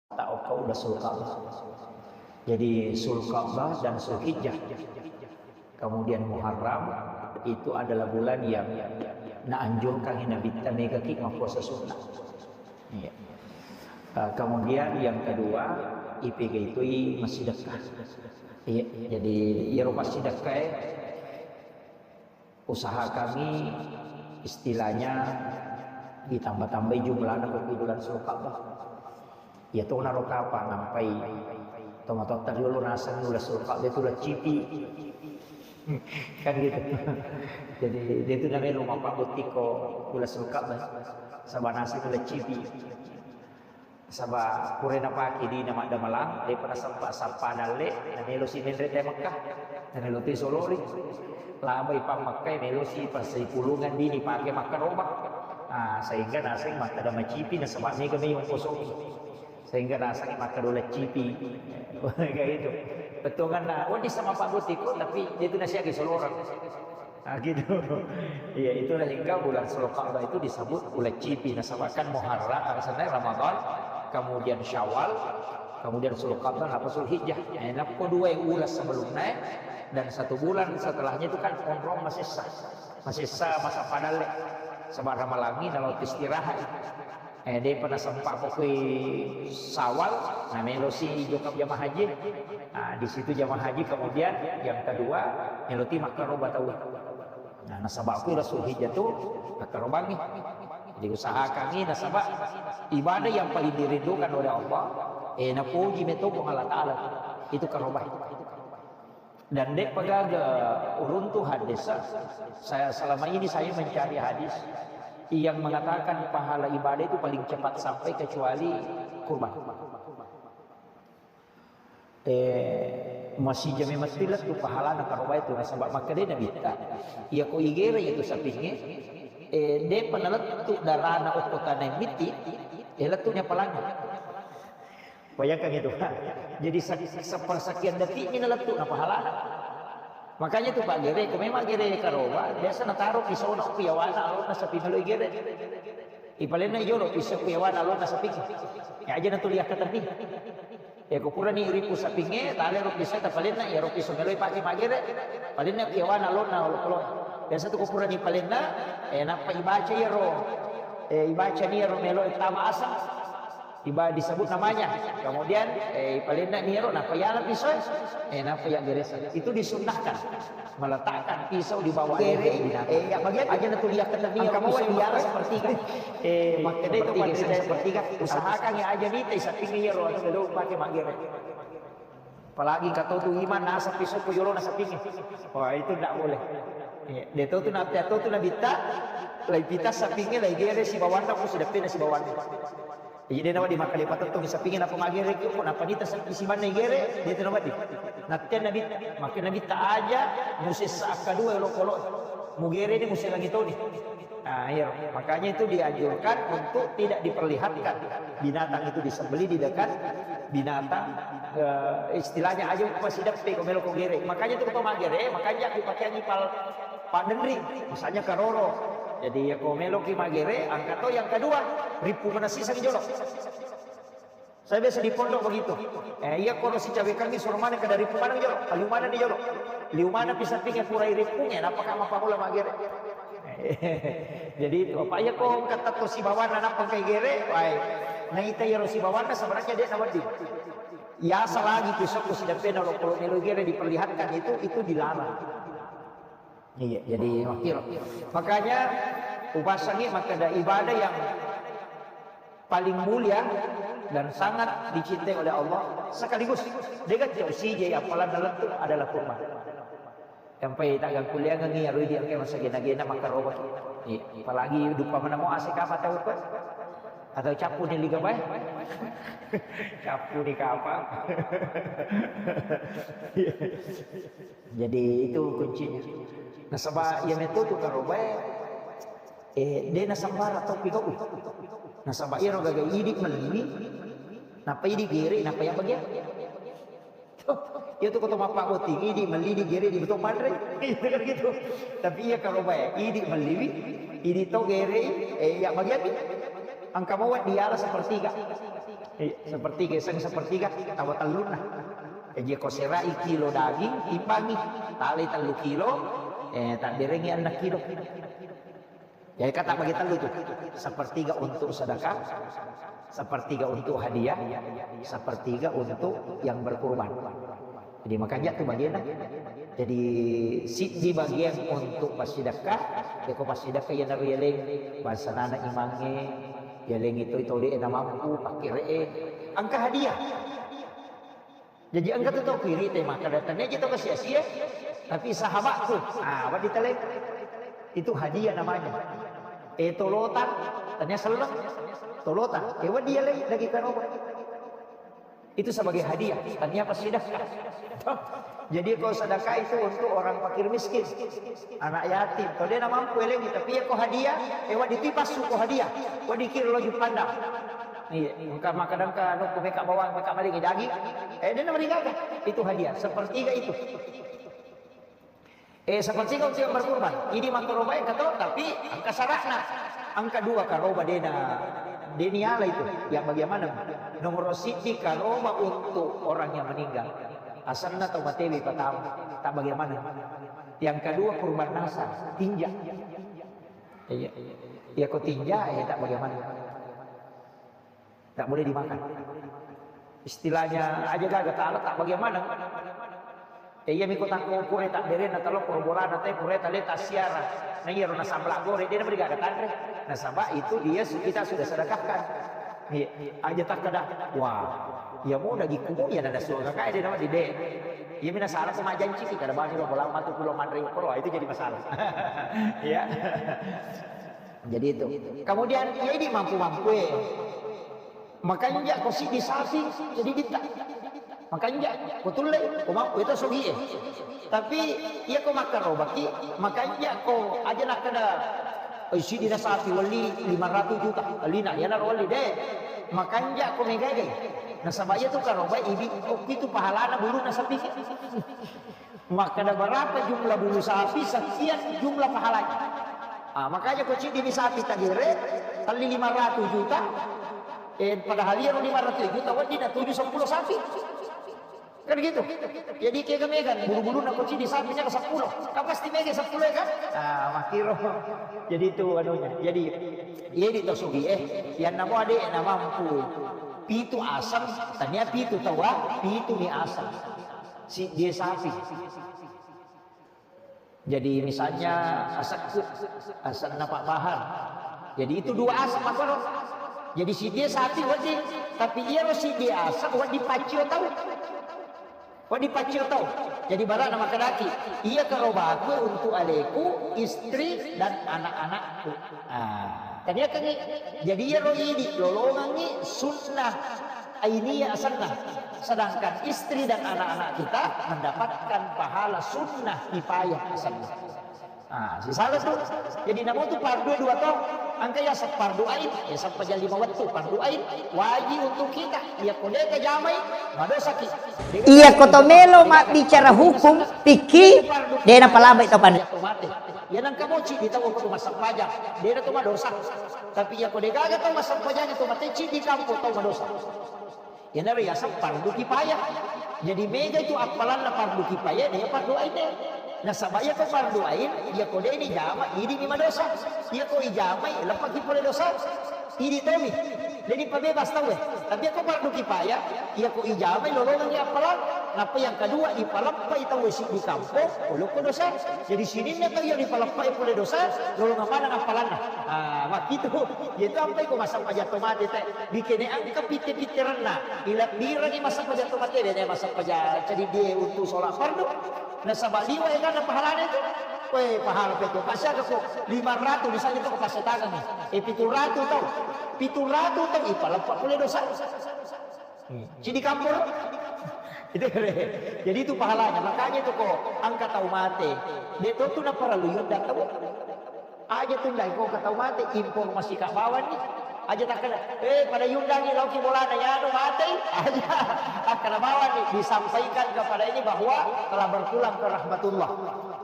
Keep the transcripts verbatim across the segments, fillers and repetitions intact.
Ta'okko udah Sulka'bah. Jadi Sulka'bah dan Sulhijjah, kemudian Muharram, itu adalah bulan yang naanjurkan Nabitta mega ki mappuasa sunnah. Iya. Eh, kemudian yang kedua, ipega itu i massidekka. Iya, jadi iyaro massidekka e, usahakangngi istilahnya ditambah-tambahi jumlahna ko bulan Sulka'bah. Iya to naro kapang nampai tomatoatta riolo naseng ulah Sulka'bah itu ulah cipi. Kan gitu. Jadi dia itu namanya rumah Pak Butik ko ulah Sulka'bah. Saba naseng ulah cipi. Saba pura napake dina maddamalang, depa nasempa sappa dalle, namelo si menre te Mekka. Namelo te solori. Labai pa Mekka, melo si pasai pulungan dini pake makkaroba. Ah, sehingga naseng makkeda macipi nasaba mega mai ongkosoki. Sehingga naseng makkeda ulah cipi. Kayak gitu. Betonganna, oh, di sama Pak Botiko, tapi dia itu nasihat di Solorang. Nah, gitu. Iya, itulah hingga bulan Sulka'bah itu disebut ulah cipi. Nasaba kan Muharram, alasannya Ramadan, kemudian Syawal, kemudian Sulka'bah, apa Sulhijjah. Eh, nappo dua ulah sebelumnya, dan satu bulan setelahnya itu kan onrong masessa. Masessa masa padalle. Saba Ramalangi nalo istirahat. Eh, depa nasempa pokoi Sawal, namelo si jokap jamaah haji. Nah, di situ jamaah haji kemudian yang kedua, melo ti makkaroba tau. Nah, nasaba ku Rasul Hijjah tu makkarobangi. Jadi usahakangi nasaba ibadah yang paling dirindukan oleh Allah, eh, napuji meto Puang Allah Ta'ala. Itu karoba. Dan de'pa gaga uruntu hadis, saya, selama ini saya mencari hadis yang mengatakan pahala ibadah itu paling cepat sampai kecuali kurban. Eh, masih jami mesti lettu pahalana karoba itu nasaba makkeda Nabitta. Iya ko igere itu sapinge, eh, de'pa nalettu darana okko tanah miti, eh, lettunya pahalana. Bayangkan itu. Jadi se-, sepersekian detik ini lettu na pahalana. Makanya itu Pak Gere, ko memang gere karoba, biasa nataro pisau na ku yawana alona sapi melo igere. Ipalenna jolo pisau ku yawana alona sapi. Ya aja na tuliah keteni. Ya ko purani ripu sapinge, tale ro pisau ta palenna, ya ro pisau melo ipake magere. Palenna ku yawana alona olo-olo. Biasa tu ko purani palenna, eh, nappa ibaca ya ro. Eh, ibaca ni ya ro melo tama asang. Iba disebut namanya. Kemudian, eh, palenna niro, nappa yala pisau, eh, nappa ya geresa. Itu disunnahkan. Meletakkan pisau di bawah leher binatang. Eh, ya, bagian aja na tuliah keteni, angka pisau bawa diala sepertiga. Eh, makkeda itu sepertiga, sepertiga. Usahakan ya aja ni, tai sapinge ya ro, atau pakai magere. Apalagi engka to tu imang naseng pisau ku jolona sapingnge. Wah, itu ndak boleh. Iya, de to tu na, de to tu nabitta, lai pita sapingnge, lai gere sibawanna ku sideppena sibawanna. Jadi de nawedding makkeda patettong sapingnge nappa magere ku, nappa nita sapi simanna igere, de tu nawedding. Natte nabitta, makkeda nabitta aja musessa akkadua olokolo. Mugere ni muselangi toni. Nah, iya. Makanya itu dianjurkan untuk tidak diperlihatkan binatang itu disembelih di dekat binatang, eh, istilahnya aja uppa sideppe ko melo ko gere. Makanya itu ko magere, makanya dipakai pal paddenri, misalnya karoro. Jadi ya ko melo ki magere, angka to yang kedua, ripu manasiseng jolo. Saya biasa di pondok begitu. Eh, iya, kalau si cawe kami suruh mana ke dari mana jolo, liu mana ni jolo, liu mana pisau pinge purai ripung ya, nappa kama pamula magere. Jadi itu apa ya kok kata to sibawanna nappa kai gere, wai. Nah, ita yaro sibawanna sebenarnya dia nawedding. Ya, selagi pisau ku sideppena lo kalau melo gere diperlihatkan itu, itu dilarang. Iya, jadi makkiro. Makanya upasangi makkeda ibadah yang paling mulia dan sangat dicintai oleh Allah sekaligus dengan jauh sije yang paling dalam itu adalah kurma. Sampai tak kuliah ngi arui dia ke masa gena-gena maka roba. Iya, apalagi dupa mana mau asik apa tahu kan? Atau capu ni liga bae? Capu ni kapang. Jadi itu kuncinya. Nasaba iya meto tu karobae, eh, de nasambara tau pigau. Nasaba iyaro gaga idi melliwi, nappa idi gere, nappa iya bagian. Iya tu koto mappabbotting, idi melli, idi gere, idi beto panre. Gitu. Tapi iya karobae, idi melliwi, idi to gere, eh, iya bagian. Engka mo wedding diala sepertiga. Eh, sepertiga, seng sepertiga, tawa tellunna. Jadi ko serai kilo daging, timbangi, talai tellu kilo, eh, tabberengi enneng kilo. Jadi kata bagi tellu tu, sepertiga untuk sedekah, sepertiga untuk hadiah, sepertiga untuk yang berkurban. Jadi makanja tu bagianna. Jadi siddi bagian untuk passidekka, yako passidekka iyanaro yaleng, bangsana imangnge, yaleng itu itu de na mampu, pakkire'e, engka hadiah. Jadi engka tu tau kiri te makkeda, tania ji tau kasi-asie, tapi sahabatku, ah, wedding taleng. Itu hadiah namanya. Eh, tolotang, tania selleng, tolotang. Eh, wedding yaleng lagi karoba. Itu sebagai hadiah, tania passidekka. Jadi ko sedekah itu untuk orang fakir miskin, anak yatim. Kalau dia mampu elengi, tapi ya ko hadiah, eh, wedding tu passu ko hadiah. Wedding kiro lo jupanda. Iya, engka makkeda engka anu, ku meka bawang, meka malingi daging. Eh, dia namarigaga. Itu hadiah, sepertiga itu. Eh, sepertiga untuk yang berkurban. Ini makkaroba engka to, tapi engka syaratna. Engka dua karoba dena, deni ala itu. Yang bagaimana? Nomor siddi karoba untuk orang yang meninggal. Asenna tau matewi pertama. Tak bagaimana? Yang kedua kurban nasar, tinja. Iya. Iya, ko tinja, eh, tak bagaimana? Tak boleh dimakan. Istilahnya aja gaga, tak letak bagaimana. Eh, iya, miko tak pura tak berena, telok pura bolana, teh pura tak letak siara. Nah, iya, rona sambal goreng, dia beri gaga tanre. Nasaba itu dia su-, kita sudah sedekahkan. Iya, aja tak kada. Wah, iya mau daging kumu ya nada suara kayak dia nama di dek. Iya, mina salah sama janji sih, kada bani lo bola matu pulau mandri, itu jadi masalah. Iya. Jadi itu. Kemudian, ya ini mampu-mampu eh. Makanja ko siddi sapi, jadi ditta. Makanja, ko tulle, ko mampu itu sogi eh. Tapi, iya ko makkarobaki, makanja ko aja nakkeda, eh, siddi na sapi wali lima ratus juta, alina, ya naro wali deh. Makanja ko megagai. Nasaba iya tu karoba ibi, oh, itu pahalana bulu na sapi. Makkeda berapa jumlah bulu sapi, sekian jumlah pahalanya. Ah, makanya ko ciddi mi sapi tagere, telli lima ratus juta, eh, padahal iyaro lima ratus juta wedding na tuju seppulo sapi. Kan gitu. Jadi kega mega bulu-buluna ko ciddi sapinya ke seppulo. Kan pasti mega seppulo ya kan? Ah, makkiro. Jadi itu anunya. Jadi, iya di to sugi eh, yang namo ade na mampu. Pitu aseng, tania pitu tawa, pitu mi aseng. Siddi sapi. Jadi misalnya asekku, asenna Pak Bahar. Jadi itu dua aseng apa loh? Jadi siddi sapi wedding, tapi iyaro siddi aseng wedding paccio tau. Wedding paccio tau. Jadi barana makkedaki, iya karobaku untuk aleku, istri dan anak-anakku. Ah, tania kengi. Jadi iyaro idi lolongengi sunnah Ainiya asenna. Sedangkan istri dan anak-anak kita mendapatkan pahala sunnah kifayah asenna. Ah, sisala tu. Jadi namo tu fardu dua to. Engka ya fardu ain, ya sampajang lima wettu fardu ain wajib untuk kita. Iya ko deka jamai, madosaki. Iya ko to melo mabbicara hukum fikih, dena palambai to pan. Iya nangka moci di tau ko masampajang, dena to madosa. Tapi iya ko degaga to masampajang to mateci di kampung to madosa. Iyanaro yaseng fardu kifayah. Jadi mega itu appalanna fardu kifayah, de fardu ain de. Nasaba iyako fardu ain, iyako de dijama, idi mi madosa. Iyako ijamai, leppaki pole dosa. Idi tomi. Jadi pabebas tauwe. Tapi iyako fardu kifayah, iyako ijamai lolongengi appalang. Nappa yang kedua, ipaleppai tauwe siddi kampong, olokko dosa. Jadi sininna tau iya ripaleppai pole dosa, lolongeng maneng appalanna. Ah, makkitu. Iyatu ampai ko massempajang to mate te. Dikene engka pitte-pitterenna. Ilebbirengi massempajang to mate, dena massempajang cadiddie untu sholat fardu. Nasaba liwa egana pahalana itu. Weh, pahala pe to. Pasiaga ko lima ratus misalnya to ko passetangengi. Eh, pitu ratus tau. Pitu ratus tau ipaleppa pole dosa. Hmm. Cidi kampor. Itu kere. Jadi itu pahalanya. Makanya itu ko engka tau mate. De to tu naparallu yudda tau. Aja tundai ko engka tau mate, informasi ka bawang ni. Aja takkeda, eh, pada yuddangi lauki bolana yano mate. Aja takkeda bawang ni, disampaikan kepada ini bahwa telah berpulang ke rahmatullah.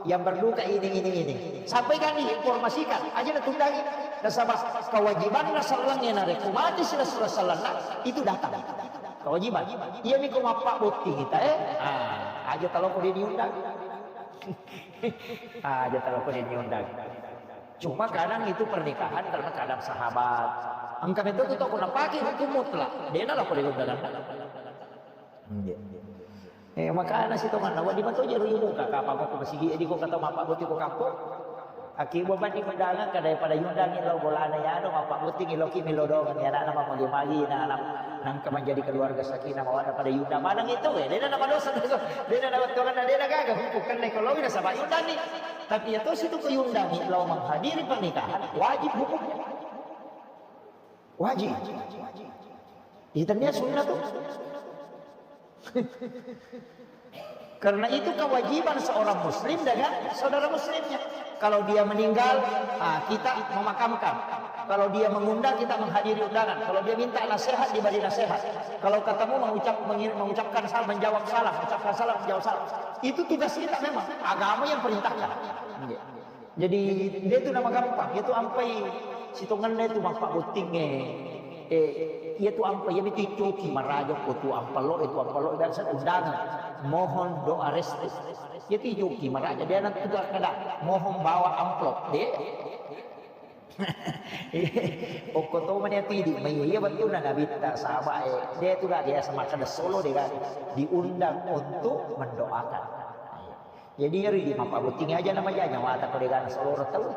Yang berduka ini, ini, ini. Sampaikan ni, informasikan. Aja na tundangi. Nasaba kewajibanna sellengnge narekko mati si Rasulullah sallallahu alaihi wasallam, itu datang. Kewajiban. Iyami ko mappabbotting ita, eh. Ah, aja taloko de diundang. Ah, aja taloko de diundang. Cuma kadang itu pernikahan karena kadang sahabat. Engka metto tu tau ko napake hukum mutlak. Dena lako de undangan. Iya. Eh, makana sitonganna, wedding mato jero yumuka, kapang ko masigi, edi ko kata mappabbotting ko kampong. Aki bobani undangan, kada pada yundangi lao bolana yano, mappabbotting lao ki melo dongan, ya, anak-anak magi-magi, na anak nangka menjadi keluarga sakinah mawaddah pada yundang maneng itu, eh, dena nama dosa, dena nama tongan, dena gaga hukum, kena kalau nasaba yundangi. Tapi ya toh situ ko yundangi, lao menghadiri pernikahan, wajib hukumnya. Wajib. Itu dia sunnah tuh. Karena itu kewajiban seorang muslim dengan saudara muslimnya. Kalau dia meninggal, ah, kita memakamkan. Kalau dia mengundang, kita menghadiri undangan. Kalau dia minta nasihat, diberi nasihat. Kalau ketemu, mengucap, mengir-, mengucapkan salam, menjawab salam, mengucapkan salam, menjawab salam. Itu tugas kita memang. Agama yang perintahkan. Iya. Jadi, de tu nama gampang, itu ampai sitonganna itu mappabbottingnge. Eh, iya tu ampai, iya mitu icoki maraja ko tu ampalo, itu ampalo, biasa undangan. Mohon doa restu. Iya tu icoki maraja, dia nanti tu kada, mohon bawa amplop, de. Okko to mani ati di, mai iya betulna Nabitta, sahabat, eh, de tu gak biasa makan solo, de gak diundang untuk mendoakan. Jadi, iyaro idi mappabbotting aja na maja nyawata ko degana solo ro tau.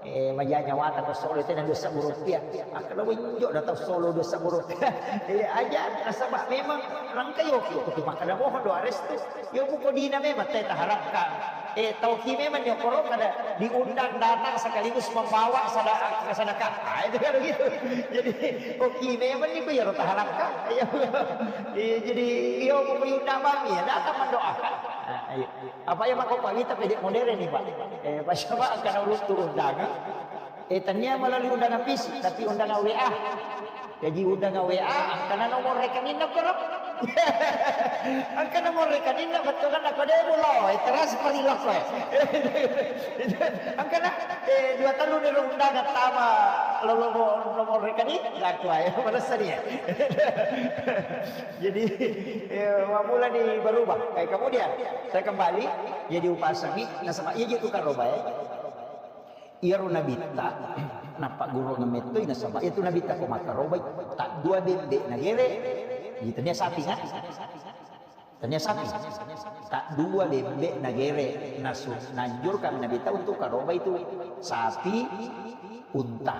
Eh, maja nyawata ko solo tena dua sebbu rupiah. Akkeda wenjo na tau solo dua sebbu rupiah. Eh, aja nasaba memang rangka yoki ko tu makkeda mohon doa restu. Yo buko dina memang teta harapkan. Eh, tauki memang nyokoro kada diundang datang sekaligus membawa sada-, sedekah. Ah, itu kan begitu. Jadi, oki memang ni ko iyaro taharapkan. Iya. Eh, jadi, yo buko diundang bang, ya datang mendoakan. Ah, iya. Apa iya mako pawita pede modern ni, Pak? Eh, pasaba engkana uluttu undangan. Eh, tania melalui undangan fisik, tapi undangan W A. Jadi undangan W A, engkana nomor rekeningna koro. Engkana nomor rekeningna, betul kan? Aku deh bulo, eh, transfer ilok, eh. Engkana, eh, dua tahun dari undangan tama lo nomor, nomor rekening, laku aja, mana seni ya. Jadi, eh, mula ni berubah. Eh, kemudian, saya kembali, jadi upasangi, nasaba, iya, itu karoba, eh. Iyaro Nabitta, nappa guru ngemettoi, nasaba, itu Nabitta ko makarobai, tak dua bembe nagere, gitu, dia sapi, kan? Tania sapi. Tak dua bembe nagere, nasu-, nanjurkan Nabitta untuk karoba itu sapi, unta,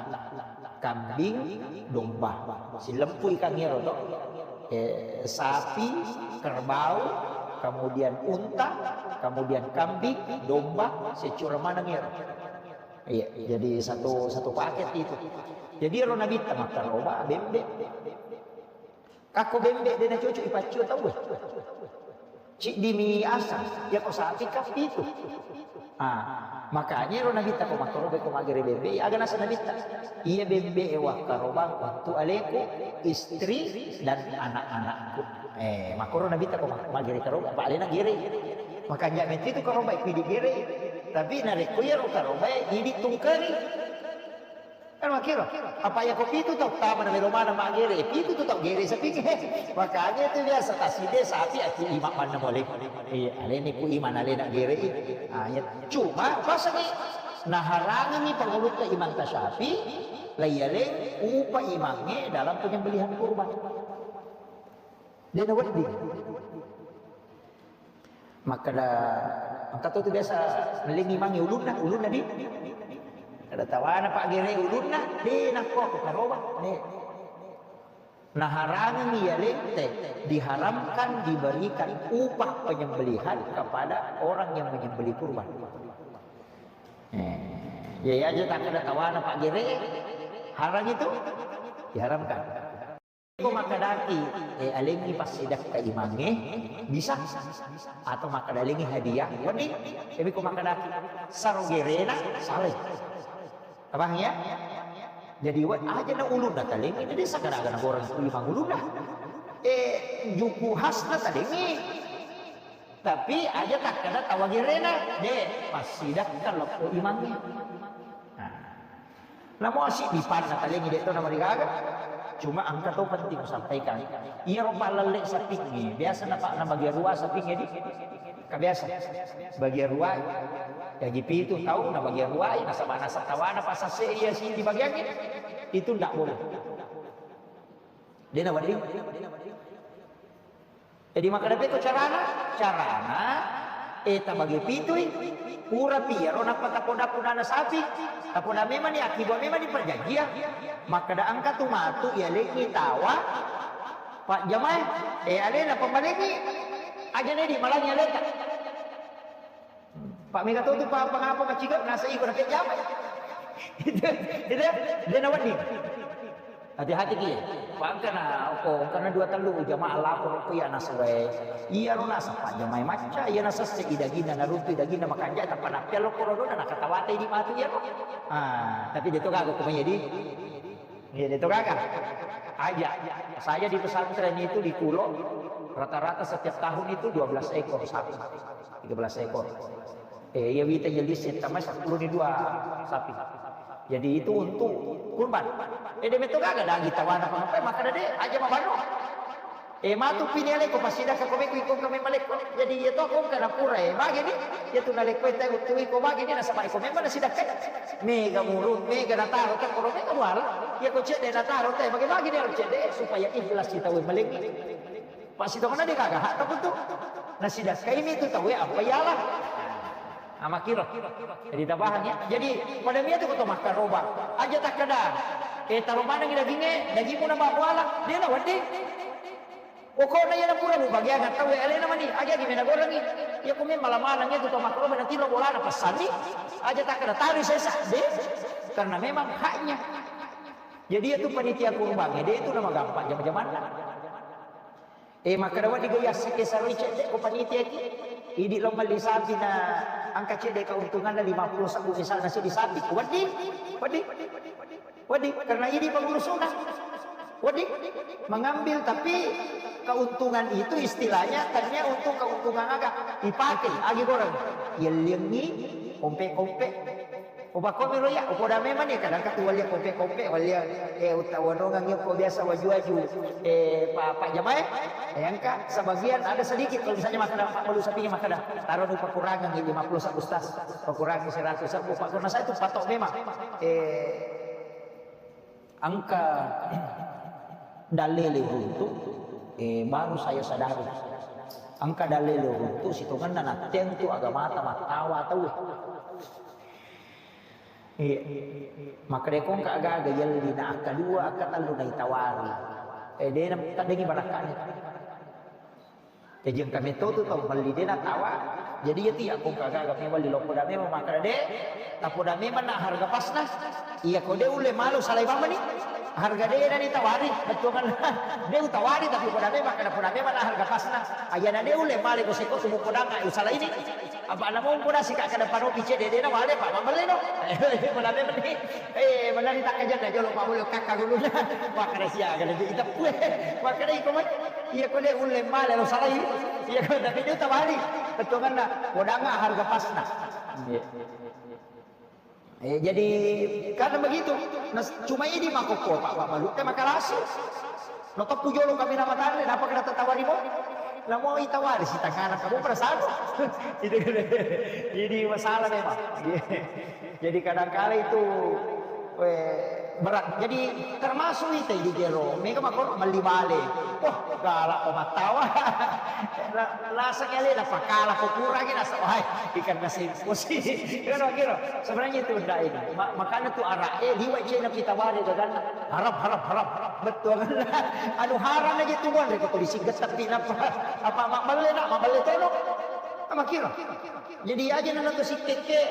kambing, domba. Silempui kangero to. Eh, sapi, kerbau, kemudian unta, kemudian kambing, domba, secura maneng ero. Iya, jadi satu, satu paket itu. Jadi ero Nabitta makkaroba bembe. Kakko bembe de nacocok ipaccio tauwe. Ciddimi asang, yako sapi kappi itu. Ah, makanya ero Nabitta ko makkoro be ko magere bembe, aga nasa Nabitta. Iya bembe e wakkarobang untuk aleku, istri dan anak-anakku. Eh, makkoro Nabitta ko mak-, magere karoba, apa alena gere. Makanya meti itu karoba itu digere. Tapi narekko iyaro karoba ini ditungkeri. Kan makkiro, apa iya ko pitu tau tama na melo maneng maggere, pitu tu tau gere sapingnge. Makanya itu biasa taside sapi aku imak manna boleh. Iya, aleni ku iman alena gere. Ah, iya. Cuma pasangi naharangengi pangulutta Imam Tasyafi, laiyaleng upa imangnge dalam penyembelihan kurban. Dena wedding. Makkeda, engka to tu biasa mellingi mangi ulunna, ulunna di. Kada tawana paggere ulunna, de nakko aku karoba, de. Naharangengi iyalengte diharamkan diberikan upah penyembelihan kepada orang yang menyembelih kurban. Eh, ya, ya, aja tak ada tawana paggere, haram itu, diharamkan. Ko makkadaki, eh, alengngi passidakka imangnge, bisa. Atau makkada alengngi hadiah, wedding. Tapi ko makkadaki, saro gerena, salai. Paham ya? Jadi, we-, aja na ulunna talengngi, jadi sakada-kada goreng ku imang ulunna. Eh, juku khasna talengngi. Tapi aja takkada tawa gerena, de, passidakka lokko imangnge. Nah. Namo siddi panna talengi de' to namarigaga. Cuma engka to penting kusampaikan. Iyaro pallelle sapingnge, biasa napa nabagiang rua sapingnge di. Ka biasa bagiang rua. Jaji pitu tau nabagiang rua, nasaba nasaba tawana pasase iya siddi bagiangnge. Itu ndak boleh. De' nawedding. Jadi makkeda pekko carana? Carana, eh, tabage pitui, purapi iyaro nappa tapoda pudana sapi, tapoda memani, akkibua memani perjanjian. Makkeda engka tu matu iyalengngi tawa, pajjamae, eh, alena pembalengngi, aja nedi malangi aleta. Pak mega to tu pa pangapa maciga nasa iko na pejama. Itu, itu, de' nawedding. Hati-hati ki. Pangkana, oko, karena dua tellu jamaah lapor ko iya nasa wae. Iya ro nasa pajamai macca, iya nasa se idagina naruntu idagina makanja tappa nappia lo korona nakatawate di matu iya ro. Ah, tapi de' to gaga ko mai di. Iya, itu gaga. Aja. Saya di pesantren itu di Kulo, rata-rata setiap tahun itu dua belas ekor sapi. Tiga belas ekor. Eh, iya wita iya lise, tamai sepuluh ni dua sapi. Jadi itu untuk kurban. Eh, de' metto gaga daging tawana apa, maka de' aja mabano. Eh, matu pini aleko pasidakka ko meko iko kami maleko. Jadi iya to ko kana pura, eh, bagi ni. Iya tu naleko teh utu iko bagi ni nasaba iko memang nasidakka. Mega murung, mega nataro teh, koro mega muala. Iya ko cedde nataro teh, bagi-bagi ni cedde supaya ikhlas kita we malengi. Pasitongana de' gaga hak takutu. Nasidakka ini tu tawe apa ialah. Nah, makkiro. Jadi tabahang ya. Jadi pada mia tu ko to makkaroba. Aja takkeda, eh, taro manengi dagingnge, dagingmu na babuala. De' nawedding. Pokokna iya na pura mubagiangan tau alena mani, aja di mena gorengi. Iya ko memang mala maneng iya tu to makkaroba natiro bolana passanni. Aja takkeda taro sesa, de'. Karena memang haknya. Jadi iya tu panitia kurbangnge, de' itu nama gampang jama-jamanna. Eh, makkeda wedding gaya sike saroi cedde ko panitia ki. Idi lo melli sapi na engka cedde keuntunganna lima puluh sabbu misalna seddi sapi. Wedding, wedding, wedding, karena idi pengurusuna. Wedding, mengambil tapi keuntungan itu istilahnya ternyata untuk keuntungan aga dipakai agi goreng. Yelliangi, kompe-kompe. Upakkomi ro iya, upoda memang ni, kadang katu walia kompe-kompe, walia, eh, uta wanongang iya ko biasa waju-waju, eh, pa, pa jamae, eh, engka sebagian ada sedikit, kalau misalnya makkeda, Pak Malu sapinya makkeda, taro nu pakurangang lima puluh sabbu, Ustaz, pakurangi seratus sabbu, Pak, karena saya itu patok memang, eh, Engka dalle le uruntu, eh, baru saya sadari. Engka dalle le uruntu, sitongenna natteang tu agamata mattawa tauwe. Iya. Makkeda ko engka aga-aga yelli na akka dua, akka tellu naitawari. Eh, dena taddengi barakkane. Jaji engka metto tu tau melli de natawa. Jadi iya tu iya ko engka aga-aga memang liloppo da memang makkeda de, tappoda memang na harga pasna. Iya ko de ulle malu salai mamani. Harga de na ditawari, bettuanna de utawari tapi poda memang makkeda poda memang na harga pasna. Ayana de ulle male ko seko tu mupodanga usalaini. Apa namo poda sika kada panopi cede de na wale pa mambelle no. Poda memang ni. Eh, manari takkajanna jolo pa bulu kakka guluna. Makkeda sia kada ita pue. Makkeda iko mai. Iya ko de ulle male lo salai. Iya ko tapi de utawari. Bettuanna podanga harga pasna. Iya. Eh, jadi karena begitu, nas-, cuma ini makokko Pak, Pak Malu, teh makalasi. No teppu jolo kami nama tanda, napa kena tatawari mo? Namo itawari si tangana kamu perasaan. Itu kan. Jadi masalah memang. Jadi kadangkala itu eh, berat. Jadi termasuk itu di jero. Mega makko melli bale. Wah, galak ko mattawa. La-, laseng ele na pakala ko kurangi nasa wahai ikan nasi. Kira-kira sebenarnya itu ndak ini. Ma-, makanya tu arak eh liwat cina kita wari kan. Harap, harap, harap. Betul kan? Anu haram aja tu buat ko polisi getak di napa? Apa mak belle nak, mak belle tolong. Sama kira. Jadi aja nana tu sikekke,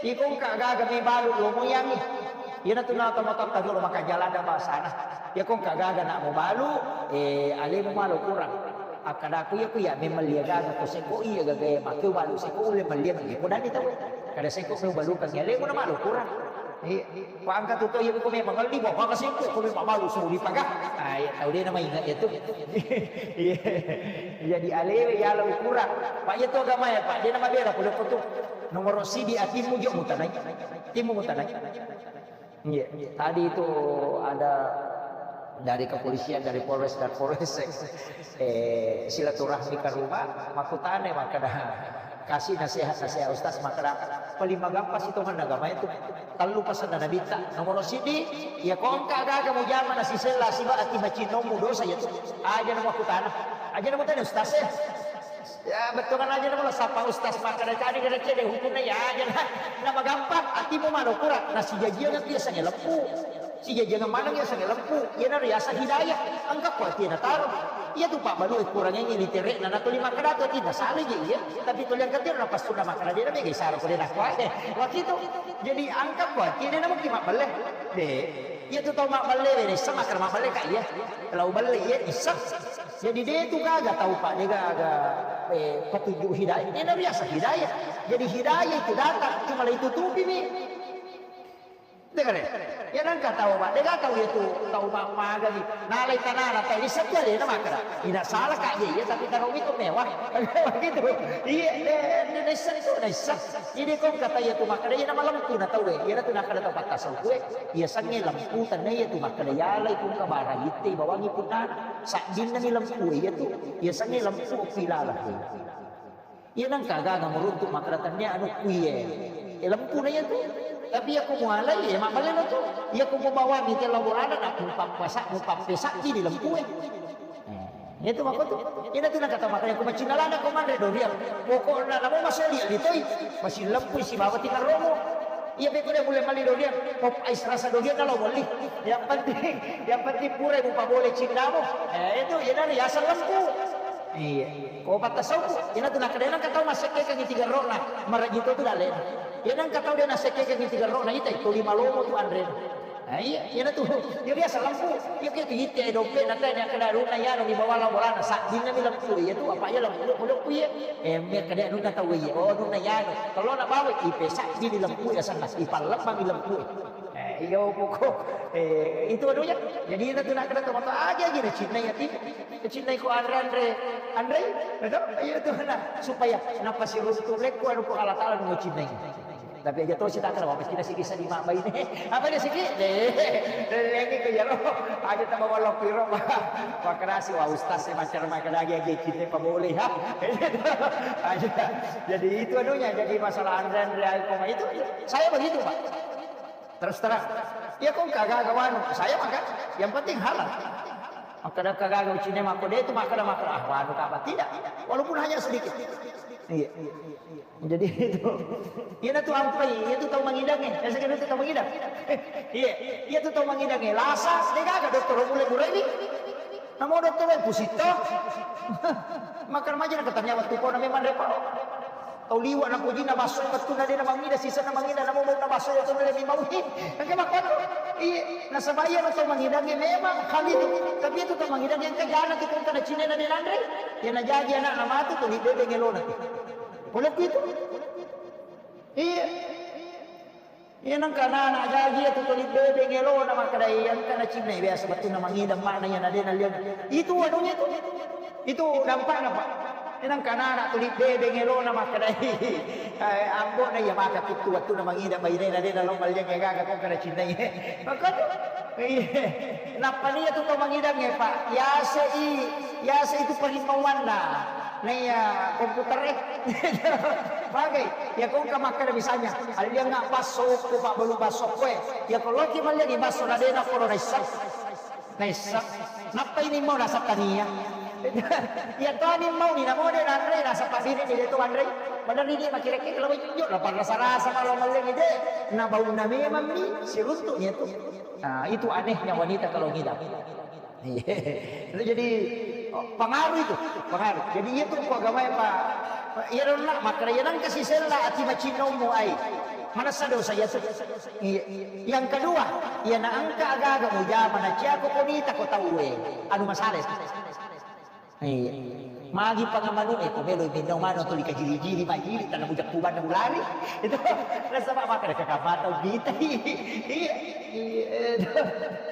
iko engka gaga me balu lo moyangi. Iyana tu nata matotta jolo maka jalan da basana. Iya ko engka gaga nak mo balu, eh, alemu malo kurang. Akkadaku iya ku iya memang lia gaga ko seko iya gaga iya makkeu balu seko ulle mellia magi ko dani tau. Kada seko meu balukang iya alemu na malo kurang. Iya. Pangka tu to iya ko memang ngelli bawa ka seko ko memang balu suli paga. Ah, iya tau de na maingat iya tu. Iya. Jadi alewe iya lo kurang. Pak iya tu agama iya Pak, de na mabela ko tu. Nomor sidi atimmu jo mutanai. Timmu mutanai. Iya, tadi itu ada dari kepolisian, dari Polres dan Polsek, eh, silaturahmi ke rumah, makkutana makkeda, kasih nasihat-nasihat Ustaz, makkeda, paling magampa sitongenna agama itu. Tellu pasenna Nabitta, nomor sidi, ya ko engka gaga mujama nasisella siba ati macinnommu dosa ya tu. Aja na makkutana, aja na mutanya Ustaz ya. Ya, bettuanna aja na sapa Ustaz makkeda cani kada cede hukumna ya aja na. Na magampa, atimu mano kurang, nasijajiang biasanya lempu. Sijajiang maneng ya sange lempu, iya naro yasa hidayah. Engka ko ati na taro. Iya tu pabbalu e kurang ini diterekna, na tuli makkeda tu ati na sale je iya. Tapi tuli angka tiro na pasuna makkeda dia na mega isara ko dia na kuat deh. Wakitu. Jadi engka ko ati na mungkin mabbelle. Deh. Iya tu tau mabbelle, weh, nissa makkeda mabbelle ka iya. Lau belle iya, nissa. Jadi dia tu gaga tau, Pak, dia gaga, eh, petunjuk hidayah. Ini naro yasa hidayah. Jadi hidayah itu datang, cuma itu tutupi mi. Degare, ya nengka tau, Pak, dega tau ya tu, tau ma-, magani. Nalai tanana, tai di setia dia na makkeda. Tidak salah, Kak, iya, iya, tapi taruh itu mewah. Begitu. Iya, de-, de-, nessa itu, nessa. Jadi kau kata ya tu makkeda, iya, nama lempu na tau, eh. Iya, na tu nakkeda tau pattasau kue. Iya, sange lempu, tanna iya tu makkeda, ya, lai kung kabara, itte, bawangi punna. Saddinna ni lempu, iya tu. Iya, sange lempu, pilala. Iya nengka gaga muruntu makkeda tennia anu kuiye. Eh, lempuna iya tu. Tapi iya ko mualai, eh, mabbelle na tu. Iya ko mubawangi te laborana, na mupappasa-, mupappesakki di lempue. Eh, iya tu makko tu. Iya na tu nengka tau makkeda ko macinalana ko manre doriang. Pokokna namo masoli di toi. Masih lempui sibawa tingaromo. Iya, beko dia mulai mali doriang. Pop ais rasa doriang na lo beli. Yang penting, yang penting pura ibu pabole cinnamu. Eh, itu, iya na riaseng lempu. Iya. Ko pattasauku, iyana tu nakkeda nengka tau massekkekengngi tiga rokna, marajito tu dalena. Iyana engka tau de nassekkekengngi tiga rokna, ita tuli malomo tu anrena. Nah, iya, iyana tu, iya biasa lempu. Iya, iya tu ite dompetna teh, nakkeda anunna iyanu ni bawang bolana, saddinna mi lempu. Iya tu, apa iya lempu, lempu, lempu iya. Eh, mi akkeda anunna tau iya, oh, anunna iyanu. Kalau nak bawa, ipe saddini lempu ya sana, ipallebbang lempu. Eh, iya, pokok. Eh, itu anunya. Jadi, iyana tu nakkeda tau mata aja, aja nacinnai ati. Cinnai ko anre-anre, anrei, betul? Iya tu, nah, supaya napasiruntu lekku anu ko Allah Ta'ala nu cinnai. Tapi aja to sita kala, apa sih sigi sadi mak baine? Apa dia sigi? Deh, lagi ke jaro. Aja tambah walau piro, Pak. Makrasi, wah, ustaz, saya macam makan lagi, aja cinta apa boleh, ha? Aja. Jadi itu anunya, jadi masalah anre-anre, ayo, koma itu, saya begitu, Pak. Terus terang, iya ko engka gaga wanu, saya makan, yang penting halal. Makkeda engka gaga ucine makko de tu makkeda, makkeda, ah, wanu ka apa tidak, walaupun hanya sedikit. Iya. Jadi itu, iyana tu ampai, iya tu tau mangidang, eh. Biasa kan itu tau mangidang. Iya, iya tu tau mangidang, eh. Lasa, de gaga dokter mulai burai ni. Namo dokter, eh, pusitto. Makan maja na katanya waktu kau nami manre paro. Tau liwa na pojina basso, wettunna de na mangida, sisana mangida, namo bau na basso, ya tu na lebih bau. Engka makkono. Iya, nasaba iya na tau mangidangnge memang hal itu. Tapi itu tau mangidangnge engka jana tu, engka na cinena de nanre. Ya na jaji anak na matu tu di bebe ngelona. Polokku itu. Iya. Iya, nengka anak-anak jaji iya tu tuli bebe ngelona makkeda, iya, engka na cinnai biasa bettunna mangidang makna iya na de na liang. Itu anunya itu. Itu dampakna, Pak. Iya, nengka anak-anak tuli bebe ngelona makkeda, eh, ambo na iya maka tuttu bettunna mangidang baine na de na lo malliang gaga ko engka na cinnai. Makanya, iya. Nappa iya tu tau mangidang, eh, Pak. Yase i, yase itu parimmauanna. Naiya komputer e. Bagai, ya ko engka makkeda misalnya, alliangnga basso ko, pabbalu basso ko e. Ya ko loki malliangi basso na de na poro naisseng. Naisseng. Nappa ini mau nasab tania. Ya to ani mau ni namo de nanre, nasab pabini ni de to anre. Bener ni dia makira-kira kalau jujur lah, parasa-rasa kalau malliangi de. Na bauna memang ni siruntu ni itu. Nah, itu anehnya wanita kalau ngidam. Iya. Itu jadi, oh, pengaruh itu, pengaruh. Jadi iya tu ko agama ya, Pak. Iya dong, nak, makkeda iya nengka sisella ati macinnommu ai. Manessa dosa iya tu. Iya. Yang kedua, iya na engka aga-aga mujama na cia ko konita ko tau e. Anu masalah itu. Iya. Magi pangamanu e ko melo minno mano tuli kajiri-jiri majiri tanah bujak kuban ulari. Itu nasaba makkeda kakak mata ubita. Iya. Iya,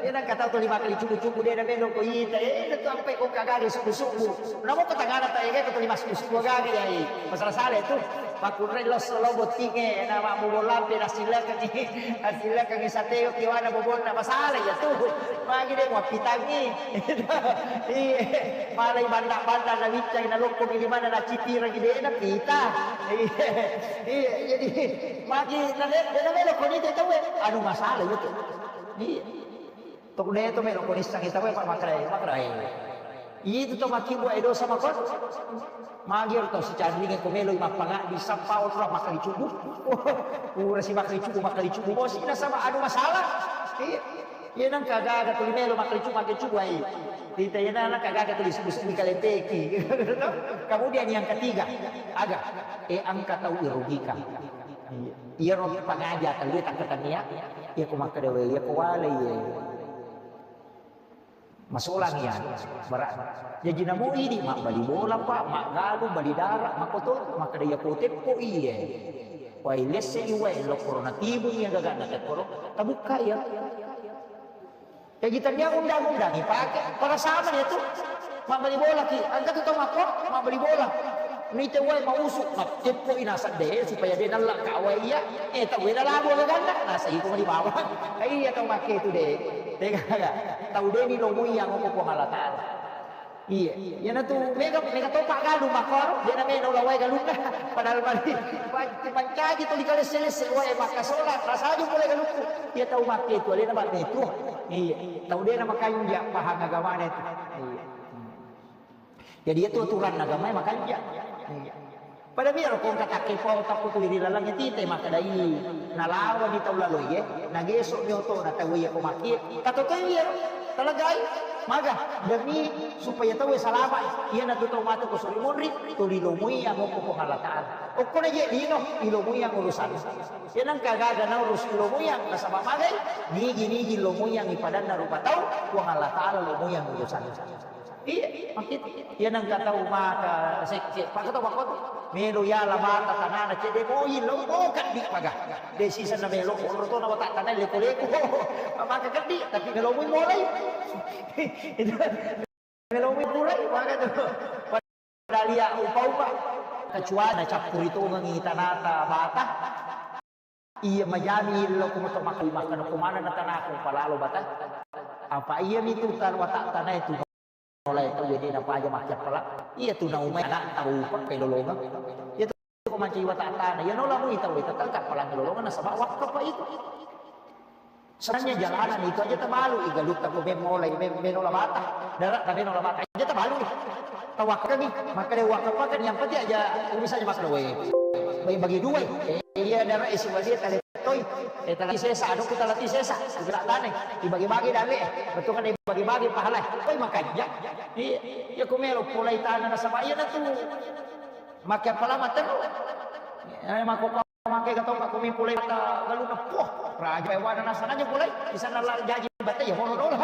iya, nengka tau tuli makkeda cubu-cubu de na melo ko ita, eh, itu ampe ko kagare subu-subu. Namo ko tangana ta, eh, ko tuli massubu-subu gare ya, eh. Masalah-salah itu. Makkunrai losso lo bottingnge, na mabbobo lampe, nasilekengngi, nasilekengngi sateo kiwana bobonna, masalah iya tu. Magi de muappitangngi. Iya, malai banda-banda na wiccai, na lokkomi di mana, na citireng de na pita. Iya, iya, jadi magi na de, de na melo koni te tauwe. Anu masalah iya tu. Iya. Tok de to melo ko nissengngi tauwe, Pak, makrai, makrai. Itu to makkibua e dosa makon. Magi ero tau sicanringe ko meloi mappangaddi sappa onro makkali cubu. Pura si makkali cubu, makkali cubu bosi nasaba anu masalah. Iya. Iya nang kagaga tuli melo makkali cubu, makkali cubu ai. Tita iya nang kagaga tuli subu-subu kalempeki. Kemudian yang ketiga, aga, e engka tau irugikan. Iya. Iyaro pangaja telu takkatannia, iya ko makkeda we, iya ko wale iye. Masolang iya, berat. Jaji namo idi mabbali bola, Pak, maggalung, bali dara, makoto, makkeda iya ko teppo iye. Wai lesse iwae lokkoro natibung iya gagana tekkoro, tabukka iya. Jaji tania undang-undang ipake, pada sama dia tu. Mabbali bola ki, engka tu tau makko, mabbali bola. Nite wae mausu, matteppo ina sedde supaya de nalla kawai iya. Eh, tau wela labu gaganna, nasa iko mali bawang. Iya tau makke tu de. Tega tau de ni lomui yang ko Puang Allah Taala. Iya, iyana tu mega, mega topa galu makkoro, de na meno lawai galunna. Padahal mali, mancaji tu dikalesse-lesse wae makkasola, rasaju pole galukku. Iya tau makke tu alena bak metu. Iya. Tau dena makanja pahang agamana itu. Iya. Jadi itu aturan agama makanja. Iya. Pada biar ko engka takke pau takku tuli ri laleng tite makkedai nalawani tau laloiye, nageso mi oto na tau iya ko makkie. Katotoi iya talagai. Maga demi supaya tau salama. Iya na tu tau matu ko suri monri, tuli lomui yang okko Puang Allah Taala. Okko na je lino, ilomui yang urusan. Iya nang kagaga na urus ilomui yang nasaba magai, nigi-nigi lomui yang ipadanna rupa tau, Puang Allah Taala lomui yang urusan. Iya, makkita. Iya nang katau maka sekke, pakko to, pakko to. Melo yala bata tanana cedde moi lo mo kaddi paga. De sisa na melo onro to na wata tanai leko-leko. Maka kaddi, tapi melo moi molai. Itu melo moi purai maka to. Padahal iya upa-upa. Kecuali na cappuri tongengi tanata bata. Iya majami illo ku moto makkui makkeda ko manenna tanaku palalo bata. Apa iya mitu tan wata tanai tu nolai tau de napaja makkiappala. Iya tu naumai anak tau upa pelolongan. Iya tu ko manci wata tanai. Iya nola mui tau tetangka palang lolongan nasaba wakka pa itu. Sebenarnya jalanan itu aja tabalu, igalutta ko memolai, mem-, menola bata, darat tapi menola bata aja tabalu. Tawakkangi, makkeda wakka pakan yang penting aja misalnya makkeda we. Bagi-bagi dua. Eh, iya darat isi wasia tale toi. Eh, talati sesa, ado ku talati sesa. Gerak tane, dibagi-bagi dale. Betul kan dibagi-bagi pahala. Koi makanja. Iya, iya ku melo pulai tanah nasaba iya na tu. Makke apalama terus. Eh, mako Mangke katau ka kumi pulai mata galuna, poh, raja wana nasana aja pulai, bisa nala jaji bate ya hono dola.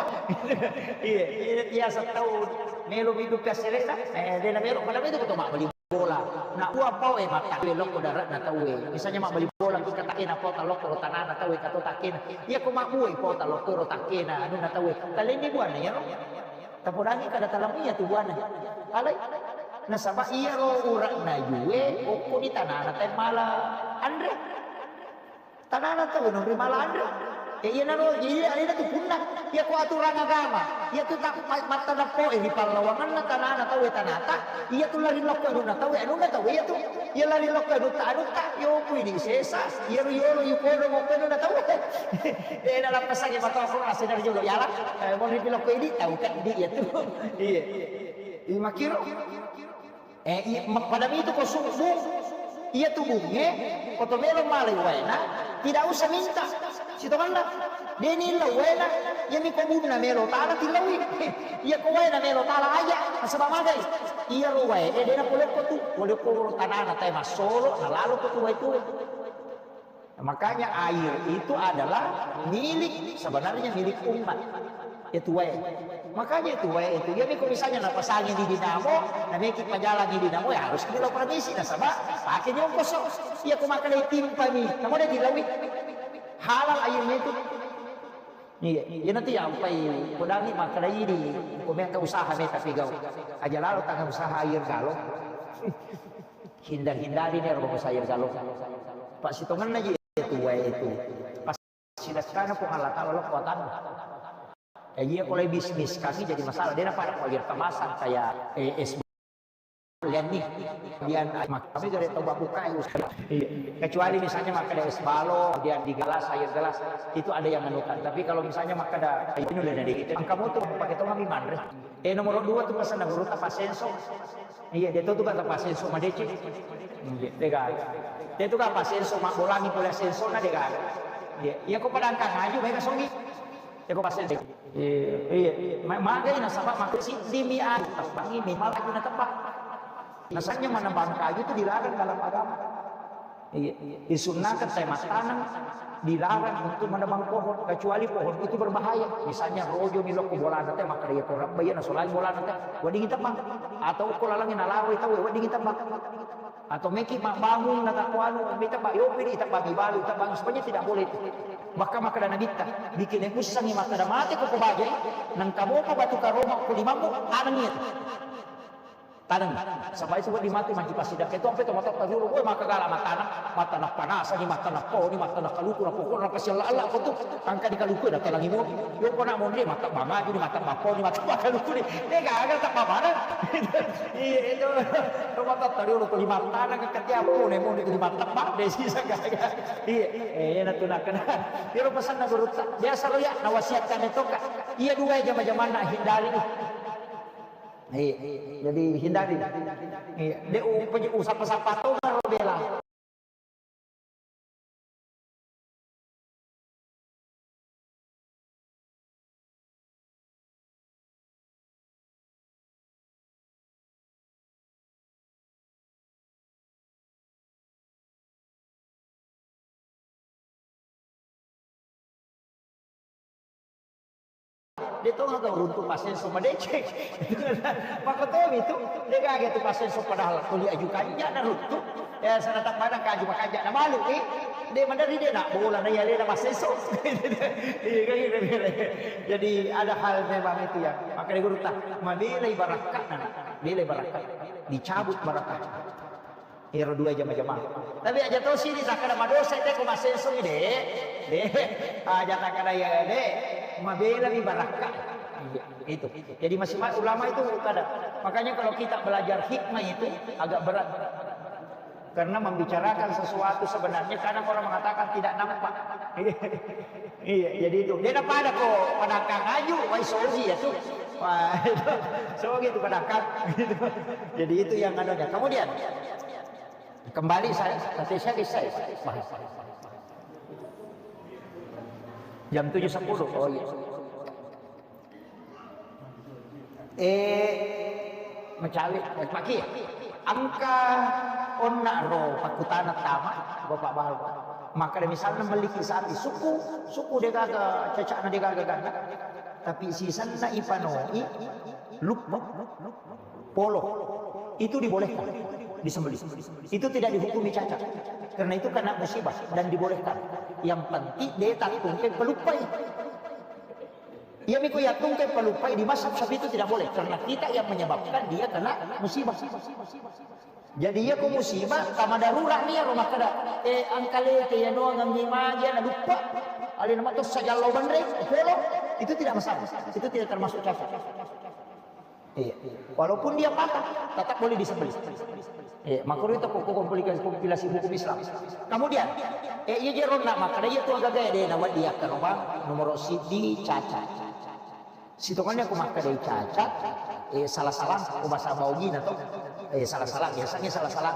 Iya, iya, biasa tau melo midu piasserena, eh, dena melo pada itu ketu mabbali bola. Na ua pau e mata lokko darat na tau e. Misalnya mabbali bola kita takena pau talokko ro tanana tau e kato takena. Iya ko mabbue pau talokko ro takena anu na tau e. Talendi buana ya ro. Tapodangi kada talamui iya tu buana. Alai. Nasaba iyaro ura'na jue okko di tanana tae mala anre. Tanana tau nonri mala anre. E, iya naro, jadi alena tu punna. Iya ko aturan agama. Iya tu tak ma-, matta nappo e ri pallawanganna tanana tau e tanata. Iya tu lari lokko anunna tau e anunna tau e iya tu. Iya lari lokko anutta anutta. Yo pui di sesa. Iya ru yolo yu kodo mokko anunna tau e. Eh, dalam pesan ya, maka aku rasa dari jolo. Ya lah, eh, mau ripilokko ini, tahu kan di ya tuh. Iya. Iya, makiro. Eh, iya, ma-, pada itu ko subuh, iya tubuhnya, ko to melo malai waena, tidak usah minta. Situ kan dah. Dia ini lo waena, ya mi ko bunna melo tala tilawi. Iya ko waena melo tala aja, sebab magai. Iya ro wae, eh, dia na polokko tu, polokko tanana, tai masolo, na lalo ko tu wae tu. Makanya air itu adalah milik, sebenarnya milik umat. Itu wae. Makanya itu wae itu. Jadi kalau misalnya napasangi di dinamo, nameki pajalangi dinamo, ya harus dulu permisi nasaba pakai nyongkoso. Iya, aku makan dari timpa nih. Kamu ada di lawi. Halal airnya itu. Iya, iya nanti yang pai kudangi makan ini. Kau minta usaha minta pegau. Aja lalu tangan usaha air kalau. Hindar-hindari ni ro sayur galung. Pasitongenna ji itu wae itu. Pas silakkana Puang Allah Taala lo kuatanna. Ya, iya, kalau bisnis kami jadi masalah. Dia dapat bayar kemasan kayak, eh, es Lian nih, lian, ah, mak-, kami gare tau babuka, ya, Ustaz. Iya. Kecuali misalnya makan es balok, kemudian di gelas, air gelas, itu ada yang anukan. Tapi kalau misalnya makan ada, ayo, ini udah dari kita. Angka motor pakai tong kami manre. Eh, nomor dua tuh pesan guru tapa senso. Iya, dia tuh tuh kata pasenso madece. Iya, dia kan. Dia tuh kan pasenso mak bolangi pole senso na dia kan. Iya, iya, kok pada angka ngaju baik songi. Eko pasenso. Iya, iya. Ma-, magai nasaba makku siddimi anu tebbangi memang lagi natebba. Nasanya menebang kayu itu dilarang dalam agama. Iya. Disunnakan saya mattaneng dilarang untuk menebang pohon kecuali pohon itu berbahaya. Misalnya rojo ni lokko bolana teh maka dia korang bayar nasolai bolana teh wedding tebang atau ko lalangi nalawai tau wedding tebang. Atau meki mabbangung na takko anu, mita ba yopi di taba bibalu, taba supaya tidak boleh itu. Bahkan makkeda Nabitta, bikin ussangi makkeda mate ko kubajai, nang kamopa batu karoma ko limammu, tanengi itu. Taneng. Sampai itu di mati manci pasti dak itu sampai tomat tak dulu, woi maka gala matanah, matanah panas, ni matanah pau, ni matanah kaluku, na pokokna pasti Allah Allah ko tu, angka di kaluku na talangi mo. Yo ko na mondre mata bangaju ni mata bapau ni mata bakaluku ni. Dega aga tak babana. Iya, itu. Rumah tak tadi orang tuh lima tanah ke ketiak pun, emang itu lima tebak deh sih, saya kagak. Iya, eh, iya, nah, tuh, nah, kena. Iya, lu pesan, nah, guru, tak. Biasa lo ya, nah, wasiatkan itu, Kak. Iya, dua jama-jaman, nah, hindari, nih. Iya, jadi hindari. Iya, dia, uh, penye-, usap-usap patung, nah, lo bela. De to gaga uruntu pasenso madeceng. Makotomi tu, de gaga tu pasenso padahal tuli aju kanja na runtu. Ya, sana tak mana kaju makanja na malu, eh. De madari de nak bola na yale na pasenso. Iya, kan gitu. Jadi ada hal memang itu ya. Makanya guru tak, mabelai barakka, nah, belai barakka. Dicabut barakka. Ero dua jama-jama. Tapi aja to sini takkada madosa te ko masenso de. De. Aja takkada ya de. Mabela mi barakka. Iya, itu. Jadi masih ma-, ulama itu kada. Makanya kalau kita belajar hikmah itu agak berat. Karena membicarakan sesuatu sebenarnya kadang orang mengatakan tidak nampak. Iya, jadi itu. Dia pada ko pada kang aju, wai sogi ya tuh. Wah, itu. Sogi itu pada kang. Jadi itu yang anunya. Kemudian Kembali saya, nanti saya bisa bahas. Jam tujuh sepuluh. Oh iya. Eh, mecawi, pagi. Angka onna ro pakutana tama, Bapak Bapak. Maka misalnya memiliki sapi suku, suku de gaga, cecakna de gaga ganda. Tapi sisanna ipanoi, lupa. Polo. Itu dibolehkan disembelih. Itu tidak dihukumi cacat. Karena itu kena musibah dan dibolehkan. Yang penting dia tak tungke peluppai. Iya miko ya tungke peluppai di mazhab Syafi'i itu tidak boleh karena kita yang menyebabkan dia kena musibah. Jadi iya ko musibah sama darurat nih ya rumah kada. Eh angkale ke ya doang ngambil magi na lupa. Ada nama tuh sajallo bandre, polo. Itu tidak masalah. Itu tidak termasuk cacat. Iya. Walaupun dia patah, tetap boleh disembelih. Iya, makanya itu kok kompilasi, kompilasi hukum Islam. Kemudian, eh, iya jeronna makkada iya tu agaga de na wadi akkaroba nomor sidi cacat. Sitongannya aku makkada cacat, eh, salah-salah, aku bahasa baugina tuh. Eh, salah-salah, biasanya salah-salah.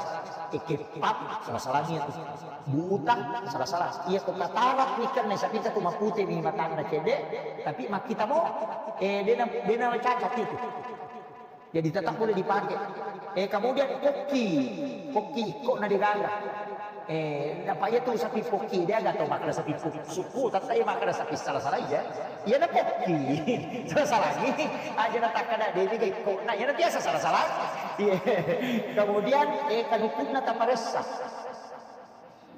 Eh, kepak, salah-salahnya tuh. Buta, salah-salah. Iya, kok katarak ikan nih, tapi kita tuh mapute nih matangna cede, tapi makkita mo, eh, dena, dena cacat itu. Jadi tetap boleh dipakai. Eh, kemudian kokki, kokki kok na degaga. Eh, apa iya tuh sapi kokki, dia gak tahu makan sapi kokki. Suku, tetap iya makan sapi salah-salah ya. Iya na kokki. Salah-salah ini. Aja na tak ada, dia juga kok. Nah, iya na biasa salah-salah. Iya. Kemudian, eh, kanukunna taparessa.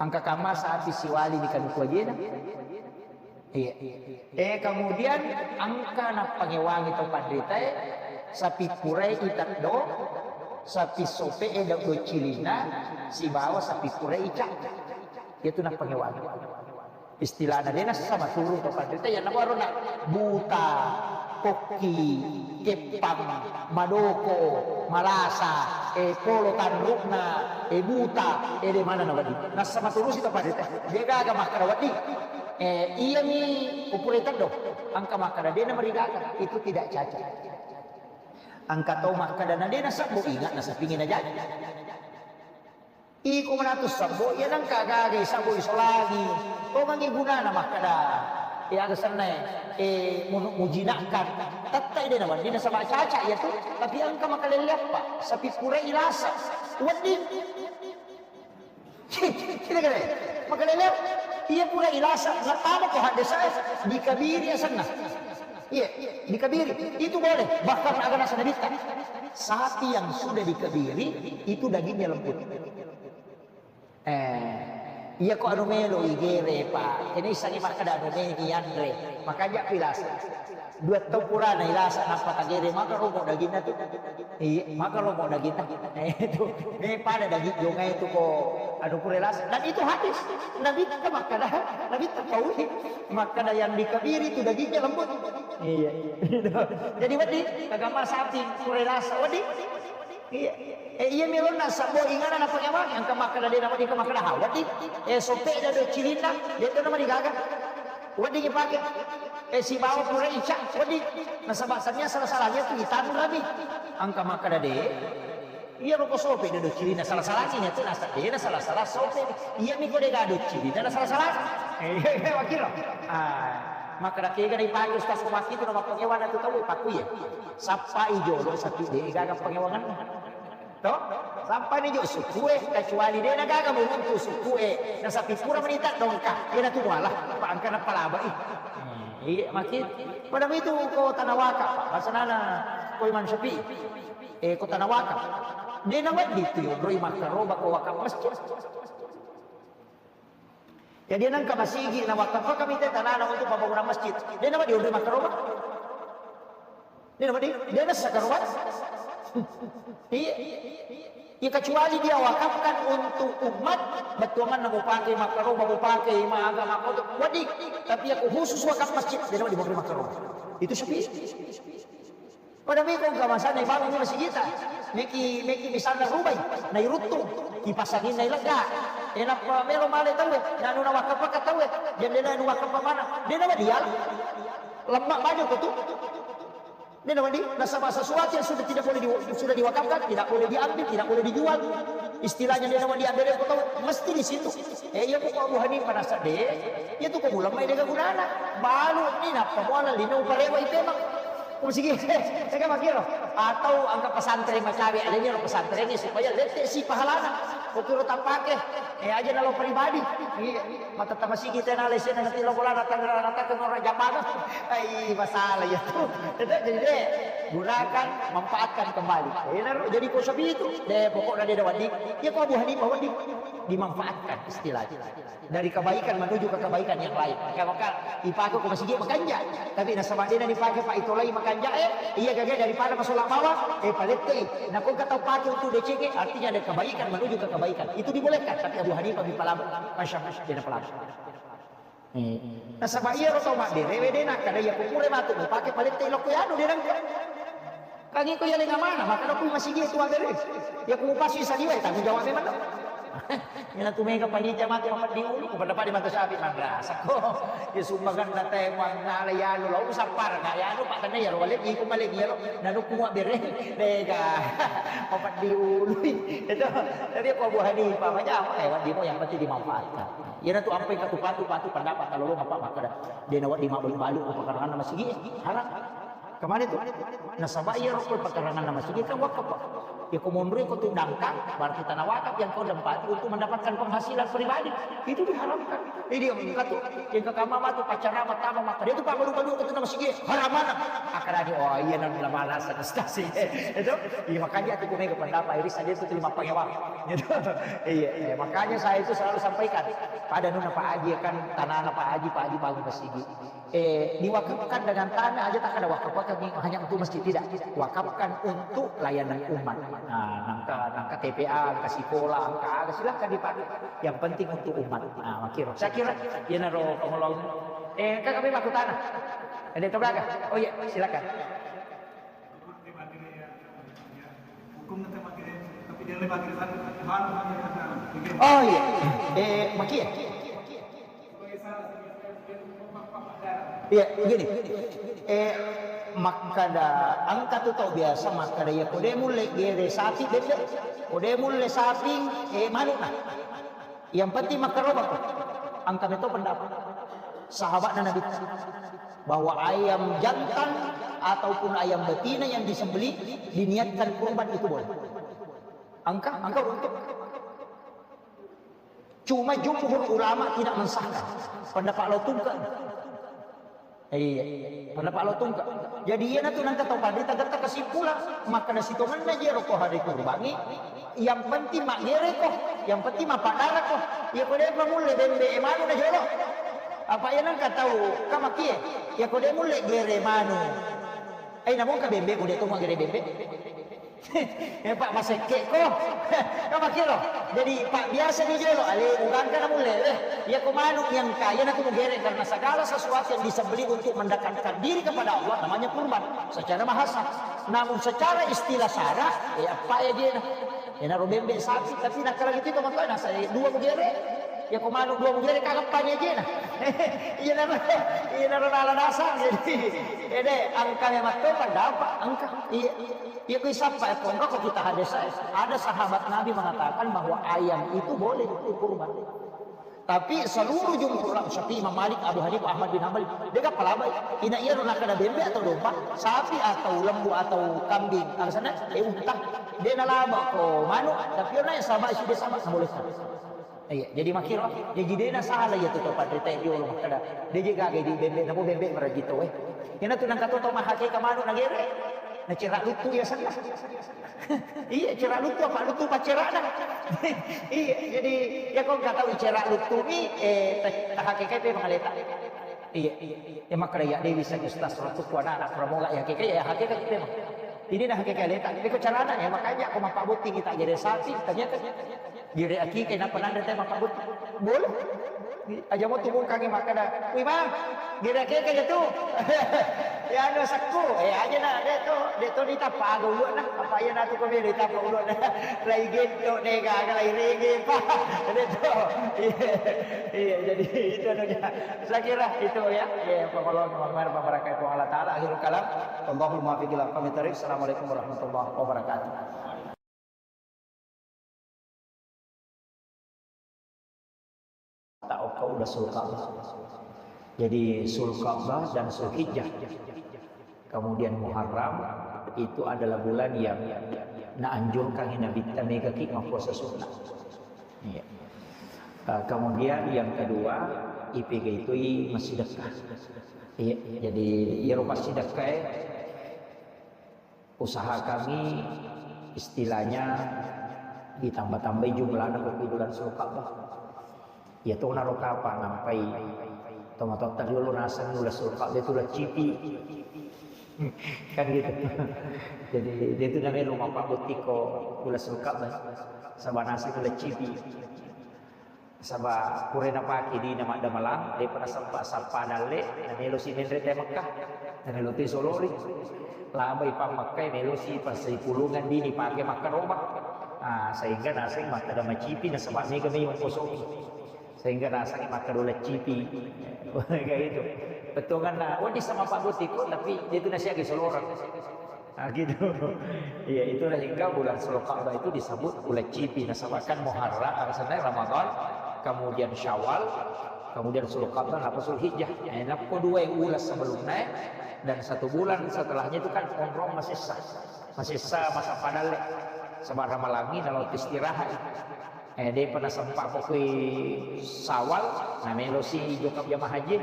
Angka kamma sapi siwali ni kanuku ajena. Iya. Eh, kemudian angka nappangewangi to panritae, sapi purai iteddo, Sapi sope'e dau-, docilinna sibawa sapi pura ica. Iyatu nappangewang. Istilahna de' nassama turu to panrita, iyanna baru'na buta, kokki, keppang, madoko, malasa, e, polo tanru'na, e, buta, e, de' maneng nawedding. Nassama turusi to panrita. De' gaga makkeda wedding. E, iyami upure teddo. Engka makkeda de' namarigaga, itu tidak cacat. Engka tau makkeda na de' nasabbu, inga nasapingi najaji. Iko manatu sabbo, iya nengka gaga sabbo isolangi. Tongengi gunana makkeda, e, aga sennae, e, munu-, mujinakkan. Tettai de' nawedding nasaba caca iyatu, tapi engka makalelle appa, sapi pura ilasa. Wedding. Kita kira, makalelle, iya pura ilasa, nattama ko haddesa, dikabiri asenna. Iya, dikabiri. Itu boleh. Bahkan aga naseng Nabitta, sapi yang sudah dikabiri, itu dagingnya lembut. Eh, iya ko anu melo igere, Pak. Ini sangi makkeda anu melo ianre. Makanya pilasa. Dua tau purana ilasa, nappa tagere, maka romo daginna tu. Iya, maka romo daginna. Eh, itu. Eh, pada daging jongai itu ko anu pura ilasa. Dan itu hadis. Nabitta makkeda, Nabitta paui. Makkeda yang dikabiri itu dagingnya lembut. Iya. Jadi wedding, kagama sapi pura ilasa. Wedding. Iya. Eh, iya melonna sabbo ingana napake maki, engka makkeda de' nawedding, engka makkeda ha, wedding. Eh, sope' dado cilinna, de' to namarigaga. Wedding ipake. Eh, sibawa pura ica, wedding. Nasaba sania sala-salanya tu itanrami. Engka makkeda de'. Iya ro ko sope' dado cilinna sala-salanya tu nasa de' na sala-sala sope'. Iya mi ko de' gado cilinna na sala-sala. Eh, iya, iya, makiro. Ah, makkeda kega na ipake ustaz ko makkitu na mappangewana tu tau, pakku iya. Sappai jolo sapi de' gaga pangewanganna. To? Sappani jo sukue, kecuali de' na gaga muruntu sukue. Na sapi pura menita dongka. Iya na tu muala, pa engka na palabai. Hmm, iya, maki. Pada itu ko tanah wakaf, Pak. Basanana ko Imam Syafi'i. Eh, ko tanah wakaf. De' na wedding tu yonroi makkaroba ko wakaf masjid. Jadi nengka masigi na wakafakami te tanana untuk pembangunan masjid. De' na wedding onroi makkaroba. De' na wedding, de' nassa karoba. Iya. Ya, kecuali dia wakafkan untuk umat, bettuanganna mupake makkaroba, mupake maga makkoto, wedding. Tapi ya khusus wakaf masjid, de' na wedding onroi makkaroba. Itu Syafi'i. Pada meko engka masana ibangun masigita. Meki, meki misalna rubai, nairuttung, kipasanginna ilegga. E nappa melo male tauwe, nanu nawakkapakka tauwe, jendela nu wakkapa mana. De' nawedding diala. Lemma baju ko tu. De' nawedding, nasaba sesuatu yang sudah tidak boleh di-, sudah diwakafkan, tidak boleh diambil, tidak boleh dijual. Istilahnya de' nawedding diambil ko tau, mesti di situ. Eh, iya ko Abu Hanifah nasa de', iya tu ko ulama de' gaga gunana. Balu ni nappa muala lino uparewa ipemang. Ko masigi, saya kan makiro. Atau angka pesantren macawe, alenya ro pesantren ni supaya lette si pahalana. Ko kiro tampake, eh, aja nalo pribadi. Iya, mata tamasigi tena lesena nanti lo bolana tangerang rata ke ngora jamana. Ai, masalah ya tu. Jadi de', gunakan, manfaatkan kembali. Eh, naro, jadi ko sapi itu, de', pokoknya de' nawedding. Ya ko Abu Hanifah wedding, dimanfaatkan istilahnya. Dari kebaikan menuju ke kebaikan yang lain. Maka, maka ipake ko masigi makanja. Tapi nasaba de' na dipake pa itolai makanja, eh, iya gaga daripada masola bawa, eh, palettei. Nah, ko kata pake untuk decenge, artinya ada kebaikan menuju ke kebaikan. Itu dibolehkan, tapi Abu Hanifah mipalama, Masya Allah, de' napalama. Eh. Nasaba iya ro tau mabbere, de' nakkeda iya ko pura matu mupake palettei lokko yanu de' nengka. Kan iko yaleng amana, makkeda ku masigi tu mabbere. Ya ku mupasui saliwai, tanggung jawab memang. Ina tu mega panitia matu mapeddi ulu, ku pada-pada mata sapi madrasah ko. Ya sumbangan na te mangala yanu lo usappar na yanu, pak tanda ya lo wale iko male ya lo nanu ku mabbere. Mega. Mapeddi ulu. Itu. Tapi ko Abu Hanifah, apa jam? Eh, wedding mo yang penting dimanfaatkan. Iyana tu ampai katu patu, patu pendapat kalau lo apa makkeda. De' nawedding mabbalu-balu ko pakaranganna masigi, haram. Kemana tu? Nasaba iya ro ko pakaranganna masigi kan wakaf, Pak. Ya ko monroi ko tu dangkang, berarti tanah wakaf yang kau tempati untuk mendapatkan penghasilan pribadi. Itu diharamkan. Jadi yang katu, yang kekama matu pacara pertama makkeda de' tu pabbalu-balu ko tu masigi, haram mana? Akan ada, oh iya, nang lama alasan, ustaz. Itu, iya, makanya aku mega pendapat, iri saja itu terima pengewang. Gitu. Iya, iya, makanya saya itu selalu sampaikan, pada nuna Pak Haji kan, tanana Pak Haji, Pak Haji bangun masigi. Eh, diwakafkan dengan tanah aja tak ada wakaf-wakaf ini hanya untuk masjid, tidak. Wakafkan untuk layanan umat. Nah, nangka, nangka T P A, nangka sekolah, nangka aga, silahkan dipakai. Yang penting untuk umat. Nah, makiro. Saya kira, ya naro pengolong. Eh, kakak memang aku tanah. Ada itu gaga? Oh iya, silakan. Oh iya, eh, makia. Iya, begini. Eh, makkada engka tu tau biasa makkada, iya ko de mulle gere sapi bebbe, ko de mulle sapi, eh, manuk na. Yang penting makkarobako. Engka meto pendapat sahabatna Nabi bahwa ayam jantan ataupun ayam betina yang disembelih diniatkan kurban itu boleh. Engka, engka untuk. Cuma jumhur ulama tidak mensahkan. Pendapat lo tungke. Iya. Pendapat lo tungke. Jadi iya natu nangka tau padri tagatta kesimpulan. Maka nasi tongenna jero ko hari kurbangi. Yang penting mak gere ko. Yang penting mak padara ko. Iya ko de mulle bembe e manu na jolo. Apa iya nangka tau kamakie. Iya ko de mulle gere manu. Eh namun ka bembe ko de to mak gere bembe. Eh, Pak, masekke ko. Kan makkiro. Jadi, Pak, biasa ni jolo, ale, ugangka na mulle, eh. Iya ko manuk yang kaya na tu mugere karena segala sesuatu yang disembelih untuk mendekatkan diri kepada Allah namanya kurban secara bahasa. Namun secara istilah sara, eh, apa ya dia? Enaro bembe sapi, tapi nak lagi itu teman-teman, nah, saya dua mugere. Iya ko manuk dua mugere, kagappa ni aja nah. Iya naro, iya naro nala nasang, jadi, ede, angka memang to, pendapat, angka. Iya. Iya, kui sappa, eh, pongka ko kita hadis, eh, ada sahabat Nabi mengatakan bahwa ayam itu boleh untuk kurban. Tapi seluruh jumhur ulama, Syafi'i, Imam Malik, Abu Hanifah, Ahmad bin Hanbal, de gaga palaba. Ina iya ro nakada bembe atau domba, sapi atau lembu atau kambing, alasannya, eh, unta, de nalaba ko manuk, tapi ona yang sama, sudah sama, boleh. Iya, jadi makkiro, jadi dena salah iya tu to panrita jolo makkada. De je gaga di bembe, namo bembe marajito, eh. Ina tu nangka to, to mahake ka manuk nagere. Na cera luttu iya sanna. Iya, cera luttu apa luttu pacerana. Iya, jadi ya ko nggak tahu cera luttu ni, eh, ta-, tahake kai pe mangaleta. Iya, iya. Ya makkada ya Dewi sa ustaz ratu ku anak-anak pramoga ya hakikat, ya hakikat itu memang. Ini nah hakikat leta. Ini ko carana ya, makanya aku mapabotting kita jadi sapi, ternyata Gere akike nappa nanre te mappabbotting. Boleh. Aja mo tubungkangi makkeda, "Wih, Bang, gere akike aja tu." Ya anu sekku, eh aja na, de to, de to ditappa aga ulu'na, apa iya natu ko bere ditappa ulu'na. Lai gento de gaga lai rege pa. De to. Iya, iya, jadi itu anunya. Saya kira itu ya, ya, pengolong, pengorban, pemberkatan Allah Ta'ala. Akhirul kalam. Wallahul muwaffiq ila aqwamit thariq. Assalamualaikum warahmatullahi wabarakatuh. Ta'okka ula Sulka'bah. Jadi Sulka'bah dan Sulhijjah. Kemudian Muharram itu adalah bulan yang naanjurkan Nabitta mega ki mappuasa sunnah. Iya. Eh, kemudian yang kedua, ipega itu i massidekka. Iya, jadi iyaro massidekka e Usaha kami istilahnya ditambah-tambahi jumlahna ko bulan Sulka'bah. Iya to naro kapang nampai tomatoatta riolo naseng ula Sulka'bah itu ula cipi. Kan gitu. Jadi dia itu namanya rumah Pak Butiko ula Sulka'bah. Saba naseng ula cipi. Saba pura napake dina maddamelang, depa nasempa sappa dalle, namelosi menre te Mekkah, namelo te solori. Labai pa Mekkah, melosi passai pulungan dini pake makkaroba. Ah, sehingga naseng makkeda macipi, nasaba mega mai mengkosongi. Sehingga naseng makkeda ula cipi. Kayak itu. Bettuanganna, wedding sama Pak Botiko, tapi dia itu nasihat ke solorang. Ah, gitu. Iya, itulah hingga bulan Sulka'bah itu disebut bulan cipi. Nasaba kan Muharram, alasannya Ramadan, kemudian Syawal, kemudian Sulka'bah, apa Sulhijjah. Eh, nappo dua ulas sebelumnya dan satu bulan setelahnya itu kan onrong masessa. Masessa masa padalle. Sebab Ramalangi kalau istirahat. Eh, depa nasempa ko kui Sawal, namelosi jokap jamaah haji.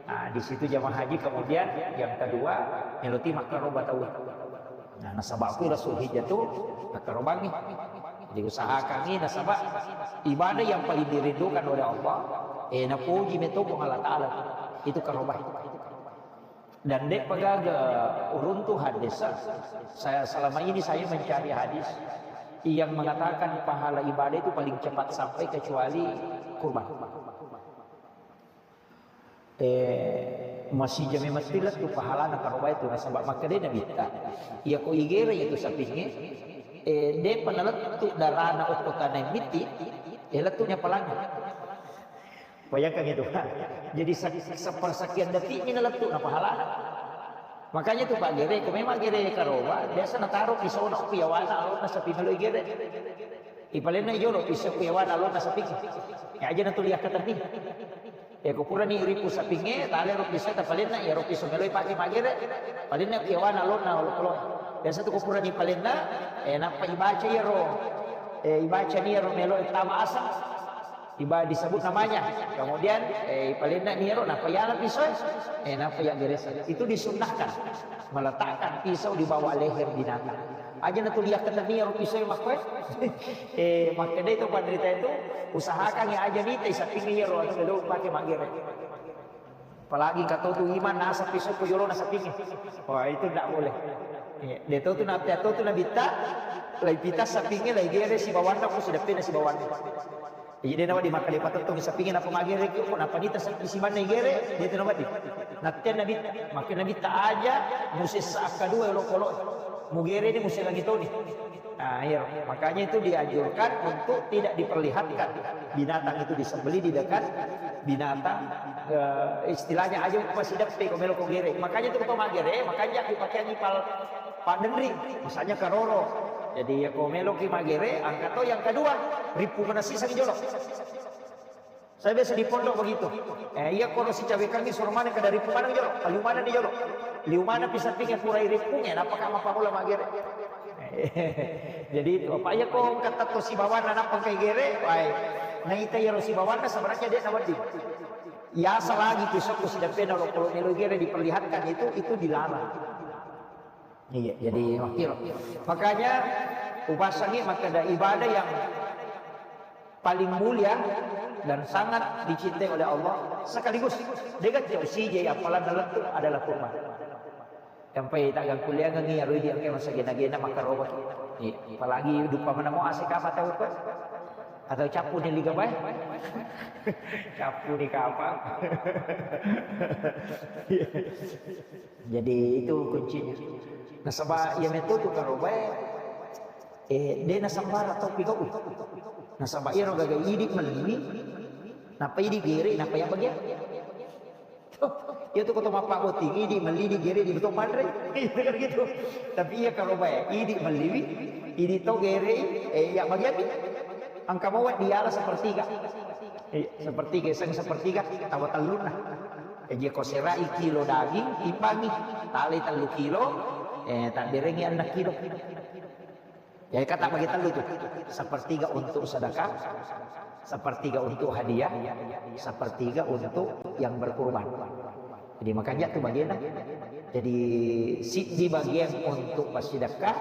Nah, di situ jamaah haji kemudian yang kedua, meloti makkaroba tau. Nah, nasaba kui Rasul Hijjah tu makkarobangi. Jadi usahakangi nasaba ibadah yang paling dirindukan oleh Allah, eh, napuji meto Puang Allah Ta'ala. Itu karoba. Dan de'pa gaga uruntu hadis. Saya, selama ini saya mencari hadis yang mengatakan pahala ibadah itu paling cepat sampai kecuali kurban. Eh, masija memang lettu pahalana karoba itu, nasaba makkedai Nabitta, iya ko igere itu sapingnge, eh, de'pa nalettu darana okko tanae mitti, eh, lettunya pahalana. Bayangkan itu, Pak. Jadi sa-, sepersekian detiknya nalettu na pahalana. Makanya itu, Pak, gere, ko memang gere karoba, biasa nataro pisona okko yawana alona sapi melo igere. Ipalenna jolo pisau ku yawana alona sapi. Ya aja natuli akkatenni. Ya ko purani rippu sapingnge, tale ro pisau tapalenna, ya ro pisau meloi pake magere. Palenna ku yawana alona olo-olo. Biasa tu ko purani palenna, eh, nappa ibaca iya ro, eh, ibaca ni ro melo tama asang. Iba disebut namanya. Kemudian, eh, ipalenna ni ro, nappa yana pisau, eh, nappa ya geresa. Itu disunnahkan. Meletakkan pisau di bawah leher binatang. Aja natuli akkatenni ro pisau makkoe. Eh, makkedai to panrita itu, usahakan ya aja nitai sapingnge iyaro atau dulu pakai magere. Apalagi engka to tu iman nasab pisau ko jolo nasapingnge. Wah, itu ndak boleh. Iya, de to tu na-, de to tu Nabitta, lai pita sapingnge, lai gere sibawanna ko sideppena sibawanna. Jadi de nawedding makkeda patettong sapingnge nappa magere ki, ko nappa nita sappi simanna igere, de tu nawedding. Nattea Nabitta, makkeda Nabitta aja musessa akkadua olokolo. Mugere ni muselangi toni. Nah, iya, makanya itu dianjurkan untuk tidak diperlihatkan binatang itu disembelih di dekat binatang, eh, istilahnya aja upasideppe ko melo ko gere. Makanya itu ko magere, makanya dipakai pal-, paddenring, misalnya karoro. Jadi ya ko melo ki magere, angka to yang kedua, rippu mana siseng jolo. Saya biasa di pondok begitu. Eh, iya, kalau si cawe kami suruh mana ke dari mana jolo, kayu mana di jolo. Liu mana bisa pikir pura iri punge, apa kamu apa mula magere. Jadi itu, apa iya kok kata to si bawana nappa kai gere, wai. Nah, ita iya si bawana sebenarnya dia sama di. Ya, selagi pisau ku sudah pena lo kalau melo gere diperlihatkan itu, itu dilarang. Iya, jadi makkiro. Makanya upasangi makkeda ibadah yang paling mulia dan sangat dicintai oleh Allah sekaligus dengan jauh sije yang paling dalam itu adalah kurma. Sampai tak kuliah ngi arui dia ke masa gena-gena makaroba. Iya, apalagi dupa mana mau asik apa tahu kan? Atau capu ni liga bae? Capu ni kapang. Jadi itu kuncinya. Nasaba iya metu tu karobae, eh, de nasambara tau pigau. Nasaba iyaro gaga idi melliwi, napa idi gere, napa yang bagian. Iya tu koto mappa botting, idi melli di gere di betul manre. Itu kan gitu. Tapi iya karobae, idi melliwi, idi to gere, eh, yang bagian ni. Angka mawat diala sepertiga. Eh, sepertiga, sang sepertiga, tawa tellunna. Jadi ko serai kilo daging, timbangi, talai tellu kilo, eh, tabberengi enneng kilo. Jadi kata bagi tellu tu, sepertiga untuk sedekah, sepertiga untuk hadiah, sepertiga untuk yang berkurban. Jadi makanya tu bagian. Jadi siddi bagian untuk pasidekah,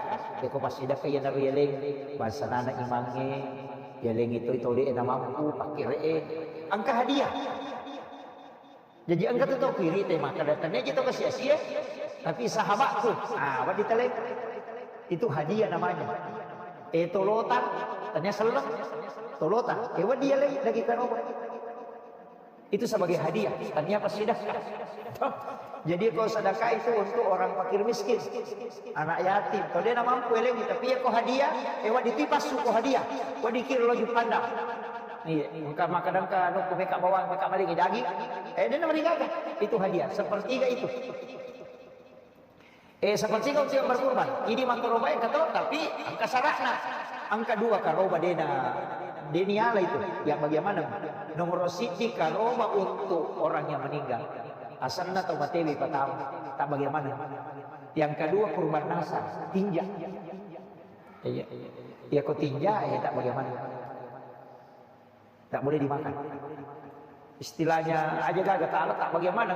ya ko pasidekah ya naru yeleng, bahasa nana imange, yeleng itu itu dia mampu pakai re, angka hadiah. Jaji engka tu tau kiri te maka datang aja tau sia-sia, tapi sahabatku, ah, apa ditaleng? Itu hadiah namanya. Eh, tolota, tanya seleng, tolota, eh, wadi ya lagi, lagi karoba. Itu sebagai hadiah, tanya apa sedekah. Jadi kalau sedekah itu untuk orang fakir miskin. Anak yatim, kalau dia mampu elengi, tapi ya ko hadiah, eh, wadi tipas ko hadiah, wadi kira lo jupanda. Iya, engka makkadang ka anu, ku meka bawang, meka maling daging. Eh, dia nama digaga. Itu hadiah, sepertiga itu. Eh, sepertiga untuk yang berkurban. Ini makroba yang kata, tapi angka syaratna. Angka dua karoba dena, deniala itu. Yang bagaimana? Nomor siji karoba untuk orang yang meninggal. Asanna tau matewi pertama. Tak bagaimana? Yang kedua kurban nasar, tinja. Iya. Iya, ko tinja, eh, tak bagaimana? Tak boleh dimakan. Istilahnya aja gaga tak, tak bagaimana?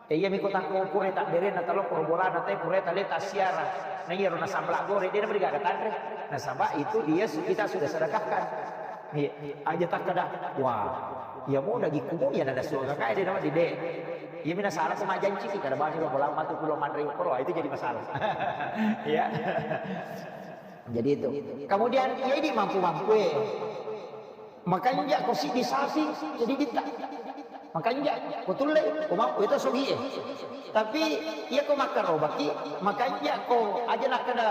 Eh, iya, miko tak pura tak berena, talo pura bolana, tapi pura tak leta siara. Nah, iya, rona sambal goreng, dia beri gaga tanre. Nasaba itu dia su-, kita sudah sedekahkan. Iya, aja tak kada. Wah. Iya mo dagikku mo, iya nada suaka kae de' nama dide. Iya mina salah ko majanci ki, kada bani lo bola matu pulo manre koro, itu jadi masalah. Iya. Jadi itu. Kemudian iya idi mampu-mampu e. Makanja ko siddi sapi, jadi ditta. Makanja ko tulle, ko mampu itu sogi e. Tapi iya ko makkarobaki, makanja ko aja nakkeda,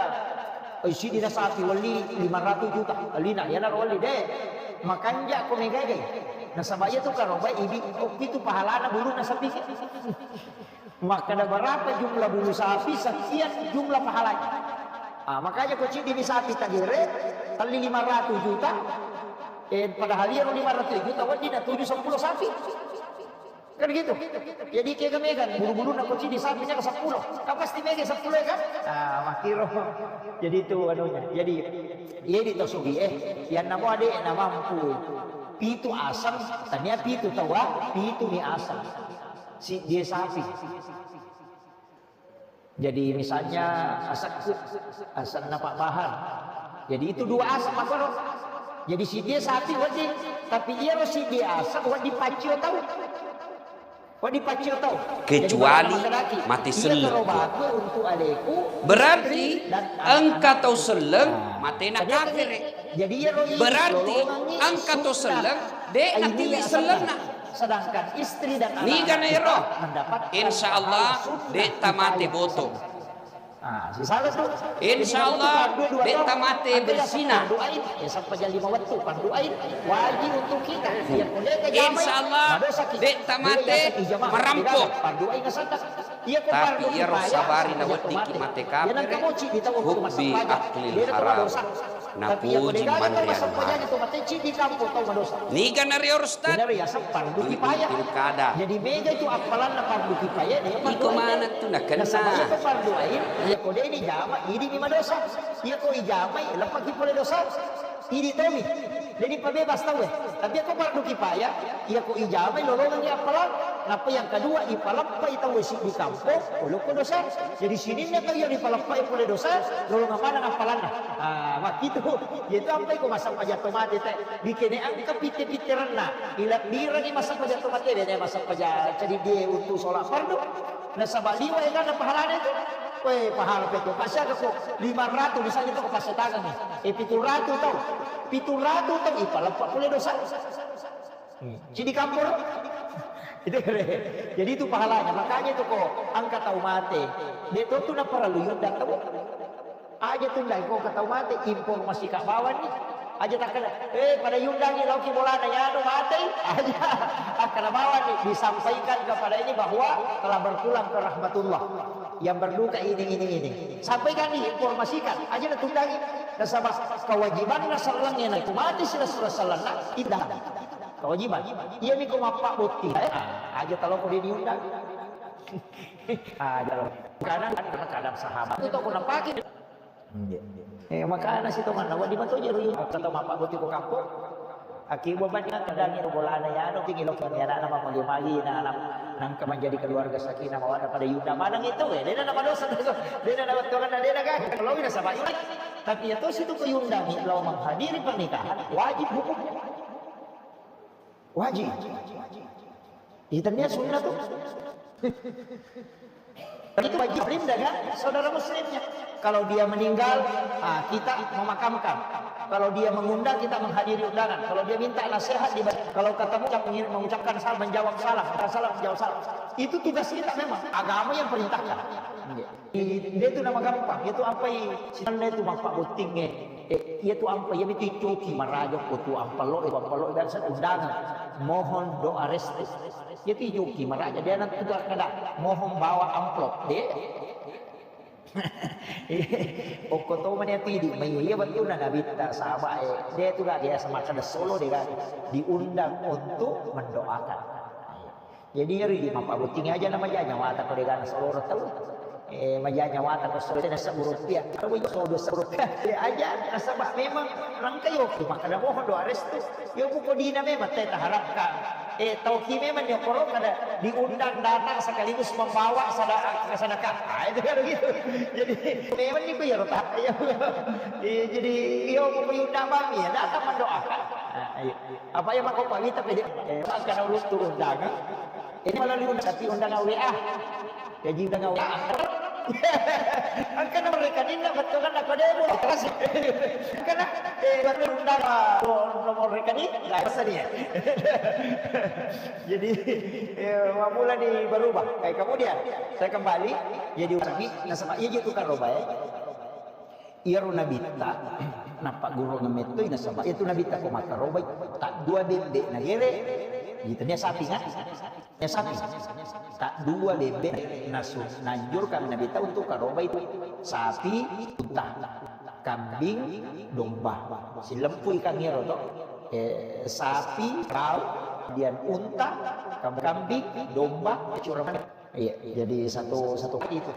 "Oi, siddi na sapi welli lima ratus juta, wellina, iyanaro welli de." Makanja ko megagai. Nasaba iya tu karobai idi, okki tu pahalana buluna sapi. Makkeda berapa jumlah bulu sapi, sekian jumlah pahalanya. Ah, makanya ko ciddi ni sapi tagere, telli lima ratus juta, eh, padahal iyaro lima ratus juta wedding na tuju seppulo sapi. Kan gitu. Jadi kega megan, bulu-buluna ko ciddi sapinya ke seppulo. Kan pasti mega seppulo ya kan? Ah, makkiro. Jadi itu anunya. Jadi, iya di to sugi, eh. Yang nama ade na mampu. Pitu aseng, tania pitu tawa, pitu mi aseng. Siddi sapi. Jadi misalnya asekku, asenna Pak Bahar. Jadi itu dua aseng makkoro. Jadi siddi sapi wedding, tapi iyaro siddi aseng wedding paccio tau. Wedding paccio tau. Jadi kecuali mati selleku. Berarti engka tau selleng matena kafere. Jadi iyaro i berarti lolongengngi engka tau selleng de' natiwi sellenna. Sedangkan istri dan anak-anak kita mendapatkan pahala sunnah kifayah. Niga na ero? Insya Allah de' tamate boto. Ah, sisala tu. Insya Allah de' tamate bersina. Fardu ain, ya, sampai jam lima waktu fardu ain wajib untuk kita. Ya, boleh ke jamaah, insya Allah madosa kita. De' tamate merampok. Fardu ain. Tapi iyaro sabari na weddikki mate kafere, hubbi aklil haram. Napuji manre anu. Niga na ero, Ustaz? Pilkada. Jadi mega itu appalanna fardu kifayah, iko maneng tu nakenna. Nasaba iyako fardu ain, iyako de' ni jama, idi mi madosa. Iyako ijamai, leppaki pole dosa. Idi tomi. Jadi pabebas tauwe. Tapi iyako fardu kifayah, iyako ijamai lolongengngi appalang. Nappa yang kedua, ipaleppai tauwe siddi kampong, polokko dosa. Jadi sininna tau iya ripaleppai pole dosa, lolongeng maneng appalanna. Ah, makkitu. Iyatu ampai ko massempajang to mate te. Dikene engka pitte-pitterenna. Ilebbirengngi massempajang to mate, de' na massempajang ceddi die untu' sholat fardu. Nasaba liwa egana pahalana itu. Weh, pahala pe to. Pasiaga ko lima ratus misalnya to ko passatangengngi. Eh, pitu ratus tau. Pitu ratus tau ipaleppa pole dosa. Hmm. Ceddi kamporo. Itu kere. Jadi itu pahalanya. Makanya itu ko engka tau mate. De' to tu naparellu yundang tau. Aja tundai ko engka tau mate, informasi ka bawang ni. Aja takkeda, "Eh, pada yundangi laoki bolana, yanu matei." Aja. Akkeda bawang ni, disampaikan kepada ini bahwa telah berpulang ke rahmatullah. Yang berduka ini, ini, ini. Sampaikan ni, informasikan. Aja natundangi. Nasaba kewajibanna sellengnge na ku mate sila sura sellenna, indah. Kewajiban. Iya mi ko mappabbotting. Eh, aja talo ko de' diundang. Aja lo. Kadang, kadang sahabat itu tau ko napake. Eh, makana sitongenna wedding matojero yundang. Engka tau mappabbotting ko kampong. Aki bobani kadangi ro bolana yanu, tinggi lo kami anakna mamagi-magi, na anak nangka menjadi keluarga sakinah mawaddah pada yundang maneng itu, eh, de' na madosa, de' na wettuanna, de' na gaga. Kalau ina sabai. Tapi ya to situ ko yundangi lao menghadiri pernikahan, wajib hukumnya. Wajib. Di tania sunnah tu. Itu wajib dengan saudara muslimnya. Kalau dia meninggal, ah, kita memakamkan. Kalau dia mengundang, kita menghadiri undangan. Kalau dia minta nasihat, diba-, kalau ketemu, mengucapkan salam, menjawab salam, salam, menjawab salam. Itu tugas kita memang. Agama yang perintahkan. Iya. Iya, itu nama gampang. Itu ampai sininna itu mappabbottingnge. Eh, iya tu ampai, iya mitu ijoki maraja ko tu ampello, eh, ampello biasa undangan. Mohon doa restu. Iya tu ijoki maraja, de' na tu kada mohon bawa amplop, de'. Okko to mani ati di, mai iya wettunna nabitta sahabat, eh, de' tu gaga biasa makkeda solo, de' gaga diundang untuk mendoakan. Jadi iyaro idi mappabbotting aja na maja nyawata ko de' gaga nasoloro tau. Eh, maja nyawata ko soro na sebbu rupiah. Tau ijo soro sebbu rupiah. Eh, aja nasaba memang rangka yoki makkeda mohon doa restu. Yo buko dina memang te taharapkan. Eh, tauki memang nyokoro kada diundang datang sekaligus membawa sada-, kesedekah. Ah, itu kan begitu. Jadi memang ni ko iyaro ta-, iya. Eh, jadi yo buko undang mami ya datang mendoakan. Ah, iya. Apa ya, mako pawita pede? Eh, pas kana uluttu undangan. Ini melalui undang, tapi undangan W A. Jadi undangan W A. Engka nomor rekening, betul kan, aku demo. Terus. Engka na, eh, baru undangan, nomor rekening, lah, pesan ya. Jadi, eh, mula di berubah. Eh, kemudian, saya kembali, jadi ulangi, nasaba iya je tu karoba, ya. Iyaro nabitta, napaggurungeng mettoi nasaba iyatu nabitta ko makkarobai, taddua bebbe nagere, iya tania sapi kan? Ya sapi. Taddua bebbe nasu-, nanjurkan nabitta untuk karobai sapi, unta, kambing, domba. Silempui kan iyaro to. Eh, sapi, kau, kemudian unta, kam-, kambing, domba, curang. Iya, jadi satu, satu itu.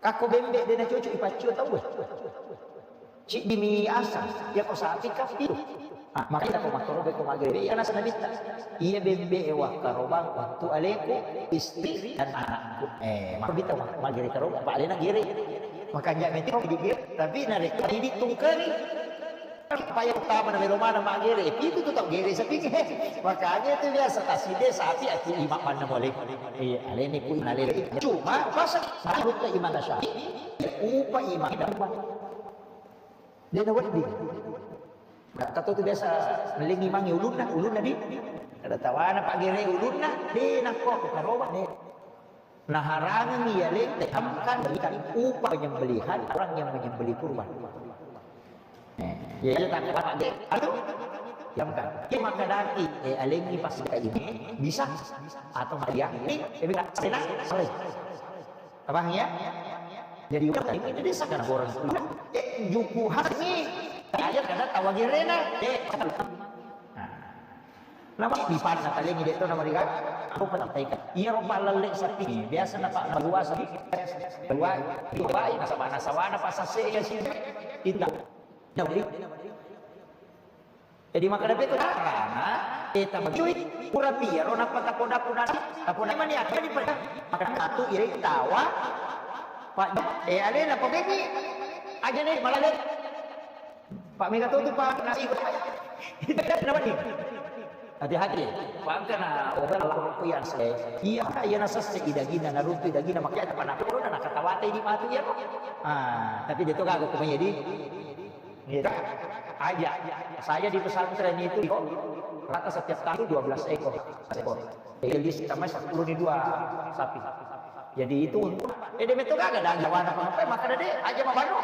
Akko bembe de nacoco ipaccio tauwe. Ciddimi asa, iya ko sapi kapi. Ah, makanya ko makkoro ko magere, iya nasa nabitta. Iya bembe e wakkarobang untuk aleku, istri dan anakku. Eh, maka bita magere karoba, apa alena gere. Makanya meti di gere, tapi narekko di tungkeri. Apa yang utama na melo mana magere, eh, pitu tu tau gere sapinge. Makanya itu biasa taside sapi ati ima panna boleh. Iya, aleni ku ina lele. Cuma pas menurut Imam Syafi'i, upa ima dan upa. Dia na wedding. Nah, tato tu biasa meleng imangi ulunna, ulunna di. Ada tawana pagere ulunna, de nakko karoba de. Naharangengi yaleng, diharamkan berikan upah penyembelihan orang yang menyembelih kurban. Eh, ya, ya, tak apa, deh. Aduh, diharamkan. Dia makkadaki, eh, alengi pas ini bisa atau dia ini, eh, bisa, sena, sorry. Apa ya? Jadi, udah, ini dia sakar orang. Eh, juku hasmi, aja kada tawa gerena, eh, nah. Nama dipanna talengi de to nama riga. Aku pernah taikan. Iya roba lele sapi. Biasa napa dua sapi. Dua, dua, nasaba nasawana pasase ya sih. Tidak. Jadi, jadi maka dapat itu karena kita bagi pura piaro napa tapoda-poda. Tapoda mani apa di pada. Maka satu iri tawa. Pak, eh, alena pokoknya aja nih malah deh. Pak Mega tuh, tuh, Pak, nasi. Kenapa nih? Hati-hati. Bangkana orang orang yang saya. Iya, iya nasesse idagina naruntu idagina makanya teman aku udah nakatawate di matu ya. Ah, tapi dia tuh kagak kumanya di. Gitu. Aja. Saya di pesantren itu kok rata setiap tahun dua belas ekor. Ekor. Jadi sama sepuluh di dua sapi. Jadi itu untuk, eh, dia metto gaga dah, jawana apa, apa, maka dia aja mabano.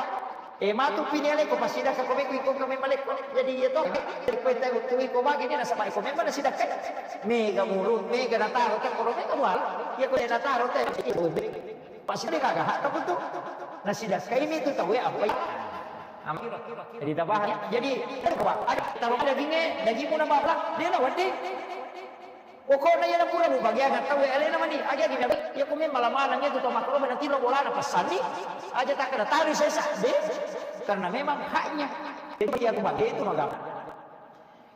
Eh, matu pini aleko, pas sidakka ko beko, iko kami maleko. Jadi, iya to, jadi ko ita utu iko bagi ni nasaba iko memang nasidakka. Mega murung, mega nataro, tak koro mega wala. Iya ko nataro, tak itu. Pas dia gaga hak apa tu? Nasidakka ini tu tahu ya apa ya? Am-, jadi tabah. Jadi, ada taruh dagingnya, dagingmu nambah lah. Dia nak wedding. Pokokna iyana pura mubagiangeng tauwe alena mani, aja gini, ya kumi malam-malam itu to makro menanti lo bolana pesanni, aja tak kena taruh saya sah, deh. Karena memang haknya. Jadi aku bagi itu magam.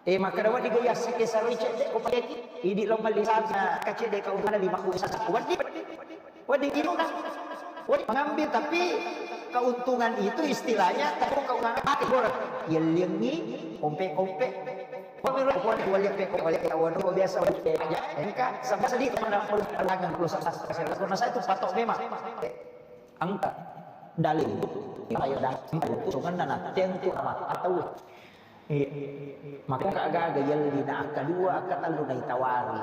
Eh, maka dapat digaya sike saroi cedek ko pagi. Idi lo mali sana kacedek kau mana lima puluh satu. Wadi, wadi gimana? Wadi mengambil, tapi keuntungan itu istilahnya tapi keuntungan hati orang. Yellingi, kompe-kompe. Pamiro ko wali, wali pe ko wali, awan ko biasa wali pe aja. Engka sebab sedih mana perlu alangan kalau sasa sasa. Karena saya itu patok memang. Engka dalil itu. Ayo dah, itu sungan dan ateng tu amat atau. Iya. Maka kak gaga yelli na akka dua, akka tellu na itawari.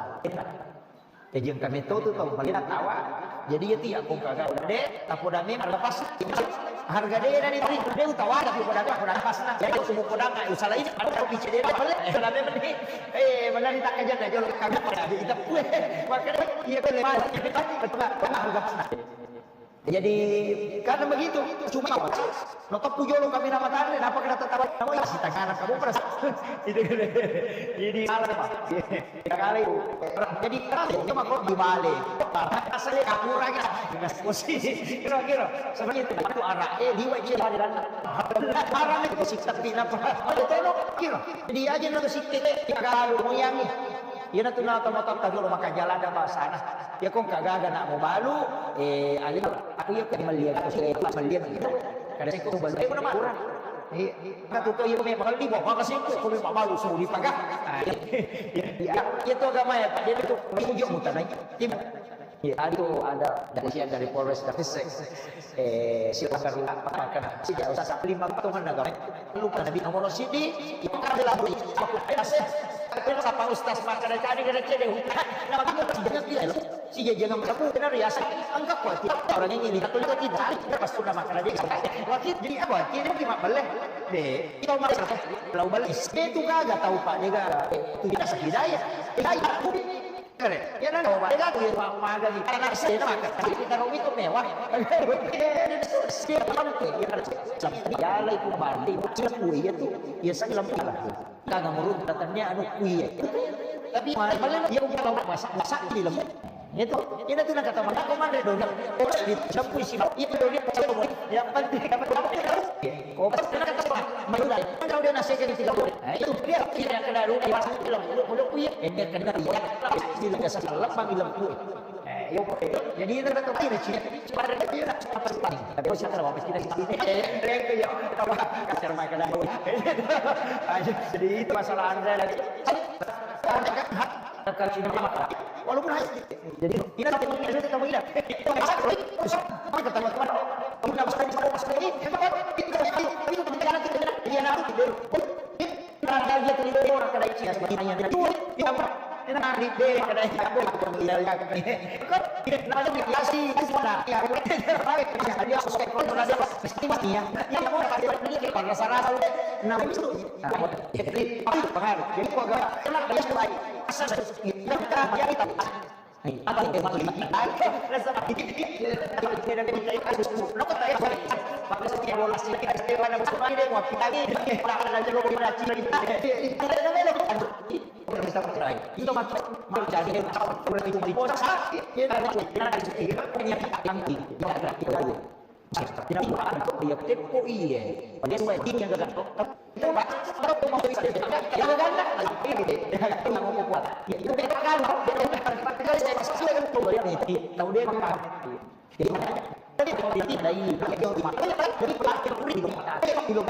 Jaji engka metto tu tau malena tawa. Jadi iya tiya ko engka gaga de, tapoda memang lepas. Harga de na ni tadi de utawa tapi poda apa, poda lepas na. Jadi aku semua poda nggak usah ini, aku tahu pice de apa le. Salah memang ni. Eh, benar ni tak kerja dah jolo kami pada di tepu. Makanya iya ko lepas. Betul, betul, harga pas na. Jadi karena begitu, cuma no teppu jolo kami nama tadi, kenapa kena tertawa? Nama isi tangan kamu perasaan. Itu kan. Jadi salah, Pak. Tiga kali. Jadi terus cuma kok di balik. Asal kapurangi. Posisi kira-kira seperti itu. Itu arah, eh, liwat je balik dan arah itu si tapi kenapa? Ada tolong kira. Jadi aja nanti si tiga kali moyangi. Iyana tu natomo-tomo jolo maka jalan dan bahasana. Ya kong kagaga nak mau balu, eh, alim aku ya kan melihat aku sudah melihat gitu. Kada sih kong balu, eh, mana kurang. Iya, kata tu, iya, memang kali bawa kasih tu, kami bawa baru suruh dipakai. Ah, iya, iya, iya, itu agama ya, Pak. Dia tu, dia tunjuk mutanai. Tim. Iya, itu ada dari, dari Polres Gresik. Eh, silakan, apa, kan? Sejak usah satu lima tu mana kau? Lupa Nabi nomor sini, itu kan adalah beri. Aku kasih. Aku sama Ustaz maka dari tadi kena cedek. Nama kamu masih jangan bilang. Si jajangan kamu kena riasan. Enggak kuat. Orang yang ini aku lihat tidak. Pas sudah makan dia. Wakil jadi apa? Kira cuma boleh. Deh, kita masalah. Lau balik. Itu kagak tahu, Pak, dia kagak. Itu kita sehidayah. Hidayah. Kare, ya, nang, oh, wale, kan, ya, ma-, maga, gitu. Karena saya, maka, tapi kita, rumah itu mewah. Dia, dia, dia, dia, ya, kan, ya, kan, ya, lah, itu, balik, itu, ya, tuh, ya, saya, lah, itu. Kagak, menurut katanya, anu, kuya. Tapi, malah, malah, dia, udah, masak, masak, di lembut. Itu, ini tuh, nak, kata, mana, kau, mana, dong, oh, di, sampui, si, itu, dong, dia, yang penting, yang penting, Ko pas kena kata, "Mai urai." Kan kau dia nasi kan tiga bulan. Eh, itu dia tidak kena rugi, pas itu bilang, "Lu, lu, iya." Ini kena dia. Pasti lu biasa salah, panggil aku. Eh, yo, jadi itu tetap aja sih. Pada dia nak apa sih paling? Tapi saya kalau habis kita sih. Eh, itu ya. Apa? Kasar mai kena. Aja, jadi itu masalah Anda lagi. Ada kan hak, hak sini apa? Walaupun hanya sedikit. Jadi, kita satu menit, kita tahu tidak. Kita masak, terus, apa kata teman-teman? Kamu nggak masak, kita masak lagi. Kita kan, kita, kita, kita, kita, kita, kita, dia naruh di dulu. Nah, dia tuh, dia orang kena isi, ya, sebenarnya. Dia tuh, dia apa? Dia naruh di dulu, kena isi, apa, aku bilang, iya, iya, iya. Kan, nah, dia dikasih, itu mana? Ya, dia, dia, dia, dia, dia, mesti mati, ya. Ya, mau pakai, dia, dia, rasa-rasa, udah. Nah, itu, nah, jadi, apa, pengaruh. Jadi, gua gak, kenapa dia suka? Asal, dia, dia, dia, dia, Iya, teppo iye. Padahal wae dini yang gagal. Itu, Pak, itu mau bisa. Iya, gagal. Ini, ini mau kuat. Ya, itu beda kan, beda kan. Padahal saya masih sudah kan, tuh, ya, nih, tahu dia mah. Jadi, tadi kalau dia tidak ini, dia jauh di mata. Jadi, pelatih, ini, ini, ini, ini,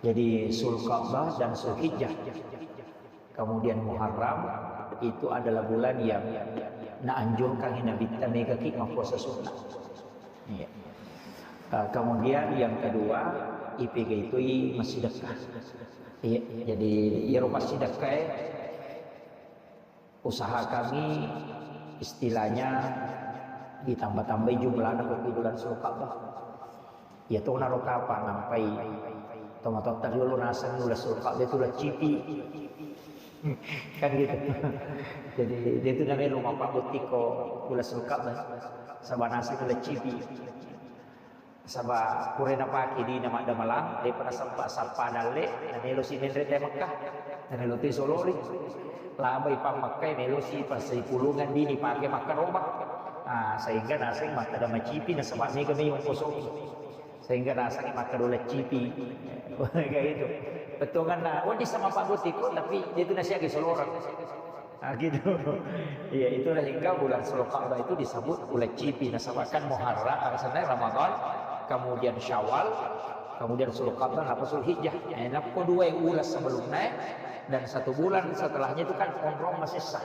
Jadi Zulqa'dah dan Zulhijjah, kemudian Muharram, itu adalah bulan yang naanjurkan Nabitta megaki mappuasa sunnah. Iya. Eh, kemudian yang kedua, ipega itu i massidekka. Iya, jadi iyaro passidekka e usahakangngi istilahnya ditambah-tambahi jumlahna ko bulan Zulqa'dah. Iya to naro kapang nampai tomatoatta riolo naseng bulan Zulqa'dah itu uleng cipi. Kan gitu. Jadi dia itu namanya rumah Pak Butiko bulan Zulqa'dah. Saba naseng uleng cipi. Saba pura napake dina maddamelang, depa nasempa sappa dalle, namelo si menre te Mekkah, namelo tu solori. Labai pa Mekkah, melo si passipulungan dini pake makkaroba. Ah, sehingga naseng makkeda macipi, nasaba mega mai ongkosoki. Sehingga naseng makkeda uleng cipi. Kayak gitu. Betonganna, oh, di sama Pak Butiko, tapi dia itu nasihat ke Solorang. Ah, gitu. Iya, itulah hingga bulan Zulqa'dah itu disebut uleng cipi. Nasaba kan Muharram, alasannya Ramadan, kemudian Syawal, kemudian Zulqa'dah, apa Zulhijjah. Eh, nappa dua uleng sebelumnya, dan satu bulan setelahnya itu kan onrong masessa.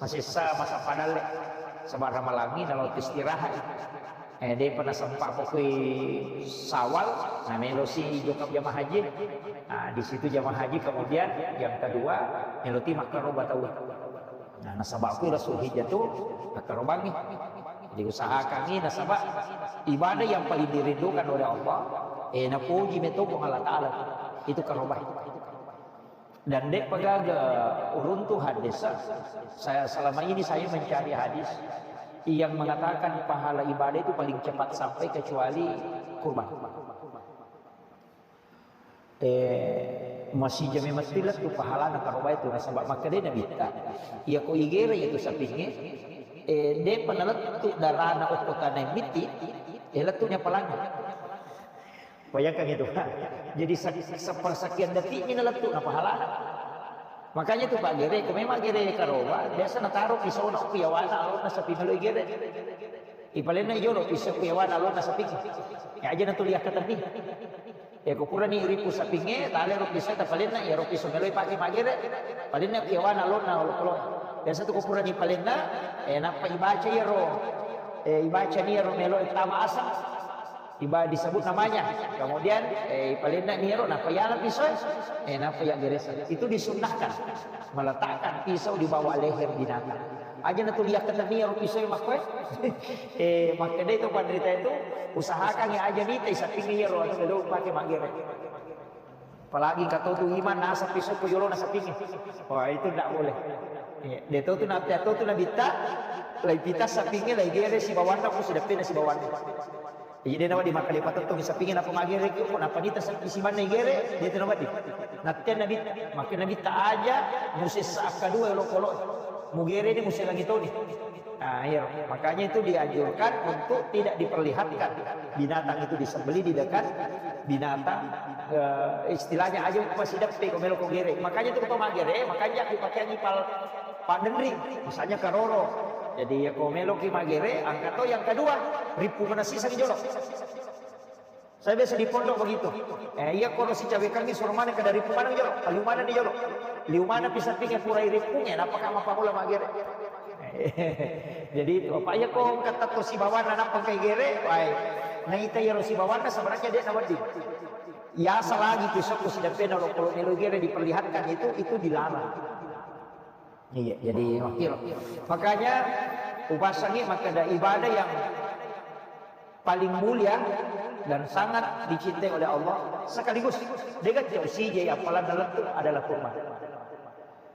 Masessa masa padalle. Sebab ramalangi dalam istirahat. Eh, depa nasempa pokoi Sawal, namelo si jokap jamaah haji. Nah, di situ jamaah haji kemudian yang kedua, melo ti makkaroba tau. Nah, nasaba ku Rasul Hijjah tu makkarobangi. Jadi usahakangi nasaba ibadah yang paling dirindukan oleh Allah, eh, napuji meto Puang Allah Ta'ala. Itu karoba. Dan de'pa gaga uruntuhan desa. Saya selama ini saya mencari hadis yang mengatakan pahala ibadah itu paling cepat sampai kecuali kurban. Eh, masih jame mesti lettu pahalana karoba itu nasaba makkeda Nabitta. Iya ko igere itu sapinge, eh, de'pa nalettu darana okko tanah miti, eh, lettunya pelangi. Bayangkan itu, Pak. Jadi se-, sepersekian detiknya nalettu na pahalana. Makanya itu Pak gere, ko memang gere karoba, biasa nataro pisona ku yawana alona sapi melo gere. Ipalenna jolo pisau ku yawana alona sapi. Ya aja natuli akkatenni. Ya ko purani ripu sapinge, tale ro pisau ta palenna, ya ro pisau melo pake magere. Palenna ku yawana alona olo-olo. Biasa tu ko purani palenna, eh, nappa ibaca ya ro. Eh, ibaca ni ya ro melo tama asang. Iba disebut namanya. Kemudian, eh, palenna ni ro, napa ya pisau, eh, napa ya geresa. Itu disunnahkan. Meletakkan pisau di bawah leher binatang. Aja na tu lihat kata ni ro pisau makko, eh. Eh, makanya itu penderita itu usahakan ya aja ni teh sapi ni ro atau lo pakai magere. Apalagi engka to tu iman naseng pisau ko jolo naseng pinge. Wah, itu ndak boleh. Iya, de to tu na-, de to tu Nabitta, lai pita sapinge, lai gere sibawanna ko sidappena sibawanna. Jadi de nawa di makkeda patetto sapinge napa magere ko, napa nita sapi simanna igere, de tu nawa di. Natte Nabitta, makke Nabitta aja musessa akkadua olokolo. Mugere ni muselangi toni. Nah, iya. Makanya itu dianjurkan untuk tidak diperlihatkan binatang itu disembelih di dekat binatang, eh, istilahnya aja upasidappe ko melo ko gere. Makanya itu ko magere, makanya dipakai ipal pandenri, misalnya karoro. Jadi ya ko melo ki magere, angka to yang kedua, ripu manasisa jolo. Saya biasa di pondok begitu. Eh, iya, kalau si cawe kami suruh mana ke dari mana jolo, liu mana di jolo. Liu mana bisa tinggi pura iri punya, apa kamu apa mula magere. Jadi itu, apa ya kok kata tuh si bawana apa kayak gere, baik. Nah, itu ya si bawana sebenarnya dia sama di. Ya, selagi besok ku sudah pernah kalau melo gere diperlihatkan itu, itu dilarang. Iya, jadi makiro. Makanya upasangi maka ada ibadah yang paling mulia dan sangat dicintai oleh Allah sekaligus dengan C J apalan dalam itu adalah kurban.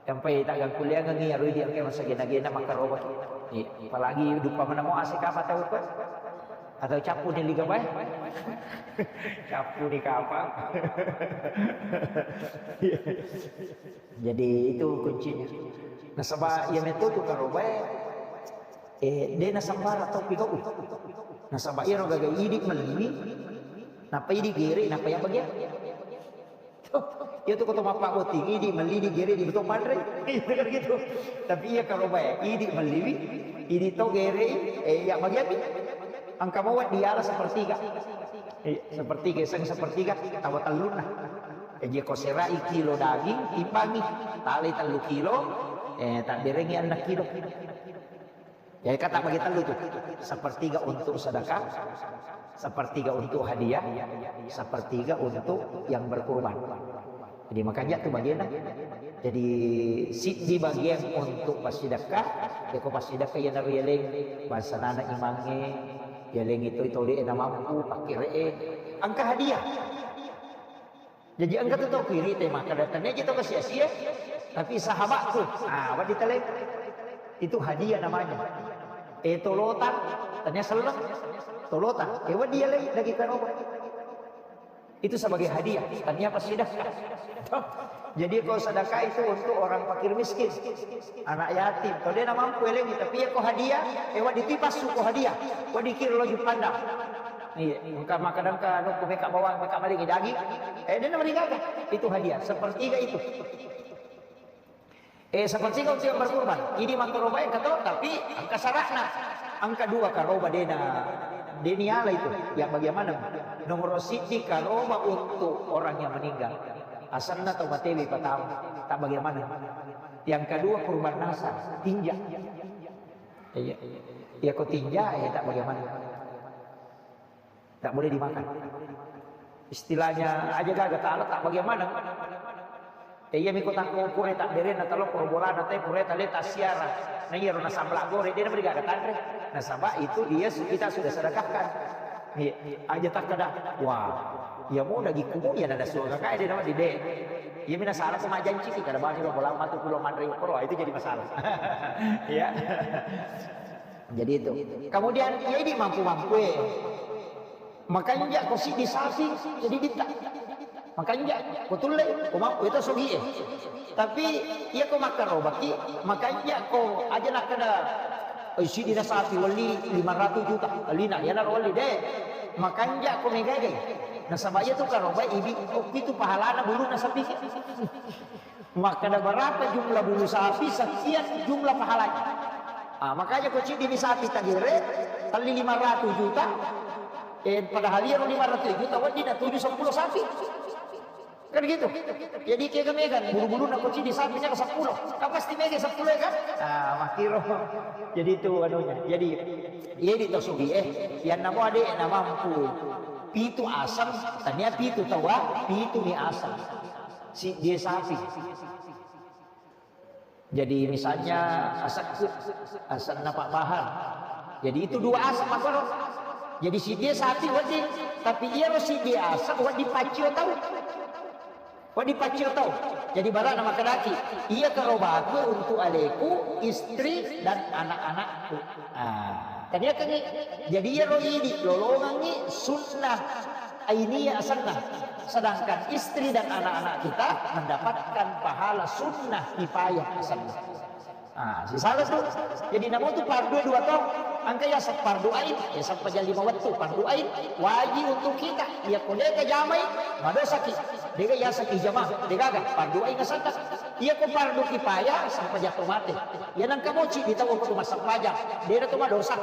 Sampai tak gangkuliangan ni arui di angkai masa gena-gena maka roba. Iya, apalagi dupa mana mau asik apa tahu kan? Atau capu ni liga bae? Capu ni kapang. Jadi itu kuncinya. Nasaba iya metu tu karobae, eh, de nasambara tau pigau. Nasaba iya ro gaga idi melliwi, napa idi gere, napa iya bagian. Iya tu koto mappa botting, idi melli di gere di betul panre. Itu kan gitu. Tapi iya karobae, idi melliwi, idi to gere, eh, iya bagian. Angka bawa diala sepertiga. Eh, sepertiga, sang sepertiga, tawa tellunna. Jadi ko serai kilo daging, timbangi, talai tellu kilo, eh, tabberengi enneng kilo. Jadi kata bagi tellu tuh, sepertiga untuk sedekah, sepertiga untuk hadiah, sepertiga untuk yang berkurban. Jadi makanya tuh bagian. Jadi siddi bagian untuk pasidekah, ya ko pasidekah ya naru yeleng, bahasa nana imange, yeleng itu itu dia mampu, pakai re, angka hadiah. Jadi engka tu tau kiri te maka datang aja tau sia-sia, tapi sahabatku, ah, apa ditaleng? Itu hadiah namanya. Eh, tolotang, tanya seleng, tolotang. Eh, wadi ya lagi, lagi karoba. Itu sebagai hadiah, tanya apa sedekah. Jadi kalau sedekah itu untuk orang fakir miskin, anak yatim. Kalau dia mampu elengi, tapi ya kau hadiah, eh, wadi tu pasu kau hadiah, wadi kira lo jupanda. Iya, engka makan engka anu, ku meka bawang, meka maling daging. Eh, dia nama digaga. Itu hadiah, sepertiga itu. Eh, sepertiga untuk yang berkurban. Ini makaroba yang kata, tapi angka syaratnya. Angka dua karoba dena, deni ala itu. Yang bagaimana? Nomor siti karoba untuk orang yang meninggal. Asanna tau matewi patau. Tak bagaimana? Yang kedua kurban nasar, tinja. Iya. Ya kau tinja, ya tak bagaimana. Tak boleh dimakan. Istilahnya aja gaga ta'ala tak bagaimana. Eh, iya miko takko pura tak berena talo pura bolana te pura tale tak siara. Nah, iya rona sambla gore dia boleh gaga tanre. Nasaba itu dia su-, kita sudah sedekahkan. Iya, aja tak kada. Wah, iya mau daging kumu ya nada suara kayak dia nama di de. Iya mina salah sama janji sih kada bani lo bola matu pulau mandre koro itu jadi masalah. Iya. Jadi itu. Kemudian ya ini mampu-mampu eh. Makanja ko siddi sapi, jadi ditta. Makanja ko tulle, ko mampu itu sogi eh. Tapi iya ko makarobaki, makanja ko aja nakkada, "Oi, siddi na sapi welli lima ratus juta." Lina, yana ro welli de. Makanja ko megagai. Nasaba iya tu karoba ibi, oh, itu pahalana bulu na sapi. Makkada berapa jumlah bulu sapi, sekian jumlah pahalanya. Ah, makanya ko ciddi ni sapi tagere, telli lima ratus juta, eh, padahal iyaro lima ratus juta, wedding na tuju seppulo sapi. Kan gitu. Jadi kega mega, bulu-bulu na ko ciddi sapi na seppulo. Kan pasti mega seppulo ya kan? Ah, makiro. Jadi itu anunya. Jadi, iya di tosugi eh. Yang namo ade na mampu. Pitu asam, tania pitu tawa, pitu mi asam. Si dia sapi. Jadi misalnya asekku, asenna Pak Bahar. Jadi itu dua asek makkoro. Jadi siddi sapi wedding, tapi iyaro siddi asek wedding paccio tau. Wedding paccio tau. Jadi barana makkedaki, iya karobaku untuk aleku, istri dan anak-anakku. Ah, tadi akan jadi iyaro idi lolongangi sunnah Ainiyah asenna. Sedangkan istri dan anak-anak kita mendapatkan pahala sunnah kifayah asenna. Ah, sisala tu. Jadi namo tu fardu dua to. Engka yaseng fardu ain, ya sampajang lima wettu fardu ain wajib untuk kita. Iya ko deka jamai, madosaki. Deka yaseng ijama, degaga fardu ain asenna. Iya ko fardu kifayah, sampajang to mate. Iya nangka moci di tau ko massempajang, dera to madosa.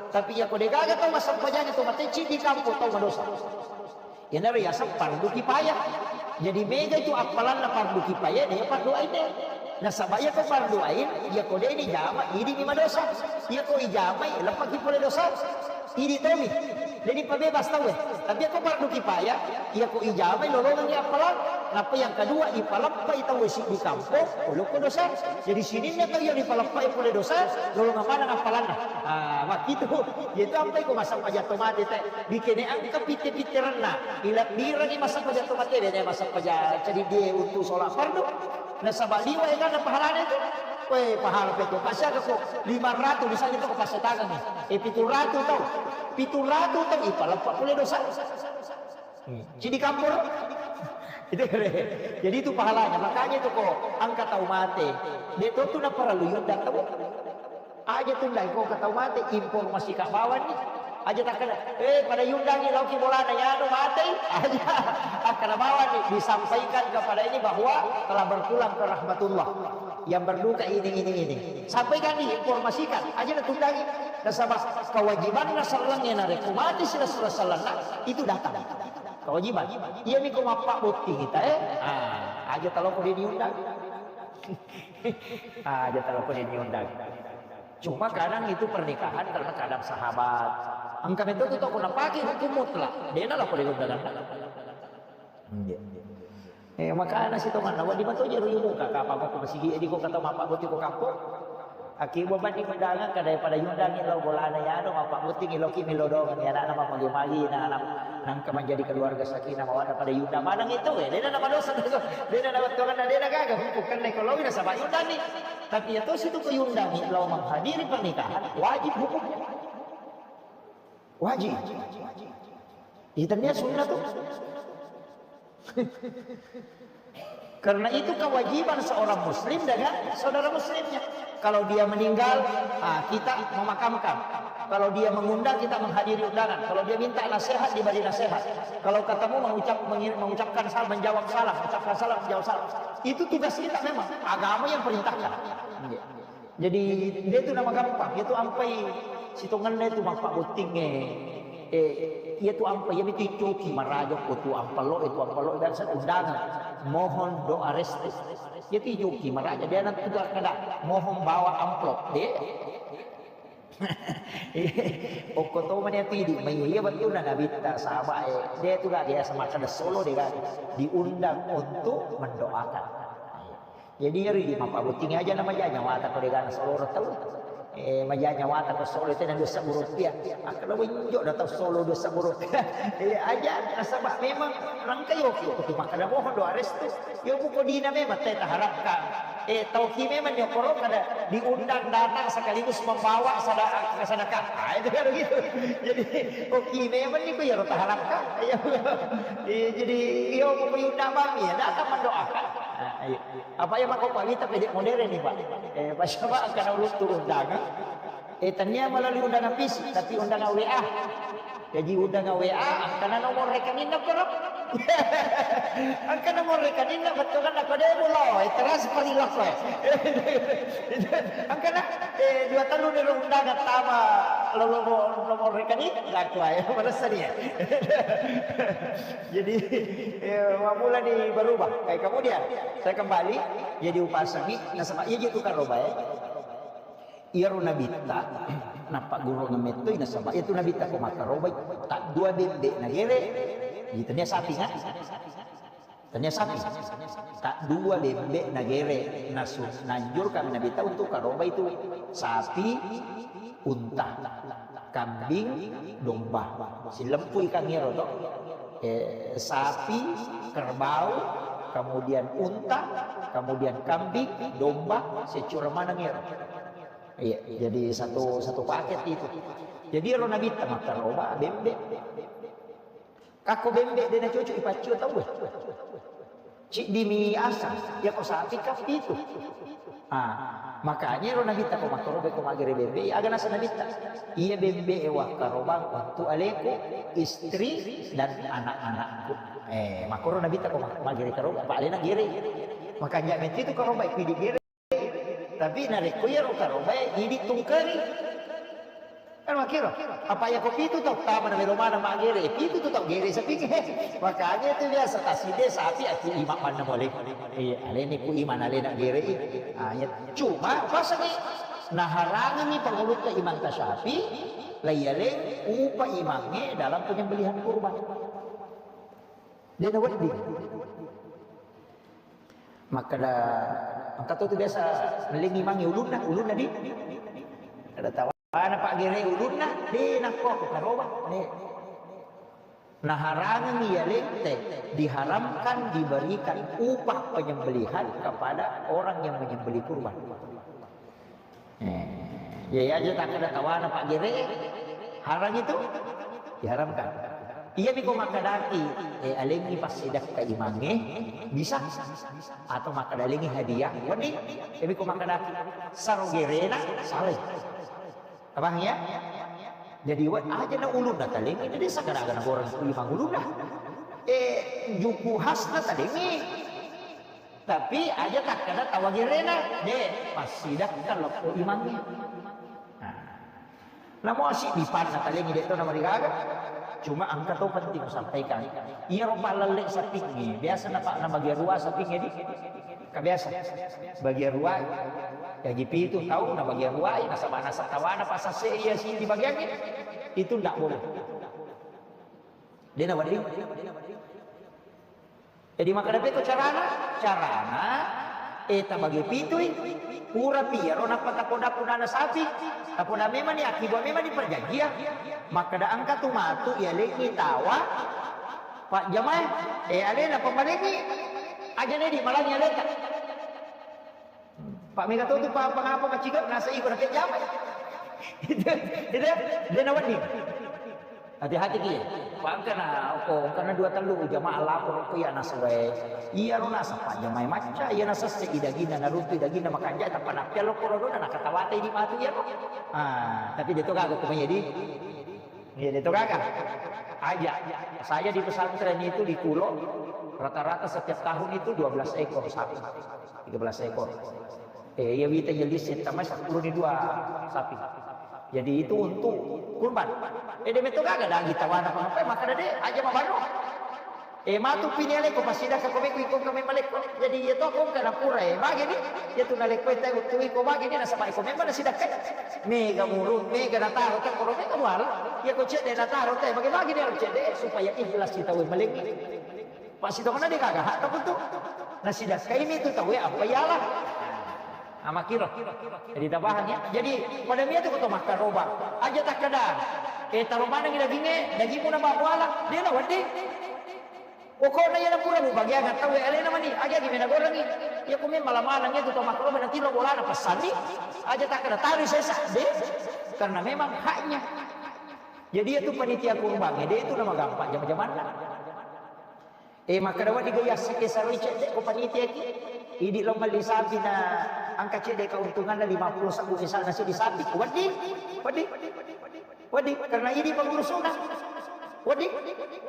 Tapi iya ko degaga to massempajang to mate, ciddi kampo tau madosa. Iyanaro yaseng fardu kifayah. Jadi mega itu appalanna fardu kifayah, de fardu ain de. Nasaba iya ko fardu ain, iya ko de dijama, idi mi madosa. Iya ko ijamai, leppaki pole dosa. Idi tomi. Jadi pabebas tau eh. Tapi iya ko fardu kifayah, iya ko ijamai lolongangi appalang. Nappa yang kedua, ipaleppai tau eh siddi kampo, pole ko dosa. Jadi sininna tau iya ipaleppai pole dosa, lolongang maneng appalanna. Ah, makkitu. Iya itu ampai ko massempajang to mate te. Dikene engka pitte-pitterenna, ilebbirengi massempajang to mate, dene massempajang cedidie untu sola fardu. Nasaba liwa egana pahalana itu. Weh, pahala pe to. Pasiaga ko lima ratus misalnya to ko passetangengi. Eh, pitu ratus tau. Pitu ratus tau, ipaleppa pole dosa. Hmm. Cidi kampur. Itu kere. Jadi itu pahalanya. Makanya itu ko engka tau mate. De to tu naparallu yudda tau. Aja tundai ko ke tau mate, informasi ka bawang ni. Aja takkeda, eh, pada yundangi lauki bolana, yanu mate. Aja. Akkeda bawang ni, disampaikan kepada ini bahwa telah berpulang ke rahmatullah. Yang berduka ini, ini, ini. Sampaikan ni, informasikan. Aja na tundangi. Nasaba kewajibanna selleng narekko mate sila sila sellenna, itu datang. Kewajiban. Iya niko mappabbotting ita, eh. Ah, aja taloko de diundang. Ah, aja taloko de diundang. Cuma kadang itu pernikahan karena kadang sahabat. Engka metto tu tau ko napake hukum mutlak. Dena lako de undangan. Iya. Eh, makana sitonganna, wadi mato jero yumuka, kapang ko masigi, edi ko kata mappabbotting ko kampong. Aki bobani undangan, kada pada yundangi lao bolana yano, mappabbotting lao ki melo dongan, ya anakna mamagi-magi, na anak nangka menjadi keluarga sakinah mawaddah pada yundang maneng itu, eh, dena nama dosa, dena nama tuangan, dena gaga, hukum kena kalau nasaba yundangi. Tapi ya tosi tu ko yundangi, lao menghadiri pernikahan, wajib hukum. Wajib. Itu dia sunnah tuh. Karena itu kewajiban seorang muslim dengan saudara muslimnya. Kalau dia meninggal, ah, kita memakamkan. Kalau dia mengundang, kita menghadiri undangan. Kalau dia minta nasihat, diberi nasihat. Kalau ketemu, mengucap, mengir-, mengucapkan salam, menjawab salam, ucapkan salam, menjawab salam. Itu tugas kita memang. Agama yang perintahkan. Iya. Jadi, dia tu nama gampang, itu ampai sitonganna itu mappabbotting, eh. Eh, iya tu ampai, iya itu ijoki maraja ko tu ampalo, itu ampalo, dan saya undangan. Mohon doa restu. Iya tu ijoki maraja, dia nanti tu kada mohon bawa amplop, deh. Okko to mani ati di, mai iya betul na nabitta sahabat, eh. Dia tu gak biasa makan solo, dia gak diundang untuk mendoakan. Jadi ri di mappabbotting aja na maja nyawata ko degana solo tau. Eh, maja nyawata ko solo tena dua sebbu rupiah. Makkeda wenjo da tau solo dua sebbu rupiah. Eh, aja nasaba memang rangka yoki ko tu makkeda mohon doa restu. Yo buko dina memang teta harapkan. Eh, tau ki memang nyokoro kada diundang datang sekaligus membawa sada-, sedekah. Ah, itu kan begitu. Jadi, oki memang ni ko ya taharapkan. Eh, jadi yo buko yundang bang ya datang mendoakan. Ah, iya. Apa ya mako Pak Wita pede modern nih Pak. Eh, pas apa karena ulun turun dagang. Eh, tania melalui undangan fisik, tapi undangan W A. Jadi undangan W A, angkana nomor rekeningna koro. Angkana nomor rekeningna betul kan aku deh bulo, eh, transfer lah kue. Angkana, eh, dua tahun dari undangan tama lo nomor, nomor rekening, lah kue, balas dia. Jadi, eh, mulai nih berubah. Kayak kemudian, saya kembali, jadi upasangi, nasaba iya je tu karoba, eh. Iyaro nabitta, nappagguruang mettoi nasaba, iyatu nabitta ko makkarobai, taddua bembe nagere, iya tania sapi kan? Tania sapi. Taddua bembe nagere, nasu-, nanjurkan nabitta untuk karobai tu sapi, unta, kambing, domba. Silempui kan iyaro to. Eh, sapi, kerbau, kemudian unta, kemudian kambing, domba, securang maneng iyaro. Iya, jadi satu, satu paket itu. Jadi ero nabitta makkaroba bembe. Kakko bembe de nacocok ipaccio tauwe. Ciddimi asang, yako sapi kappi itu. Ah, makanya ero nabitta ko makkaroba ko magere bembe, aga nasa nabitta. Iya bembe e wakkarobang untuk aleku, istri dan anak-anakku. Eh, makoro nabitta ko mak-, magere karoba, apa alena gere. Makanya itu karoba pidi gere. Tapi narekko iyaro karobae idi tungkeri. Kan makkiro, apa yako pitu tau tama na melo maneng maggere, pitu tu tau gere sapingnge. Makanya itu biasa taside sapi aku ima manna mole. Iya, aleni ku ima nalena gere. Ah, iya. Cuma pasani naharangengi pangulutta Imam Tasyafi, laiyaleng upa imangnge dalam penyembelihan kurban. Dena wedding. Makkeda, engka to tu biasa mellingi mangi ulunna, ulunna di. Kada tawana Pak Gere ulunna, de nakko aku karoba. De. Naharangengi yaleng te, diharamkan diberikan upah penyembelihan kepada orang yang menyembelih kurban. Eh, ya, ya, aja tak ada tawana Pak Gere, haram itu, diharamkan. Iya, niko makkadaki, eh, alengi passidakka imangnge, bisa. Atau makkada alengi hadiah, wedding. Iya, niko makkadaki, saro gerena, salai. Apa ya? Jadi, wa-, aja na ulunna talengi, jadi sakada-kada goreng imang ulunna. Eh, juku khasna talengi. Tapi aja takkada tawa gerena, de, passidakka lokko imangnge. Nah. Namo siddi panna talengi de' to namarigaga. Cuma engka to penting kusampaikan. Iyaro pallelle sapingnge, biasa napa nabagiang rua sapingnge di. Ka biasa. Bagiang rua. Jaji pitu tau nabagiang rua, nasaba nasaba tawana pasase iya siddi bagiangnge. Itu ndak boleh. De' nawedding. Jadi makkeda pekko carana? Carana, eh, tabagi pitui, purapi iyaro nappa tapoda-podana sapi, tapoda memang ni, akkiba memang ni perjanjian. Makkeda engka tu matu iyalengngi tawa, Pak Jamae, eh, alena pembalengngi, aja nedi malangi aleta. Pak mega to tu pa-, pangapa maciga nasa iko na pejama. Itu, itu, de' nawedding. Hati-hati ki. Pak engka na, ko, engka na dua tellu jamaah lapor ko iya nasa wae. Iyaro nasa Pak Jamae macca, iya nasesse i daginna, naruntu i daginna, makanja tappa nappialo ko rodo na nakatawate di matu iyaro. Ah, tapi de' to gaga ko mai di. Iya, itu gaga. Aja. Saya di pesantren itu di Kulo, rata-rata setiap tahun itu dua belas ekor sapi. Tiga belas ekor. Eh, iya, wita iya lisi, tamai sepuluh ni dua sapi. Jadi itu untuk kurban. Eh, de' metto gaga dagi tawana apa, maka de', aja mabano. Eh, matu pini aleko pasidakka ko meko iko kami maleko. Jadi iya to ko kana pura, eh, bagi ni. Iya tu naleko teh utu iko bagi ni nasaba iko memang nasidakka. Mega murung, mega nataro teh, koro mega wala. Iya ko cedde nataro teh, bagi-bagi ni cedde supaya ikhlas kita we malengi. Pasti to kana de' gaga hak tu. Nasidakka ini tu tawe apa iyalah. Amakiro. Jadi tabahan ya. Jadi pada mia tu ko to makkaroba. Aja takkeda. Eh, taro maneng dagingnge, dagingmu na babuala. De' nawedding. Pokokna iyana pura mubagiangeng tauwe alena mani, aja gi mena gorengi. Iya ko memang mala-mala iya tu to makkaroba na tiro bolana passanni, aja takkeda taroi sesa, de'. Karena memang haknya. Jadi iya tu panitia kurbangnge, de' tu namagampang jama-jamanna. Eh, makkeda wedding ga iya sike saroi cedde ko panitia ki. Idi lo melli sapi na engka cedde keuntunganna lima puluh sebbu misalna siddi sapi. Wedding, wedding. Wedding, karena ini pengurusuna. Wedding,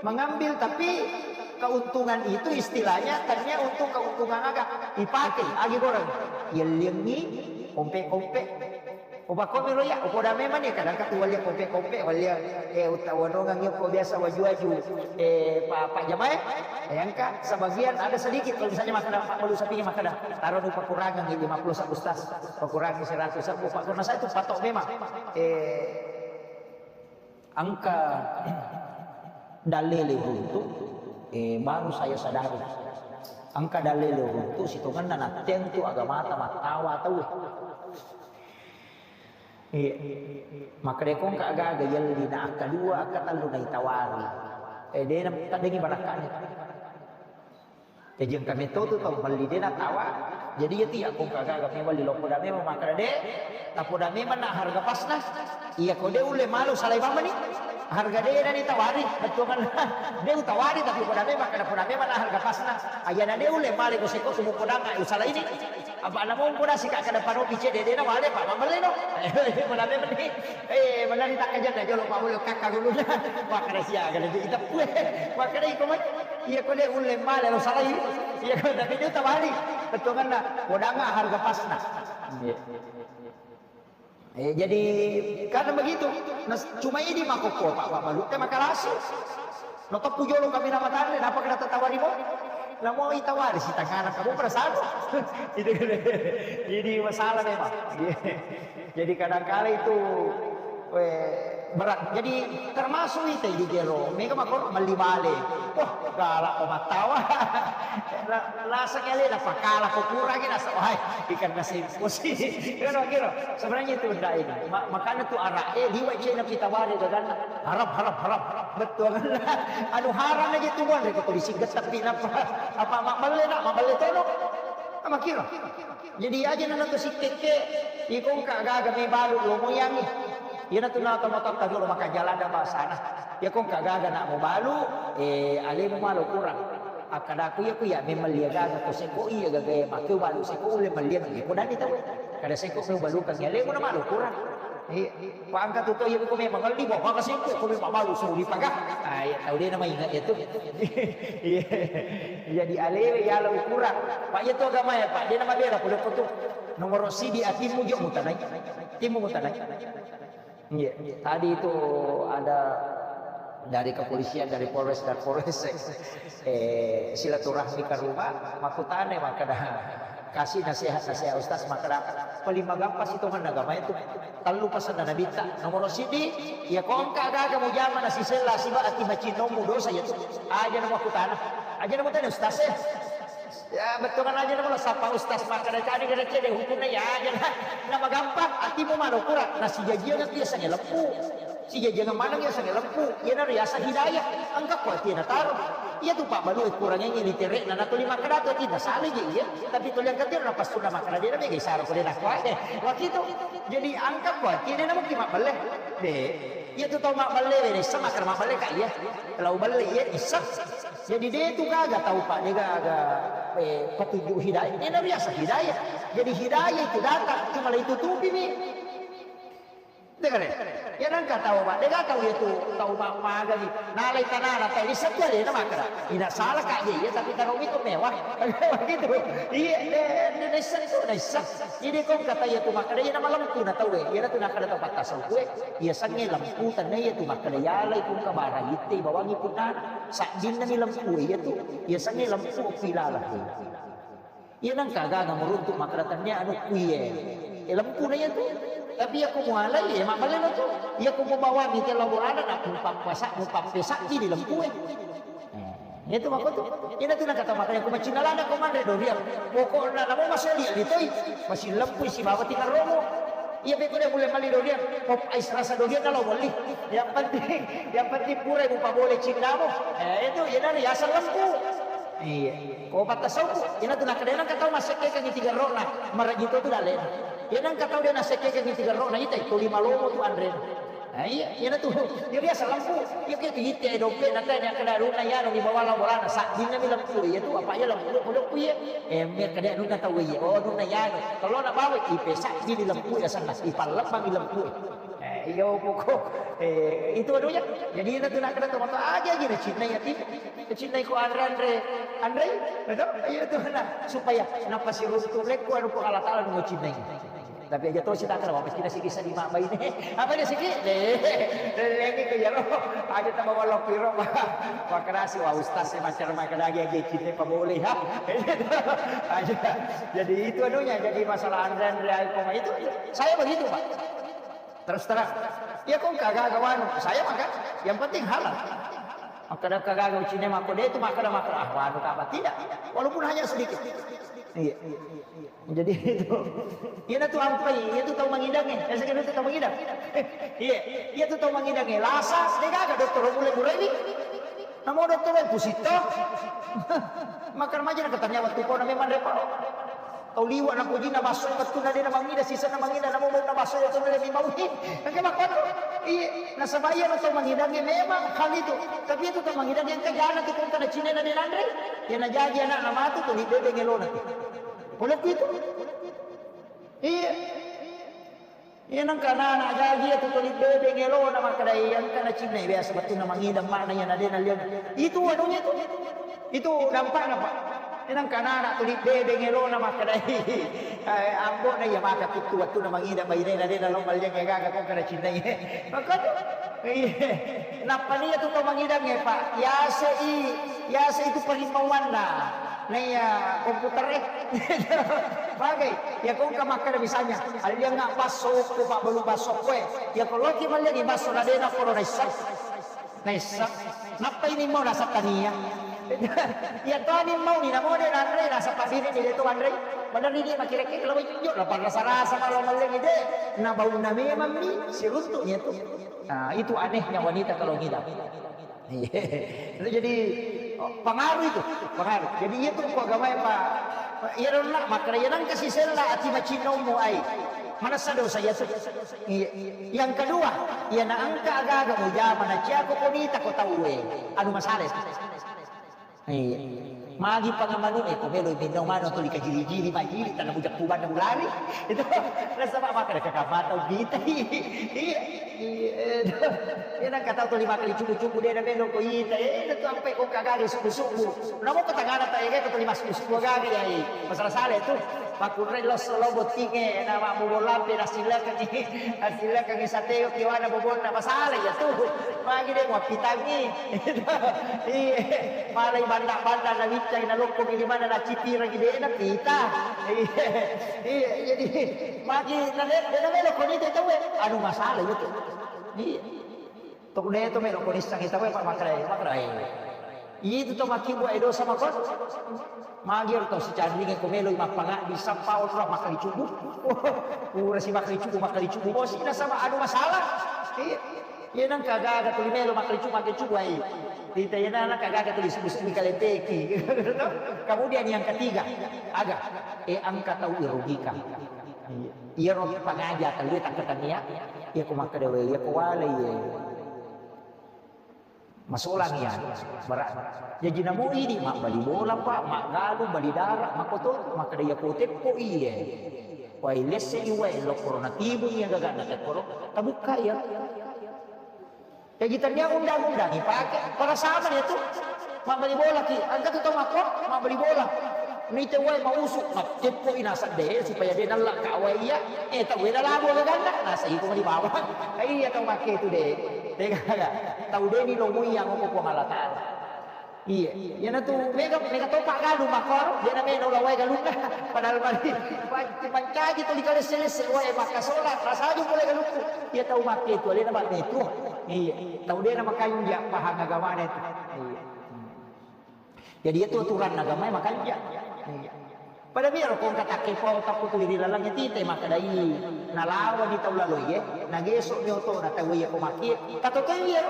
mengambil, tapi keuntungan itu istilahnya tania untuk keuntungan aga. Ipake, agi goreng. Yelliangi, kompe-kompe. Upakomi lo ya, upoda memang ya, kadang katu walia kompe-kompe, walia, eh, uta wanongang ya, ko biasa waju-waju, eh, Pak, Pak Jamae, eh, engka sebagian ada sedikit, kalau misalnya makan Pak Malu sapinya makan, taruh nu pakurangan ya, lima puluh sebbu Ustaz, pakurangan seratus sebbu, Pak, karena saya itu patok memang. Eh, engka dalele uruntu, eh, baru saya sadari. Engka dalele uruntu, sitongenna nattentu agamata mattawa tauwe. Iya. Makkeda ko engka aga-aga yelli na akka dua, akka tellu naitawari. Eh, dena taddengi barakkane. Jaji engka metto tu tau melli de natawa. Jadi iya tiya ko engka gaga memang liloppo da memang makkeda de, tapoda memang na harga pasna. Iya ko de ulle malu salai mamani. Harga de na ditawari, bettuanna. De utawari tapi poda memang makkeda poda memang na harga pasna. Ayana de ulle male ko seko tu podangnga usalaini. Apa na mompo na sika kada panopi cede de na wale pa mamelle no. Poda memang ni. Eh, manari takkajanna jolo pa bolo kakka guluna. Makkeda siaga de ita pue. Makkeda iko mai. Iya ko de ulle male lo salai. Iya ko tapi de utawari. Bettuanna podangnga harga pasna. Iya. Eh, jadi karena begitu, nah, cuma ini makokko Pak, Pak Malu, teh makalasi. No teppu jolo kami nama tanda, napa kena tawari mo? Namo itawari si tangana kamu perasaan. Itu kan. Jadi masalah memang. Jadi kadangkala itu eh, berat. Jadi termasuk itu di jero. Mega mako melli bale. Wah, galak ko mattawa. La-, lasa kali na pakala ko kurangi nasa. Wah, ikan nasi pusi. Kira-kira. Sebenarnya itu ndak ini. Ma-, makanya tu arak eh liwat cina kita wari dengan haram, haram, haram. Betul. Anu haram aja tu bukan dari kau disiget tapi napa? Apa mak belle nak, mak belle tono. Sama kira. Jadi aja nana tu sikekke. Iko engka gaga me balu lo moyangi. Iyana tu nata matotta jolo maka jalan da basana. Iya ko engka gaga nak mubalu, eh, alemu malo kurang. Akkadaku iya ku iya memang lia gaga ko seko iya gaga iya make balu seko ulle malliang iya ko dani tau. Kada seko mu balu kan iya alemu na malo kurang. Iya. Pangka tu to iya ko memang ngelli bawa maka seko ko memang balu suli paga. Ah, iya tau de na maingat iya tu. Iya. Jadi alewe iya lo kurang. Pak iya tu agama ya Pak, de na mabela ko tu. Nomor sidi atimmu jo mutanai. Timmu mutanai. Iya, tadi itu ada dari kepolisian, dari Polres dan Polres, eh, silaturahmi ke rumah, makkutana makkeda, kasih nasihat-nasihat Ustaz, makkeda, paling magampa sitongan agama itu. Tellu pasanna Nabitta. Nomoro siddi, iya ko engka gaga mujama nasisella siba ati macinommu dosa itu. Aja na makkutana. Aja na mutanya Ustaz, eh. Ya, bettuanna aja na mula sapa Ustaz makkeda cani kada cede hukumna ya aja na. Na magampa atimu malo kura. Nasijajiang iya sange lempu. Sijajiang maneng iya sange lempu. Iya na riasa hidayah. Engka ko ati na taro. Iya tu pabbalu e kurang ini literekna na tuli makkeda tu ati na sale je iya. Tapi tuli angkat dia na pasuna makkeda dia na mega isaro ko dia na kuat. Wakitu. Jadi angkat ko ati dia na mungkin mabbelle. De. Iya tu tau mabbelle we nissa makkeda mabbelle ka iya. Lau belle iya issa. Jadi de tu gaga tau pa de gaga, eh, petunjuk hidayah. Ini na biasa hidayah. Jadi hidayah itu datang cuma la itutupi mi. Dengar ya? Ya nangka tau pa de gaga tau iya tu tau ma maga ni. Nalai tanana tai di satu ada na makkeda. Ina salah ka iya tapi taro itu mewah. Gitu. Iya de de nissa itu nissa. Jadi ko kata iya tu makkeda iya na malempu na tau e. Iya na tu nakkeda tau patta songkue. Iya sange lempu tanna iya tu makkeda yalai pungka bara itte bawangi punnana. Saddinna mi lempu iya tu. Iya sange lempu pilala. Iya nangka gaga muruntu makkeda tannia anu kuiye. E lempu na iya tu. Tapi iya ko mualai iya mabbelle na tu. Iya ko mubawangi ke laborana na mupappasa mupappesakki di lempu e. Itu makko tu. Ina tu nakata makanya ku macinalana ko manre doriang. Pokokna namo masoli ditoi. Masih lempu sibawa tinggal romo. Iya beko dia mulai mali doriang. Pop ais rasa doriang kalau beli. Yang penting, yang penting pura ibu pabole cinnamu. Eh itu ina ya asal lempu. Iya. Ko patta sauku. Ina tu nakadena katau masekke kan tiga rona. Marajito tu dalena. Ina katau dia nasekke kan tiga rona. Ita itu lima lomo tu andre. Nah, iya, iya na tu. Iya biasa lempu. Iya ke tu ite dompet na tanya kada runa ya no di bawah laborana. Saddinna mi lempu. Iya tu apa ya lempu lempu lempu iya. Eh, mir kada runa tahu iya. Oh, runa ya no. Kalau nak bawa ipe saddinna lempu ya sana. Ipallepang lempu. Eh, iya pokok. Eh, itu anunya. Jadi na tu nak kada tu motor aja aja na Cina ya ti. Cina ko andre andre. Andre, betul? Iya tu na supaya napa si runtu lekku anu ko Allah Taala no Cina. Tapi aja to sita kara pasti na sikisa di mak baine. Apa dia sikit? Lagi ke jalo. Aja tambah walau piro. Makarasi wa ustaz saya macam makan lagi aja cinta pabole ha. Aja. Jadi itu anunya jadi masalah andre andre iPhone itu. Saya begitu, Pak. Terus terang. Ya kok kagak wanu. Saya makan. Yang penting halal. Maka ada kagak ucine mako dia itu makan makan ah wanu apa tidak. Walaupun hanya sedikit. Iya. Jadi itu. Iya na tu ampai, iya tu tau mangidang eh. Saya kira tu tau mangidang. Iya, iya tu tau mangidang eh. Lasa, de gaga dokter mulai murai ni. Namo dokter eh pusito. Makan maja na katanya waktu kau nami manre pau. Tau liwa na puji na baso waktu na de na mangida sisa na mangida namo na baso waktu na lebih mau hi. Kan kema kono. Iya, nasaba iya na tau mangidang eh memang hal itu. Tapi itu tau mangidang yang kejana tu kau kana Cina na de nanre. Ya na jaji anak na matu tu di bebe ngelona tu. Poloku itu. Iya. Iya nang kana anak jaji itu tuli bebe ngelona makkadai yang kana Cina biasa betul na mangidang mana ya na de na liang. Itu anunya itu. Itu dampakna, Pak. Enang kana anak tuli bebe ngelona makkadai. Eh, ambo na iya maka kuttu waktu na mangidang baine na de na lo malliang gaga ko kana Cina. Maka tu. Iya. Nappa nia tu to mangidang e, Pak. Yasei, yasei itu parimmauanna. Naiya komputer e. Bagai. Ya ko engka makkada misalnya, alliangnga basso ko, Pak, balu basso ko e. Ya ko loki malliangi basso na dena ko naissa. Naissa. Nappa ini mau nasa tania. Ya to ani mau ni namo de nanre nasa pabiri ni de to anre. Benar ini makira-kira lo jo lo parasa-rasa malu malliangi de. Na baunna memang mi siruntu ni tu. Nah, itu anehnya wanita kalau ngidam. Iya. Itu jadi, oh, pengaruh itu, pengaruh. Jadi iya tu ko agama ya, Pak. Iya dong nak, makanya yang kasih sela ati macinommu ai. Manessa dosa iya tu. Iya. Yang kedua, iya na engka aga-aga mujama na cia ko konita ko tau e. Anu masalah itu. Iya. Magi pangamanu e ko melo minno mano tu dikajili-jili majili tanah bujak kuban na ulari. Itu rasa mak makan kakak mata ubita. Iya. Iya. Iya nang kata tu lima kali cubu-cubu de na melo ko ita. Eh, itu ampe ko kagari subu-subu. Namo ko tangana ta ega ko lima subu-subu gari ai. Masalah sale tu. Makkunrai losso lo bottingnge, na mabbobo lampe, nasillakengngi, nasillakengngi sateo kiwana bobonna, masalah iya tu. Magi de muappitangngi. Iye, malai banda-banda na wiccai na lokkogi di mana na citireng de na pita. Iye, iye, jadi magi na de, de na melo koni te tauwe. Anu masalah iya tu. Iye. Tok de to melo ko nissengngi tauwe, Pak, makrai, makrai. Itu to makkibbu e dosa makon. Magi ero tau sicanringe ko meloi mappangaddi sappa onro makkali cubu. Pura si makkali cubu, makkali cubu. Bosi nasaba anu masalah. Iya. Iya nang kagaga tuli melo makkali cubu, makkali cubu ai. Tita iya nang kagaga tuli subu-subu kalenteki. Kemudian yang ketiga, aga, e engka tau irugikan. Iya. Iyaro pangaja tellue takkatennia, iya ko makkeda we, iya ko walai ye. Masolang iya, berat. Jaji namo idi mabbali bola, Pak, maggalung, bali dara, makoto, makkeda iya ko teppo iye. Wai lesse iwae lokoro natibung iya gagana tekkoro, tabukka iya. Jaji tennia undang-undang ipake, pada sama dia tu. Mabbali bola ki, engka tu tau makko, mabbali bola. Nite wae mausu, matteppoi naseng de, supaya de nalla ka wae iya. Eh, tau de nalabo gaganna, naseng iko mali bawang. Iya tau makke tu de. Tega, tau de ni lomoi yang ko Puang Allah Taala. Iya, iya na tu mega, mega topa galu makkoro, de na meno la wae galunna. Padahal mali, mancaji tu dikalesse-lesse wae makkasola, rasaju pole galukku. Iya tau makke tu, alena makke tu. Iya. Tau de na makanja pahang agamana itu. Iya. Jadi itu aturan agama makanja. Iya. Pada biar ko engka takke pau takku tuli ri laleng tite makkedai nalawani tau laloiye, nageso mi oto na tau iya ko makke. Tato tau iya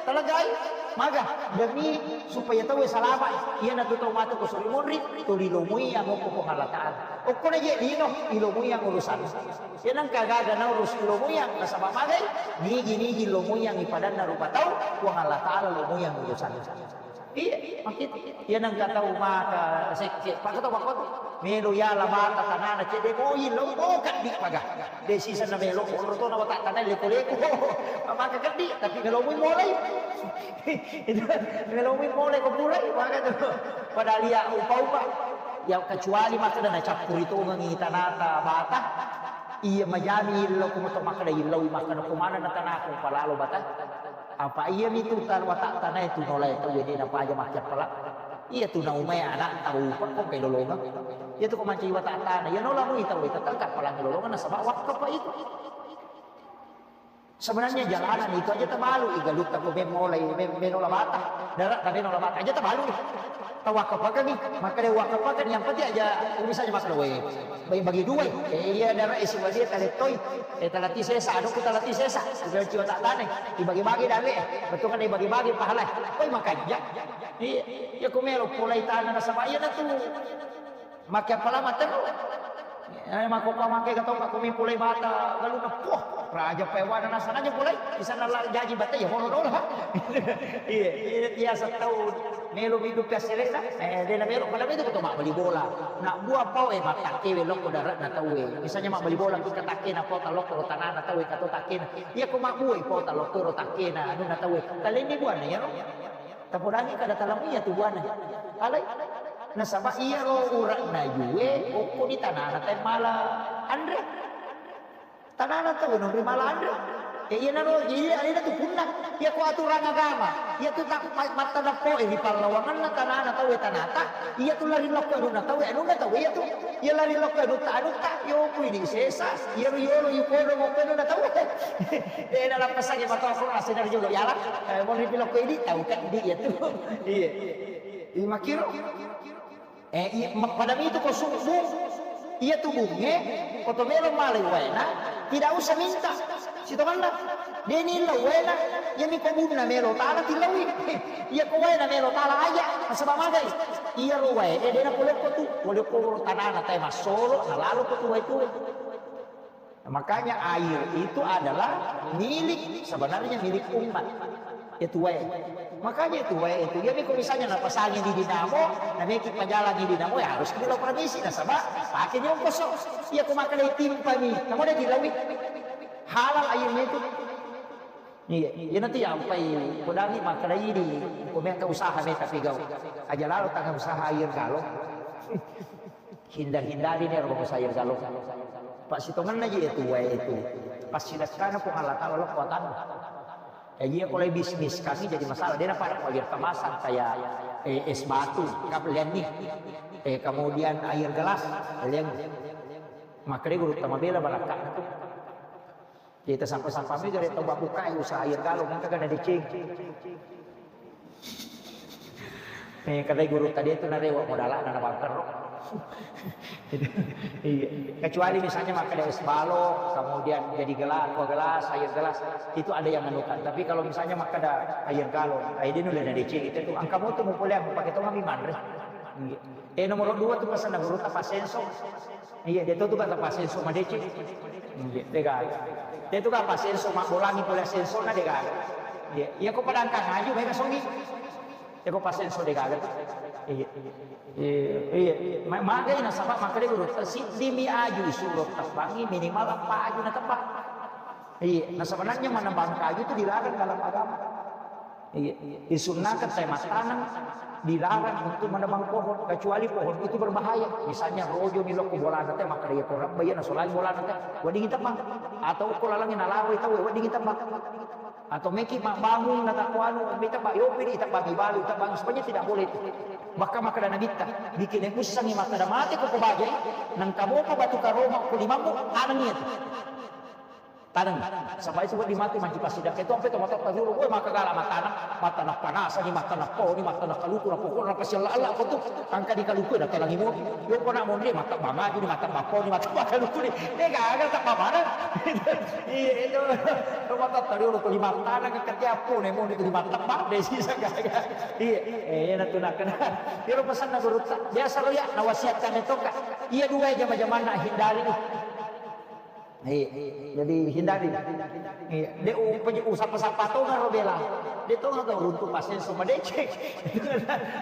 talagai maga demi supaya tau salama. Iya na tu tau matu ko suri monri tuli lomoi amo ko Allah Taala. Okko na je lino ilomoi yang urusan. Iya nang kagaga na urus ilomoi yang nasaba magai nigi-nigi lomoi yang ipadanna rupa tau Puang Allah Taala lomoi yang urusan. Iya, makkitu. Iya nengka tau maka sekke, paka tau makkotu. Melo yala bata tanana cedde moi lo mo kaddi paga. De sisa na melo onro to na wata tanai leko-leko. Maka kaddi, tapi melo moi molai. Itu melo moi molai ko purai maka tu. Padahal iya upa-upa. Ya kecuali maka na cappuri tongengi tanata bata. Iya majami illo ko moto maka da illo maka ko mana na tanah ko palalo bata. Apa iya mi tu tan watak tanah itu nolai tau de napaja makkiappala. Iya tu naumai anak tau pa ko kai lolongang. Iya tu ko mancaji watak tanah. Iya nola mui tau itu tangkap palang lolongang nasaba wakaf itu. Sebenarnya jalanan itu aja tabalu, igalutta ko memolai, mem-, menola bata. Darat tapi nola bata aja tabalu. Tawakafakani, maka de wakafakani yang penting aja misalnya masalah we. Bagi-bagi dua. Eh, iya, darah isi wali talettoi. Eh, talati sesa, anu ku talati sesa. Sudah ciwa tak tane. Dibagi-bagi dale. Betul kan dibagi-bagi pahala. Koi makanja. Iya, iya ku melo pulai tanah nasaba iya na tu. Make apala matero. Eh, mako pa make gatong ka kumi pulai bata galuna. Poh, raja pewana nasana aja pulai. Bisa nala jaji bata ya horo dola. Iya, iya, iya, setahun. Melo hidup ya selesa. Eh, de na melo pada itu betul mak beli bola. Nak buah pau eh matakke we lokko darat na tawe. Misalnya mak beli bola kita takke na kota lokko tanah na tawe kato takke na. Iya ko mak buah kota lokko ro takke na anu na tawe. Kalian di buah na ya ro. Tapodangi kada talamia tu buana. Alai. Nasaba iyaro urak najue okko di tanana tae mala anre. Tanana tau nonri mala anre. E, iya nano, iya, iya tu punna. Iya ko aturan agama. Iya tu tak ma-, matta nappo e ri pallawanganna tanana tau e tanata. Iya tu lari lokko anunna tau e anunna tau iya tu. Iya lari lokko anutta anutta. Yo kui di sesa. Iya ru yolo yu kodo mo kodo na tau e. De na lappasangi matoa ko asena ri jolo yala. Eh, monri pi lokko idi tau kan di iya tu. Iya. Iya makkiro. Eh, iya, ma-, pada mitu ko subbung. Iya tu bunge, ko to melo malai waena, tidak usah minta. Sitonganna. Deni lau waena, iya mi ko bunna melo tala tilaui. Iya ko waena melo tala aja, nasaba magai. Iya ro wae, eh, dena ko lokko tu, ko lokko tanana tae massolo, nalalo ko tu wae tu. Makanya air itu adalah milik, sebenarnya milik umat. Itu wae. Makanya itu wae itu. Jadi kalau misalnya napasangi di dinamo, nameki pajalangi dinamo, ya harus kita permisi nasaba pakai nyongkoso. Iya ko makan timpani, kamu ada dilawi. Halal airnya itu. Iya, iya nanti ya ampai kodami makalai di, ko meka usaha meka pigau. Aja lalo tangan usaha air galo. Hindar-hindari ni ro saya galo. Pak sitongenna je itu wae itu. Pas sidakkana Puang Allah Taala lo kuatanna. Jadi ya kalau bisnis kami jadi masalah. Dia nampak air kemasan kayak eh, es batu, kaplean nih. Eh, kemudian air gelas, kalian. Makanya guru tamabela barakka itu. Kita sampai-sampai mi gare tau babbukai usaha air galon, engka gana deceng. Eh, kata guru tadi itu narewa modalana na bangker. Iya. Kecuali misalnya makkeda es balok, kemudian jadi gelas, aqua gelas, air gelas, itu ada yang anukan. Tapi kalau misalnya makkeda air galon, air dinu lena deceng itu tuh. Angka moto mupole aku pakai tong ami manre. Iya. Eh, nomor dua tuh pesan guru tapa senso. Iya, dia tuh tuh kata pasenso madeceng. Iya, dega. Dia tuh kan pasenso mabbolangi pole senso na dega. Iya, iya ko padangkang aju bae kasongi. Iya ko pasenso dega. Iya. Iya, iya. Ma- magai nasaba makkeda guru, siddi mi aju isuro tebbangi minimal empat aju na tebbang. Iya, nah sebenarnya menebang kayu itu dilarang dalam agama. Iya, disunnakan teh mattaneng dilarang untuk menebang pohon kecuali pohon itu berbahaya. Misalnya rojo ni lokko bolana teh makkeda iya ko rebba iya nasolai bolana teh wedding tebang. Atau ko lalangi nalawai tau wedding tebang. Atau meki mabbangung na takko anu mita ba yopi di tebang ibalu tebang sebenarnya tidak boleh itu. Bahkan makkeda nabitta bikin ussangi makkeda mate ko ko bajai nang kamopa batu karoma ko limammu taneng itu. Taneng, sampai itu di mati manci pasida. Itu sampai tomato tajuru, woi maka gala matana, matana panasa ni, matana po ni, matana kaluku na pokok na pasi Allah Allah ko tu. Angka di kaluku na talangi mo. Yo ko na mondre mata bangaju ni, mata bapo ni, mata bakaluku ni. Eh gaga tak pamanang. Iya itu. Tomato tajuru tu lima tanah ke ketiapu ni mondre tu lima tebak deh sisa gaga. Iya, eh na tu nak kena. Iro pesan na guru tak. Biasa lo ya, na wasiatkan itu kak. Iya dua jama-jama na hindari. Iya, jadi hindari. Iya, de u- penye- usapa-sapa tongaro bela. De tongaro runtu pasenso madeceng.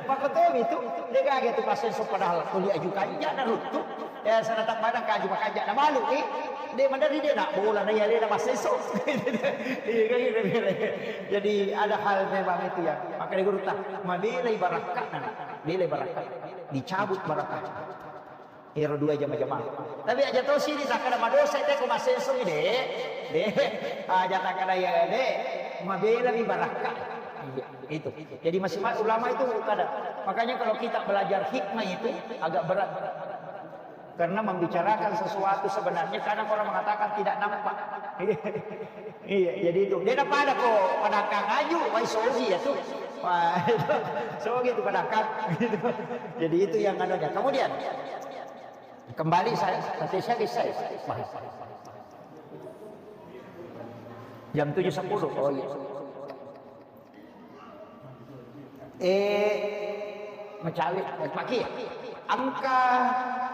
Makotomi tu, de gaga tu pasenso padahal tuli aju kanja na runtu. Ya sana tak mana kaju makanja na malu eh. De mandari de nak bola na ya de na pasenso. Iya kan gitu. Jadi ada hal memang itu ya. Makanya guru tak mabela ibarakka na, bela ibarakka. Dicabut barakka. Ero dua jama-jama. Tapi aja to sini takkada madosa te ko masenso de. De. Aja takkada ya de. Mabela mi barakka. Iya, itu. Jadi masih ma- ulama itu kada. Makanya kalau kita belajar hikmah itu agak berat. Karena membicarakan sesuatu sebenarnya kadang orang mengatakan tidak nampak. Iya, jadi itu. Dia pada ko padangkang aju, wai sogi ya tuh. Wah, itu. Sogi itu padangkang. Gitu. Jadi itu yang anunya. Kemudian Kembali saya, nanti saya, saya. Jam tujuh sepuluh. Oh iya. Eh, mecawi, eh, paki. Angka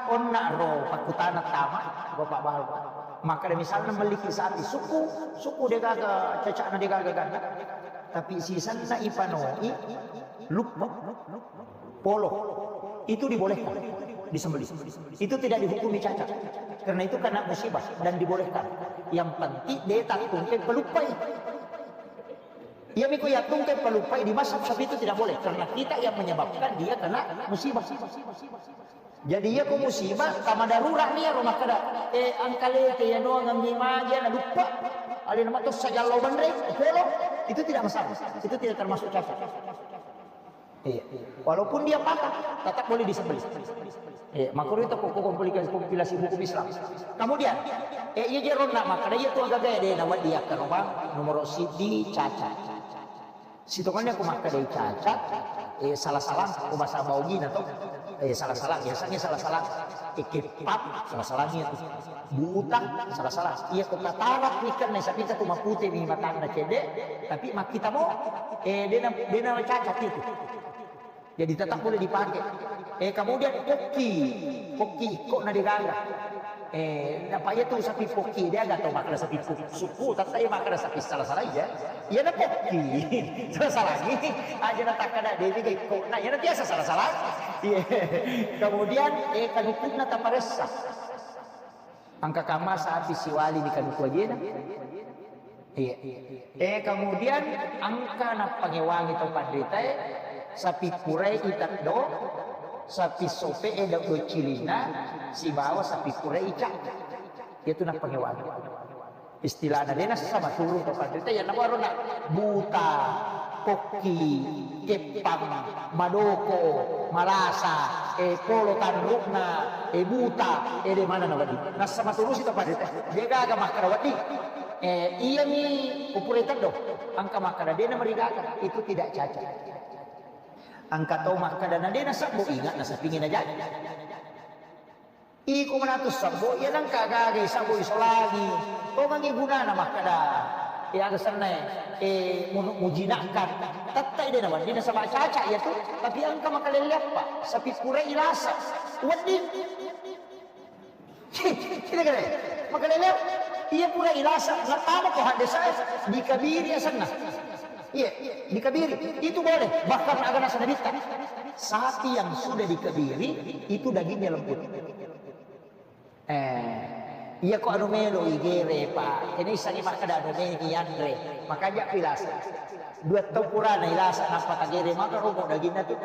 onna ro pakutana tama, Bapak Bapak. Maka ada misalnya memiliki sapi suku, suku dia gaga, cecakna dia gaga gaga. Tapi sisanna ipanoi, lupa. Polo. Itu dibolehkan disembelih. Itu tidak dihukumi cacat. Karena itu kena musibah dan dibolehkan. Yang penting dia tak tungke pelupai. Iya miko ya tungke pelupai di masa itu tidak boleh karena kita yang menyebabkan dia kena musibah. Jadi iya ko musibah sama darurat nih rumah kada eh angkale ke ya doang ngambil maja na lupa. Ada nama tuh sajallo bandre polo itu tidak masalah. Itu tidak termasuk cacat. Iya. Walaupun dia patah, tetap boleh disembelih. Iya, makanya itu kok komplikasi kompilasi hukum Islam. Kemudian, eh, iya jeronna maka dia tuh agak gede nama dia ke rumah nomor sidi cacat. Sitongannya aku maka dia cacat, eh, salah-salah, aku bahasa baugina tuh, eh, salah-salah, biasanya salah-salah, eh, kepak, salah-salahnya tuh. Buta, salah-salah. Iya, kok katarak nih kan, nih, tapi kita tuh mapute nih matangna cedek, tapi mak kita mau, eh, dia na-, dia nama cacat itu. Jadi tetap boleh dipakai. Eh, kemudian koki, koki kok na digaga. Eh, apa iya tuh sapi koki dia gak tahu makan sapi koki. Suku tak saya makan sapi salah-salah ya. Iya na koki. Salah-salah lagi. Aja na tak ada dia juga kok. Nah, ya na biasa salah-salah. Iya. Kemudian eh kanukunna taparessa. Engka kamma sapi siwali ni kanuku ajena. Iya. Eh, kemudian engka nappangewangi to panritae sapi purai iteddo. Sapi sope'e dau doccilinna sibawa sapi pura ica. Iyatu nappangewang. Istilahna de' nassama turu to panrita, iyanna baru na buta, pokki, keppang, madoko, malasa, e, polo tanru'na, e, buta, e, de' maneng nawedding. Nassama turusi to panrita. De' gaga makkada wedding. E, iyami upure teddo. Engka makkada de' namarigaga. Itu tidak caca. Engka tau makkada na de' nasabbo, inga nasapingi najaji. Iko manatu sabbo, iya nengka gaga sabbo isolangi. Tongengi gunana makkada, e, aga sennae, e, munu-, mujinakkan. Tettai de' nawedding nasaba caca iyatu, tapi engka makalelle appa, sapi pura ilasa. Wedding. Kita kira, makalelle, iya pura ilasa, natama ko hadde saya, dikabiri asenna. Iya, dikabiri. Itu boleh, bahkan aga nasa nabitta. Sapi yang sudah dikabiri, itu dagingnya lembut. Eh, iya ko anu melo igere, Pak. Ini isangi makkada anu melo ianre. Makanya pilasa. Dua tau purana ilasa, nappa tagere, maka romo daginna tu.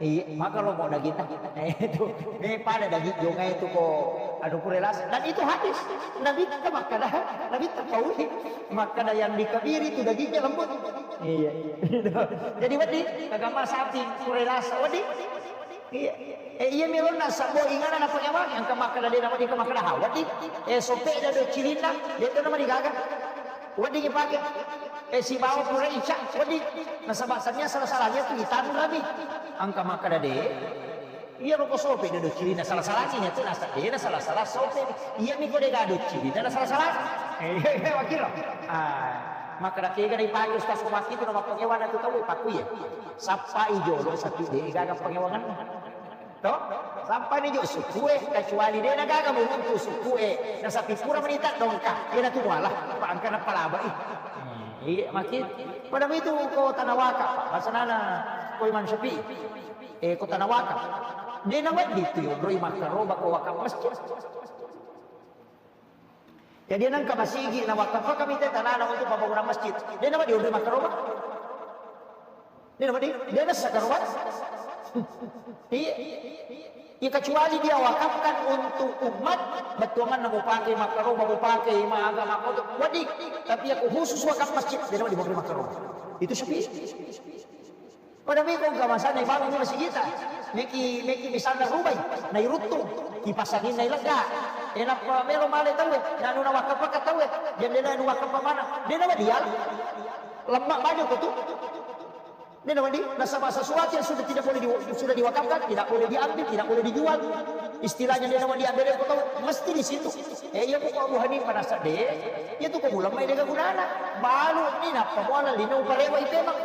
Iya, maka romo daginna. Eh, itu. Eh, pada daging jongai tu ko anu pura ilasa. Dan itu hadis. Nabitta makkada, Nabitta paui. Makkada yang dikabiri itu dagingnya lembut. Iya. Jadi wedding, kagama sapi pura ilasa. Wedding. Iya. Eh, iya, milonna sabbo ingana napangewang, engka makkada de' nawedding, engka makkada ha wedding. Eh, sope' dado cilinna, de' to namarigaga. Wedding ipake. Eh, sibawa pura ica, wedding. Nasaba sania sala-salanya tu itanrami. Engka makkada de'. Iya, roko sope' dado cilinna sala-salanya tu nasa de' na sala-sala sope'. Iya, miko de' gado cilinna na sala-sala. Eh, iya, iya, wakilo. Ah, makkada kega na ipake Ustaz Sumaki tu na mappangewang tu tau, paku iya. Sappai jolo sapi de' gaga pangewangan. To? Sampani jo sukue, kecuali de' na gaga muruntu sukue. Na sapi pura menita dongka. Iya na tu muala, pa engka na palabai. Iya, maki. Pada itu ko tanah wakaf, Pak. Basanana ko Imam Syafi'i. Eh, ko tanah wakaf. De' na wedding tu yodroi makkaroba ko wakaf masjid. Jadi nengka masigi na wakafakami te tanana untuk pembangunan masjid. De' na wedding yodroi makkaroba. De' na wedding, de' na sakaroba. Iya. Ya, kecuali dia wakafkan untuk umat, bettuanganna mupake makkaroba, mupake maga makkoto, wedding. Tapi ya khusus wakaf masjid, de' na wedding yodroi makkaroba. Itu Syafi'i. Pada meko engka masana ibangun masigita. Meki, meki misalna rubai, nairuttung, kipasanginna ilegga. E, nappa melo male tauwe, nanu nawakafakka tauwe, jendela nu wakafakka mana. De' na wedding. Lemma baju ko tu. De' na wedding, nasaba sesuatu yang sudah tidak boleh di-, sudah diwakafkan, tidak boleh diambil, tidak boleh dijual. Istilahnya de' na wedding diambil ko tau, mesti di situ. Eh, iya ko Abu Hanifah nasa de', iya tu ko mulang mai de' gunana. Balu ni nappa muala lino uparewa ipemang.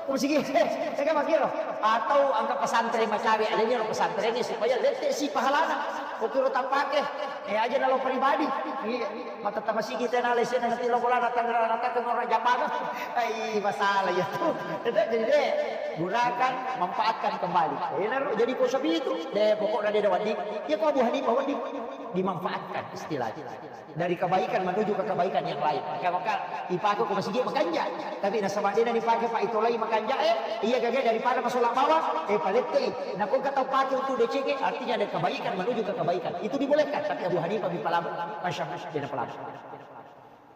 Ko masigi, sega makiro. Atau engka pesantren macawe, alenya ro pesantren ni supaya lette si pahalana. Ko kiro tampake, eh, aja nalo pribadi. Iya, matetta masigi tena lesena nanti lo bolana tangerang atakeng ora jambangan. Ai, masalah ya tu. Jadi de', gunakan, manfaatkan kembali. Eh, naro jadi ko sapi itu, de', pokoknya de' na wedding. Ya ko Abu Hanifah wedding. Dimanfaatkan istilahnya. Dari kebaikan menuju ke kebaikan yang lain. Maka, maka ipake ko masigi makanja. Tapi nasaba de' na dipake pa itolai makanja, eh, iya gaga daripada masola bawang, eh, palettei. Na ko engka tau pake untuk decenge, artinya ada kebaikan menuju ke kebaikan. Itu dibolehkan, tapi Abu Hanifah mipalaba, Masya Allah, de' napalaba.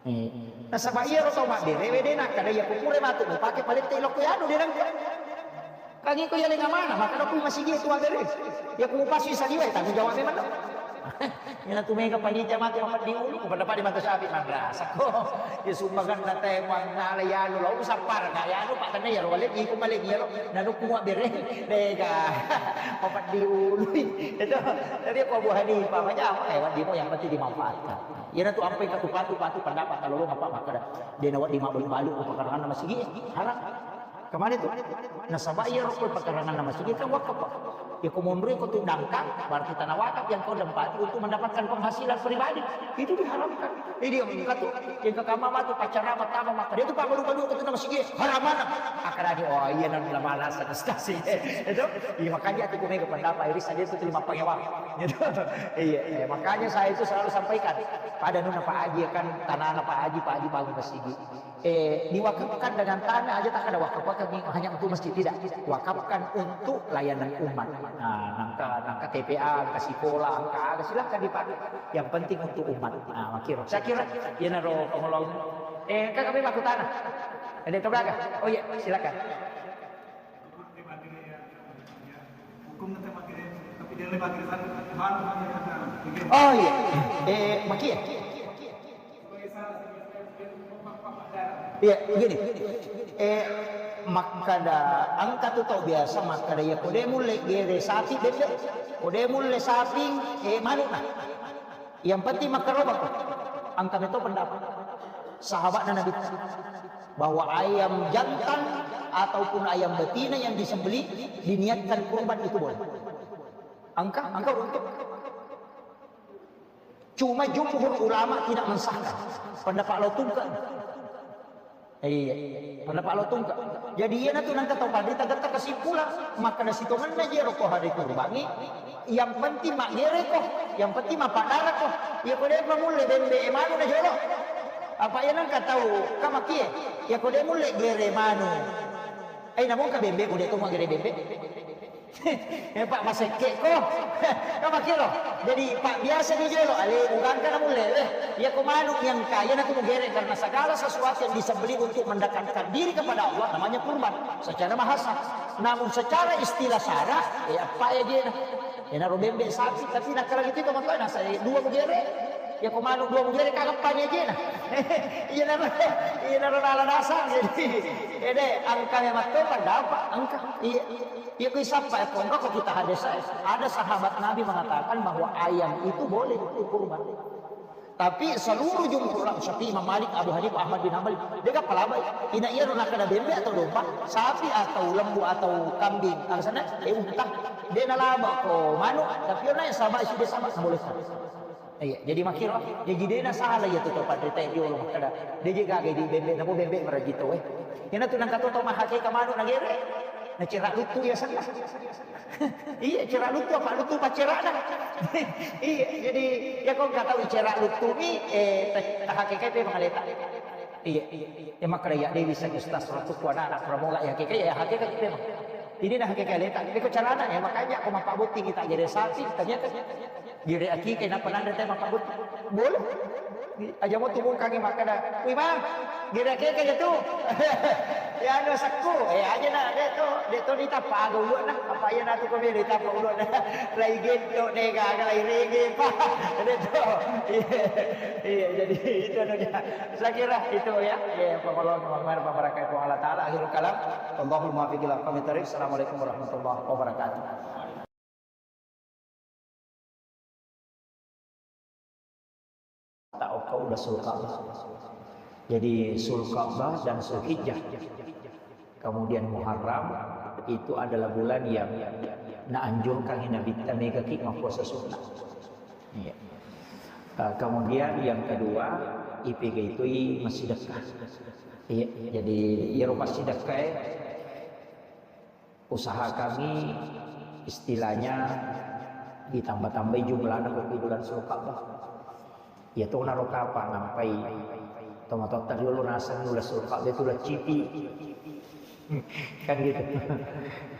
Eh. Nasaba iya ro tau mabbere, de' nakkada iya ko pura matu mupake palettei lokko yanu de' nengka. Kan iko yaleng amana, makkada ku masigi tu mabbere. Ya ku pasui saliwai, tanggung jawab memang. Ina tu mega panitia matu mapeddi ulu, pada-pada mata sapi manrasa ko. Ya sumbangan na te muangala yanu lo usappar na yanu, pak, tanda ya lo wale iko male ya lo. Nanu ku mabbere, de' ga. Mapeddi ulu. Itu. Jadi ko Abu Hanifah, macam apa ya, wedding mo yang penting dimanfaatkan. Iyana tu ampai katu patu, patu pendapat kalau lo apa makkada. De' na wedding mabbalu-balu ko pakaranganna masigi, haram. Kemana tu? Nasaba iya ro ko pakaranganna masigi kan wakaf, Pak. Ya ko monroi ko tu dangkang, berarti tanah wakaf yang kau tempati untuk mendapatkan penghasilan pribadi. Itu diharamkan. Jadi yang katu, yang ke kamar matu pacara pertama makkada itu pabbalu-balu ko tu na masigi, haram mana? Akan ada, oh iya, nan lama alasan, ustaz. Itu, iya, makanya aku mega pendapat, iri saja itu terima pengewang. Gitu. Iya, eh, makanya saya itu selalu sampaikan. Pada nuna Pak Haji kan, tanana Pak Haji, Pak Haji bangun masigi. Eh, diwakafkan dengan tanah aja tak ada wakaf-wakaf ni, hanya untuk masjid, tidak. Wakafkan untuk layanan umat. Nah, nangka, nangka T P A, nangka sekolah, nangka aga, silahkan dipakai. Yang penting untuk umat. Nah, makiro. Saya kira, ya naro pengolong. Eh, kakak memang aku tanah. Ada itu kakak? Oh iya, silakan. Oh iya, eh, maki ya? Iya, begini. Eh, makkada engka tu tau biasa makkada, iya ko de mulle gere sapi bebbe, ko de mulle sapi, eh, manuk na. Yang penting makkarobako. Engka meto pendapat sahabatna Nabi bahwa ayam jantan ataupun ayam betina yang disembelih diniatkan kurban itu boleh. Engka, engka untuk. Cuma jumhur ulama tidak mensahkan. Pendapat lo tungka. Iya. Pendapat lo tungka. Jadi iya natu nangka tau panrita getta kesimpulan. Maka nasi tongenna je roko hari kurbangi. Yang penting mak gere ko. Yang penting mak padara ko. Iya ko de mulle bembe manu na jolo. Apa iya nangka tau kamakie. Iya ko de mulle gere manu. Eh, namun ka bembe, udah tu mau gere bembe. Eh, Pak, masekke ko. Kan makkiro. Jadi, Pak, biasa ni jolo, ale, bukan kana mulle, eh. Ya, ko manuk yang kaya na tu mugere karena segala sesuatu yang disembelih untuk mendekatkan diri kepada Allah namanya kurban secara bahasa. Namun secara istilah sara, eh, apa ya dia? Ya, naro bembe sapi, tapi nak lagi itu teman-teman, nah, saya dua mugere. Ya, ko manuk dua mugere, kagak apa aja nah. Iya, naro, iya, naro nala dasar, jadi, eh, deh, angka memang tu pendapat, angka, iya. Iya, kui sappa, eh, pongka ko kita hadis, eh, ada sahabat Nabi mengatakan bahwa ayam itu boleh untuk kurban. Tapi seluruh jumhur ulama, Syafi'i, Imam Malik, Abu Hanifah, Ahmad bin Hanbal, dia gak palabai. Ina iya nakada bembe atau domba, sapi atau lembu atau kambing, alasannya, eh, unta. Dia nalaba ko manuk, tapi orang yang sama, isi dia sama, boleh. Iya, jadi makkiro, jadi dena salah iya tu to panrita jolo makkada. Dia je gaga di bembe, namo bembe marajito, eh. Ina tu nangka to, to mahake ka manuk nagere. Na cera lutu ya sana. Iya, cera lutu apa lutu pacerana. Iya, jadi ya kau nggak tahu cera lutu ni, eh, ta-, tahake kai pe mangaleta. Iya, iya, iya. Ya makkada ya Dewi sa ustaz ratu ku anak-anak pramoga ya hakikat, ya hakikat itu memang. Ini nah hakikat leta. Ini ko carana ya, makanya aku mampak botting kita jadi sapi, ternyata Gere akika, nappa nanre te mappabut-, boleh. Aja mo tubungkangi makkada, "Wih, Bang, gere akika aja tu." Ya, anu, sekku. Eh, aja na, de to, de to ditappa aga ulu'na. Apa iya natu ko melo ditappa ulu'na. Lai gento, de gaga, lai rege, Pak. De to. Iya, iya, jadi itu anunya. Saya kira itu ya. Ya, pengolong, pengolong, pemerakai, Allah Ta'ala. Akhirul kalam. Wallahul muwaffiq ila aqwamit thariq. Assalamualaikum warahmatullahi wabarakatuh. Ta'okka ula Sulka'bah. Jadi Sulka'bah dan Sulhijjah, kemudian Muharram, itu adalah bulan yang naanjurkan Nabitta megaki mappuasa sunnah. Iya. Eh, kemudian yang kedua, ipega itui massidekka. Iya, jadi iyaro massidekka e, usahakangngi istilahnya ditambah-tambahi jumlahna ko di bulan Sulka'bah. Iya to naro kapang nampai tomatoatta riolo naseng uleng Sulka'bah itu uleng cipi. Kan gitu.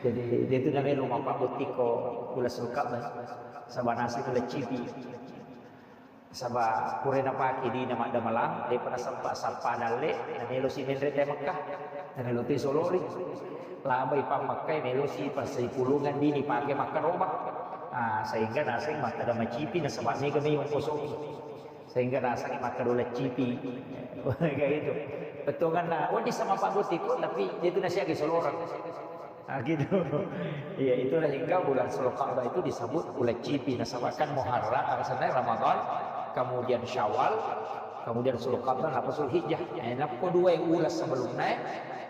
Jadi dia itu namanya rumah Pak Butiko uleng Sulka'bah. Saba naseng uleng cipi. Saba pura napake dina maddamalang, depa nasempa sappa dalle, namelosi menre te Mekkah, namelo te solori. Labai pa Mekkah, melosi passai pulungan dini pake makkaroba. Ah, sehingga naseng makkada macipi, nasaba mega mai ongkosoki. Sehingga naseng makkada uleng cipi. Kayak gitu. Bettuanganna, wedding sama Pak Gotiko, tapi dia itu nasihat ke solorang. Ah, gitu. Iya, itulah hingga bulan Sulka'bah itu disebut bulan cipi. Nasaba kan Muharram, alasannya Ramadan, kemudian Syawal, kemudian Sulka'bah, apa Sulhijjah. Eh, nappo dua uleng sebelumnya,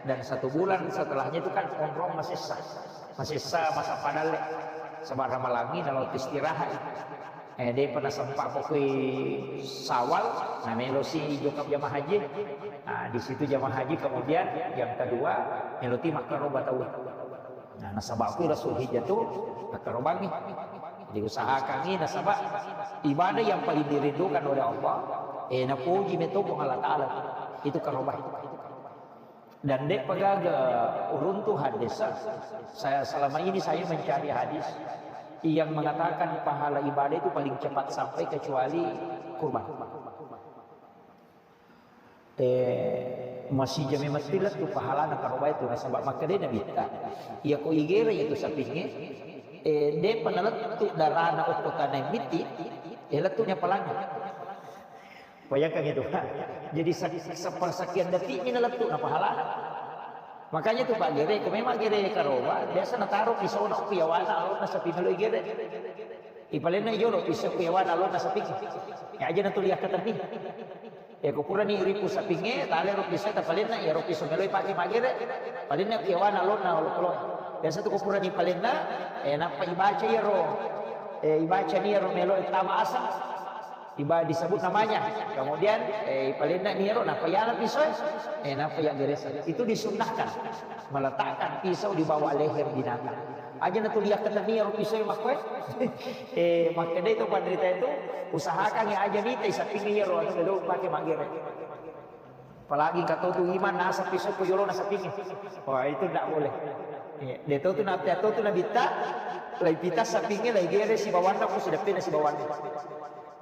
dan satu bulan setelahnya itu kan onrong masessa. Masessa masa padalle. Sebab Ramalangi nalo istirahat. Eh, depa nasempa pokoi Sawal, namelosi jokap jamaah haji. Nah, di situ jamaah haji kemudian yang kedua, meloti makkaroba tau. Nah, nasaba ku Rasul Hijjah tu makkarobangi. Jadi usahakangi nasaba ibadah yang paling dirindukan oleh Allah, eh, napuji meto Puang Allah Ta'ala. Itu karoba. Dan de'pa gaga uruntu hadis. Saya, selama ini saya mencari hadis yang mengatakan pahala ibadah itu paling cepat sampai kecuali kurban. Eh, masih jame mati lettu pahalana karoba itu, nasaba makkedai Nabitta, iya ko igere itu sapingnge, eh, de'pa nalettu darana okko tanai miti, eh, lettunya pahalana. Bayangkan itu. Jadi se-, sepersekian detik ini nalettu na pahalana. Makanya itu Pak gere, ko memang gere karoba, biasa nataro pisau na okko yawana alona sapi melo igere. Ipalenna jolo pisau okko yawana alona sapi. Ya aja na tuli akkatenni. Ya, ko purani ripu sapingnge, tale ro pisau, ta palenna, ya ro pisau meloi pake magere, palenna okko yawana alona olo-olo. Biasa tu ko purani palenna, eh, nappa ibaca iyaro, eh, ibaca ni iyaro melo tama aseng. Iba-, disebut namanya. Kemudian, eh, ipalenna ni iyaro, nappa yala pisau, eh, nappa ya geresa. Itu disunnahkan. Meletakkan pisau di bawah leher binatang. Aja na tuli akkatenni iyaro pisau makkoe. Eh, makkedai to panrita itu, usahakan ya aja nita sapingnge iyaro, anu, melo pake magere. Apalagi engka to tu imang naseng pisau ko jolona sapingnge. Wah, itu ndak boleh. Iya, de to tu na, de to tu Nabitta, lai pita sapingnge, lai gere sibawanna ko sideppena sibawanna.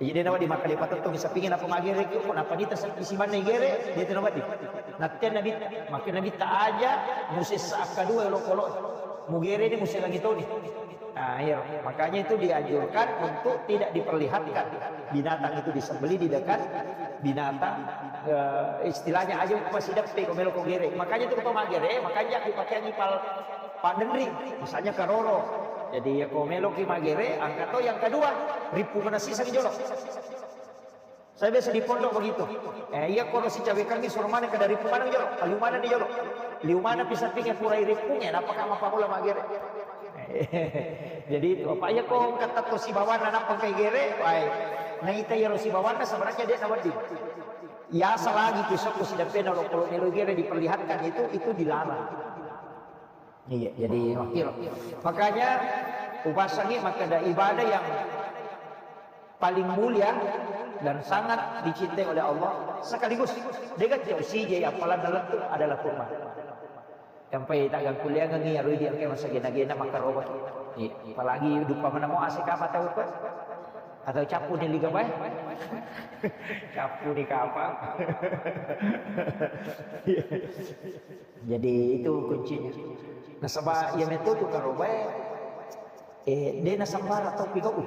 Jadi de nawedding makkeda patettongi sapingnge nappa magere ki, ko nappa nita sapi simanna igere, de to nawedding. Natte Nabitta, makkeda Nabitta aja musessa akkadua olokolo. Mugere ni muselangi toni. Nah, iya. Makanya itu dianjurkan untuk tidak diperlihatkan binatang itu disembelih di dekat binatang, eh, istilahnya aja uppa sideppe ko melo ko gere. Makanya itu ko magere, makanya dipakeangi pal-, paddenring, misalnya karoro. Jadi ya ko melo ki magere, angka to yang kedua, ripu manasiseng jolo. Saya biasa di pondok begitu. Eh, iya, kalau si cawe kami suruh mana ke dari mana jolo, kayu mana nih jolo. Liu mana pisau sapingnge pura iripung ya, nappa kama pamula magere. Jadi itu apa ya, kok kata to sibawanna nappa kai gere, wai. Nah, ita yaro sibawanna sebenarnya dia sama di. Ya, selagi pisau ko sideppena lo kalau melo gere diperlihatkan itu, itu dilarang. Iya, jadi wakil. Makanya upasangi makkeda ibadah yang paling mulia dan sangat dicintai oleh Allah, sekaligus dengan jauh sije yang paling dalam itu adalah kurma. Sampai tak gangkuliangan ni arui dia kayak masa gena-gena makaroba. Iya, apalagi dupa mana mau asik apa tahu apa? Atau capu ni liga bae? Capu ni kapang. Jadi itu kuncinya. Nasaba iya meto tu karobae, eh, de nasambara tau pigau.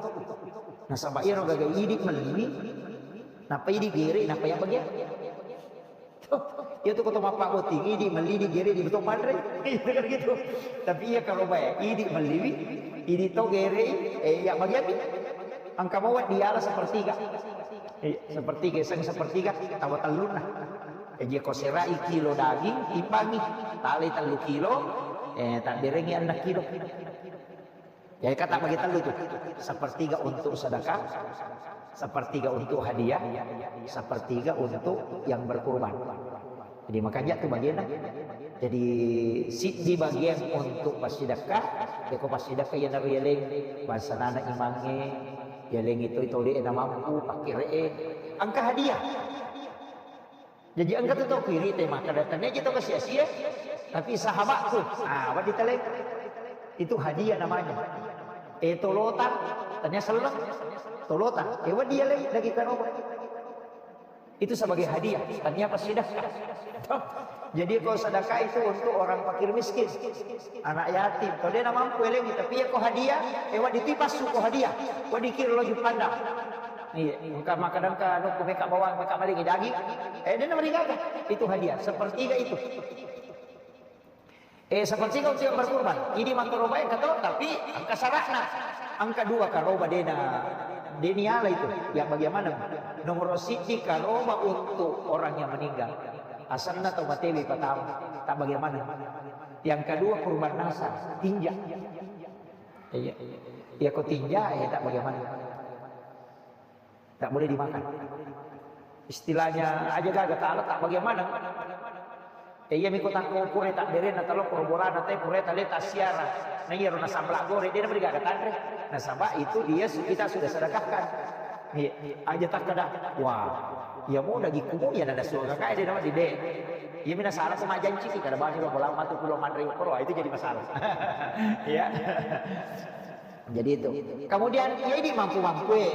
Nasaba iyaro gaga idi melliwi, napa idi gere, napa ya bagian. Iya tu koto mappa botting, idi melli di gere di beto panre. Itu kan gitu. Tapi iya karobae, idi melliwi, idi to gere, eh, ya bagian. Angka mau diala sepertiga. Eh, sepertiga, sang sepertiga, tawa tellunna. Jadi ko serai kilo daging, timbangi, tali tellu kilo, eh, tabberengi enneng kilo. Jadi kata bagi tellu tu, sepertiga untuk sedekah, sepertiga untuk hadiah, sepertiga untuk yang berkurban. Jadi makanya tu bagianna. Jadi siddi bagian untuk passidekah, ya ko passidekah ya naru yaleng, bangsa nana imange, yaleng itu itu de na mampu, pakire, angka hadiah. Jadi engka tu tau kiri te maka datang aja tau sia-sia. Tapi sahabatku, ah, apa ditaleng? Itu hadiah namanya. Eh, tolotang, tanya seleng, tolotang. Eh, wadi ya lagi, lagi kan obat. Itu sebagai hadiah, tanya apa sedekah. Jadi kalau sedekah itu untuk orang fakir miskin, anak yatim. Kalau dia mampu elengi, tapi ya kau hadiah, eh, wadi tipas suku hadiah, wadi kira lo jupanda. Iya, engka makkadang ka anu, ku meka bawang, meka malingi daging. Eh, dena marigaga. Itu hadiah, sepertiga itu. Eh, sepertiga untuk yang berkurban. Ini makroba yang kata, tapi angka syaratna. Angka dua karoba dena. Deni ala itu. Yang bagaimana? Nomor siji karoba untuk orang yang meninggal. Asanna tau matewi pertama. Tak bagaimana? Yang kedua kurban nasar, tinja. Iya. Ya kau tinja, ya tak bagaimana? Tak boleh dimakan. Istilahnya aja gaga ta'ala tak bagaimana. Eh, iya miko takko pura tak berena talo korborana te pura tak leta siara. Nah, iya rona sambla gore dia beri gaga tanre. Nasaba itu dia su-, kita sudah sedekahkan. Iya, aja takkeda, wah, iya mo dagikku mo iya nada suaka kae de nama di de. Iya mina salah ko majanci ki kada bani lo bola matu pulo manre koro, itu jadi masalah. Iya. Jadi itu. Kemudian iya di mampu-mampu e.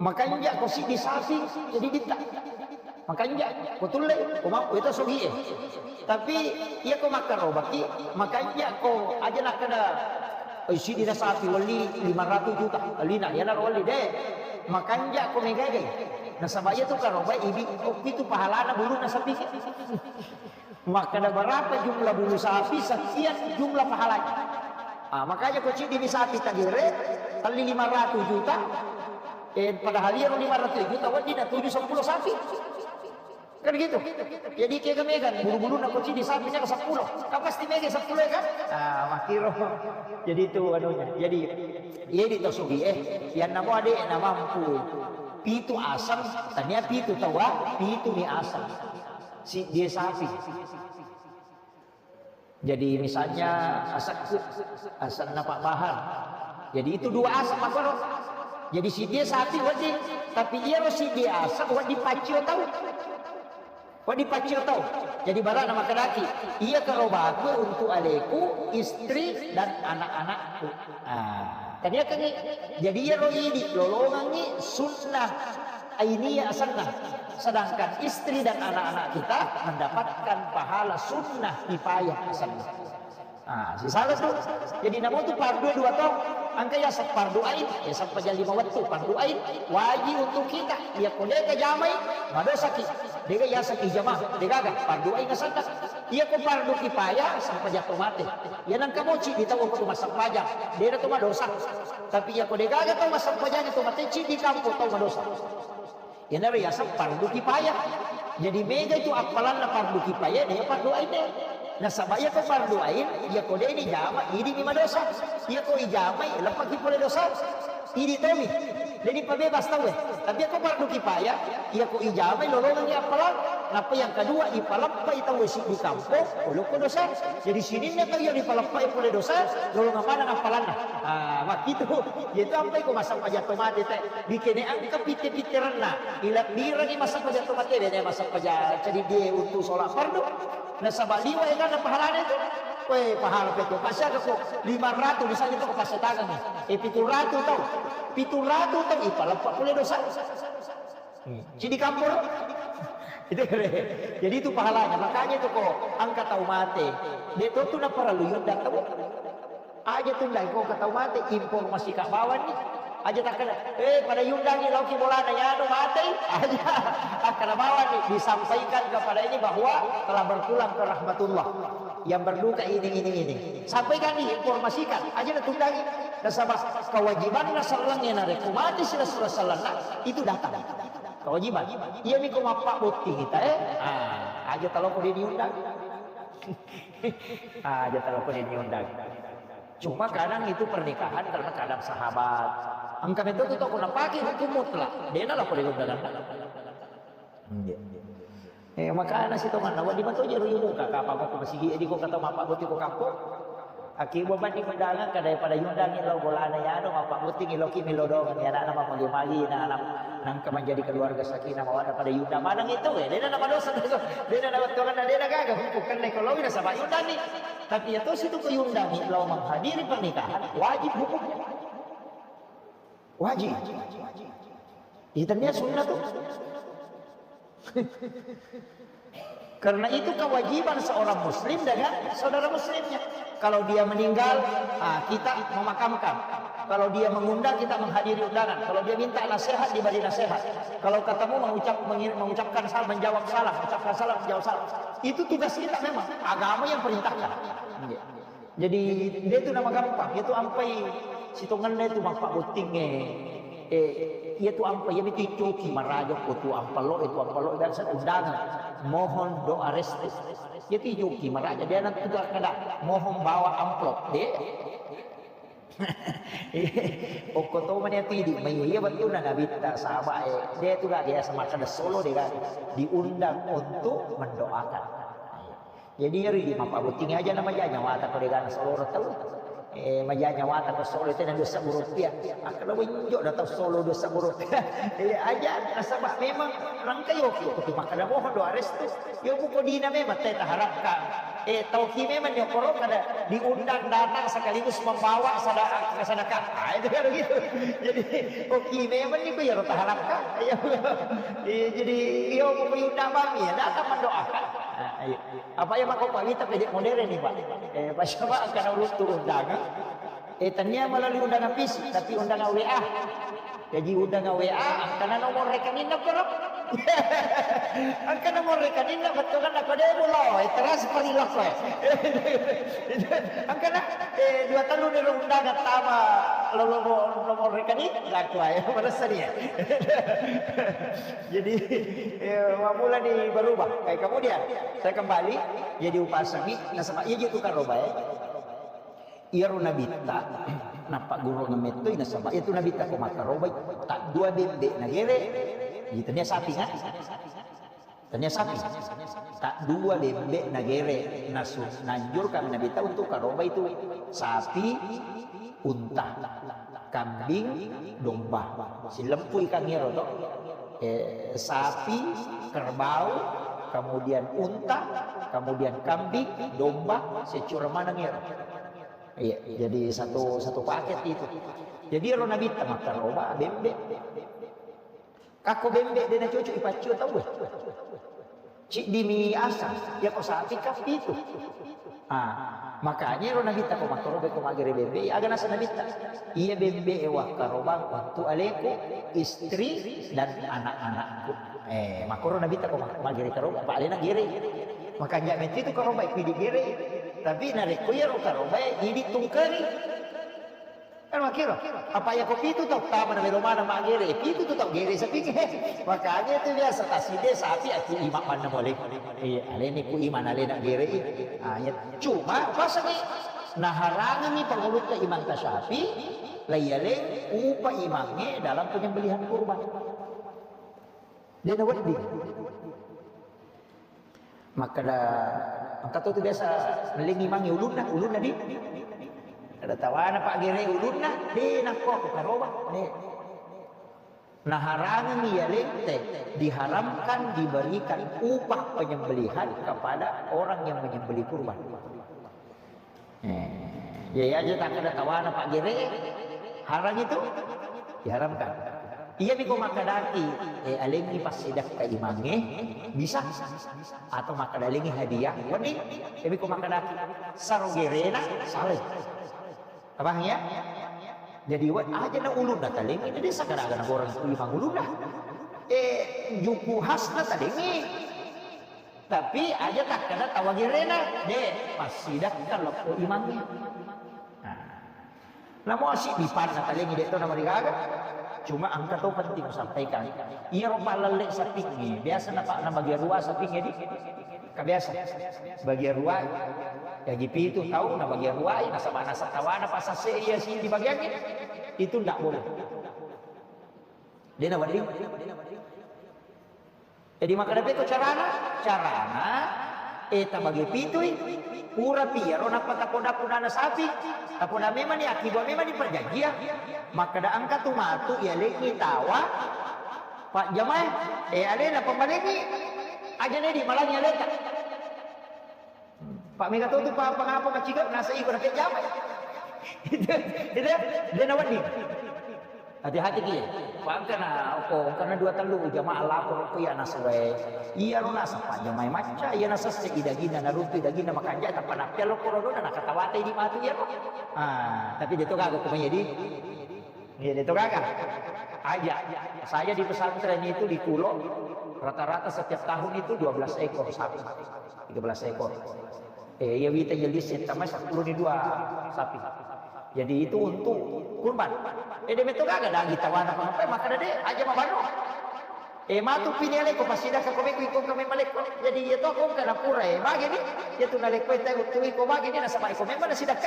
Makanja ko siddi sapi, jadi ditta. Makanja ko tulle, ko mampu itu sogi e. Tapi iya ko makkarobaki, makanja ko aja nakkeda, "Oi, siddi na sapi welli lima ratus juta." Lina, iyana ro welli de. Makanja ko megagai. Nasaba iya tu karoba ibi, oh, itu pahalana buluna sapi. Makkeda berapa jumlah bulu sapi, sekian jumlah pahalanya. Ah, makanya ko ciddi mi sapi tagere, telli lima ratus juta, eh, padahal iya lima ratus juta, wedding na tujuh sepuluh sapi. Kan gitu. Jadi kega mega, bulu-bulu na ko ciddi sapi na sepuluh. Kan pasti mega sepuluh ya kan? Ah, makiro. Jadi itu anunya. Jadi, iya di tosugi eh. Yang namo ade na mampu. Pitu asam, tania pitu tawa, pitu mi asam. Si dia sapi. Jadi misalnya asakku, asanna Pak Bahar. Jadi itu dua asam apa lo? Jadi si dia sapi wedding, tapi iya lo si dia asam wedding paccio tau. Wedding paccio tau. Jadi barana makkedaki, iya karobaku untuk aleku, istri dan anak-anakku. Ah, tadi akan jadi iya lo idi lolongangi sunnah Ainiyah asanna. Sedangkan istri dan anak-anak kita mendapatkan pahala sunnah kifayah asanna. Ah, sisala tu. Jadi namo tu fardu dua to. Angka ya fardu ain, ya sampajang lima wettu fardu ain wajib untuk kita. Ya ko deka jamai, madosaki. Deka ya saki jamaah, deka fardu ain asanna. Iya ko fardu kifayah, sampajang to mate. Iya nangka moci di tau ko massempajang, dera to madosa. Tapi iya ko degaga to massempajang to mate, ciddi kampo tau madosa. Iyanaro yaseng fardu kifayah. Jadi mega itu appalanna fardu kifayah, de fardu ain de. Nasaba iya ko fardu ain, iya ko de ni jama, idi mi madosa. Iya ko ijamai, leppaki pole dosa. Idi tomi. Jadi pabebas tau e. Tapi iya ko fardu kifayah, iya ko ijamai lolongangi appalang. Nappa yang kedua, ipalappai tau e siddi kampo, pole ko dosa. Jadi sininna tau iya ripalappai pole dosa, lolongang maneng appalanna. Ah, makkitu. Iya tu ampai ko massempajang to mate te. Dikene angka pitte-pitterenna. Ilabbirangi massempajang to mate, de massempajang ceddi die untuk sholat fardu. Nasaba liwa egana pahalana itu. Weh, pahala pe to. Pasiaga ko lima ratus misalnya to ko passetangan. Eh, pitu ratus tau. Pitu ratus tau, ipaleppa pole dosa. Hmm. Cidi kampur. Itu kere. Jadi itu pahalanya. Makanya itu ko angka tau mate. De to tu na parallu yudda tau. Aja tundai ko ke tau mate, informasi ka bawang ni. Aja takkeda, eh, pada yundangi lauki bolana, yanu matei. Aja takkeda bawang ni, disampaikan kepada ini bahwa telah berpulang ke rahmatullah. Yang berduka ini, ini, ini. Sampaikan, diinformasikan. Aja na tundangi. Nasaba kewajiban na sallang na rekko mati sila sila sallang itu datang. Kewajiban. Iya mi ko mappa botting kita, eh. Ah, aja talo ko diundang. Ah, aja talo ko diundang. Cuma kadang itu pernikahan karena kadang sahabat. Engka metto tu tau ko napake hukum mutlak. Dena lah ko diundang. Iya. Eh, makana sitonganna, wedding mato jero imuka, kapang ko masigi, edi ko kata mappa botting ko kampong. Aki bobani undangan, kada pada yundangi lao bolana yano, mappa botting lao ki melo dong, ya anak nama magi-magi, na anak nangka menjadi keluarga sakinah mawaddah pada yundang maneng itu, eh, dena nama dosa, dena nama tuangan, dena gaga, hukum kena kalau ina sama yundangi. Tapi ya toh situ ko yundangi, lao menghadiri pernikahan, wajib hukumnya. Wajib. Itu dia sunnah tuh. Karena itu kewajiban seorang muslim dengan saudara muslimnya. Kalau dia meninggal, ah, kita memakamkan. Kalau dia mengundang, kita menghadiri undangan. Kalau dia minta nasihat, diberi nasihat. Kalau ketemu, mengucap, mengir-, mengucapkan salam, menjawab salam, mengucapkan salam, menjawab salam. Itu tugas kita memang. Agama yang perintahkan. Iya. Jadi, de tu nama gampang, itu ampai sitonganna itu mappa botting, eh. Eh, iya tu ampai, iya mitu ijoki maraja ko tu ampalo, itu ampalo, dan undangan. Mohon doa restu. Iya tu ijoki maraja, dia nanti tu kada mohon bawa amplop, de. Okko to mani ati di, mai iya betul na nabitta sahabat, eh. De tu gak biasa makan solo, de gak diundang untuk mendoakan. Jadi, ri di mappa botting aja nama aja nyawata ko de gak solo tau. Eh, maja nyawata ko solo tena dua sebbu rupiah. Makkeda, "Woi, njo da tau solo dua sebbu rupiah." Eh, aja, nasaba memang rangka yoki ko tu makkeda, "Mohon doa restu." Yo buko dina memang teta harapkan. Eh, tau ki memang nyokoro kada diundang datang sekaligus membawa sada-, sedekah. Ah, itu kan begitu. Jadi, oki memang ni ko ya harapkan. Iya. Eh, jadi, yo buko undang bang, ya datang mendoakan. Ah, iya. Apa ya mako Pak Wita pede modern nih, Pak. Eh, pas apa karena ulun tuh undangan. Eh, tania melalui undangan fisik, tapi undangan W A. Jadi undangan W A, angkana nomor rekeningna, Bro. Angkana nomor rekeningna, betul kan, aku deh, lo, eh, transfer lo, eh. Angkana, eh, dua tahun dari undangan tama, lo, lo, nomor rekening, laku aja, balas dia. Jadi, eh, mula nih berubah. Eh, kemudian, saya kembali, jadi upasangi, nasaba, iya, itu karoba, ya. Iyaro nabitta, nappaggurungeng mettoi nasaba iyatu nabitta ko makkarobai, taddua bembe nagere, iya tania sapi kan? Tania sapi. Taddua bembe nagere, nasu-, nanjurkan nabitta untuk karobai tu sapi, unta, kambing, domba. Silempui kan iyaro to. Eh, sapi, kerbau, kemudian unta, kemudian kambing, domba, secura maneng iyaro. Iya, jadi satu, satu paket itu. Jadi ro nabitta makkaroba bembe. Kakko bembe de nacocok ipaccio tauwe. Ciddi mi asa, ya ko sapi kappi itu. Ah, makanya ro nabitta ko makkaroba ko magere bembe, aga nasa nabitta. Iya bembe e wakkarobang waktu aleku, istri dan anak-anakku. Eh, makoro nabitta ko mak-, magere karoba, apa alena gere. Makanya itu karoba pidi gere. Tapi narekko iyaro karobae idi tungkeri. Kan makkiro, apa iya ko pitu tau tama na melo mana magere, pitu tu tau gere sapingnge. Makanya itu biasa taside sapi aku ima panna mole. Iya, aleni ku ima alena gere. Ah, iya. Cuma pasani naharangi pangulutta Imam Tasyafi, laiyaleng upa imangnge dalam penyembelihan kurban. De nawedding. Makkeda, engka to tu biasa mellingi mange ulunna, ulunna di. Ada tawana Pak Gere ulunna, de nakko aku karoba, de. Naharangi iyaleng te, diharamkan diberikan upah penyembelihan kepada orang yang menyembelih kurban. Eh, iya aja takkeda tawana Pak Gere, harang itu diharamkan. Iya miko makkedaki, eh, alengi passidakka imangnge, bisa. Atau makkeda alengi hadiah, wedding. Iya miko makkedaki, saro gerena, salai. Paham ya? Jadi, we-, aja na ulunna talengi, de sakada-kada goreng imang ulunna. Eh, juku khasna talengi. Tapi aja takkeda tawa gerena, de, passidakka lokko imangnge. Nah. Namo asiddi panna talengi de to namarigaga. Cuma engka to penting sampaikan. Iyaro pallalle sapingnge, biasa napa nabagiarua sapingnge di. Ka biasa. Bagiarua. Jaji pitu tau nabagiaruai, nasaba nasa tawana pasase iya siddi bagiangnge. Itu ndak boleh. De nawedding. Jadi makkeda pekko carana? Carana, eh, tabage pitui, purapi iyaro nappa tapoda-podana sapi, tapoda memani, akkibua memani perjanjian. Makkeda engka tu matu iyalengi tawa, pajjamae, eh, alena pembalengi, aja nedi malangi aleta. Pak mega to tu pa-, pangapa maciga nasa iko na pejjama. Itu, itu, de nawedding. Hati-hati ki. Pangkana ko, karena dua tellu jamaah lapor ko iya nasa wae. Iya ro nasa pajjamai macca, iya nasa se idagina naruntu idagina makanja tappa nappia lo koro dona nakatawate di matu iya ro. Ah, tapi de to gaga ko jadi. Iya, itu gaga. Aja. Saya di pesantren itu di Kulo, rata-rata setiap tahun itu dua belas ekor sapi. Tiga belas ekor. Eh, iya wita jelis yang tamai sepuluh di dua sapi. Jadi itu untuk kurban. Eh, de meto gaga daging tawana apa apa, maka dade aja mabano. Eh, matu pini aleko, passidakka ko meko, iko kami maleko. Jadi, iya to, ko kana pura, eh, bagi ni. Iya tu naleko, eh, teh, utu iko bagi ni, nasaba iko memang nasidakka.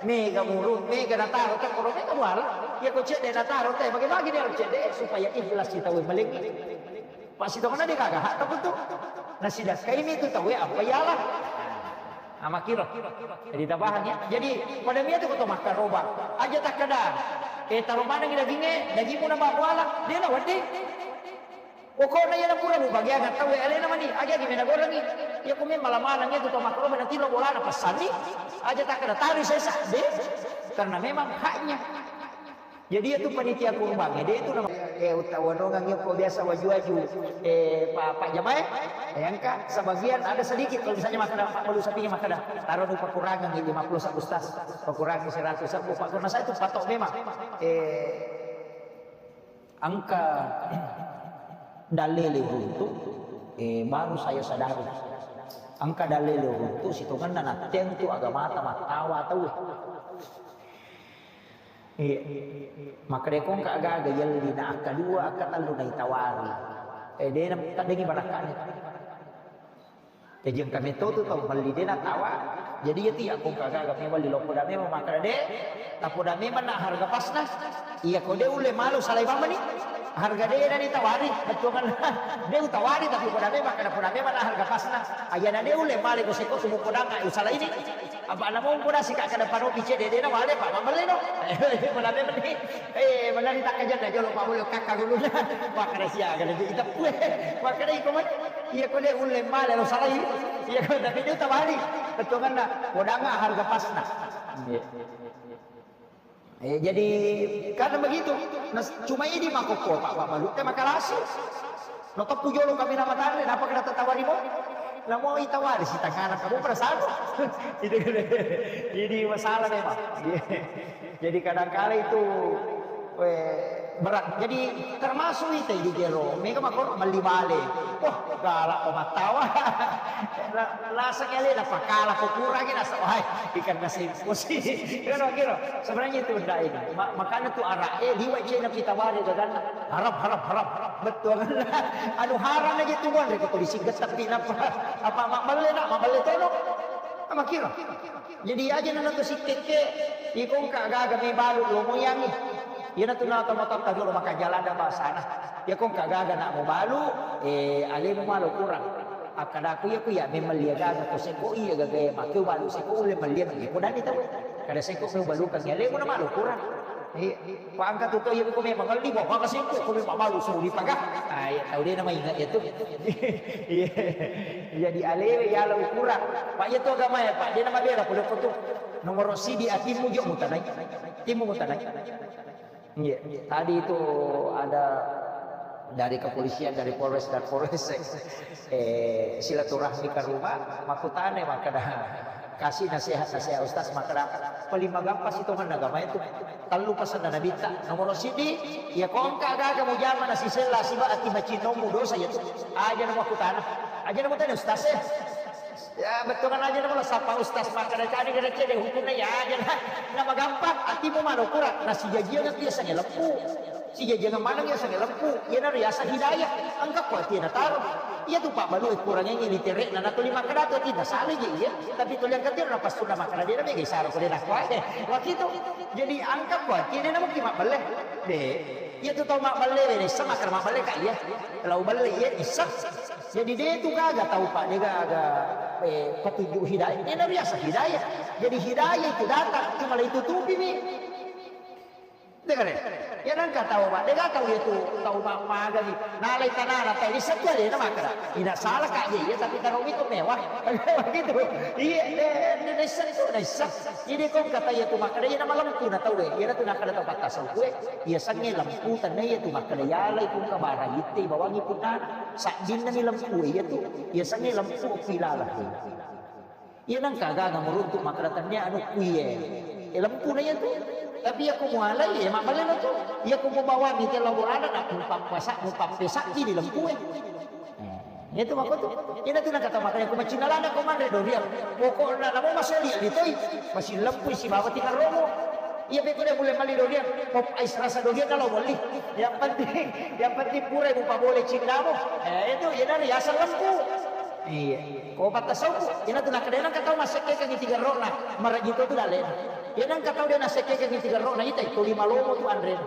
Mega mulu, mega nataro, tak koro mega muala. Iya ko cedde nataro, teh, bagi-bagi ni aro cedde, supaya ikhlas kita, weh, malengi. Pasti to mana dia kagak, hak tak betul. Nasidakka ini tu tahu, eh, apa ialah. Amakiro. Jadi tabahang ya. Jadi pada mia tu koto makkaroba. Aja takkada, eh, taro manengi dagingnge, dagingmu na mabbuala, de na wedding. Pokokna iya na pura mubagiang tau alena mani, aja gi mena gorengi. Iya ko memang mala maneng itu to makkaroba na tiro bolana passanni. Aja takkada tari sesa, de. Karena memang haknya. Jadi itu panitia kurban, ya, dia itu nama, eh, utawa nongang yoko biasa waju-waju, eh, Pak, Pak Jamae, eh, engka sebagian ada sedikit, kalau misalnya makan Pak Balu sapinya makan dah, taruh di pakurangan ini lima puluh satu tas, pakurangan seratus satu, Pak, karena saya itu patok memang, eh, engka dalele uruntu, eh, baru saya sadari, engka dalele uruntu, sitongenna natteng tu agamata mattawa tau. Iya. Makkedai ko engka gaga yelli na akkadua, akkatellu naitawari. Eh, de na taddengi barakka'na. Jaji engka metto tu tau melli de natawa. Jadi iya tu iya ko engka gaga memang liloppo da memang makkeda de, tappo da memang na harga pasna. Iya ko de ulle malu salai bamani. Harga de na ditawari, bettuanna. De utawari tapi poda memang kada poda memang na harga pasna. Ayana de ulle male ko seko sumu podanga usalaini. Apa namo poda sika kada paro pice de de na wale pa mambelle no. Poda memang ni. Eh, menari tak kaja na jolo pa boleh kakak dulu. Makana sia kada di itapue. Makana iko mani. Iya ko de ulle male lo salai. Iya ko tapi de utawari. Bettuanna podanga harga pasna. Iya. Eh, jadi karena begitu, nah, cuma ini makokko Pak, Pak Balutte makalasi. No teppu jolo kami nama tare, napa kena tetawari mo? Namo itawari si tangana kamu perasaan. Itu kan. Jadi masalah memang. Jadi kadangkala itu, eh, berat. Jadi termasuk itu di jero. Mega makor mali bale. Wah, galak pemattawa. Laseng ele na pakala ko kurangi nasa wahai ikan nasi. Posisi, kan kira. Sebenarnya itu ndak ini. Ma-, makanya tu arak, eh, liwat cina kita wari daganna. Haram, haram, haram, haram. Betul kan? Anu haram aja tu kan, reko polisi getak di napa? Apa mak belle nak, mak belle tono? Sama kira. Jadi aja nana tu sikeke, iko engka gaga me balu lo moyangi. Iya na tu na oto-oto jolo maka jalan da bahasana. Iya ko engka gaga nak mo balu, eh, alemu malo kurang. Akkadaku iya ku iya memang lia gaga ko seko iya gaga iya make balu seko ulle mellia mellia ko dani tau. Kada seko me balu kan iya lemu na malo kurang. Iya. Pangka tu to iya ko memang ngelli bawa ka seko ko memang balu suli paga. Ah, iya tau de nama ingat iya tu. Iya. Jadi alewe iya lo kurang. Pak iya tu agama iya Pak, de nama bela ko tu. Nomor sidi atimmu jo mutanai. Timmu mutanai. Iya, tadi itu ada dari kepolisian, dari Polres dan Polres, eh, silaturahmi ke rumah, makkutana makkeda, kasih nasihat, nasihat Ustaz, makkeda, paling magampa sitongenna agama itu. Tellu pesanna Nabitta, nomor sidi, iya ko engka gaga mujama nasisella siba ati macinnommu dosa iya tu. Aja na makkutana. Aja na mutana Ustaz eh. Ya, bettuanna aja namo sapa ustaz makkeda cadi kada cede hukumna ya aja na. Na magampang, atimu mano kurang, na sijajiang tu yasengnge leppu. Sijajiang maneng yasengnge leppu. Iyana riaseng hidayah. Engka ko ati na taro. Iya tu pabbalu e kurang ini literekna na tuli makkeda tu ati na sale je iya. Tapi tuli angkatiro na passunna makkeda de na mega isaro ko de na kuae. Wakitu. Jadi engka ko ati de na mungkin mabbelle. De. Iya tu tau mabbelle we nisseng makkeda mabbelle ka iya. Lau belle iya nisseng. Jadi de tu gaga tau Pak, de gaga, eh, petunjuk hidayah. Iyana riaseng hidayah. Jadi hidayah itu datang, cuma la itutupi mi. De kare. Iya nengka tau Pak, de gaga tau iya tu tau ma-, maga mi. Nalai tanana tau nisseng tu alena makkeda. Ina sala ka iya, iya tapi taro itu mewah. Gitu. Iya, de, de, nisseng tu, nisseng. Jadi ko kata iya tu makkeda, iya na malempu na tau e. Iyana tu nakkeda tau patta sokue. Iya sengnge lempu tenna iya tu makkeda yalai pungka barang itte bawangi punnana. Saddinna ni lempu iya tu. Iya sengnge lempu pilala. Iya nengka gaga meruntuk makkeda tennia anu kuiye. E lempu na iya tu. Tapi iya ko mualai, e mabbelle na tu. Iya ko mubawangi telo bolana na mupappasa, mupappesakki di lempu e. Itu makko tu. Ina tu nakata makanya ku macinalana ko manre doriang. Pokokna namo masoli ditoi. Masih lempu sibawa tinarromo. Iya beko de mulle mali doriang. Pop ais rasa doriang kalau boleh. Yang penting, yang penting pura ibu pabole cinnamu. Eh, itu ina riaseng lempu. Iya. Ko patta sauku. Ina tu nakadena katau masekke kan tiga rona. Marajito tu dale. Ina katau de nasekke kan tiga rona ita itu lima lomo tu andre.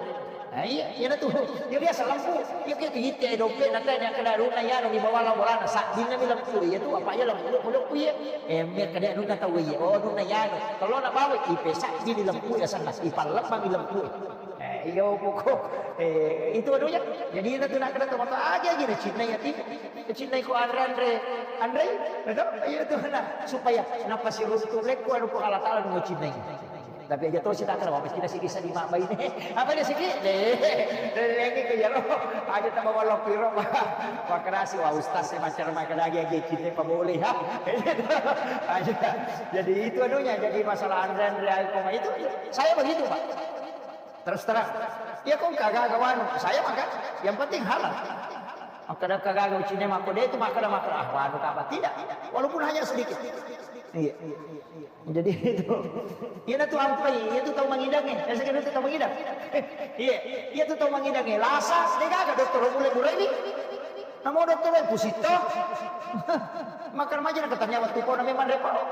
Nah, iya, iya tu. Ya biasa lempu. Ya kayak gitu ya dompet nanti ada kena luna ya, di bawah lah bolana. Sabbinna mi lempu ya tu, apa ya lempu, lempu ya. Eh, mi kena luna tahu ya. Oh, luna ya. Kalau nak bawa, ipe sabbi di lempu ya sana. Ipallepa mi lempu. Eh, iya pokok. Eh, itu anunya. Jadi itu nak kena tahu aja aja deh cinta ya ti. Cinta ku Andre Andre. Andre, betul? Iya tu nah. Supaya napa siruntu lekku anu ku Allah Taala mau cinta. Tapi aja to sitakkara, wapis kita sikit sedih mak baine. Apa dia sikit? Lagi ke jaro. Aja tambah walau piro, Pak. Wah, kerasi, wah, ustaz, saya macam makan lagi, lagi cinta, Pak, boleh, ha? Aja. Jadi itu anunya, jadi masalah Andre, Andre, Aiko, itu, itu. Saya begitu, Pak. Terus terang. Ya, kok kagak wanu? Saya makan. Yang penting halal. Maka ada kagak cinta, maka dia itu makan, makan. Ah, wanu, apa? Tidak. Walaupun hanya sedikit. Iya. Jadi itu. Iya na tu ampai, iya tu tau mangidang eh. Saya kira tu tau mangidang. Iya, iya tu tau mangidang eh. Lasa, de gaga dokter mulai burai ni. Namo dokter mulai pusito. Makan maja na katanya waktu kau namanya mandre paro.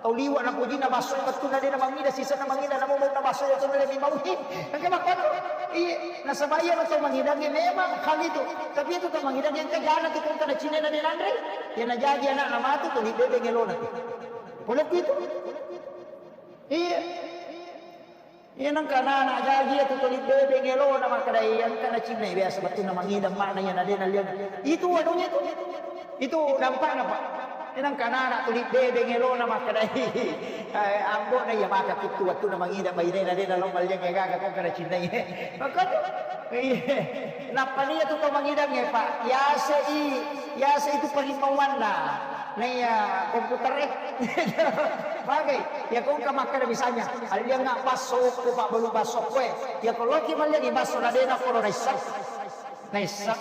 Tau liwa na puji na baso betul na de na mangida sisa na mangida namo mau na baso itu na lebih mau hi. Yang ke makan tu. Iya, nasaba iya na tau mangidang eh memang hal itu. Tapi itu tau mangidang yang kejana tu kau kena cina na de nandre. Yang na jaji anak na matu tu di bebeng elona tu. Polokku itu. Iya. Iya nang kana anak jaji itu tuli bebeng elona makkedai yang kana cinna biasa betul na mangidang makna iya na de na liang. Itu anunya itu. Itu dampakna, Pak. Iya nang kana anak tuli bebeng elona makkedai. Eh, ambo na iya maka kuttu waktu na mangidang baine na de na lo maliang ya gaga kok kana cinna iya. Maka tu. Iya. Nappa nia tu tau mangidang ya, Pak. Yase i, yase itu parimauanna. Naiya komputer eh. Bagai, ya kau engka makkeda misalnya, alliang nggak basso, ko Pak, belum basso ko eh. Ya kalau ki malliang basso na dena ko naissa. Naissa.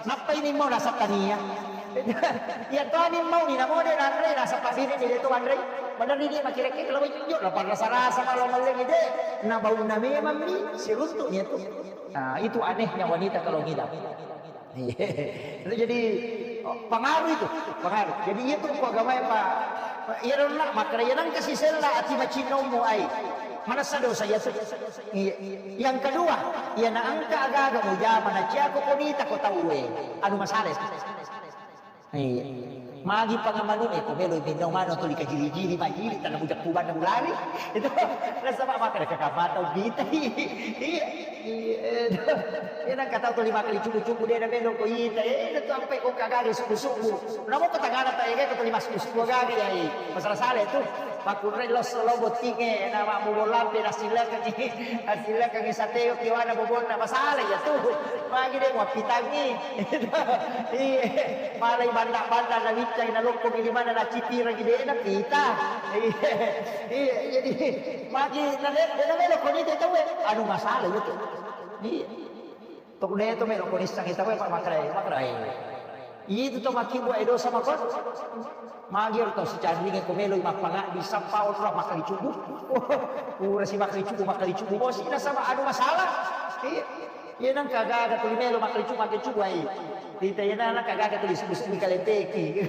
Nappa ini mau nasa tania. Ya tani mau ni namo de nanre nasa pabini ni de tu anre. Benar ni dia makin kalau menunjuk lah pada rasa-rasa kalau malliang ide. Na bau na memang ni siruntuk ni tu. Nah, itu anehnya wanita kalau ngidam. Iya. Itu jadi pengaruh itu, pengaruh. Jadi iya tu ko agama ya Pak. Iya dong nak makna iya nang kasih sella ati macinnomu ai. Mana sado saya tu. Iya. Yang kedua, iya na engka aga-aga mujama na cia ko konita ko tau eh. Anu masalah itu. Iya. Magi pangamanu eh ko melo minno mano tu dikajiri-jiri majiri tanah bujak kubana ulari. Itu rasa mak makna kakak mata bita. Iya. Iya, iya, nang kata tuli makkali cubu-cubu de na melo ko ita, eh, na tu ampai ko kagari subu-subu. Namo ko tagana ta ega ko tuli massubu-subu gaga ya, eh. Masalah sale tu. Pakkunrai losso lo bottinge, na mabbobo lampe, na silakangi, na silakangi sateo kiwana bobonna, masalah ya tu. Magi de muappitangi. Iya, malai banda-banda na wiccai na lokko di mana na cipirang de na pita. Iya, iya, jadi Magi na le-, de na melo ko nita tau e. Anu masalah itu. Iya. Tok de to melo ko nissangi tau e, Pak, makrai, makrai. Itu to makkibua e dosa makko. Magi ero tau sicanringe ko melo mappangaddi sappa ora makkali cubu. Ura si makkali cubu, makkali cubu. Bosi na sama anu masalah. Iya. Iya nang kagaga tuli melo makkali cubu, makkali cubu ai. Rita iya nang kagaga tuli subu-subu kalempeki.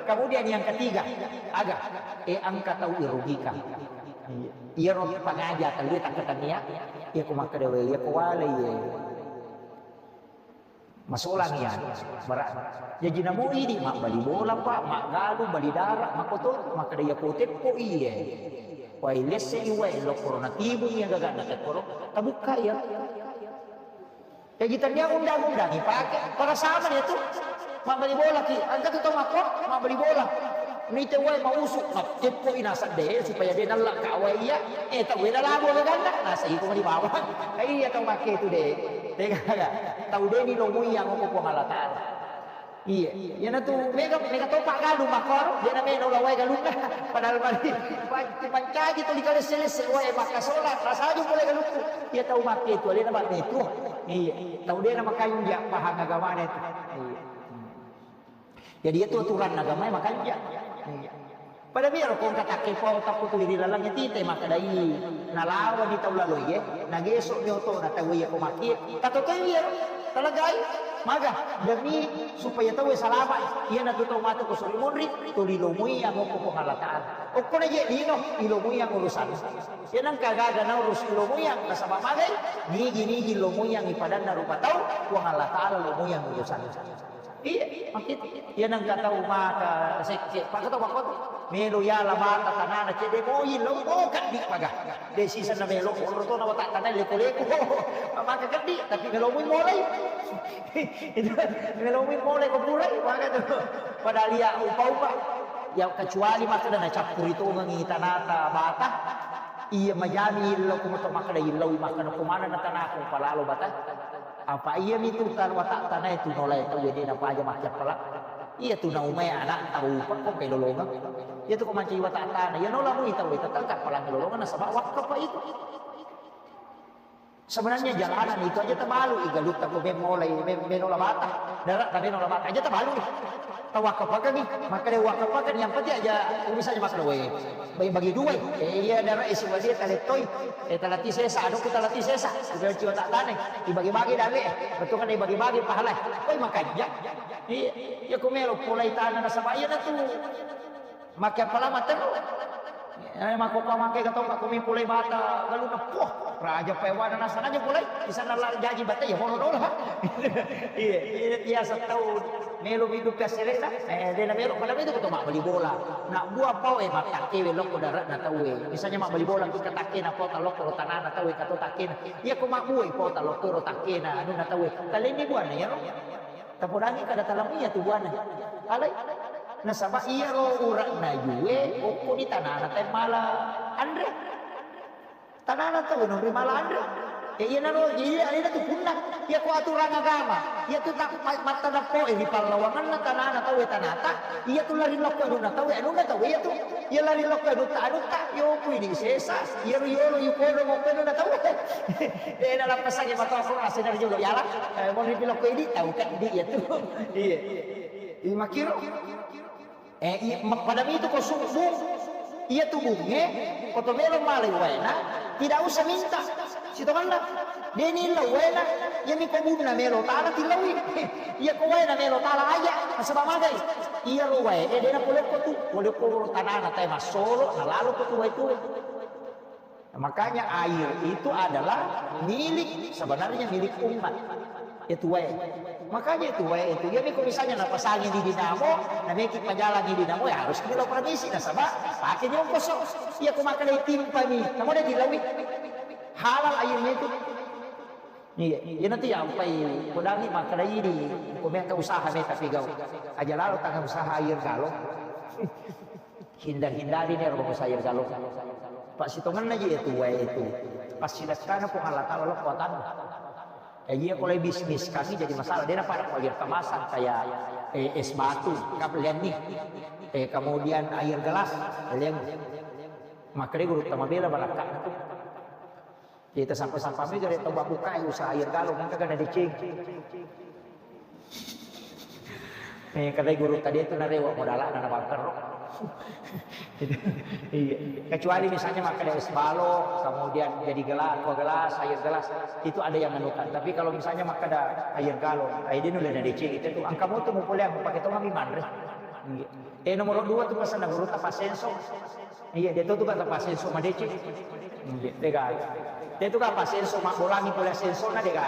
Kemudian yang ketiga, aga, eh, engka tau irugikan. Iya. Iyaro pangaja tellue takkatennia, iya ko makkeda wae, iya ko wale, iya. Masolang iya, berat. Jaji namo idi mabbali bola, Pak, maggalung, bali dara, makoto, makkeda iya ko teppo, iya. Wae lesse i wae, lokkoro natibung iya gagana tekkoro, tabukka iya. Jaji tennia undang-undang ipake, pada sama dia tu. Mabbali bola ki, engka tu tau makko, mabbali bola. Nite wae mausu, mateppo i naseng de, supaya de nalla ka wae iya. Eh, tau wae labo gaganna, naseng iko mani bawang. Iya tau makke tu de. Tega, tau de ni lo muia ngoko Puang Allah Taala. Iya, iya na tu mega, mega topa galung makkoro, de na melo la wae galunna. Padahal mani, pa-, mancaji tu dikalesse-lesse wae makkasola, rasaju pole galungku. Iya tau makke tu, alena ba metu. Iya, tau de na makanja pahang agamana tu. Iya. Jadi itu aturan agama makanja. Iya. Pada biaro ko engka takkepau tappu tuli ri laleng tite makkedai nalawani tau laloie, nageso mi otona tau iya ko makkie. Tatotoi iyaro, talagai. Maga, demi supaya tau salama, iyanatu tau matu ko suri monri, tuli lomuiang okko Puang Allah Ta'ala. Okkona je lino, ilomuiang urusan. Iya nengka gaga naurus ilomuiang, nasaba magai, nigi-nigi lomuiang ipadanna rupa tau, Puang Allah Ta'ala lomuiang urusan. Iya, makkitu. Iya nengka tau maka sekke, paka tau makkotu. Melo yala bata tanana cedde moi lo boka di paga. De sisenna melo, onro to na wata tanai leko-leko. Maka keddi, tapi melo mui molai. Itu melo mui molai ko purai, maka tu. Padahal iya upa-upa. Ya kecuali makkeda nacappuri tongengi tanata bata. Iya majami illau, ko moto makkeda illau, makkeda ko manenna tanaku palalo bata. Apa iya mitu tan watak tanae tu nolae tau de napaja makkiappala. Iya tu naumai anak tau pakko pelolongeng. Iya tu ko mancaji watak tanah, iya nola mui tau tetap palang lolongeng nasaba wakkepa itu. Sebenarnya jalanan itu aja tabalu, igalutta ko memolai, mem-, menola bata, darat tapi nola bata aja tabalu. Tawakkapakangi, makkeda wakkapakan yang penting aja misalnya makkeda we, bagi, bagi dua. Eh, iya, darat isi wadia talettoi. Eh, talati sesa, adokku talati sesa. Udah ciwa tak tane, dibagi-bagi dale. Betul kan dibagi-bagi pahala. Koi makanja. Iya, iya, ku melo polai tanah nasaba iya natu. Make apa lama terus? Eh, mako pa make gatong ka kumi pulai bata galuna. Poh, raja pewana nasana aja pulai. Bisa nala jaji bata ya holo dola. Iya, iya, iya, setahun. Melo hidup ya selena. Eh, dia melo pada itu ketemu beli bola. Nak buah pau eh matakke welok ko darat na tahu eh. Misalnya mak beli bola kita takke na kota lokko tanah na tahu eh kato takke na. Iya ko mak buah pau talokko takke na anu na tahu eh. Kalian ini buah na ya lo. Tapodangi kada talamia tu buana. Alai. Nasaba iyaro ura'na yue, okko di tanana tae mala anre. Tanana tau nonri mala anre. Ya iya naro, iya alena tu punna. Iya ko aturan agama. Iya tu tak ma-, matta nappo, eh, di pallawanganna tanana tau, eh, tanata. Iya tu lari lokko anunna tau, eh, anunna tau, iya tu. Iya lari lokko anutta, anutta. Yo kui di sesa. Iya ru yolo yu kodo mokko anunna tau. Eh, na lappasangi matoa ko asa dari jolo yala. Eh, mau di lokko ini tau kan di iya tu. Iya. Iya makiro. Eh, iya, ma-, pada itu ko subuh. Iya tu bunge, ko to melo malai waena, tidak usah minta. Sitonganna. Deni lau waena, iya mi ko bunna melo tala tilaui. Iya ko waena melo tala aja, nasaba magai. Iya ro wae, eh, dena polokko tu, polokko tanana tae massolo, na lalo ko tu wae tu. Makanya air itu adalah milik, sebenarnya milik umat. Itu wae. Makanya itu wae itu. Jadi kalau misalnya napasangi di dinamo, nameki pajalangi dinamo, ya harus dulu permisi nasaba pakai nyongkoso. Iya, aku makan dari timpani. Kamu ada di lawi. Halal airnya itu. Iya, iya nanti ya ampai kudangi makan dari di. Kau mereka usaha nih tapi kau. Aja lalu tangan usaha air kalau. Hindar-hindari ni ro saya kalau. Pak sitongan aja itu wae itu. Pas silakkana Puang Allah Ta'ala lo kuatan. Eh, iya kalau bisnis kami jadi masalah. Dia dapat air kemasan kayak, eh, es batu, kap lihat nih. Eh, kemudian air gelas, lihat. Makanya guru tamabela barakat. Kita sampai-sampai mi gare tau babbukai usaha air galon, engka gana deceng. Eh, kata guru tadi itu narewa modalana na bangkero. Iya. Kecuali misalnya makan es balok, kemudian jadi gelas, dua gelas, air gelas, itu ada yang menukan. Tapi kalau misalnya makan ada air galon, air dia nulah na deceng itu tuh. Angka moto mau boleh pakai tong kami manre. Iya. Eh, nomor dua tuh pesan guru tapa senso. Iya, dia tuh kan tapa senso madeceng. Iya, dega. Dia tuh kan apa senso mak bolangi pole senso na dega.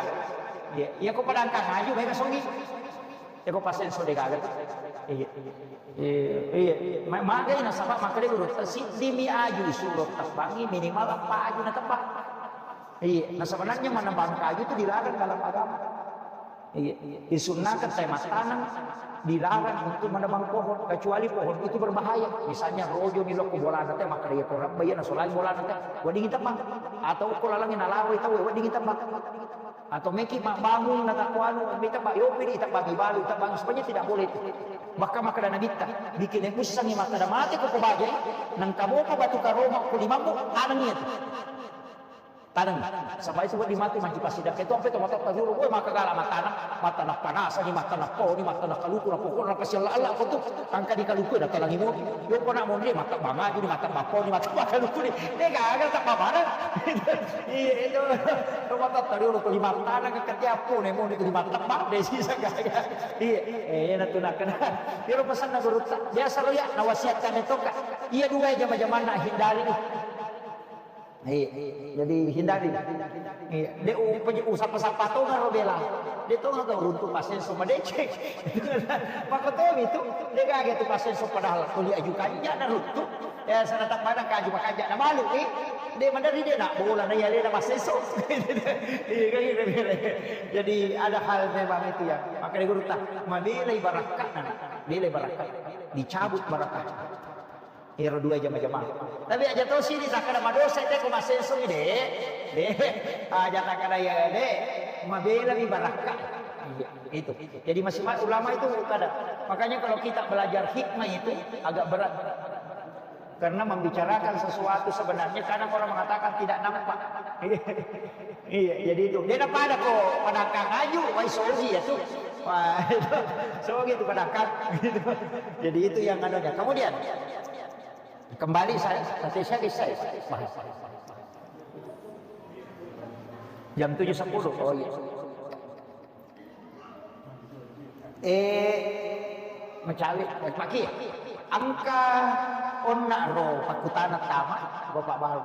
Iya, iya ko padangkang aju mereka songi. Iya ko pasenso dega. Iya. Iya, iya. Ma-, magai nasaba makanya guru siddi mi aju suruh tebangi minimal apa aju na tebang. Iya, nah sebenarnya menebang kayu itu dilarang dalam agama. Iya, disunnakan saya mattaneng dilarang untuk menebang pohon, kecuali pohon itu berbahaya. Misalnya rojo ni lokko bolana teh, maka dia korang bayar nasolai bolana teh, wedding tebang. Atau ko lalangnya nalawai tau, wedding tebang. Atau meki mak bangun na takuanu, mi tebang, yopi di tebang, mi balu tebang, sebenarnya tidak boleh itu. Bahkan maka dana bitta, bikin yang usang ni maka dana mati ko ko bajai, nang kamu ko batu karoma ko limammu, anang itu. Taneng, saba itu wedding matu manci pasidang. Itu ampe to matotta riolo, woi, maka gala mataneng, mataneng panasani, mataneng poni, mataneng kaluku, na pokokna pasi alla-alla ko tu. Angka di kaluku na tanengi moni. Yo ko na monri, matabba maju ni, matabba poni, matabba kaluku ni. De gaga tabba bareng. Iya itu. To matotta riolo ko lima taneng ke ketiapo ne moni ko lima tabba de sisa gaga. Iya, eh na tu nakena. Iro pesanna gurutta. Biasa lo ya, na wasiatkan itu ka. Iya dua jama-jamanna hindari ni. Iya, jadi hindari. Iya, de u-, upeje-, usappa-sappa tongaro bela. De tongaro runtu passenso madeceng. Maka tomi tu, de gaga tu passenso padahal tuli aju kanja na runtu. Ya, sana tak mana kaju makanja na malu, eh. De mandari de nak bola na iya de na passenso. Iya, kan gitu, bela. Jadi ada hal memang itu ya. Makanya guru tak, mabela ibarakka, nah, bela ibarakka. Dicabut barakka. Ero dua jama-jama. Tapi aja to sini takkada madosa te ko massenso de. De. Aja takkada ya de. Mabela mi barakka. Iya, itu. Jadi masih ma-, ulama itu kada. Makanya kalau kita belajar hikmah itu agak berat. Karena membicarakan sesuatu sebenarnya kadang orang mengatakan tidak nampak. Iya, jadi itu. Dia pada ko padangkang aju, wai sogi ya tuh. Wah, itu. Sogi itu padangkang. Gitu. Jadi itu yang anunya. Kemudian kembali saya, nanti saya bisa bahas. Jam tujuh sepuluh. Oh iya. Eh, mecawe, maki. Engka onna ro pakkutana tama, Bapak Baru.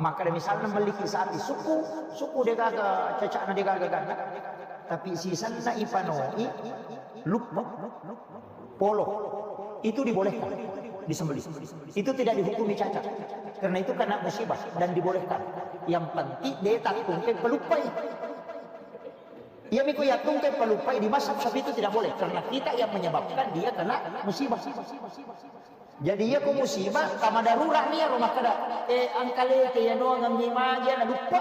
Maka misalnya meliki sapi suku, suku de gaga cacakna de gaga ganna. Tapi sisanna ipanoi, luppa, polo, itu dibolehkan disembelih. Itu tidak dihukumi cacat. Karena itu kena musibah dan dibolehkan. Yang penting de tattungke peluppai. Iya miko yattungke peluppai di mazhab Syafi'i itu tidak boleh karena kita yang menyebabkan dia kena musibah. Jadi iya ko musibah, tama darurat nia ro makkada, eh, angkalete ya noangengngi maja na luppa,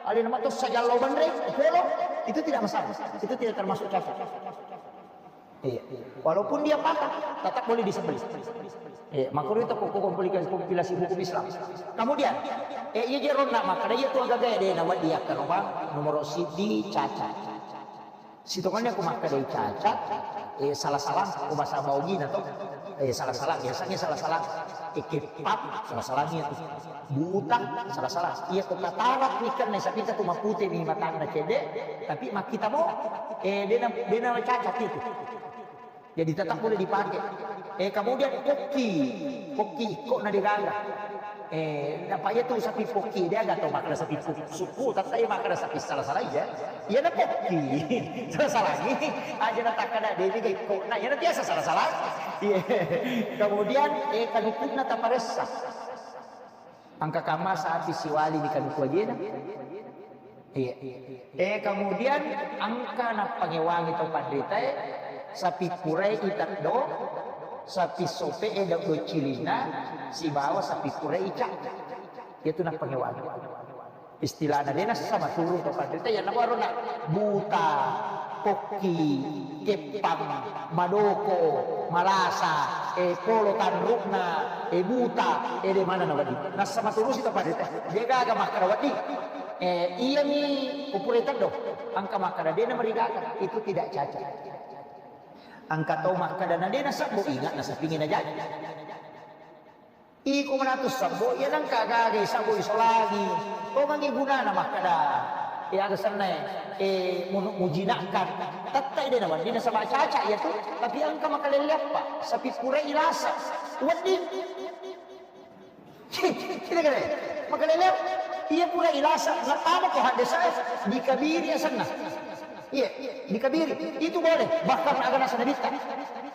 alena mato sajallo banre, polo, itu tidak masalah. Itu tidak termasuk cacat. Iya. Walaupun dia patah, tetap boleh disembelih. Iya, makanya itu kok komplikasi, kompilasi hukum Islam. Kemudian, eh, iya jeronna makkada iya tu agaga de na wadi akkarobang nomor sidi cacat. Sitongannya aku makkadai cacat, eh, salah-salah, aku bahasa baugina tuh. Eh, salah-salah, biasanya salah-salah. Eh, kepap, salah-salahnya tuh. Buta, salah-salah. Iya, kok katarak nih kan, nih, tapi tuh mapute nih matang na cede, tapi makita mo, eh, dena, dena cacat itu. Jadi tetap boleh dipakai. Eh, kemudian pokki, pokki kok na degaga. Eh, apa iya tu sapi pokki, dia agak tahu makna sapi pok-, suku, tapi iya makna sapi salah-salah ya. Iya na pokki. Salah-salah ni. Aja na takkada de ni kok na, iya na biasa salah-salah. Iya. Kemudian, eh, kanukunna taparessa. Angka kamma sapi siwali di kanuku ajena. Iya. Eh, kemudian angka nappangewangi tau panritae, sapi purai iteddo, sapi sope e do cilinna, sibawa sapi purai ica. Itu nappangewangi. Istilahna, de nassama turu tau panritae, iya nabaru na buta, pokki, keppang, madoko, malasa, eh, polo tanrukna, eh, buta, eh, de mana na wedding. Nassama turusi tau panritae. De gaga makkada wedding. Eh, iyami upure teddo. Angka makkada de namarigaga. Itu tidak cacat. Angka tau makkada na de nasabbo, ingat nasapingi na jadi. Iko manatu sabbo, iya nangka gaga sabbo isolangi. Tongangi gunana makkada. Eh, aga sennae, eh, mu-, mujinakkan. Tettai de na wedding nasaba caca iya tu. Tapi angka makalelle appa. Sapi purai ilasa. Wedding. Tidak kira. Makalele, iya pura ilasa, natama ko hadde saya, dikabiri asenna. Iya, dikabiri. Itu boleh. Bahkan agana sana bisa.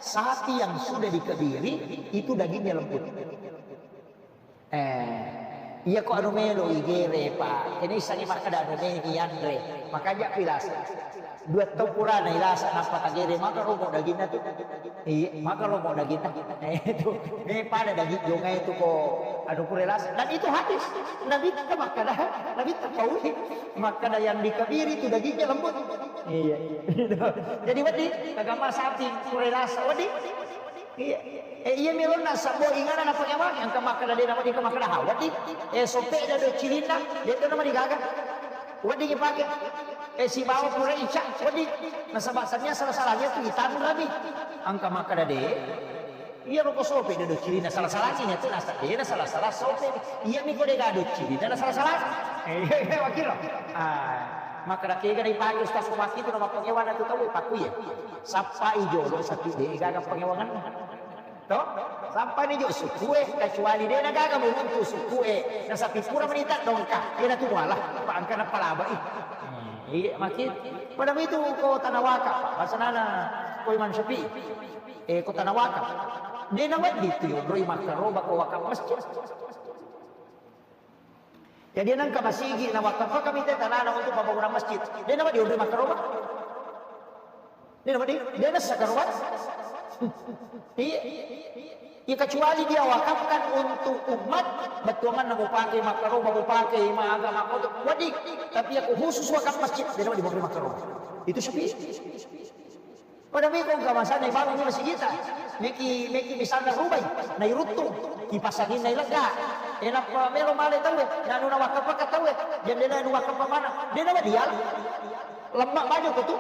Sapi yang sudah dikabiri, itu dagingnya lembut. Eh, iya ko anu melo igere, Pak. Ini sangi makkada anu melo ianre. Makanya pilasa. Dua tau purana ilasa nappa tagere, maka romo daginna tu. Iya, maka romo daginna. Eh, itu. Eh, pada daging jongai itu ko anu pura ilasa. Dan itu hadis. Nabi kita makkada, Nabi kita pauli. Makkada yang dikabiri itu dagingnya lembut. Iya. Jadi wedding, agama sapi pura ilasa. Wedding. Iya. Eh, iya mi lonna sabbo ingana na pake maki, engka makkeda de' na wedding, engka makkeda ha, wedding. Eh, sope' dado cilinna, de' to na marigaga. Wedding ipake. Eh, sibawa pura ica, wedding. Nasaba' sania sala-salanya tu itanrami. Engka makkeda de'. Iya roko sope' dado cilinna sala-salanya tu nasa de' na sala-sala sope'. Iya mi ko de' gado cilinna na sala-sala. Eh, iya, iya, makiro. Ah, makkeda kega na ipake ustaz ko makkitu na mappangewana tu tau pakku iya. Sappai jolo sapi de' gaga pangewanganna. To? Sampani jo sukue, kecuali de' na gaga muruntu sukue. Na sapi pura menita dongka. Ena tu muala, pa engka na palabai. Iya, maki. Pada itu ko tanah wakaf, Pak. Basanana ko Imam Syafi'i. Eh, ko tanah wakaf. De' na wedding tu yonroi makkaroba ko wakaf masjid. Jadi nengka masigi na wakafakami te tanana untuk pembangunan masjid. De' na wedding onroi makkaroba. De' na wedding, de' na sakaroba. Iya. Ya, kecuali dia wakafkan untuk umat, bettuanganna mau pakai makkaroba, mau pakai ma agama koto, wedding. Tapi ya khusus wakaf masjid, de' na wedding onroi makkaroba. Itu sepi. Pada meko engka masana ibangun masigita. Meki, meki misalna rubai, nairuttung, kipasanginna ilegga. Enappa melo male tauwe, nanu na wakafakka tauwe, jendela nu wakafakka mana. De' na wedding. Lemma baju ko tu.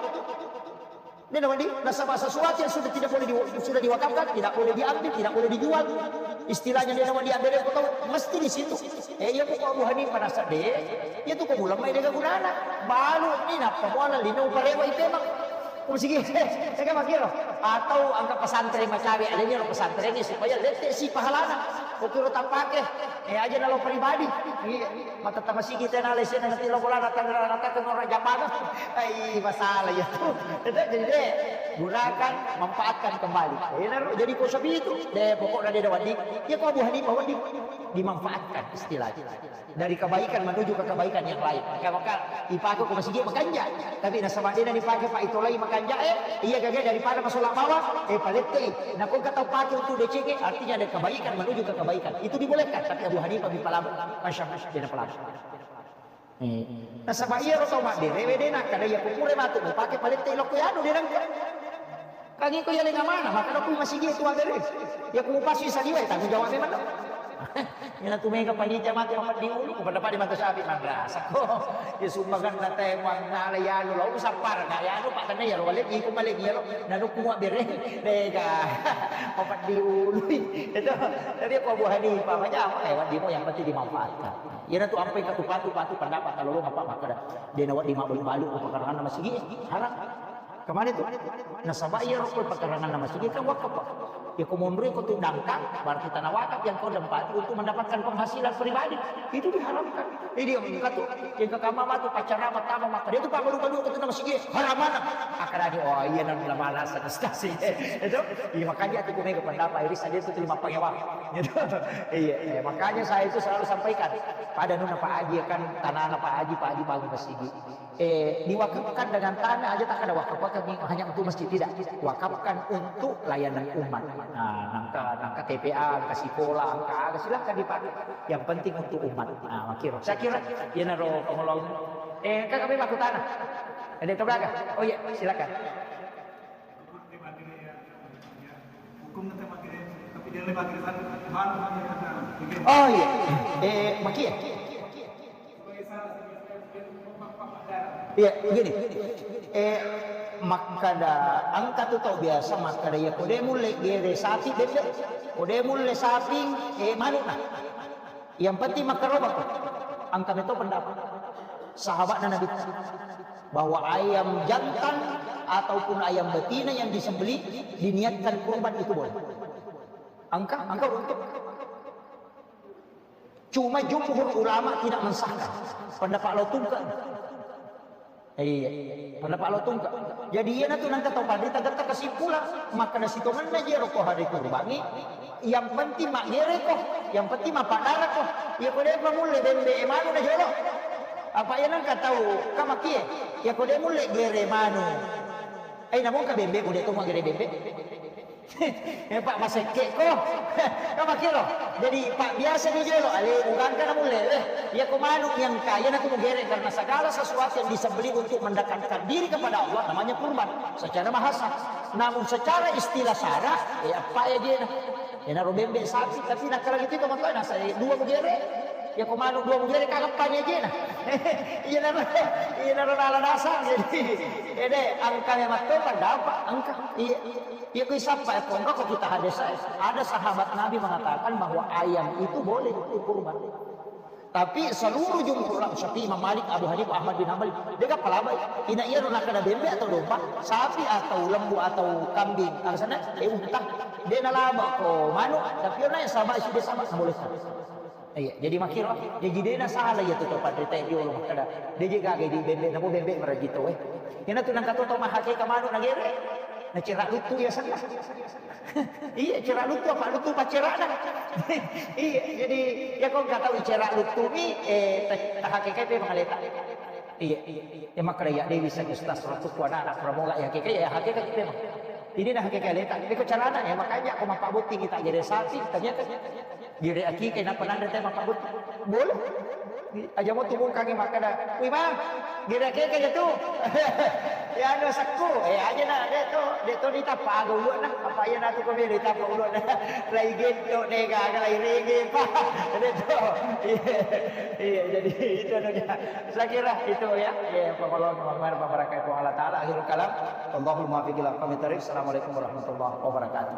De' na wedding, nasaba sesuatu yang sudah tidak boleh di, sudah diwakafkan, tidak boleh diambil, tidak boleh dijual. Istilahnya de' na wedding ambil ko tau, mesti di situ. Eh, iya ko Abu Hanifah nasa de', iya tu ko mulemma de' gaga gunana. Balu ni nappa muala lino parewa ipemang. Ko masigi, eh, kan makiro. Atau engka pesantren macawe, aleni lo pesantren ni supaya lette si pahalana. Ko kiro tappake, eh, aja nalo pribadi. Iya, mata tamasigi tena lesena nanti lo bolana tangga rata ke ngora jamana. Ai, masalah ya tu. Jadi de', gunakan, manfaatkan kembali. Eh, naro, jadi ko sapi itu, de', pokoknya de' na wedding. Ya ko Abu Hanifah wedding. Dimanfaatkan istilahnya. Dari kebaikan menuju ke kebaikan yang lain. Maka, maka ipake ko masigi makanja. Tapi nasaba de' na dipake pa itolai makanja, eh, iya gaga daripada masola bawang, eh, palettei. Na ko engka tau pake untuk decengnge, artinya ada kebaikan menuju ke kebaikan. Itu dibolehkan, tapi Abu Hanifah mi palabu. Masya Allah, de' na palabu. Eh. Nasaba iya ro tau mabbere, we de' na kada iya ko pura matu, pake palettei lokko yanu de' nengka. Kan iko yaleng amana, makkeda ku masigi tu abbere. Ya ku pasti saliwa, tanggung jawab memang. Ina tu mega panitia mate Muhammad di ulu, pada pada mata sapi madrasah ko. Ya sumbangan na te muang nala yanu lo, usapar na yanu, pak tanda ya lo, wale iko male ya lo, nanu ku abbere. Mega. Muhammad di ulu. Itu. Tapi aku Abu Hanifah, macam apa ya, Wan? Di mau yang penting dimanfaatkan. Iyana tu ampai katu patu, patu pendapat kalau lo apa makkeda. De' na wedding mabbalu-balu ko pakaranganna masigi, haram. Kemana tu? Nasaba iya rokko pakaranganna masigi kan wakaf. Ya ko monroi ko tu dangkang, berarti tanah wakaf yang kau tempati untuk mendapatkan penghasilan pribadi. Itu diharamkan. Jadi yang katu, yang ke kamar batu pacaran pertama maka dia tu pak baru-baru ke tengah masigi, haram mana? Akan ada, oh iya, nang lama alasan, ustaz, iya. Itu, iya, makanya aku punya pendapat, iri saja itu terima pangewa. Gitu. Iya, iya, makanya saya itu selalu sampaikan pada nuna Pak Haji, kan, tanana Pak Haji, Pak Haji bangun masigi. Eh, diwakafkan dengan tanah aja tak ada wakaf, wakaf ni hanya untuk masjid, tidak. Wakafkan untuk layanan umat. Nah, nangka, nangka T P A, nangka sekolah, nangka ada, silahkan dipakai. Yang penting untuk umat. Nah, makiro. Saya kira, iya naro pengolong. Eh, kakak bebas aku tanah. Ada yang ke belakang? Oh iya, silakan. Oh iya, eh, makia. Iya, begini. Eh, makkada engka tu tau biasa makkada, iya ko de mulle gere sapi bembe, ko de mulle sapi, eh, manukna. Yang penting makkarobako. Engka meto pendapat sahabatna Nabi bahwa ayam jantan ataupun ayam betina yang disembelih diniatkan kurban itu boleh. Engka, engka untuk. Cuma jumhur ulama tidak mensahkan. Pendapat lo tungka. Iya. Pendapat lo tungka. Jadi iya natu nangka tau panrita getta kesimpulan. Makkana sitongenna je roko hari kurbangi. Yang penting maggere ko. Yang penting mappadara ko. Iya ko de mulle bembe e manu na jolo. Apa iya nangka tau kamakie. Iya ko de mulle gere manu. Eh, namun ka bembe, ko de to maggere bembe. Eh, Pak, masekke ko. Kan makkiro. Jadi, Pak, biasa di jolo, ale, bukan kana mulle. Eh, iya ko manu yang kaya na tu mugere karena segala sesuatu yang disembelih untuk mendekatkan diri kepada Allah namanya kurban secara bahasa. Namun secara istilah syara, eh, apa ya dia? Enaro bembe sapi, tapi nakkala gitu to matoa nasa, eh, dua mugere. Iya ko manu dua mugere kagappa ni aja na. Iya naro, iya naro nala nasa. Jadi, ede angka memang to pada apa? Angka. Iya. Iya, kui sappa, eh, pongka ko kita hadis, eh, ada sahabat Nabi mengatakan bahwa ayam itu boleh untuk kurban. Tapi seluruh jumhur ulama Syafi'i, Imam Malik, Abu Hanifah, Ahmad bin Hanbal, dia gak pelaba. Ina iya nakada bembe atau domba, sapi atau lembu atau kambing, alasannya, eh, unta. Dia nalaba ko manu, tapi orang yang sabar, sudah sabar, boleh. Iya, jadi makkiro, jadi dena salah iya tu to panrita di Allah makkada. Dia je gaga di bembe, namo bembe maraji to, eh. Ina tu nangka to to mahake ka manu nagere. Na cera lutu ya sana. Iya, cera lutu apa lutu pacerana. Iya, jadi ya kau nggak tahu cera lutu ni, eh, ta-, tahake kai pe mangaleta. Iya, ya makkada ya Dewi sa Ustaz waktu ku anak-anak pramola ya hakikat, ya hakikat memang. Ini nah hakikat leta. Tapi ko carana ya makanya aku mampak botting kita gere sapi, ternyata gere akika, napa nanda teh mampak botting. Boleh. Aja mau tubung kaki makkada, "Wih, Bang, gere akika aja tuh." Ya anu sakku, eh aja nah, dek to, dek to ditapa aga ulu nah, apa ya nanti kau beri tapa ulu nah. Lai gento deh, gagal lai rege, Pak. Dek to. Iya, iya, jadi itu anunya. Saya kira itu ya, ya, pengolong, pengorban, pemerakai, Allah Ta'ala, akhirul kalam. Allahul muwaffiq ila aqwamit thariq. Assalamualaikum warahmatullahi wabarakatuh.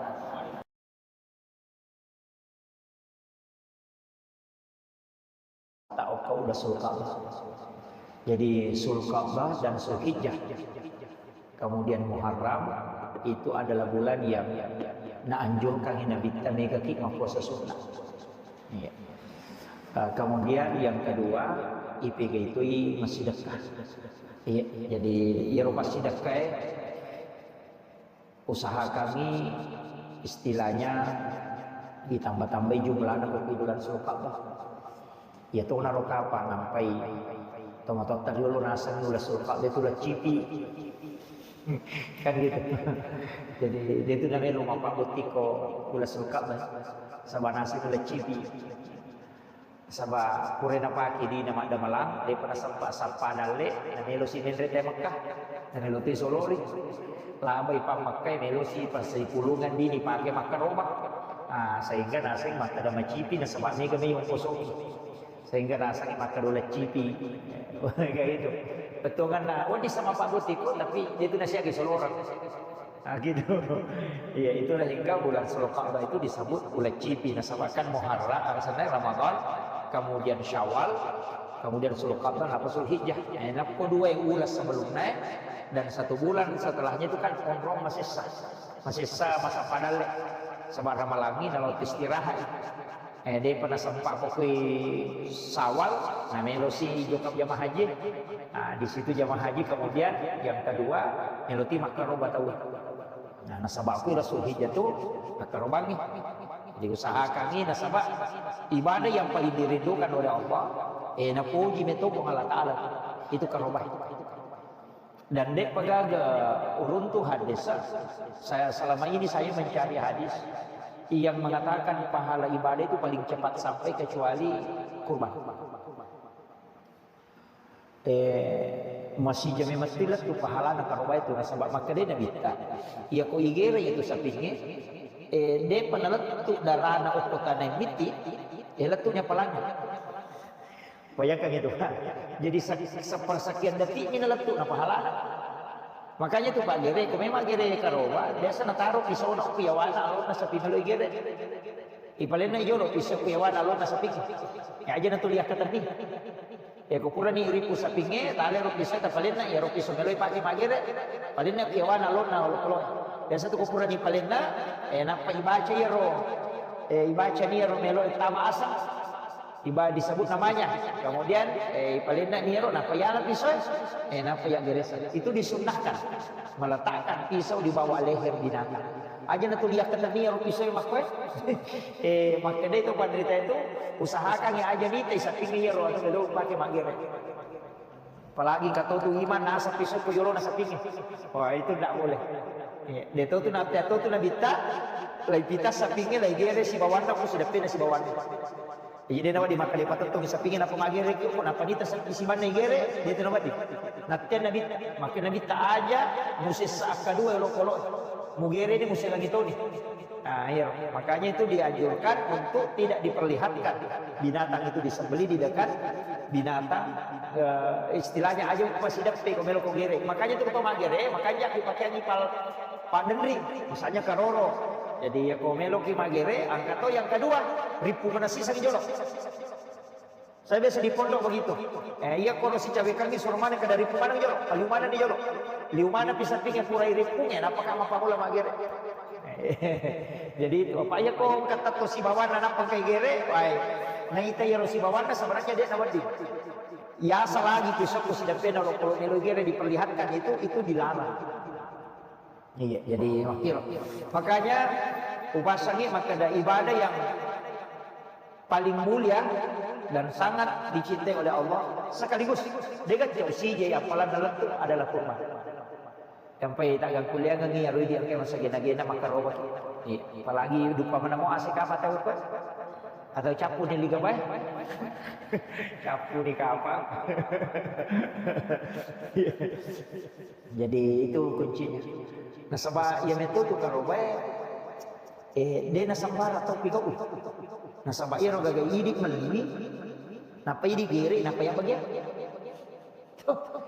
Tak okko udah Sulka'bah. Jadi Sulka'bah dan Sulhijjah. Kemudian Muharram itu adalah bulan yang naanjurkan Nabi kita mega ki mapuasa sunnah. Iya. Eh, kemudian yang kedua, ipega itu i masih dekat. Iya, jadi iyaro masih dekat, eh, usahakangngi istilahnya ditambah-tambahi jumlahna ko bulan Sulka'bah. Iya to naro kapang nampai tomatoatta riolo naseng ula Sulka'bah itu ula cipi. Kan gitu. Jadi dia itu namanya rumah Pak Butiko ula Sulka'bah. Sama naseng ula cipi. Saba pura napake dina maddamalang, depa nasempa sappa dalle, namelo si menre te Mekkah, namelo te solori. Labai pa Mekkah, melo si pasai pulungan dini pake makkaroba. Ah, sehingga naseng makkada macipi nasaba mega mai ongkosoki. Sehingga naseng makkada ula cipi. Kayak gitu. Betonganna, oh, di sama Pak Butiko, tapi dia itu nasihat ke solorang. Nah, gitu. Iya, itulah hingga bulan Sulka'bah itu disebut bulan cipi. Nasaba kan Muharram, alasannya Ramadan, kemudian Syawal, kemudian Sulka'bah, apa Sulhijjah. Eh, nappo dua ulas sebelumnya dan satu bulan setelahnya itu kan onrong masessa. Masessa masa padalle. Sebab Ramalangi kalau istirahat. Eh, depa nasempa ko kui Sawal, nah, melo si jokap jamaah haji. Nah, di situ jamaah haji kemudian yang kedua melo ti makkaroba tau. Nah, nasaba kui Rasul hijjah tu makkarobangi. Jadi usahakangi nasaba ibadah yang paling dirindukan oleh Allah. Eh, napuji meto Puang Allah Ta'ala. Itu karobah. Dan dek pagaga uruntu hadis, saya selama ini saya mencari hadis yang mengatakan pahala ibadah itu paling cepat sampai kecuali kurban. Eh, masih jami mesti lettu pahalana karoba itu nasaba makkeda Nabitta. Iya ko igere itu sapinge, eh, depa nalettu darana okko tanai miti, eh, lettunya palanya. Bayangkan itu. Jadi se-, sepersekian detik ini lettu na pahala. Makanya tuh Pak Gere, ko memang Gere karoba, biasa nataro pisau na ku yawana alona sapi melo igere. Ipalenna jolo pisau ku yawana alona sapi. Ya aja na tuliah katenni. Ya ko purani ripu sapinge, tale ro pisau ta palenna, ya ro pisau melo ipake Pak Gere. Palenna ku yawana alona olo-olo. Biasa tuh ko purani palenna, eh, nappa ibaca ya ro. Eh, ibaca ni ya ro melo tama asa. Iba disebut namanya. Kemudian, eh, palenna ni ero, napa ya lebih soe? Eh, napa ya geresa? Itu disunnahkan. Meletakkan pisau di bawah leher binatang. Aja na tuliah kena ni ero pisau makkoe. Eh, makanya itu panderita itu, usahakan ya aja ni, tapi sapingi ero, atau dulu pakai magere. Apalagi engka to tu imang naseng pisokko jolona sapingnge. Wah, itu ndak boleh. Iya, de to tu na-, de to tu nabitta, lai pita sapingnge, lai gere sibawanna ko sideppena sibawanna. Jadi de nawedding makkeda patettongi sapingnge nappa maggere ki, ko nappa nita sapi simanna igere, de to nawedding. Nattea nabitta, makkeda nabitta aja musessa akkadua olokolo. Mugere ni muserangi toni. Nah, iya. Makanya itu dianjurkan untuk tidak diperlihatkan binatang itu disembelih di dekat binatang, eh, istilahnya aja upasideppe ko melo ko gere. Makanya itu ko maggere, makanja dipakeangi pal-, paddenring, misalnya karoro. Jadi ya ko melo ki maggere, engka to yang kedua, rippu mana siseng jolo. Saya biasa di pondok begitu. Eh, iya, ko sicawekangngi suro maneng kada rippu maneng jolo, liu maneng ni jolo. Liu maneng pisapingnge pura irippungnge, nappa ka mappammula maggere. Jadi itu, apa iya ko engka to sibawanna nappa engka igere, wae. Naita iyaro sibawanna sebenarnya de nawedding. Yasa lagi pisokko sideppena olokolo melo gere diperlihatkan itu, itu dilarang. Iya, jadi makkiro. Makanya upasangi makkeda ibadah yang paling mulia dan sangat dicintai oleh Allah sekaligus de gaga usije appalanna lettu adalah kurma. Sampai tak gangkuliangengi aro idi engka masa gena-gena makkarobaki. Iya, apalagi dupa menemu asik apa tahu kok? Atau cappu ni liga bae? Cappu ni kapang. Jadi itu kuncinya. Nasaba iya meto tu karobae, eh, de nasambara tau pigau. Nasaba iyaro gaga idi melliwi, nappa idi gere, nappa iya bagian.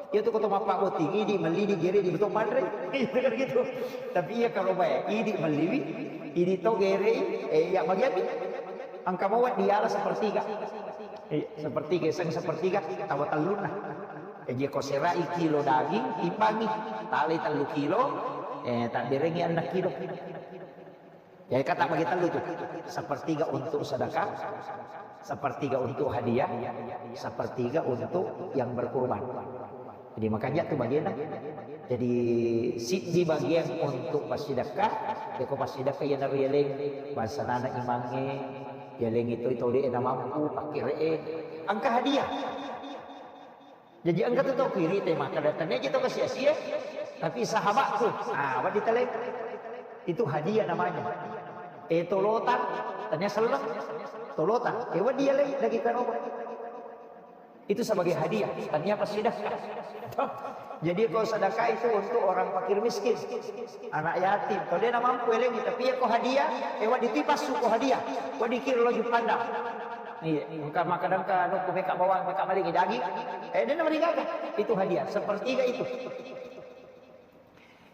Iya tu ko to mappabbotting, idi melli, idi gere, idi beto panre. Itu kan gitu. Tapi iya karobae, idi melliwi, idi to gere, eh, iya bagian. Engka mau diala sepertiga. Eh, sepertiga, seng sepertiga, tawa tellunna. Jadi ko serai kilo daging, timbangi, talai tellu kilo, eh, tabberengi enneng kilo. Jadi kata bagi tellu tu, sepertiga untuk sedekah, sepertiga untuk hadiah, sepertiga untuk yang berkurban. Jadi makanja tu bagian. Jadi siddi bagian untuk passidekah, ya ko passidekah ya naru yeleng, bahasa nana imange, yeleng itu itu de na mampu, pakkiree, engka hadiah. Jadi engka tu tau kiri te makkeda tania ji to kasi asie, tapi sahabatku. Ah, wedding taleng. Itu hadiah namanya. Eh, tolotang, tania selleng. Tolotang. Eh, wedding yalai lagi karoba. Itu sebagai hadiah, tania passidekah. Jadi kalau sedekah itu untuk orang fakir miskin. Anak yatim, kalau dia na mampu elengi, tapi ya ko hadiah, eh, wedding tu passu ko hadiah, wedding kiro lo jupanda. Iya, engka makkeda engka anu ko meka bawang, meka malingi daging. Eh, dia na marigaga. Itu hadiah, sepertiga itu.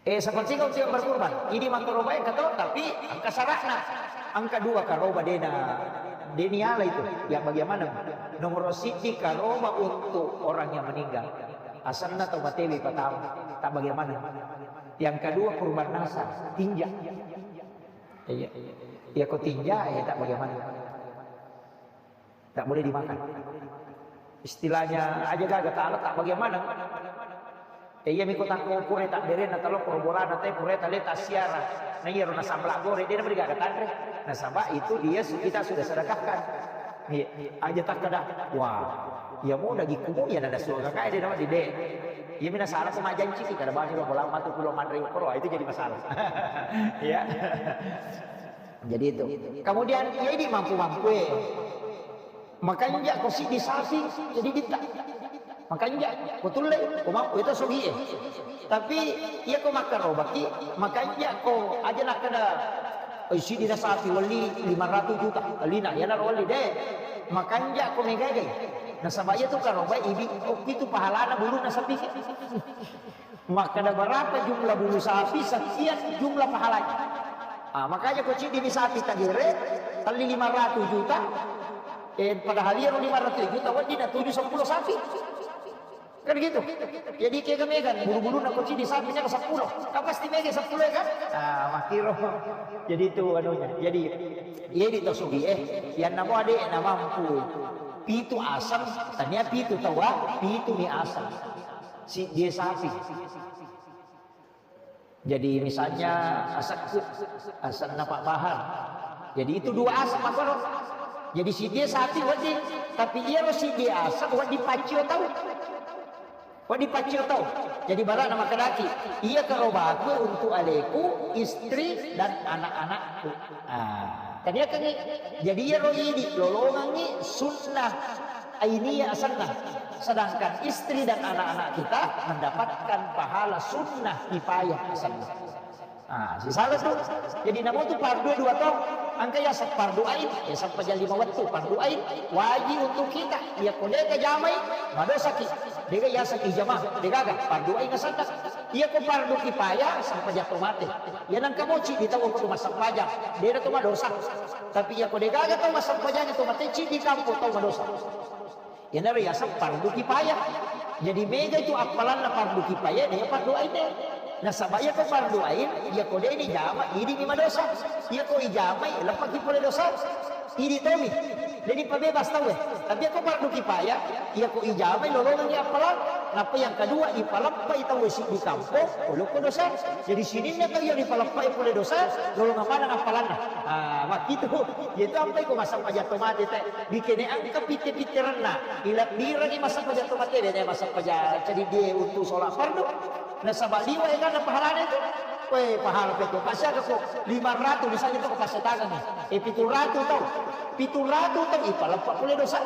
Eh, sepertiga untuk yang berkurban. Ini makkaroba engka to, tapi engka syaratna. Engka dua karoba dena, deni ala itu. Ya bagaimana? Nomor siddi karoba untuk orang yang meninggal. Asenna tau matewi patama. Tak bagaimana? Yang kedua kurban nasar, tinja. Iya. Ya ko tinja, eh, tak bagaimana? Tak boleh dimakan. Istilahnya aja gaga ta'ala tak bagaimana. Eh, iya miko takko pura tak berena talo pura bolana te pura tale tak siara. Nah, iya rona sambla gore dia beri gaga tanre. Nasaba itu dia su-, kita sudah sedekahkan. Iya, aja tak kada. Wah, iya mau daging kumu ya nada suara kayak dia nama di de. Iya mina salah sama janji kita ada banyak lo bola matu pulau mandre koro itu jadi masalah. Iya. Jadi itu. Kemudian ya ini mampu-mampu eh. Makanja ko siddi sapi jadi ditta. Makanja ko tulle ko mampu itu sogi eh. Tapi iya ko makkarobaki makanja ko aja nakkeda, "Oi, siddi na sapi welli lima ratus juta." Lina iya na welli de. Makanja ko megagai. Nasaba iya tu karoba idi, oh, itu pahalana buluna sapi. Makkeda berapa jumlah bulu sapi, sekian jumlah pahalanya. Ah, makanya ko ciddi ni sapi tagere, telli lima ratus juta, eh, padahal iya lima ratus juta, wedding na tuju seppulo sapi. Kan gitu. Jadi kega megan, bulu-bulu na ko ciddi sapi na seppulo. Kan pasti mega seppulo ya kan? Ah, makiro. Jadi itu anunya. Jadi, iya di to sugi eh. Yang namo ade na mampu. Pitu asam, tania pitu tawa, pitu ni asam. Si dia sapi. Jadi misalnya asekku, asenna Pak Bahar. Jadi itu dua asam apa lo? Jadi si dia sapi wedding, tapi iya lo si dia asam wedding pacio tahu. Wedding pacciro tau. Jadi barana makkedaki, iya karobaku untuk aleku, istri dan anak-anakku. Ah, tadiakengngi. Jadi iyaro idi lolongengngi sunnah ainiyah asenna. Sedangkan istri dan anak-anak kita mendapatkan pahala sunnah kifayah asenna. Ah, sisala tu. Jadi namo tu fardu dua tau. Engka yaseng fardu ain, yaseng pajang lima wettu, fardu ain wajib untuk kita. Iya ko de' kajamai, madosaki. De'ga yaseng ijama, de'gaga fardu ain asenna. Iya ko fardu kifayah, sempajang to mate. Iya nengka moci di tau ko massempajang, de'na to madosa. Tapi iya ko de'gaga tau massempajang to mate, ciddi kampong tau madosa. Iyanaro yaseng fardu kifayah. Jadi mega itu appalanna fardu kifayah, de' fardu ain de'. Nasaba iya ko fardu ain, iya ko de' ni jama, idi mi madosa. Iya ko ijamai, leppaki pole dosa. Idi tomi. Jadi pabebas tau e. Tapi iya ko fardu kifayah, iya ko ijamai lolongengngi appalang. Nappa yang kedua, ipalappai tau e siddi kampong, pole ko dosa. Jadi sininna tau iya ripalappai pole dosa, lolongeng maneng appalanna. Ah, makkitu. Iya tu ampai ko massempajang to mate te. Dikene engka pitte-pitterenna, ilebbirengngi massempajang to mate, de' massempajang ceddi die untuk sholat fardu. Nasaba liwa eganna pahalana itu. Weh, pahala pe tu. Pasiaga ko lima ratus misalnya tu ko passetangengngi. Eh, pitu ratus tau. Pitu ratus tau, ipaleppa pole dosa.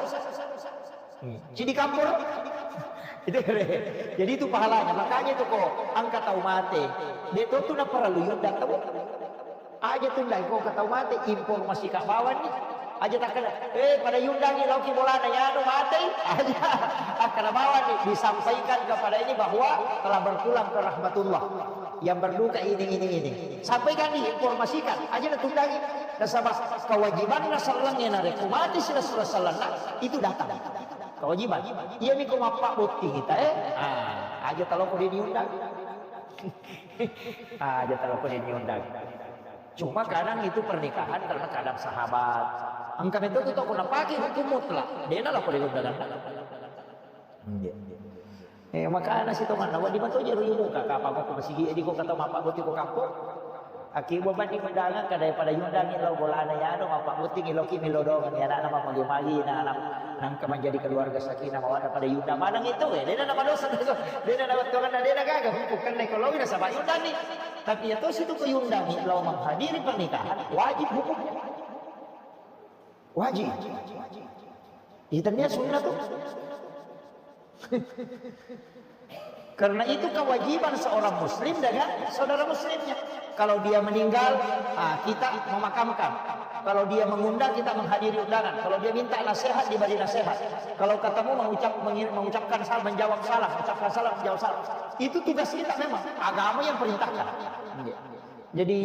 Hmm. Cidi kampur. Itu kere. Jadi itu pahalanya. Makanya itu ko engka tau mate. De' to tu naparellu yundang tau. Aja tundang ko engka tau mate, informasi ka bawang ni. Aja takkeda, "Eh, pada yundangi laoki bolana, yanu matei." Aja. Akkeda bawang ni, disampaikan kepada ini bahwa telah berpulang ke rahmatullah. Yang berduka ini, ini, ini. Sampaikan ni, informasikan. Aja natundangi. Nasaba kewajibanna sellengnge narekko mate si Rasulullah sallallahu alaihi wasallam, itu datang. Kewajiban. Iya mi ko mappabbotting kita, eh. Ah, aja talo ko diundang. Ah, aja talo ko diundang. Cuma kadang itu pernikahan karena kadang sahabat. Engka metto tu tau ko napake hukum mutlak. De'na lako diundang. Iya. Eh, makana sitonganna, wedding mato jero imuka, kapang ko masigi, di ko kata mappabbotting ko kampong. Aki bobani undangan, kada pada yundangi lao bolana yano, mappabbotting lao ki melo dongeng, ya, anak-anak magi-magi, nah, anak, nangka menjadi keluarga sakinah mawaddah pada yundang maneng itu, eh, de'na namadosa, de'na nawettuanna, de'na gaga, hukum kenne ko lowi nasaba yundangi. Tapi ya tosi tu ko yundangi, lao menghadiri pernikahan, wajib hukumnya. Wajib. Itu dia sunnah tu. Karena itu kewajiban seorang muslim dengan saudara muslimnya. Kalau dia meninggal, ah, kita memakamkan. Kalau dia mengundang, kita menghadiri undangan. Kalau dia minta nasihat, diberi nasihat. Kalau ketemu, mengucap, mengir-, mengucapkan salam, menjawab salam, mengucapkan salam, menjawab salam. Itu tugas kita memang. Agama yang perintahkan. Iya. Jadi,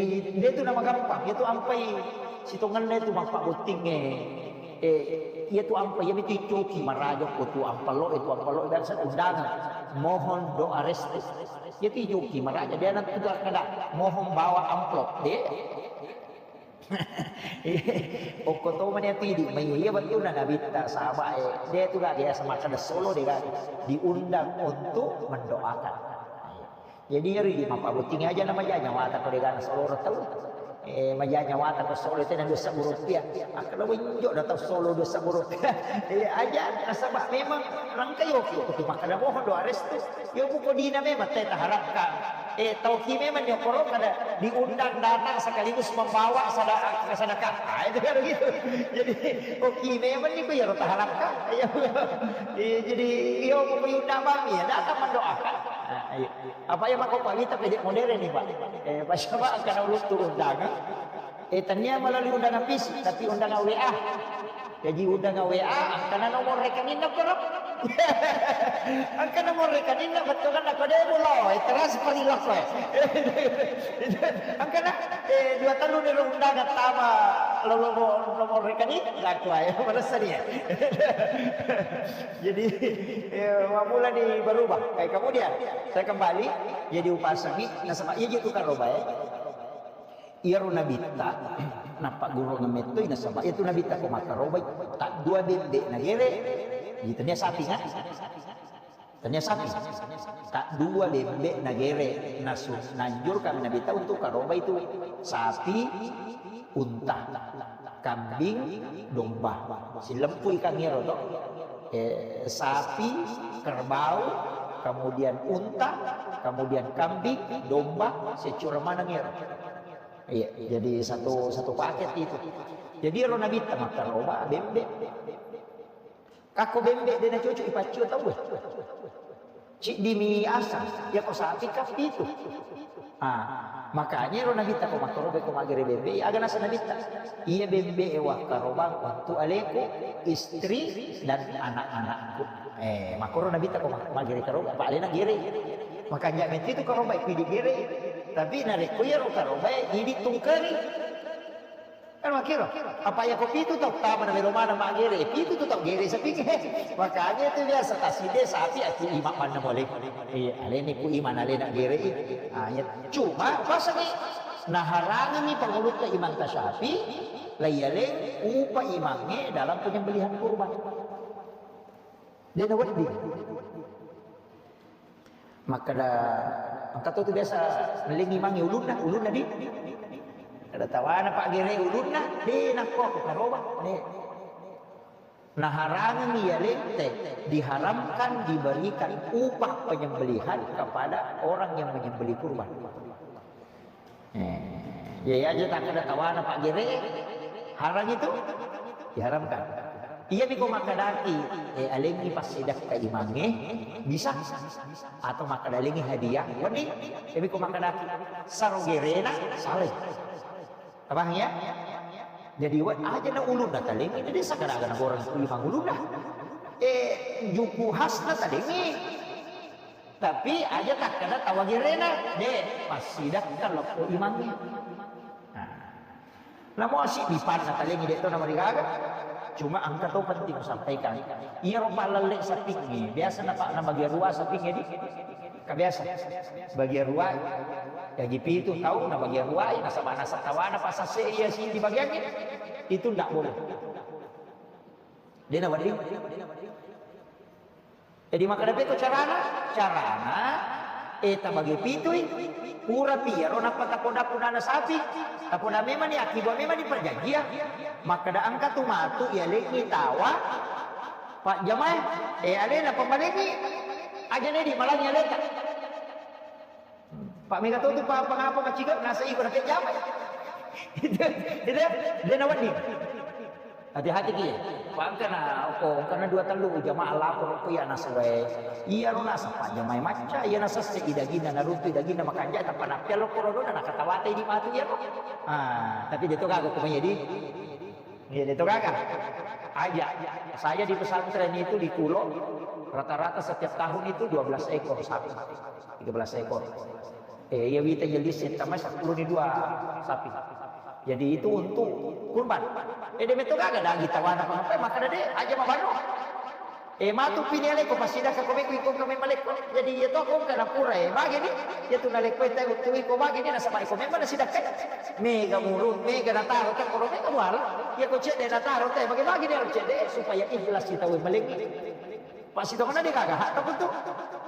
de' tu namagampang, itu ampai sitongenna itu mappabbottingnge. Eh, iya tu ampai, iya mitu icoki maraja ko tu ampalo, itu ampalo biasa undangan. Mohon doa restu. Iya tu icoki maraja, dia nanti juga kada mohon bawa amplop, de'. Okko to mani atu idi, mai iya bettuanna nabitta sahabat, eh, de' tu gak biasa makan solo de' gak diundang untuk mendoakan. Jadi ri di mappabbotting aja na maja nyawata ko degana solo tau. Eh, maja nyawata ko solo tena dua sebbu rupiah. Akkeda wenjo da tau solo dua sebbu rupiah. Eh, aja nasaba memang rangka yoki ko tu makkeda mohon doa restu. Yo buko dina memang teta harapkan. Eh, tauki memang nyokoro kada diundang datang sekaligus membawa sada-, sedekah. Ah, itu kan begitu. Jadi, oki memang ni ko yaro taharapkan. Iya. Eh, jadi yo buko yunda mami ya datang mendoakan. Ah, iya. Apa ya mako Pak Wita pede modern nih, Pak? Eh, pas apa akan urut turun dagang? Eh, tania melalui undangan fisik, tapi undangan W A. Jadi undangan W A, angkana nomor rekeningna koro. Angkana nomor rekeningna, betul kan? Aku deh mulo, eh, transfer ilok, eh. Angkana, eh, dua tahun di undangan tama, lo, lo, nomor rekening, laku aja, merasa dia. Jadi, eh, mulai di berubah. Kayak kemudian, saya kembali, jadi upasangi, nasaba iya je tu karoba, ya. Iyaro nabitta, nappa gurunna mettoi nasaba. Iya tu nabitta ko makkarobai, tak dua bembe nagere, iya tania sapi kan? Tania sapi. Tak dua bembe nagere, nasu-, nanjurkan nabitta untuk karobai tu sapi, unta, kambing, domba. Silempui kan iyaro to. Eh, sapi, kerbau, kemudian unta, kemudian kambing, domba, seccureng maneng ero. Iya, jadi satu, satu paket itu. Jadi ero Nabitta makkaroba bembe. Kakko bembe de' nacocok ipaccio tauwe. Ciddimi asang, yako sapi kappi itu. Ah, makanya ero Nabitta ko makkaroba ko maggere bembe, aga nasa Nabitta? Iya bembe e wakkarobang untuk aleku, istri, dan anak-anakku. Eh, makkoro Nabitta ko mak-, maggere karoba, apa alena gere. Makanya menti itu karoba, pidi gere. Tapi narekko iyaro karoba, idi tungkeri. Kan makkiro, apa yako pitu tau tama na melo maneng maggere, pitu tu tau gere sapingnge. Makanya itu biasa taside sapi aku ima manna mole. Iya, aleni ku ima nalena gere. Ah, iya. Cuma pasani naharangengi pangulutta Imam Tasyafi, laiyaleng upa imangnge dalam penyembelihan kurban. De' nawedding. Makkeda, engka to tu biasa mellengi mange ulunna, ulunna di. Kada tawana paggere ulunna, de' nakko aku karoba, de'. Naharangengi iyaleng te, diharamkan diberikan upah penyembelihan kepada orang yang menyembelih kurban. Eh, ya, ya, aja takkeda tawana paggere, harang itu diharamkan. Iya miko makkedaki, eh, alengi passidakka imangnge, bisa. Atau makkeda alengi hadiah, wedding. Iya miko makkedaki, saro gerena, salai. Paham ya? Jadi, we-, aja na ulunna talengi, jadi sakadaga na goreng ku imang ulunna. Eh, juku khasna talengi. Tapi aja takkeda tawa gerena, de', passidakka lokko imangnge. Nah. Namo asiddi panna talengi de' to namarigaga. Cuma engka to penting kusampaikan. Iyaro pallelle sapingnge, biasa napa-, nabagiang rua sapingnge di. Ka biasa. Bagiang rua. Jaji pitu tau nabagiang rua, nasaba nasaba tawana pasase iya siddi bagiangnge. Itu ndak boleh. De' nawedding. Jadi makkeda pekko carana? Carana, eh, tabagi pitui, pura piyaro nappa tapoda punana sapi, tapoda memang ni, akkiba memang ni perjanjian. Makkeda engka tu matu, iya lengi tawa, Pak Jamae, eh, alena pembalengi, aja nedi malangi aleta. Pak mega to tu pa-, pangapa maciga nasa iko na pejama. Itu, itu, de' nawedding. Hati-hati ki. Pangkana ko, karena dua tellu jamaah lapor ko iya nasa wae. Iya ro nasa Pak Jamae macca, iya nasa se idaginna naruntu idaginna makanja tappa nappi allo korodona nakatawate di matu iya ro. Ah, tapi de' to gaga ko mai di. Iya, itu gaga. Aja. Saya di pesantren itu di Kulo, rata-rata setiap tahun itu dua belas ekor sapi. Tiga belas ekor. Eh, iya wita jelis sama sepuluh di dua sapi. Jadi itu untuk kurban. Eh, de' metto gaga daging tawana apa, apa, maka de' aja mabano. Eh, matu pini aleko, pasidakka ko mekko iko kami maleko. Jadi, iya to ko kana pura, eh, bagi ni, iya tu naleko, eh, tahu tu iko bagi ni, nasaba iko memang nasidakka. Mega murut, mega nataro, tak koro mega wala. Iya ko cedde nataro, teh, bagi-bagi ni cedde, supaya ikhlas kita, weh, malengi. Pak Sito mana dia kagak, hak tak betul.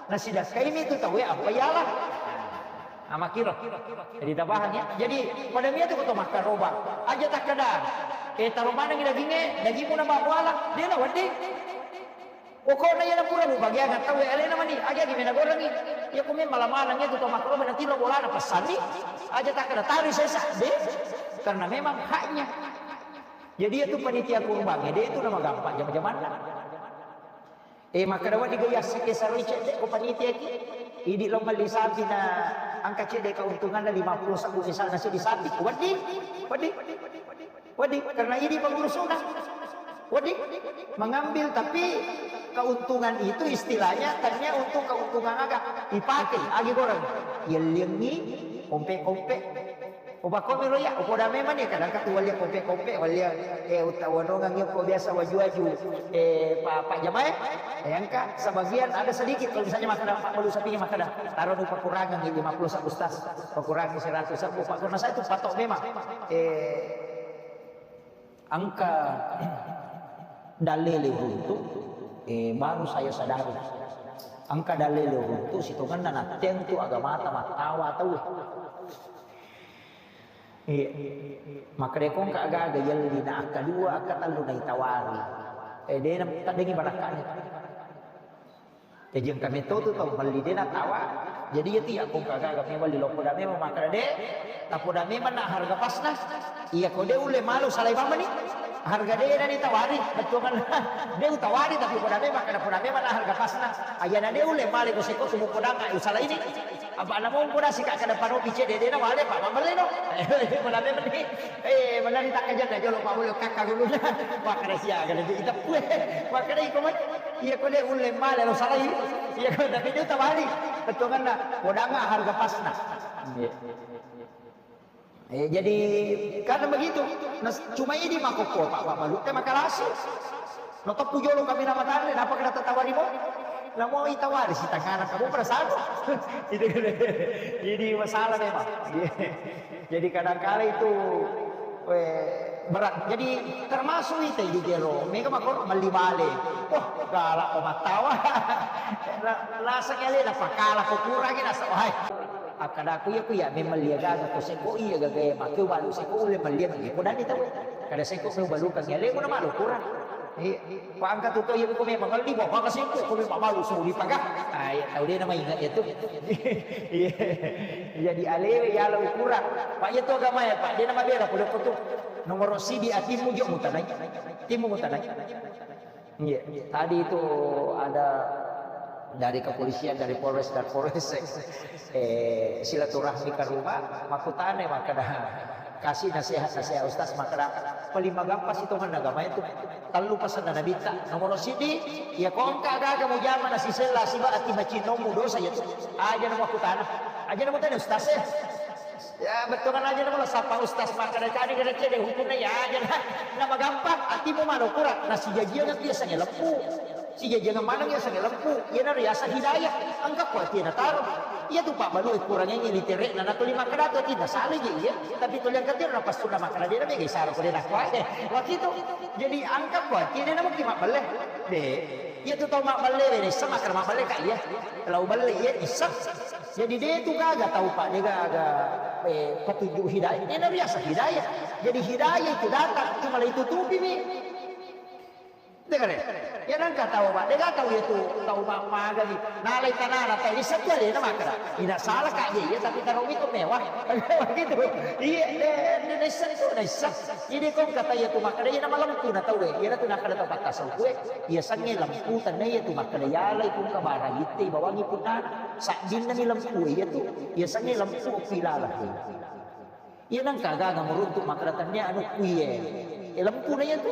Nasidakka ini tu tahu, eh, apa ialah. Nah, makkiro. Jadi, tabahang, ya. Jadi, pada mia tu koto makkaroba. Aja takkeda, eh, taro maneng dagingnge, dagingmu na bawa bola. Dia na wedding. Pokokna iya na pura mubagiang tau, eh, alena mani. Aja gimana gorengi. Ya, kumi malam-malam itu tau makkaroba nanti lo bolana pesanni. Aja takkeda tari sesa, deh. Karena memang haknya. Jadi, itu panitia kurban, ya, dia itu nama gampang jama-jamanna. Eh, makkeda wedding gaya sike saroi cedde ko panitia ki. Idi lo melli sapi na engka cedde keuntunganna lima puluh sabbu misalna seddi sapi. Wedding, wedding, wedding, karena idi pengurusuna. Wedding, mengambil, tapi keuntungan itu istilahnya tanya untuk keuntungan aga. Ipake, agi goreng. Yelliangi, kompe-kompe. Upakomi ro iya, upoda memang ni, kadang katu walia kope-kope, walia, eh, utta wanongang iya ko biasa waju-waju, eh, pa-, Pak Jamae, eh, engka sebagian ada sedikit, kalau misalnya makkeda Pak Malu sapinya makkeda, taro nu pakurangan ni lima puluh sabbu, Ustaz, pakurangan seratus sabbu, Pak, karena saya itu patok memang, eh, Engka dalele uruntu, eh, baru saya sadari. Engka dalele uruntu, sitongenna natteang tu agamata mattawa tauwe. Iya. Makkedako engka aga-aga yelli na akka dua, akka tellu naitawari. Eh, dena taddengi barakka'na. Jaji engka metto tu tau melli de' natawa. Jadi iya tu iya ko engka gaga memang melli lo poda memang makkeda de', tapoda memang na harga pasna. Iya ko de' ulle malo salai bamani. Harga de' na ditawari, bettuanna. De' utawari tapi poda memang makkeda poda memang na harga pasna. Ayana de' ulle male ko seko tu mupodanga usalaini. Apa' namo poda sika kada pano pice de' de' na wale apa' mabelle no. Poda memang ni. Eh, mana ni takkajanna jolo pa mulo kakka guluna. Makkeda sia kada jadi tapue. Makkeda iko mai. Iya ko de' ulle male lo salai. Iya ko tapi de' utawari. Bettuanna podanga harga pasna. Iya. Eh, jadi karena begitu, nas-, cuma ini mako ko Pak Balu teh makalasi. No teppu jolo kami nama tare, napa kada tatawari mo? Namo itawari si tangana kamu perasaan. Itu kan. Jadi masalah memang. Jadi kadangkala itu, eh, berat. Jadi termasuk itu di jero. Mega mako melli bale. Wah, galak pemattawa. Rasa kali dah pakala ko kurangi rasa wahai. Akkadaku iya ku iya memang lia gaga ko seko iya gaga iya makkeu balu seko ulle melli iya ko dani tau. Kada seko ko balu kan iya lemu na malu kurang. Iya. Pangka tu to iya ko memang melli bawa ka seko ko memang malu suli paga. Ah, iya tau de' nama ingat iya tu. Iya. Jadi alewe iya lo ukuran. Pak iya tu agama iya Pak de' nama bela ko tu. Nomor sidi atimmu jo mutanai. Timmu mutanai. Iya, tadi itu ada dari kepolisian, dari Polres dan Polres, eh, silaturahmi ke rumah, makkutana makkeda, kasih nasihat-nasihat Ustaz, makkeda, paling magampa sitongenna agama itu, tellu pasanna Nabitta, nomor sidi, iya ko engka gaga mujama nasisella siba ati macinommu dosa iya tu, aja na makkutana, aja na mutana Ustaz eh. Ya, bettuanna aja namo sapa ustaz makkeda cani kada cede hukumna ya aja lah. Na magampang, atimu mano kurang. Na sijajiang biasanya lempu. Sijajiang maneng biasanya lempu. Iya na riasa hidayah. Engka kuatie na taro. Iya tu Pak Balu kurang yang ini terek na tuli makkeda tu tidak salah je iya. Tapi tuli angkat dia na pasuna makkeda dia na mega isara ko dia na kuat. Wakitu. Jadi angka kuatie dia na mungkin mak belle. De. Iya tu tau mak belle, de, issa makkeda mak belle ka iya. Lau belle iya issa. Jadi de tu gaga tau Pak, de gaga, eh, petunjuk hidayah. Ini biasa hidayah. Jadi hidayah itu datang cuma itu tutupi mi. Dengar ya? Ya nangka tau Pak, de gaga tau itu tau Pak maga ni. Nalai tanana tau di setia de nama kera. Tidak salah kak dia, ya, tapi taruh itu mewah. Begitu. Iya, de, de, de, itu, de, Jadi ko kata iya tu makkeda iya na malempu na tauwe, iya na tu nakkeda tau pattasaukue, iya sangnge lempu tenna iya tu makkeda yalai pungka barang itte bawangi punnana, saddinna ni lempu iya tu, iya sangnge lempu pilala. Iya nangka gaga meruntuk makkeda tennia anu kuiye. Eh, lempu na iya tu.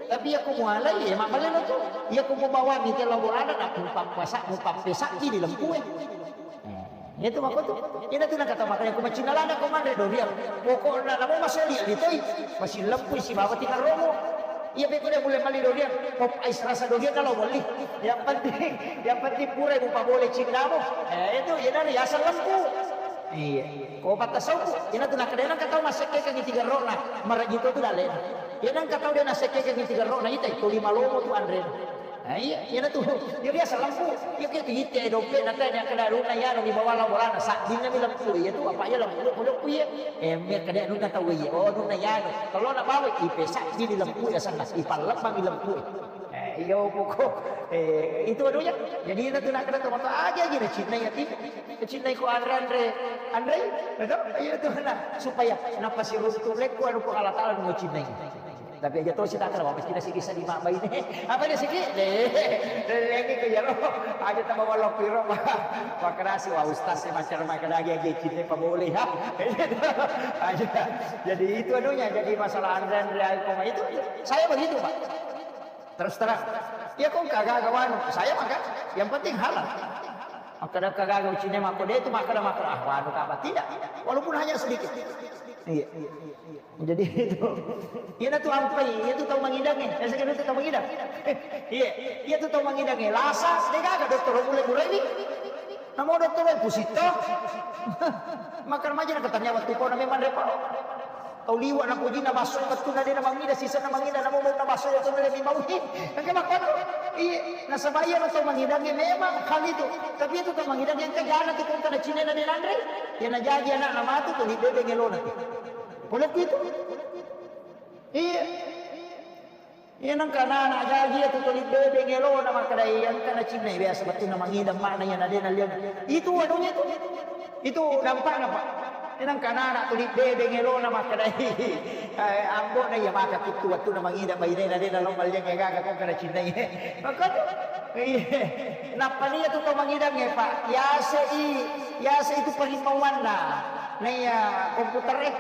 Tapi iya ko mualai, eh, mammale lo tu. Iya ko mubawangi ke laborana na mupappasa, mupappesakki di lempu e. Eh, itu makko tu. Ina tu nakata makanya ku macinalana ko manre doriang. Pokokna namo masoli ali toi. Masih lempui sibawa tinggal romo. Iya beko dia mulai mali doriang. Pop ais rasa doriang kalau beli. Yang penting, yang penting pura ibu pabole cinnamu. Eh, itu ya dari asal lempu. Iya. Ko patta sauku. Ina tu nakadena katau masekke kan tiga rona. Marajito tu dalena. Ina katau dia nasekke kan tiga rona ita. Ko lima lomo tu anre. Nah, iya, iya na tu. Iya biasa lempu. Iya ke tu itte dompet na tanya kada runa ya no di bawah laborana. Saddinna mi lempu iya tu apa iya lempu pondok ku iya. Eh, me kada runa tau iya. Oh, runa ya no. Kalau na bawa ipe saddinna lempu ya sana. Ipallemma mi lempu. Eh, iya pokok. Eh, itu anunya. Jadi na tu nak kada tu moto aja aja na cinna ya ti. Cinna ko anre anre. Anre. Betul? Iya tu na supaya napa si runtu lekku anu ko Allah Taala mau cinna. Tapi aja tosi takkeda, wah, mesti nasi kisah di mak baine. Apa dia siki? Deh, deh, lagi ke jalo. Aja tambah walau piro, Pak. Makrasi, wah, ustaz saya macam makan lagi, aja cinta apa boleh, ha? Aja. Jadi itu anunya, jadi masalah anre-anre air koma itu, saya begitu, Pak. Terus terang. Ya, kok kagak wanu? Saya makan, yang penting halal. Makkeda kagak ucine makkode itu makkeda makkeda, ah, wanu apa tidak? Walaupun hanya sedikit. Iya. Jadi itu. Iya na tu ampai, iya tu tau mangidangnge. Saya kira itu tau mangidang. Iya, iya tu tau mangidangnge. Lasa, de gaga dokter mulai mulai ni. Namo dokter mulai pusito. Makan maja na katanya waktu kau nami manre pau. Tau liwa na puji na masuk betul na de na mangida sisa na mangida namo mau na masuk waktu mulai mi mau ni. Kan kema kono. Iya, nasaba iya na tau mangidangnge memang hal itu. Tapi itu tau mangidangnge engka jana tu kau kana cine na de nanre. Iya na jaji anak na matu tu di bebe ngelona tu. Pole ku itu. Iya. Iya nengka anak-anak jaji iya tu tuli bebeng elona makkeda iya engka nacinnai biasa bettunna mangidang makna iya na de nalliang. Itu anunya itu. Itu dampakna, Pak. Iya nengka anak-anak tuli bebeng elona makkeda, eh, ambo'na iya maka kuttu bettunna mangidang bainena de nalo malliang iya gaga kongka nacinnai. Makanya, iya. Nappa iya tu tau mangidangnge, Pak. Yase i, yase itu parimmauanna. Naiya komputer e.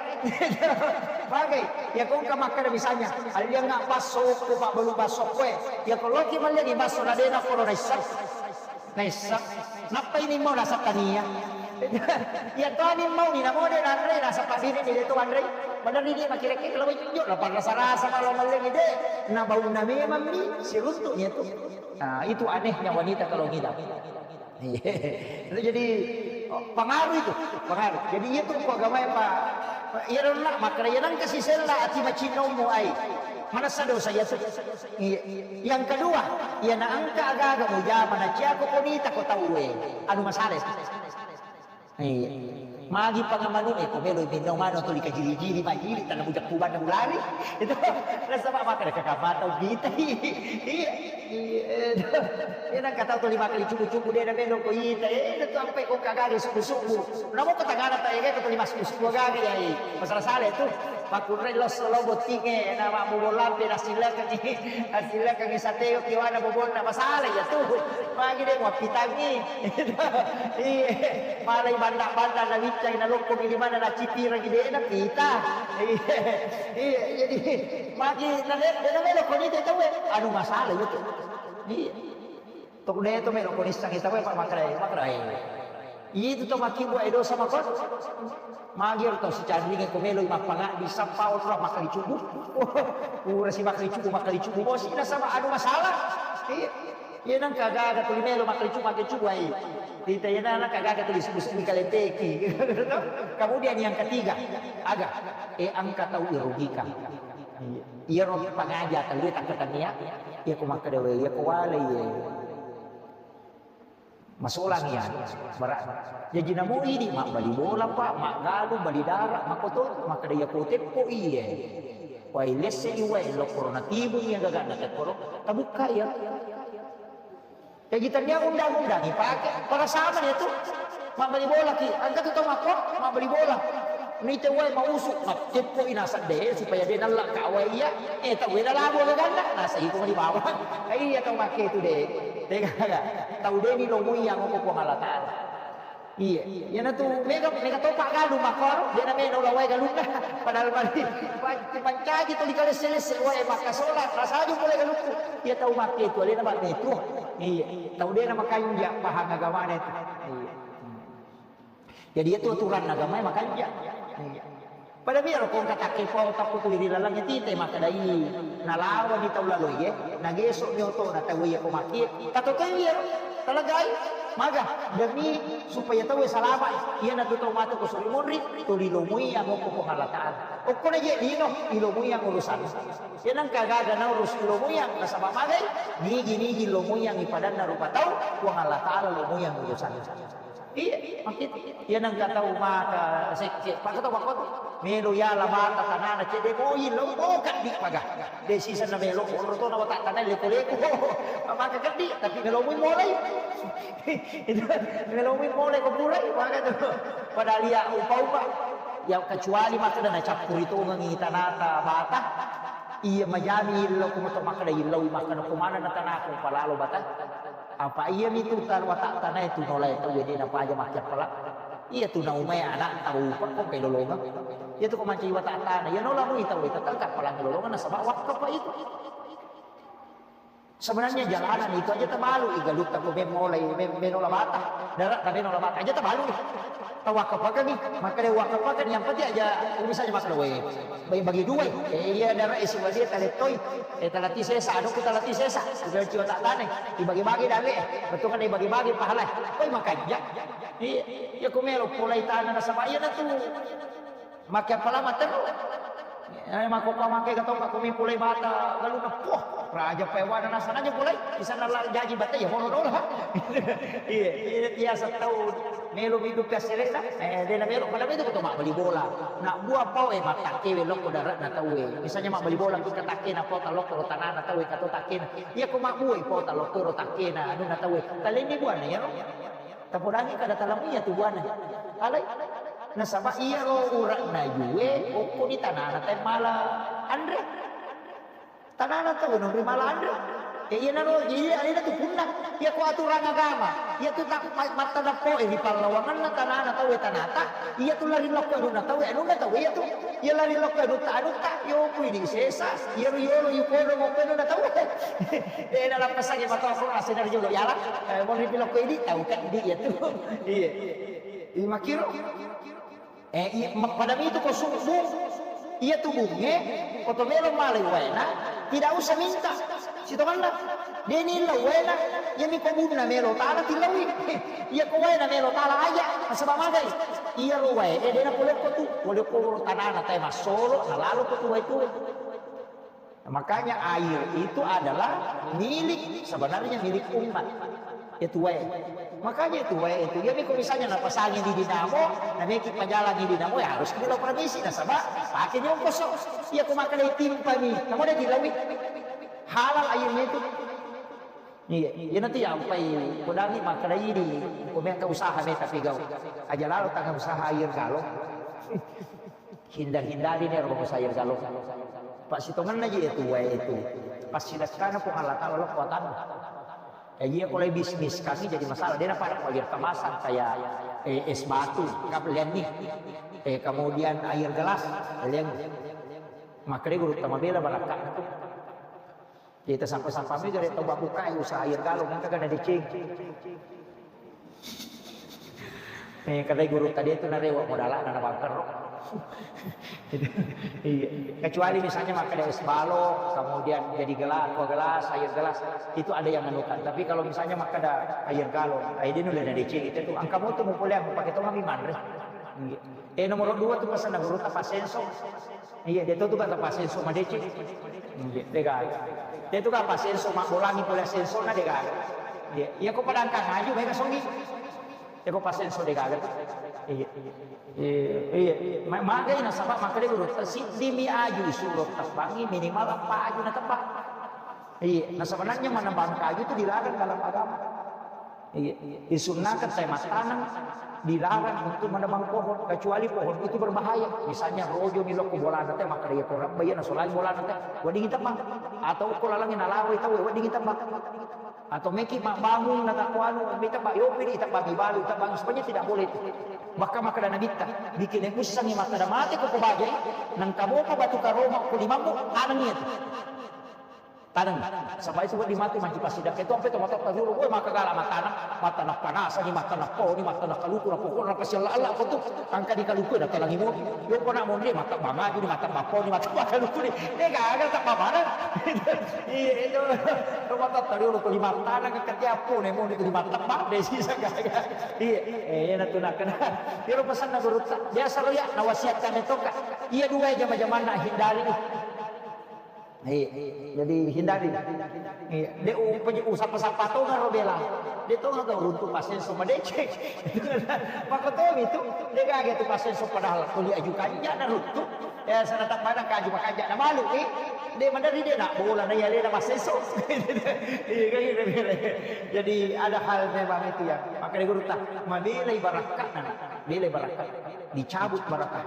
Bagai, ya kongka makkeda misalnya, alliangnga basso ko, Pak, balu basso ko e. Ya ko loki malliangi basso na dena ko naisseng. Naisseng. Nappa ini mau nasab tania. Ya to ani mau ni namo de nanre nasab pabini ni de to anre. Padahal ini makira-kira lo jo na parasa-rasa malah malliangi de. Na baunna memang ni siruntu ni itu. Nah, itu anehnya wanita kalau ngidam. Iya. Itu jadi, oh, pengaruh itu, pengaruh. Jadi iya tu ko agamae, Pak. Iya donna makkeda iya nengka sisella ati macinnamu ai. Manessa dosa iya tu. Iya. Yang kedua, iya na engka aga-aga mujama na ciako konita ko tau e. Anu masalah itu. Iya. Magi pangamanu e ko melo minno mano tu dikajili-jili majili tanah bujak kubanna ulari. Itu rasa mak makkeda kakak mata ubita. Iya. Iya. Iya, nang kata tuli makkali cubu-cubu de na melo ko ita, eh, na tu ampe ko kagare subu-subu. Namo ko tangana ta ege ko tuli massubu-subu gare ya, eh. Masalah sale tu. Makkunrai losso lo bottinge, na mabbobo lampe na silakangi, na silakangi sateo kiwana bobonna masalah ya tu. Magi de muappitangi. Iya. Malai banda-banda na wiccai na lokko di mana na cipirang de na pita. Iya. Iya, jadi magi na de na melo ko ni tau, eh. Anu masalah ya tu. Iya. Tok de to melo ko nissengngi tau e, Pak, makkedai, makkedai. Itu to makkibua e dosa makko. Magi ero tau sicanringe ko meloi mappangaddi sappa onro makkali cubu. Pura si makkali cubu, makkali cubu bosi nasaba anu masalah. Iya. Iya nang kagaga tuli melo makkali cubu, makkali cubu ai. Tita iya nang kagaga tuli subu-subu kalempeki. Kemudian yang ketiga, aga, eh, engka tau irugikan. Iya. Iyaro pangaja tellue takkatennia, iya ko makkeda wae, iya ko walai, iya. Masolang iya, bara-, jaji namo idi mabbali bola, Pak, maggalung, bali dara, makkoto, makkeda iya ko teppo iye. Wae lesse i wae, lokoro natibung iya gagana tekkoro, tabukka iya. Jaji tennia undang-undang ipake, pada sama dia tu. Mabbali bola ki, engka tu tau makko, mabbali bola. Nite wae mausu, matteppoi naseng de, supaya de nalla ka wae iya. Eh, tau wae nalabu gaganna, naseng iko mani bawang. Eh, iya tau makke tu de. Tega, tau de ni lomoi yang ngomong Puang Allah Taala. Iya, iyanatu mega, mega topa galung makkoro, de na melo la wae galunna. Padahal mani, pa-, mancaji tuli kalesse-lesse wae makkasola, rasaju pole galukku. Iya tau makke tu, alena ba metu. Iya, tau de na makanja pahang agamana itu. Iya. Jadi itu aturan agama makanja. Iya. Pada biar ko engka takkepau takku tuli ri laleng tite makkedai nalawani tau laloe, nagesok ni otona tau iya ko makke. Tatotoi iyaro, talagai, maga, demi supaya tau salama. Iyanatu tau matu ko suri monri, tuli lomoi amo ko Puang Allah Taala. Okko na je lino, ilomoi yang urusan. Iya nang kagaga naurus ilomoi yang nasaba magai, nigi-nigi lomoi yang ipadanna rupa tau, Puang Allah Taala lomoi yang urusan. Iya, makkitu. Iya nang kata maka sekke, maka tau makkotu. Melo yala bata tanana cedde moi lo boka di paga. De sisa na melo oro to na wata tanai leko-leko. Maka keddi, tapi melo moi molai. Itu melo moi molai ko purai, maka tu. Padahal iya upa-upa. Ya kecuali maka na cappuri tongengi tanata bata. Iya majami illo ko moto makkeda illau makkeda ko mana na tanaku palalo bata. Apa iya mitu tan wata tanae tu nolai tau de na paja makkiappala. Iya tu naumai anak tau upa ko kelolongan. Iya tu ko mancaji wata tana. Iya nola mui tau itu tangkap palang kelolongan nasaba wakka pa itu. Sebenarnya jalanan itu aja tabalu i galutta ko memolai, mem-, menola bata. Darat ta menola bata aja tabalu i. Tawakkafakang i, makkeda wakkafakang, yang penting aja, misalnya makkeda, "Weh, bagi-bagi dua i." Eh, iya, dara isi wasia talettoi. Eh, talati sesa, anu ku talati sesa. Sudah ciwa tak tane. Dibagi-bagi dalle. Betul kan dibagi-bagi pahala. Koi makanja. Iya, iya, ku melo pulai tanah nasaba iya natu. Makke apalama terru. Eh, mako ka makke ka tongka kumi pulai bata galuna. Poh, raja pewana nasana aja pulai. Bisa nala jaji bata ya mono dola. Iya, iya, biasa tau. Melo mi dupi assere'na, eh, de' na melo, pada melo ko to mabbali bola. Na bua pao e mattakkewe lokko dare'na tauwe. Misalnya mabbali bola ki katakkena pao ta lokko ro tanana tauwe kato takkena. Iya ko mabbua i pao ta lokko ro takkena anunna tauwe. Talenni buana iyaro. Tapodangi kada talamia tu buana. Alai. Nasaba iyaro ure'na yue okko di tanana tae mala anre. Tanana tau nonri mala anre. E, iyanaro, iya, alena tu punna. Iya ko aturan agama. Iya tu tak ma-, matta dappo e ri pallawanganna tanana tau e tanata. Iya tu lari lokko anunna tau e anunna tau iya tu. Iya lari lokko anutta anutta. Yo kui di sesa. Iya ro yolo yu kodo mo anunna tau e. De' na lappasangi matoko asena ri jolo yala. Eh, mo ri lokko idi tau kan di iya tu. Iya. Iya makiro. Eh, iya, ma-, pada mitu ko subbung, iya tu bunge, ko to melo malai waena, tidak usah minta. Sitonganna, de' ni lau waena, iya mi ko bunna melo tala tilaui. Iya ko waena melo tala aja, nasaba magai. Iya ro wae, eh, de' na polokko tu, polokko ro tanana tae massolo, na lalo ko tu wae tu. Makanya air itu adalah milik, sebenarnya milik umat. Itu wae. Makanya itu wae itu. Jadi kalau misalnya napasangi di dinamo, nameki pajalangi dinamo, ya harus kita permisi nasaba pakai nyongkoso. Iya ko makan timpani, kamu ada di lawi. Halal airnya itu. Iya, iya nanti ya ampai kudangi makan ini. Kau mereka usaha mereka pigau. Aja lalu tangan usaha air galon. Hindar-hindari ni ro saya galon. Pak sitonganna je itu wae itu. Pas silakkana Puang Allah Taala lo kuatan. Ya iya kalau bisnis kami jadi masalah. Dia dapat air kemasan kayak eh, es batu, kaplean nih. Eh, kemudian air gelas, kalian. Makanya guru tamabela barakatna tu. Kita sampai-sampai mi gare tau babbukai usaha air galon, engka gana deceng. Eh, kata guru tadi itu narewa modalana na bangkero. Iya. Kecuali misalnya makan es balok, kemudian jadi gelas, aqua gelas, air gelas, itu ada yang anukan. Tapi kalau misalnya makan ada air galon, air dia nulis dari cek itu tuh, angka motor mau boleh aku pakai tong kami manre. Iya. Eh, nomor dua tuh pesan guru tapa senso. Iya, de' to tu kata pasenso madeceng. Iya, de' gaga. De' tu kata pasenso mabbolangi pole sensona de' gaga. Iya, iya ko padangkang aju bae kasongi. Iya ko pasenso de' gaga. Iya. Iya, iya. Ma-, magai nasaba makkeda guru, siddi mi aju isuro tebbangi minimal empat aju na tebbang. Iya, nah sebenarnya menebang kayu itu dilarang dalam agama. Iya, disunnakan saya mattaneng dilarang untuk menebang pohon kecuali pohon itu berbahaya. Misalnya rojo ni lokko bolana te, maka dia korang bayar nasolai bolana te, wedding tebang. Atau ko lalangi nalawai tau, wedding tebang. Atau meki mabbangung na takuanu, mi tebang, yopi di tebang, ibalu tebang, sebenarnya tidak boleh itu. Bahkan maka dana bitta, bikin ussangi maka ada mati ko kubajai, nang kamopa batu karoma ko limammu, taneng itu. Taneng, saba itu wedding matu manci pasidang. Itu ampe to matotta dulu, woi, makkagala mattaneng, mattaneng panasani, mattaneng poni, mattaneng kaluku, na pokokna pasi Allah Allah ko tu. Angka di kaluku na talangi mo. Yo ko na monri mattabbang aju ni, mattabbang poni, mattabbang kaluku ni. Eh, gaga tabbang mana? Iya, itu. To matotta dulu ko di mattaneng ke tiap pone mo di mattabbang de sisa gaga. Iya, eh, na tu nakena. Iro pesanna gurutta. Biasa ro ya, na wasiatkan itu ka. Iya dua jama-jamanna hindari. Iya, jadi hindari. Iya, de upaji usapa-sapa to na ro bela. De to na to runtu pasenso madeceng. Maka to itu, de gaga tu pasenso padahal tuli aju kanja na runtu. Ya sana tak pada kaju makanja na malu ni. De madari de na bola na ya de na pasenso. Iya kan gitu. Jadi ada hal memang itu ya. Maka de gurutta mabela ibarakka na. Bela ibarakka. Dicabut barakka.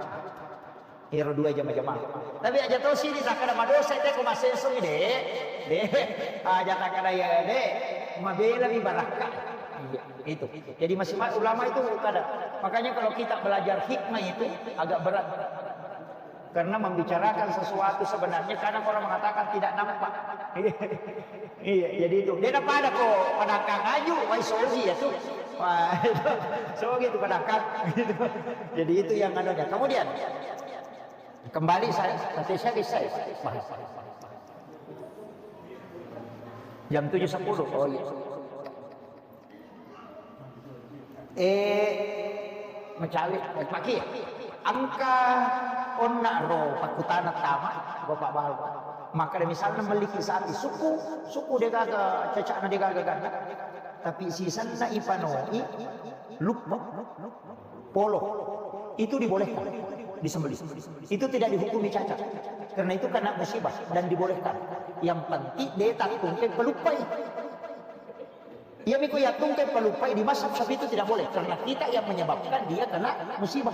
Ero dua jama-jama. Tapi aja to sini takkada madosa te ko masenso de. De. Aja takkada ya de. Mabela mi barakka. Iya, itu. Jadi masih ma-, ulama itu kada. Makanya kalau kita belajar hikmah itu agak berat. Karena membicarakan sesuatu sebenarnya kadang orang mengatakan tidak nampak. Iya, jadi itu. De na pada ko padangkang aju, wai sogi ya tu. Wah, sogi tu padangkang. Jadi itu yang anunya. Kemudian kembali saya, nanti saya bisa bahas. Jam tujuh sepuluh. Oh iya. Eh, mencari, eh, pagi. Angka onna ro pakutana tama, Bapak Bapak. Maka misalnya memiliki sapi suku, suku de gaga, cecakna de gaga ganda. Tapi sisenna ipanoi, luppa, polo, itu dibolehkan disembelih. Itu tidak dihukumi cacat. Karena itu kena musibah dan dibolehkan. Yang penting de tattungke paluppai. Iya miko yattungke paluppai di mazhab Syafi'i itu tidak boleh karena kita yang menyebabkan dia kena musibah.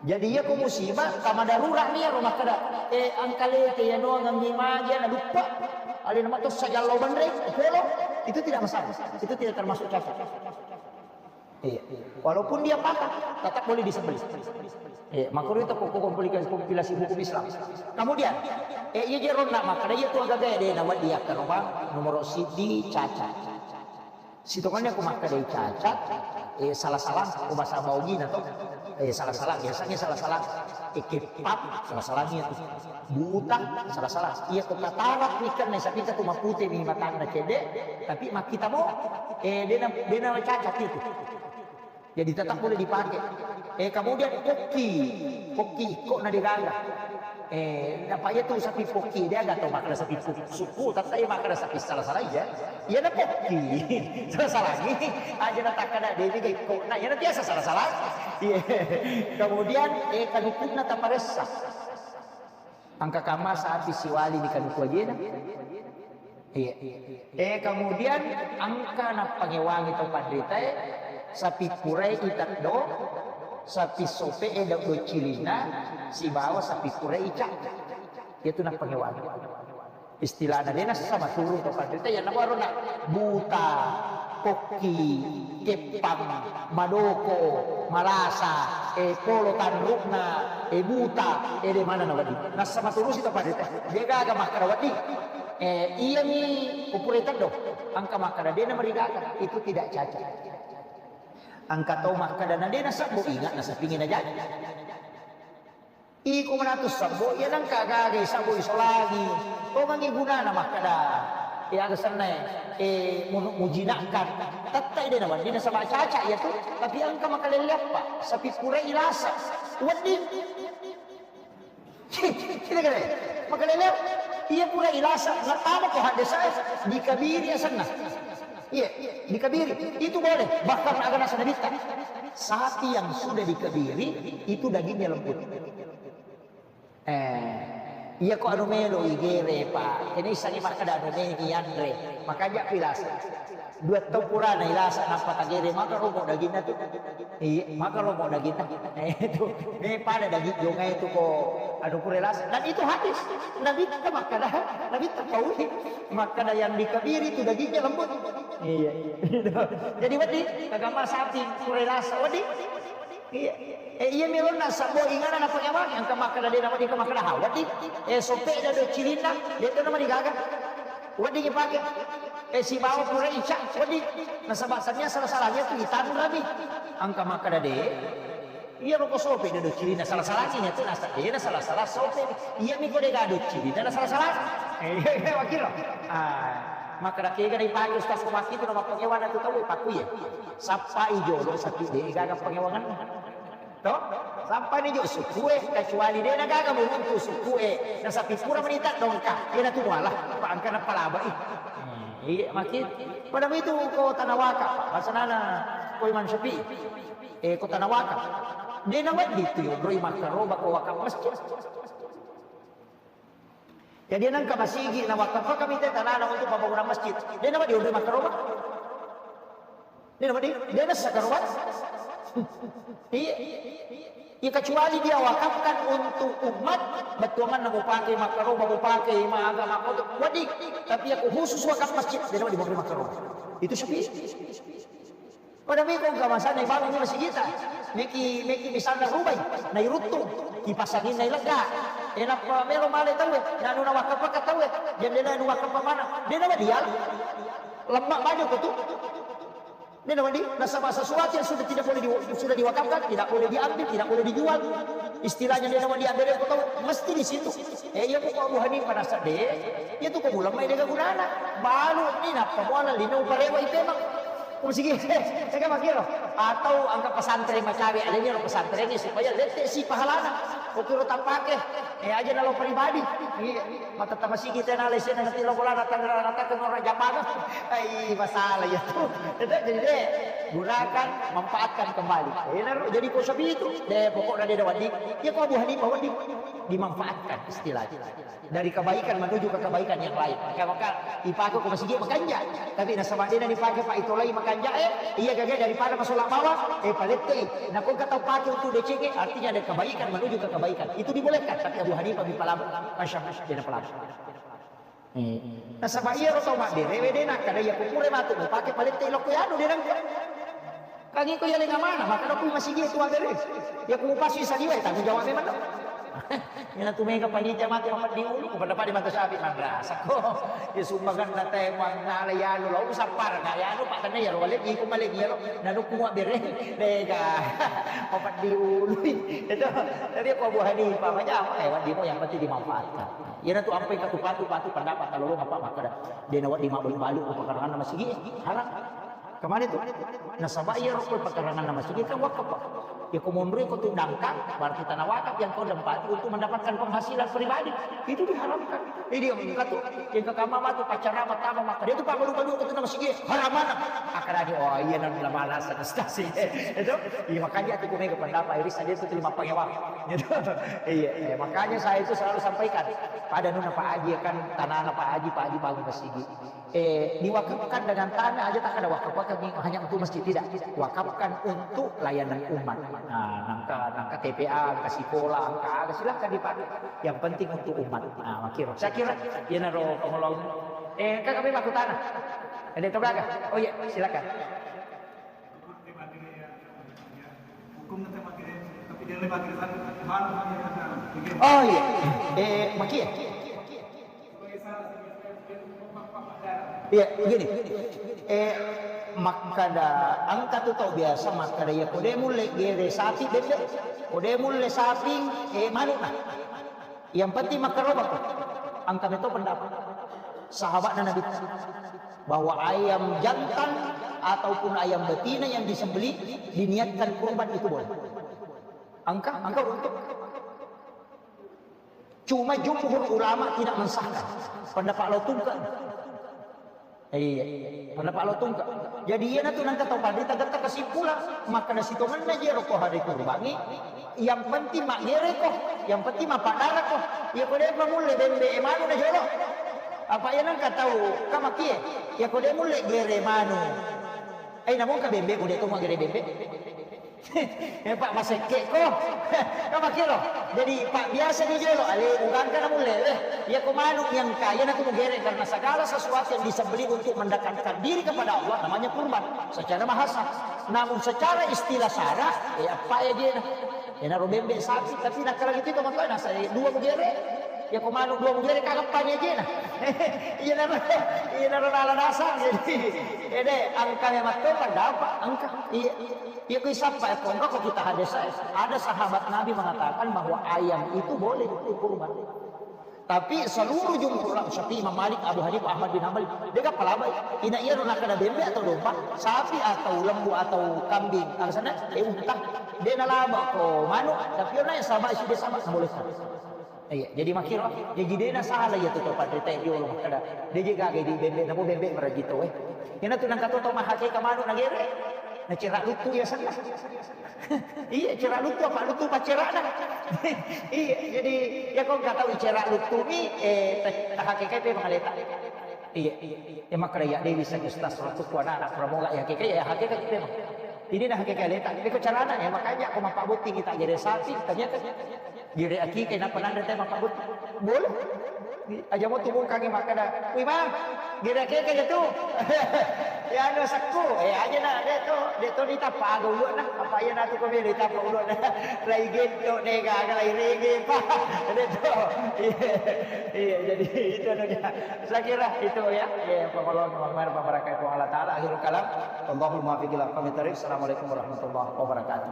Jadi iya ko musibah, tama darurat nia ro makkeda, eh, angkalete ya noangengngi maja na luppa, alena matossa jallo banre, polo, itu tidak masalah, itu tidak termasuk cacat. Iya. Walaupun dia patah, tetap boleh disembelih. Iya, makanya itu kok kompilasi, kompilasi hukum Islam. Kemudian, eh, iya jero na makkeda iya tu agaga de na wadi akkaroba nomor sidi cacat. Sitongannya aku makkadai cacat, eh, salah-salah, aku bahasa baugina to. Eh, salah-salah, biasanya salah-salah. Eh, kepap, salah-salahnya itu. Buta, salah-salah. Iya, tu katarak ikan nih, sapita tu mapute mi matanna cede, tapi makkita mo, eh, dena, dena cacat itu. Jadi tetap boleh dipakai. Eh, kemudian koki, koki kok na digaga. Eh, apa iya tu sapi poki dia gak tahu makan sapi pu-, suku, tapi iya makan sapi salah-salah ya. Iya na poki. Salah-salah ni. Aja na takkan ada dia juga kok. Nah, iya na biasa salah-salah. Iya. Kemudian, eh, kanukunna taparessa. Angka kama sapi siwali di kanuku ajena. Iya. Eh, kemudian angka nappangewangi tau panritae, sapi purai iteddo, sapi sope e do cilinna, sibawa sapi purai ica. Itu nappangewangi. Istilahna, de nassa maturu tau panritae, iya nabaru na buta, kokki, keppang, madoko, malasa, e polo tanrukna, e buta, e de mana na wedding. Nassa maturusi tau panritae. De gaga makkada wedding. Eh, iyami upure teddo. Angka makkada de namarigaga, itu tidak cacat. Angka tau makkada na de nasabbo ingat nasapingi najaji. Iko manatu sabbo, iya nangka gagai sabbo isolangi. Tomangi gunana makkada, eh, aga sennae, eh, mu-, mujinakkan. Tettai de nawedding nasaba caca iya tu, tapi angka makalelle apa? Sapi purai lasa. Wedding. Kita kira, makalele, iya pura ilasa, natama ko hadde saya, dikabiri asenna. Iya, dikabiri. Itu boleh, bahkan agana sana bita. Sapi yang sudah dikabiri, itu dagingnya lembut. Eh, iya ko anu melo igere, Pak. Ini isangi makkada anu melo ianre. Makanya pilasa. Dua tau purana ilasa, nappa tagere, maka romo daginna tu. Iya, maka romo daginna. Eh, itu. Eh, pada daging jongai itu ko anu pura ilasa. Dan itu hadis. Nabi kita makkada, Nabi kita pauli. Makkada yang dikabiri itu dagingnya lembut. Iya. Jadi, wedding, kagama sapi, pura ilasa, wedding. Iya. Eh, iya, milonna sabbo ingana na pengewangi, angka makkada de na wedding, makkada ha, wedding. Eh, sope da do cilinna, de to nama digaga. Wedding ipake. Eh, sibawa pura ica, wedding. Nasaba sania salah-salahnya tu itanrami. Angka makkada de. Iya, roko sope da do cilinna salah-salahnya tu nasa de na salah-salah sope. Iya, miko de ga do cilinna na salah-salah. Eh, iya, iya, wakil. Ah, makkada kega dipake ustaz wakil tu nama pengewana tu tau paku ya. Sappai jolo sapi de gaga pengewangan. To? Sampani jo sukue, kecuali de na gaga muruntu sukue. Na sapi pura menita dongka. Iya na tu muala. Apa angka na palaba i. Hmm, iya, makin. Pada itu ko tanah wakaf, Pak. Bahasa nana ko Imam Syafi'i. Eh, ko tanah wakaf. De na wedding tu yo, bro, i makkaroba ko wakaf masjid. Jadi nangka masigi na wakafakami te tanana untuk pembangunan masjid. De na wedding onroi makkaroba. De na wedding, de na sakaroba. Iya. Ya, kecuali dia wakafkan untuk umat, bettuanganna mau pakai makkaroba, mau pakai ma agama kotor, wedding. Tapi ya khusus wakaf masjid, de na wedding makkaroba. Itu sepi. Pada meko engka masana ibangun masigita. Meki, meki misalna rubai, nairuttung, kipasangin nailegga. Enappa melo male tauwe, nanu nawakkappaka tauwe, jendela nu wakkappa mana. De na wadial. Lemma baju ko tu. De na wadi, nasaba sesuatu yang sudah tidak boleh di, sudah diwakafkan, tidak boleh diambil, tidak boleh dijual. Istilahnya de na wadial, de na wadial, mesti di situ. Eh, iya, pokok Abu Hanifah nasa de, iya tu ko ulama de gunana. Balu ni nappa muala lino parewa ipemang. Musigi, sega makiro. Atau angka pesantren macawe, ada ni pesantren ni supaya lete si pahalana. Okiro tampake. Eh, aja nalo pribadi. Iya, matetta masigi tena lesena nanti lo bolana tangerang atakeng orang jambangan. Ai, masalah ya tuh. Itu jadi deh, gunakan, manfaatkan kembali. Eh, naro jadi ko sapi itu. Deh, pokoknya dia ada wadi. Ya, kok Abu Hanifah wadi. Dimanfaatkan istilahnya. Dari kebaikan menuju ke kebaikan yang lain. Maka, maka ipake ko masigi makanja. Tapi nasaba dena dipake, Pak, itu lagi makanja, eh, iya gaga daripada masuk bawah, eh, palettei. Nah, kok kata pake untuk D C G, artinya ada kebaikan menuju ke kebaikan. Itu dibolehkan, tapi Abu Hanifah mi palabek, Imam Syafi'i dena palabek. Eh. Nasaba iya ro tau mabbere, we dena kada iya kupure matu, pake palettei lokko yanu dena. Kan iko iya lenga mana, maka doku masigi itu mabbere. Ya ku pasti saliwa, tanggung jawab memang. Ina tu mega panitia mate mapeddi ulu, pada-pada mata sapi manrasa ko. Ya sumbangan na teh muang nala ya lu, lo sapar ka ya lu, pak tane ya lo, wale iko male ya lo, nanu kuma bere, dega. Mapeddi ulu. Itu, tapi aku Abu Hanifah, macam apa ya, wadi mo yang penting dimanfaatkan. Ina tu ampai katu patu, patu pendapat kalau lo apa maka dah. Dia nawat di mabal balu, apa karangan nama sigi, haram. Kemana itu? Nasaba iya rokko pakarangan nama sigi kan wakaf, Pak. Ya, ko monroi ko tu dangkang, berarti tanah wakaf yang kau tempati untuk mendapatkan penghasilan pribadi. Itu diharamkan. Jadi, yang kata, yang ke kamar matu pacaran pertama maka dia tu pak baru-baru ke tu nama sigi, haram mana? Akan ada, oh iya, nanti lama alasan, ustaz, iya. Itu, iya, makanya aku punya pendapat, iris saja itu terima pengewa. Gitu. Iya, eh, makanya saya itu selalu sampaikan pada nuna Pak Haji kan, tanah Pak Haji, Pak Haji bangun masigi. Eh, diwakafkan dengan tanah aja tak ada wakaf-wakaf ni hanya untuk masjid, tidak. Wakafkan untuk layanan umat. Nah, nangka, nangka T P A, nangka sekolah, nangka aga, silahkan dipakai. Yang penting untuk umat. Nah, makiro. Saya kira, ya naro pengolong. Eh, kan kami baku tanah. Ada itu gaga? Oh iya, silakan. Oh iya. Eh, maki ya? Iya, begini. Eh, makkada engka tu tau biasa makkada, ya kode mulle gere sapi bebbe, kode mulle sapi, eh, manuk nah. Yang penting makkarobako. Engka meto pendapat sahabatna Nabi bahwa ayam jantan ataupun ayam betina yang disembelih diniatkan kurban itu boleh. Engka, engka untuk. Cuma jumhur ulama tidak mensahkan. Pendapat lo tungka. Iya, pendapat lo tungka. Jadi iya natu nangka tau panrita getta kesimpulan, maka nasitongenna je roko hari kurbangi. Yang penting maggereko, yang penting mappadarako. Iya ko depa mulle bembe e manu na jolo. Apa iya nangka tau kamakie? Iya ko de mulle gere manu. Eh namun ka bembe ko de to maggere bembe. Eh, Pak, masekke ko. Kan makkiro. Jadi, Pak, biasa ni jolo, ale, ugangka na mulle, eh. Iya ko manuk yang kaya na tu mugere karena segala sesuatu yang disembelih untuk mendekatkan diri kepada Allah namanya kurban secara bahasa. Namun secara istilah sara, eh, apa ya je na? Ya naro bembe sapi, tapi nak lagi itu teman-teman, nah, saya dua mugere. Ya ko manuk dua mugere kagak panya je na. Iya naro, iya naro nala dasar jadi. Ede, angka memang to pendapat, angka. Iya. Iya, kui sappa, eh, pongka ko kita hadis, eh, ada sahabat Nabi mengatakan bahwa ayam itu boleh untuk kurban. Tapi seluruh jumhur ulama, Syafi'i, Imam Malik, Abu Hanifah, Ahmad bin Hanbal, dia kan palabai. Ina iya rona kada bembe atau domba, sapi atau lembu atau kambing, alasannya, eh, unta. Dia nalaba ko manuk, tapi orang yang sama, sudah sama, boleh. Iya, jadi makkiro, jadi dena salah iya tu to panrita jolo makkada. De je gaga di bembe, namo bembe maraji to, eh. Ina tu nangka to, to mahakeka manuk nagere. Na cera luttu ya sana. Iya, cera luttu apa luttu pacerana. Iya, jadi ya kau nggak tahu cera luttu ni, eh, ta-, tahakeka pe mangaleta. Iya, iya, iya. Ya makkada ya Dewi sa ustaz luttu ku anak-anak pramoga ya hakeka, ya hakeka kita memang. Ini nah hakeka leta. Ini ko carana ya, makanya aku mapabotting kita gere sapi, ternyata Gere akike nappa nanre te mappabotting. Boleh. Aja mo tubungkangi makkeda, "Wih, Bang, gere akike aja tu." Ya anu sekku, eh aja na, de to, de to ditappa aga ulu'na. Apa iya natu ko melo ditappa ulu'na. Lai getto de gaga lai rege pa. De to. Iya, iya, jadi itu anunya. Saya kira itu ya, ya pengolong pembarakah Allah Taala akhirul kalam. Allahumma fiqil. Assalamualaikum warahmatullahi wabarakatuh.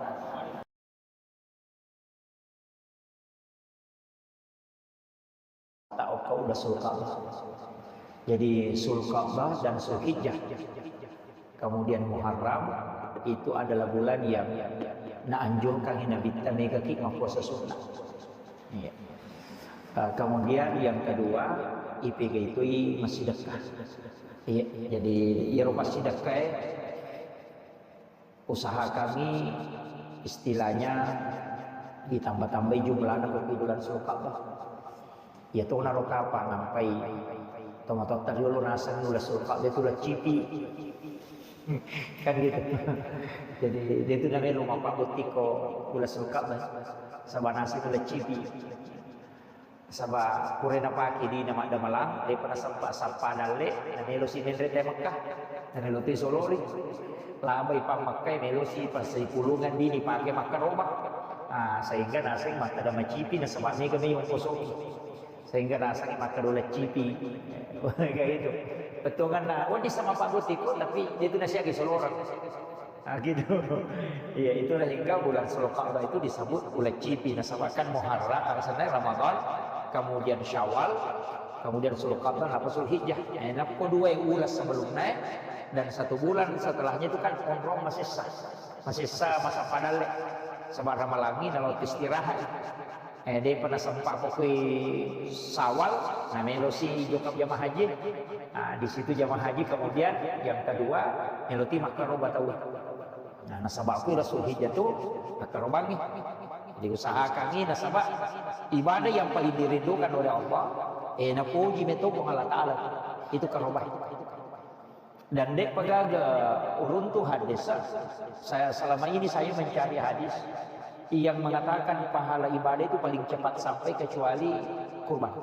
Ta'okka udah Sulka'bah. Jadi Sulka'bah dan Sulhijjah. Kemudian Muharram itu adalah bulan yang naanjurkan Nabitta mega ki mappuasa sunnah. Iya. Eh, kemudian yang kedua, ipega itu i massidekka. Iya, jadi iyaro massidekka e, usahakangngi istilahnya ditambah-tambahi jumlahna ko bulan Sulkabah. Iya to naro kapang nampai tomatoatta riolo naseng bulan Sulkabah itu laccipi. Kan gitu. Jadi dia itu namanya rumah Pak Butiko bulan Sulkabah. Sama naseng laccipi. Saba pura napake dina maddamalang, depa nasempa sappa dalle, namelo si menre te Mekka, namelo te solori. Labai pa Mekka, melo si passipulungan dini pake makkaroba. Ah, sehingga naseng makkeda macipi, nasaba mega mai ongkosoki. Sehingga naseng makkeda laccipi. Kayak gitu. Betongan na, oh, di sama Pak Butiko, tapi dia itu nasihat ke solorang. Nah, gitu. Iya, itulah hingga bulan Sulkabah itu disebut bulan cipi. Nasaba kan Muharram, alasannya Ramadan, kemudian Syawal, kemudian Sulkabah, apa Zulhijjah. Eh, nappo dua yang ulas sebelumnya, dan satu bulan setelahnya itu kan onrong masessa. Masessa masa padale. Sebab Ramalangi nalo istirahat. Eh, depa nasempa pokoi Sawal, namelo si jokap jamaah haji. Nah, di situ jamaah haji kemudian yang kedua, melo ti makkaroba tau. Nah, nasaba ku Rasul Hijjah tu makkarobangi. Jadi usahakangi nasaba ibadah yang paling dirindukan oleh Allah, eh, napuji meto Puang Allah Ta'ala. Itu karoba. Dan dek pagaga uruntu hadis, saya, selama ini saya mencari hadis yang mengatakan pahala ibadah itu paling cepat sampai kecuali kurban.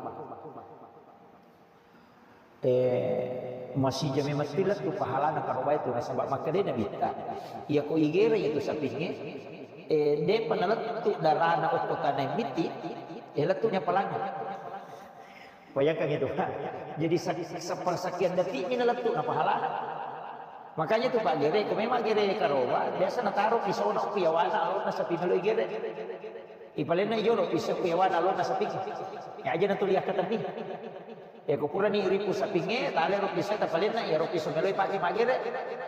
Eh, masih jami matilat tu pahala na karoba itu nasaba makkeda Nabitta. Iya ko igere itu sapinge, eh, depa nalettu darana okko tanah miti, eh, lettunya palana. Bayangkan itu. Jadi se-, sepersekian detik ini nalettu na pahala. Makanya itu Pak Gere, ko memang gere karoba, biasa nataro pisona ku yawana alona sapi melo igere. Ipalenna jolo pisau ku yawana alona sapi. Ya aja natuli akkatenni. Ya ko purani ripu sapinge, tale ro pisau tapalenna, ya ro pisau melo ipake magere.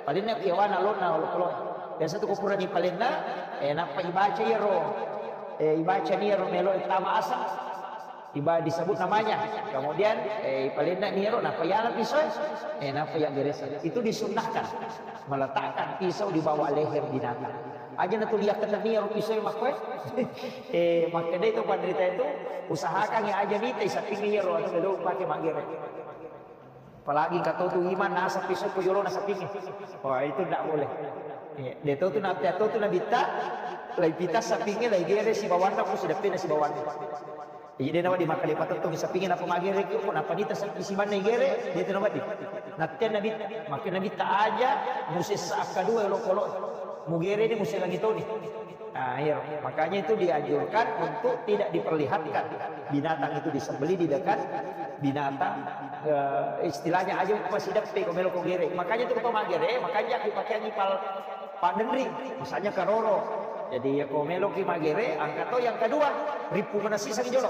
Palenna ku yawana alona olo-olo. Biasa tu ko purani palenna, eh, nappa ibaca iyaro, eh, ibaca ni iyaro melo tama asang. Iba-, disebut namanya. Kemudian, eh, ipalenna ni ero, nappa yala pisau, eh, nappa ya geresa. Itu disunnahkan. Meletakkan pisau di bawah leher binatang. Aja na tuliakan ni ero pisau makkoe. Eh, makkeda itu panrita itu, usahakan ya aja nita isapingi ero atau dulu pakai magere. Apalagi engka to tu imang naseng pisau ko jolona sapingnge. Wah, itu ndak boleh. Iya, de to tu na, de to tu nabitta, lai pita sapingnge, lai gere sibawanna ko sideppena sibawanna. Jadi de nawedding makkeda patettongi sapingnge nappa magere ko, nappa nita sappi simanna igere, de tu nawedding. Nattea nabitta, makkeda nabitta aja musessa akkadua olokolo. Mugere ni muselangi toni. Nah, iya. Makanya itu dianjurkan untuk tidak diperlihatkan binatang itu disembelih di dekat binatang, eh, istilahnya aja uppa sideppe ko melo ko gere. Makanya itu ko magere, makanya dipakai pal padenri, misalnya karoro. Jadi ya ko melo ki magere, angka to yang kedua, ripu mana sisa jolo.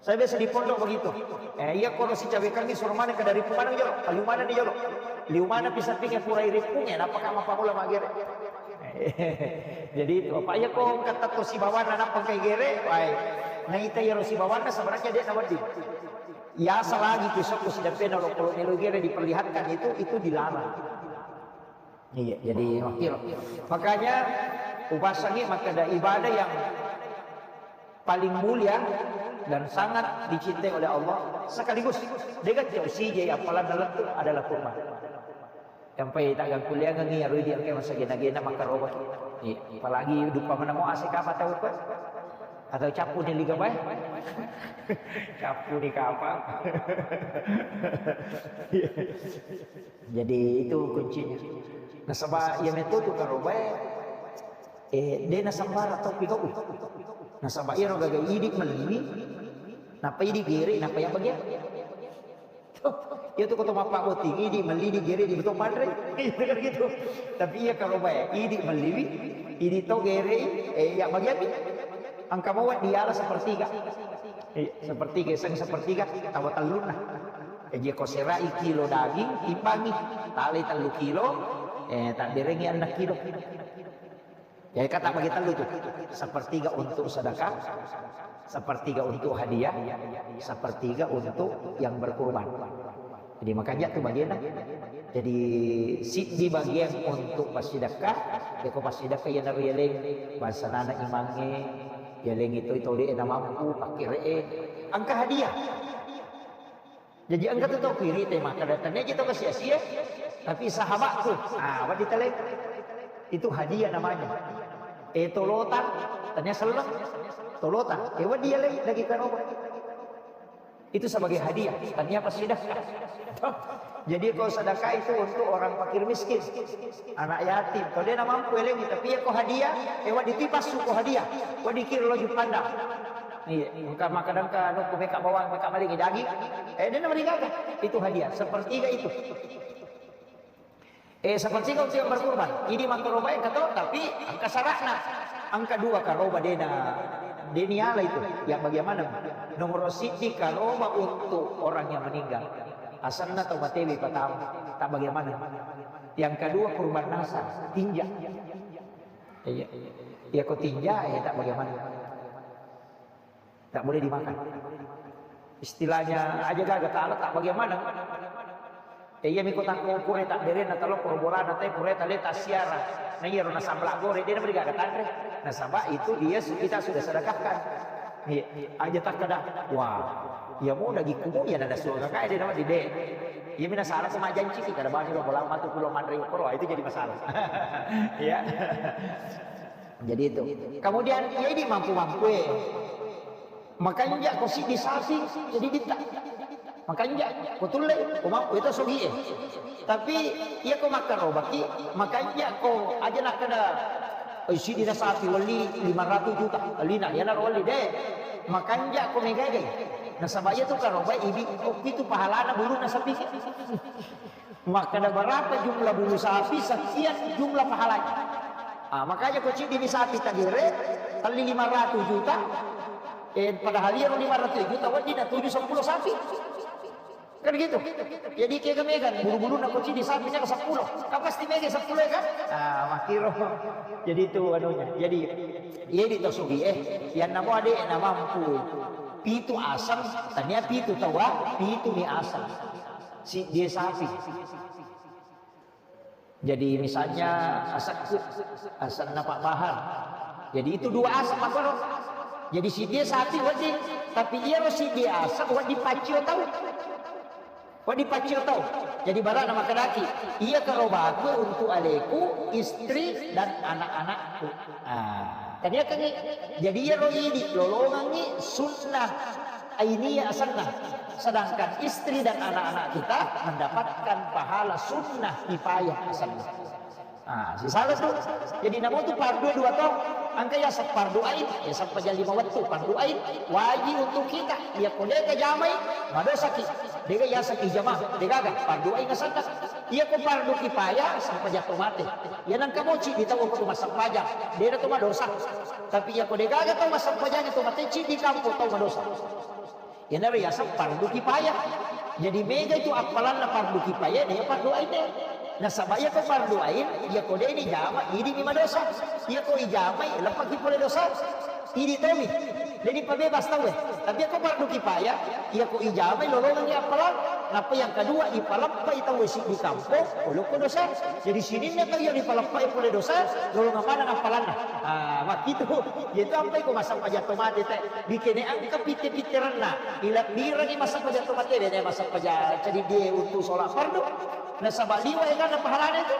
Saya biasa di pondok begitu. Eh, iya ko sicawekangi suruh mana ke dari pumana jolo, liu mana ni jolo. Liu mana pisapingnge pura iripung ya, nappa ka mappammula magere. Jadi itu, apa iya ko kata to sibawanna nappa kai gere, wai. Nah, ita yaro sibawanna sebenarnya dia nawedding. Ya, selagi pisau ku sideppena lo, kalau melo gere diperlihatkan itu, itu dilarang. Iya, jadi makkiro. Makanya upasangi makkeda ibadah yang paling mulia dan sangat dicintai oleh Allah sekaligus dengan jauh sije yang paling dalam itu adalah kurma. Sampai tak gangkuliangan ni arui dia ke masa gena-gena maka roba. Iya, apalagi dupa mana mau asik apa tahu kan? Atau capu ni liga bae? Capu ni kapang. Jadi itu kuncinya. Nasaba iya meto tu karobae, eh, de nasambara tau pigau. Nasaba iyaro gaga idi melliwi, napa idi gere, napa yang bagian. Iya tu koto mappa botting, idi melli di gere di beto panre. Gitu kan gitu. Tapi iya karobae, idi melliwi, idi to gere, eh, yang bagian. Angka bawa diala sepertiga. Eh, sepertiga, seng sepertiga, tawa tellunna. Jadi ko serai kilo daging, timbangi, tali tellu kilo, eh, tabberengi enneng kilo. Jadi kata bagi tellu tu, sepertiga untuk sedekah, Sepertiga untuk hadiah, sepertiga untuk yang berkurban. Jadi makanya tu bagian. Jadi siddi bagian untuk passidekka, yako passidekka iya naru yaleng bahasa nana imange, yaleng itu itu de na mampu pakire'e, angka hadiah. Jadi engka tu tau kiri te makkeda, "Tania ji tau kasi-asie, tapi sahabatku." Ah, wedding taleng. Itu hadiah namanya. Eh, tolotang, tania selleng, tolotang. Eh, wedding yaleng lagi karoba. Itu sebagai hadiah, tania passidekka. Jadi kalau sedekah itu untuk orang fakir miskin, anak yatim. Kalau dia na mampu yaleng, tapi ya ko hadiah, eh, wedding tu passu ko hadiah. Wedding kiri lo jupanda. Iya, engka makkeda engka anu, ku meka bawang, meka maling daging. Eh, de na marigaga. Itu hadiah, sepertiga itu. Eh, sepertiga untuk yang berkurban. Ini makkaroba engka to, tapi engka syaratna. Engka dua karoba de na, de niala itu. Yang bagaimana? Nomor siddi karoba untuk orang yang meninggal. Asenna tau matewe patama. Tak bagaimana? Yang kedua kurban nasab, tinja. Iya. Iya, ko tinja, eh, tak bagaimana? Tak boleh dimakan. Istilahnya aja gaga, tak letak bagaimana. Eh, iya, miko tak kure, tak berena, tak lokor bolana, tak pure, tak leta siara. Nah, iya, rona sambal goreng, dia boleh gaga tanre. Nasaba itu dia su-, kita sudah sedekahkan. Iya, aja tak kada. Wah, iya mau daging kumu, ya nada suara kayak dia nama di de. Iya, mina salah sama janji sih, kada bani lo bola matu pulau manre koro, itu jadi masalah. Iya. Jadi itu. Kemudian, ya ini mampu-mampu, eh. Makanja ko siddi sapi, jadi ditta. Makanja ko tulle, ko mampu itu sogi, eh. Tapi iya ko makkarobaki, makanja ko aja nakkeda, "Oi, siddi na sapi, welli lima ratus juta." Wellina, iya naro welli, de. Makanja ko megagai. Nasaba iya tu karoba ibi, oh, itu pahalana buluna sapi. Makkeda, "Berapa jumlah bulu sapi, sekian jumlah pahalanya." Ah, makanya ko ciddi ni sapi tagere, telli lima ratus juta, eh, padahal iyaro lima ratus juta, wedding na tuju seppulo sapi. Kan gitu. Jadi kega megan, bulu-buluna ko ciddi sapi nya seppulo. Kan pasti mega seppulo ya kan? Ah, makkiro. Jadi itu anunya. Jadi, iya di tosugi, eh. Yang namo ade na mampu. Pitu aseng, tania pitu tawa, pitu mi aseng. Si dia sapi. Jadi misalnya asakku, asanna Pak Bahar. Jadi itu dua asap apa lo? Jadi si dia sapi wedding, tapi iya lo si dia asap wedding pacio tau. Wedding pacio tau. Jadi barana makkedaki, iya karobaku untuk aleku, istri dan anak-anakku. Ah, kan iya kan. Jadi iya lo idi lolongangi sunnah Ainiyah asenna. Sedangkan istri dan anak-anak kita mendapatkan pahala sunnah kifayah asenna. Ah, sisala tu. Jadi namo tu fardu dua to. Engka yaseng fardu ain, ya sempajang lima wettu fardu ain, wajib untuk kita. Iya ko de ka jamai, madosaki. Dega yaseng ijama, degaga fardu ain asenna. Iya ko fardu kifayah, sempajang to mate. Iya nangka moci di tau ko massempajang, dena to madosa. Tapi iya ko degaga to massempajang to mate, ciddi kampo tau madosa. Iyanaro yaseng fardu kifayah. Jadi mega itu appalanna fardu kifayah, de fardu ain de. Nasaba iya ko fardu ain, iya ko de ni jama, idi mi madosa. Iya ko ijamai, leppaki pole dosa. Idi tomi. Jadi pabebas tau e. Tapi iya ko fardu kifayah, iya ko ijamai lolongangi appalang. Nappa yang kedua, ipaleppai tau e siddi kampo, pole ko dosa. Jadi sininna tau iya ripaleppai pole dosa, lolongang maneng appalanna. Ah, makkitu. Iya tu ampai ko massempajang to mate te. Dikene engka pitte-pitterenna. Ilebbirengi massempajang to mate, de na massempajang ceddi die untu sola fardu. Nasaba liwa egana pahalana itu.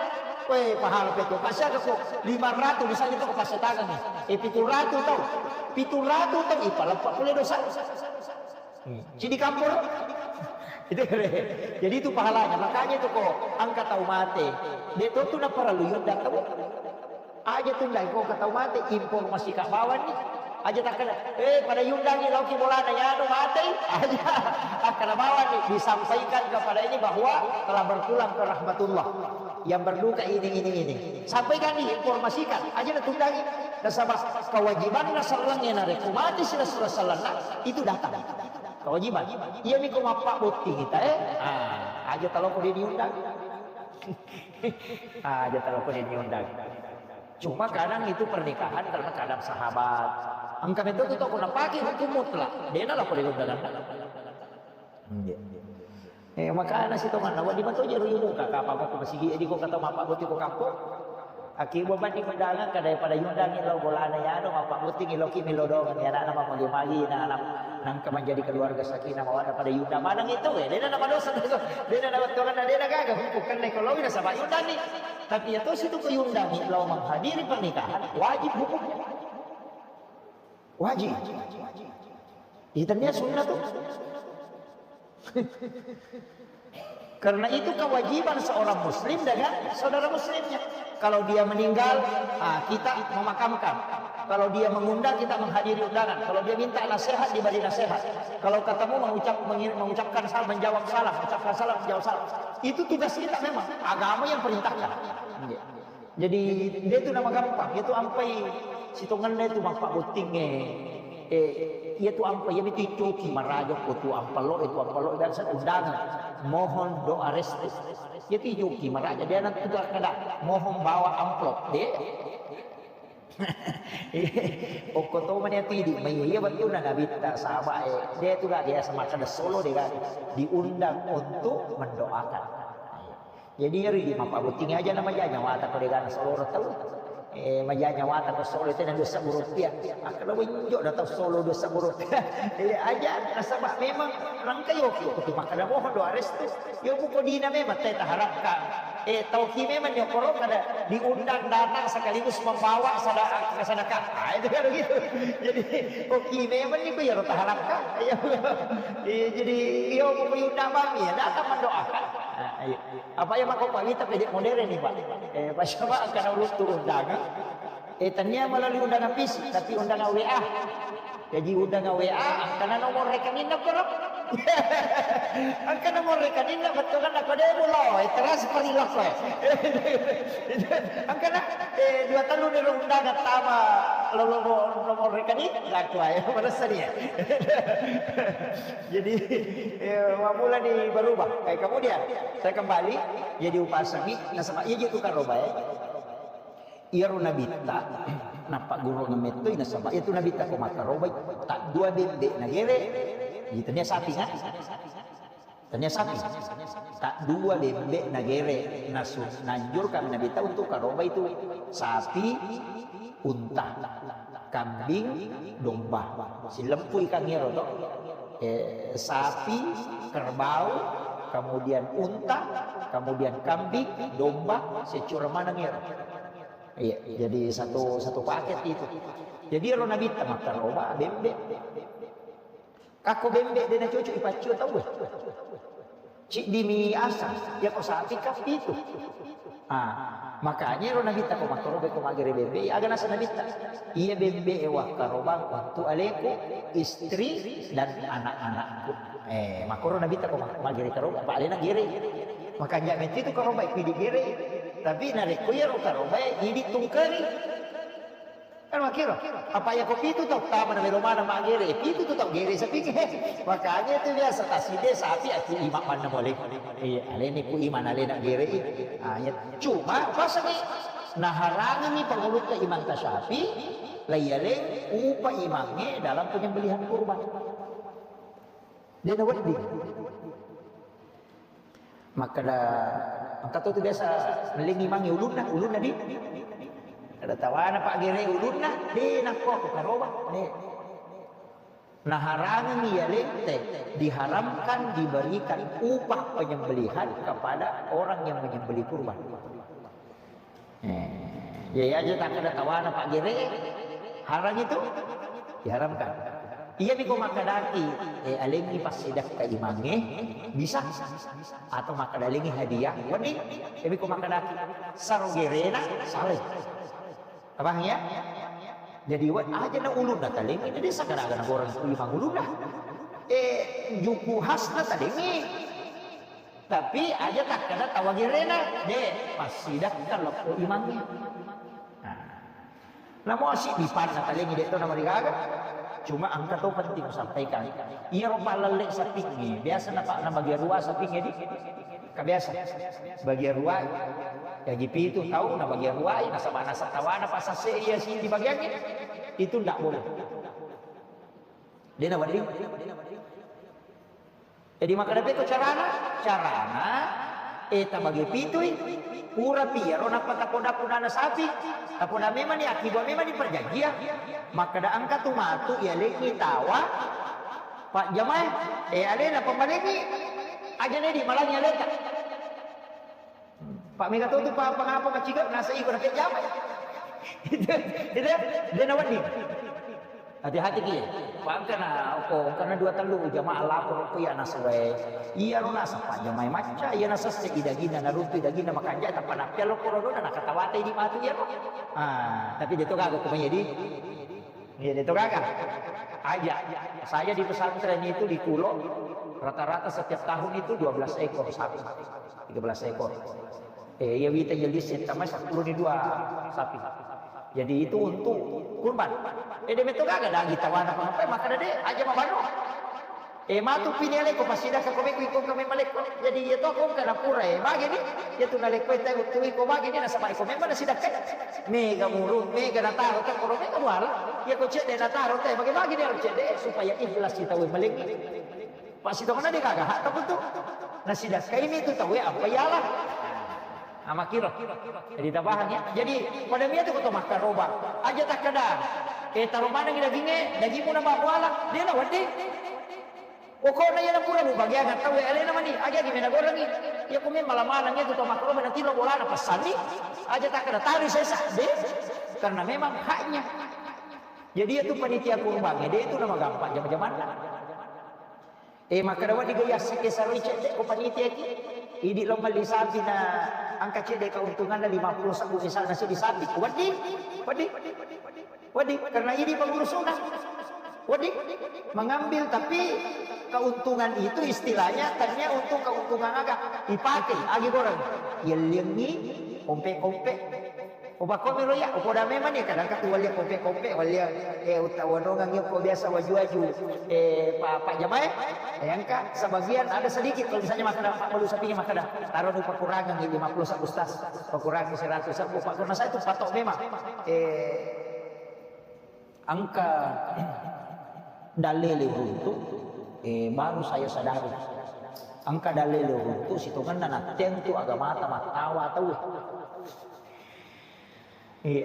Weh, pahala pe to. Pasiaga ko lima ratus misalnya to ko passetangengi. Eh, pitu ratus tau. Pitu ratus tau, ipaleppa pole dosa. Hmm. Cidi kampor. Itu. Jadi itu pahalanya. Makanya itu ko engka tau mate. De to tu naparallu yudda tau. Aja tundai ko ke tau mate, informasi ka bawang ni. Aja takkeda, eh, pada yundangi lauki bolana, yanu matei. Aja takkeda bawang ni, disampaikan kepada ini bahwa telah berpulang ke rahmatullah. Yang berduka ini, ini, ini. Sampaikan ni, informasikan. Aja na tundangi. Nasaba kewajiban na selleng na reko mati sila sila selleng itu datang. Kewajiban. Iya ni ko mappa botti kita, eh. Ah, aja talo ko diundang. Ah, aja talo ko diundang. Cuma kadang itu pernikahan karena kadang sahabat. Engka metto tu tau ko napake hukum mutlak, dena lapor ri undangan. Iya. Eh, makana sitonganna, wedding mato jero umuka, kapang ko masigi, edi ko kata mappabbotting ko kampong. Aki bobani undangan, kada pada yundangi lao bolana yano, mappabbotting lao ki melo doang, ya anak-anak magi-magi, na anak nangka menjadi keluarga sakinah mawaddah pada yundang maneng itu, ya, dena nama dosa, dena nama tuangan, dena gaga, hukum kena kalau nasaba yundangi. Tapi ya tosi tu ko yundangi, lao menghadiri pernikahan, wajib hukumnya. Wajib. Itu tania sunnah tu. Karena itu kewajiban seorang muslim dengan saudara muslimnya. Kalau dia meninggal, ah, kita memakamkan. Kalau dia mengundang, kita menghadiri undangan. Kalau dia minta nasihat, diberi nasihat. Kalau ketemu, mengucap, mengir- mengucapkan salam, menjawab salam, mengucapkan salam, menjawab salam. Itu tugas kita memang. Agama yang perintahkan. Iya. Jadi, de tu nama gampang, itu ampai sitongenna itu mappabottingnge. Eh, iya tu ampai, iya mitu icoki maraja ko tu ampalo, itu ampalo, dan saya undangan. Mohon doa restu. Iya tu icoki maraja, dia nanti tu kada, mohon bawa amplop, de. Okko to mani ati di, mai iya betulna nabitta, sahabat, eh, de tu gak biasa makan solo de gak diundang untuk mendoakan. Jadi iyaro idi mappabotting aja na maja nyawata ko degana soloro tau. Eh, maja nyawata ko solo tena dua sebbu rupiah. Makkeda wenjo da tau solo dua sebbu rupiah. Eh, aja nasaba memang rangka yoki ko tu makkeda mohon doa restu. Yo buko dina memang teta harapkan. Eh, tau ki memang nyokoro kada diundang datang sekaligus membawa sada sedekah. Ah, itu kan begitu. Jadi, oke memang ni ko yaro taharapkan. Iya. Eh, jadi yo buko yundang mami ya datang mendoakan. Ah, iya. Apa ya mako pawita pede modern ni, Pak? Eh, pas sama akan urut tu undangan. Eh, tania melalui undangan fisik, tapi undangan W A. Jadi undangan W A, angkana nomor rekeningna koro. Angkana nomor rekeningna, betul kan? Aku dia mulo, eh, transfer ilok, eh. Angkana, eh, dua tahun dari undangan tama, lo nomor, nomor rekening, laku aja, merasa dia. Jadi, eh, mula ni berubah. Eh, kemudian, saya kembali, jadi upasangi, nasaba, iya gitu karoba, eh. Iyaro nabitta, nappaggurungeng mettoi nasaba iyatu nabitta ko makkarobai, taddua bembe nagere, iya tania sapi, kan? Tania sapi. Taddua bembe nagere, nasu-, naanjurkan nabitta untuk karobai tu sapi, unta, kambing, domba. Silempui kangngero to. Eh, sapi, kerbau, kemudian unta, kemudian kambing, domba, secura maneng ero. Iya, jadi satu, satu paket itu. Jadi ero nabitta makkaroba bembe. Kakko bembe de nacocok ipaccio tauwe. Ciddimi asa, yako sapi kappi itu. Ah, makanya ero nabitta ko makkaroba ko magere bembe, aga nasa nabitta. Iya bembe e wakkarobang untuk aleku, istri dan anak-anakku. Eh, makoro nabitta ko mak-, magere karoba, apa alena gere. Makanya menti tu karoba ku idi gere. Tapi narekko iyaro karoba idi tungkeri. Kan makkiro, apa iya ko pitu tau tama na melo mana magere, pitu tu tau gere sapingnge. Makanya itu biasa taside sapi aku ima panna boleh. Iya, aleni ku ima alena gere. Ah, iya. Cuma pas ni naharangi pangulutta imam tasyafi, layale upa imangnge dalam penyembelihan kurban. Dia na wedding. Makkeda, engka to tu biasa mellingi mangi ulunna, ulunna di. Ada tawana Pak Gere ulunna, de nakko aku karoba, de. Naharangi iya lente, diharamkan diberikan upah penyembelihan kepada orang yang menyembelih kurban. Eh, iya aja takkeda tawana Pak Gere, harang itu diharamkan. Iya miko makkedaki, eh, alengi passidakka imangnge, bisa. Atau makkeda alengi hadiah, wedding. Iya miko makkedaki, saro gerena, salai. Abang ya? Jadi, wet, aja na ulunna talengi, jadi sakada-kada goreng imang ulunna. Eh, juku khasna talengi. Tapi aja takkeda tawa gerena, de, passidakka lokko imangnge. Nah. Namo asiddi panna talengi de to namarigaga. Cuma engka to penting kusampaikan. Iyaro pallelle sapingnge, biasa napa nabagiang rua sapingnge di. Ka biasa. Bagiang rua. Jaji pitu tau nabagiang ruai, nasaba nasatawana pasase iya siddi bagiangnge. Itu ndak boleh. Dena wedding. Jadi makkeda pekko carana, carana, eh, tabage pitui, purapi iyaro nappa tapoda-podana sapi, tapoda memang ni, akiba memang ni perjanjian. Makkeda engka tu matu iyalengi tawa, Pak Jamae, eh, alena pembalengi, aja nedi malangi aleta. Pak mega to tu pa pangapa maciga nasa iko na pejama. Itu, itu, dia na wedding. Hati-hati ki. Pangkana ko karena dua tellu jamaah lapor ko ya nasa wae. Iya ro nasa Pak Jamae macca, iya nasa se idagina naruntu idagina makanja tappa nappia lo koro dona nakatawate di matu iya ro. Ah, tapi dia to gaga ko jadi. Iya, itu gaga. Aja. Saya di pesantren itu di Kulo, rata-rata setiap tahun itu dua belas ekor sapi, tiga belas ekor. Eh, iya, wita jadi setama sepuluh di dua sapi. Jadi itu untuk kurban. Eh, dia itu gaga daging tawana apa apa, maka dia aja mabano. Eh, matu pini aleko, pas sidakka ko meko iko kami maleko. Jadi, iya to ko kana pura, eh, bagi ni. Iya tu naleko itu, tu iko bagi ni, nasaba iko memang nasidakka. Mega murung, mega nataro, tak koro mega muara. Iya ko cedde nataro, teh, bagi-bagi ni harus cedde, supaya ikhlas kita, weh, malengi. Pas itu kan ada kagak, hak tak betul. Nasidakka ini tu tahu, eh, apa ialah. Nah, makkiro. Jadi, tapahang, ya. Jadi, pada mia tu koto makkaroba. Aja takkada. Eh, taro manengi dagingnge, dagingmu na mabbuala. Dia na wedding. Pokokna iya na pura mubagiang tau, eh, alena mani. Aja gi mena gorengi. Iya ko memang mala maneng itu to makkaroba na tiro bolana passanni. Aja takkada taro sesa. Deh. Karena memang haknya. Jadi, itu panitia kurban, ya, dia itu nama gampang jama-jamanna. Eh, makkeda wedding ga yassike saroi cedde ko panitia ki. Idi lo melli sapi na angka cedde keuntunganna lima puluh sebbu misalna seddi sapi. Wedding, wedding, wedding. Karena idi pengurusuna. Wedding mengambil, tapi keuntungan itu istilahnya tanya untuk keuntungan aga dipakai agi goreng. Yelliangi kompe-kompe. Upakkomi lo ya, upoda memang ni, kadang kan tu walia kope-kope, walia, eh, uta-, wanongang yo ko biasa waju-waju, eh, pa-, Pak Jamae, eh, engka sebagian ada sedikit, kalau misalnya makan Pak Balu sapinya makan dah, taruh di pakurangan ni lima puluh sebbu, Ustaz, pakurangi seratus sebbu, Pak, karena saya itu patok memang, eh, engka dalele runtu, eh, baru saya sadari, engka dalele runtu, sitongenna natteng tu agamata mattawa tau. Iya.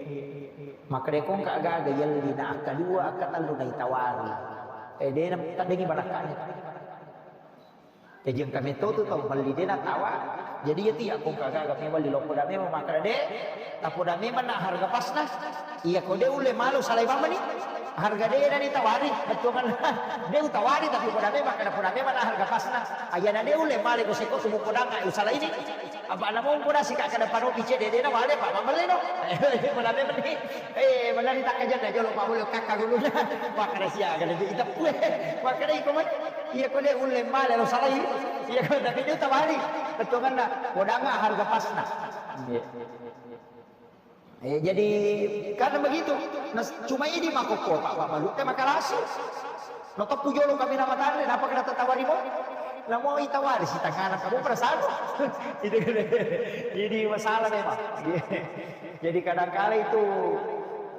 Makkeda ko engka gaga yelli na akkadua, akkatellu naitawari. Eh, dena taddengi barakka'na. Jaji engka metto tu tau melli dena tawa. Jadi iya tu iya ko engka gaga melli loppo da memang makkeda de, tappo da memang na harga pasna. Iya ko de ulle malu salai mamani. Harga de na ditawari, betul kan? De utawari tapi poda memang kada poda memang na harga pasna. Ayana de ulle male ko seko sumu podanga usala ini. Apa na mompo nasi ka kada paro pice dede na wale pa mabelle no. Mana memang ni. Eh, mana ni tak kerja dah jolo pa boleh kakak dulu. Makana sia kada di kita pue. Makana iko mai. Iya ko de ulle male lo salai. Iya ko tapi de utawari. Betul kan na? Podanga harga pasna. Iya. Eh, jadi karena begitu, nah, cuma ini mako kota Pak Balu teh makalasi. No teppu jolo kami nama tare, napa kena tetawari mo? Namo itawari si tangana kamu perasaan. Itu kan. Jadi masalah memang. Jadi kadang-kala itu,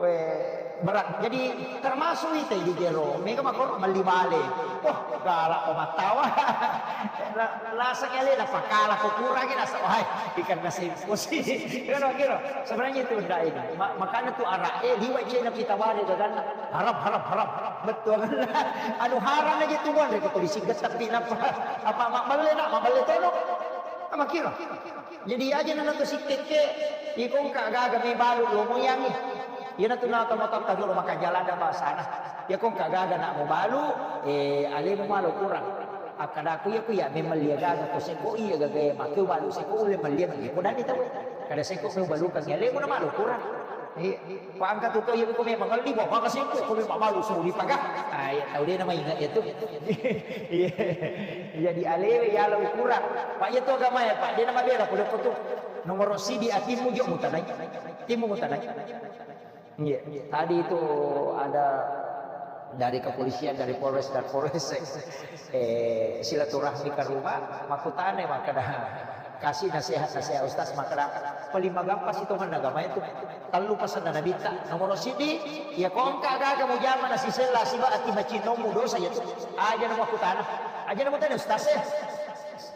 eh, berat. Jadi termasuk itu di jero. Mega mako melli bale. Wah, galak ko mattawa. La-, laseng ele na pakala ko kurangi nasa, wahai, ikan nasi. Posisi, kan kira. Sebenarnya itu ndak ini. Ma-, makanya tu arah, eh, liwat je napi tawari dengan harap, harap, harap, harap. Betul. Anu haram lagi tu bukan rekor polisi tapi napa? Apa mak belle nak, mak belle tono? Sama kira. Jadi aja nana tu sikeke, iko engka gaga me balu lo moyangi. Iyana tu nata matatta dulu maka jalan da basana. Iko engka gaga nak mo balu, eh, alemu malo kurang. Akkadaku iya ku iya memang lia gaga ko seko iya gaga iya makeu balu seko ulle mellia mellia ko dani tau. Kada seko meu balu kan iya lemu na malu kurang. Iya. Ko angka tu to iya ko memang ngelli bawa maka seko ko memang malu suli paga. Ah, iya tau de nama ingat iya tu. Iya. Jadi alewe iya lo kurang. Pak iya tu agama ya Pak, de nama bela ko tu. Nomor sidi atimmu jo mutanai. Timmu mutanai. Iya, tadi itu ada dari kepolisian, dari Polres dan Polres, eh, silaturahmi ke rumah, makutane makkeda kasih nasihat-nasihat Ustaz makkeda Paling magampa sitongenna agama itu. Tellu pasenna Nabitta. Nomoro siddi, iya ko engka aga-aga mujama nasisella siba ati macinnommu dosa iya tu. Aja namo kutana. Aja namo tanya ustaz e.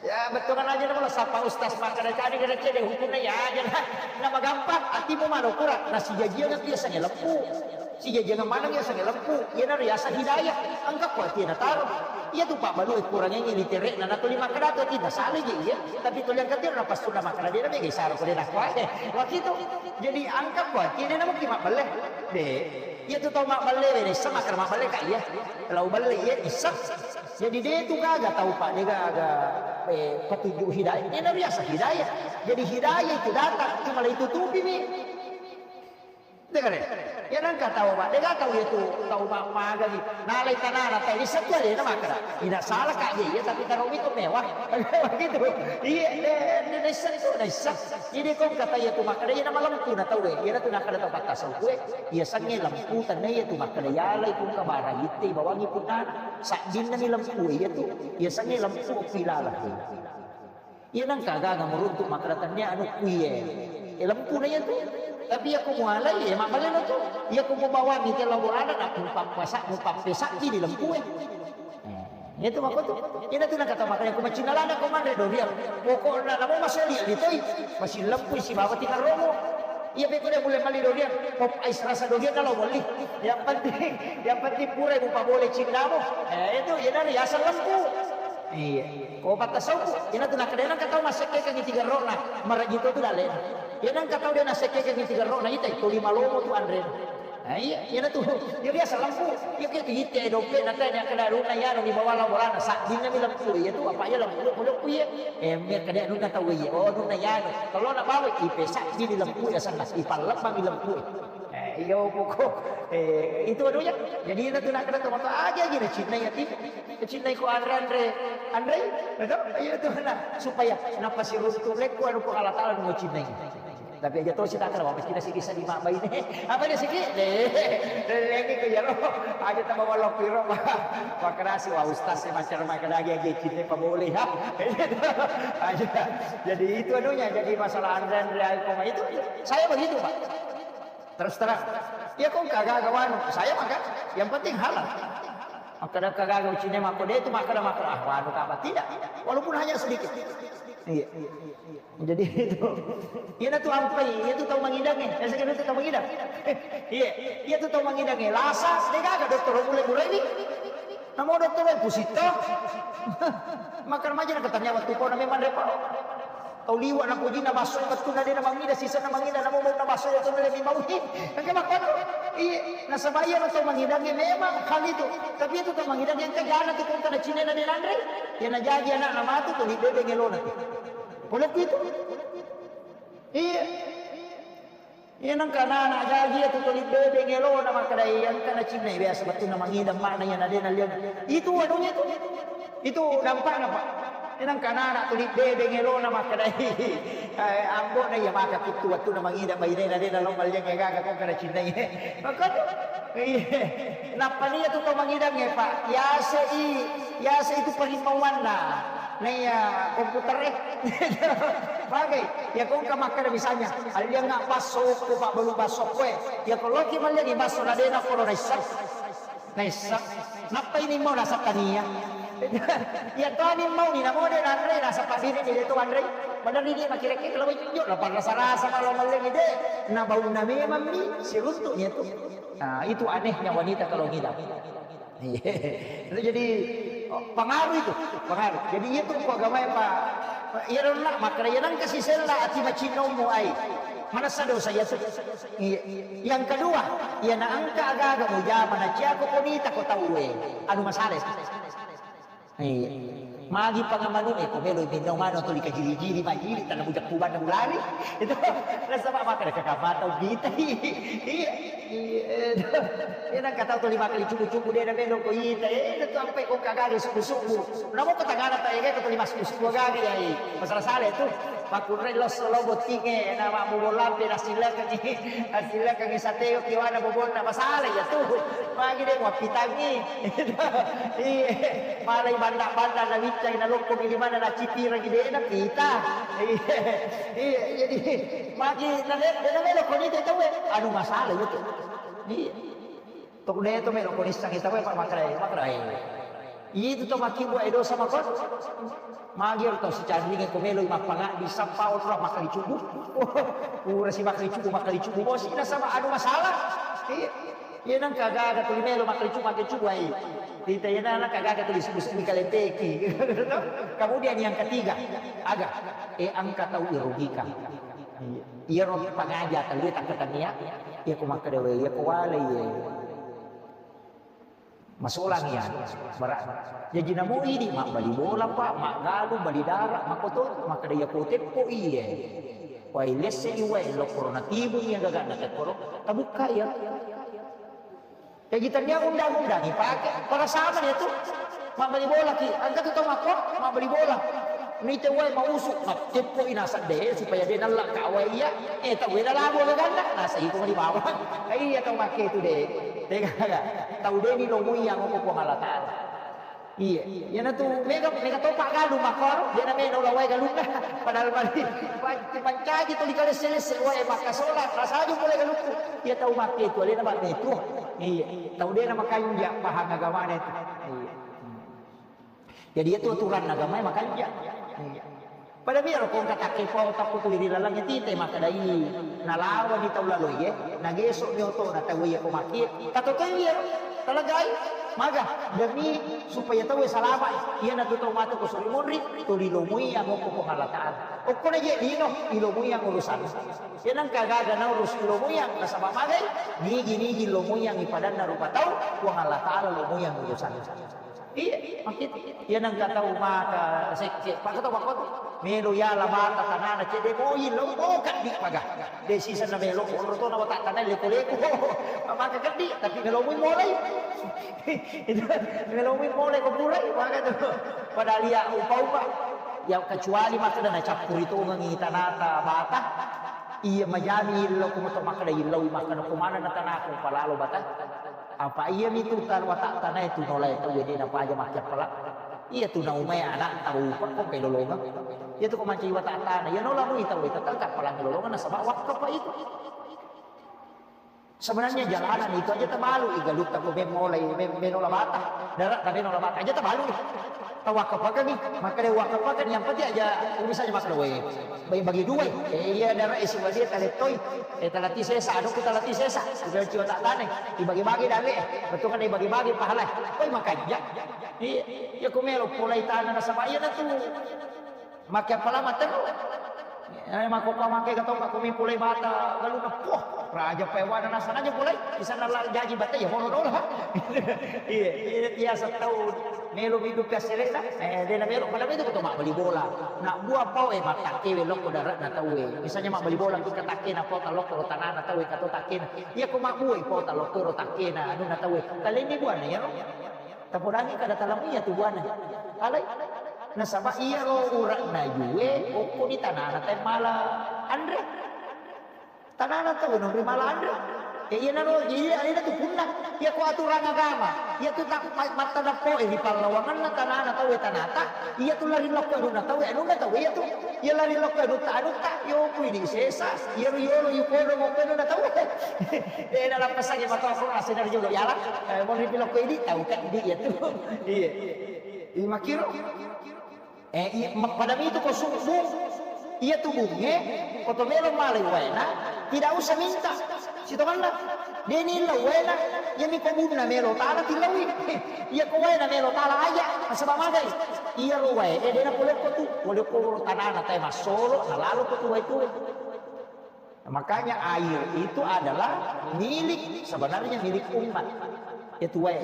Ya, bettuanna aja namo la sapa ustaz makkeda cadi gede cede hukumna ya aja na. Na magampa atimu mano kurang. Nasijajiang tu yasengnge lempu. Sijajiang maneng yasengnge lempu. Iyana riaseng hidayah. Engka kuatie nataro. Iya tu pabbalu e kurangengngi litere'na natuli makkeda tu tidak salah je iya. Tapi tuli engka tiro napassunna makkeda de na mega isaro ko de nakkuae. Wakitu. Jadi engka kuatie de na mungkin mabbelle. De. Iya tu tau mabbelle we nisseng makkeda mabbelle ka iya. Lau belle iya nisseng. Jadi de tu gaga tau pa de gaga eh, petunjuk hidayah. Iyana riaseng hidayah. Jadi hidayah itu datang cuma la itutupi mi. Degare. Iya nengka tau, Pak. Dega tau iya tu, tau ma-, magagi. Nalai tanana, tau isseng tu alena makkeda. Tidak salah, Kak, iya, iya, tapi taruh itu mewah. Begitu. Iya, de-, de-, naisseng tu, naisseng. Jadi ko kata iya tu makkeda, iya nama lempu na tau, eh. Iya tu nakkeda tau kata songkue. Iya sengnge lempu, tanna iya tu makkeda, iya lai pun kabara, itte, bawangi punna. Saddinna ni lempu, iya tu. Iya sengnge lempu, pilala. Iya nengka gaga muruntu makkeda tennia anu kuiye. Eh, lempuna iya tu. Tapi iya ko mualai, eh, mabbaleno tu. Iya ko mubawangi te lao bolana, nak mupappasa-, mupappesabbi di lempue. Eh, iya tu makko tu. Iya tu nengka tau makkeda ko macinna lana ko manre doriang. Pokokna namo masoli ditoi. Masih lempui sibawa tingaromo. Iya beko dia mulai mali doriang. Pop ice rasa doriang kalau boli. Yang penting, yang penting pura ibu pabole cinnamu. Eh, itu iya nari asal lempu. Iya. Ko patta sauku, iyana tu nakkeda nengka tau massekkekengngi tigerro'na, marajito tu dalle'na. Iyana engka tau de nassekkekengngi tigerro'na, ita tuli malomo tu anre. Nah, iya, iyana tu. Iya biasa lempu. Iya ke tu ite dompet na tanya kena runa ya no di bawah la bolana, saddinna mi lempu. Iya tu apa iya lempu, lempu iya. Eh, mir kena runa tau iya. Oh, runa ya no. Kalau nak bawa ipe saddinna lempu ya sana, ipallepang lempu. Eh, iya pokok. Eh, itu anunya. Jadi iyana tu nakkeda tau mata aja aja na cinna ya ti. Cinnai ko anre-anre, anrei, betul? Iya tu na supaya napasiruntu lekko anu ko Allah Taala nu cinnai. Tapi aja to sita kala wapis kita sigi sadi mak baine. Apa dia sigi? Deh, lagi ko jaro. Aja tambah walau piro. Makrasi wa ustaz saya macam makan lagi aja cinta apa boleh ha. Aja. Jadi itu anunya jadi masalah anre-anre aku itu. Saya begitu, Pak. Terus terang, iya ko kagaga wanu, saya maka yang penting halal. Makkeda kagaga ucine makko de tu makkeda makkeda ah wanu kapa tidak, walaupun hanya sedikit. Iya. Jadi itu. Iya tu ampai, iya tu tau mangidang eh. Saya kira tu tau mangidang. Iya, iya tu tau mangidang eh. Lasa de gaga dokter mulai mulai ni. Namo dokter pusito. Makan maja na katanya waktu kau nami manre pa. Tau liwa na pojina basso bettunna de na mangida sisa na mangida namo mau na basso ya tu lebih mau hi. Engka makkano. Iya, nasaba iya tau mangidangnge memang hal itu. Tapi itu tau mangidangnge engka jana tu kongka na cine na de nanre. Ya na jaji anak na matu tu di bebe ngelona. Polokku itu. Iya. Iya nengka anak-anak jaji iya tu tuli bebe ngelona makkeda iya engka na cinna biasa bettunna mangidang makna iya na de na liang. Itu anunya itu. Itu dampakna, Pak. Iya nengka anak-anak tuli bebe ngelona makkeda eh ambo na iya maka kuttu bettunna mangidang baine na de na lo malliang gaga ko kana cinna iya. Maka iya. Nappa iya tu to mangidang eh, Pak. Yase i, yase itu parimmauanna. Naiya komputer e. Bagai, ya ko engka makkeda misalnya, alliangnga basso ko pabbalu basso koe. Ya ko loki malliangi basso na dena koro naisseng. Naisseng. Nappa ini mau nasab tania. Ya to ani mau ni namo de nanre nasab pabini ni de to anre. Padahal ni dia makira-kira lo jo la parasa-rasa kalau malliangi de. Na baunna memang ni siruntu ni tu. Nah, itu anehnya wanita kalau ngidam. Iya. Itu jadi, oh, pengaruh itu, pengaruh. Jadi itu ko agama ya, Pak. Iya dong nak, makanya iya nang kasih sela ati macinommu ai. Mana sado saya tuh. Iya. Yang kedua, iya na engka aga-aga mujama na cia ko konita ko tau e. Anu masalah. Iya. Magi pangamanu e ko melo minno mano to dikajiri-jiri majiri tanah bujak tuban na bulari. Itu rasa mak makan kakak mata kita. Iya. Iya. Iya, nang kata tuli makkali cupu-cupu de na melo ko ita, eh, itu ampe ko kagare subu-subu. Namo ko tagana ta ega ko tuli massubu-subu gare ya, eh. Masalah sale tu. Makkunrai losso lo bottingnge, na mabbobo lampe, nasilekengngi, nasilekengngi sateo kiwana bobonna, masala iya tu. Magi de muappitangngi. Iye, malai banda-banda na wiccangi, na lokkomi limanna, na cipirangi, de na pita. Iye, iye, jadi magi na de, de na melo koni te tauwe. Anu masala iya tu. Iye. Tok de to melo ko nissangi tauwe, Pak, makrai, makrai. Itu to makkibua e dosa makko. Magi ero tau sicanringe ko melo mappangaddi sappa onro makkali cubu. Pura si makkali cubu, makkali cubu bosi nasaba anu masalah. Iya. Iya nang kagaga tuli melo makkali cubu, makkali cubu ai. Tita iya nang kagaga tuli subu-subu kalempeki. Kemudian yang ketiga, aga, e engka tau irugikan. Iya. Iyaro pangaja telu takkatannia, iya ko makkeda we, iya ko wale iye. Masolang iya, bara. Jaji namo idi mabbali bola, Pak, maggalung, bali dara, makkoto, makkeda iya ko teppo iye. Wai lesse iwae lokkoro natibung iya gagana tekkoro, tabukka iya. Jaji tania undang-undang ipake, pada sama dia tu. Mabbali bola ki, engka tu tau makko, mabbali bola. Nite wae mausu, matteppo ina sadde supaya de nalla ka wae iya. Eh, tau weda labo gaganna, nasa iko mani bawang. Iya tau makke tu de. Tega ga. Tau de ni lomui yang ko Puang Allah Taala. Iya, iyana tu mega, mega topa galung makkoro, de na meno la wae galunna. Padahal mani, mancaji tu dikalesse-lesse wae makkasola, rasaju pole galukku. Iya tau makke tu, alena mak metu. Iya. Tau de na makanja pahang agamana itu. Iya. Jadi itu aturan agama makanja. Iya. Pada biar ko engka takke pau takku tuli ri laleng tite makkedai nalawani tau laloiye, nageso mi oto na tau iya ko makke. Tato tau iya talagai maga demi supaya tau salama. Iya na tu tau matu ko suri monri tuli lomui amo ko Puang Allah Taala. Okko na je lino ilomui yang urusan. Iya nang kagaga na urus ilomui yang nasaba magai nigi-nigi lomui yang ipadanna rupa tau Puang Allah Taala lomui yang urusan. Iya, makkitu. Iya nang katau mata sekke, paka tau makkotu. Melo yala bata tanana cedde moi lo mo kaddi paga. De sisa na melo oro to na wata tanai leko-leko. Maka kaddi, tapi melo mui molai. Itu melo mui molai ko purai, maka tu. Padahal iya upa-upa. Ya kecuali makkeda na cappuri tongengi tanata bata. Iya majami illau ko moto makkeda illau makkeda ko mana na tanaku palalo bata. Apa iya mitu tar watak tanae tu nolai tau de napaja makkiappala. Iya tu naumai anak tau pakko pelolongan. Iya tu ko mancaji watak tana. Iya nola mui tau tetap kappalang lolongan nasaba wakka pa itu. Sebenarnya jalanan itu aja tabalu, igalutta ko memolai, mem-, menola bata. Darat tapi nola bata aja tabalu. Tawakkapakengngi, makkeda wakkapakengngi, yang penting aja, misalnya makkeda, "Weh, bagi-bagi dua, eh, iya, darah isi wadia talettoi, eh, talati sesa, adukku talati sesa, udah ciwa tak tane, dibagi-bagi dale, eh, betul kan dibagi-bagi pahala, eh, woi, makanja." Iya, iya, ku melo pulai tanah nasaba iya na tu, make apa lama terus. Eh, mako pa make gatong, mako mi pulai bata, lalu na, poh, raja paewana nasana aja pulai, bisa nala jaji bata, ya, hono dola. Iya, iya, biasa tau. Melo mi duka serena, eh, dena melo, pada itu betul mak beli bola. Nak buah pau, eh, matakke we lokko darat na tau, eh. Misalnya mak beli bola, kita takke na pau talokko ro tanah na tau, eh, kato takke na. Iya ko mak buah pau talokko ro takke na, anu na tau, eh. Taleni buah na, ya, no? Tapodangi kada talamui iya tu buah na. Alai, nasaba iya ro urak na jue, okko di tanah na tai mala anre. Tanana tau nonri mala anre. E, iyanaro, iya, alena tu punna. Iya ko aturan agama. Iya tu tak ma-, mattadappo, e, ri pallawanganna tanana tau, e, tanata. Iya tu lari lokko anunna tau, e, anunna tau, iya tu. Iya lari lokko anutta, anutta. Yo, ku ini sesa. Iya ru yolo, yu kodo, mokko anunna tau. E, dalam pesan ya, matau aku rasa dari jolo. Yala, e, mau ri lokko ini, tau kan, di, iya tu. Iya. Iya, makiro. Eh, iya, ma-, pada mitu ko subbung, iya tu bunge, ko to melo malai waena, tidak usah minta. Sitonganna, deni lau waena, iya mi ko bunna melo tala tilaui. Iya ko waena melo tala aja, nasaba magai. Iya ro wae, eh, dena pole ko tu, pole ko tanana tai massolo, na lalo ko tu wae tu. Makanya air itu adalah milik, sebenarnya milik umat. Itu wae.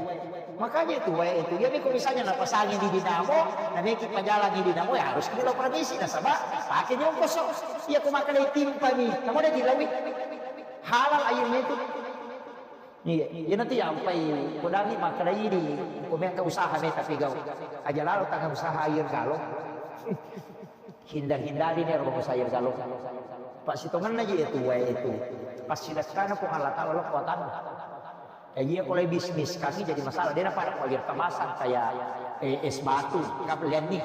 Makanya itu wae itu. Jadi kalau misalnya napasangi di dinamo, nameki pajalangi dinamo, ya harus kita permisi nasaba pakai nyongkoso. Iya, ko makkeda timpami. Kamu ada dilawi. Halal airnya itu. Iya, iya nanti yang pai kodami makkeda ini, ko meka usaha meta pegau. Aja lalu tangan usaha air galon. Hindar-hindari ni ero bangsa air galon. Pak sitongenna ji itu wae itu. Pas sidakkana Puang Allah Taala lokko atanna. Eh, iya, kalau bisnis kami jadi masalah. Dia dapat air kemasan kayak, eh, es batu, kap lihat nih.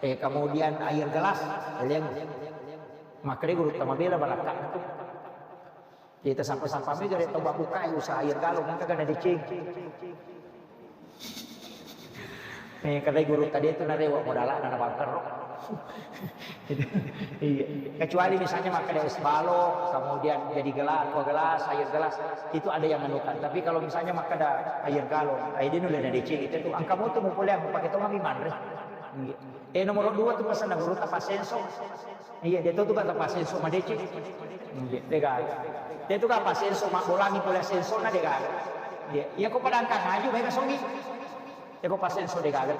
Eh, kemudian air gelas, lihat. Makanya guru tama bela barakatna tuh. Kita sampai-sampai mi gare tau babbukai usaha air galon, engka gana deceng. Eh, kata guru tadi itu narewa modalana na bangkero. Iya. Kecuali misalnya makkeda es balok, kemudian jadi gelas, aqua gelas, air gelas, itu ada yang anukan. Tapi kalau misalnya makkeda air galon, air dia nulle na deceng itu tuh. Angka moto mau kuliah, mau pakai tongami manre. Iya. Eh, nomor dua tuh pesan guru tapa senso. Iya, dia tuh kan tapa senso madeceng. Iya, de gaga. Dia tuh kan tapa senso, mak bolangi pole senso na de gaga. Iya, iya, ko padangkang aju, baik songi. Iya, ko pa senso de gaga.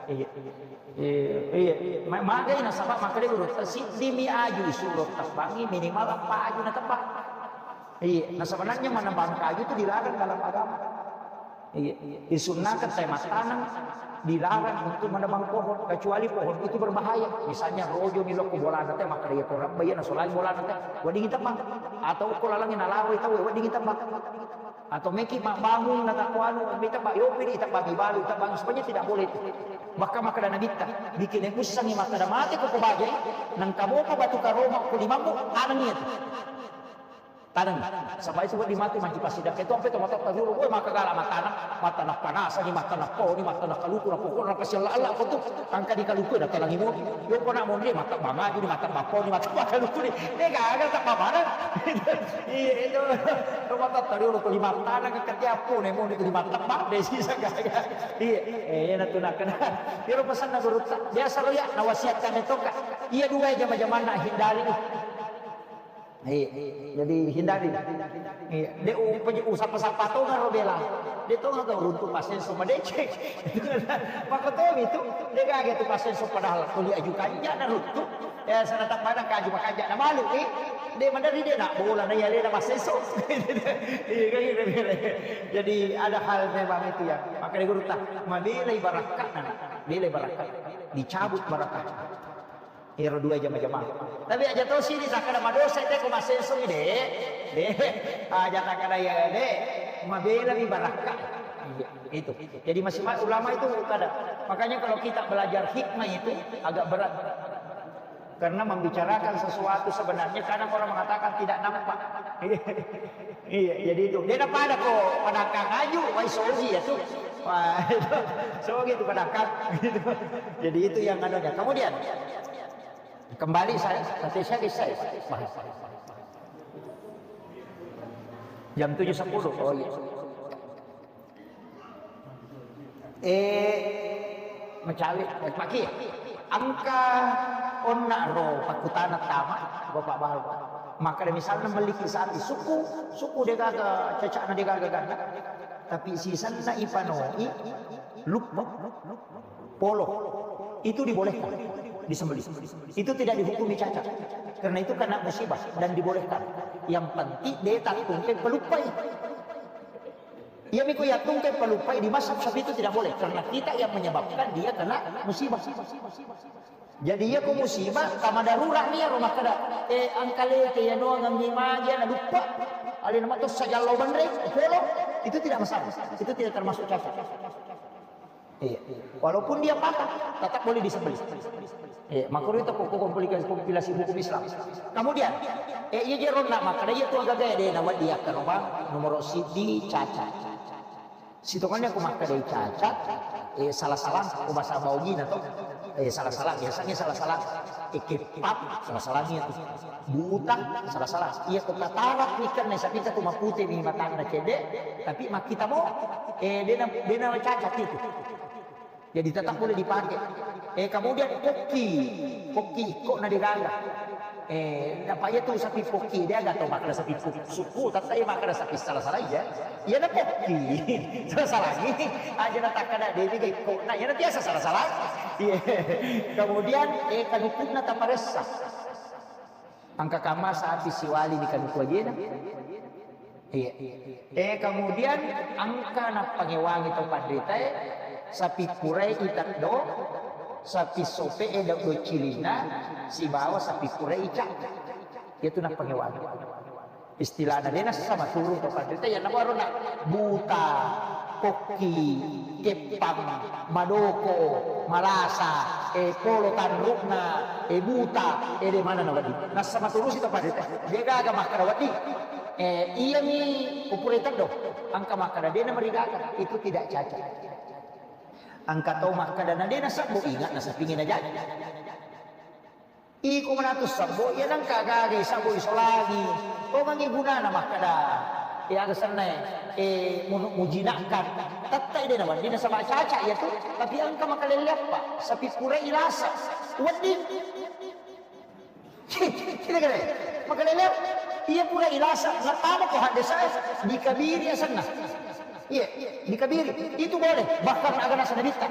Iya. Iya, iya. Ma-, magai nasaba makkeda guru, siddi mi aju isuro tebbangi, minimal empat aju na tebbang. Iya, nah sebenarnya menebang kayu itu dilarang dalam agama. Iya, disunnakan teh mattaneng, dilarang untuk menebang pohon, kecuali pohon itu berbahaya. Misalnya rojo ni lokko bolana teh, maka dia korang bayar nasolai bolana teh, wedding tebang. Atau ko lalangi nalawai tau, wedding tebang. Atau meki mabbangung na takuanu, mi tebang, yopi di tebang, ibalu tebang, sebenarnya tidak boleh itu. Bahkan makkeda Nabitta, bikin ussangi makkeda mate ko kubajai, nang kamopa batu karoma ko limammu, tanengi itu. Taneng. Sampai itu wedding mati manci pasidang. Itu ampe to matotta dulu. Woi, maka gala matana, matana panasa ni, matana po ni, matana kaluku na pokok na pasi Allah Allah ko tu. Angka di kaluku na talangi mo. Yo ko na mondri mata bangaju ni, mata bapo ni, mata kaluku ni. Eh, gaga tak paparan. Iya, itu. To matotta dulu ko lima taneng ke tiap po ne mo ni lima tebak de sisa gaga. Iya. Eh, iya na tu na kena. Iro pesan na guru ta. Biasa lo ya, na wasiatkan itu ka. Iya dua jama-jamanna hindari ni. Iya, jadi hindari. Iya, de u-, uji usapa-sapa tonga ro bela. De tonga ga uruntu pasenso madeceng. Makotomi tu, de gaga tu pasenso padahal tuli aju kanja na runtu. Ya, sana tak pada kaju makanja na malu ni. De madari de nak bola na iya de na pasenso. Iya, kan gitu. Jadi ada hal memang itu ya. Makanya guru tak mabela ibarakka na, bela ibarakka. Dicabut barakka. Ero dua jama-jama. Tapi aja to sini tak ada madosa te ko masenso de. De. Aja tak ada ya de. Mabela mi barakka. Iya, itu. Jadi masih ma-, ulama itu kada. Makanya kalau kita belajar hikmah itu agak berat. Karena membicarakan sesuatu sebenarnya kadang orang mengatakan tidak nampak. Iya, jadi itu. Dia dapat ada kok padangkang aju, wai sogi ya tuh. Wah, itu. Sogi itu padangkang. Gitu. Jadi itu yang anunya. Kemudian kembali saya, nanti saya bisa bahas. Jam tujuh sepuluh. Oh iya. Eh, mecawe, eh, paki. Engka onna ro pakkutana tama, Bapak Baru. Maka misalnya memiliki sapi, suku, suku de gaga, cacakna de gaga ganda. Tapi sisanna ipanoi, luppa, polo. Itu dibolehkan disembelih. Itu tidak dihukumi cacat. Karena itu kena musibah dan dibolehkan. Yang penting de tattungke peluppai. Iya miko yattungke peluppai di mazhab Syafi'i itu tidak boleh karena kita yang menyebabkan dia kena musibah. Jadi iya ko musibah tama darurat nih ya rumah kada. Eh, angkale ke ya no ngangi maja na lupa. Alena mato sajallo banre polo itu tidak masalah. Itu tidak termasuk cacat. Iya. Walaupun dia patah, tetap boleh disembelih. Iya, makanya itu kok kompilasi, kompilasi hukum Islam. Kemudian, eh, iya jeronna makkeda iya tu agaga de na wadi akkarobang nomor sidi cacat. Sitongannya aku makkeda cacat, eh, salah-salah, aku bahasa baugina tuh. Eh, salah-salah, biasanya salah-salah. Eh, kepap, salah-salahnya tuh. Buta, salah-salah. Iya, ko katarak nih kan, sapi itu mapute nih matangna cedde, tapi makkita mo, eh, dena, dena cacat itu. Jadi tetap boleh dipakai. Eh, kemudian pokki, pokki kok na degaga. Eh, apa iya tuh sapi pokki, dia gak tahu makan sapi pokki. Suku, tetap iya makan sapi salah-salah ya. Iya na pokki, salah-salah ini. Aja na tak ada, dia juga kok. Nah, iya na biasa salah-salah. Iya. Kemudian, eh, kanukunna taparessa. Engka kamma sapi siwali ni kanuku ajena. Iya. Eh, kemudian engka nappangewangi to panritae sapi purai iteddo, Sapi sope e dau cilinna sibawa sapi pura ica. Itu nappangewang. Istilahna de nassa maturung to panrita, ya nabaru na buta, kokki, keppang, madoko, malasa, e polo tanrukna, e buta, e de mana na wedding. Nassa maturusi to panrita. De gaga makkada wedding. E, iyami upure teddo. Engka makkada de namarigaga, itu tidak cacat. Engka tau makkada na de nasabbu, inga nasapingi najaji. Iko manatu sabbo, iya nengka gaga sabbo isolangi. Tongengi gunana makkada, e, aga senna e, e, munu-, mujinakkan. Tette de nawedding nasaba caca iya tu, tapi engka makalelle appa, sapi pura ilasa. Wedding. Kita kira, makalelle, iya pura ilasa, natama ko haddesa, dikabiri asenna. Iya, dikabiri. Itu boleh. Bahkan aga nasa nabitta.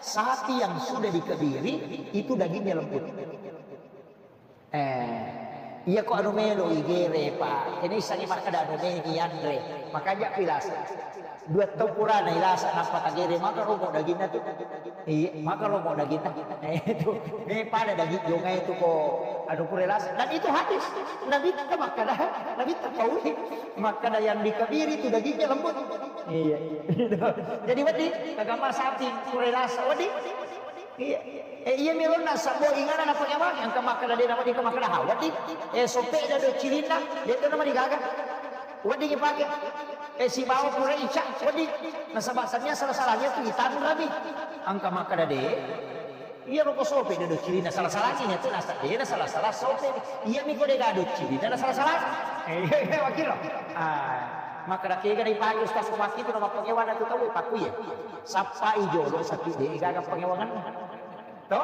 Sapi yang sudah dikabiri, itu dagingnya lembut. Eh, iya ko anu melo igere, Pak. Ini isani makkada anu melo ianre. Makanya pilas. Dua tau purana ilasa nappa tagere, maka romo dagingna tu. Iya, maka romo dagingna. Eh, itu. Ini pada daging jongai itu ko anu pura ilasa. Dan itu hadis. Nabitta makkada, Nabitta pauli. Makkada yang dikabiri itu dagingnya lembut. Iya. Jadi wedding, kagama sapi pura ilasa. Wedding. Iya. Eh, iya melonna sabbo ingana napake maki, engka makkada de nawedding, engka makkada ha wedding. Eh, sope da do cilinna, de to namarigaga. Wedding ipake. Eh, sibawa pura ica, wedding. Nasaba sania salah-salahnya tu itanrami. Engka makkada de. Iya ro ko sope da do cilinna salah-salahnya tu nasa de na salah-salah sope. Iya mi ko de ga do cilinna na salah-salah. Eh, iya, iya, wakil. Ah, makkada kega dipake ustaz ko maki tu nama pengewana tu tau paku ya. Sappai jolo sapi de gaga pengewangan. To?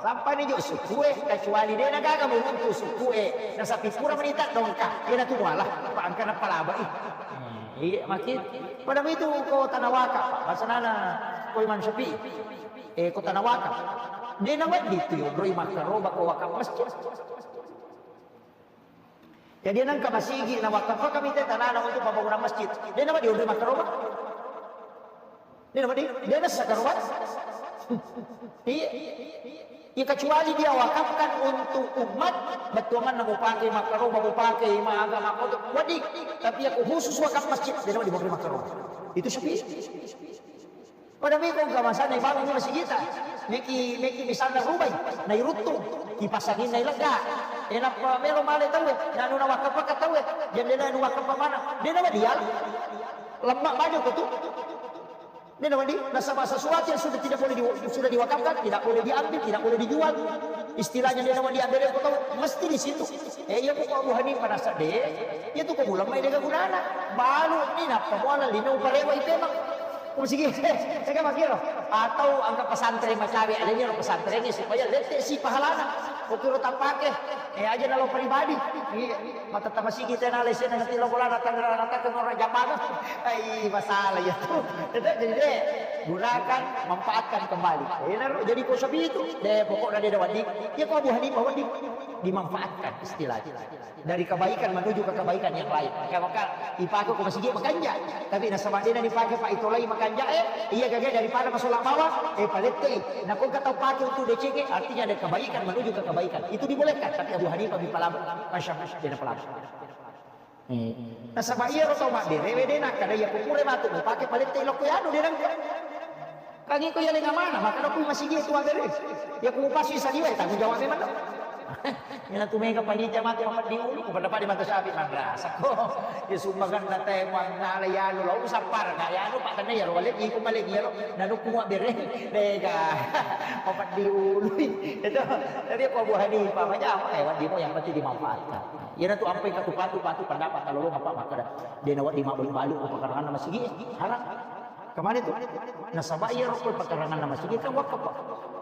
Sappani jo sukue, kecuali de na gaga muruntu sukue. Na sapi pura menita dongka. Ina tu muala, pa angka na palabai. Hmm, iya, maki. Pada itu ko tanah wakaf, Pak. Basanana ko Imam Syafi'i. Eh, ko tanah wakaf. De na wedding tu yonroi makkaroba ko wakaf masjid. Jadi nengka masigi na wakafakami te tanana untuk pembangunan masjid. De na wedding yonroi makkaroba. De na wedding, de na sakaroba. Iya. Ya, kecuali dia wakafkan untuk umat, bettuangan na mupake makkaroba, mupake maga makoto, wedding. Tapi ya khusus wakaf masjid, de na wedding yonroi makkaroba. Itu Syafi'i. Pada meko engka masana ibangun masigita. Meki, meki misalna rubai, nairuttu, kipasanginna ilegga. E nappa melo male tauwe, nanu nawakkappakka tauwe, jendela nu wakkappa mana. De na wedding. Lemma baju ko tu. De na wedding, nasaba sesuatu yang sudah tidak boleh di, sudah diwakafkan, tidak boleh diambil, tidak boleh dijual. Istilahnya de na wedding ambil ko tau, mesti di situ. Eh, iya ko Abu Hanifah nasa de, iya tu ko ulama de gunana. Balu ni nappa muala lino parewa ipemang. Ko masigi, sega makiro. Atau angka pesantren macawe, adanya ro pesantrennya supaya lette si pahalana. Ko kiro tampake, eh, aja nalo pribadi. Iya, mata tamasigi tena lesena nanti lo bolana tangerang rata ke orang jamaah. Ai, masalah ya tu. Jadi de, gunakan, manfaatkan kembali. Iya, naro, jadi ko sapi itu, de, pokoknya de na wedding. Ya ko Abu Hanifah wedding. Dimanfaatkan istilahnya. Dari kebaikan menuju ke kebaikan yang lain. Maka, maka ipake ko masigi makanja. Tapi nasaba de na dipake pa itolai makanja, eh, iya gaga daripada masola bawang, eh, palettei. Nah, ko engka tau pake untuk decengnge, artinya ada kebaikan menuju ke kebaikan. Itu dibolehkan, tapi Abu Hanifah bipalama, Masya Allah, de na palama. Eh. Nasaba iya ro tau mabbere, we de na kada iya ko pura matu, pake palettei lokko yanu de nengka. Kan iko yaleng amanah, maka doku masigi tu agare. Ya ku pasti saliwa, tanggung jawab memang. Ina tu mega panitia mate mapeddi ulu, pada pada mata sapi madrasah ko. Ya sumbangan na te muang nala yanu lo usapar na yanu pak tanda ya ro wale iko male ya lo nanu kuma bere. Mega mapeddi ulu. Itu tapi aku Abu Hanifah macam eh wedding mo yang penting dimanfaatkan. Ina tu ampai katu patu patu pendapat kalau lo ngapa makkada. De na wedding mabbalu-balu ko pakaranganna masigi, haram. Kemana itu? Nasaba iya ro ko pakaranganna masigi kan wakaf.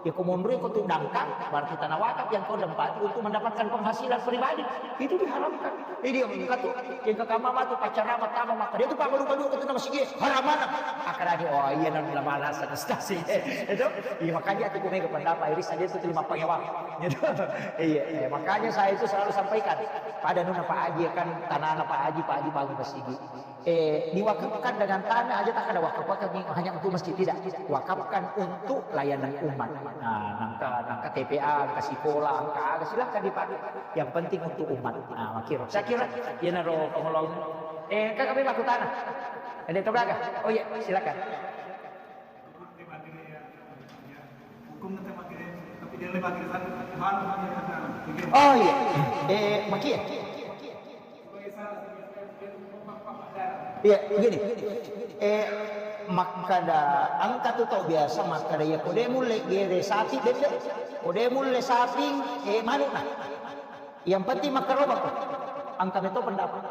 Ya ko monroi ko tu dangkang, berarti tanah wakaf yang kau tempati untuk mendapatkan penghasilan pribadi. Itu diharamkan. Jadi dia mengatakan tu, yang ke kamar matu pacara pertama maka dia tu pak baru-baru ke tu masigi, haram mana? Akan ada, oh iya, nan lama alasan stasi. Itu, iya makanya aku punya pendapat, iri saja itu terima pengewang. Gitu. Iya, iya, makanya saya itu selalu sampaikan pada nuna Pak Haji kan, tanah Pak Haji, Pak Haji bangun masigi. Eh, diwakafkan dengan tanah aja tak ada wakaf, wakaf ni hanya untuk masjid, tidak. Wakafkan untuk layanan umat. Nah, nangka, nangka T P A, nangka sikola, nangka aga, silahkan dipakai. Yang penting untuk umat. Nah, makkiro. Saya kira, iyanaro pangolong. Eh, kakak bebas kutana. Ada itu gaga? Oh iya, silakan. Oh iya. Eh, makia. Iya, begini. Eh, makkada engka tu tau biasa makkada, iya ko de mulle gere sapi bembe, ko de mulle sapi, eh, manukna. Yang penting makkarobako. Engka meto pendapat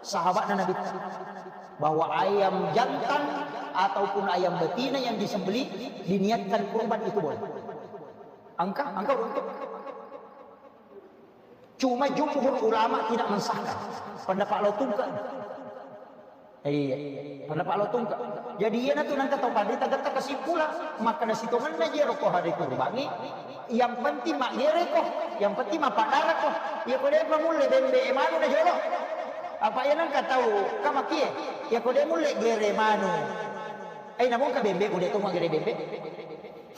sahabatna Nabi bahwa ayam jantan ataupun ayam betina yang disembelih diniatkan kurban itu boleh. Engka, engka untuk Cuma jumhur ulama tidak mensahkan. Pendapat lo tungke. Iya, pendapat lo tungke. Jadi iyanatu nangka tau panrita getta kesimpulan, makkana sitongenna jero ko hari kurbangi, yang penting maggereko, yang penting mappadarako. Iya ko de mulle bembe e manu na jolo. Apa iya nangka tau kamakie? Iya ko de mulle gere manu. Eh, namun ka bembe, ko de to maggere bembe.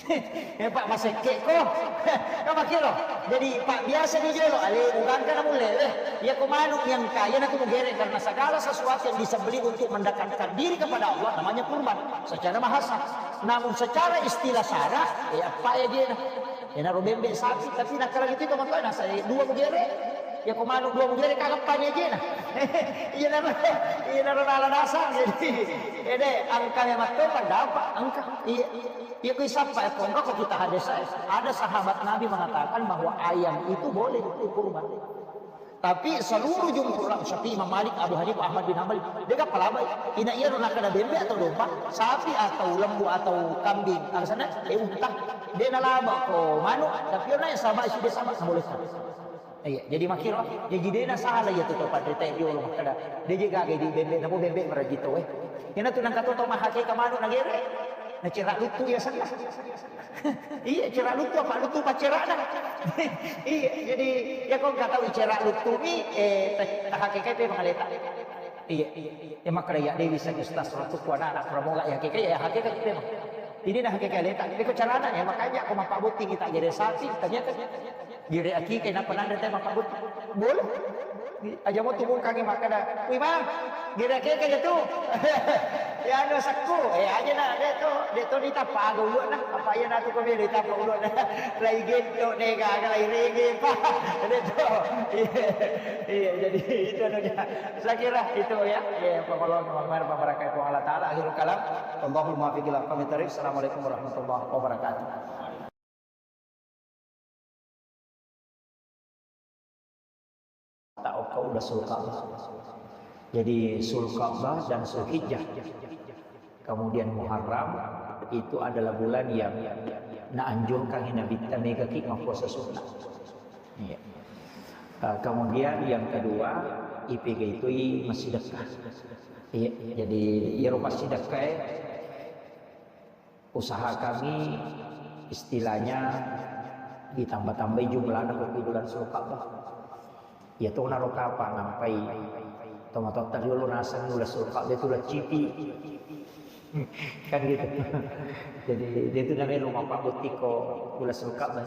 Eh, Pak, masekke ko. Kan makkiro. Jadi, Pak, biasa di jolo, ale, bukan kana mulle, eh. Ya, ko manuk yang kaya, na mugere karena segala sesuatu yang disembelih untuk mendekatkan diri kepada Allah, namanya kurban. Secara bahasa. Namun secara istilah syara, eh, apa ya dia? Ya, naro bembe sapi, tapi nak lagi itu, teman-teman, nah, saya dua mugere. Ya, ko manuk dua mugere, kagak apa aja, nah. Iya, naro, iya, naro nala dasar, jadi. Ede, angka memang to, pendapat, angka. Iya. Iya, kui sappa, eh, pongka ko kita hadis, eh, ada sahabat Nabi mengatakan bahwa ayam itu boleh untuk kurban. Tapi seluruh jumhur ulama, Syafi'i, Imam Malik, Abu Hanifah, Ahmad bin Hanbal, de' ga palabai. Ina iya ro nakana bembe atau domba, sapi atau lembu atau kambing, alasanna, eh, unta. De' nalaba ko manuk, tapi ona yang sama, sudah sama, boleh. Iya, jadi makkiro, jadi de' nasala iya tu to panrita e riolo makkada. De' je gaga di bembe, namo bembe maraji to, eh. Ina tu nangka to, to mahake ka manuk nagere. Na cera luttu ya sana. Iya, cera luttu apa luttu pacerana. Iya, jadi ya ko nggak tahu cera luttu ni, eh, ta-, tahake kai pe mangaleta. Iya, iya. Ya makkada ya Dewi sa ustaz luttu ku anak-anak pramoga ya hakikat, ya hakikat itu memang. Ini nah hakikat aleta. Ini ko carana ya, makanya aku mappabutti kita gere sapi, ternyata gere akika, kenapa nanda teh mappabutti? Boleh. Aja mau tubung kaki makkada, "Wih, Bang, gere akika aja tuh." Ya, anu sakku, eh, aja nah, de' to, de' to ditapa aga ulu nah, apa iya nah tuh kami ditapa ulu nah. Lai gento, de' gaga, lai rege, Pak. De' to. Iya, iya, jadi itu anunya. Saya kira itu ya, ya, pengolong, pengorbanan, pemberkatan Allah Ta'ala. Akhirul kalam. Wallahul muwaffiq ila aqwamit thariq. Assalamualaikum warahmatullahi wabarakatuh. Tak okko udah Sulka'bah. Jadi Sulka'bah dan Sulhijjah. Kemudian Muharram itu adalah bulan yang naanjurkan Nabitta mega ki mappuasa sunnah. Iya. Eh, kemudian yang kedua, ipega itu i massidekka. Iya, jadi iyaro massidekka e usahakangngi istilahnya ditambah-tambahi jumlahna ko bulan Sulka'bah. Iya to naro kapang nampai tomatoatta riolo naseng uleng Sulka'bah itu uleng cipi. Kan gitu. Jadi dia itu namanya rumah Pak Butiko uleng Sulka'bah.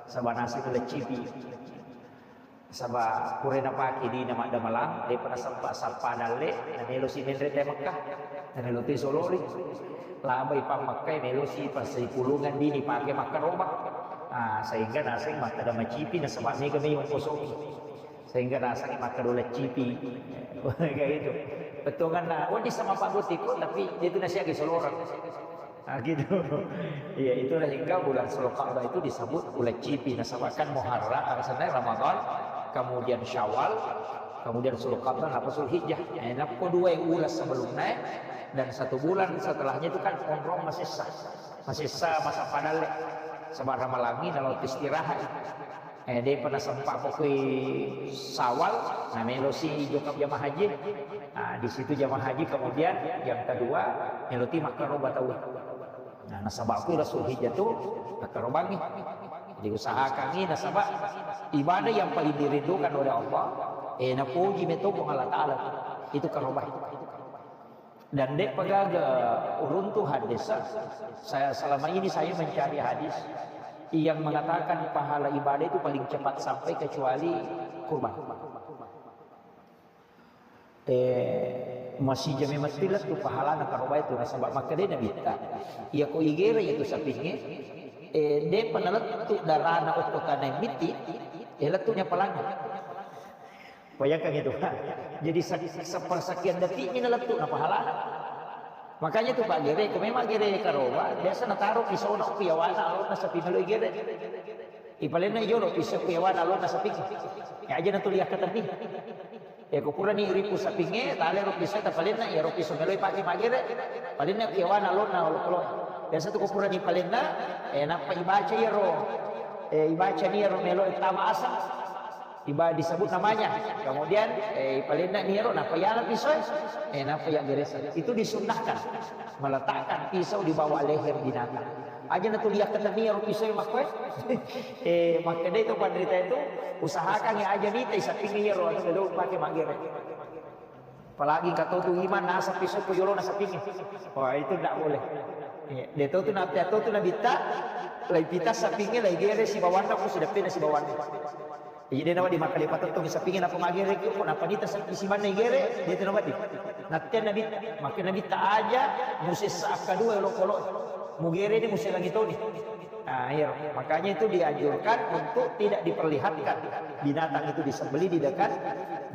Saba naseng uleng cipi. Saba pura napake dina maddamalang, de'pa nasempa sappa dalle, namelo si menre te Mekkah, namelo te solori. Labai pa Mekkah, melo si passipulungan dini pake makkaroba. Ah, sehingga naseng makkada macipi, nasaba mega mai ongkosoki. Sehingga naseng makkada uleng cipi. Kayak gitu. Bettuanna, wedding sama Pak Butiko, tapi dia itu nasihat ke solorang. Nah, gitu. Iya, itulah hingga bulan Zulqa'dah itu disebut bulan cipi. Nasaba kan Muharram, alasannya Ramadan, kemudian Syawal, kemudian Zulqa'dah, apa Zulhijjah. Eh, nappo dua bulan sebelumnya dan satu bulan setelahnya itu kan onrong masessa. Masessa masa padalle. Sebab ramalangi dalam istirahat. Eh, de'pa nasempa pokoi Syawal, nah, melo si jokap jamaah haji. Nah, di situ jamaah haji kemudian yang kedua, melo ti makkaroba tau. Nah, nasaba ku Rasul Hijjah tu makkarobangi. Jadi usahakangi nasaba ibadah yang paling dirindukan oleh Allah, eh, napuji meto Puang Allah Ta'ala. Itu karoba. Dan de'pa gaga uruntu hadis. Saya, selama ini saya mencari hadis yang mengatakan pahala ibadah itu paling cepat sampai kecuali kurban. Eh, masih jami mesti lettu pahalana karoba itu, nasaba makkeda Nabitta, iya ko igere itu sapingnge, eh, de'pa nalettu darana okko tanai mitti, eh, lettunya pahalana. Bayangkan itu. Jadi se-, sepersekian detiknya nalettu na pahalana. Makanya itu Pak gere, ko memang gere karoba, biasa nataro pisona okko yawana alona sapi melo igere. Ipalenna jolo pisau ku yawana alona sapi. Ya aja natuli akkatenni. Ya ko purani ripu sapingnge, tale ro pisau ta palenna, ya ro pisau meloi pake magere. Palenna ku yawana alona olokolo. Biasa tu ko purani palenna, eh, nappa ibaca ya ro, eh, ibaca ni ya ro melo tama asang. Iba disebut namanya. Kemudian, eh, palenna ni ya ro, nappa yala pisau, eh, nappa ya geresa. Itu disunnahkan. Meletakkan pisau di bawah leher binatang. Aja na tu liak ketenni ro pisau makkoe. Eh, makkeda itu panderita itu, usahakan ya aja mita sapingnge ro, atau dulu pakai magere. Apalagi kata tu iman nasa pisau ke jolo nasa pingi. Wah, itu ndak boleh. Iya, dia tahu tu nabi, tahu tu nabi tak, lai pita sapingnge, lai gere si bawanna, ku sudah pena si bawanna. Jadi dia nawa di makkeda patettongi sapingnge napa magere ki, ko napa nita sapi simanna igere, dia tu nawa di. Nattian nabi, makkeda nabi tak aja, musessa akkadua olokolo. Mugere ni muselangi toni. Nah, iya. Makanya itu dianjurkan untuk tidak diperlihatkan binatang itu disembelih di dekat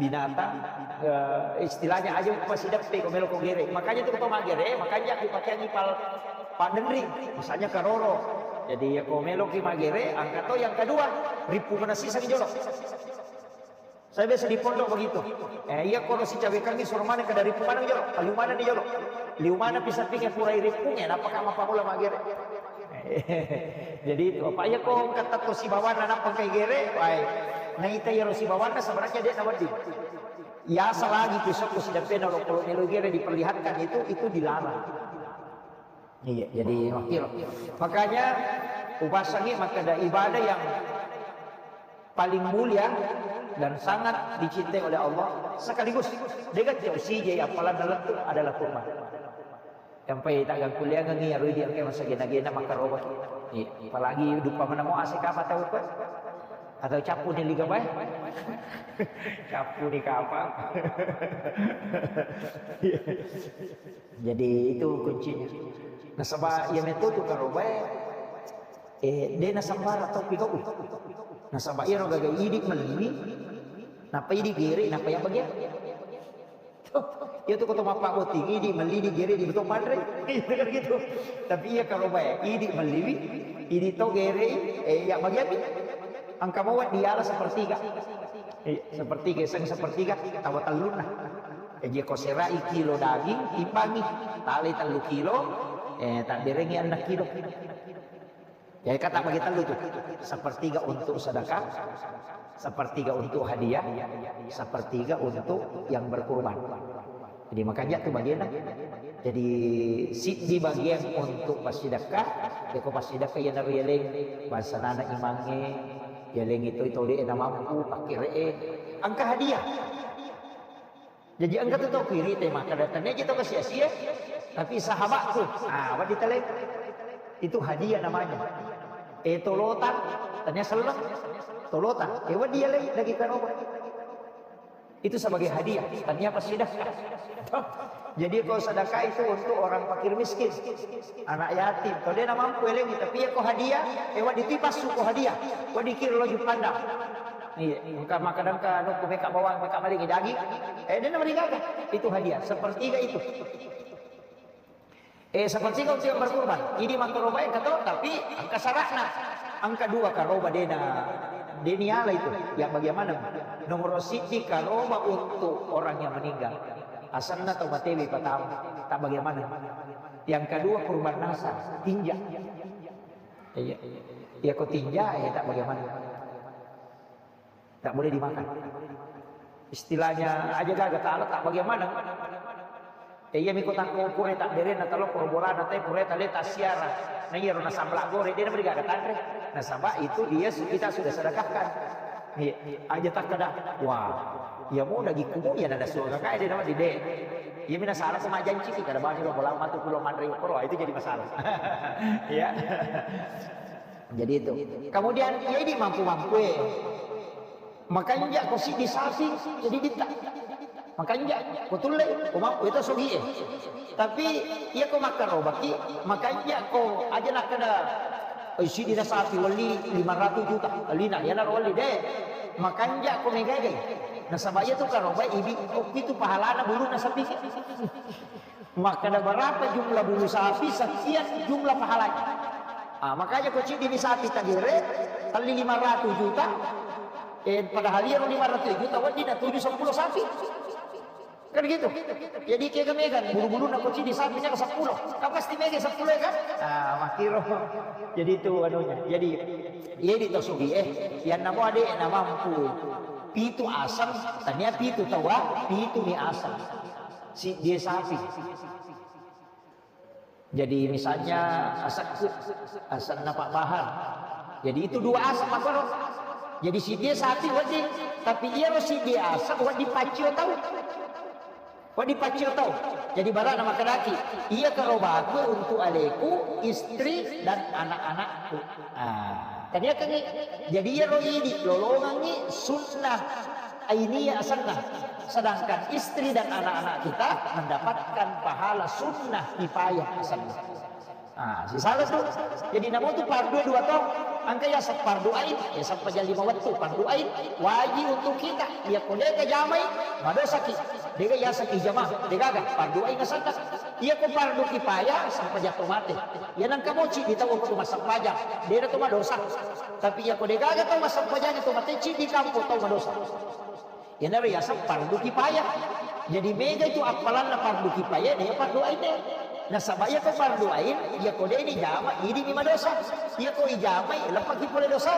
binatang, eh, istilahnya aja pasti deppe ko melo ko gere. Makanya itu ko magere, makanya aku pakai angipal pandenri, misalnya karoro. Jadi ya ko melo ki magere, angkat to yang kedua, ripu mana sisa jolo. Saya biasa di pondok begitu. Eh, iya, koro si cabe kami suruh mana ke dari pemana jolo, liu mana di jolo. Liu mana pisapingnge purai ripungnya, napa kama pamula magere. Jadi itu, apa iya ko kata to si bawana napa kai gere, wai. Nah, ita yaro si bawana sebenarnya dia nawaddi. Ya, selagi pisau ku si dapena lo, kalau melo gere diperlihatkan itu, itu dilarang. Iya, jadi wakil. Makanya upasangi maka ada ibadah yang paling mulia dan sangat dicintai oleh Allah, sekaligus dengan jauh sije yang paling lettu adalah kurma. Sampai tak gangkuliangan ni arui dia kayak masa gena-gena maka roba. Iya, apalagi dupa mana mau asik apa tahu kan? Atau capu ni liga bae? Capu ni kapang. Jadi itu kuncinya. Nasaba iya metu tu karobae, eh, de nasambara tau pigau. Nasaba iyaro gaga idi melliwi, napa idi gere, napa yang bagian. Iya tu koto mappa botting, idi melli di gere di betul padre. Iya kan gitu. Tapi iya karobae, idi melliwi, idi to gere, eh, yang bagian ni. Angka mau diala sepertiga. Iya, sepertiga, seng sepertiga, tawa tellunna. Jaji ko serai kilo daging, timbangi, talai tellu kilo, eh, tabberengi enneng kilo. Jadi kata bagi tellu tu, sepertiga untuk sedekah, sepertiga untuk hadiah, sepertiga untuk yang berkurban. Jadi makanya tu bagian. Jadi siddi bagian untuk pasidekah, ya ko pasidekah ya naru yeleng, bangsa nana imange, yeleng itu itu de na mampu, pakire, angka hadiah. Jadi engka tu tau kiri te maka datang aja tau sia-sia, tapi sahabatku, ah, wadi tale. Itu hadiah namanya. Eh, tolotan, tanya seleng, tolotan. Eh, wadi ya lagi, lagi karoba. Itu sebagai hadiah, tanya apa sedekah. Jadi kalau sedekah itu untuk orang fakir miskin. Anak yatim, kalau dia nak mampu elengi, tapi ya ko hadiah, eh, wadi tipas ko hadiah, wadi kira lagi pandang. Iya, engka makkadang ka anu, ku meka bawang, meka maling daging. Eh, dia namanya gaga. Itu hadiah, sepertiga itu. Eh, sepertiga untuk yang berkurban. Ini makaroba yang kata, tapi angka syaratna. Angka dua karoba dena, deniala itu. Ya bagaimana? Nomor siji karoba untuk orang yang meninggal. Asanna tau matewi pertama. Tak bagaimana? Yang kedua kurban nasar, tinja. Iya. Iya, ko tinja, eh, tak bagaimana? Tak boleh dimakan. Istilahnya aja gaga ta'ala tak bagaimana. Eh, iya miko takko pura tak berena talo korborana te pura tale tasiara. Nah, iya rona sambala gore dia namanya gaga tanre. Nasaba itu dia su-, kita sudah sedekahkan. Iya, aja tak kada. Wah, ya mau daging kumu ya nada suara kayak dia nama di de. Iya mina salah sama janji ki, kada bani lo bola matu pulo manre koro, itu jadi masalah. Ya. Jadi itu. Kemudian ya ini mampu-mampu ya. Makanja ko siddi sapi, jadi ditta. Makanja ko tulle, ko mampu itu sogi e. Tapi iya ko makkarobaki, makanja ko aja nakkada, "Oi, siddi na sapi, wali lima ratus juta, alina, yana ro wali de." Makanja ko megagai. Nasaba iya tu karobai ibi, oh, itu pahalana bulu na sapi. Makkada berapa jumlah bulu sapi, sekian jumlah pahalanya. Ah, makanya ko ciddini sapi tagere, telli lima ratus juta, eh, padahal iya lima ratus juta, wedding na tuju sepuluh sapi. Kan gitu. Jadi kega mega, bulu-bulu na ko ciddi sapi na sepuluh. Kan pasti mega sepuluh ya kan? Ah, makiro. Jadi itu anunya. Jadi, iya di tosugi, eh. Yang namo ade na mampu. Pitu asam, tania pitu tawa, pitu ni asam. Siddi sapi. Jadi misalnya asekke, asenna Pak Bahar. Jadi itu dua asam apa lo? Jadi siddi sapi wedding, tapi iya lo siddi asam wedding paccio tau. Wedding paccio tau. Jadi barana makkedaki, iya karobaku untuk aleku, istri dan anak-anakku. Ah, tadi akan jadi iya lo idi lolongangi sunnah ainiyah asenna. Sedangkan istri dan anak-anak kita mendapatkan pahala sunnah kifayah asenna. Ah, sisala tu. Jadi namo tu fardu dua tau. Engka yaseng fardu ain, yaseng paja lima wettu fardu ain, wajib untuk kita. Iya ko dega jamai, madosaki. Dega yaseng ijama, degaga fardu ain asenna. Iya ko fardu kifayah, sempajang to mate. Iya nengka moci di tau ko massempajang, dega to madosa. Tapi iya ko degaga tau massempajang to mate, ciddi kampo tau madosa. Iyanaro yaseng fardu kifayah. Jadi mega itu appalanna fardu kifayah, de fardu ain de. Nasaba iya ko fardu ain, iya ko de ni jama, idi mi madosa. Iya ko ijamai, leppaki pole dosa.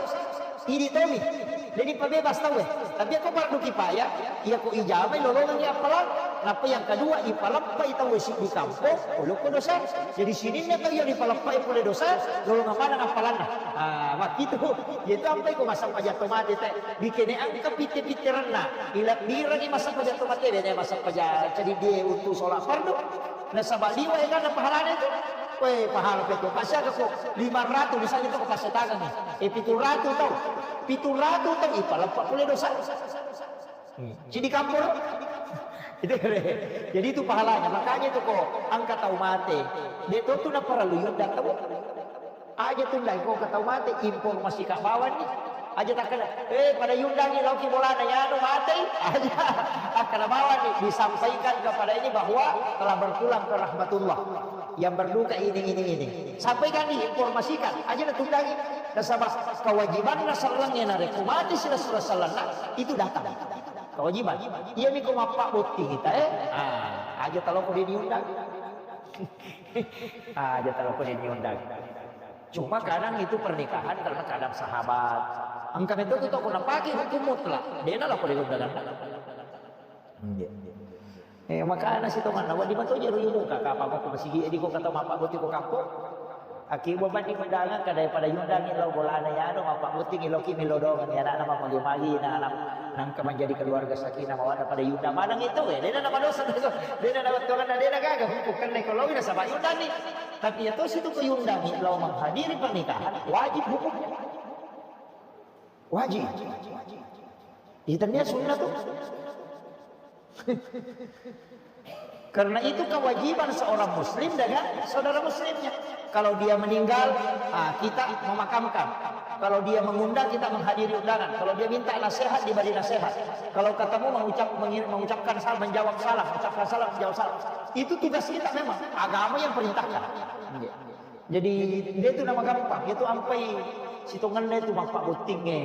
Idi tomi. Jadi pabebas tau e. Tapi iya ko fardu kifayah, iya ko ijamai lolongangi appalang. Nappa yang kedua, ipaleppai tau e siddi kampong, olokko dosa. Jadi sininna tau iya ripaleppai pole dosa, lolongang maneng appalanna. Ah, makkitu. Iya tu ampai ko massempajang to mate te. Dikene engka pitte-pitterenna. Ilabbirengi massempajang to mate, bene massempajang cedidie untuk sholat fardu. Nasaba liwa egana pahalana itu. Weh, pahala pekko. Pasiaga ko lima ratus misalnya tu ko pasetagangi. Eh, pitu ratus tau. Pitu ratus tau, ipaleppa pole dosa. Hmm. Cidi kampor. Itu kere. Jadi itu pahalanya. Makanya itu ko engka tau mate. De to tu naparellu yundang tau. Aja tundai ko engka tau mate, informasi ka bawang ni. Aja takkeda, eh, pada yundangi lao ki bolana, yanu matei. Aja. Akkeda bawang ni, disampaikan kepada ini bahwa telah berpulang ke rahmatullah. Yang berduka ini, ini, ini. Sampaikan ni, informasikan. Aja na tundangi. Nasaba kewajibanna sellengnge narekko mate sila sila sellenna, itu datang. Kewajiban. Iya mi ko mappabbotting kita, eh. Ah, aja talo ko de diundang. Ah, aja talo ko de diundang. Cuma kadang itu pernikahan karena kadang sahabat. Engka metto tu tau ko napake hukum mutlak. Dena lo ko de undangan. Iya. Eh, makana sitonganna, wedding mato jero yumuka, kapang ko masigi, edi ko kata mappabbotting ko kampong. Aki bobani undangan, kada pada yundangi lao bolana yano, mappabbottingi lao ki melo dongan, ya anakna mamali-mali, na anak nangka menjadi keluarga sakinah mawaddah pada yundang maneng itu, eh, dena nama dosa, dena nama tonganna, dena gaga hukum kenne ko lao nasaba yundangi. Tapi ya tosi tu ko yundangi lao menghadiri pernikahan, wajib hukumnya. Wajib. Itu sunnah tuh. Karena itu kewajiban seorang muslim dengan saudara muslimnya. Kalau dia meninggal, ah, kita memakamkan. Kalau dia mengundang, kita menghadiri undangan. Kalau dia minta nasihat, diberi nasihat. Kalau ketemu mengucap, mengi-, mengucapkan salam, menjawab salam, mengucapkan salam, menjawab salam. Itu tugas kita memang. Agama yang perintahkan. Iya. Jadi, dia tu nama gampang, dia tu ampai sitongenna tu mappabbottingnge.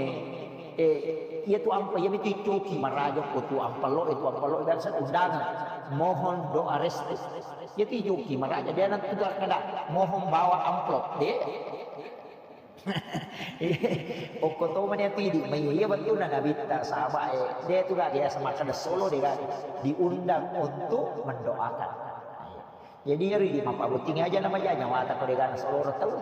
Eh, iya tu ampai, iya mitu ijoki maraja ko tu ampello, itu ampello dan undangan. Mohon doa restu. Iya tu ijoki maraja, dia nanti tu kada mohon bawa amplop, de. Okko to mani tu idi, mai iya betulna nabitta sahabat, eh, dia tu gak biasa makan solo, dia gak diundang untuk mendoakan. Jadi ri di mappabbotting aja nama ja nyawata ko degana soloro tau.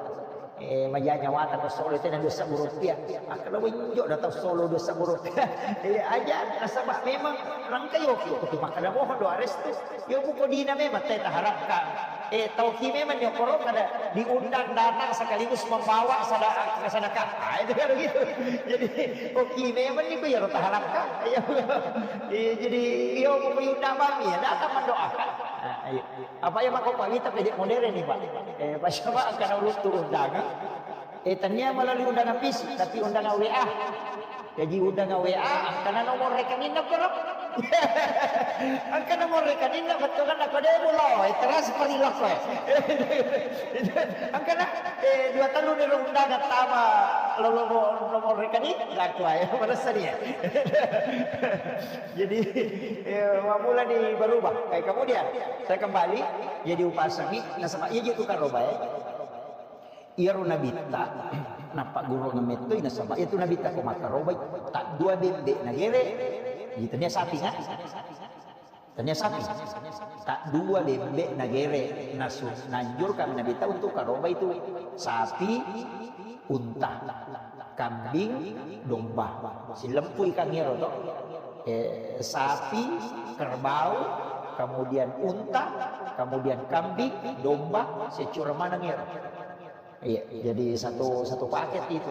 Eh, maja nyawata ko solo tena dua sebbu rupiah. Makkeda, "Wenjo da tau solo dua sebbu rupiah." Eh, aja, nasaba memang rangka yoki ko tu makkeda, "Mohon doa restu." Yo buko dina memang teta harapkan. Eh, tauki memang nyokoro kada diundang datang sekaligus membawa sada-, sedekah. Ah, itu kan begitu. Jadi, oki memang ni ko ya taharapkan. Iya. Eh, jadi, yo buko undang mami ya datang mendoakan. Ah, iya. Apa ya mako pawita pede modern ni, Pak? Eh, pas apa akan urut undangan? Eh, tania melalui undangan fisik, tapi undangan W A. Jadi undangan W A, angkana nomor rekening na koro. Angkana nomor rekening na betul kan, nako demo lo, eh, transfer lo ko, eh. Angkana, eh, dua talu ni undangan tama lo, lo, lo, nomor rekening, laku ae, merasa dia. Jadi, eh, mula ni berubah. Eh, kemudian, saya kembali, jadi upasangi, nasaba, iya gitu kan, Roba, ya. Iyaro nabitta, nappaggurungeng mettoi nasaba iyatu nabitta ko makkarobai, taddua bembe nagere, iya tania sapi kan? Tania sapi. Taddua bembe nagere, nasu-, nanjurkan nabitta untuk karobai tu sapi, unta, kambing, domba. Silempui kang iyaro to. Eh, sapi, kerbau, kemudian unta, kemudian kambing, domba, secura maneng iyaro. Iya, jadi satu, satu paket itu.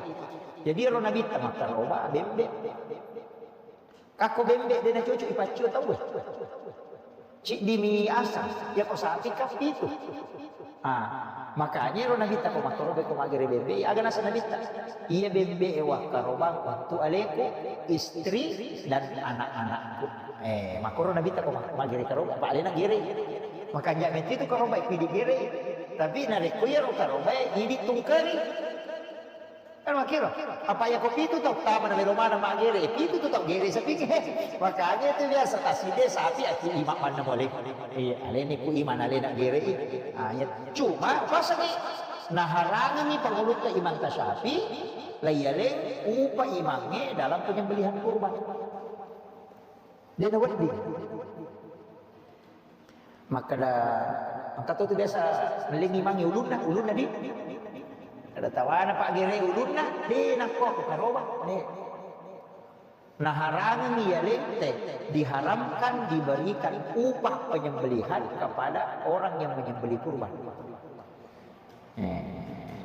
Jadi ero nabitta makkaroba bembe. Kakko bembe de nacocok ipaccio tauwe. Ciddi mi asa, ya ko sapi kappi itu. Ah, makanya ero nabitta ko makkaroba ko magere bembe, aga nasa nabitta. Iya bembe e wakkarobang untuk aleku, istri dan anak-anakku. Eh, makkoro nabitta ko ma-, magere karoba, apa alena gere. Makanja metti tu karoba pidi gere. Tapi narekko iyaro karobae idi tungkeri. Kan makkiro, apa iya ko pitu tau tama na melo mana magere, pitu tu tau gere sapingnge. Makanya itu biasa taside sapi aku ima manna boleh. Iya, aleni ku ima nalena gere. Ah, iya. Cuma pasani naharangi pangulutta imanta sapi, laiyaleng upa imangnge dalam penyembelihan kurban. De nawedding. Makkeda, engka to tu biasa mellengi mange ulunna, ulunna di. Kada tawana Pak Gere ulunna, de nakko aku karoba, de. Naharangi iya lente, diharamkan diberikan upah penyembelihan kepada orang yang menyembelih kurban. Eh,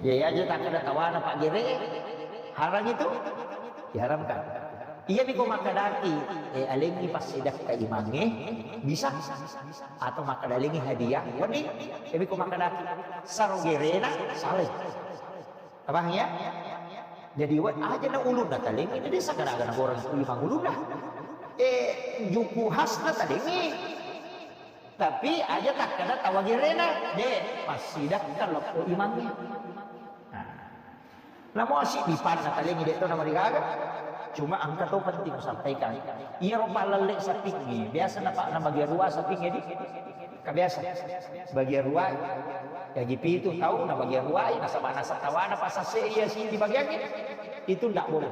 iya aja takkeda tawana Pak Gere, harang itu diharamkan. Iya miko makkedaki, eh, alengi passidakka imangnge, bisa. Atau makkeda alengi hadiah, wedding. Iya miko makkedaki, saro gerena, salai. Paham ya? Jadi, we-, aja na ulunna talengi, jadi sakada-kada goreng imang ulunna. Eh, juku khasna talengi. Tapi aja takkeda tawa gerena, de, passidakka lokko imangnge. Nah. Namo asiddi panna talengi de to namarigaga. Cuma engka to penting kusampaikan. Iyaro pallalle sapingnge, biasa napa nabagia rua sapingnge di. Ka biasa. Bagia rua. Jaji pitu tau nabagia ruai, nasaba nasaba tawana pasase iya siddi bagiangnge. Itu ndak boleh.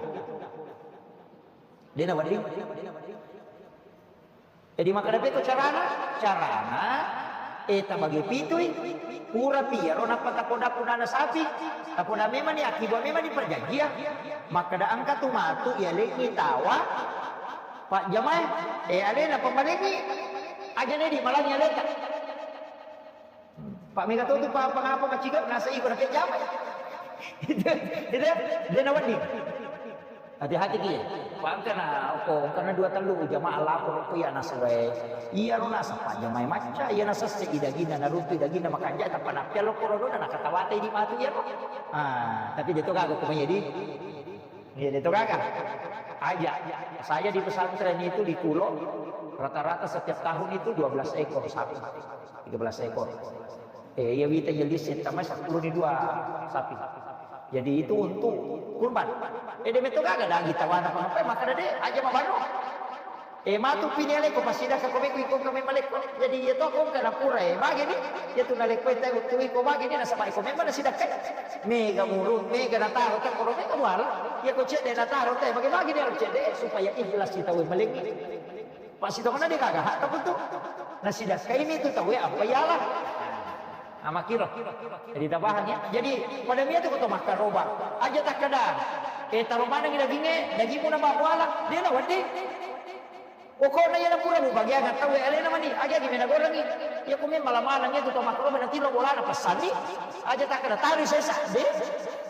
De nawedding. Jadi makkeda pekko carana? Carana, eh, tabagi pitui, pura piyaro nappa tapoda-podana sapi, tapoda memang ni, akkiba memang ni perjanjian. Makkeda engka tu matu iya lengi tawa, Pak Jamae, eh, alena pembalengi, aja ne di malangi aleta. Pak mega to tu pa-, pangapa maciga nasa iko na pejama. Itu, itu, de nawedding. Hati-hati ki. Pangkana ko, karena dua tellu jamaah lapor ko iya nasa wae. Iya ro nasa Pak Jamae macca, iya nasa se idagina naruntu idagina makanja tappa nappia lo korona nakatawate di matu iya ro. Ah, tapi de to gaga ko mai di. Iya, itu gaga. Aja. Saya di pesantren itu di Kulo, rata-rata setiap tahun itu dua belas ekor sapi. Tiga belas ekor. Eh, iya wita iya lisi, tamai sepuluh di dua sapi. Jadi itu untuk kurban. Eh, de metto gaga dagi tawana apa, maka dade aja mabano. Eh, matu pini aleko, passidakka ko mekko iko kami malekko. Jadi, iya to ko kana pura, eh, bagi ni. Iya tu nalekko, eh, tau tu iko bagi ni, nasaba iko memang nasidakka. Mega muru, mega nataro, tak koro mega wala. Iya ko cedde nataro, teh, bagi-bagi ni harus cedde, supaya ikhlas kita, weh, malengi. Pas itu mana dia kagak hak, tak betul. Nasidakka ini tu tahu, eh, apa ialah. Amakiro. Jadi tapahang ya. Jadi pada mia tu koto makkaroba. Aja takkeda, eh, taro manengi dagingnge, dagingmu nambah muala. Dia na wedding. Pokokna iya napura mubagiangan tau alena mani, agi-agi mena gorengi. Iya ko memang mala maneng iya tu tau makkaroba natiro bolana passanni. Aja takkeda tari sesa, de.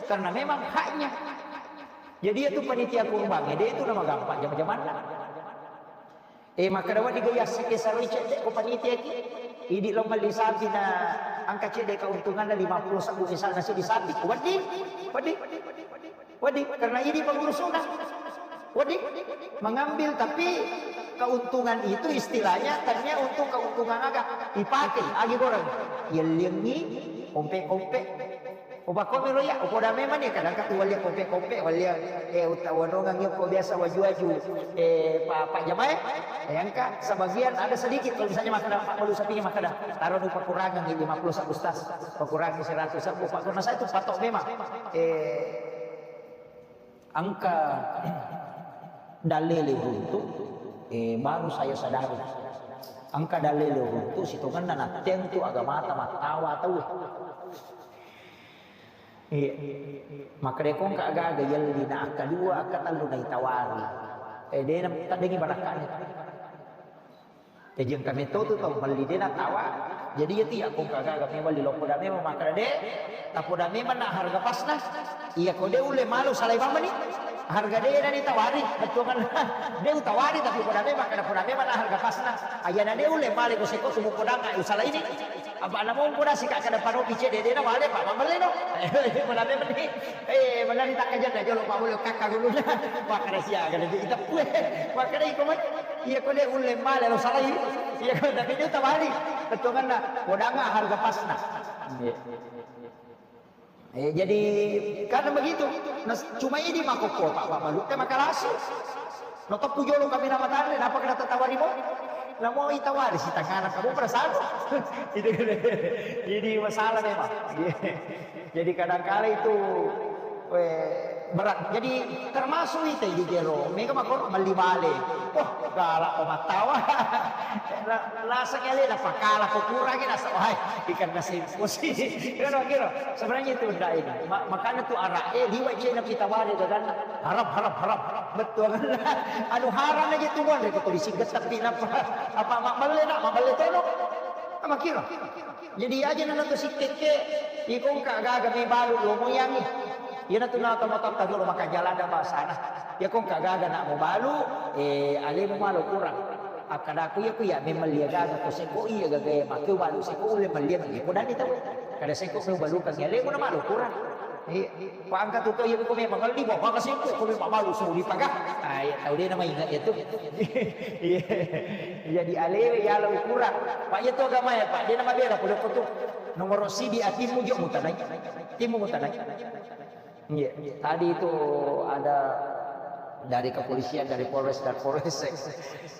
Karena memang haknya. Jadi iya tu panitia kurbangnge, de itu nama gampang jama-jamanna. Eh, makkeda wedding gaya sike saroi cedde ko panitia ki. Idi lo melli sapi na angka cedde keuntunganna lima puluh sebbu misalna sidi sapi. Wedding, wedding. Wedding, karena idi pengurusuna. Wedding, mengambil, tapi keuntungan itu istilahnya tania untuk keuntungan aga. Dipakai, agi goreng. Yelliangi, kompe-kompe. Upakomi lo ya, upoda memang ni, kadang katu walia kompe-kompe, walia, eh, uta wanongang yoko biasa waju-waju, eh, pa, pa jamae, eh, angka sebagian ada sedikit, kalau misalnya makan Pak Malu sapinya makan, taruh nu pakurangan ni lima puluh sebbu tas, pakurangi seratus sebbu, Pak, karena saya itu patok memang, eh, Engka dalle le uruntu, eh, baru saya sadari. Engka dalle le uruntu, sitongenna natteang tu agamata mattawa tauwe. Iya. Makkedai ko engka aga-aga yelli na akka dua, akka tellu na itawari. Eh, dena taddengi barakkane. Jaji engka metto tu tau melli de natawa. Jadi iya tu iya ko engka gaga memang liloppo da memang makkeda de, tapoda memang na harga pasna. Iya ko de ulle malu salai mamani. Harga de na ditawari, bettuanna. De utawari tapi poda memang makkeda poda memang na harga pasna. Ayana de ulle male ko seko tu mupodanga usalaini. Apa na mompo da sika kada panopi cede de na wale pa mabelle no. Poda memang ni. Eh, mana ni takkajanna jolo pa bulu kakka guluna. Makkeda sia kada di itapue. Makkeda iko mai. Iya ko de ulle male lo salai. Iya ko tapi de utawari. Bettuanna podanga harga pasna. Iya. Eh, jadi karena begitu, nas-, cuma ini makokko Pak Pak Malu, tema kalasi. No teppu jolo kami nama tanda, napa kena tatawari mo? Namo itawari si tangana kamu perasaan. Itu kan. Jadi masalah memang. Jadi kadangkala itu, eh, berat. Jadi termasuk itu di jero. Mega makor meli bale. Wah, galak ko mattawa. La-, laseng alena pakala ko kurangi nasa, wahai, ikan nasi. Kira-kira, sebenarnya itu ndak ini. Ma-, makanya tu arak, eh, liwat je nabi tawari kan. Haram, haram, haram. Betul kan? Anu haram aja tu mon, ko polisi getak pi napa? Apa mabelle nak, mabelle tono? Apa kira? Jadi aja nana tu sikekke, iko engka gaga me balu lo moyangi. Iyana tu nata matatta jolo maka jalan ada bahasana. Iya ko engka gaga nak mau balu, eh, alemu malo kurang. Akkadaku iya ku iya memang lia gaga ko seko iya gaga iya make balu seko ulle melli iya ko dani tau. Kada seko mau balu kan iya alemu na malo kurang. Iya. Pangka tu to iya ko memang ngelli bawa maka seko ko memang balu suli paga. Ah, iya tau de nama ingat iya tu. Iya. Jadi alewe iya lo kurang. Pak iya tu agama ya Pak, de nama bela pole ko tu. Nomor sidi atimmu jo mutanai. Timmu mutanai. Iya, tadi itu ada dari kepolisian, dari Polres dan Polres,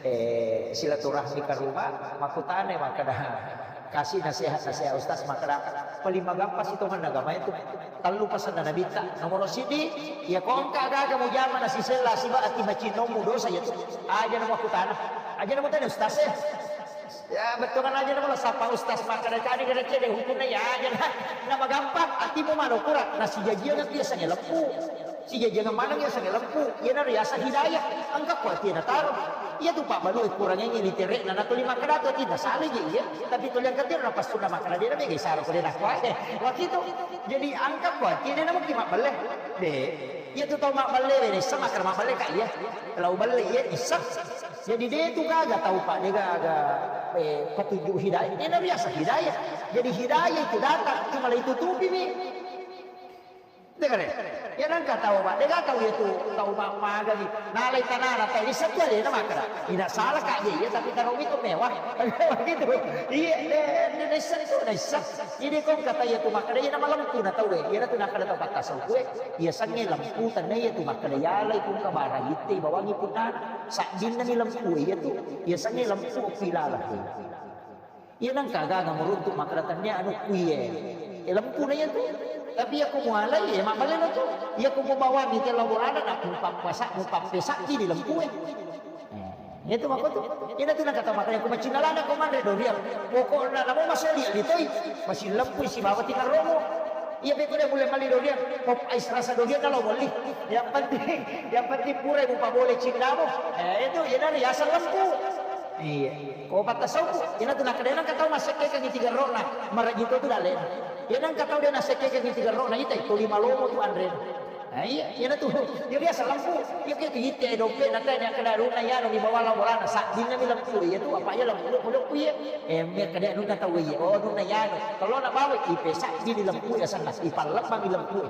eh, silaturahmi ke rumah, makutane makkeda, kasih nasihat-nasihat Ustaz, makkeda, paling magampa sitongan agama itu, tellu pesan Nabitta, nomor sidi, ya ko engka gaga mujama nasisella siba ati macinommu dosa ya tu, aja nama kutana, aja nama tanya Ustaz ya. Ya, bettuanna aja namo sapa ustaz makkeda cani kada cede hukumna ya aja na. Na magampang, atimu mano kurang. Na sijajiang biasa ngelempu. Sijajiang mana biasa ngelempu. Iya na riasa hidayah. Engka ko ati na taro. Iya tu Pak Balu kurang ini literek na tuli makkeda tu ati na salah je iya. Tapi tuli angkat dia na pas sudah makkeda dia na mega isara ko dia na kuat. Wakitu. Jadi engka ko ati dia na mungkin mak belle. De. Iya tu tau mak belle, ini sama kar mak belle kak iya. Lau belle iya isap. Jadi de tu gaga tau Pak, de gaga, eh, petunjuk hidayah. Ini biasa hidayah. Jadi hidayah itu datang, cuma itu tutupi mi. Dengar ya? Ya nangka tau Pak, de gaga tau itu tau Pak maga ni. Nalai tanana tau isap tu ada nama kera. Tidak salah kak dia, ya, tapi taruh itu mewah. Begitu. Iya, de, de, de, isap itu, de, isap. Jadi kau kata iya tu makkeda iya nama lempu na tau, eh. Iya tu nakkeda tau kata sau kue. Iya sange lempu tanna iya tu makkeda iya lai kung kabarang itte bawangi punnana. Saddinna ni lempu iya tu, iya sange lempu pilala. Iya nangka gaga meruntuk makkeda tannia anu kuye. Eh, lempu na iya tu. Tapi iya ku mualai, eh, mabbalena tu. Iya ku mubawangi te laborana na mupappasa, mupappesakki di lempu, eh. Eh. Itu makko tu. Ina tu nakata makanya ku macinna lana ko manre doriang. Pokokna namo masoli ali toi. Masih lempui sibawa tinarromo. Iya pe ko de mulle mali doriang. Pop ais rasa doriang na lo molli. Yang penting, yang penting pura ibu pabole cinnamu. Eh, itu ina ni asal lempu. Iya. Ko patta sauku, ina tu nakadena ka tau massekke ka giti garrona. Maraji to tu dalena. Ina ka tau de nassekke ka giti garrona ita tuli malomo tu anre. Nah, iya, iyana tu. Iya biasa lempu. Iya ke tu ite dope na tanya kada runa ya no di bawah la bolana saddinna mi lempu iya tu apa ya lempu lempu iya. Eh, me kada runa tau iya. Oh, runa ya no. Kalau nak bawa ipe saddinna lempu ya sana. Ipalleppa mi lempu.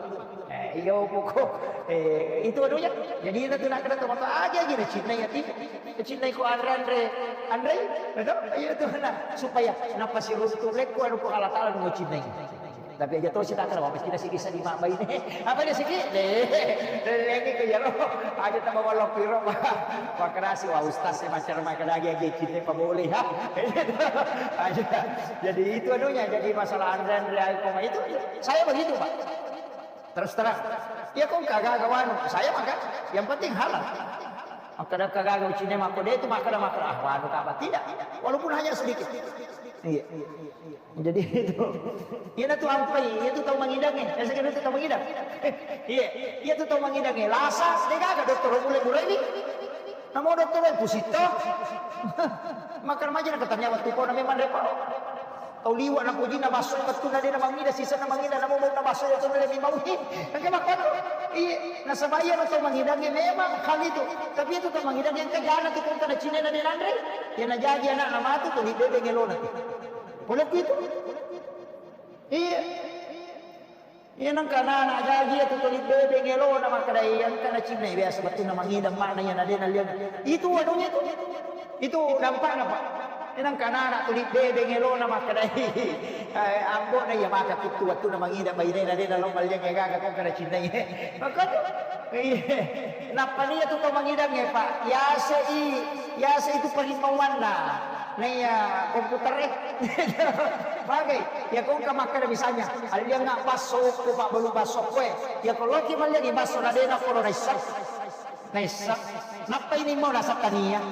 Eh, iya pokok. Eh, itu anunya. Jadi itu tu nak kena tu mata aja aja na cinna ya ti. Cinna ko anre anre. Anre, betul? Iya tu nah supaya napa si runtu lekku anu ko Allah Taala mau cinna. Tapi aja to sita kara wapis kita sigi sadi mak baine. Apa dia sigi? Deh, lengi ke jaro. Aja tambah walok piro mah. Makarasi wa ustaz saya macam rumah kedagi aja cinta apa boleh ha. Aja. Jadi itu anunya jadi masalah andre andre ayo koma itu. Saya begitu pak. Terus terang. Ya kok kagak wanu. Saya makan. Yang penting halal. Maka ada kagak cinta mako dia itu maka ada maka ah wanu apa tidak. Walaupun hanya sedikit. Iya. Jadi itu. Iya tu ampai, iya tu tau mangidangnge. Biasa kan itu tau mangidang. Iya, iya tu tau mangidangnge. Lasa, degaga dokter mulai bureni. Namo dokter pusito. Makan maja na katanya waktu kau nami manre paro. Tau liwa na pujina baso betul na dena mangida sisa na mangida namo mau na baso ya tu lebih mau hi. Kan kama kau. Iya, nasabaya na tau mangidangnge memang hal itu. Tapi itu tau mangidangnge yang kejana tu kau kana cina na denanre. Ya na jaji anak na matu tu di bebe ngelona tu. Pole ku itu. Iya. Iya nang kana na jaji ya tu tuli bebe ngelona makkada iya nang kana cinna biasa betul na mangidang mana ya na dena liang. Itu anunya itu. Itu dampakna pak. Iya nang kana na tuli bebe ngelona makkada eh ambo na iya maka kitu waktu na mangidang baine na dena lo maliang ya gaga kok kana cinna iya. Makanya iya. Nappa nia tu tau mangidang ya pak. Yase i, yase itu parimmauanna. Naiya komputer e. Bagai, ya kongka makkeda misalnya, alliangnga basso ko pabbalu basso koe. Ya ko loki malliangi basso na dena koro naisseng. Naisseng. Nappa ini mau nasab tania.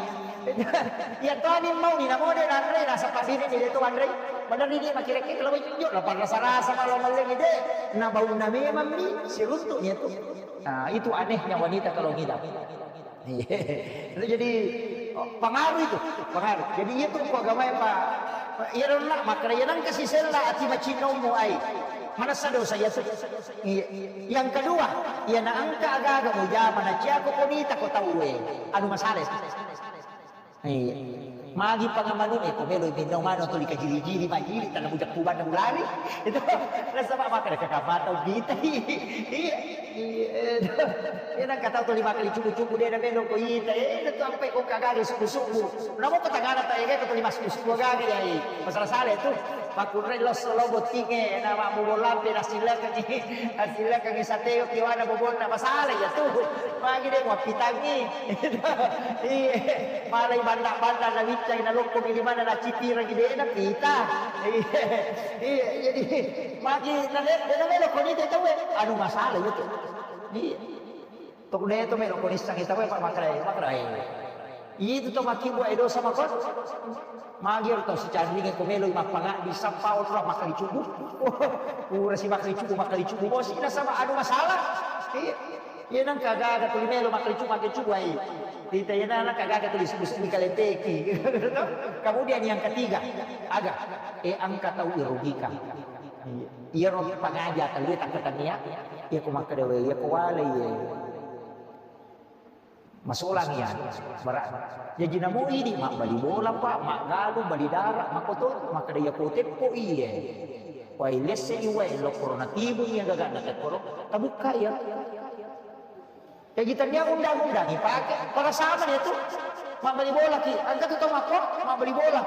Ya to ani mau ni namo de nanre nasab pabini ni de to anre. Bener ni dia makireke kalau yo la parasa-rasa kalau malliangi de. Na baunna memang ni siruntuk ni tu. Nah, itu anehnya wanita kalau ngidam. Iya. Itu jadi oh, pengaruh itu, pengaruh. Jadi itu kok agama apa? Iya dong nak, maka iya nang kasih sela ati macinomu ai. Mana dosa ya tuh? Iya. Yang kedua, iya na angka agaga mujama na cia ko konita ko tau eh. Anu masalah itu. Iya. Magi pangamanu eh ko melo minno mano to dikajiri-jiri majiri tanah bujak kuban na bulari. Itu rasa mak makan kakak mata ubita. Iya. Iya. Iya nang kata to lima kali cubu-cubu de na melo ko ita. Eh itu ampe ko kagari subu-subu. Namo ko tagana ta ege ko lima subu-subu gari ai. Masalah sale tu. Pakkunrai losso lo bottingnge, na mabbobo lampe nasilakengngi, nasilakengngi sateo kiwana bobonna, masala iya tu. Magi de muappitangngi. Iya. Malai banda-banda na wiccai na lokko mi di mana na citirangi de na pita. Iya. Iya, jadi magi na le, de na melo koni te tau e. Anu masala iya tu. Iya. Tok de to melo ko nissangi tau e pak makrai, makrai. Itu to makkibua e dosa makon. Magi ero tau sicanringe ko melo i mappangaddi sappa onro makkali cubu. Pura si makkali cubu, makkali cubu bosi nasaba anu masalah. Iya. Iya nang kagaga tuli melo makkali cubu, makkali cubu ai. Tita iya nang kagaga tuli subu-subu kalempeki. Kemudian yang ketiga, aga e angka tau irugikan. Iya. Iyaro pangaja tellue takkatennia, iya ko makkeda wae, iya ko wale iye. Masolang iya, bara. Jaji namo idi mabbali bola pa, maggalung, bali dara, makoto, makkeda iya ko teppo iye. Wae lesse i wae lokkoro natibung iya gagana tekkoro, tabukka iya. Jaji tennia undang-undang ipake, pada sama dia tu. Mabbali bola ki, engka tu tau makko, mabbali bola.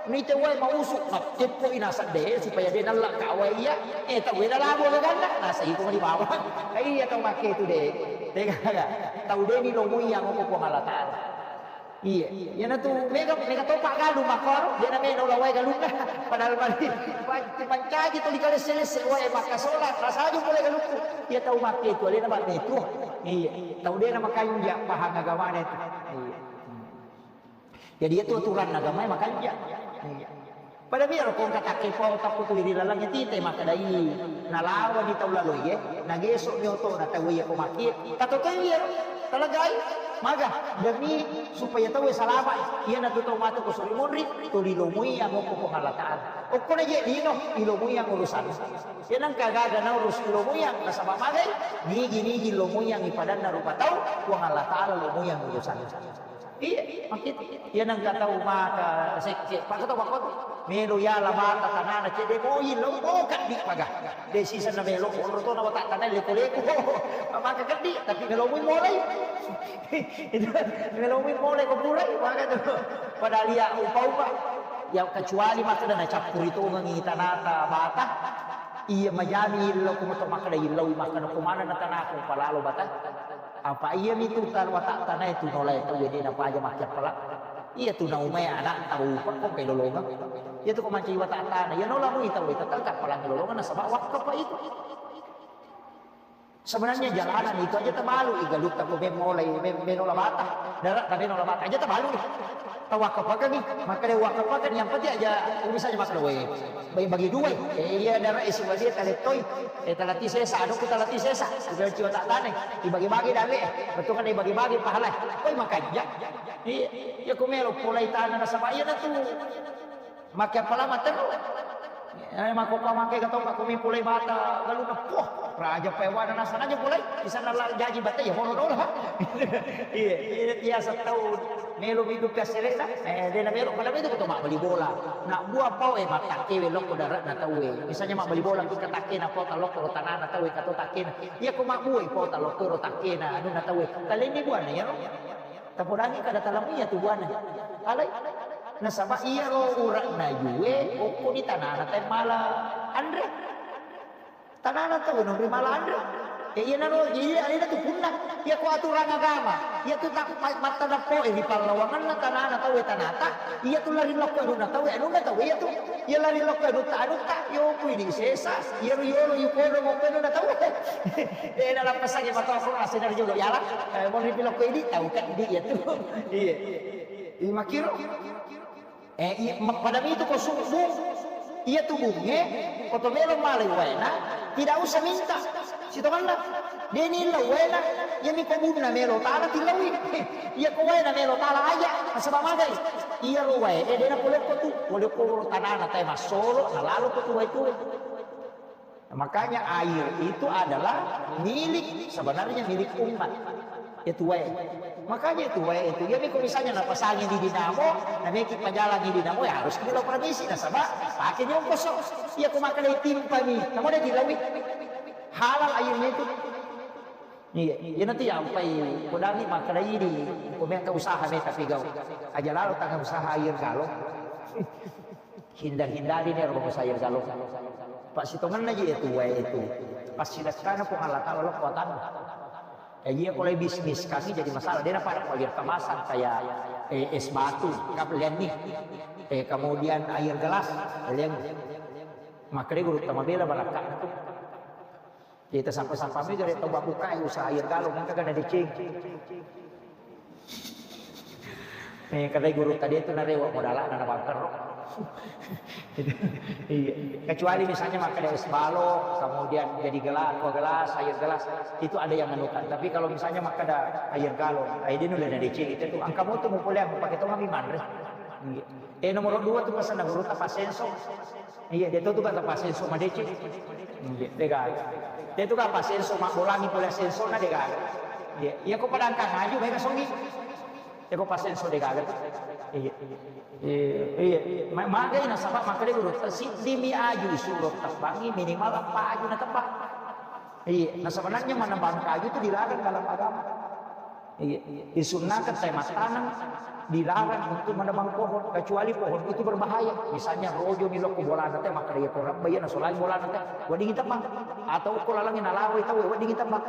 Nite wae mausu, matteppo i naseng de supaya de nalla ka wae iya. Eh tau wae nalabu gaganna, naseng iko mali bawang. Iya tau makke tu de. Tega tau de ni lomui yang ko Puang Allah Taala. Iya, iyana tu mega mega topa galu makkoro, de na meno la wae galunna. Padahal mali mancaji tu dikalesse-lesse wae makkasola, rasaju pole galukku. Iya tau makke tu alena ba metu. Iya. Tau dena makanja pahang agamana itu. Iya. Jadi, itu aturan agama makanja. Iya. Pada biar ko engka takke pau takku tuli ri laleng tite makkedai, nalawani tau laloe, nageso mi otona tau iya ko makkie, tato tau iya, talagai, maga, demi supaya tau salama, iya natu tau matu ko suri monri, tuli lomui amo ko Puang Allah Ta'ala. Okko na je lino, ilomui yang urusan. Iya nangka gaga na urus ilomui yang, nasaba magai, nigi-nigi lomui yang ipadanna rupa tau, Puang Allah Ta'ala lomui yang urusan. Iya, makkitu. Iya nengka tau maka sekke. Pakko tau, pakko tau. Melo yala bata tanana cedde moi lo, oh, kaddi paga. De sisa na melo, onro to na wata tanai leko-leko. Maka kaddi, tapi melo mui molai. Itu melo mui molai ko purai, maka tu. Padahal iya upa-upa. Ya, kecuali makkeda na cappuri tongengi tanata bata. Iya majami illo, ko moto makkeda illo, makkeda ko mana na tanah ko palalo bata. Apa iya mitu tar-, watak tanah itu nolai tau, jadi napa aja makke pala. Iya tu naumai anak tau, kok pelolongan. Iya tu ko manci watak tanah, iya nola mui tau, tetap tak palang lolongan, nasaba wakaf itu. Sebenarnya jalanan itu aja tabalu, igalutta ko memolai, mem-, menola bata, darat tapi nola bata aja tabalu. Tawakkapakengngi, makkeda wakkapakengngi, yang penting aja, oh, misalnya makkeda, "Weh, bagi-bagi dua, eh, iya, darah isi wadia talettoi, eh, talati sesa, adukku talati sesa, udah ciwa tak tane, dibagi-bagi dalle, betul kan, dibagi-bagi pahala, koi makanja." Iya, iya, ku melo polai tanah nasaba iya natu. Makke apalama terru. Eh, mako pamake katong, mako mi pulai bata galuna. Poh, raja pewana nasana aja pulai. Bisa nala jaji bata ya horo dola. Iya, iya, biasa tau melo midu piasserena. Eh, dena melo pada itu ketong mabbali bola. Nak buah pau, eh, matakkewe lokko darat na tauwe. Misalnya mabbali bola kita takkena pau talokko ro tanana tauwe kato takkena. Iya ko mabbue pau talokko ro takkena anu na tauwe. Talenni buana ya. Tapodangi kada talamia tu buana. Alai. Nasaba iyaro ura'na jue okko di tanana tae mala anre. Tanana tau nonri mala anre. E, iya naro, iya, alena tu punna. Iya ko aturan agama. Iya tu tak ma-, matta dappo, e, di pallawanganna tanana tau, e, tanata. Iya tu lari lokko anunna tau, e, anunna tau, iya tu. Iya lari lokko anutta, anutta. Yo, kui di sesa. Iya ru yolo, yu kodo, mo kodo na tau. E, dalam pesannya mata aku, asli dari jolo. Yala, e, mau di lokko ini, tau kan, di, iya tu. Iya. Iya, makiro. Eh, iya, ma-, pada mitu ko subbung, iya tu bunge, ko to melo malai waena, tidak usah minta. Sitonganna, deni illa waena, iya mi ko bunna melo tala tilawi. Iya ko waena melo tala aja, nasaba magai. Iya ro wae, eh, dena polokko tu, polokko ro tanana tae massolo, na lalo ko tu wae tu. Makanya air itu adalah milik, sebenarnya milik umat. Itu wae. Makanya itu wae itu. Jadi kalau misalnya napasangi di dinamo, nameki pajalangi dinamo, ya harus kita permisi nasaba pakai nyongkoso. Iya, ko makkeda timpani. Namu ada dilawi. Halal airnya itu. Iya, iya nanti ya ampai kodami makkeda idi. Ko mengka usaha me tapi gau. Aja lalo tangan usaha air galon. Hindar-hindari ni ro saya galon. Pak sitonganna ji itu wae itu. Pas silakkana Puang Allah Taala lo kuatan. Eh, iya, kalau bisnis kami jadi masalah. Dia dapat air kemasan kayak, eh, es batu, kap lian nih. Eh, kemudian air gelas, lian. Makanya guru tamabela barakatna tu. Kita sampai-sampai mi gare tau babbukai usaha air galon, engka gana deceng. Eh, kata guru tadi itu narewa modalana na bangkero. Iya. Kecuali misalnya makkeda es balok, kemudian jadi gelas, aqua gelas, air gelas, itu ada yang anukan. Tapi kalau misalnya makkeda air galon, air dinu na deceng itu tuh. Angka moto mu pole aku pakai tong kami manre. Iya. Eh, nomor dua tuh pesan guru tapa senso. Iya, dia tuh kan tapa senso madeceng. Iya, dega. Dia tuh kan apa senso mabbolangi pole sensona dega. Iya, iya ko padangkang aju bae songi. Iya ko pasenso dega. Iya. Iya, iya. Ma-, magai nasaba makkeda guru, siddimi aju suro tebbangi minimal empat aju na tebbang. Iya, nah sebenarnya menebang kayu itu dilarang dalam agama. Iya, disunahkan saya mattaneng dilarang untuk menebang pohon, kecuali pohon itu berbahaya. Misalnya rojo ni lokko bolana teh, maka dia korang bayar nasolai bolana teh, wedding tebang. Atau ko lalangi nalawai tau, wedding tebang.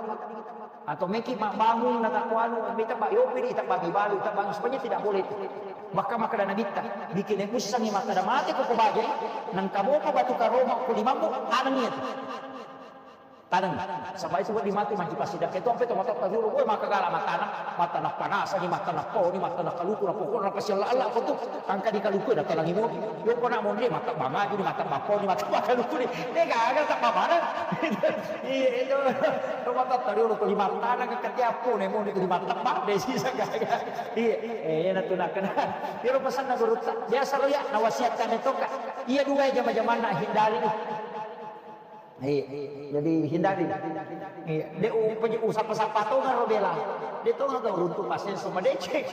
Atau meki mabbangung na takuanu, mita ba yopi di tebang, balu tebang, sebenarnya tidak boleh itu. Bahkan maka dana bitta, bikin yang usang maka ada mati ko bagai, nang kamu ko batu karoma ko limammu, anang itu. Taneng, saba itu di mati manci pasidang. Itu ampe to mata taduru, woi, maka gala matana, matana panasa ni, matana po ni, matana kaluku na pokok na pasi Allah Allah ko tu. Angka di kaluku na tanang imo. Yo ko na monde mata bangaju ni, mata bapo ni, mata kaluku ni. Dega aga tak babarang. Iya itu. To mata taduru to di matana ke ketiapu ne monde to di mata bang desi sagaga. Iya, eh na tu nakana. Iro pesan na guru ta. Biasa lo ya na wasiatkan itu ka. Iya dua jama-jamanna hindari ni. Iya, jadi hindari. Iya, de u-, upeje-, usapa-sapa tongaro bela. De tongaro runtu pasenso madeceng.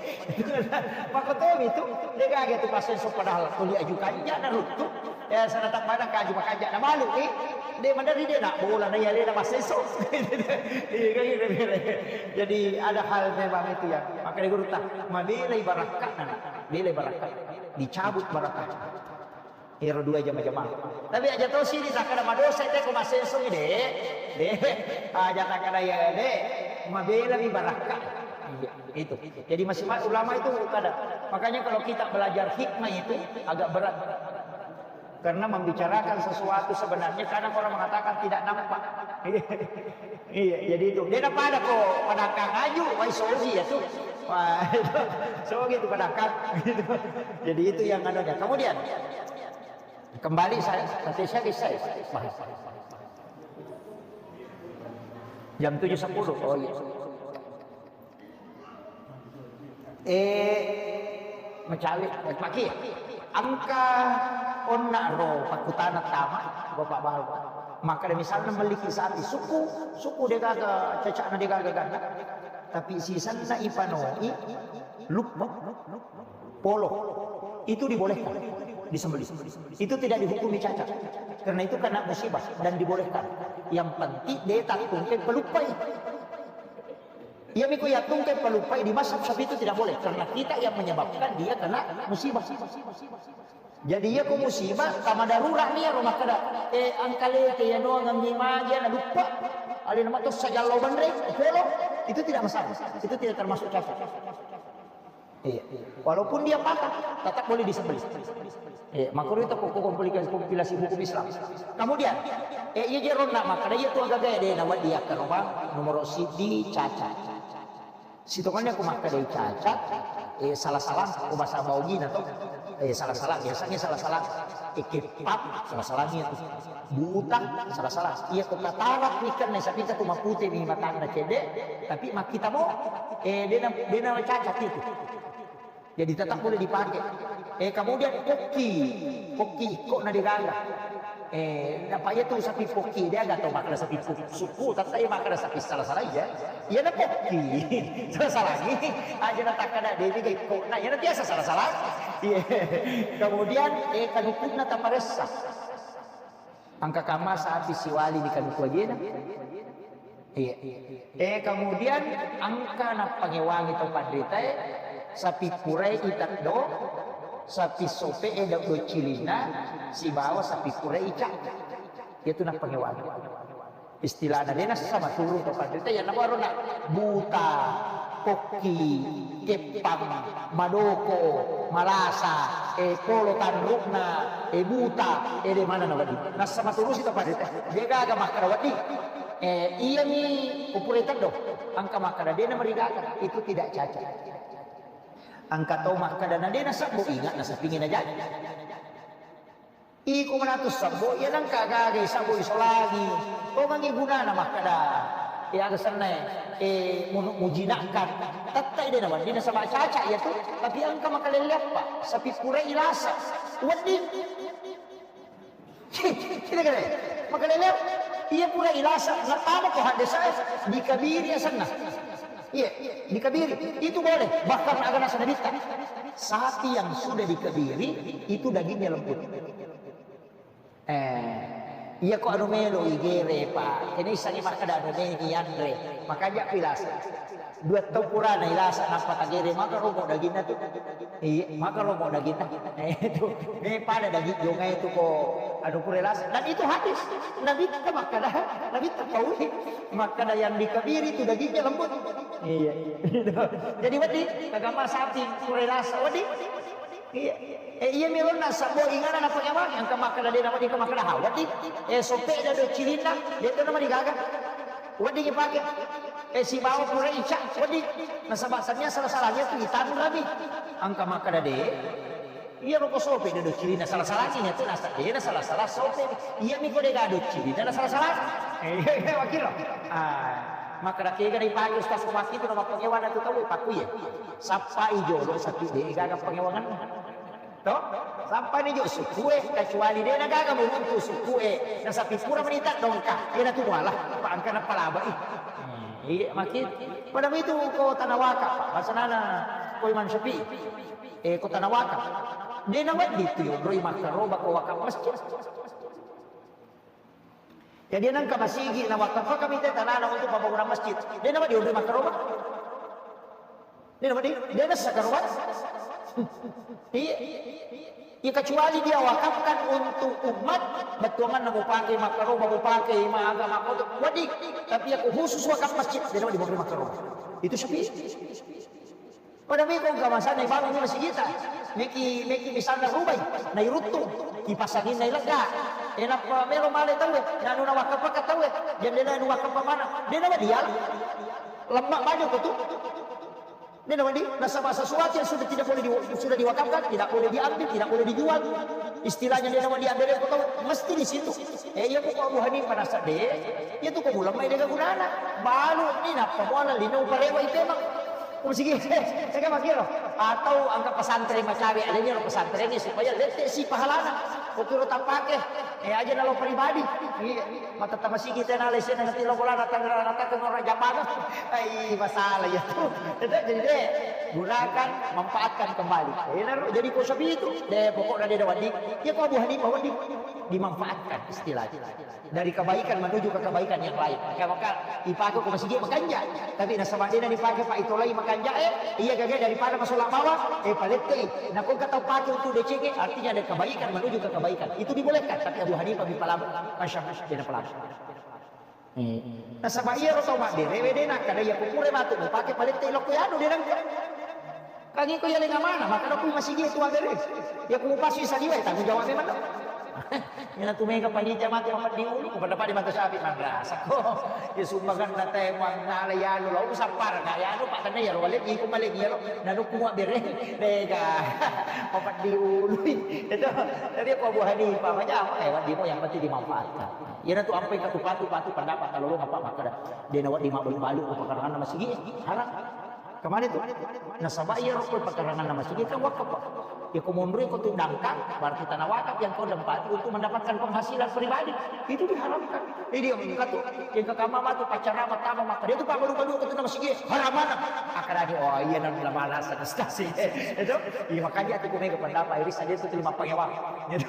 Makotomi tu, de gaga tu pasenso padahal tuli aju kanja na runtu. Ya, sana tak mana kaju makanja na malu ni. De madari de nak bola na yale na pasenso. Iya, kan gitu. Jadi ada hal memang itu yang makanya guru tak mabela ibarakka na, bela ibarakka. Dicabut barakka. Ero dua jama-jama. Tapi aja to sini tak kena madosa te ko masenso de. De. Aja tak kena ya de. Mabela mi barakka. Iya, itu. Jadi masih ma-, ulama itu kada. Makanya kalau kita belajar hikmah itu agak berat. Karena membicarakan sesuatu sebenarnya kadang orang mengatakan tidak nampak. Iya, jadi itu. Dia pada ko pada kang aju, wai sogi ya tuh. Wah, itu. Sogi itu pada kang. Gitu. Jadi itu yang anunya. Kemudian Kembali saya, saya, saya, saya bahas. Jam tujuh sepuluh. Oh iya. Eh, mecawe, eh, pagi. Angka onna ro pakutana tama, Bapak Bapak. Maka ada misalnya memiliki sapi suku, suku degaga, cecakna degaga ganda. Tapi sisanna ipanoi, lupa. Polo. Itu dibolehkan disembelih. Itu tidak dihukumi cacat. Karena itu kena musibah dan dibolehkan. Yang penting dia tak tungke pelupai. Iya miko ya tungke pelupai di masa sapi itu tidak boleh. Karena kita yang menyebabkan dia kena musibah. Jadi iya ko musibah, tama darurat nih ya rumah kada. Eh, angkale ke ya doang ngambil magia na lupa. Alina matos sajallo banre, polo. Itu tidak masalah. Itu tidak termasuk cacat. Iya. Walaupun dia patah, tetap boleh disembelih. Iya, makanya itu kok kompilasi, kompilasi hukum Islam. Kemudian, eh, iya jeronna maka dia tuh agak gaya deh nama dia ke rumah nomor sidi cacat. Sitongannya aku maka dia cacat, eh, salah-salah, aku bahasa baugina tuh, eh, salah-salah, biasanya salah-salah, eh, kepak, salah-salahnya tuh. Buta, salah-salah. Iya, ko katarak ikan nih, sapi itu mapute nih matangna cede, tapi makita mo, eh, dena, dena cacat itu. Jadi tetap boleh dipakai. Eh, kemudian pokki, pokki ikko na degaga. Eh, apa iya tuh sapi pokki, dia agak tahu makna sapi pokki. Suku, tetap iya makna sapi salah-salah ya. Iya na pokki, salah-salah ini. Aja na tak ada dia juga ikko. Nah, iya na biasa salah-salah. Iya. Kemudian, eh, kanukunna taparessa. Angka kamma sapi siwali di kanuku ajena. Iya. Eh, kemudian angka nappangewangi to panritae, sapi purai iteddo, sapi sope e do cilinna, sibawa sapi purai ica. Itu nappangewangi. Istilahna de nassa maturu to panrita, iya nabarona buta, pokki, keppang, madoko, malasa, eh, polo tanrukna, eh, buta, eh, de mana na wedding. Nassa maturusi to panrita. De gaga makkada wedding. Eh, iyami upure teddo. Angka makkada de na marigaga. Itu tidak cacat. Angka tau makkada na de nasabbu ingat nasapingi na jaji. Iko manatu sabbo, iya nengka gagai sabbo isolangi. Tongangi gunana makkada, eh, aga sennae, eh, mu-, mujinakkan. Tettai de na wedding nasaba caca iya tu, tapi engka makalelle apa? Sapi pura ilasa. Wedding. Kita kira, makalelle apa? Iya pura ilasa, natama ko hadde saya, dikabiri asenna. Iya, dikabiri. Itu boleh. Bahkan agana sanadita. Sapi yang sudah dikabiri, itu dagingnya lembut. Eh, iya ko anu melo igere, Pak. Ini sangi makkada anu melo ianre. Makanya pilasa. Dua tau purana ilasa, nappa tagere, maka romo daginna tu. Iya, maka romo daginna. Eh, itu. Ini pada daging jongai itu ko anu pura ilasa. Dan itu hadis. Nabi kita makkada, Nabi kita kauli. Makkada yang dikabiri itu dagingnya lembut. Iya. Jadi, wedding, kagama sapi, pura ilasa, wedding. Iya. Eh, iya mi lonna sabbo ingana na pangewang, engka makkeda de' na wedding, engka makkeda ha, wedding. Eh, sope' dado cilinna, de' to na marigaga. Wedding ipake. Eh, sibawa pura ica, wedding. Nasaba' sania sala-salanya tu itanu rabi. Engka makkeda de'. Iya roko sope' dado cilinna sala-salanya tu nasa de' na sala-sala sope'. Iya mi ko de' gado cilinna na sala-sala. Eh, iya, iya, makiro. Ah, makkeda kega na ipake ustaz upaki tu na mappangewana tu tau ipakku iya. Sappai jolo sapi de' gaga pangewangenna. To? Sampani jo sukkue, kecuali de' na gaga muruntu sukkue. Na sapi pura menita dongka. Iya na tu muala, pa engka na palabai. Hmm, iya, maki. Pada itu ko tanah wakaf, Pak. Basanana ko Imam Syafi'i. Eh, ko tanah wakaf. De' na wedding tu yonroi makkaroba ko wakaf masjid. Jadi nengka masigi na wakafakami te tanana untuk pembangunan masjid. De' na wedding onroi makkaroba. De' na wedding, de' na sakaroba. Iya. Ya, kecuali dia wakafkan untuk umat, bettuanganna mupake makkaroba, mupake maga makkoto, wedding. Tapi ya khusus wakaf masjid, de' na wedding onroi makkaroba. Itu Syafi'i. Pada meko engka masana ibangun masigita, meki, meki misalna rubai, nairuttung, kipasanginna ilegga. E nappa melo male tauwe, nanu nawakkapakka tauwe, jendela nuwakkapa mana, de' nawedding diala. Lemma maju ko tu. De' nawedding, nasaba sesuatu yang sudah tidak boleh di, sudah diwakafkan, tidak boleh diambil, tidak boleh dijual. Istilahnya de' nawedding diambil ko tau, mesti di situ. Eh, iya ko Abu Hanifah nasa de', iya tu ko ulama de' gunana. Balu ni nappa muala lino uparewa ipemang. Ko masigi, sega makiro. Atau engka pesantren macawe, aleni ro pesantren ni supaya lette si pahalana. Ko kiro tampake, eh, aja nalo pribadi. Iya, mata tamasigi tena lesena nanti lo bolana tangerang, tangerang orang jamana. Ai, masalah ya tu. Jadi de', gunakan, manfaatkan kembali. Eh, naro, jadi ko sapi itu, de', pokoknya de' nawedding. Ya ko Abu Hanifah wedding dimanfaatkan istilahnya. Dari kebaikan menuju ke kebaikan yang lain. Maka, maka ipake ko masigi makanja. Tapi nasaba de' na dipake pa itolai makanja, eh, iya gaga daripada masola bawang, eh, palettei. Nako engka tau pake untuk decenge, artinya ada kebaikan menuju ke kebaikan. Itu dibolehkan, tapi Abu Hanifah mi palama, Imam Syafi'i de' na palama. Eh. Nasaba iya ro tau mabbere, de' nakkeda iya ko pura matu mupake palettei lokko yanu de' nengka. Kan iko yalenga mana, makkeda ku masigi tu abbere. Ya ku pasui saliwa, tanggung jawab memang. Ina tu mega panitia matu mapeddi ulu, pada-pada mata sapi madrasah ko. Ya sumbangan na te muannala yanu lo, sappara ka yanu, pak tanda ya lo, wale iko male ya lo, nanu ku abbere. Mega. Mapeddi ulu. Itu. Jadi ko Abu Hanifah, macam apa ya, wedding mo yang penting dimanfaatkan. Iyana tu ampai katu patu, patu pendapat kalau lo apa makkeda. De' nawedding mabbalu-balu ko pakaranganna masigi, haram. Kemana tu? Nasaba iya rokko pakaranganna masigi kan wakaf, Pak. Ya ko monroi ko tu dangkang, berarti tanah wakaf yang kau tempati untuk mendapatkan penghasilan pribadi. Itu diharamkan. Jadi yang katu, yang ke kamar matu pacara pertama maka dia tu pabbalu-balu ko tu masigi, haram mana? Akan ada, oh iya, nang lama alasan, ustaz. Itu, iya, makanya aku punya pendapat, iri saja itu terima pengewang. Gitu.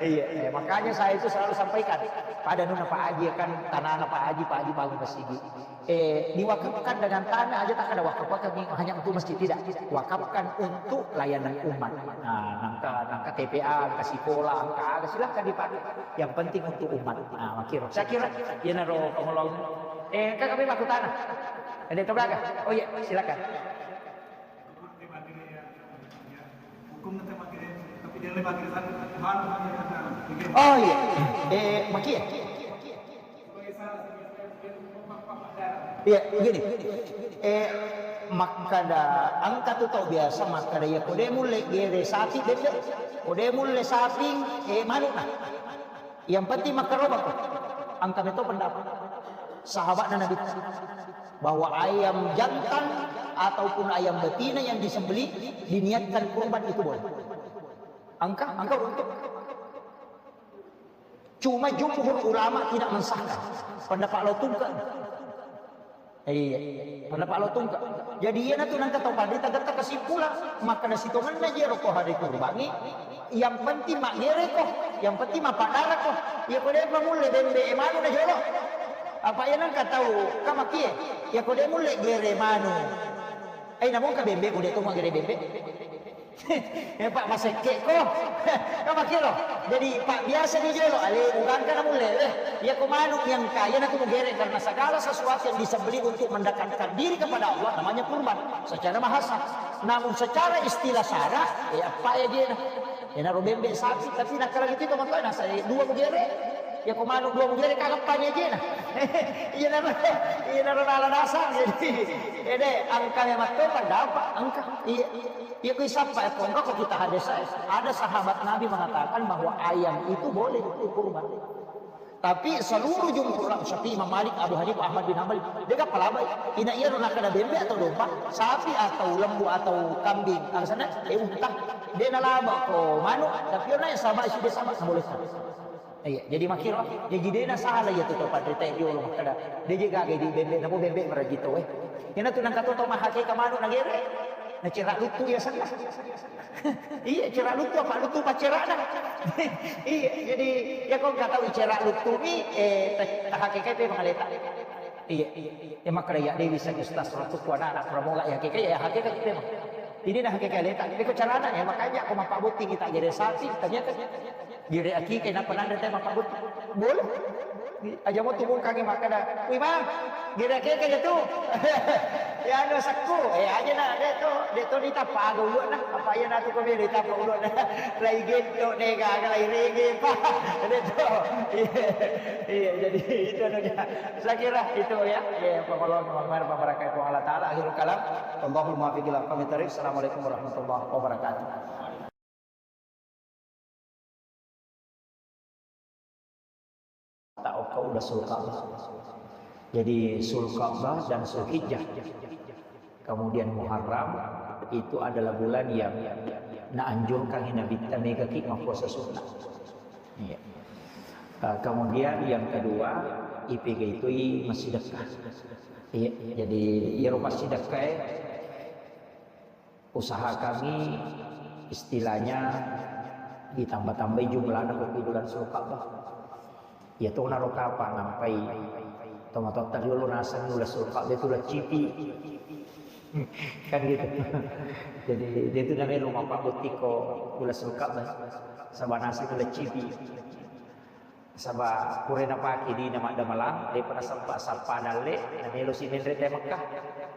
Iya, eh, makanya saya itu selalu sampaikan pada nuna Pak Haji kan, tanana Pak Haji, Pak Haji bangun masigi. Eh, diwakafkan dengan tanah aja tak ada wakaf, wakaf ni hanya untuk masjid, tidak. Wakafkan untuk layanan umat. Nah, nangka, nangka T P A, nangka sekolah, nangka ada, silahkan dipakai. Yang penting untuk umat. Nah, makiro. Saya kira, ya naro pengolong. Eh, kakak memang aku tanah. Ada itu kakak? Oh iya, silakan. Oh iya, eh, makia. Iya, begini. Eh, makkada engka tu tau biasa makkada, iya ko de mulle gere sapi bebbe, ko de mulle saping, eh, manukna. Yang penting makkarobako. Engka meto pendapat sahabatna Nabi bahwa ayam jantan ataupun ayam betina yang disembelih diniatkan kurban itu boleh. Engka, engka untuk. Cuma jumhur ulama tidak mensahkan. Pendapat lo tungka. Iya, pada palo tungka. Jadi iyana tu nangka tau panrita getta kesimpulan, makkeda sitongenna je roko hari kurbangi, yang penting maggereko, yang penting mappadarako. Iya ko de pa mulle bembe e manu na jolo. Apa iya nangka tau kamakie, iya ko de mulle gere manu. Eh, namun ka bembe, ko de to maggere bembe. Eh, Pak, masekke ko. Kan makkiro. Jadi, Pak, biasa ni jolo, ale, ugangka na mulle, eh. Iya ko manu yang kaya na tu mugere karena segala sesuatu yang disembelih untuk mendekatkan diri kepada Allah namanya kurban secara bahasa. Namun secara istilah syara, eh, apa ya dia? Ena ro bembe sapi, tapi nakkala gitu to matoa nasa, eh, dua mugere. Iya ko manu dua mugere kagak panya jena. Iya naro, iya naro nala nasang. Jadi, ede angka memang to pendapat angka. Iya. Iya, kui sappa, eh, pongka ko kita hadis, eh, ada sahabat Nabi mengatakan bahwa ayam itu boleh untuk kurban. Tapi seluruh jumhur ulama, Syafi'i, Imam Malik, Abu Hanifah, Ahmad bin Hanbal, dia gak palabai. Ina iya ro nakada bembe atau domba, sapi atau lembu atau kambing, alasannya, eh, unta. Dia nalaba ko manu, tapi ona yang sama, sudah sama, boleh. Iya, jadi makkiro, jadi dena salah iya tu to panrita jolo makkada. Dia je gaga di bembe, namo bembe marajito, eh. Ina tu nangka to, to mahake ka manu nagere. Na cera lutu ya sana. Iya, cera lutu apa lutu pacerana. Iya, jadi ya kau nggak tahu cera lutu ni, eh, ta-, tahakeke pe mangaleta. Iya, ya makanya ya Dewi saya ustaz rotu ku anak-anak pramoga ya hakeke ya hakeke pe. Ini nah hakeke leta. Ini ko carana ya makanya aku mapaboti kita jadi sapi, tanya kan. Gere akike nappa nanre te mappagutti. Boleh. Aja mo tubungkangi makkeda, "Wih, Bang, gere akike aja tu." Ya anu sekku, eh aja na, de to, de to ditappa aga ulu'na. Apa iya natu ko ditappa ulu'na. Lai gento de gaga lai rege pa. De to. Iya, iya, jadi itu anunya. Saya kira itu ya. Ya, pengolong Allah Taala. Akhirul kalam. Allahumma fiqil aqwamit thariq. Assalamualaikum warahmatullahi wabarakatuh. Ta'okka ula Sulka'bah. Jadi Sulka'bah dan Sulhijjah. Kemudian Muharram itu adalah bulan yang naanjurkan Nabitta mega ki mappuasa sunnah. Iya. Eh, kemudian yang kedua, ipega itu i masih dekat. Iya, jadi iyaro masih dekat, eh, usahakangngi istilahnya ditambah-tambahi jumlahna ko bulan Sulka'bah. Iya to naro kapang nampai tomatoatta riolo naseng ula Sulka'bah itu ula cipi. Kan gitu. Jadi dia itu namanya rumah Pak Butiko ula Sulka'bah. Sama naseng ula cipi. Saba pura napake dina maddamalang, depa nasempa sappa dalle, namelo si menre te Mekkah,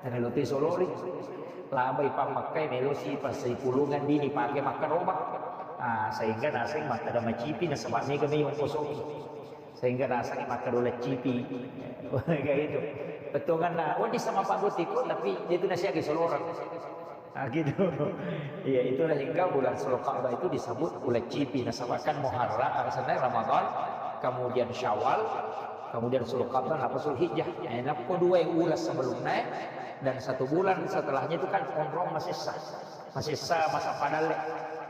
namelo te solori. Labai pa Mekkah, melo si pasai pulungan dini pake makkaroba. Ah, sehingga naseng makkeda macipi nasaba mega mai ongkosoki. Sehingga naseng makkeda ula cipi. Kayak itu. Betonganna, oh, di sama Pak Butiko, tapi dia itu nasihat di Solorang. Ah, gitu. Iya, itulah hingga bulan Sulka'bah itu disebut bulan cipi. Nasaba kan Muharram, alasannya Ramadan, kemudian Syawal, kemudian Sulka'bah, apa Sulhijjah. Eh, nappa dua bulan sebelumnya dan satu bulan setelahnya itu kan onrong masessa. Masessa masa padalle.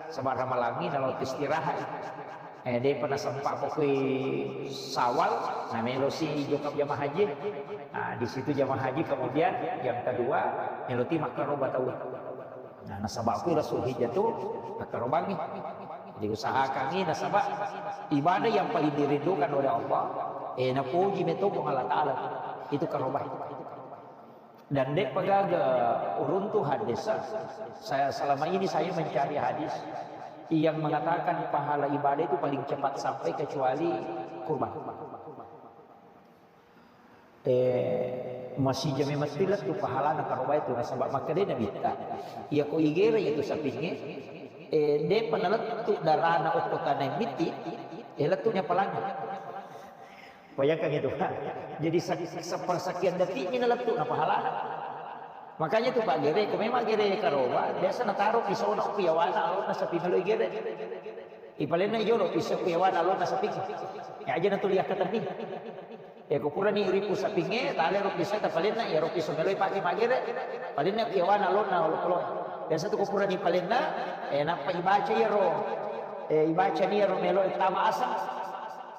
Sebab Ramalangi nalo istirahat. Eh, depa nasempa pokoi Sawal, namelo si jokap jamaah haji. Nah, di situ jamaah haji kemudian yang kedua, melo ti makkaroba tau. Nah, nasaba ku Rasul Hijjah tu makkarobangi. Jadi usahakangi nasaba ibadah yang paling dirindukan oleh Allah, eh, napuji meto Puang Allah Ta'ala. Itu karoba. Dan de'pa gaga uruntu hadis, saya, selama ini saya mencari hadis yang mengatakan pahala ibadah itu paling cepat sampai kecuali kurban. Eh, masih jame mesti lettu pahalana karoba itu, nasaba makkeda Nabitta, iya ko igere itu sapinge, eh, de'pa nalettu darana okko tanai miti, eh, lettunya pahalana. Bayangkan itu, Pak. Jadi se-, sepersekian detik ini nalettu na pahalana. Makanya itu Pak gere, ko memang gere karoba, biasa nataro pisau na ku yawana alona sapi melo igere. Ipalenna jolo pisau ku yawana alona sapi. Ya aja natuli yakkatenni. Ya ko purani ripu sapinge, tale ro pisau ta palenna, ya ro pisau melo ipake magere. Palenna ku yawana alona olo-olo. Biasa tu ko purani palenna, eh, nappa ibaca ya ro, eh, ibaca ni ya ro melo tama asang.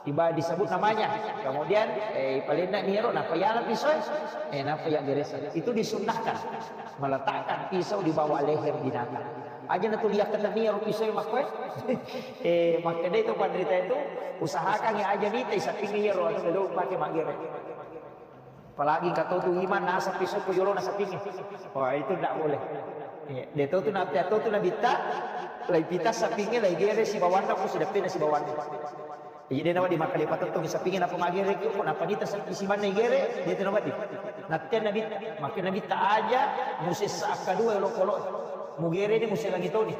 Iba disebut namanya. Kemudian, eh, palenna niro, nappa yala pisau, eh, nappa ya geresa. Itu disunnahkan. Meletakkan pisau di bawah leher binatang. Aja na tuliak kata niro pisau makkoe. Eh, makkedai itu panderita itu, usahakan ya aja nita, isapingi yero, anu, dulu pakai magere. Apalagi engka to tu imang naseng pisokko jolona sapingnge. Wah, itu ndak boleh. Iya, de to tu na-, de to tu nabitta, lai pita sapingnge, lai gere sibawanna ko sideppena sibawanna. Jadi de nawedding makkeda patettongi sapingnge nappa magere ko, nappa nita sappi simanna igere, de to nawedding. Nattea nabitta, makkeda nabitta aja musessa akkadua olokolo. Mugere ni muselangi toni.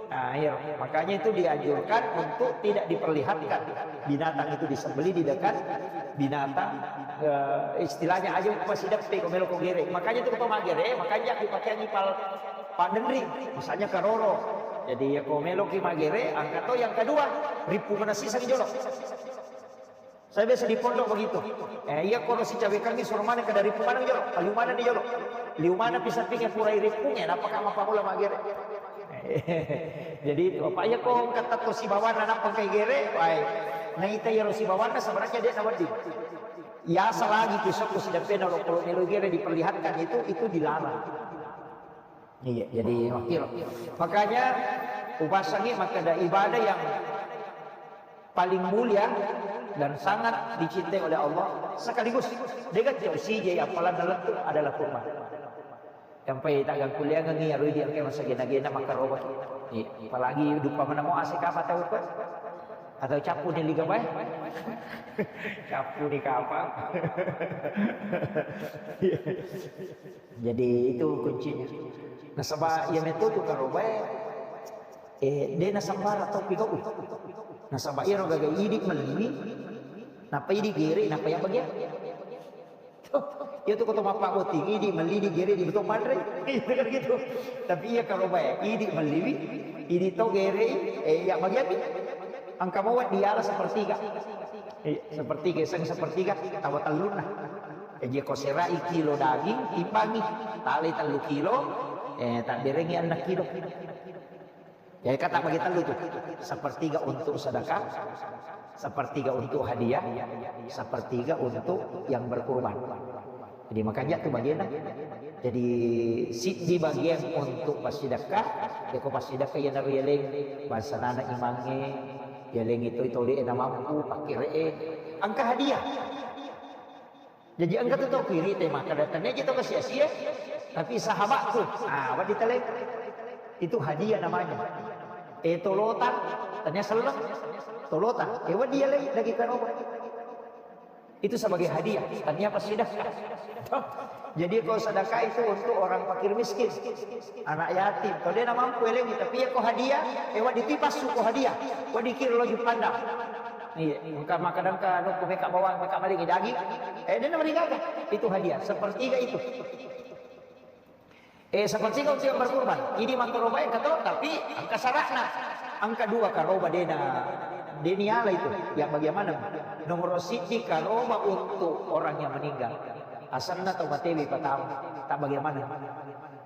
Nah, iya. Makanya itu dianjurkan untuk tidak diperlihatkan binatang itu disembelih di dekat binatang, eh, istilahnya aja upasideppe ko melo ko gere. Makanya itu ko magere, makanya dipakeangi pal-, pandenring, misalnya karoro. Jadi ya ko melo ki magere, angka to yang kedua, ripu manasisang jolo. Saya biasa di pondok begitu. Eh, iya, koro sicawekangngi suro maneng kada ripu maneng jolo, liu maneng ni jolo. Liu maneng pisapingnge pura irippungnge, nappa ka mappammula magere. Jadi itu, apa iya ko engka tetto sibawanna nappa engka igere, wae. Naita iyaro sibawanna sebenarnya de nawedding. Iya, selagi pisokko sideppena olokolo melo gere diperlihatkan itu, itu dilarang. Iya, jadi makkiro. Makanya upasangi makkeda ibadah yang paling mulia dan sangat dicintai oleh Allah sekaligus de gaga usijai appalanna lettu adalah kurma. Sampai tak gangkuliangengi arui di angke masa gena-gena makaroba. Iya, apalagi dupa menemu asik apa tahu kok? Atau capu di liga bae? Capu di kapang. Jadi itu kuncinya. Nasaba iya metu tu karobae, eh, de nasambara tau pigau. Nasaba iyaro gaga idi melliwi, nappa idi gere, nappa iya bagian. Iya tu ko to mappabbotting, idi melli, idi gere, idi beto panre. Itu kan gitu. Tapi iya karobae, idi melliwi, idi to gere, eh, iya bagian. Engka mau diala sepertiga. Iya, sepertiga, seng sepertiga, tawa tellunna. Jadi ko serai kilo daging, timbangi, talai tellu kilo, eh, tabberengi enneng kilo. Jadi kata bagi tellu tu, sepertiga untuk sedekah, sepertiga untuk hadiah, sepertiga untuk yang berkurban. Jadi makanya tu bagian. Jadi siddi bagian untuk passidekah, ya ko passidekah ya naru yeleng, bangsa nana imange, yeleng itu itu de na mampu, pakire, angka hadiah. Jadi engka tu tau kiri te maka datang aja tau sia-sia, tapi sahabatku, ah, apa ditaleng? Itu hadiah namanya. Eh, tolotang, tanya seleng, tolotang. Eh, wadi lagi, lagi karoba. Itu sebagai hadiah, tanya apa sedekah. Jadi kalau sedekah itu untuk orang fakir miskin, anak yatim. Kalau dia na mampu elengi, tapi ya ko hadiah, eh, wadi tipas ko hadiah, wadi kira lo jupanda. Iya, engka makkadangka nukku meka bawang, meka malingi daging. Eh, dena marigaga. Itu hadiah, sepertiga itu. Eh, sepertiga untuk yang berkurban. Ini makkaroba engka to, tapi engka syaratna. Engka dua karoba dena, deni ala itu. Yang bagaimana? Nomor siddi karoba untuk orang yang meninggal. Asanna tau matewe patama. Tak bagaimana?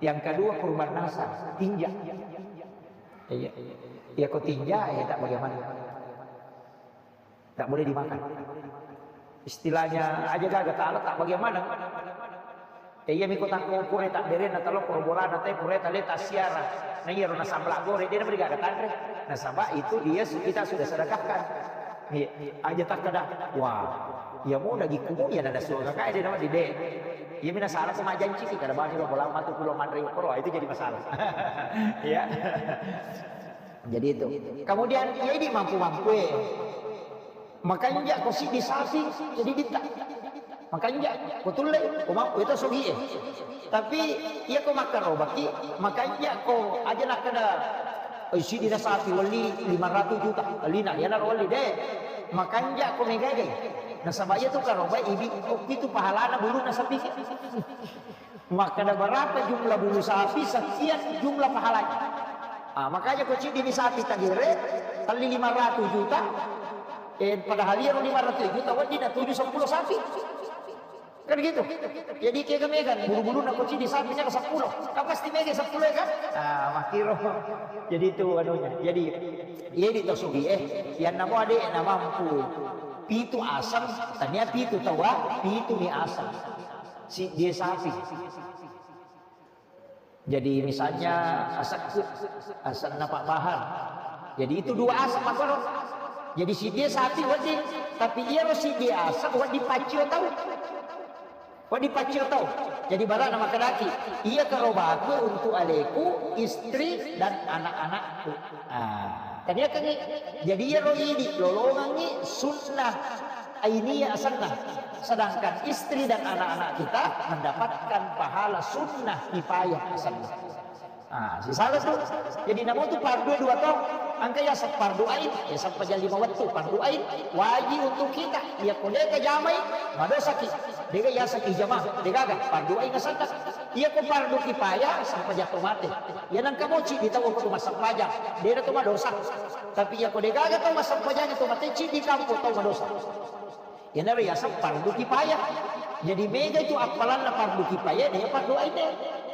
Yang kedua kurban nasar, tinja. Iya. Ya ko tinja, ya tak bagaimana. Tak boleh dimakan. Istilahnya aja gaga, tak, tak bagaimana. Eh, iya miko takko pura tak berena talo koro bolana te pura tale tasiara. Nah, iya rona sambla gore, dia boleh gaga tanre. Nasaba itu dia su-, kita sudah sedekahkan. Iya, aja tak kada. Wah, iya mau daging kumu ya nada suara kayak dia nama di de. Iya mina salah sama janji sih, kada bani lo bola matu pulau manre koro, itu jadi masalah. Ya. Jadi itu. Kemudian, ya ini mampu-mampu, eh. Makanja ko siddi sapi, jadi ditta. Makanja, ko tulle, ko mampu itu sogi, eh. Tapi, iya ko makkarobaki, makanja ko aja nakkada, eh, siddi na sapi, wali lima ratus juta, lina, ya naro wali deh. Makanja ko megagai. Nasaba iya tu karoba, ibi, oh, itu pahalana bulu na sapi. Makkada, berapa jumlah bulu sapi, sekian jumlah pahalanya. Ah, makanya ko ciddi ni sapi tagere, tali lima ratus juta, eh, padahal iya lima ratus juta, wedding na tuju seppulo sapi. Kan gitu. Jadi kega megan, bulu-bulu na ko ciddi sapi na seppulo. Kan pasti mega seppulo ya kan? Ah, makiro. Jadi itu anunya. Jadi, iya di tosugi, eh. Yang namo ade na mampu. Pitu asam, tania pitu tawa, pitu ni asam. Si, dia sapi. Jadi misalnya asakku, asanna Pak Bahar. Jadi itu dua asam apa lo? Jadi si dia sapi wedding, tapi iya lo si dia asam wedding pacio tahu. Ko dipaccing tau. Jadi barana makkedaki, iya karobaku untuk aleku, istri dan anak-anakku. Ah, taniakangi. Jadi iyaro idi lolongangi sunnah ainiyah asenna. Sedangkan istri dan anak-anak kita mendapatkan pahala sunnah kifayah asenna. Ah, sisala tu. Jadi namo tu fardu dua tong, engka yaseng fardu ain, ya sempajang lima wettu fardu ain, wajib untuk kita. Iya ko deka jamai, madosaki. Deka yaseng ijama, degaga fardu ain asenna. Iya ko fardu kifayah, sempajang to mate. Ya nengka moci di tau ko massempajang, dena to madosa. Tapi iya ko degaga to massempajang to mate, ci di kampung tau madosa. Iyanaro yaseng fardu kifayah. Jadi mega itu appalanna fardu kifayah, de fardu ain de.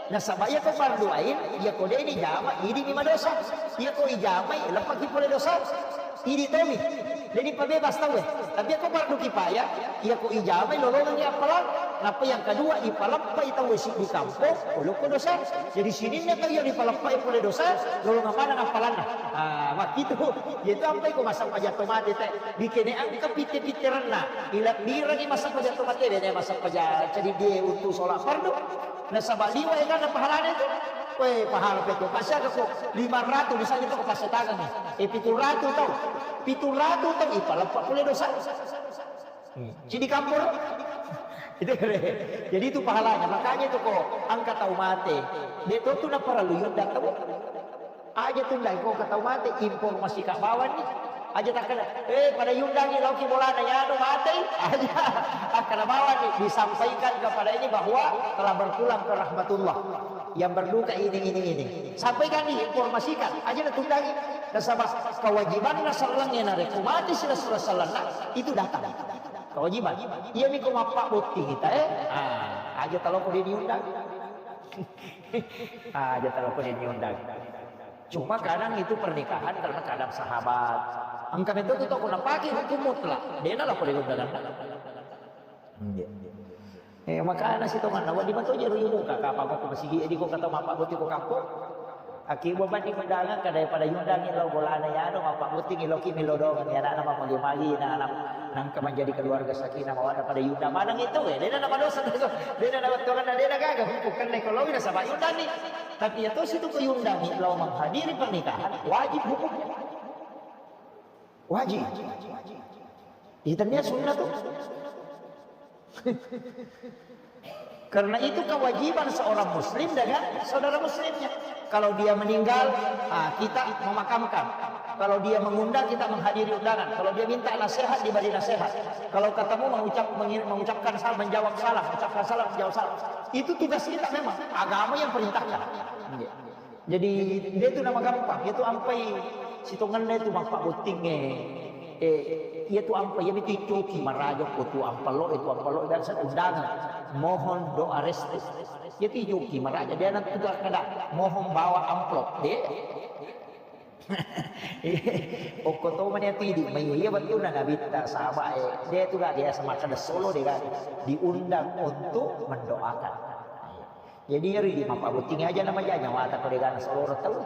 Nasaba iya ko fardu ain, iya ko de ni jama, idi mi madosa. Iya ko ijamai, leppaki pole dosa. Idi tomi. Jadi pabebas tau e. Tapi iya ko fardu kifayah, iya ko ijamai lolongangi appalang. Nappa yang kedua, ipalappai tau e siddi kampung, pole ko dosa. Jadi sininna tau iya ipalappai pole dosa, lolongang maneng appalanna. Ah, makkitu. Iya tu ampai ko massempajang to mate te. Dikene engka pitte-pitterenna, ilebbirengi massempajang to mate, dena massempajang cedidie untu sola fardu. Nasaba liwa egana pahalana itu. Weh, pahala pekko. Pasiaga ko lima ratu misalnya to ko passetangengi. Eh, pitu ratu tau. Pitu ratu tau, ipaleppa pole dosa. Hmm. Cidi kampur. Itu kere. Jadi itu pahalanya. Makanya itu ko engka tau mate. De to tu naparallu yudda tau. Aja tundai ko ke tau mate, informasi ka bawang ni. Aja takkeda, eh, pada yundangi lauki bolana, ya anu matei. Aja. Akkeda bawang ni, disampaikan kepada ini bahwa telah berpulang ke rahmatullah. Yang berduka ini, ini, ini. Sampaikan, diinformasikan. Aja na tundangi. Nasaba kewajibanna sellengnge narekko mate si Rasulullah sallallahu alaihi wasallam, itu datang. Kewajiban. Iya mi ko mappabbotting kita, eh. Ah, aja talo ko diundang. Ah, aja talo ko diundang. Cuma kadang itu pernikahan karena kadang sahabat. Engka meto tu toko napake hukum mutlak. Dena lah ko diundang. Iya. Eh, makana sitonganna, wadi mato jero yumuka, kapang ko masigi, edi ko kata mappabbotting ko kampung. Aki bobani undangan, kada pada yundangi lo bolana yano, mappabbotting lo ki melo dongan, ya anak magi-magi, na anak nangka menjadi keluarga sakinah mawaddah pada yundang maneng itu, eh, dena nama dosa, dena nama tuangan, dena gaga, hukum kena kalau ina sama yundangi. Tapi ya tosi tu ko yundangi, lo menghadiri pernikahan, wajib hukum. Wajib. Iya, tania sunnah tu. Karena itu kewajiban seorang muslim dengan saudara muslimnya. Kalau dia meninggal, ah, kita memakamkan. Kalau dia mengundang, kita menghadiri undangan. Kalau dia minta nasihat, diberi nasihat. Kalau ketemu, mengucap, mengi-, mengucapkan salam, menjawab salam, mengucapkan salam, menjawab salam. Itu tugas kita memang. Agama yang perintahkan. Iya. Jadi, dia tu nama gampang, itu ampai sitonganna itu mappabbotting, eh. Eh, iya tu ampai, iya mitu ijoki maraja ko tu ampello, itu ampello, dan undangan. Mohon doa restu. Iya tu ijoki maraja, dia nanti tu kada mohon bawa amplop, deh. Okko to mani atu idi, mai iya wettunna nabitta, sahabat, eh, dia tu gak biasa makan solo, dia gak diundang untuk mendoakan. Jadi ri di mappabbotting aja na maja nyawata ko degana solo tau.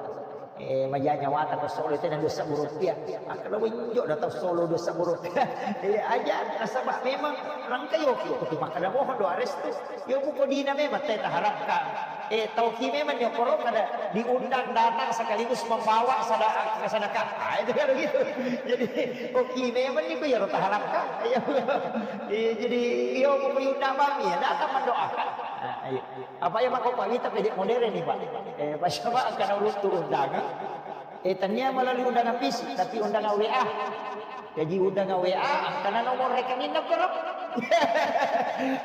Eh, maja nyawata ko solo tena dua sebbu rupiah. Akkeda wenjo na tau solo dua sebbu rupiah. Eh, aja nasaba memang rangka yoki ko tu makkeda mohon doa restu. Yo buko dina memang teta harapkan. Eh, tauki memang nyokoro kada diundang datang sekaligus membawa sada-, sedekah. Ah, itu kan begitu. Jadi, oki memang ni ko ya taharapkan. Iya. Eh, jadi yo buko yunda bang ya datang mendoakan. Ah, iya. Apa ya mako Pak, kita pede modern nih, Pak. Eh, Pak, siapa akan urus tu undangan? Eh, tania melalui undangan fisik, tapi undangan W A. Jadi undangan W A, angkana nomor rekeningna koro.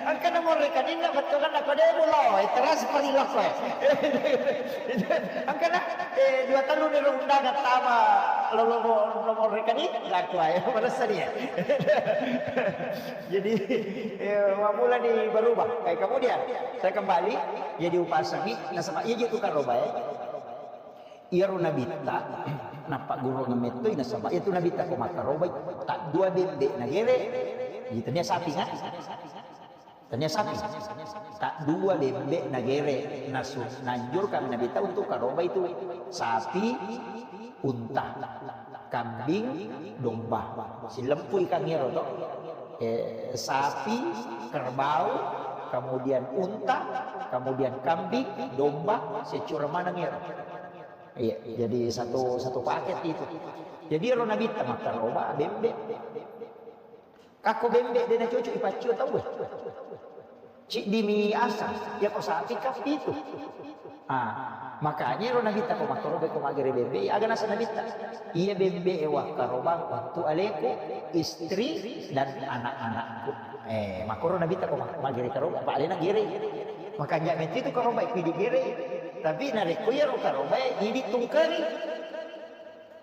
Angkana nomor rekeningna, betul kan, aku deh mulo, eh, transfer ilok, eh. Angkana, eh, dua tahun dari undangan tama, lo, lo, lo, nomor rekening, laku aja, balas dia. Jadi, eh, mulai nih berubah. Eh, kemudian, saya kembali, jadi upasangi, nasaba, iya, gitu kan, Roba, ya. Iyaro nabitta, nappa gurung mettoi, nasaba, iya tu nabitta ko makkarobai, tak dua bembe nagere, iya, tania sapi, kan? Tania sapi. Tak dua bembe nagere, nasu-, nanjur kami nabitta untuk karobai tu sapi, unta. Kambing, domba. Silempui kangngero to. Eh, sapi, kerbau, kemudian unta, kemudian kambing, domba, securang maneng ero. Iya, jadi satu, satu paket itu. Jadi ero Nabitta makkaroba bembe. Kakko bembe de' nacocok ipaccio tauwe. Ciddimi asang, yako sapi kappi itu. Ah, makanya ero Nabitta ko makkaroba ko maggere bembe, aga nasa Nabitta. Iya bembe e wakkarobang untuk aleku, istri dan anak-anakku. Eh, makkoro Nabitta ko mak-, maggere karoba, apa alena gere. Makanya menti itu karoba ipidi gere. Tapi narekko iyaro karoba idi tungkeri.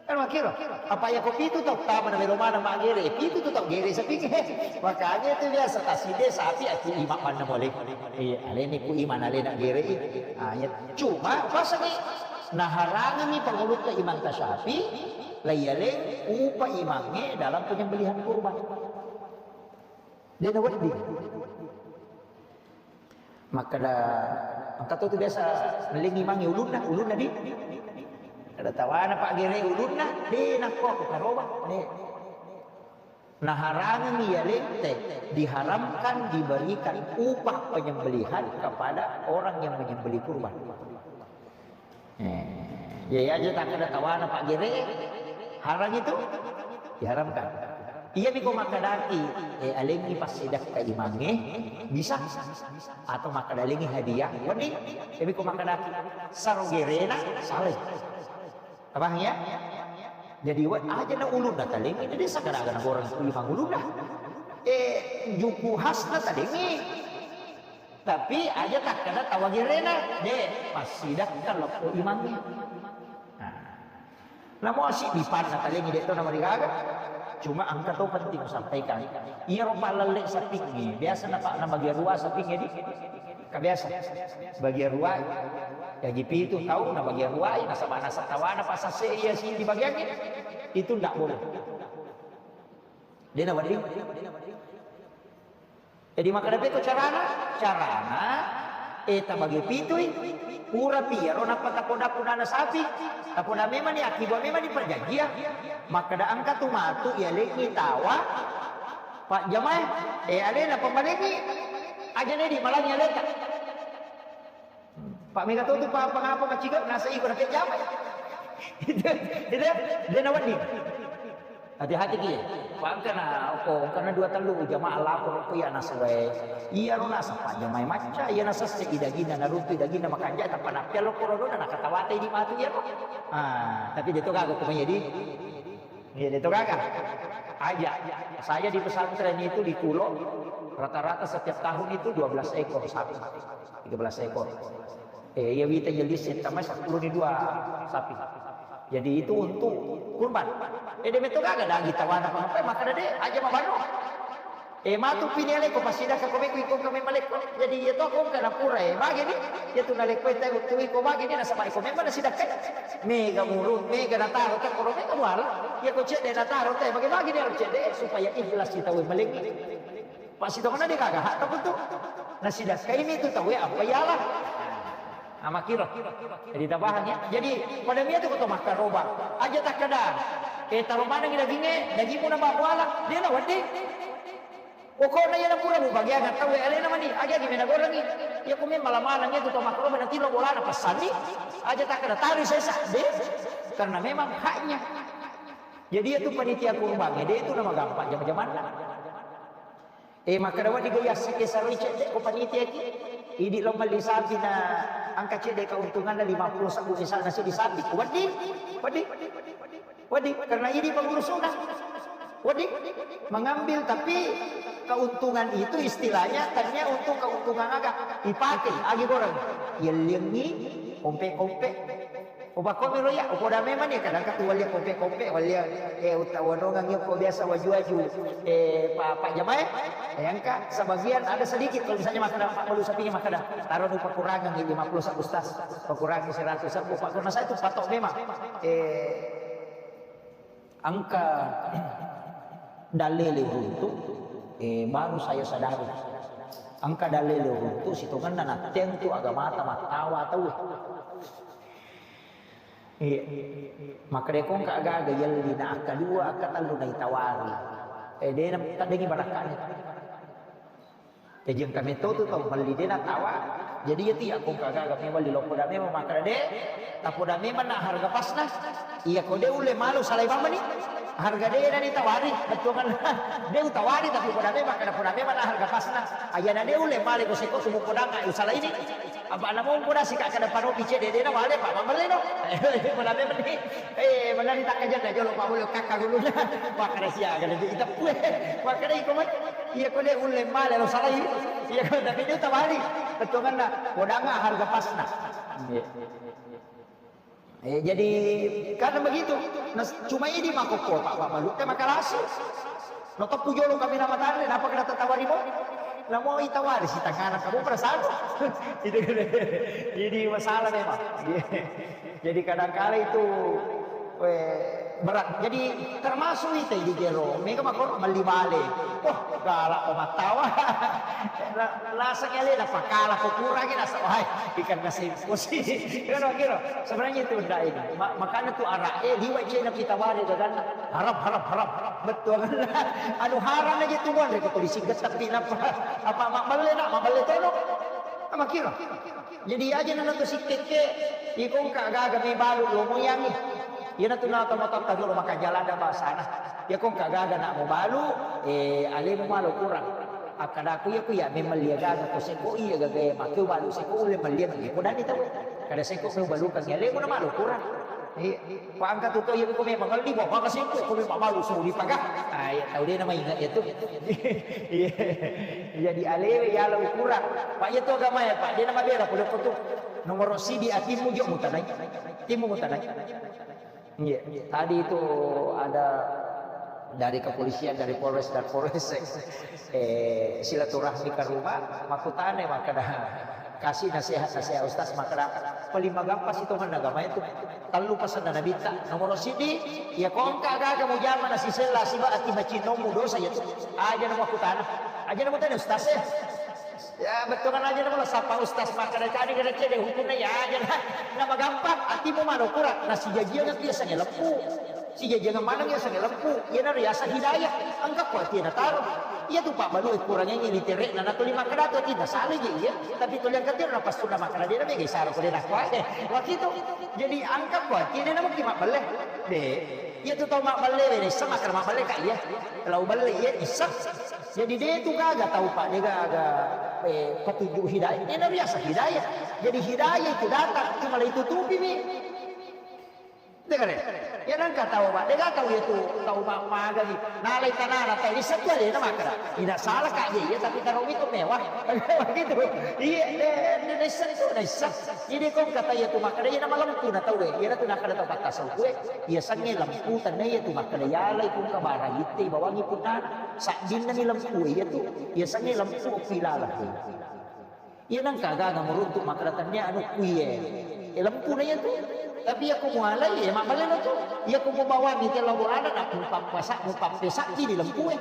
Kan makkiro, apa yako pitu tau tama na melo maneng maggere, pitu tu tau gere sapingnge. Makanya itu biasa taside sapi aku ima manna mole. Iya, aleni ku ima alena gere. Ah, iya. Cuma pasani naharangengi pangulutta Imam Tasyafi, laiyaleng upa imangnge dalam penyembelihan kurban. De' nawedding. Makkeda, engka to tu biasa mellingi mange ulunna, ulunna di. Ada tawana paggere ulunna, de' nakko aku karoba, de'. Naharangengi iyaleng te, diharamkan diberikan upah penyembelihan kepada orang yang menyembelih kurban. Eh, jadi aja takkeda tawana paggere, harang itu diharamkan. Iya miko makkedaki, eh, alengi passidakka imangnge, bisa. Atau makkeda alengi hadiah, wedding. Iya miko makkedaki, saro gerena, salai. Paham ya? Jadi, wa-, aja na ulunna talengi, jadi sakada-kada goreng imang ulunna. Eh, juku khasna talengi. Tapi aja takkeda tawa gerena, de', passidakka lokko imangnge. Nah. Namo asiddi panna talengi de' to namarigaga. Cuma engka to penting kusampaikan. Iyaro pallalle sapingnge, biasa napa-, nabagiarua sapingnge di. Ka biasa. Bagiarua. Jaji pitu tau nabagiaruai, nasaba nasa tawana pasase iya siddi bagiangnge. Itu ndak boleh. De' nawedding. Jadi makkeda pekko carana, carana, eh, tabagi pitui, purapi iyaro nappa tapoda pudana sapi, tapoda memang ni, akkiba memang ni perjanjian, makkeda engka tu matu iyalengi tawa, pajjamae, eh, alena pamalengi, aja nedi malangi aleta. Pak mega to tu pa-, pangapa maciga nasa iko na pejjama. Itu, itu, de' nawedding. Hati-hati ki. Pangkana ko, karena dua tellu jamaah lapor ko iya nasa wae. Iya ro nasa pajjamae macca, iya nasa se idagina naruntu idagina makanja tappa nappi lo koro dona nakatawate di matu iya ro. Ah, tapi de' to gaga ko mai di. Iya, itu gaga. Aja. Saya di pesantren itu di Kulo, rata-rata setiap tahun itu dua belas ekor sapi. Tiga belas ekor. Eh, iya wita jelis sama sepuluh ni dua sapi. Jadi itu untuk kurban. Eh, de' metto gaga daging tawana apa, apa, maka de' aja mabano. Eh, matu pini aleko, passidakka ko mekko iko kami maleko. Jadi, iya to ko engka napura, eh, bagi ni. Iya tu naleko, eh, tahu tu iko bagi ni, nasaba iko memang nasidakka. Mega murung, mega nataro, tak koro mega muala. Iya ko cedde nataro, teh, bagi-bagi ni harus cedde, supaya ikhlas kita, weh, malengi. Pasti to kena dikaga, hak tak betul. Nasidakka ini tu tahu, eh, apa ialah. Nah, makkiro. Jadi, tabahan ya. Jadi, pada mia tu koto makkaroba. Aja takkeda, eh, taro maneng daginge, dagingmu na babuala. De' nawedding. Pokokna iya napura mubagiang tau alena mani, aja gimana gorengi. Iya ko memang mala maneng itu to makkaroba na tiro bolana passanni. Aja takkeda tari sesa, de'. Karena memang haknya. Jadi itu panitia kurban, de' itu nama gampang jama-jamanna. Eh, makkeda wedding gaya si, eh, saroi cedde ko panitia ki. Idi lo melli sapi na engka cedde keuntunganna lima puluh sebbu misalna si di sapi. Wedding, wedding, wedding. Karena idi pengurusna. Wedding, mengambil tapi keuntungan itu istilahnya tania untuk keuntungan aga. Dipakai, agi goreng. Yelliangi, kompe-kompe. Upakkomi ro iya, upoda memang ni, kadang kan tu walia kompe-kompe, walia, eh, utta-, wanongang iya ko biasa waju-waju, eh, pa-, pajamae, eh, engka sebagian ada sedikit, kalau misalnya makan, Pak, baru sapinya makan dah, taruh nu pakurangan ni lima puluh sebbu, Ustaz, pakurangi seratus sebbu, Pak, karena saya tu patok memang, eh, Engka dalele uruntu, eh, baru saya sadari. Engka dalele uruntu, sitongenna nattentu agamata mattawa tauwe. Iya. Makkedako engka aga-aga yelli na akkadua, akkatellu naitawari. Eh, dena taddengi barakka'na. Jaji engka metto tu tau melli de' natawa. Jadi iya tu iya ko engka gaga memang melli lo poda memang makkeda de', tapoda memang na harga pasna. Iya ko de' ulle malu salai bamani. Harga de' na ditawari, bettuanna. De' utawari tapi poda memang makkeda poda memang na harga pasna. Ayana de' ulle male ko seko sumu podanga usalaini. Apa' namo poda sika kada pano pice de' de' na wale pa mabelle no. Poda memang ni. Eh, menari tak kajanna jolo pa boleh kakak guluna. Makkeda sia kada di itappue. Makkeda iko mani. Iya ko de' ulle male lo salai. Iya ko tapi de' utawari. Bettuanna. Podanga harga pasna. Iya. Eh, jadi karena begitu, nah, cuma idi makokko Pak Babalu te makalasi. No teppu jolo kami nama tande, napa kena tetawari mo? Namo itawari si tangana kamu perasaan. Itu kan. Jadi masalah memang. Jadi kadangkala itu, eh, berat. Jadi termasuk itu di jero. Mega makor melli bale. Wah, galak pemattawa. Laseng alena pakala ko kurangi nasa, wahai, ikan nasi pusi. Kira-kira sebenarnya itu ndak ini. Ma-, makanya tu arah, eh, liwat cina kita wari daganna. Haram, haram, haram. Betul kan? Anu haram aja tu buan dari polisi getak di napa? Apa mak belle nak, mak belle tolong. Sama kira. Jadi aja nana tu sikekke, iko engka gaga me balu lo moyangi. Iyana tu nata matotta jolo maka jalan da basana. Iya ko engka gaga nak mubalu, eh, alemu malo kurang. Akkadaku iya ku iya memang lia gaga ko seko iya gaga iya make ubalu seko ulle mellia mellia ko dani tau. Kada seko me ubalukang iya alemu na malo kurang. Iya. Pangka tu to iya ko memang ngelli bawa maka seko ko memang malu suli paga. Ah, iya tau de' nama ingat iya tu. Iya. Jadi alewe iya lo kurang. Pak iya tu agama iya Pak, de' nama bela ko tu. Nomor sidi atimmu jo mutanai. Timmu mutanai. Iya, tadi itu ada dari kepolisian, dari Polres dan Polres, eh, silaturahmi ke rumah, makkutana makkeda, kasih nasihat, nasihat Ustaz, makkeda, paling magampa sitongan agama itu. Tellu pasanna Nabitta, nomor sidi, iya ko engka gaga mujama nasisella siba ati macinnommu dosa iya tu. Aja na makkutana. Aja na mutana Ustaz eh. Ya, bettuanna aja na mula sapa Ustaz makkeda cadi kada cede hukumna iya aja na. Na magampang, atimu mano kurang, na sijajiang tiasa ngeleppu. Sijajiang maneng iya sangeleppu. Iya na riasa hidayah. Engka ko ati na taro. Iya tu Pak Balu kurang ini literek na natuli makkeda tu ati na sale je iya. Tapi tuli angkat na pas sudah makkeda dia na mega isara ko dia na kuat. Waktu itu jadi angka ko ati na mungkin mak belle. De. Iya tu tau mak belle we, issa makkeda mak belle ka iya. Lau belle iya issa. Jadi de tu gaga tau Pak, de gaga, eh, petunjuk hidayah. Ini biasa hidayah. Jadi hidayah itu datang, cuma itu tutupi mi. De kare. Ya nangka tau Pak, de gaga tau itu tau Pak magari. Nalai tanana tau ini satu ada nama kira. Tidak salah kak iya, tapi taruh itu mewah. Begitu. Iya, de, de, de, itu, de, Jadi ko kata iya tu makkeda iya nama lempu na tau e. Iya tu nakkeda tau patta sokue. Iya sange lempu tanna iya tu makkeda yalai ku kabara itte bawangi punnana. Saddinna ni lempu iya tu. Iya sange lempu pilala. Iya nangka gaga meruntuk makkeda tannia anu kuiye. E lempu na iya tu. Tapi iya ku mualai e mabbalena tu. Iya ku mubawangi telo bolana na mupappasa mupappesa di lempu e.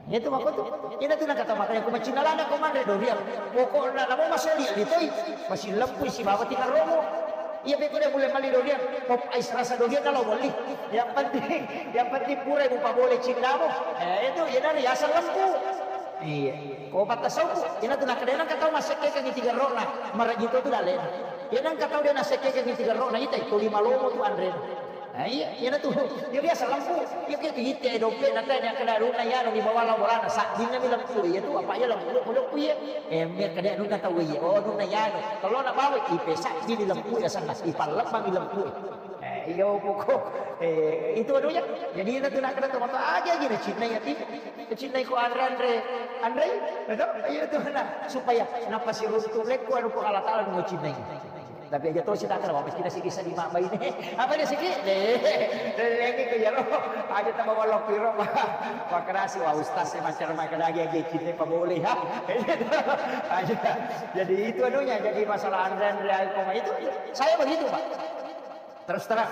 Itu mako tu. Ina tu nakata makanya ku macinalana ko manre doriang. Pokokna namo masoli ditoi. Masih lempu sibawa tinarromo. Iya beko dia mulai mali doriang. Pop ice rasa doriang kalau beli. Yang penting, yang penting pura ibu pak boleh cinnamu. Eh itu ina ri asal lempu. Iya. Ko patta sauku. Ina tu nakadena katau masekke kan tiga rona. Marajito tu dale. Ina katau dia nasekke kan tiga rona ita itu lima lomo tu andre. Nah, iya, iya na tu. Iya biasa lempu. Iya ke tu ite dope na tanya kada runa ya no di bawah laborana saddinna mi lempu. Iya tu apa iya lempu lempu iya. Eh, me kada runa tau iya. Oh, runa ya no. Kalau na bawa ipe saddinna lempu ya sana. Ipallemma mi lempu. Eh, iya pokok. Eh, itu anunya. Jadi na tu nak kada tu mata aja aja na cinna ya ti. Cinna iko andre andre. Andre, betul? Iya tu na supaya napa si runtu lekku anu ko Allah Taala mau cinna. Tapi aja to sita kala wapis kita siki sadi mak baine. Apa dia siki? Lele, lele ke jaro. Aja tambah walau piro pak. Makrasi wa ustaz saya macam makan lagi aja cinta pabole ha. Aja. Jadi itu anunya. Jadi masalah andre andre koma itu saya begitu pak. Terus terang.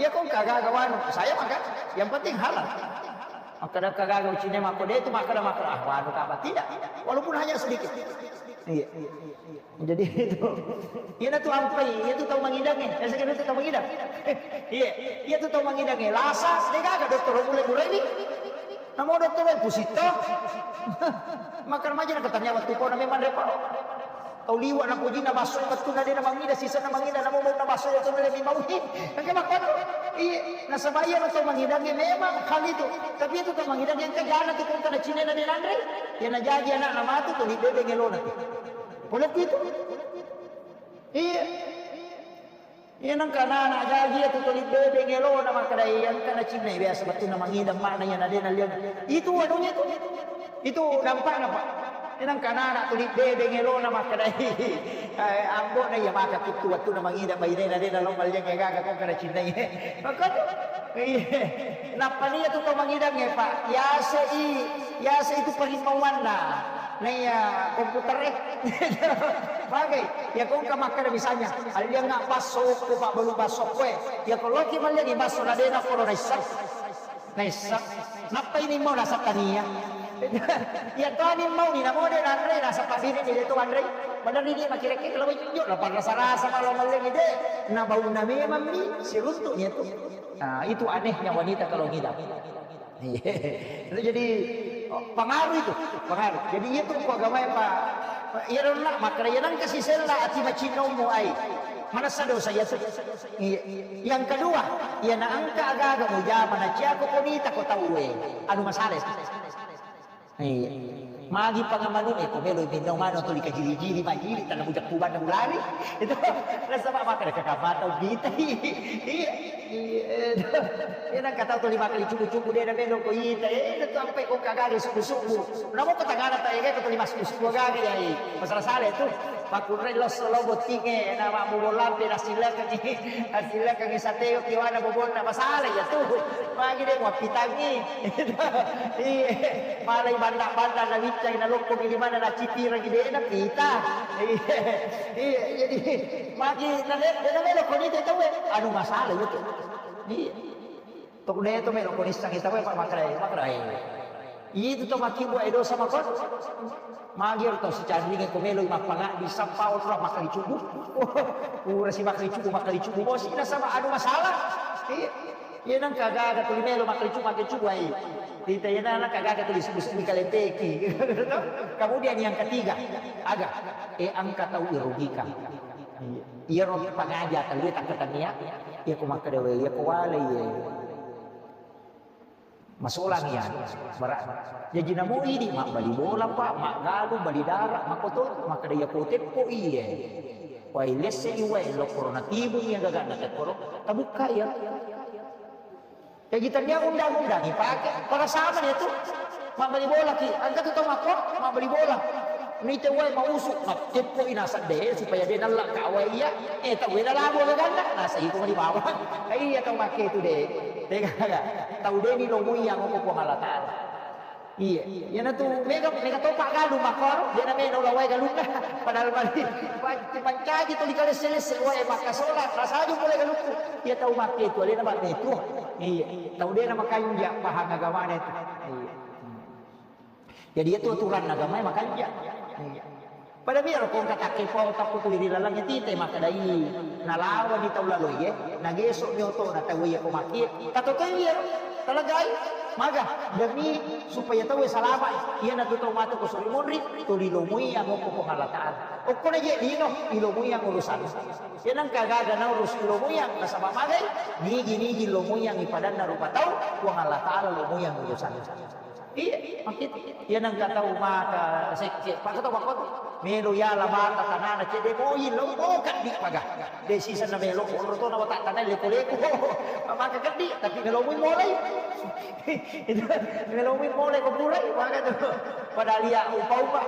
Ya kok kagak kawan. Saya makan. Yang penting halal. Maka ada kagak ucine mako dia itu maka ada maka ah wanu apa tidak. Walaupun hanya sedikit. Iya. Jadi itu, iya na tu ampai, iya tu tau mangidang eh, saya kira tu tau mangidang. Iya, iya tu tau mangidang eh. Lasa, de gaga dokter mulai mulai ni. Namo dottoro e pusitto. Makan maja na katanya waktu kau name manre paro. Tau liwa na pojina basso e, bettu na de na mangida, sisa na mangida, namo bau na basso e, tu na lebih bau ni. Engka makkoto. Iya, nasaba iya lo tau mangidangnge memang hal itu. Tapi itu tau mangidangnge engka jana tu kau kana cine na de nanre. Ya na jaji anak na matu tu di bebe ngelona tu. Polokku itu. Iya. Iya, nengka anak-anak jaji iya tu tuli bebe ngelona makkeda, iya, engka na cinna biasa bettu na mangidang makna iya na de na liang. Itu anunna itu. Itu dampakna, Pak. Iya, nengka anak-anak tuli bebe ngelona makkeda, eh, ambo na iya maka kuttu wettu na mangidang baine na de na lo malliang gaga ko engka na cinna iya. Makanya, iya. Nappa iya tu to mangidang ya, Pak. Yase i, yase itu parimauanna. Naiya komputer e. Magai, ya ko engka makkeda misalnya, alliangnga basso ko, Pak, balu basso ko e. Ya ko loki malliangi basso na de na koro naisseng. Naisseng. Nappa ini mau nasab tania. Ya to ani mau ni namo de nanre nasab pabini ni de to anre. Padahal ni dia makirekke kalau injo na parasa-rasa malah malliangi de. Na baunna memang ni siruntu ni itu. Nah, itu anehnya wanita kalau ngidam. Iya. Itu jadi, oh, pengaruh itu, pengaruh. Jadi iya tu ku agama ya, Pak. Iya dong nak, makanya yang kasih sela ati macinnomu ai. Mana dosa ya tu? Iya. Yang kedua, iya na engka aga-aga mujama na cia ko konita ko tau e. Anu masalah itu. Iya. Magi pangamanu e ko melo minno mano tu dikajiri-jiri majiri tanah bujak kuban ulari. Itu rasa mak makan kakak mata ubita. Iya. Iya, iya, nang kata tuli makkali cubu-cubu de na melo ko ita, eh, na tu ampe ko kagare subu-subu. Namo ko tangana ta ega ko tuli massubu-subu gaga ya, eh. Masalah-salah itu. Pakkunrai losso lo bottinge, na mabbobo lampe, na silakangi, na silakangi sateo kiwana bobonna, masalah ya tu. Magi de muappitangi. Iya, malai banda-banda na wiccai na lokko di mana na cipirang de na pita. Iya, iya, jadi magi na de na melo ko ni tau, eh. Anu masalah ya tu. Iya. Tok de to melo ko nissangi tau e, Pak, makrai, makrai. Itu to makkibbu e dosa makko. Magi ero tau sicanringi ko melo mappangaddi sappa ora makkali cubu. Pura si makkali cubu, makkali cubu bosi nasaba anu masalah. Iya. Iya nang kagaga tuli melo makkali cubu, makkali cubu ai. Tita iya nang kagaga tuli subu-subu kalempeki. Kemudian yang ketiga, aga, eh, engka tau irugikan. Iya. Iyaro pangaja tau e takkatennia, iya ko makkeda wae, iya ko wale iye. Masolang iya, berat. Jaji namo idi mabbali bola, Pak, maggalung, bali dara, makkoto, makkeda iya ko teppo iye. Wae lesse i wae lo korona tibung iya gagana tekkoro, tabukka iya. Jaji tennia undang-undang ipake, pada sama dia tu. Mabbali bola ki, engka tu tau makko, mabbali bola. Nite wae mausu, matteppo i naseng de, supaya de nalla ka wae iya. Eh, tau wae lalabo gaganna, naseng iko mani bawang. Iya tau makke tu de. Tega, tau de ni lo muiya ngoko Puang Allah Taala. Iya, iyana tu mega, mega topa galung makkoro, de na melo la wae galunna. Padahal mani, pa-, mancaji tu dikalesse-lesse wae makkasola, rasaju pole galungku. Iya tau makke tu, alena ba metu. Iya, tau de na makanja pahang agamana tu. Iya. Jadi itu aturan agama makanja. Iya. Pada biar ko engka takkepau takko tuli ri laleng tite makkedai nalawani tau laloe, nageso mi otona tau iya ko makkie. Tatotoi iya, talagai. Maga, demi supaya tau salama. Iyana tu tau matu ko suri monri, tuli lomoi angokko Puang Allah Taala. Okkona je lino, ilomoi ang urusan. Iyana engka gaga naurus ilomoi ang, nasaba magai, nigi-nigi lomoi ang ipadanna rupa tau, Puang Allah Taala lomoi ang urusan. Iya, makkitu. Iya, nengka tau mata sekke, pake tau makkotu. Melo yala mata tanana cedde moi lo, oh, kaddi paga. De sisa na melo, onro to na wata tanai leko-leko. Maka kaddi, tapi melo mui molai. Itu, melo mui molai ko purai, maka tu. Padahal iya upa-upa.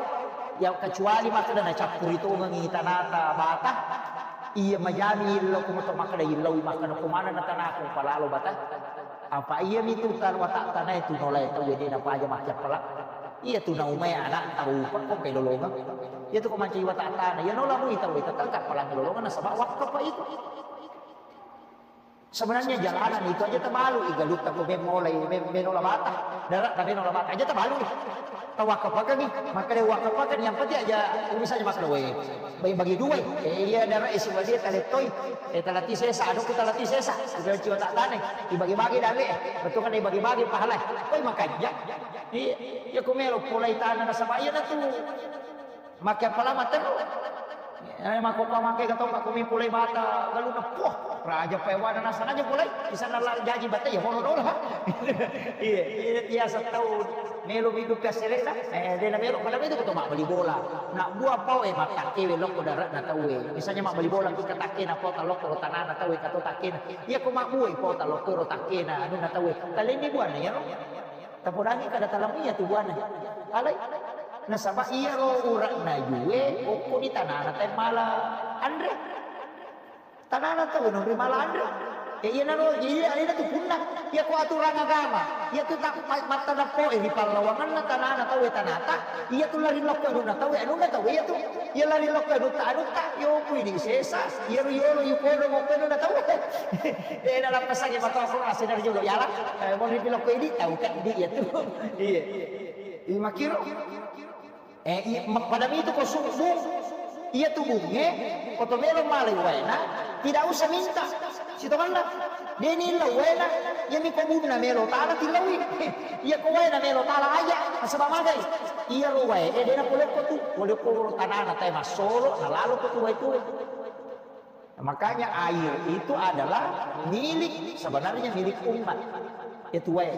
Ya, kecuali makkeda na cappuri tongengi tanata bata. Iya, majami illo, ko moto makkeda illo, makkeda ko mana na tanaku palalo bata. Apa iya mitu tan watak tanai tu nolai tau iya de napaja makkiappala. Iya tu naumai anak tau pakko pelolongang. Iya tu ko mancaji watak tanai, iya nola mui tau itu tetap palang lolongang nasaba wakka pa itu. Sebenarnya jalanan itu aja tabalu, igalutta ko memolai, mem-, menola bata, darat tapi menola bata aja tabalu. Tawakka pakangi, makkeda wakka pakangi, yang penting aja misalnya makkeda, "Weh, bagi-bagi dua, eh, iya, darat isi wadia talettoi, eh, talati sesa, anu ku talati sesa, udah ciwa tak tane, dibagi-bagi dalle, betul kan, dibagi-bagi pahala, koi makanja." Iya, iya, ku melo polai tanah nasaba iya na tu. Make apa lama terus? Eh, mako pa make katong ka kumi pulai bata galunna. Poh, raja paewana nasana aja pulai. Bisa nala jaji bata ya hono dola. Iya, iya, biasa tau melo midu kasserena. Eh, dena melo pada itu ketong mabbali bola. Nak buah pau, eh, matakke welokko darat na tau, eh. Misalnya mabbali bola kita takke na pau talokko tanana tau, eh, kato takke na. Iya ko mabbue pau talokko ro takke na anu na tau, eh. Talenni buana ya ro. Tapodangi kada talamia tu buana. Alai. Nasaba iyaro ura'na yue okko di tanana tae mala anre. Tanana tau nonri mala anre. E, iya naro, iya alena tu punna. Iya ko aturan agama. Iya tu tak ma-, mattadappo e ri pallawanganna tanana tau e tanata. Iya tu lari lokko anunna tau e anunna tau e iya tu. Iya lari lokko anutta anutta. Yo kui di sesa. Iya ru yolo yu podo mokko anunna tau e. Eh, dalam pesan ya, maka aku rasa dari jolo, ya lah. Eh, mau dipilok ko ini, tahu kan ini ya tuh. Iya. Iya, makiro. Eh, iya, ma-, pada itu ko subuh, iya tuh bunge, ko to melo malai waena, tidak usah minta. Sitonganna, deni lau waena, iya mi ko bunna melo tala tilawi. Iya ko waena melo tala aja, nasaba magai. Iya ro wae, eh, dena polokko tu, polokko tanana tae massolo, nalalo ko tu wae tu. Makanya air itu adalah milik, sebenarnya milik umat. Itu wae.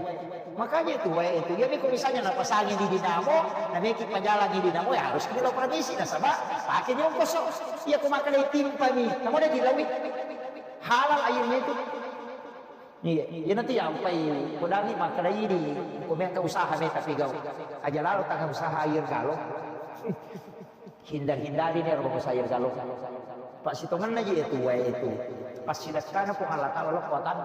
Makanya itu wae itu. Jadi kalau misalnya napasangi di dinamo, nameki pajalangi dinamo, ya harus kita permisi nasaba pakai nyongkoso. Iya, ko makan timpani, kamu ada di lawi. Halal airnya itu. Iya, iya nanti ya ampai kodami makkeda idi, ko meka usaha meka pigau. Aja lalo tangan usaha air galon. Hindar-hindari nih rumah usaha air galon. Pak sitongan aja itu wae itu. Pas sidakkana Puang Allah Taala lo kuatan.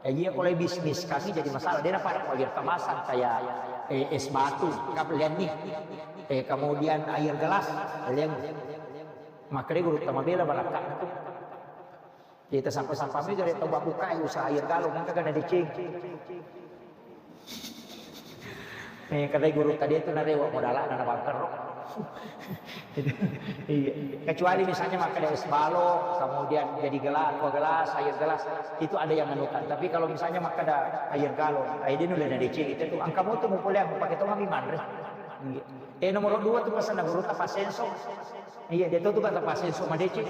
Eh, iya kalau bisnis kami jadi masalah. Dia dapat air kemasan kayak eh, es batu, kapelian nih. Eh, kemudian air gelas, kalian. Makanya guru tamabela barakatnya tuh. Kita sapa-sapa mi gare tau babbukai usaha air galon, engka gana deceng. Eh, kata guru tadi itu narewa modalana na bangkero. Iya. Kecuali misalnya makkeda es balok, kemudian jadi gelas, dua gelas, air gelas, itu ada yang menukan. Tapi kalau misalnya makkeda air galon, air dia nulle na deceng itu tuh. Engka moto mau boleh aku pakai tongami manre. Iya. Eh, nomor dua tuh pesan guru tapa senso. Iya, dia tuh kan tapa senso madeceng.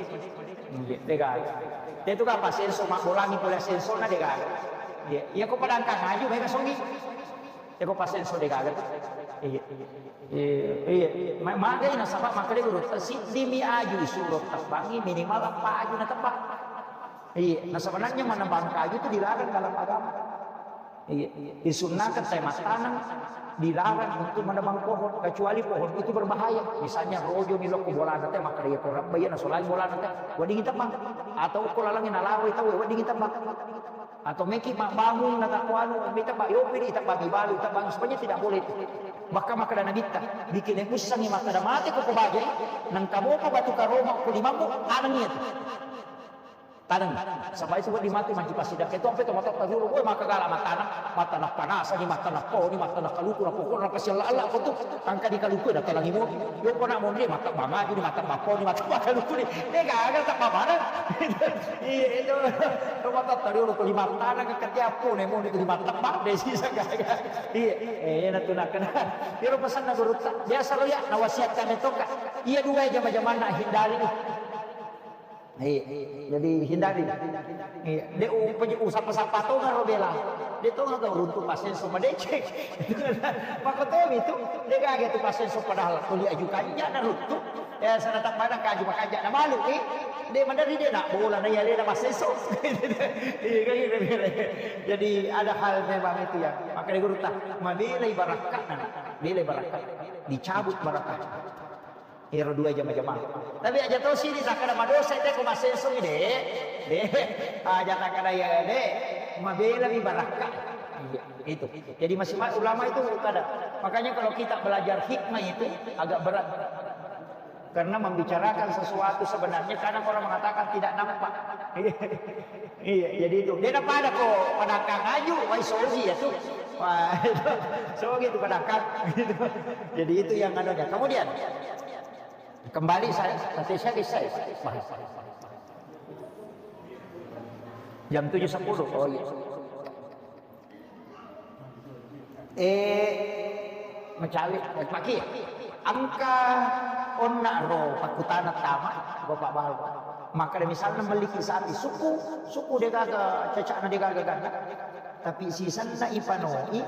Iya, dia gaga. Dia tuh kan apa senso, mak bolangi pole senso na dia gaga. Iya, iya ko padangkang aju, baik songi. Iya ko pas senso dia gaga. Iya. Iya, iya. Ma-, magai nasaba makkeda guru, siddi mi aju isuro tebbangi minimal apa aju na tebbang. Iya, nah sebenarnya menebang kayu itu dilarang dalam agama. Iya, disunnakan saya matanam dilarang untuk menebang pohon kecuali pohon itu berbahaya. Misalnya rojo ni lokko bolana teh maka dia korang bayar nasolai bolana teh wedding tebang atau ko lalangi nalawai tau wedding tebang atau meki mak bangun na takuanu mita pak yopi di tebang ibalu tebang sebenarnya tidak boleh itu. Bahkan maka dana bitta bikin yang usang maka ada mati kok bajai nang kamu batu karoma ko limamu anang itu. Taneng, saba itu wedding matu manci pasidang. Itu ampe to matotta riolo, woi, makkagala mattaneng, mattaneng panasani, mattaneng poni, mattaneng kaluku, na pokokna napasialla-alla ko tu. Engka di kaluku, na tanengi moni. Yo ko na monri, mattebbang aju ni, mattebbang poni, mattebbang kaluku ni. Eh, gaga teppa bareng. Iya, itu. To matotta riolo, ko lima taneng ke ketiappo, ne moni ko lima tebbang, de sisa gaga. Iya, eh, na tu nakkeda. Iro pesanna gurutta. Biasa lo ya, nawasiatkan itu ka. Iya dua jama-jamanna hindari. Iya, jadi hindari. Iya, de u-, uji usapa-sapa tonga ro bela. De tonga kau runtu pasenso madeceng. Maka tomi tu, de gaga tu pasenso padahal kuli aju kanja na runtu. Ya sana tak mana kaju makanja na malu eh. De mandari de nak bola na iya de na pasenso. Iya kan gitu. Jadi ada hal memang itu ya. Makanya guru tak mabela ibarakka na, bela ibarakka. Dicabut barakka. Ero dua jama-jama. Tapi aja to sini takkada madosa te ko masenso de. De. Aja takkada ya de. Mabela mi barakka. Iya, itu. Jadi masih ma-, ulama itu kada. Makanya kalau kita belajar hikmah itu agak berat. Karena membicarakan sesuatu sebenarnya, kadang orang mengatakan tidak nampak. Iya, jadi itu. Dia pada ko padangkang aju, wai sogi ya tuh. Wah, itu sogi itu padangkang. Gitu. Jadi itu yang anunya. Kemudian kembali saya, nanti saya bisa bahas. Jam tujuh sepuluh. Oh iya. Eh, mecawe, maki. Engka onna ro pakkutana tama, Bapak Bapak. Maka misalnya memiliki sapi suku, suku degaga, cacakna degaga ganda. Tapi sisanna ipanoi,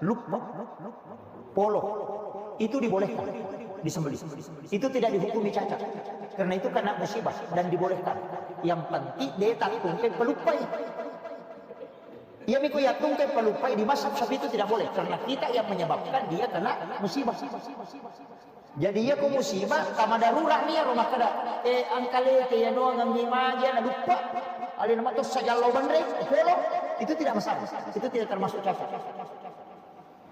luppa, polo. Itu dibolehkan disembelih. Itu tidak dihukumi cacat. Karena itu kena musibah dan dibolehkan. Yang penting dia tak tungke pelupai. Iya miko ya tungke pelupai di mazhab Syafi'i itu tidak boleh karena kita yang menyebabkan dia kena musibah. Jadi iya ko musibah tama darurat nih ya rumah kada. Eh angkale ke ya no ngangi maja na lupa. Ada nama tuh sajallo bandre, polo. Itu tidak masalah. Itu tidak termasuk cacat.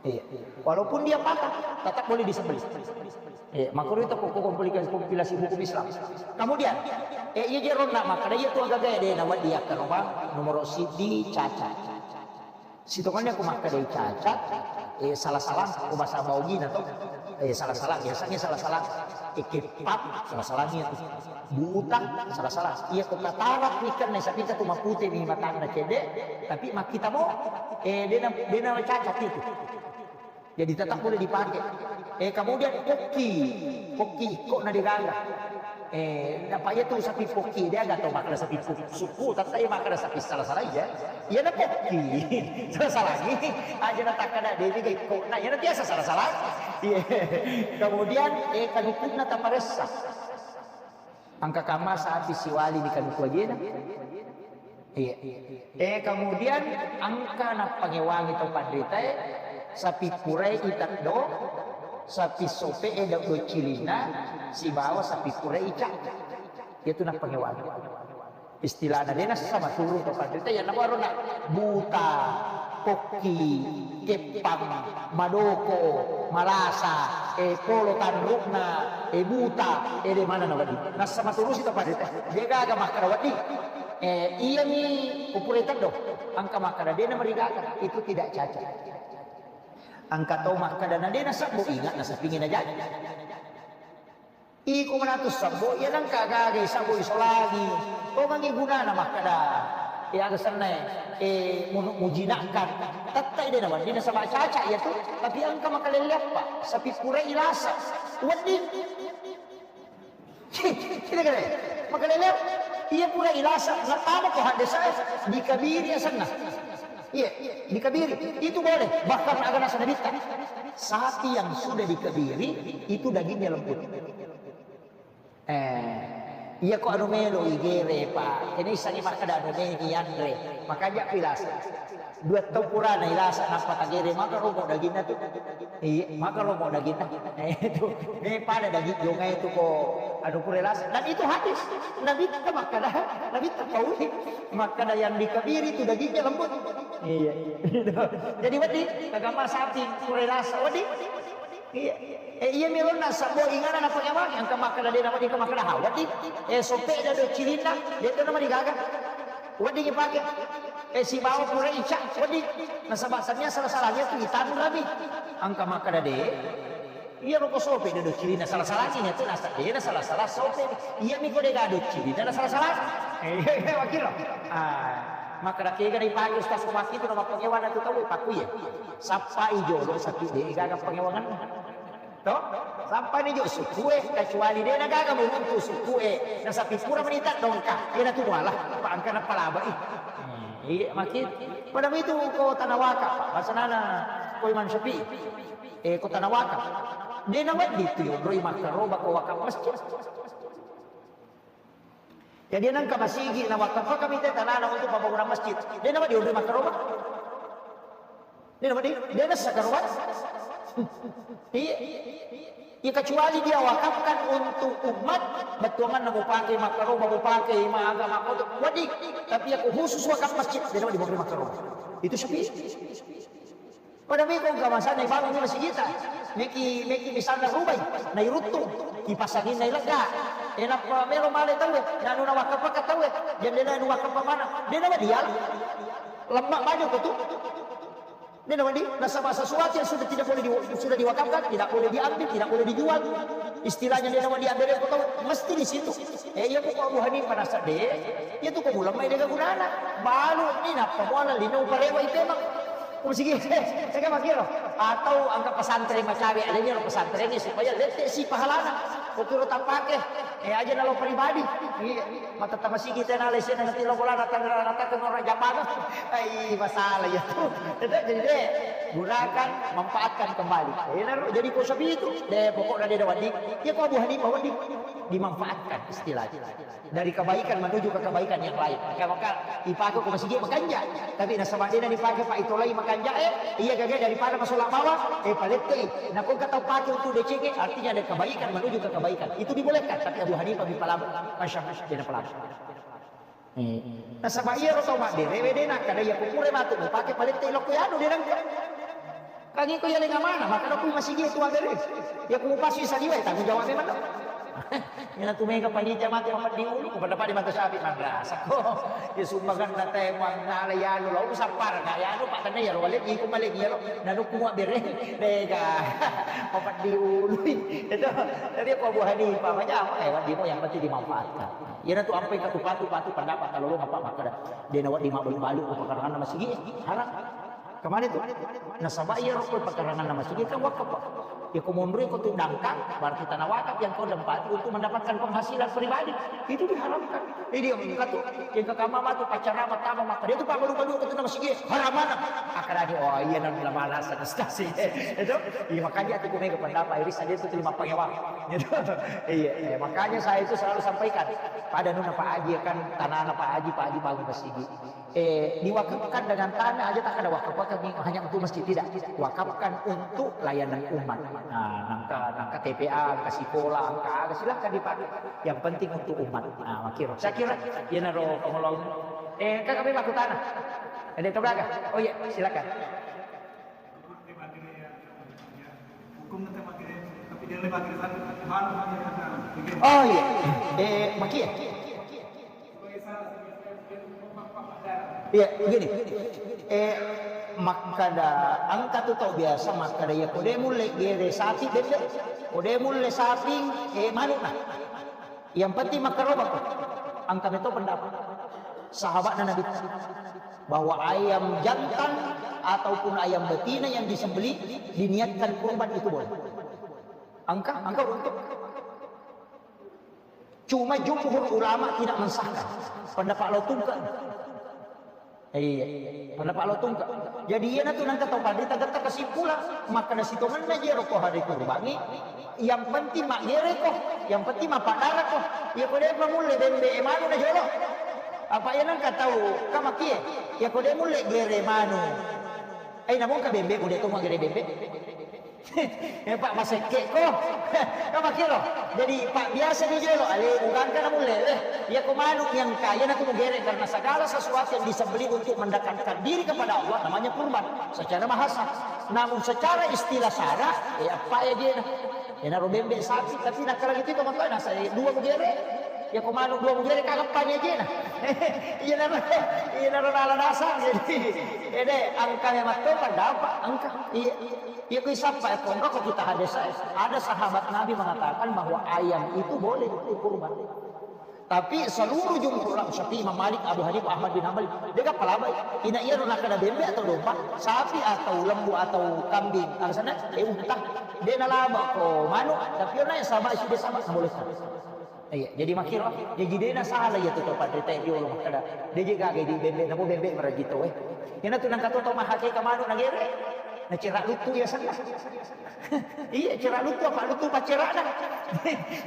Iya. Walaupun dia patah, tetap boleh disembelih. Iya, makanya itu kok komplikasi kompilasi hukum Islam. Kemudian, eh iya jeronna maka iya tuh agak gaya deh nawat dia ke rumah nomor sidi cacat. Sitongannya aku maka dari cacat, eh salah-salah, aku bahasa baugina tuh, eh salah-salah, biasanya salah-salah, eh kepap, salah-salahnya tuh, buta, salah-salah, iya aku katarak nih kan, nih tapi tuh mapute nih matang na cede, tapi mak kita mau, eh dena dena cacat itu. Jadi tetap boleh dipakai. Eh, kemudian pokki, pokki kok na degaga. Eh, apa iya tu sapi pokki dia gak tau makna sapi pokki. Suku, tapi iya makna sapi salah-salah iya. Iya na pokki. Salah-salah ni. Aja na takada dia juga kok na iya na biasa salah-salah. Iya. Kemudian eh kanukunna taparessa. Engka kamma sapi siwali di kanuku ajena. Iya. Eh, kemudian engka nappangewangi tau panritae, sapi purai iteddo, sapi sope e do cilinna, sibawa sapi purai ica. Itu nappangewangi. Istilahna dena sama turu tau panritae, ya nabaru na buta, pokki, keppang, madoko, malasa, eh, polo tanrukna, eh, buta, eh, de mana na wedding. Nassa maturusi to pada de gaga makkada wedding. Eh, iyami upure teddo, engka makkada de na marigaga, itu tidak cacat. Engka tau makkada na de na sebbu, ingat na sapingi na jaji. Iko manatu sabbo, iya nengka gaga sabbo isolangi. Tongangi gunana makkada. Iya aga sennae, eh, munu-, mujinakkan. Tettai de na wedding nasaba caca iya tu, tapi engka makalelle appa, sapi pura ilasa. Wedding. Tidak kira. Makalelle iya pura ilasa, natama ko hadde saya dikabiri asenna. Iya, dikabiri. Itu boleh. Bahkan agana sanaditta. Sapi yang sudah dikabiri, itu dagingnya lembut. Eh, iya ko anu melo igere, Pak. Ini isani makkada anu melo ianre. Makanya pilasa. Dua tau purana ilasa, nappa tagere, maka romo dagingna tu. Iya, maka romo dagingna. Eh, itu. Eh, pada daging jonga itu ko anu pura ilasa. Dan itu hadis. Nabi kita makkada, Nabi kita kauli. Makkada yang dikabiri itu dagingnya lembut. Iya. Jadi, wedding, kagama sapi, pura ilasa, wedding. Iya. Eh, iya, milonna sabbo ingana na pengawang, engka makkada de na wedding, engka makkada ha, wedding. Eh, sope da do cilinna, de to nama digaga. Wedding ipake. Eh, sibawa pura ica, wedding. Nasaba sania salah-salahnya tu itanu rabi. Engka makkada de. Iya, roko sope da do cilinna salah-salahnya tu nasa de na salah-salah sope. Iya, miko de ga do cilinna na salah-salah. Eh, iya, iya, wakil. Ah, makkada kega dipake ustaz ko makkitu na mappengewana tu tau pakku iya. Sappai jolo sapi de gaga pengewangan. To? Sappani jo sukue, kecuali de na gaga muruntu sukue. Na sapi pura menita dongka. Iya na tu muala. Apa angka na palaba i. Iya, makin. Pada itu ko tanah wakaf, Pak. Bahasa nana ko Imam Syafi'i. Eh, ko tanah wakaf. De na wedding tu yo, bro, makkaroba ko wakaf masjid. Jadi nengka masigi na wakafakami te tanana untuk pembangunan masjid. De na wedding onroi makkaroba. De na wedding, de na sakaroba. Iya. Ya, kecuali dia wakafkan untuk umat, bettuangan na mau pakai makkaroba, mau pakai maga, makkoto, wedding. Tapi aku khusus wakaf masjid, de na wedding onroi makkaroba. Itu sepi. Pada meko engka masana ibangun masigita, meki, meki misalna rubai, nairuttung, kipasanginna ilegga. E nappa melo male tauwe, nanu nawakkapakka tauwe, jandela nu wakkappa mana, de nawedding diala. Lemma bajo ko tu. De nawedding, nasaba sesuatu yang sudah tidak boleh di, sudah diwakafkan, tidak boleh diambil, tidak boleh dijual. Istilahnya de nawedding diambil ko tau, mesti di situ. Eh, iya ko Abu Hanifah nasa de, iya tu ko ulama de gunana. Balu ni nappa muala lino parewa ipemang. Masigi, ega makiro. Atau engka pesantren macawe, aleni lo pesantren ni supaya lette si pahalana. Ko kiro tappake, eh, aja nalo pribadi. Iya, mata tamasigi tena lesena nanti lo bolana tangerang, tangerang orang jamaah. Ai, masalah ya tu. Jadi deh, gunakan, manfaatkan kembali. Enaro, jadi ko sapi itu, deh, pokoknya de nawedding. Ya ko Abu Hanifah wedding dimanfaatkan istilahnya. Dari kebaikan menuju ke kebaikan yang lain. Maka, maka ipake ko masigi makanja. Tapi nasaba de na dipake pa itolai makanja, eh, iya gaga daripada masola bawang, eh, palettei. Nah, ko engka tau pake untuk decenge, artinya ada kebaikan menuju ke kebaikan. Itu dibolehkan, tapi Abu Hanifah mipalama, Masya Allah, de napalama. Eh. Nasaba iya ro tau mabbere, wede nakkada iya ko pura matu mupake palettei lokko yanu de nengka. Kan iko yaleng amanah, makkeda ku masigi tu mabbere. Ya ku mupasui saliwa, ya tanggung jawab memang. Ina tu mega panitia mate Muhammad di ulu, ku pada pada mata sapi madrasah ko. Ya sumbangan na te muang nala ya lu, lau sappar ka ya lu, pak tanda ya ro wale, iko male ya lo, nanu ku mabbere. Dega. Muhammad di ulu. Itu. Tapi aku Abu Hanifah, macam apa ya, di mau yang penting dimanfaatkan. Ina tu apa yang katu patu, patu pendapat kalau lo apa makkeda. De nawedding mabbalu-balu ko pakaranganna masigi, haram. Kemana itu? Nasaba iya rokko pakaranganna masigi kan wakaf, Pak. Ya ko monro ko tu dangkang, berarti tanah wakaf yang kau tempati untuk mendapatkan penghasilan pribadi. Itu diharamkan. Jadi yang katu, yang ke kamar matu pacaran pertama maka dia tu Pak baru-baru ke tengah masigi, haram mana? Akan ada, oh iya, nanti lama alasan, ustaz, iya. Itu, iya, makanya aku kumega pendapat, iri saja itu terima pakai wakaf. Gitu. Iya, iya, makanya saya itu selalu sampaikan pada nuna Pak Haji kan, tanana Pak Haji, Pak Haji bangun masigi. Eh, diwakafkan dengan tanah aja tak ada wakaf, wakaf ni hanya untuk masjid, tidak. Wakafkan untuk layanan umat. Nah, nangka, nangka T P A, nangka sekolah, nangka apa, silahkan dipakai. Yang penting untuk umat. Nah, makiro. Saya kira, ya naro pengolong. Eh, kakak bebas aku tanah. Ada yang terlaga? Oh iya, silakan. Oh iya, eh, makia. Iya, begini. Eh, makkada engka tu tau biasa makkada, ya ko de mulle gere sapi bembe, ko de mulle sapi, eh, manukna. Yang penting makkarobako. Engka meto pendapat sahabatna Nabi bahwa ayam jantan ataupun ayam betina yang disembelih diniatkan kurban itu boleh. Engka, engka untuk. Cuma jumhur ulama tidak mensahkan. Pendapat lo tungka. Iya. Pendapat lo tungka. Jadi iya natu nangka tau panrita getta kesimpulan. Makkana sitongenna jero ko hari kurbangi. Yang penting maggere ko. Yang penting mappadara ko. Iya ko de mulle bembe e manu na jolo. Apa iya nangka tau kamakie. Iya ko de mulle gere manu. Eh, namun ka bembe ko de to maggere bembe. Eh, Pak, masekke ko. Kan makkiro. Jadi, Pak, biasa di jolo, ale, ugangka na mulle, eh. Iya ko manuk yang kaya na tu mugere karena segala sesuatu yang disembelih untuk mendekatkan diri kepada Allah namanya kurban secara bahasa. Namun secara istilah syara, eh, apa ya dia? Enaro bembe sapi, tapi nakkalagi tu teman-teman, saya dua mugere. Iya ko manuk dua mugere, kagappa ni aja na. Iya naro, iya naro nala dasar. Jadi, ede, angka memang tu pendapat, angka. Iya. Iya, kui sappa, eh, kongka ko kita hadis, eh. Ada sahabat Nabi mengatakan bahwa ayam itu boleh untuk kurban. Tapi seluruh jumhur ulama, Syafi'i, Imam Malik, Abu Hanifah, Ahmad bin Hanbal, de gaga palabai. Ina iya ro nakada bembe atau domba, sapi atau lembu atau kambing, alasanna, eh, unta. De nalaba ko manuk, tapi ro naik sama sudah sama boleh. Iya, jadi makkiro, jadi de na salah iya tu to panrita di olo makkada. De je gaga di bembe, namo bembe marajito, eh. Ina tu nangka to to mahake ka manuk nagere. Na cera luttu iya senna. Iya, cera luttu apa luttu pacerana.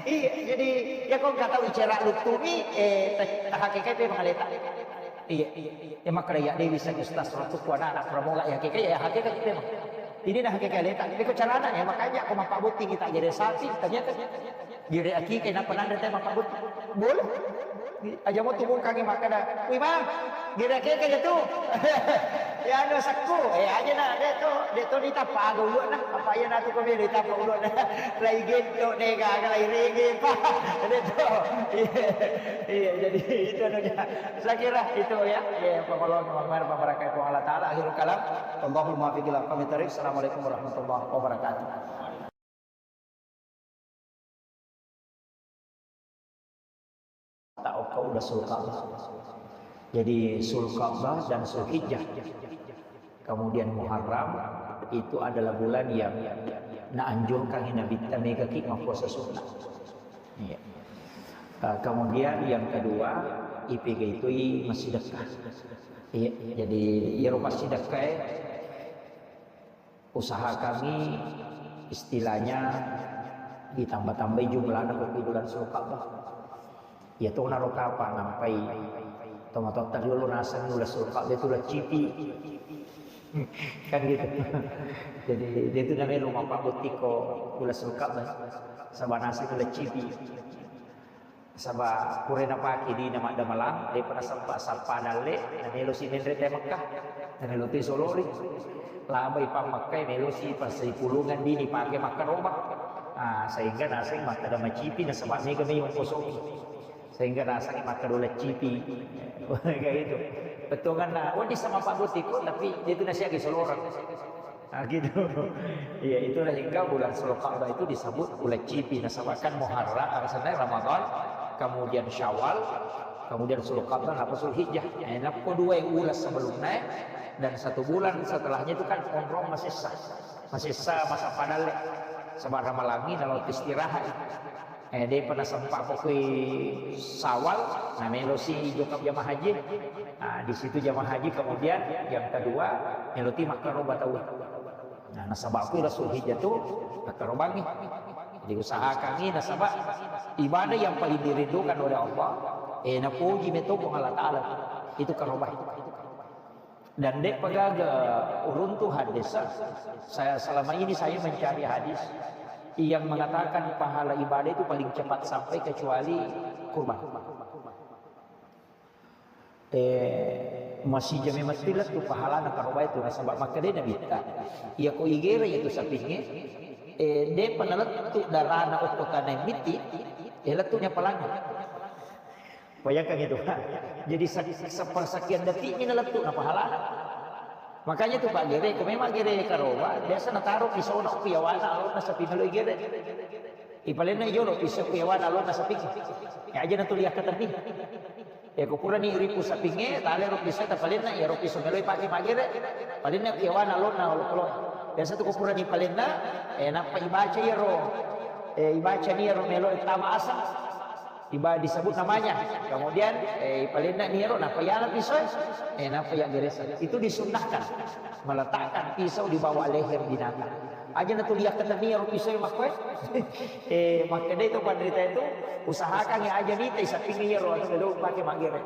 Iya, jadi iya ko engka tau cera luttu mi, eh, ta-, tahake kai pe mangaleta. Iya, iya. Ya makkada ya Dewi sa ustaz ratu kuana anak pramoga ya hakikat, ya hakikat memang. Ini dah hakikat leta. Ini ko carana ya, makanya ko mappabbotting kita gere sapi, ternyata gere akike napa nanre te mappabbotting. Boleh. Aja mo tu bungkangi makkeda, "Wih, Bang, gerakeka aja tu." Ya, anu, sakku. Eh, aja na, de' to, de' to ditappa aga ulu'na. Apa iya na tu ko melo ditappa ulu'na. Lai gento de' gaga, lai rege pa. De' to. Iya, iya, jadi itu anunya. Saya kira itu ya. Ya, pengolong, pembar, pembar, Allah Ta'ala. Akhirul kalam. Wallahul muwaffiq ila aqwamit thariq. Assalamualaikum warahmatullahi wabarakatuh. Ta'okko udah Sulka'bah. Jadi Sulka'bah dan Sulhijjah, kemudian Muharram, itu adalah bulan yang naanjurkan Nabitta mega ki mappuasa sunnah. Iya. Eh, kemudian yang kedua, ipega itu i massidekka. Iya, jadi iyaro massidekka e, usahakangngi istilahnya ditambah-tambahi jumlahna ko ri bulan Sulka'bah. Iya tonaro kapang nampai tomatoatta riolo naseng uleng Sulka'bah itu uleng cipi. Kan gitu. Jadi, de' tu namelo mappabbutti ko uleng Sulka'bah. Saba naseng uleng cipi. Saba pura napake dina maddamalang, de'pa nasappa, sappa dalle, namelo si menre te Mekka, namelo te solori. Labai pa Mekka, melo si passipulungan dini pake makkaroba. Ah, sehingga naseng makkeda macipi, nasaba mega mai ongkosoki. Sehingga naseng makkeda uleng cipi. Kayak gitu. Bettuanna, wedding sama Pak Botiko, tapi de' tu nasiagi soloreng. Nah, gitu. Iya, itulah hingga bulan Sulka'bah itu disebut uleng cipi. Nasaba kan Muharram, alasannya Ramadan, kemudian Syawal, kemudian Sulka'bah, apa Sulhijjah. Eh, nappo dua uleng sebelumnya, dan satu bulan setelahnya itu kan onrong masessa. Masessa masa padalle. Saba ramalangi nalo istirahat. Eh, de'pa nasempa ko kui Sawal, namelo si jokap jamaah haji. Nah, di situ jamaah haji kemudian yang kedua, melo ti makkaroba tau. Nah, nasaba kui Rasul Hijjah tu makkarobangi. Jadi usahakangi nasaba ibadah yang paling dirindukan oleh Allah, eh, napuji meto Puang Allah Ta'ala. Itu karoba. Dan de'pa gaga uruntu hadis, saya, selama ini saya mencari hadis yang mengatakan pahala ibadah itu paling cepat sampai kecuali kurban. Eh, masih jame mati lettu pahalana karoba itu nasaba makkeda Nabitta. Iya ko igere itu sapinge, eh, de'pa nalettu darana okko tanah miti, eh, lettunya palangi. Bayangkan itu. Jadi sak-, sepersekian detiknya nalettu na pahalana. Makanya tu Pak Gere, ko memang gere karoba, biasa nataro pisona ku yawana alona sapi melo gere. Ipalenna jolo piso ku yawana alona sapi. Ya aja natuli akkatenni. Ya ko purani ripu sapinge, tale ro piso ta palenna, ya ro piso melo pake magere. Palenna ku yawana alona olo-olo. Biasa tu ko purani palenna, eh, nappa ibaca ya ro, eh, ibaca ni ya ro melo tama asang. Iba-, disebut namanya. Kemudian, eh, palenna niro, nappa iyana pisoe, eh, nappa iya geresa. Itu disunnahkan. Meletakkan pisau di bawah leher binatang. Aja na tu lihat kata niro pisoe makkoe. Eh, makkedai tu panrita itu, usahakan ya aja nita isapingi iyaro, atau dulu pakai magere.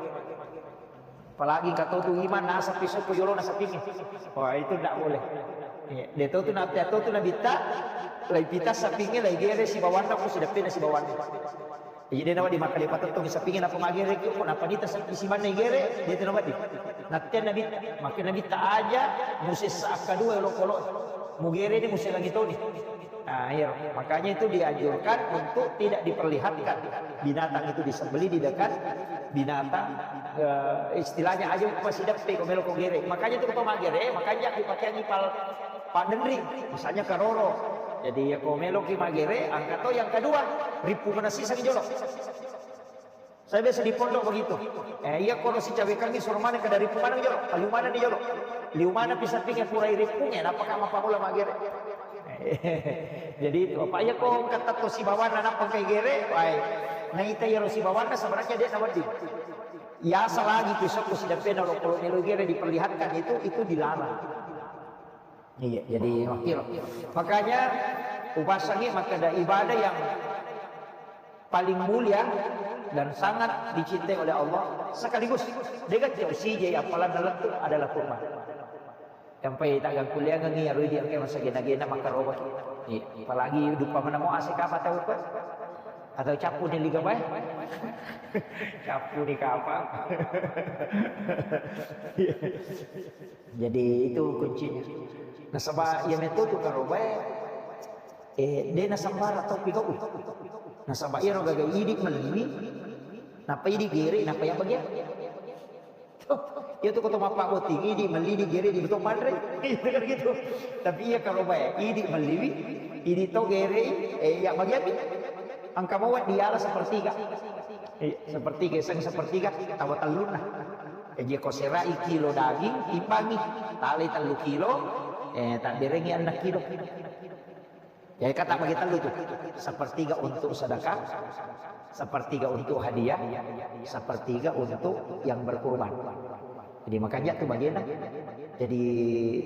Apalagi engka to tu imang naseng piso ko jolo na sapinge. Wah, itu ndak boleh. Iya, de to tu na, de to tu nabitta, lai pita sapinge, lai gere sibawanna ko sideppena sibawanna. Jadi de nawedding makkalepa tettong sapinge nappa magere ko, nappa nita sapi simanna igere, de tu nawedding. Nattea nabitta, makkeda nabitta aja musessa akkadua olokolo. Mugere ni muselangi toni. Nah, iya. Makanya itu dianjurkan untuk tidak diperlihatkan binatang itu disembelih di dekat binatang, eh, istilahnya aja upasideppe ko melo ko gere. Makanya itu ko magere, makanya dipakai pal padenri, misalnya karoro. Jadi ya ko melo ki magere, angka to yang kedua, ripu mana siseng jolo. Saya biasa di pondok begitu. Eh, iya, kono si cawe kami suruh mana ke dari pemana jolo, liu mana di jolo. Liu mana pisapinge pura iripung ya, napa kama paula magere. Jadi itu, apa iya ko kata to sibawanna napa kai gere, wai. Nah, ita yaro sibawanna sebenarnya dia nawedding. Ya, selagi pisau ku sidappena lo kalau melo gere diperlihatkan itu, itu dilarang. Iya, jadi wakil. Makanya upasangi makkeda ibadah yang paling mulia dan sangat dicintai oleh Allah sekaligus dengan jauh sije yang paling lettu adalah kurma. Sampai tak gangkuliangan ni arui dia ke masa gena-gena maka roba. Iya, apalagi dupa mana mau asik apa tahu kan? Atau cappu ni liga bae? Cappu ni kapang. Jadi itu kuncinya. Nasaba iya metu tu karobae, eh, de nasambara tau pigau. Nasaba iyaro gaga idi melliwi, napa idi gere, napa yang bagian. Iya tu ko to mappabotting, idi melli, idi gere, idi to panre. Iya kan gitu. Tapi iya karobae, idi melliwi, idi to gere, eh, iya bagian ni. Engka mau diala sepertiga. Eh, sepertiga, seng sepertiga, tawa tellunna. Eh, je ko serai kilo daging, timbangi, talai tellu kilo, eh, tabberengi enneng kilo. Jadi kata bagi tellu tu, sepertiga untuk sedekah, sepertiga untuk hadiah, sepertiga untuk yang berkurban. Jadi makanya tu bagian. Jadi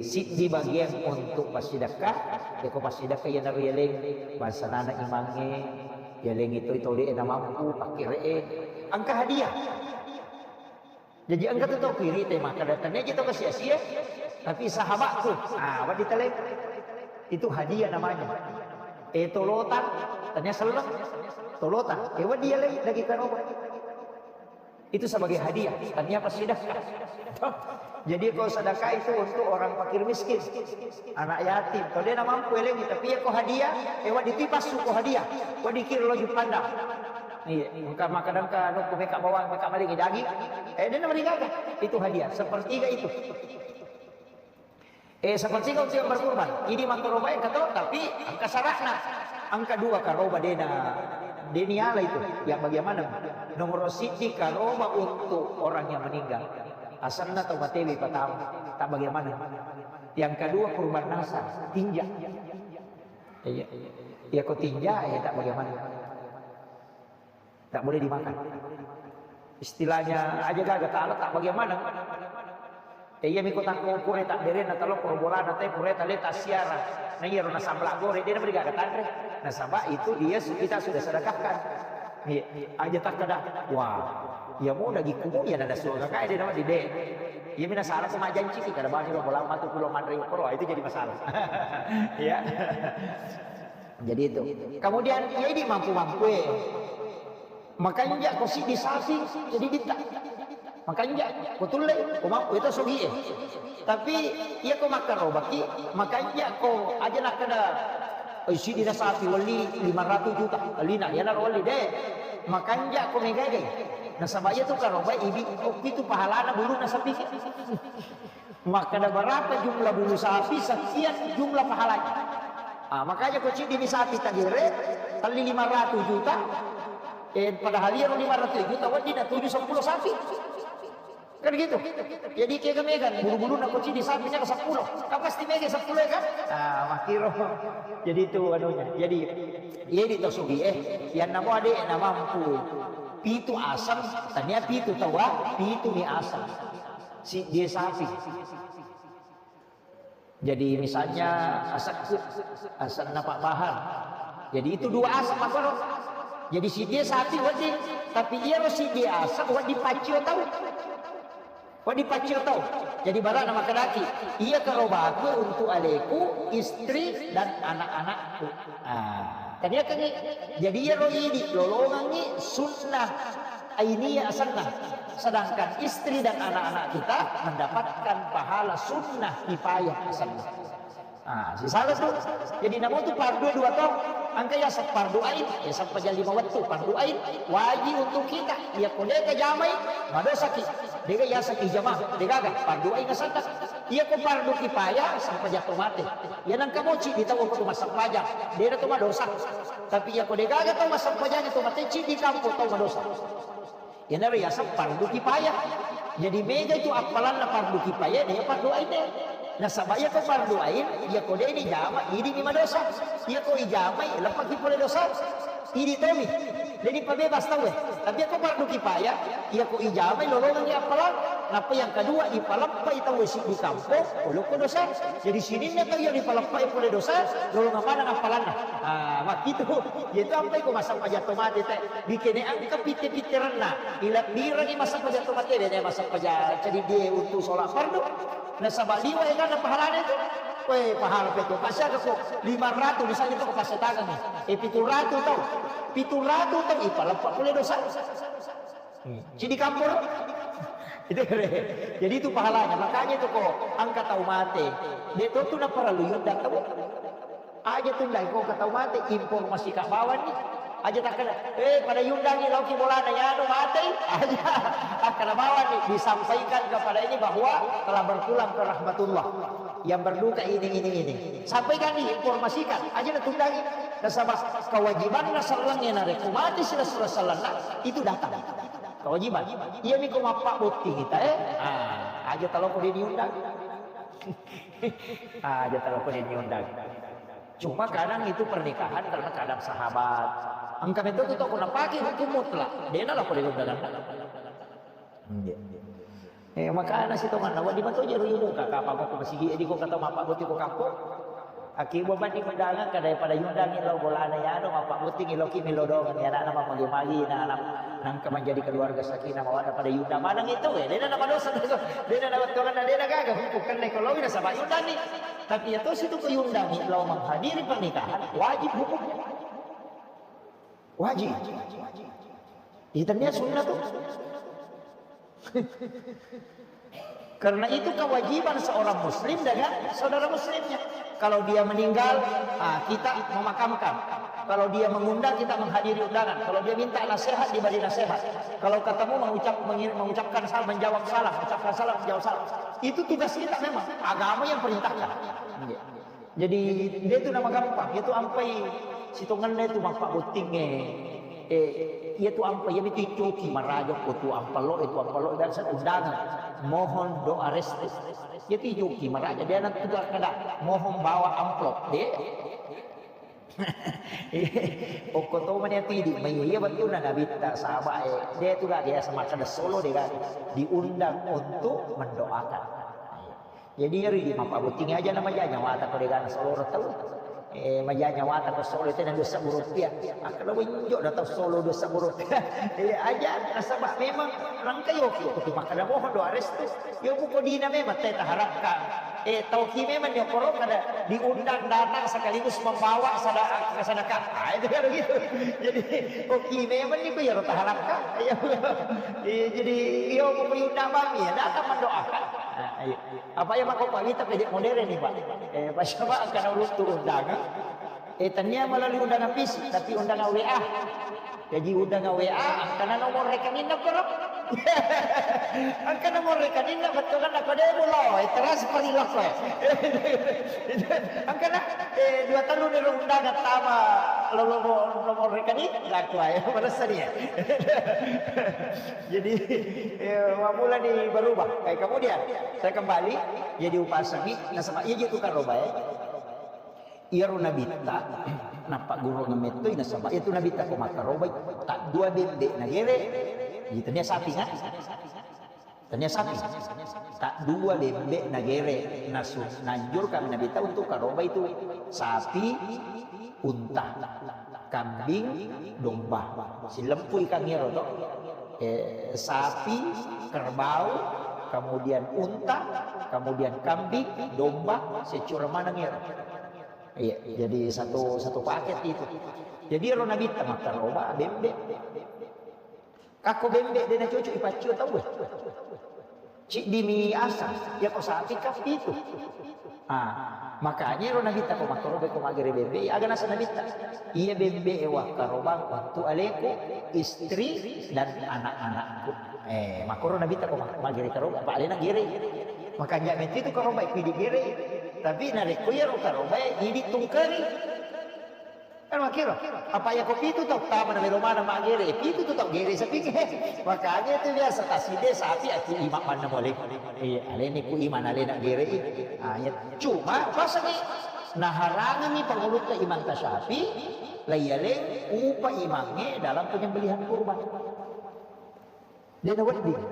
siddi bagian untuk passidekah, ya ko passidekah ya naru yeleng, bahasa nana imange, yeleng itu itu de na mampu, pakire, angka hadiah. Jadi engka tu tau kiri te maka datang aja tau sia-sia, tapi sahabatku, ah, wedding taleng. Itu hadiah namanya. Eh, tolotang, tanya seleng, tolotang. Eh, wedding ya lagi, lagi karoba. Itu sebagai hadiah, tanya apa sedekah. Jadi kalau sedekah itu untuk orang fakir miskin, anak yatim. Kalau dia mampu elengi, tapi ya kau hadiah, eh, wedding tipas suku hadiah, wedding kira lo jupanda. Iya, engka makan engka nukku meka bawang, meka maling daging. Eh, dia nama digaga. Itu hadiah, sepertiga itu. Eh, sepertiga untuk yang berkurban. Ini makaroba yang kata, tapi angka syaratnya. Angka dua karoba dena, deni ala itu. Yang bagaimana? Nomor siti karoba untuk orang yang meninggal. Asanna tau matewi pertama. Tak bagaimana? Yang kedua kurban nasar, tinja. Iya. Ya kau tinja, ya tak bagaimana? Tak boleh dimakan. Istilahnya aja gaga ta'ala tak bagaimana. Eh, iya miko takko pura tak berena talo pura bolana te pura tale tak siara. Nah, iya rona sambla gore dia boleh gaga tanre. Nasaba itu dia su- kita sudah sedekahkan. Iya, aja tak kada. Wah, ya mau lagi kumu ya nada suara kayak dia nama di de. Iya mina salah sama janji sih kada bani lo bola matu pulau mandre koro itu jadi masalah. Iya. Jadi itu. Kemudian ya ini mampu-mampu eh. Makanja ko siddi sapi jadi ditta. Makanja ko tulle ko mampu itu sogi eh. Tapi iya ko makarobaki, makanja ko aja nakkeda, "Oi, siddi na sapi welli lima ratus juta." Lina, iya na welli de. Makanja ko megagai. Nasaba iya tu karoba idi, oh, itu pahalana bulu na sapi. Makkeda berapa jumlah bulu sapi, sekian jumlah pahalanya. Ah, makanya ko ciddi ni sapi tagere, telli lima ratus juta, eh, padahal iya lima ratus juta, wedding na tuju sepuluh sapi. Kan gitu. Jadi kega megan, bulu-bulu na ko ciddi sapi na sepuluh. Kan pasti mega sepuluh ya kan? Ah, makiro. Jadi itu anunya. Jadi, iya di tosugi eh, yang namo ade na mampu. Pitu asang, tania pitu tawa, pitu ni asang. Siddi sapi. Jadi misalnya asekku, asenna Pak Bahar. Jadi itu dua aseng apa lo? Jadi siddi sapi wedding, tapi iya lo siddi aseng wedding paccio tau. Wedding paccio tau. Jadi barana makkedaki, iya karobaku untuk aleku, istri dan anak-anakku. Ah, tadi akan jadi iya lo idi lolongangi sunnah Ainiyah asenna. Sedangkan istri dan anak-anak kita mendapatkan pahala sunnah kifayah asenna. Ah, sisala tu. Jadi namo tu fardu dua tau. Angka yaseng fardu ain, ya sampajang lima wettu fardu ain wajib untuk kita. Iya ko deka jamai, madosaki. Deka yaseng ijama, degaga fardu ain asenna. Iya ko fardu kifayah, sampajang to mate. Iya nangka moci di tau ko massempajang, dena to madosa. Tapi iya ko degaga tau massempajang to mate, ciddi kampo tau madosa. Iyanaro yaseng fardu kifayah. Jadi mega itu appalanna fardu kifayah, de fardu ain de. Nasaba iya ko fardu ain, iya ko de ni jama, idi mi madosa. Iya ko ijamai, leppaki pole dosa. Idi tomi. Jadi pabebas tau eh. Tapi iya ko fardu kifayah, iya ko ijamai lolongangi appalang. Nappa yang kedua, ipaleppai tau siddi kampong, olokko dosa. Jadi sininna tau yang ipaleppai pole dosa, lolong maneng appalanna. Ah, makkitu. Yaitu ampai ko massempajang to mate te. Dikene engka pitte-pitterenna. Ila birangi massempajang to mate, dene massempajang cedidie untuk sholat fardu. Nasaba liwa egana pahalana itu. Weh, pahala pe tu. Pasiaga ko lima ratus misalnya tu ko pasetagang. Eh, pitu ratus tau. Pitu ratus tau, ipaleppa pole dosa. Hmm. Sidi kamporo. Itu kere. Jadi itu pahalanya. Makanya itu ko engka tau mate. De to tu naparallu yundang tau. Aja tundang ko engka tau mate, informasi ka bawang ni. Aja takkeda, eh, pada yundangi lao ki bolana, yanu mate. Aja takkeda bawang ni, disampaikan kepada ini bahwa telah berpulang ke rahmatullah. Yang berduka ini, ini, ini. Sampaikan ni, informasikan. Aja natundangi. Nasaba kewajibanna sallengnge narekko mate si Rasulullah sallallahu alaihi wasallam, itu datang. Kewajiban. Iya mi ko mappabbotting kita, eh? Ah, aja talo ko diundang. Ah, aja talo ko diundang. Cuma kadang itu pernikahan karena kadang sahabat. Engka metto tu tau ko napake hukum mutlak. Dena lako diundang. Iya. Eh, makana sitonganna, wedding mato jero ibuka, kapang ko masigi, di ko kata mappabbotting ko kampong. Aki bobani undangan, kada pada yundangi lao bolana yano, mappabbotting lao ki melo doang, ya, anak-anak magi-magi, nah, anak, nangka menjadi keluarga sakinah mawaddah pada yundang maneng itu, ya, dena nama dosa, dena nama tuangan, dena gaga, hukum kena kalau ina sama yundangi. Tapi ya toh situ ko yundangi, lao menghadiri pernikahan, wajib hukumnya. Wajib. Itu dia sunnah tuh. Karena itu kewajiban seorang muslim dengan saudara muslimnya. Kalau dia meninggal, ah, kita memakamkan. Kalau dia mengundang, kita menghadiri undangan. Kalau dia minta nasihat, diberi nasihat. Kalau ketemu, mengucap, mengir-, mengucapkan salam, menjawab salam, mengucapkan salam, menjawab salam. Itu tugas kita memang. Agama yang perintahkan. Iya. Jadi, de tu nama gampang, itu ampai sitongenna itu mappabbottingnge. Eh, iya tu ampai, iya mitu icoki maraja ko tu ampalo, itu ampalo, dan saya undangan. Mohon doa restu. Iya tu icoki maraja, dia nanti juga kada mohon bawa amplop, de. Okko to mani atu idi, mai iya betul na nabitta sahabat, eh, de tu gak biasa makan solo de gak diundang untuk mendoakan. Jadi iyaro idi mappabbotting aja na maja nyawata ko degana soloro tau. Eh, maja nyawata ko solo tena dua sebbu rupiah. Akkeda wenjo da tau solo dua sebbu rupiah. Eh, aja nasaba memang rangka yoki ko tu makkeda mohon doa restu. Yo buko dina memang teta harapkan. Eh, tauki memang yo koro kada diundang datang sekaligus membawa sada-, sedekah. Ah, itu kan begitu. Jadi, oki memang ni ko yaro taharapkan. Iya. Eh, jadi yo buko yunda mami ya datang mendoakan. Ah, iya. Apa ya, mako pawita pede modern ni, Pak? Eh, pas apa akan ulung tu undangan? Eh, tania melalui undangan fisik, tapi undangan W A. Jadi undangan W A, angkana nomor rekeningna koro. Angkana nomor rekeningna, betul kan? Aku deh mulo, eh, transfer ilah, eh. Angkana, eh, dua tahun ni undangan tama, lo, lo, nomor rekening, laku aja, merasa dia. Jadi, eh, mulai di berubah. Eh, kemudian, saya kembali, jadi upasangi, nasaba iya je tu karoba, eh. Iyaro nabitta, nappa gurunna mettoi nasaba, iya tu nabitta ko makkarobai, tak dua bembe nagere, iya tania sapi kan? Tania sapi. Tak dua bembe nagere, nasu-, nanjurkan nabitta untuk karobai tu sapi, unta, kambing, domba. Silempui kan iyaro to. Eh, sapi, kerbau, kemudian unta, kemudian kambing, domba, secura maneng iyaro. Iya, jadi satu, satu paket itu. Jadi ero nabitta makkaroba bembe. Kakko bembe de nacocok ipaccio tauwe. Ciddimi asang, yako sapi kappi itu. Ah, makanya ero nabitta ko makkaroba ko magere bembe, aga nasa nabitta. Iya bembe e wakkarobang untuk aleku, istri dan anak-anakku. Eh, makkoro nabitta ko mak-, magere karoba, apa alena gere. Makanya metti tu karoba ku idi gere. Tapi narekko iyaro karoba idi tungkeri. Kan makkiro, apa iya ko pitu tau tama na melo maneng maggere, pitu tu tau gere sapingnge. Makanya itu biasa taside sapi aku ima manna mole. Iya, aleni ku ima nalena gere. Ah, iya. Cuma pasangi naharangangi pangulutta imam tasyafi, laiyaleng upa imangnge dalam penyembelihan kurban. Dena wedding.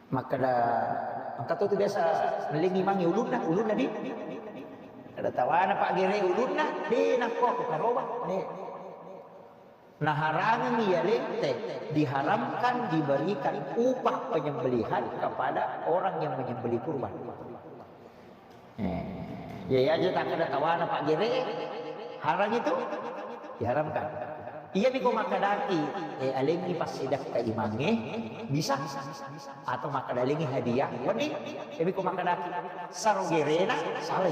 Makkeda, engka to tu biasa mellengi mange ulunna, ulunna di. Kada tawana Pak Gere ulunna, de nakko aku karoba, de. Naharangengi iya lente, diharamkan diberikan upah penyembelihan kepada orang yang menyembelih kurban. Eh, ya, ya aja takkeda tawana Pak Gere, harang itu diharamkan. Iya miko makkedaki, eh, alengi passidakka imangnge, bisa. Atau makkeda alengi hadiah, wedding. Iya miko makkedaki, saro gerena, salai.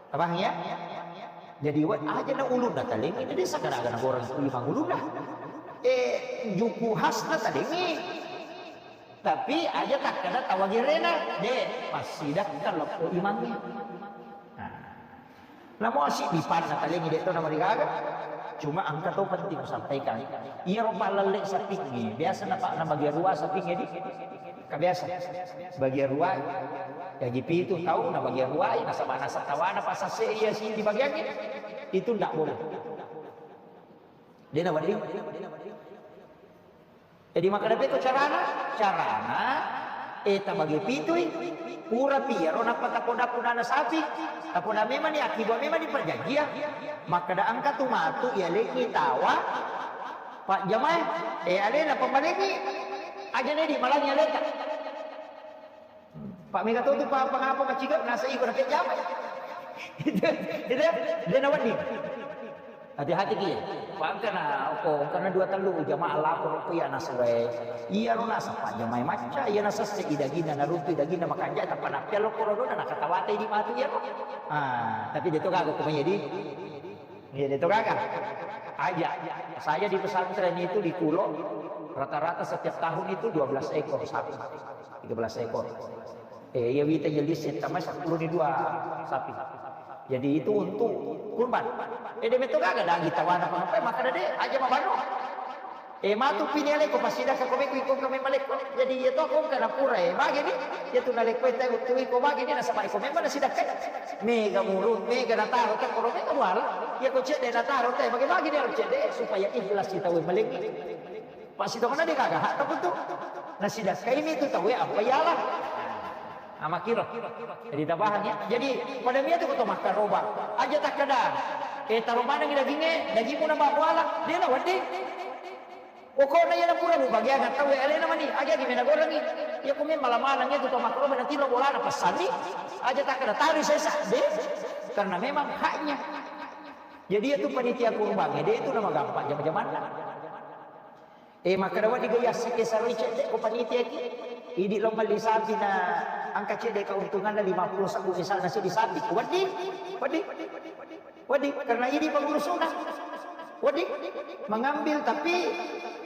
Paham ya? Jadi, we-, aja na ulunna talengi, jadi sakaraga na goreng ku imang ulunna. Eh, juku khasna talengi. Tapi aja takkeda tawa gerena, de, passidakka lokko imangnge. Nah. Namo asiddi panna talengi de to namarigaga. Cuma engka to penting kusampaikan. Iya ro pallelle sapingnge, biasa napa nabagia rua sapingnge di. Ka biasa. Bagia rua. Jaji pitu tau nabagia rua, nasaba nasatawana pasase iya siddi bagiangnge. Itu ndak boleh. De nawedding. Jadi makkeda pekko carana? Carana, eh, tabage pitui, pura piyaro nappa tapoda-podana sapi, tapoda memang ni, akkiba memang ni perjanjian. Makkeda engka tu matu iya lengi tawa, Pak Jamae, eh, alena pembalengi, aja nedi malangi aleta. Pak mega to tu pa-, pangapa maciga nasa iko na pejama. Itu, itu, de nawedding. Hati-hati ki. Pangkana ko, karena dua tellu jamaah lapor ko iya nasa wae. Iya ro nasa Pak Jamae macca, iya nasa se idagina naruntu idagina makanja tappa nappi allo korodona nakatawate di matu iya ro. Ah, tapi de to gaga ko mai di. Iya, itu gaga. Aja. Saya di pesantren itu di Kulo, rata-rata setiap tahun itu dua belas ekor sapi, tiga belas ekor. Eh, iya wita iya lise tamai sepuluh di dua sapi. Jadi itu untuk kurban. Eh, de metto gaga daging tawana apa, maka de aja mabano. Eh, matu pini aleko, pasidakka ko mekko iko kami maleko. Jadi, iya to ko kana pura, eh, bagi ni, iya tu naleko eta utu iko bagi ni, nasaba iko memang nasidakka. Mega mulu, mega nataro, tak koro mega wala. Iya ko cedde nataro, teh, bagi-bagi ni cedde, supaya ikhlas kita we malengi. Pas itu mana dia kagak hak tak tu. Nasidakkai ni tu tahu apa iyalah. Nah, makkiro. Jadi, tabahang ya. Jadi, pada mia tu koto makkaroba. Aja takkeda, eh, taro maneng dagingnge, dagingmu na babuala. Dia na wedding. Pokokna iya na pura mubagiang tau alena mani, aja gimana gorengi. Iya kumi malam-malam itu tau makkaroba na tiro bolana pesanni. Aja takkeda tari sesa, de. Karena memang haknya. Jadi itu panitia kurban, de itu nama gampang jama-jamanna. Eh, makkeda wedding gaya sike saroi cedde ko panitia ki. Idi lo melli sapi na engka cedde keuntunganna lima puluh sabbu misalna sidi sapi. Wedding, wedding, wedding. Karena idi pengurusuna. Wedding, mengambil tapi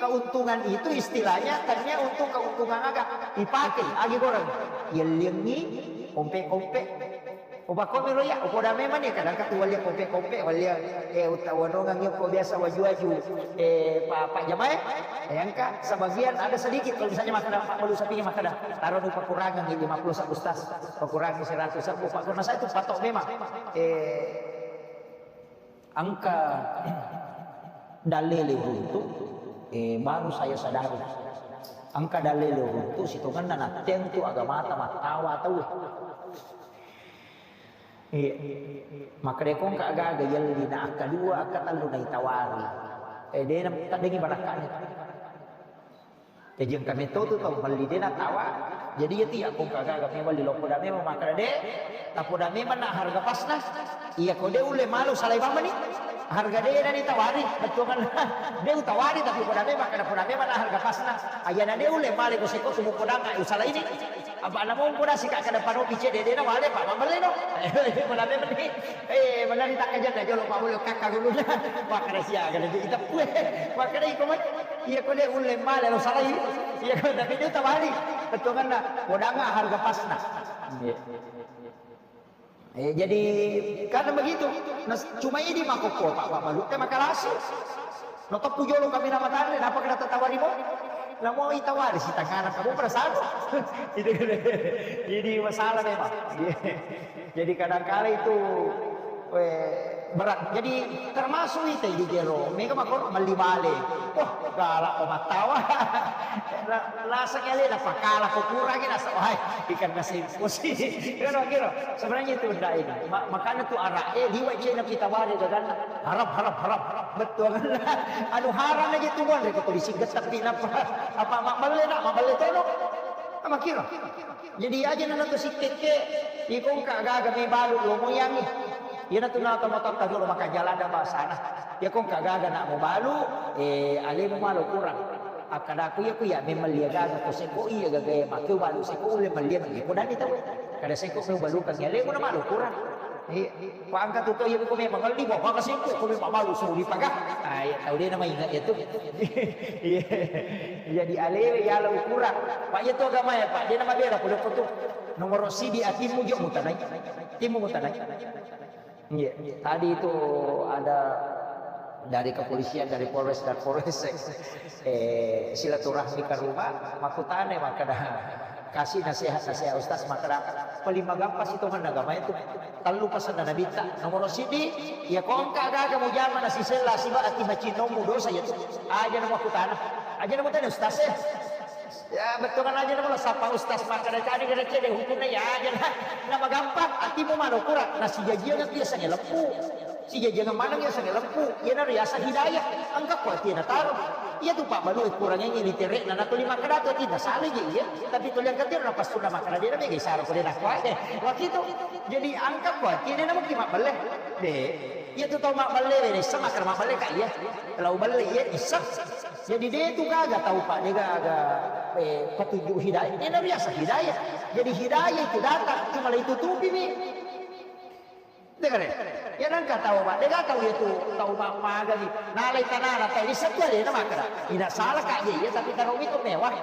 keuntungan itu istilahnya tania untuk keuntungan aga. Ipake, agi goreng. Yelliangi, kompe-kompe. Upakomi lo ya, upoda memang ni, kadang katu walia kompe-kompe, walia, eh, utawanongang yoko biasa waju-waju, eh, pa-, Pak Jamae, eh, engka sebagian ada sedikit, kalau misalnya makan Pak Malu sapinya makan, taruh di pakurangan ni lima puluh satu Ustaz, pakurangan seratus satu, Pak, karena saya itu patok memang, eh, Engka dalele runtu, eh, baru saya sadari. Engka dalele runtu, sitongenna natteang tu agamata mattawa tauwe. Iya. Makkedai ko engka aga-aga yelli na akka dua, akka tellu naitawari. Eh, dena taddengi barakkane. Jaji engka metto tu tau melli de natawa. Jadi iya tiya ko engka gaga memang liloppo da memang makkeda de, tappo da memang na harga pasna. Iya ko de ulle malo salai bambani. Harga de na ditawari, bettuanna. De utawari tapi poda memang kada poda memang na harga pasna. Ayana de ulle male ko seko sumu podanga usalaini. Apa na mompo da sika kada panopi cede de na wale pa mambeleno. Poda memang ni. Eh, manari takkajanna jolo pa bolo kakka guluna. Makkeda sia kada ita pue. Makkeda iko mai. Iya ko de ulle male lo salai. Iya ko tapi de utawari. Bettuanna podanga harga pasna. Iya. Eh, jadi karena begitu, nah, cuma ini mako kota Pak Balutte makalasi. No teppu jolo kami nama tare, napa kena tatawari mo? Namo itawari si tangana kamu perasaan. Itu kan. Jadi masalah memang. Jadi kadangkala itu, eh, berat. Jadi termasuk itu di jero. Mega mako melli bale. Wah, galak pemattawa. Laseng alena pakala ko kurangi nasa, wahai, ikan nasi pusi. Kira-kira sebenarnya itu ndak ini. Ma-, makanya tu arak eh liwat je napi tawari gaganna. Haram, haram, haram. Betul kan? Anu haram aja tu buan reko polisi getepi napa? Apa mak belle nak, mak belle tono. Sama kira. Jadi aja nana tu sikekke, ikong kak gaga me balu lo moyangi. Iyana tu nata motor tadi lo maka jalan ada bahasana. Ya kong kak gaga nak mau balu, eh alemu malo kurang. Akkadaku iya ku iya memang lia gaga ko seko iya gaga iya makkeu balu seko ulle mellia mellia ko dani tau. Kada seko meu balukang iya lemu na malu kurang. Iya. Ko angka tu to iya ko memang ngelli bawa maka seko ko memang balu suli paga. Ah iya tau de nama ingat iya tu. Iya. Jadi alewe iya lo kurang. Pak iya tu agama ya Pak, de nama bela ko tu. Nomor sidi atimmu jo mutanai. Timmu mutanai. Iya, tadi itu ada dari kepolisian, dari Polres dan Polres, eh, silaturahmi ke rumah, makutane, makkeda, kasih nasihat-nasihat Ustaz, makkeda, paling magampa sitongan agama itu. Tellu pasanna Nabitta, nomor sidi, ya kongka gaga mujama nasisella siba ati macinnomu dosa ya tu. Aja na makutana, aja na mutane Ustaz ya. Ya, bettuanna aja namo sapa ustaz makkeda tadi kada cede hukumna ya aja na. Na magampang, atimu mano kurang, na sijajiang biasa ngelempu. Sijajiang maneng biasa ngelempu. Iya na riasa hidayah. Engka ko ati na taro. Iya tu Pak Balu kurang ini literek na natuli makkeda tu ati na salah je iya. Tapi tuli angkat dia na pas sudah makkeda dia na mega isara ko dia na kuat. Waktu itu jadi angka ko ati na mungkin mak belle. De. Iya tu tau mak belle wene sama kar mak belle kak iya. Lau belle iya isa. Jadi de tu gaga tau Pak, de gaga, eh, petunjuk hidayah. Ini biasa hidayah. Jadi hidayah itu datang, cuma la itutupi mi. Dengar ya? Ya nangka tau Pak, de gaga tau itu tau Pak maga ni. Nalai tanah na tau isa tu ada nama kara. Tidak salah kak iya, iya tapi taruh itu mewah.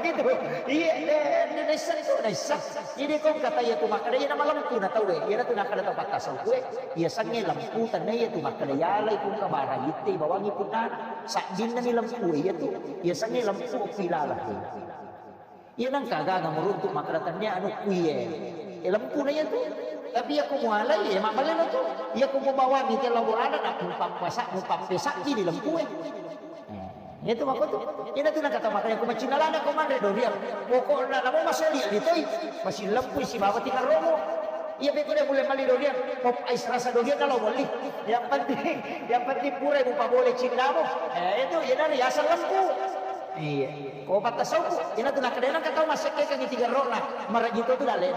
Begitu. Iya, de, de, de, isa itu, de, isa. Jadi kau kata iya tu maka de iya nama lempu na tau de. Iya tu nak ada tau patah sau kue. Iya sange lempu tanah iya tu maka de iya lai kung kabara itte bawangi punana. Saddinna mi lempu iya tu, iya sangnge lempu pilala. Iya nangka gaga muruntuk makkeda tennia anu kuiye. E lempu na iya tu. Tapi iya ku mualai e mabbaleno tu. Iya ku mubawangi ke laborana nak mupappasa mupappesakki di lempu e. Iya tu makko tu. Iya tu nangka tau makkeda ku macinna lana ko manre doriang. Pokokna namo masoli ali toi. Masih lempu sibawa tinggal romo. Iya, pekko dia mulai mali dorian, pop ice rasa dorian kalau beli. Yang penting, yang penting pura ibu pak boleh cintamu. Eh, itu, iya dari asal lembu. Iya. Kau patah sopu, iya tu nak kena kata masuk ke kan tiga rona, marajito tu dale.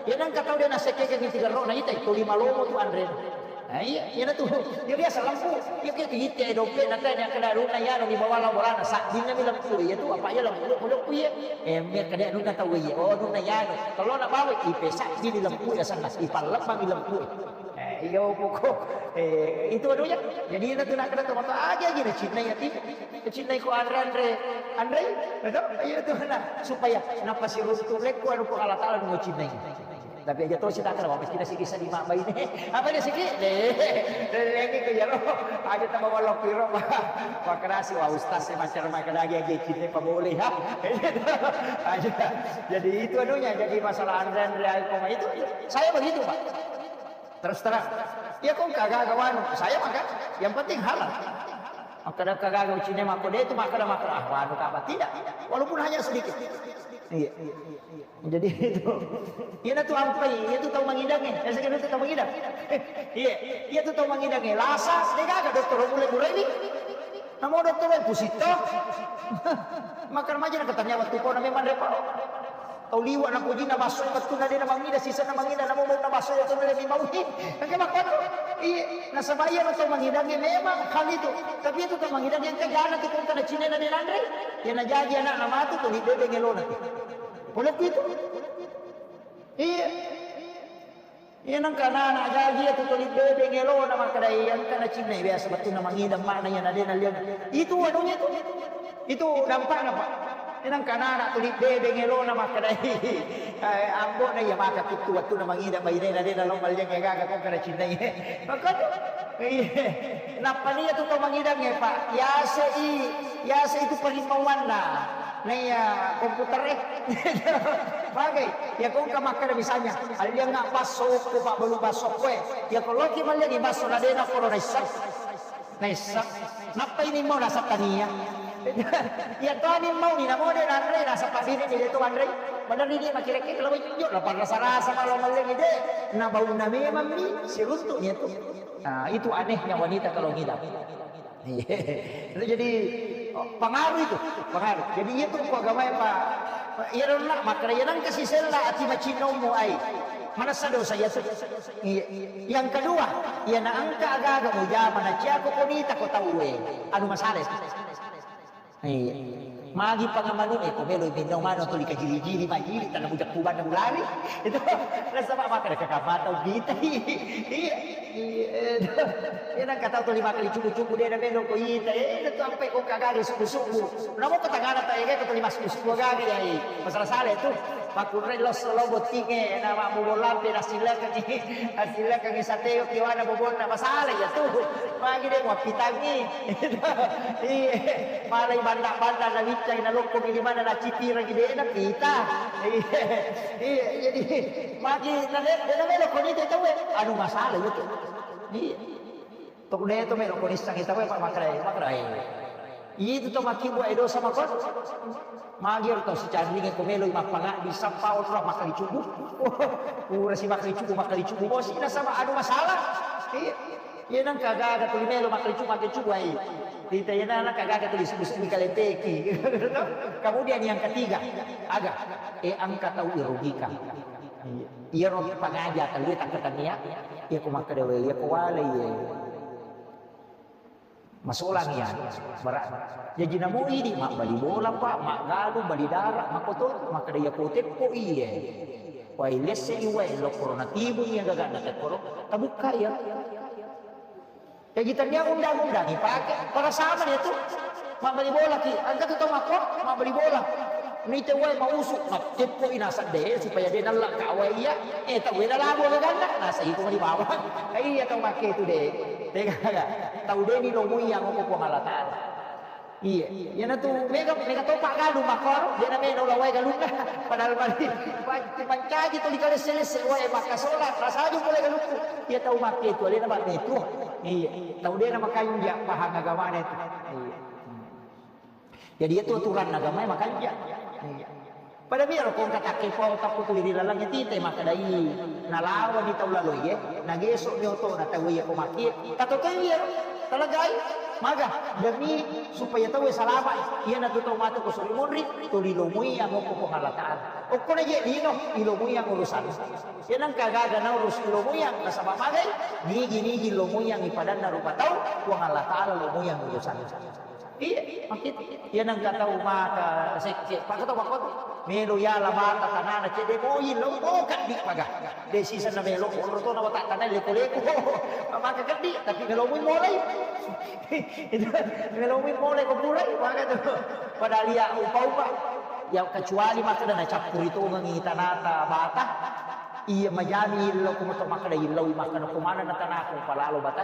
Iya nang kata dia nasik ke kan tiga rona, itu, itu lima lomo tu andre. Nah, iya, iya tu. Dia biasa lembu. Iya, kita itu dompet nanti yang kena rona ya, di bawah laporan, saat dina bilang tu, iya tu, apa ya lembu, lembu, iya. Eh, mia kada nunna tau iya. Oh, nunna yanu. Kalau nak bawa, ipe sakki di lempu ya sana, ipallebbang di lempu. Eh, iya pokok. Eh, itu anunya. Jadi itu nak kena teman aja aja na cinna ya ti. Cinna ko anre anre. Anre, betul? Iya tu nah supaya napa si runtu lekko anu ko Allah Taala nu cinna. Tapi aja terus kita kalau habis kita sih bisa di mak bayi. Apa dia siki? Deh, deh, ini ke jaro. Aja tambah walau piro, Pak. Wah, kerasi, wah, ustaz, saya macam rumah kedai aja, kita apa boleh, ha? Aja. Jadi, itu anunya, jadi masalah andre-andre iPhone itu, saya begitu, Pak. Terus terang. Ya, kok kagak, kagak, wanu. Saya makan, yang penting halal. Maka ada kagak, kagak, Cina, maka dia itu, maka ada, maka ada. Ah, wanu, apa tidak? Walaupun hanya sedikit. Iya. Jadi itu, iyana tu ampai, iya tu tau mangidangnge. Iya, saya kira tu tau mangidang. Iya, iya tu tau mangidangnge. Lasa, de gaga dokter mulai burai ni. Namo dokter mulai pusito. Makan maja nak tanya waktu kau nami manre paro. Tau liwa na pujina baso betul na de na mangida sisa na mangida namo mau na baso ya tu mulai mau ni. Kan kema kau tu. Iya, nasaba iyana tau mangidangnge memang hal itu. Tapi itu tau mangidangnge yang kejana tu kau kena Cina na de nanre. Iyana jaji anak nama tu tu ni bebe ngelona tu. Polokku itu. Iya. Iya nangka anak-anak jaji itu tuli bebe ngelona makkeda iya engka na cinna biasa bettu na mangidang makna iya na de na liang. Itu anunya itu. Itu dampakna, Pak. Iya nangka anak-anak tuli bebe ngelona makkeda eh ambo na iya maka tuttu wettu na mangidang baine na de na lo malliang gaga kok kada cinna iya. Maka tu. Iya. Nappa nia tu tau mangidangnge, Pak. Yase i, yase itu parimmauanna. Naiya komputer e. Bagai. Ya kongka makkeda misalnya, alliangnga basso ko Pak Balu basso koe. Ya ko loki malliangi basso na dena koro naisseng. Naisseng. Nappa ini mau nasab tania. Ya to ani mau ni namo de na Ini ni de' to anre, bener ni de' makirekke kalau jo la parasa-rasa malam maleng de', na baunna memang ni siruntu' ni tu. Nah, itu anehnya wanita kalau ngidam. Iya. Itu jadi, oh, pengaruh itu, pengaruh. Jadi itu ko agama apa? Iya dong nak, maka iya nang kasih sella ati macinnomu ai. Manessa dosa iya tu. Iya. Yang kedua, iya na engka aga-aga mujama na cia ko konita ko tauwe. Anu masalah itu. Iya. Magi pangamanu e ko melo minno mano tuli kajiri-jiri majiri tanah bujak kubanna mulari. Itu nasaba maka de' kakapata ubita. Iya. Iya. Iya nang katau tuli maka licubu-cubu de' na melo ko ita. Eh, itu sampai ko kagari subu-subu. Namo ko tangana ta ege ko tuli masubu-subu gari ai. Masalah sale tu. Makkunrai losso lo bottingnge, na mabbobo lampe, nasilakengngi, nasilakengngi sateo kiwana bobonna, masalah iya tu. Magi de' muappitangngi. Iya, malai banda-banda na wiccai, na lokkongi di mana, na citirangi de' na pita. Iya, iya, jadi magi na de', de' na melo konita tauwe. Anu masalah iya tu. Iya. Tok de' to melo ko nissangi tauwe, Pak, makrai, makrai. Itu to makkibua e dosa makko. Magi ero tau sicanringe ko melo mappangaddi sappa onro makkalicubu. Pura si makkalicubu, makkalicubu bosi nasaba anu masalah. Iya. Iya nang kagaga tuli melo makkalicubu, makkalicubu ai. Rita iya nang kagaga tuli subu-subu kalempeki. Kemudian yang ketiga, aga, eh, engka tau irugikan. Iya. Iyaro pangaja tau iya takkatania, iya ko makkeda wae, iya ko wale, iya. Masolang iya, bara-, jaji namo idi mabbali bola, Pak, maggalung, bali dara, makkoto, makkeda iya ko teppo iye. Wae lesse i wae, lokkoro natibung iya gagana tekkoro, tabukka iya. Jaji tania undang-undang ipake, pada sama dia tu. Mabbali bola ki, engka tu tau makko, mabbali bola. Nite wae mausu, na teppo ina sadde supaya de nalla ka wae iya. Eh, tau wena labu gaganna, nasa iko di bawah. Iya tau makke tu de. Tega, tau de ni lomui yang ko Puang Allah Taala. Iya, iyanatu mega, mega topa galung makkoro, de na melo la wae galunna. Padahal mari, mancaji tuli kalesse-lesse wae makkasola, rasaju pole galukku. Iya tau makke tu, alena ba metu. Iya, tau de na makanja pahang agamana itu. Iya. Jadi itu aturan agama makanja. Iya. Pada biar ko engka takke pau takku tuli ri laleng tite makkedai nalawani tau laloe, nageso mi otona tau iya ko makkie. Tato tau iya, talagai. Maga, demi supaya tau salama. Iyanatu tau matu ko suri munri, tuli lomui yang okko Puang Allah Taala. Okko na je lino, ilomui yang urusan. Iya nang kagaga na urus ilomui yang nasaba magai, nigi-nigi lomui yang ipadanna rupa tau, Puang Allah Taala lomui yang urusan. Iya, makkitu. Iya nang katau maka sekke, Pak, katau Pak, melo yala bata tanana cedde moi lo, oh, kaddi paga. De sisa na melo, onro to na bata tanai leko-leko. Maka kaddi, tapi melo mui molai. Itu melo mui molai ko purai, maka tu. Padahal iya upa-upa. Ya kecuali maka na cappuri tongengi tanata bata. Iya majami illo ko moto maka da illo maka ko mana na tanah ko palalo bata.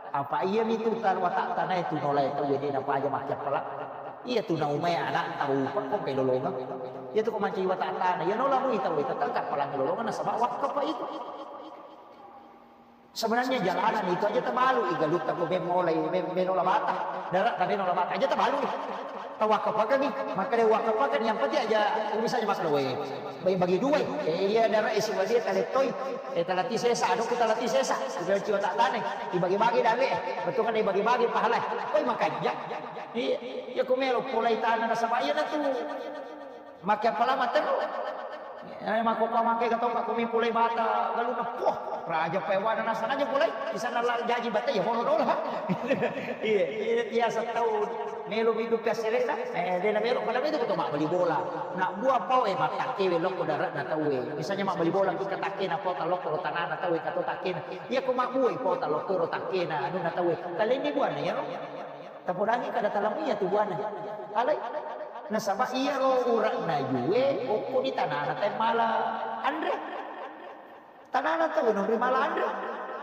Apa iya mitu tar watak tanah itu nolai tau de napaja makkiappalang. Iya tu naumai anak tau pakko pelolongan. Iya tu ko manci watak tanah. Iya nola mui tau itu tangkap palang lolongan nasaba wakaf itu. Sebenarnya jalanan itu aja tabalu igalutta ko memolai menola bata. Darat tapi nola bata aja tabalu. Tawakafakani, maka de wakafakani yang penting aja urusannya masalah wae. Bagi-bagi dua. Eh, iya darat isi wae talettoi. Eh, talati sesa, ado ku talati sesa. Sudah ciwa tak tane. Dibagi-bagi dale. Betul kan dibagi-bagi pahala. Koi makanya. Iya, iya ku melo polai tanah nasaba iya na tu. Make apa lama terus. Eh, mako pa make katong mako mi pulai bata galuna poh raja pewana nasana aja pulai bisa nala jaji bata ya hono dola. Iya, iya biasa tau melo midu piaserena. Eh, dena melo pada itu ketong mak beli bola. Nak buah pau eh matakke we lokko darat na tau eh. Misalnya mak beli bola kita takke na pau talokko tanah na tau eh kato takke na. Iya ko mak buah pau talokko ro takke na anu na tau eh. Kalian ni buah na ya ro. Tapodangi kada talamia tu buana. Alai. Nasaba iyaro ura'na yue, okko di tanana te mala anre. Tanana tau nonri mala anre.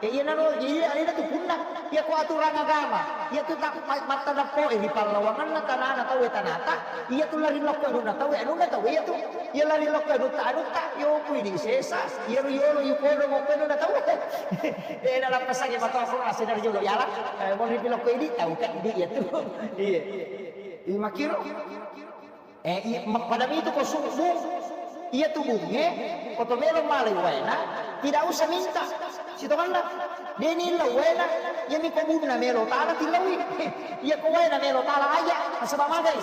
E, iya naro, iya, iya tu punna. Iya ko aturan agama. Iya tu tak ma-, matta dappo, e, di pallawanganna tanana tau, e, tanata. Iya tu lari lokko anunna tau, e, anunna tau, iya tu. Iya lari lokko anutta, anutta. Yo, kui di sesa. Iya ru yolo, yu kodo, mokko anunna tau. Eh, dalam pesan ya, maka aku rasa dari jolo. Yala, eh, mau ripilokko ini, tahu kan dia tu. Iya. Iya, makiro. Eh, iya, ma-, pada mitu ko subbung, iya tu bunge, ko to melo malai waena, tidak usah minta. Sitonganna, de ni lo waena, iya mi ko bunna melo tala tilawi. Iya ko waena melo tala aja, nasaba magai.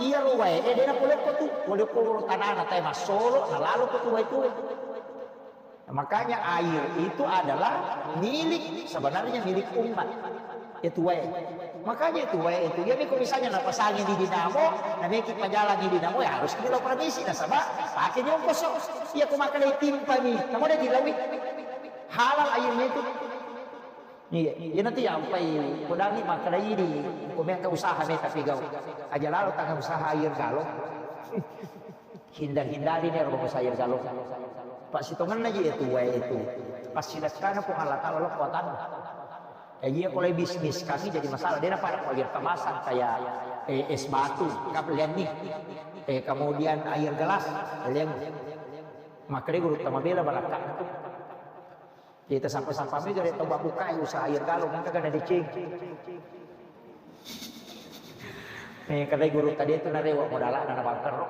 Iya ro wae, eh, de na polokko tu, polokko ro tanana tae massolo, na lalo ko tu wae tu. Makanya air itu adalah milik, sebenarnya milik umat. Itu wae. Makanya itu wae itu. Jadi kalau misalnya napasangi di dinamo, nameki pajalangi dinamo, ya harus dilo permisi nasaba pakai nyongkoso. Iya ko makkeda timpani, kamu ada dilawi. Halal airnya itu. Iya, iya nanti yang pai kodani makkeda ini, ko meka usaha meka pigau. Aja lalo tangan usaha air galon. Hindar-hindari ni ro sayur galon. Pak sitongenna ji itu wae itu. Pas silakkana Puang Allah Taala lo kuatan. Eh, iya, kalau bisnis kami jadi masalah. Dia dapat air kemasan kayak, eh, es batu, kapelian nih. Eh, kemudian air gelas, kalian. Makanya guru tamabela barakka. Kita sampai-sampai mi gare tau babbukai usaha air galon, engka gana deceng. Eh, kadai guru tadi itu narewa modalana na bangkero.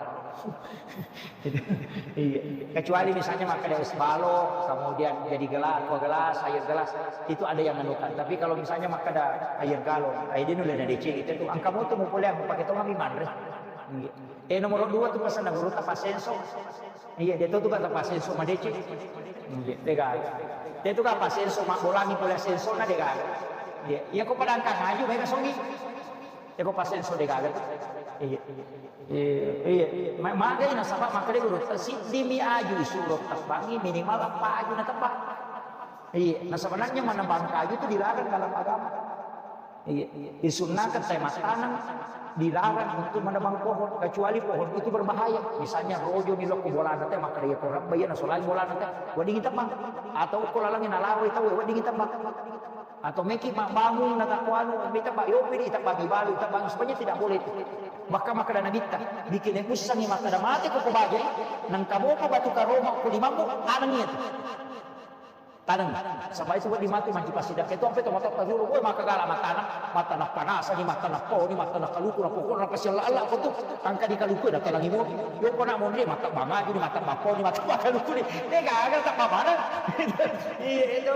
Iya. Kecuali misalnya makkeda es balok, kemudian jadi gelas, dua gelas, air gelas, itu ada yang anukan. Tapi kalau misalnya makkeda air galon, air dia nulle na deceng itu tuh. Angka moto mupoleang pakai tongami manre. Iya. Eh, nomor dua tuh pesan guru tapa senso. Iya, dia tuh kan tapa senso madeceng. Iya, dega. Dia tuh kan apa senso mak bolangi pole senso na dega. Iya, iya ko padangkang aju mereka songi. Iya ko pasenso dega. Iya. Iya, iya. Ma-, magai nasaba makkeda guru, siddi mi aju isuro tebbangi minimal empat aju na tebbang. Iya, nah sebenarnya menebang kayu itu dilarang dalam agama. Iya, disunnakan saya mattaneng dilarang untuk menebang pohon, kecuali pohon itu berbahaya. Misalnya rojo ni lokko bolana teh, maka dia korang bayar nasolai bolana teh, wedding tebang. Atau ko lalangi nalawai tau, wedding tebang. Atau meki mabbangung na takuanu, mita pak yopi di tebang, balu tebang, sebenarnya tidak boleh itu. Bahkan makkeda nabitta, bikin ussangi makkeda mate ko ko bajai, nang kamopa batu karoma ko limammu, tanengi itu. Taneng. Sampai itu di mati manci pasti dah. Itu sampai tomat tak dulu. Woi, maka gala matana, matana panas ni, matana poni, matana kaluku, na pokok, na pasti Allah, Allah, kau tu. Tangka di kaluku, dah tanang ibu. Yo, kau nak mondri, mata banga, jadi mata bapo ni, mata kaluku ni. Eh, gagal tak pamanang. Iya, itu.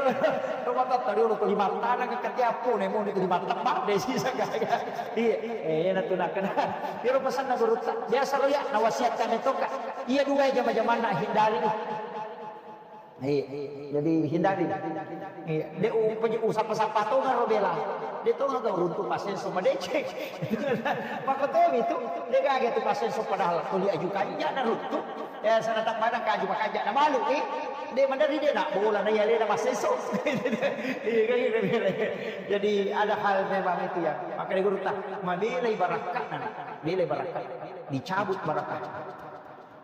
Tomat tak dulu, lima tanah ke ketiapo, ni, mondri, lima tebak, deh, sisa gagal. Iya, eh, iya, nak tunak kena. Dia pesan nak guru tak. Biasa lo ya, nak wasiatkan itu, Kak. Iya, dua jam-jam nak hindari ni. Iya, jadi hindari. Iya, de u-, upeje-, usapa-sapa tonga ro bela. De tonga ga uruntu pasenso madeceng. Makotomi tu, de gaga tu pasenso padahal tuli aju kanja na runtu. Ya, sana tak pada kaju makanja na malu, eh. De madari de nak bola na yale na pasenso. Iya, kan gitu. Jadi ada hal memang itu ya. Makanya guru tak, mabela ibarakka, nah, bela ibarakka. Dicabut barakka.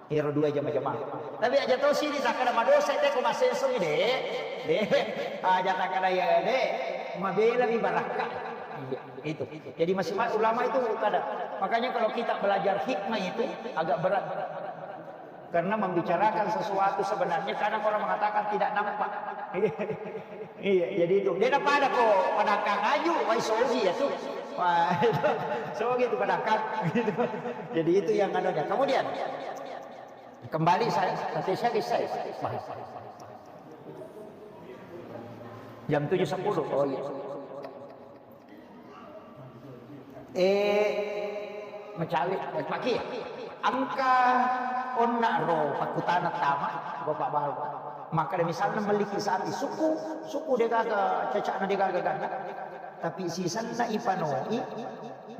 Ero dua jama-jama. Tapi aja to sini nakkeda madosa te ko masenso de. De. Aja nakkeda ya de. Mabela mi barakka. Iya, itu. Jadi masih ma-, ulama itu kada. Makanya kalau kita belajar hikmah itu agak berat. Karena membicarakan sesuatu sebenarnya kadang orang mengatakan tidak nampak. Iya, jadi itu. Dia pada ko pada kang aju, wai sogi ya tuh. Wah, itu. Sogi itu pada kang. Gitu. Jadi itu yang anunya. Kemudian Kembali saya, nanti saya, saya bahas. Jam tujuh sepuluh. Oh iya. Eh, mecawi, maki. Angka onna ro pakutana tama, Bapak Bapak. Maka misalnya memiliki sapi suku, suku dia gaga, cecakna dia gaga ganda. Tapi sisanna ipanoi,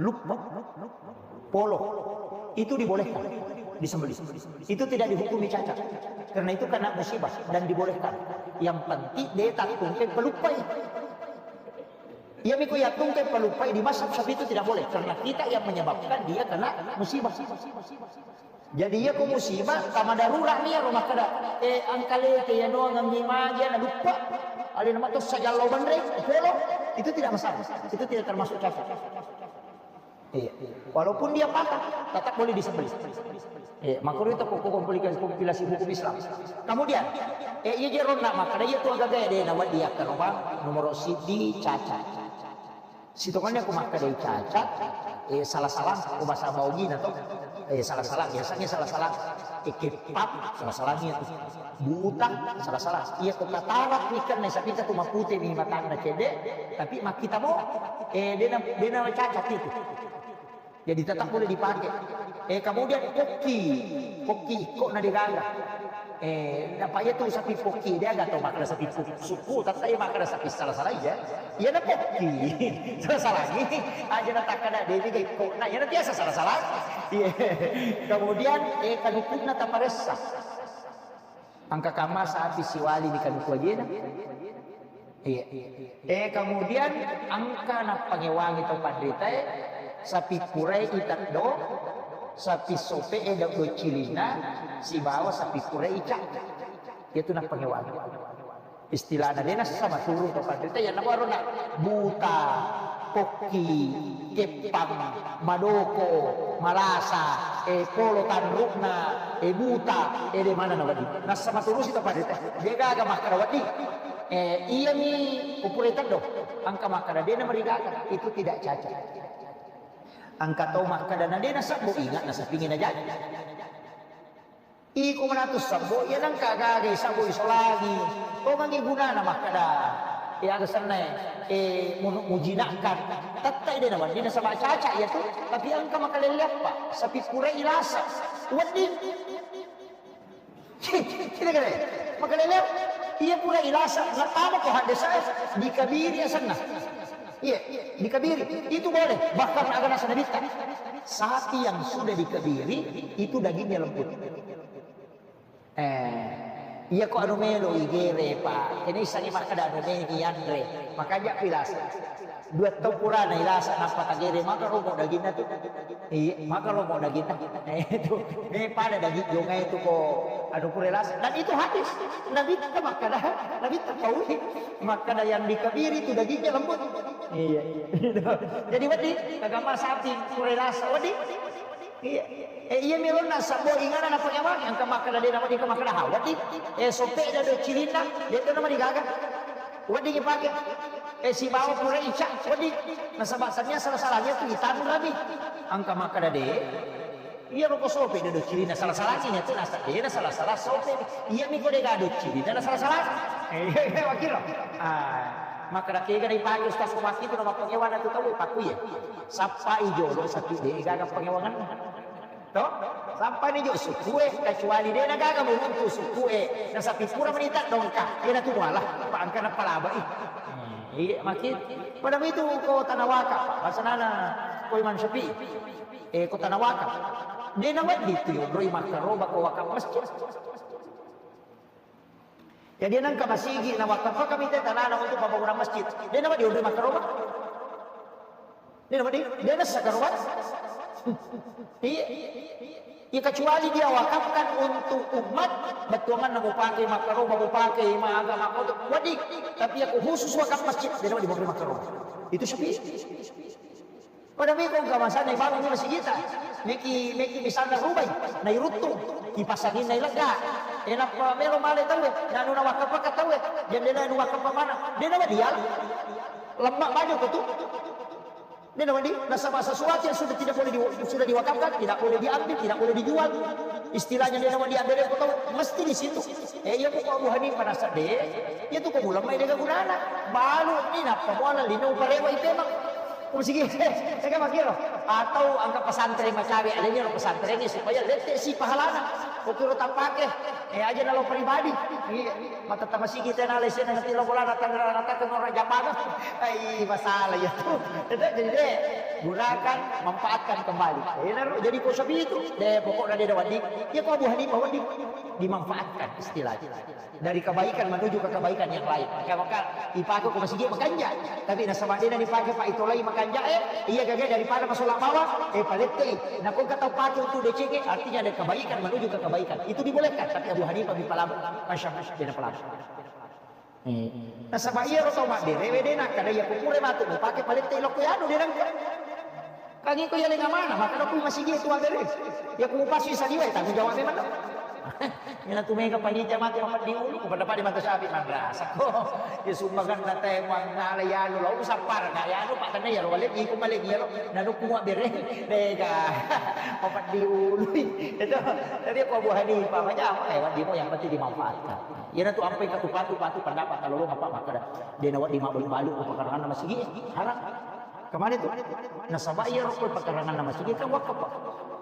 lupa. Polo. Itu dibolehkan disembelih. Itu tidak dihukumi cacat. Karena itu kena musibah dan dibolehkan. Yang penting dia tak tungke pelupai. Ia miko ya tungke pelupai di mazhab Syafi'i itu tidak boleh karena kita yang menyebabkan dia kena musibah. Jadi iya ko musibah, tama darurat nia ro makkeda, eh, angkale ke ya no ngambi maja na lupa. Alena mato sajallo banre, polo. Itu tidak masalah. Itu tidak termasuk cacat. Iya. Walaupun dia patah, tetap boleh disembelih. Iya, makanya itu kok kompilasi, kompilasi hukum Islam. Kemudian, eh, iya jero nak makkeda iya tu agaga ya deh, nawat dia ke rumah nomor sidi cacat. Sitongannya aku makkeda cacat, eh, salah-salah, aku bahasa baugina tuh. Eh, salah-salah, biasanya salah-salah. Eh, kepang, salah-salah niat. Buta, salah-salah. Iya, ko katarak ni kan, sapi tu mapute mi matanna cedde, tapi makkita mo, eh, dena, dena cacat itu. Jadi tetap boleh dipakai. Eh, kemudian pokki, pokki ikko na degaga. Eh, apa iya tu sapi pokki, dia agak tahu makna sapi pokki. Suku, tetap iya makna sapi salah-salah ya. Iyana pokki. Salah-salah ni. Aja na takkada dewi ga ikko. Nah, iyana biasa salah-salah. Iya. Kemudian, eh, kanukunna taparessa. Engka kamma sapi siwali ni kanuku ajena. Iya. Eh, kemudian engka nappangewangi to panritae sapi purai iteddo, sapi sope e do cilinna, sibawa sapi purai ica. Iya tu nappangewangi. Istilahna de nassa maturu to panrita, iya namo arona buta, pokki, keppang, madoko, malasa, eh, polo tanrukna, eh, buta, eh, de mana na wedding. Nassa maturusi to panrita. De gaga makkada wedding. Eh, iyami upure teddo. Engka makkada de namarigaga, itu tidak cacat. Engka tau makkada na de nasabbo, ingat nasapingi najaji. Iko manatu sabbo, iya nengka gagai sabbo isolangi. Tongengi gunana makkada, eh, aga sennae, eh, mu-, mujinakkan. Tettai de nawedding nasaba caca iya tu, tapi engka makalelleappa, sapi pura ilasa. Wedding. Kita kira, makalelleap. Iya pura ilasa, natama ko hadde saya, dikabiri asenna. Iya, dikabiri. Itu boleh. Bahkan agana sanabitta. Sapi yang sudah dikabiri, itu dagingnya lembut. Eh, iya ko anu melo igere, Pak. Ini sani makkada anu melo ianre. Makanya pilasa. Dua tau purana ilasa, nappa tagere, maka romo daginna tu. Iya, maka romo daginna. Eh, itu. Eh, pada daging jongai itu ko anu pura ilasa. Dan itu hadis. Nabitta makkada, Nabitta paui. Makkada yang dikabiri itu dagingnya lembut. Iya, iya. Jadi, wedding, kagama sapi, pura ilasa, wedding. Iya. Eh, iya, mi lonna sabbo ingana na panyawang, engka makkada de na wedding, engka makkada ha, wedding. Eh, sope da do cilinna, de to na marigaga. Wedding ipake. Eh, sibawa pura ica, wedding. Nasaba sania salah-salahnya tu itanrami. Engka makkada de. Iya, ro ko sope da do cilinna salah-salahnya tu nasa de na salah-salah sope. Iya, mi ko de ga do cilinna na salah-salah. Eh, iya, iya, wakil. Ah, makkada kega na ipake ustaz Suwaki tu na mappangewana tu tau, paku iya. Sappai jolo sapi de gaga pangewanganna. To? Sappani jo sukue, kecuali de na gaga muruntu sukue, na sapi pura menita dongka, iya na tu muala, pa engka na palabai. Iya, makin. Pada itu ko tanah wakaf, basanana ko Imam Syafi'i. Eh, ko tanah wakaf. De na wedding tu yonroi makkaroba ko wakaf masjid. Jadi nengka masigi na wakafakami te tanana untuk pembangunan masjid. De na wedding onroi makkaroba. De na wedding, de nassa karoba. Iya. Ya, kecuali dia wakafkan untuk umat, bettuanganna mupake makkaroba, mupake maga makkoto, wedding. Tapi ya khusus wakaf masjid, de na wedding makkaroba. Itu Syafi'i. Pada meko engka masana ibangun ni masigita. Meki, meki misalna rubai, nairuttu, kipasangi nailegga. Enappa melo male tauwe, nanu nawakkappaka tauwe, jandena nu wakkappa mana. Dena wadial. Lemma baju ko tu. Dena wadi, nasaba sesuatu yang sudah tidak boleh di, sudah diwakafkan, tidak boleh diambil, tidak boleh dijual. Istilahnya dena wadi ambil ko tau, mesti di situ. Eh, iya ko Abu Hanifah nasabbe, iya tu ko ulama de gunana. Balu ni nappa muala lino uparewa ipemang. Ko masigi, ega makiro. Atau angka pesantren macawe, alenya ro pesantren ni supaya lette si pahalana. Ko kiro tampake, eh, aja nalo pribadi. Iya, mata tamasigi tena lesena nanti lo bolana tangerang atak ke ngora jamana. Ai, masalah ya tu. Jadi deh, gunakan, manfaatkan kembali. Eh, naro, jadi ko sapi itu, deh, pokoknya dia ada wadi. Ya ko Abu Hanifah wadi, dimanfaatkan istilahnya. Dari kebaikan menuju ke kebaikan yang lain. Maka, maka ipake ko masigi makanja. Tapi nasaba dena dipake pa itolai makanja, eh, iya gaga daripada masola bawa, eh, palettei. Nah, ko kata pake untuk decenge, artinya ada kebaikan menuju ke kebaikan. Itu dibolehkan, tapi Abu Hanifah mipalama, Masya Allah, dena palama. Eh. Nasaba iya ro tau mabbere, wedena kada iya ko pura matu mupake palettei lokko yanu dena. Kagi ko iya lenga mana, maka ko masigi tu mabbere. Ya ko mupasui saliwa, tanggung jawab memang. Ina tu mega panitia matu mapeddi ulu, pada pada mata sapi manrasa ko. Ya sumbangan na te mangala ya lu lo sapar na ya lu pak tanda ya lo wale iku male ya lo nanu kuat bere mega mapeddi ulu. Itu tadi aku Abu Hanifah macam eh wadi mo yang penting dimanfaatkan. Ina tu ampai katu patu patu pendapat kalau lo apa maka dia nawat di mabalu balu apa karena masih haram. Kemana tu? Nasaba iya rokko pakarangan nama sini kan wakaf.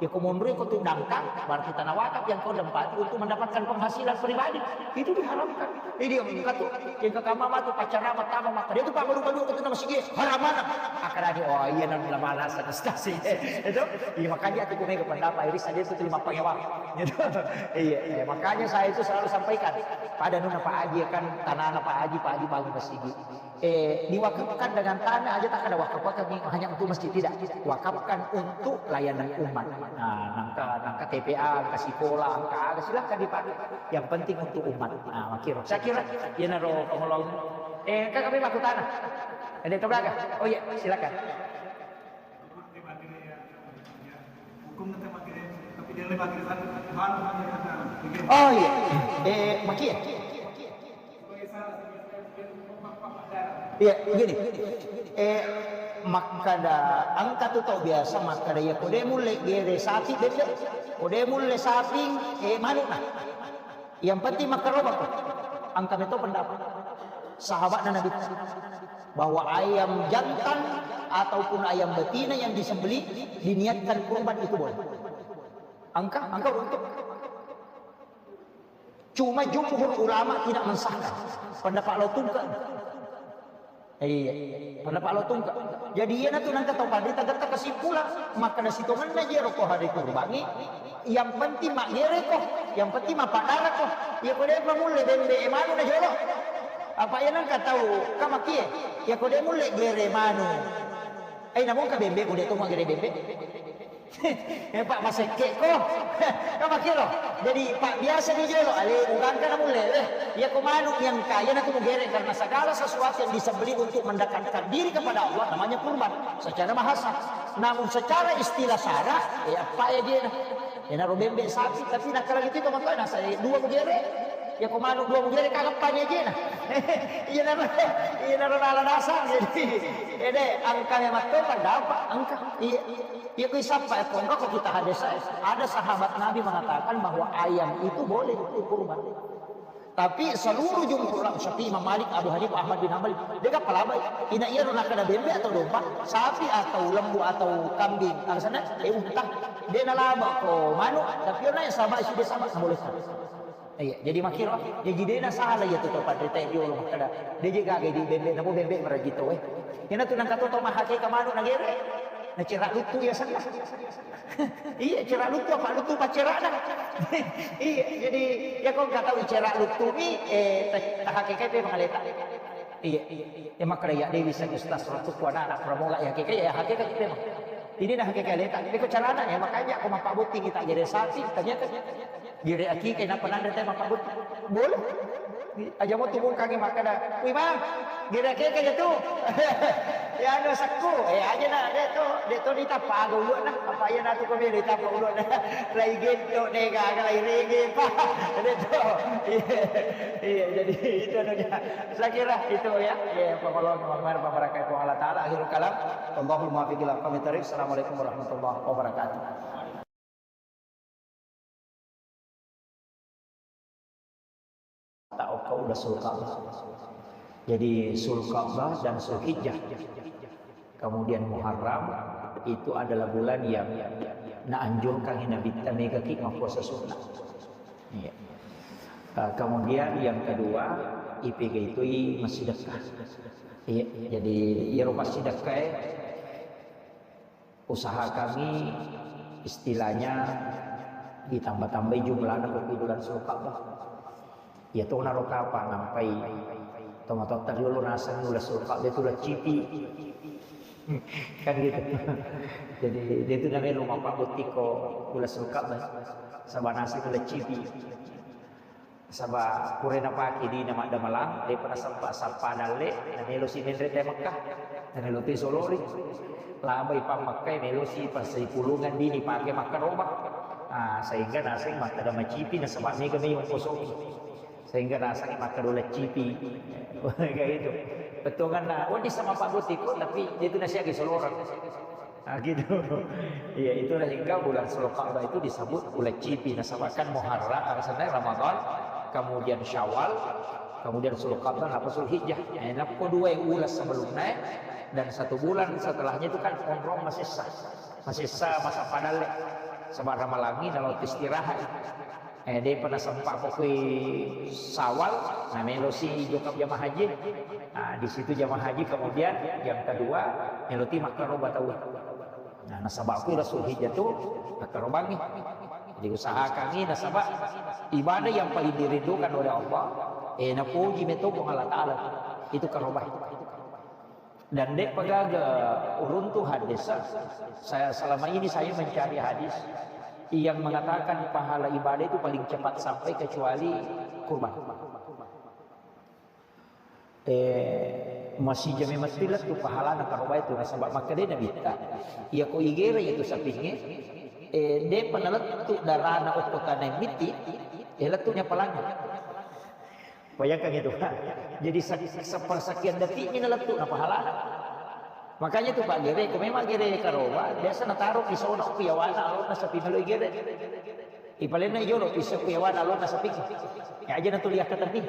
Ya ko monro ko tu dangkang, berarti tanah wakaf yang kau tempati untuk mendapatkan penghasilan pribadi. Itu diharamkan. Jadi yang kata yang ke kamar tu pacara pertama maka dia tu pak baru baru kata nama sini haram mana? Akan ada oh iya nang lama rasa kestasi. Itu iya makanya aku punya pendapat iri saja itu terima pengewa. Gitu. Iya, iya, makanya saya itu selalu sampaikan pada nuna Pak Haji kan tanah Pak Haji Pak Haji bangun masjid. Eh, diwakafkan dengan tanah aja tak ada wakaf-wakaf nih, hanya untuk masjid tidak. Wakafkan untuk layanan umat. Nah, nangka nangka T P A, nangka sekolah, nangka ada silahkan dipakai. Yang penting untuk umat. Nah, makiro. Saya kira ya naro pengolong. Eh, kan kami aku tanah. Ada itu gaga. Oh iya, silakan. Oh iya, eh, makia. Iya, gini. Eh, makkada engka tu tau biasa makkada iya kode mulle gere sapi bebbe, kode mulle sapi eh manuk nah. Yang penting makkarobako. Engka meto pendapat sahabatna Nabi bahwa ayam jantan ataupun ayam betina yang disembelih diniatkan kurban itu boleh. Engka, engka untuk. Cuma jumhur ulama tidak mensahkan. Pendapat lo tungke. Iya. Pendapat lo tungke. Jadi iya natu nangka tau panrita getta kesimpulan. Maka nasi tongenna jero ko hari kurbangi. Yang penting mak gere ko. Yang penting mak padara ko. Iya ko dek mulle bembe manu na jolo. Apa iya nangka tau kamakie. Iya ko dek mulle gere manu. Eh namun ka bembe ko dek to mak gere bembe. Eh, Pak, masekke ko. Kan makkiro. Jadi, Pak, biasa di jolo, ale, ugangka na mulle, eh. Iya ko manuk yang kaya na tu mugere karena segala sesuatu yang disembelih untuk mendekatkan diri kepada Allah namanya kurban secara bahasa. Namun secara istilah sara, eh, apa ya dia? Ena ro bembe sapi, tapi nak lagi itu teman-teman, nasa, eh, dua mugere. Iya ko manuk dua mugere, kagak apa aja nah. Iya naro, iya naro nala dasar jadi. Ede, angka memang to pendapat, angka. Iya. Iya, kui sappa, eh, pongka ko kita hadis, eh, ada sahabat Nabi mengatakan bahwa ayam itu boleh untuk kurban. Tapi seluruh jumhur ulama, Syafi'i, Imam Malik, Abu Hanifah, Ahmad bin Hanbal, dia kan pelaba. Ina iya rona kada bembe atau domba, sapi atau lembu atau kambing, alasannya, eh, unta. Dia nalaba ko manuk, tapi orang yang sabar, sudah sabar, boleh. Iya, jadi makkiro, jadi dena salah iya tu to panrita jolo makkada. Dia je gaga di bembe, namo bembe marajito, eh. Ina tu nangka to to mahake ka manuk nagere. Nacera lutu ya sana. Iya, cera lutu apa lutu pacerana. Iya, jadi ya kau nggak tahu cera lutu ni, eh, tah-, tahakeke pe mangaleta. Iya, iya, iya. Ya makkada ya Dewi sang Ustaz Ratu ku anak-anak pramoga ya hakeke, ya hakeke pe mah. Ini nah hakeke leta. Ini ko carana ya makanya aku mapabotting kita jadi sapi, ternyata Gere akike napa nanre te mappabbut-, boleh. Aja mo tubungkangi makkeda, "Wih, Bang, gere akike aja tu." Ya anu sekku, eh, aja na, de to, de to ditappa aga ulu'na, apa iya natu ko bere ditappa ulu'na. Lai gento de gaga lai rege pa. De to. Iya, iya, jadi itu anunya. Saya kira itu ya, ya, pengolong, pengolong, pemerakai, pengolong Allah Ta'ala, akhirul kalam. Allahul muwaffiq ila aqwamit thariq. Assalamualaikum warahmatullahi wabarakatuh. Tahu kau udah Zulqa'dah. Jadi Zulqa'dah dan Zulhijjah. Kemudian Muharram itu adalah bulan yang naanjurkan Nabi kita mega ki mapuasa sunnah. Iya. Eh, kemudian yang kedua, ipega itu i massidekka. Iya, jadi iyaro massidekka e usaha kami istilahnya ditambah-tambahi jumlahna ko bulan Zulqa'dah. Iya to naro kapang nampai tomatoatta riolo naseng bulan Zulqa'dah itu leccipi. Kan gitu. Jadi dia itu namanya rumah Pak Botiko bulan Zulqa'dah. Sama naseng leccipi. Saba pura napake dina maddamelang, depa nasempa sappa dalle, namelo si menre te Mekah, namelo te solori. Labai pa Mekah, melo si pasai pulungan dini pake makkaroba. Ah, sehingga naseng makkeda macipi nasaba mega mai ongkosoki. Sehingga naseng makkeda ulaccipi. Kayak itu. Bettuanna, oh, di sama Pak Botiko, tapi dia itu nasihat ke seluruh orang. Nah, gitu. Iya, itulah hingga bulan Zulqa'dah itu disebut ulaccipi. Nasaba kan Muharram, alasannya Ramadan, kemudian Syawal, kemudian Zulqa'dah, apa Zulhijjah. Eh, nappa dua yang ulas sebelumnya, dan satu bulan setelahnya itu kan onrong masessa. Masessa masa padalle. Sebab Ramalangi nalo istirahat. Eh, depa nasempa ko kui Sawal, nah, melo si jokap jamaah haji. Nah, di situ jamaah haji kemudian yang kedua, melo ti makkaroba tau. Nah, nasaba ku Rasul Hijjah tu makkarobangi. Jadi usahakangi nasaba ibadah yang paling dirindukan oleh Allah, eh, napuji metto Puang Allah Ta'ala. Itu karoba. Dan dek pagaga uruntu hadis, saya, selama ini saya mencari hadis yang mengatakan pahala ibadah itu paling cepat sampai kecuali kurban. Eh, masih jame mesti lettu pahalana karoba itu nasaba makkeda Nabitta. Iya ko igere itu sapinge, eh, depa nalettu darana okko tanah miti, eh, lettunya palanya. Bayangkan itu, Pak. Jadi se-, sepersekian detik ini nalettu na pahalana. Makanya itu, Pak, gere, ko memang gere karoba, biasa nataro pisau na okko yawana alona sapi melo igere. Ipalenna ijolo pisau okko yawana alona sapi. Ya aja natuli akkatenni.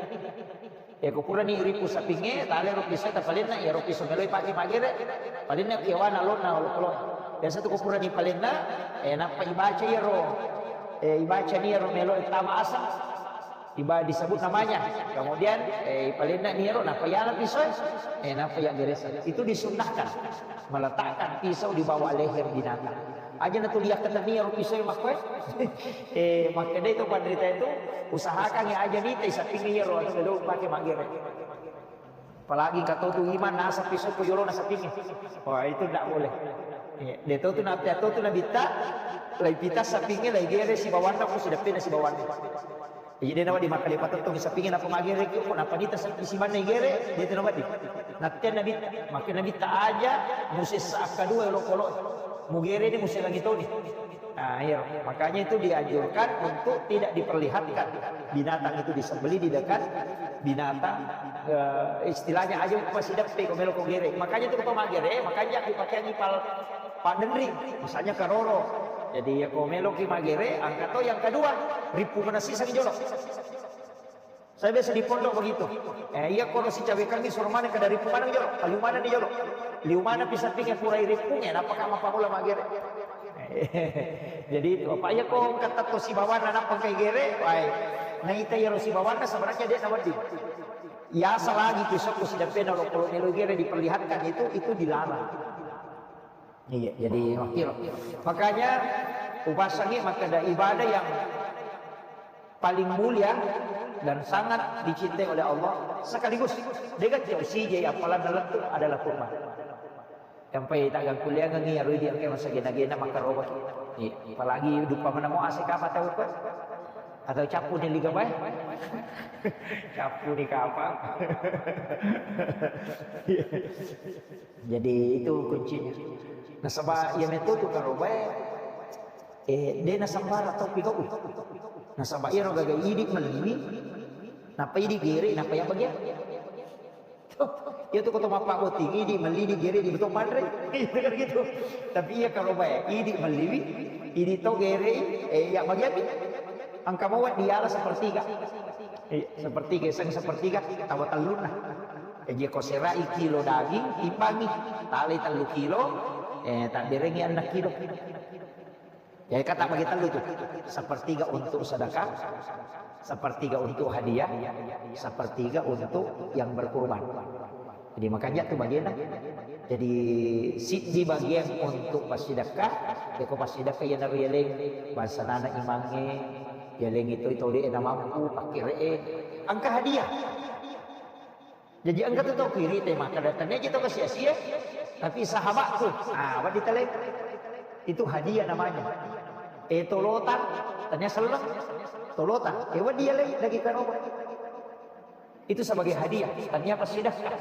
Ya ko purani ripu sapinge, tale ro pisau tapalenna, ya ro pisau melo ipake magere. Palenna okko yawana alona olo-olo. Biasa tu ko purani palenna, eh, nappa ibaca iyaro, eh, ibaca ni iyaro melo tama aseng. Iba-, disebut namanya. Kemudian, eh, ipalenna ni ero, nappa iyala pisau, eh, nappa iya geresa. Itu disunnahkan. Meletakkan pisau di bawah leher binatang. Aja na tu lihat kata ni ero pisau makkoe. Eh, makanya itu penderita itu, usahakan ya aja ni teh sapi ni ero, atau dulu pakai magere. Apalagi engka to tu imang naseng pisau ko jolo naseng pinge. Wah, itu ndak boleh. Iya, de to tu na-, de to tu nabitta, lai pita sapinge, lai gere sibawanna ko sideppena sibawanna. Iya, de nawa di makkalepa tettong sapinge napa magere ko, ko napa nita sapi simanna igere, de tu nawa di. Natte nabitta, makke nabitta aja, musessa akkadua olokolo. Mugere ni muselangi toni. Nah, iya, makanya itu dianjurkan untuk tidak diperlihatkan binatang itu disembelih di dekat binatang, eh, istilahnya aja upasi deppe ko melo ko gere. Makanya itu ko magere, makanya dipakai pal padenring, misalnya karoro. Jadi ya ko melo ki magere, angkat to yang kedua, ripu mana siseng jolo. Saya biasa di pondok begitu. Eh, iya, koro si cawe kami suruh mana ke dari pumana jolo, liu mana di jolo. Liu mana bisa pinge purai ripunge, napa kama pamula magere. Jadi itu, apa iya ko kata to si bawana napa kai gere, wai. Nah, ita iya ro si bawana sebenarnya dia nawa di. Ya, selagi pisau ko si deppena lo kalau melo gere diperlihatkan itu, itu dilarang. Iya, jadi wakil. Makanya upasangi makkeda ibadah yang paling mulia dan sangat dicintai oleh Allah sekaligus dengan jauh sije yang paling dalam itu adalah kurban. Sampai tagang kuliah ngi arui di angkai masa gena-gena makaroba. Iya, apalagi dupa mana mau asik apa tahu kan? Atau capu ni liga bae? Capu ni kapang. Jadi itu kuncinya. Nasaba iya metu tu karobae, eh, de nasambara tau pigau. Nasaba iyaro gaga idi melliwi, napa idi gere, napa iya bagian. Iya tu koto mappa botting, idi melli di gere di betul manre. Itu kan gitu. Tapi iya karobae, idi melliwi, idi to gere, eh, iya bagian. Engka mawat diala sepertiga. Iya, sepertiga, iseng sepertiga, tawa tellunna. Jadi ko serai kilo daging, timbangi, talai tellu kilo, eh, tabberengi enneng kilo. Jadi kata bagi tellu tu, sepertiga untuk sedekah, sepertiga untuk hadiah, sepertiga untuk yang berkurban. Jadi makanya tu bagian. Jadi siddi bagian untuk pasidekah, ya ko pasidekah ya naru yeleng, bangsa nana imange, yeleng itu itu de na mampu, pakire, engka hadiah. Jadi engka tu tau kiri te maka datangnya aja tau sia-sia, tapi sahabatku, ah, wadi tale. Itu hadiah namanya. Eh, tolotan, tanya seleng, tolotan. Eh, wadi ya lagi karoba. Itu sebagai hadiah, tania apa sedekah.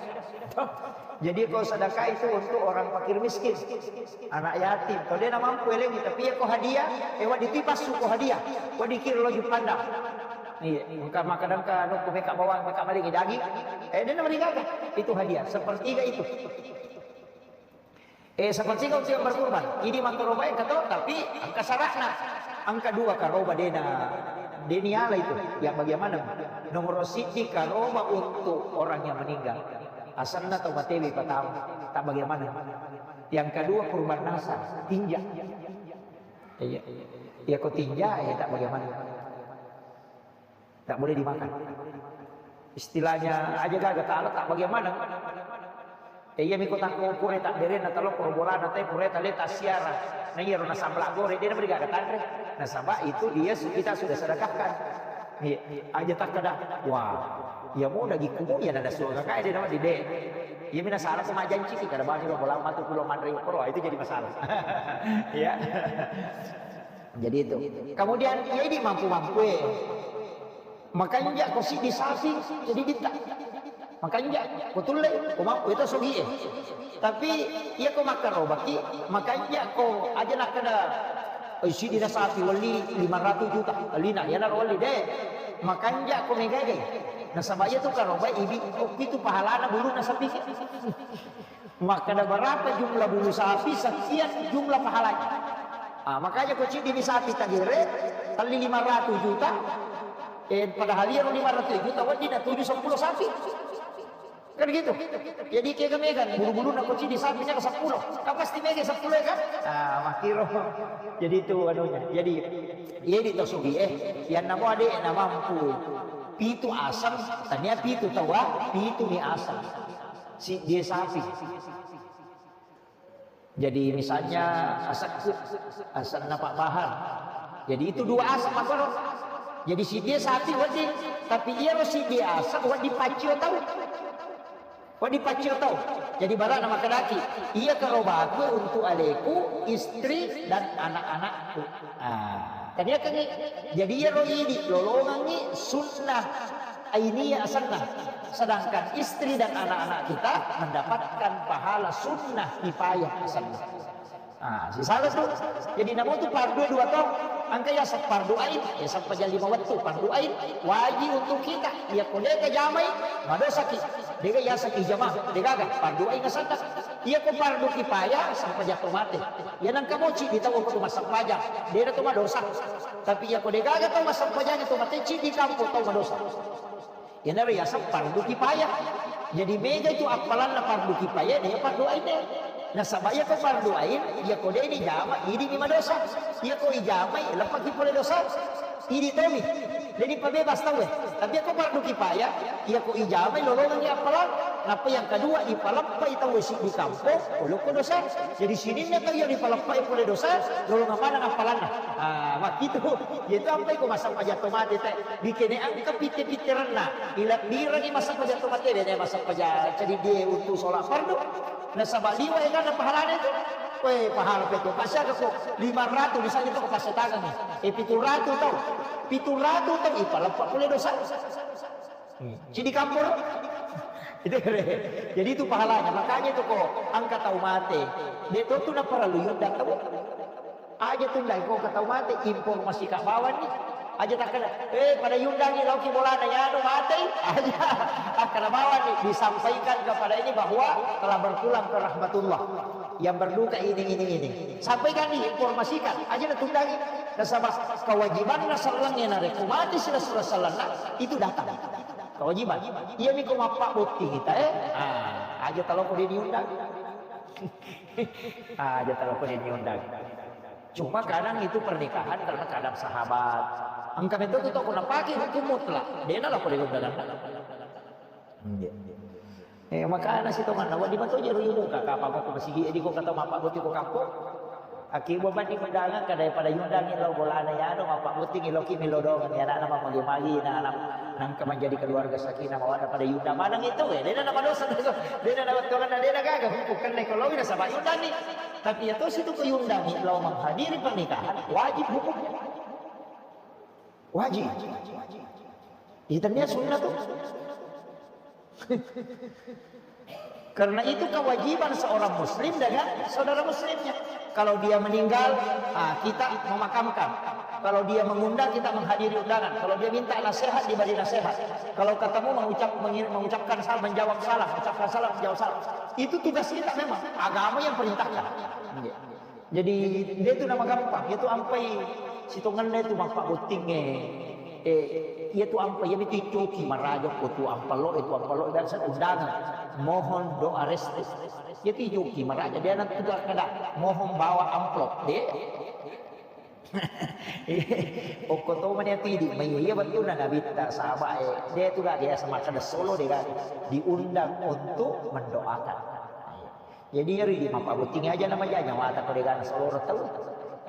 Jadi, kalau sedekah itu untuk orang fakir miskin, anak yatim. Kalau dia namampu elengi, tapi ya kau hadiah, eh, wadi tipas suku hadiah, wadi kira lo jupanda. Iya, engka makan engka, anu, ku meka bawang, meka maling daging. Eh, dia namanya itu hadiah, sepertiga itu. Eh, seperti kau tiang berkurban, ini makaroba yang ketok, tapi engka syaratna. Engka dua karoba dena, deniala itu. Yang bagaimana? Nomor siji karoba untuk orang yang meninggal. Asanna tau matewe pertama, tak bagaimana. Yang kedua kurban nasar, tinja. Iya, iya. Ya kau tinja, ya tak bagaimana. Tak boleh dimakan. Istilahnya aja gaga ta'ala tak bagaimana. Eh, iya miko takko pura tak derena talo pura bolana te pura tale tak siara. Nah, iya rona sambla gore dia beri gaga tanre. Nasaba itu dia su-, kita sudah sedekahkan. Iya, aja tak kada. Wah, iya mau daging kubur ya nada suara kayak dia nama di de. Iya mina salah sama janji ki kada bani lo bola matu pulau manre koro itu jadi masalah. Iya. Jadi itu. Kemudian, ya ini mampu-mampu eh. Makanja ko siddi sapi, jadi ditta. Makanja ko tulle, ko mampu itu sogi eh. Tapi iya ko makarobaki, makanja ko aja nakkada, "Oi, siddi na sapi wali lima ratus juta, alina, ya naro wali de." Makanja ko megagai. Nasaba iya tu karoba ibi, oh, itu pahalana bulu na sapi. Makkada berapa jumlah bulu sapi, sekian jumlah pahalanya. Ah, makanya ko ciddi ni sapi tagere, tali lima ratus juta, eh, padahal iya lima ratus juta, wedding na tujuh sepuluh sapi. Kan gitu. Jadi kega megan, bulu-bulu na ko ciddi sapi nya sepuluh. Kan pasti mega sepuluh ya kan? Ah, makiro. Jadi itu anunya. Jadi, iya di tosugi eh, yang namo ade na mampu. Pitu asam, tania pitu tawa, pitu mi asam. Si dia sapi. Jadi misalnya asekku, asenna Pak Bahar. Jadi itu dua asap apa lo? Jadi si dia sapi wedding, tapi iya lo si dia asap wedding pacio tau. Wedding pacio tau. Jadi barana makadaki, iya karobaku untuk aleku, istri dan anak-anakku. Ah, tania kan jadi iya lo idi lolongangi sunnah Ainiyah asenna. Sedangkan istri dan anak-anak kita mendapatkan pahala sunnah kifayah asenna. Ah, sisala tu. Jadi namo tu fardu dua tau. Engka yaseng fardu ain, ya sampai jam lima waktu fardu ain wajib untuk kita. Iya ko deka jamai, madosaki. Deka yaseng ijama, deka ga fardu ain asenna. Iya ko fardu kifayah sampai jam to mate. Iya nangka moci di tau ko massempajang, deka to madosa. Tapi iya ko deka ga tau massempajang to mate, ci di kampung tau madosa. Iyanaro yaseng fardu kifayah. Jadi mega itu appalanna fardu kifayah, de fardu ain de. Nasaba iya ko fardu ain, iya ko de ni jama, idi mi madosa. Iya ko ijamai, leppaki pole dosa. Idi tomi. Jadi pabebas tau eh. Tapi iya ko fardu kifayah, iya ko ijamai lolongangi appalang. Nappa yang kedua, ipaleppai tau eh siddi kampong, olokko dosa. Jadi sininna tau iya ripaleppai pole dosa, lolongang maneng appalanna. Ah, makkitu. Iya tu ampai ko massempajang to mate te. Dikene engka pitte-pitterenna, ilebbirengi massempajang to mate, de na massempajang ceddi die untu sola fardu. Nasaba liwa egana pahalana itu. Weh, pahala pekko. Pasiaga ko lima ratus misalnya to ko passetangengi. Eh, pitu ratus tau. Pitu ratus tau, ipaleppa pole dosa. Hmm. Ceddi kamporo. Itu kere. Jadi itu pahalanya. Makanya itu ko engka tau mate. De to tu na parallu yundang tau. Aja tundai ko ke tau mate, informasi ka bawang ni. Aja takkeda, eh, pada yundangi lauki bolana, ya do mate. Aja akkeda bawang ni, disampaikan kepada ini bahwa telah berpulang ke rahmatullah. Yang berduka ini, ini, ini. Sampaikan ni, informasikan. Aja na tundangi. Nasaba kewajibanna sellengnge narekko mate sila sura sellenna, itu datang. Kewajiban. Iya mi ko mappa botting kita eh. Ah, aja talo ko diundang. Ah, aja talo ko diundang. Cuma kadang itu pernikahan karena kadang sahabat. Engka metto tu tau ko napake hukum mutlak. Dena lako diundang. Iya. Eh, makana si tomanna wadi mato jero muka kapa ko masigi di ko kata mappa botting ko kampung. Aki bobani undangan kada pada yundangi lao bolana yano mappa botting loki melo dongeng ya anak magi-magi na anak nangka menjadi keluarga sakinah mawaddah pada yundang maneng itu eh dena nama dosa dena nama tuangan dena gaga hukum kena kalau ina sama yundangi tapi ya tosi tu ko yundangi lao menghadiri pernikahan wajib hukum wajib. Iya tania sunnah tu. Karena itu kewajiban seorang muslim dengan saudara muslimnya. Kalau dia meninggal, ah, kita memakamkan. Kalau dia mengundang, kita menghadiri undangan. Kalau dia minta nasihat, diberi nasihat. Kalau ketemu, mengucap, mengir-, mengucapkan salam, menjawab salam, ucapkan salam, menjawab salam. Itu tugas kita memang. Agama yang perintahkan. Jadi, de tu namagampang, iya tu ampai sitongenna tu mappabottingnge. Eh, iya tu ampai, iya mitu icoki maraja ko tu ampallo, itu ampallo biasa undangan. Mohon doa restu. Iya tu icoki maraja, de na tu kada, mohon bawa amplop, de. Okko to mani tu idi, mai iya betulna nabitta, sahabat, eh, de tu gak biasa makkeda solo de gak diundang untuk mendoakan. Jadi, iyaro idi mappabotting aja na maja nyawata ko degana solo tau.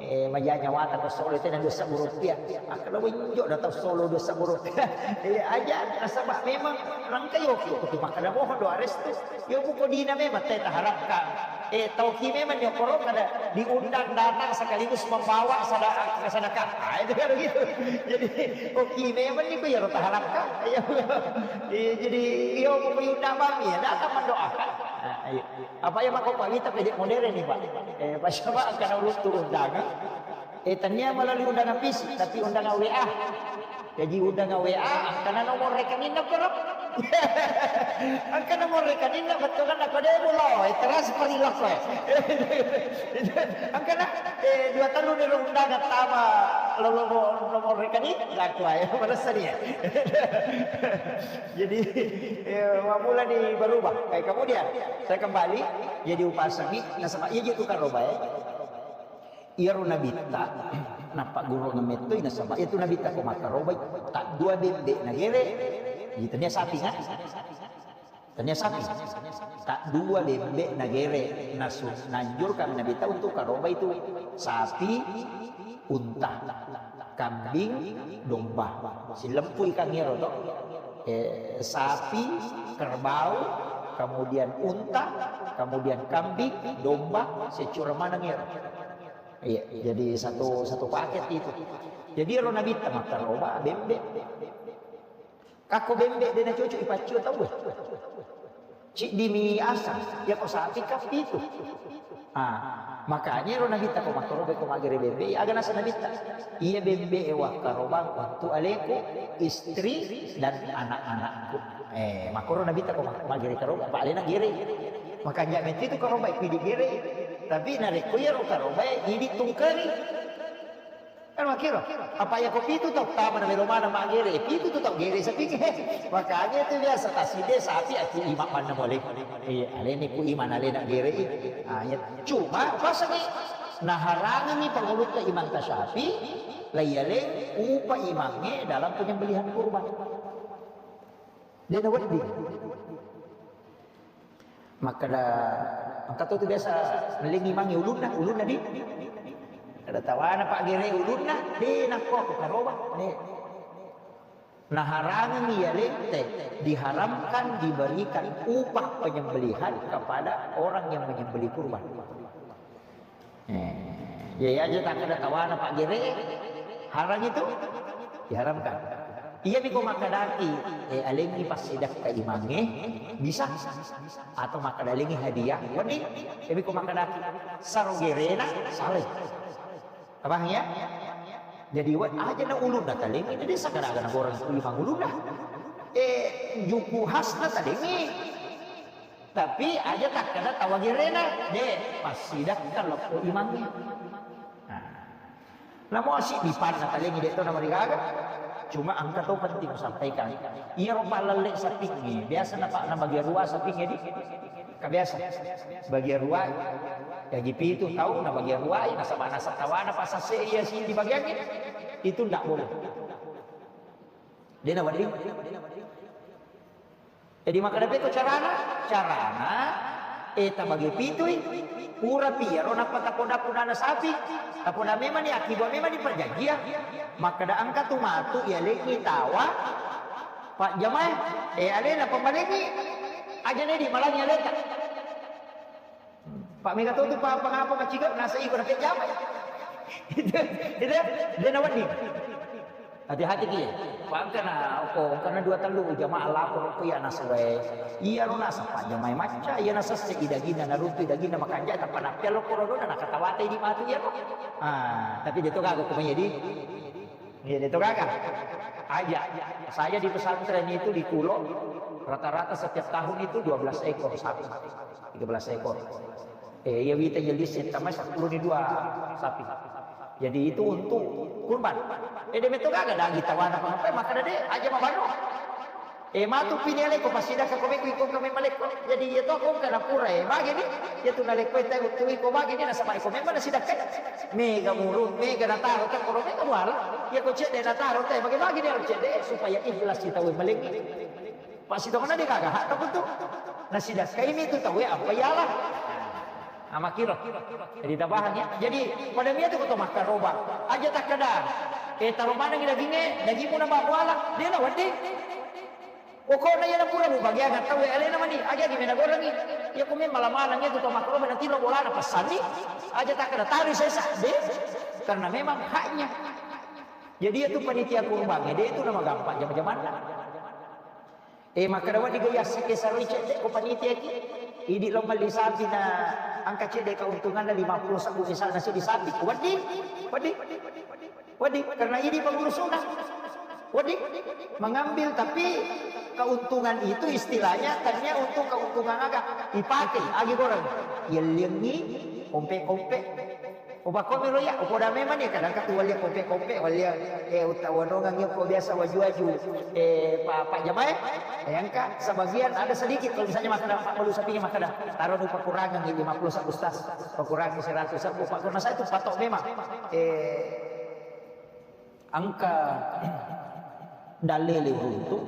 Eh, maja nyawata ko solo tena dua sebbu rupiah. Akkeda wenjo da tau solo dua sebbu rupiah. Eh, aja nasaba memang rangka yoki ko tu makkeda mohon doa restu. Yo buko dina memang te taharapkan. Eh, tauki memang nyokoro kada diundang datang sekaligus membawa sada-, sedekah. Ah, itu kan gitu. Jadi, oki memang ni ko yaro taharapkan. Iya. Eh, jadi, yo buko diundang mami ya datang mendoakan. Ah, ayo. Apa iya makko pawita pede modern ni, Pak? Eh, pas apa angkana uluttu undangan? Eh, tania melalui undangan fisik, tapi undangan W A. Jadi undangan W A, angkana nomor rekening na koro. Angkana nomor rekening na betul kan aku deh mulo, eh, transfer ilok, eh. Angkana, eh, dua tahun dari undangan tama lo-, lo-, nomor rekening, laku aja, mana sadia. Jadi, eh, mulai berubah. Kayak kemudian, saya kembali, jadi upasangi, nasaba iya je tu karoba, eh. Iyaro nabitta, napaggurungeng mettoi, nasaba iya tu nabitta ko makkarobai, tak dua bembe nagere, iya tania sapi kan? Tania sapi. Tak dua bembe nagere, nasu-, nanjurkan nabitta untuk karobai tu sapi, unta, kambing, domba. Silempui kan iyaro to. Eh, sapi, kerbau, kemudian unta, kemudian kambing, domba, secura maneng iyaro. Iya, jadi satu, satu paket itu. Jadi ro nabitta makkaroba bembe. Kakko bembe de nacocok ipaccio tau. Ciddi mi asang, iya ko sapi kan pitu. Ah, makanya ro nabitta ko makkaroba ko magere bembe, aga nasa nabitta. Iya bembe e wakkaroba untuk aleku, istri dan anak-anakku. Eh, makkoro nabitta ko mak-, magere karoba, apa alena gere. Makanja metti tu karoba ipidi gere. Tapi narekko iyaro karoba idi tungkeri. Kan makkiro, apa iya ko pitu tau tama na melo maneng magere, eh, pitu tu tau gere sapingnge. Makanya itu biasa taside sapi aku ima manna mole. Iya, aleni ku ima alena gere. Ah, iya. Cuma pasani naharangengi pangulutta Imam Tasyafi, laiyaleng upa imangnge dalam penyembelihan kurban. De nawedding. Makkeda, engka to tu biasa melling imangnge ulunna, ulunna di. Kada tawana paggere ulunna, de nakko aku karoba. De. Naharangengi iyaleng te, diharamkan diberikan upah penyembelihan kepada orang yang menyembelih kurban. Eh, iya aja takkeda tawana paggere, harang itu diharamkan. Iya mi ko makkedaki, eh, alengi passidakka imangnge, bisa. Atau makkeda alengi hadiah, wedding. Iya mi ko makkedaki, saro gerena, sale. Paham ya? Jadi, we-, aja na ulunna talengi, jadi sagala-gala goreng ku imang ulunna. Eh, juku khasna talengi. Tapi aja takkeda tawa gerena, de, passidakka lokko imangnge. Nah. Namo asiddi panna talengi de to namarigaga. Cuma engka to penting kusampaikan. Iyaro pallalle sapingnge, biasa napa-, nabagi rua sapingnge di. Ka biasa. Bagi rua, jadi pitu tau nabagi rua, nasaba nasa tawana pasase iya siddi bagiangnge. Itu ndak boleh. De nawedding. Jadi makkeda pekko carana? Carana, eh, tabagi pitui, purapi iyaro nappa tapoda-podana sapi, tapoda memani, akkiba memani perjanjian, makkeda engka tu matu iyalengi tawa, pajjamae, eh, alena pamalengi, aja nedi malangi aleta. Pak mega to tu pa-, pangapa maciga nasa iko napejjama. Itu, itu, de nawedding. Hati-hati ki. Pangkana ko karena dua tellu jamaah lapor ko iya nasaba. Iya ro nasaba jamaah macca, iya nasesse i daginna, naruntu i daginna, makanja tappa nappia lo korodona nakatawate di matu iya ro. Ah, tapi dia to gaga ko mai di. Iya, dia to gaga. Aja. Saya di pesantren itu di Kulo rata-rata setiap tahun itu dua belas ekor sapi. Tiga belas ekor. Eh, iya wita iya lisi tamai sepuluh ni dua sapi. Jadi itu untuk kurban. Eh, dia meto gaga dagi tawana apa apa maka deh aja mabano. Eh, matu pini aleko pasidakka ko meko iko kami maleko. Jadi iya to ko kana pura eh bagi ni. Iya tu naleko itu tu iko bagi ni nasaba iko memang nasidakka. Mega murung, mega nataro to koro mega wala. Iya ko cedde nataro te bagi-bagi ni cedde supaya ikhlas kita we malengi. Pasitongana de gaga hak tu. Nasidakkai mi tu tau apa iyalah. Nah, makkiro. Jadi tabahan ya. Jadi pada mia tu koto makkaroba. Aja takkada. Eh, taro maneng dagingnge, dagingmu na bawa wala. Dia na wedding. Pokokna iya na pura mubagiang tau alena mani. Aja di mena gorengi. Ya kumi malam-malam itu to makkaroba nanti lo bolana pesanni. Aja takkada taru sesa. De. Karena memang haknya. Jadi itu panitia kurban, dia itu nama gampang jama-jamanna. Eh, makkeda wedding ga yassike saroi cedde ko panitia ki. Idi lo melli sapi na angka cedde keuntunganna lima puluh sebbu misalna sidi sapi. Wedding, wedding, wedding. Karena idi pengurusuna. Wedding mengambil tapi keuntungan itu istilahnya tadinya untuk keuntungan aga dipakai agi goreng. Yelliangi kompe-kompe. Upakkomi lo ya, upoda memang ya, kadang katu walia kompe-kompe, walia, eh, uta wanongang ya, ko biasa waju-waju, eh, pa, pa jamae, eh, engka sebagian ada sedikit, kalau misalnya makan Pak Malu sapinya makan dah, taruh nu pakurangan ini lima puluh satu tas, pakurangan seratus satu, Pak, karena saya itu patok memang, eh, engka dalele uruntu,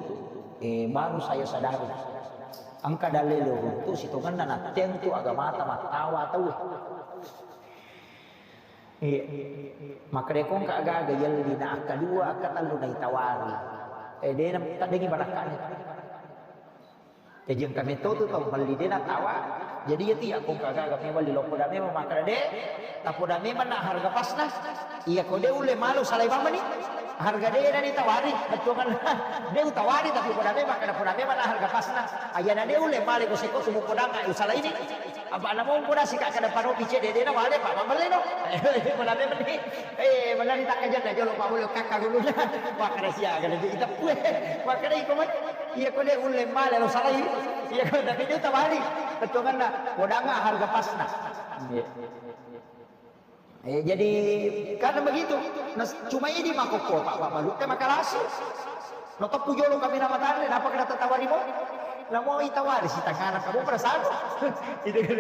eh, baru saya sadari, engka dalele uruntu, sitonganna natteng tu agamata mattawa tau. Iya. Makkedai ko engka gaga yelli na akkadua, akkatellu naitawari. Eh, de na taddengi barakka'na. Jaji engka metto tu tau melli de natawa. Jadi iya tiya ko engka gaga memang liloppo da memang makkeda de, tappo da memang na harga pasna. Iya ko de ulle malu salai bambani. Harga de na ditawari, bettuanna. De utawari tapi ko da memang kada ko da memang na harga pasna. Ayana de ulle male ko seko tumu ko danga usalaini. Apa' na mompo na sika' kada panopi cedde' de' na wale pa' mabelle no. Mana memang ni, eh, mana ni takkajanna jolo pa' boleh kakka guluna. Makkeda siaga na ita pue. Makkeda iko mai. Iya ko de' ulle male lo salai. Iya ko tapi de' utawari. Bettuanna. Kodanga harga pasna. Iya. Eh, jadi karena begitu, nah, cuma ini makokko Pak, Pak Malu, te makalasi. No teppu jolo kami nama tare, napa kena tetawari mo? Namo itawari si tangana kamu perasaan. Itu kan.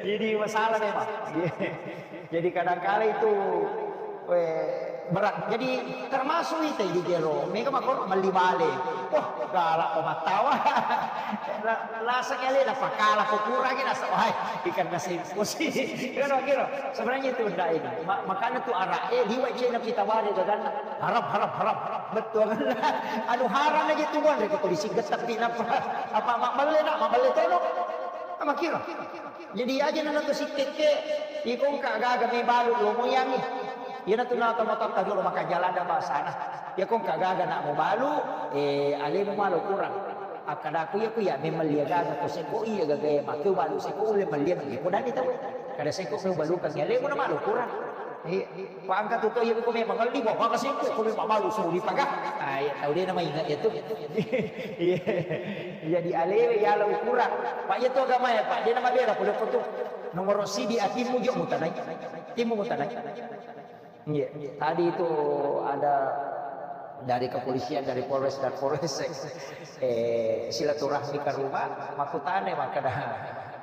Jadi masalah memang. Jadi kadangkala itu eh, berat. Jadi termasuk itu di jero. Mega makko melli bale. Wah, galak pemattawa. Lasa kali dah pakala ko kurangi nasa. Wah, ikan nasi. Kira-kira. Sebenarnya itu ndak ini. Ma- makanya tu arak eh liwat cina kita wari kan. Harap, harap, harap, harap. Betul. Anu haram aja tuh kan dari polisi getepi napa? Apa mak belle nak, mak belle tolong. Sama kira. Jadi aja nana tu sikekke. Iko engka gaga mebalu lo moyangi. Iyana tu nata matotta jolo maka jalan da basana. Iya ko engka gaga nak mubalu, eh, alemu malo kurang. Akkadaku iya ku iya memang lia gaga ko seko iya gaga iya make balu seko ulle mellia mellia ko dani tau. Kada seko ko balukang iya alemu na malo kurang. Iya. Pangka tu to iya ko memang ngelli bawa maka seko ko memang balu so dipaga. Ah, iya tau de na maingat iya tu. Iya. Jadi alewe iya lo kurang. Pak iya tu agama ya Pak, de na mabela pole ko tu. Nomor sidi atimmu jo mutanai. Timmu mutanai. Iya, tadi itu ada dari kepolisian, dari Polres dan Polres, eh, silaturahmi ke rumah, makkutana, makkeda,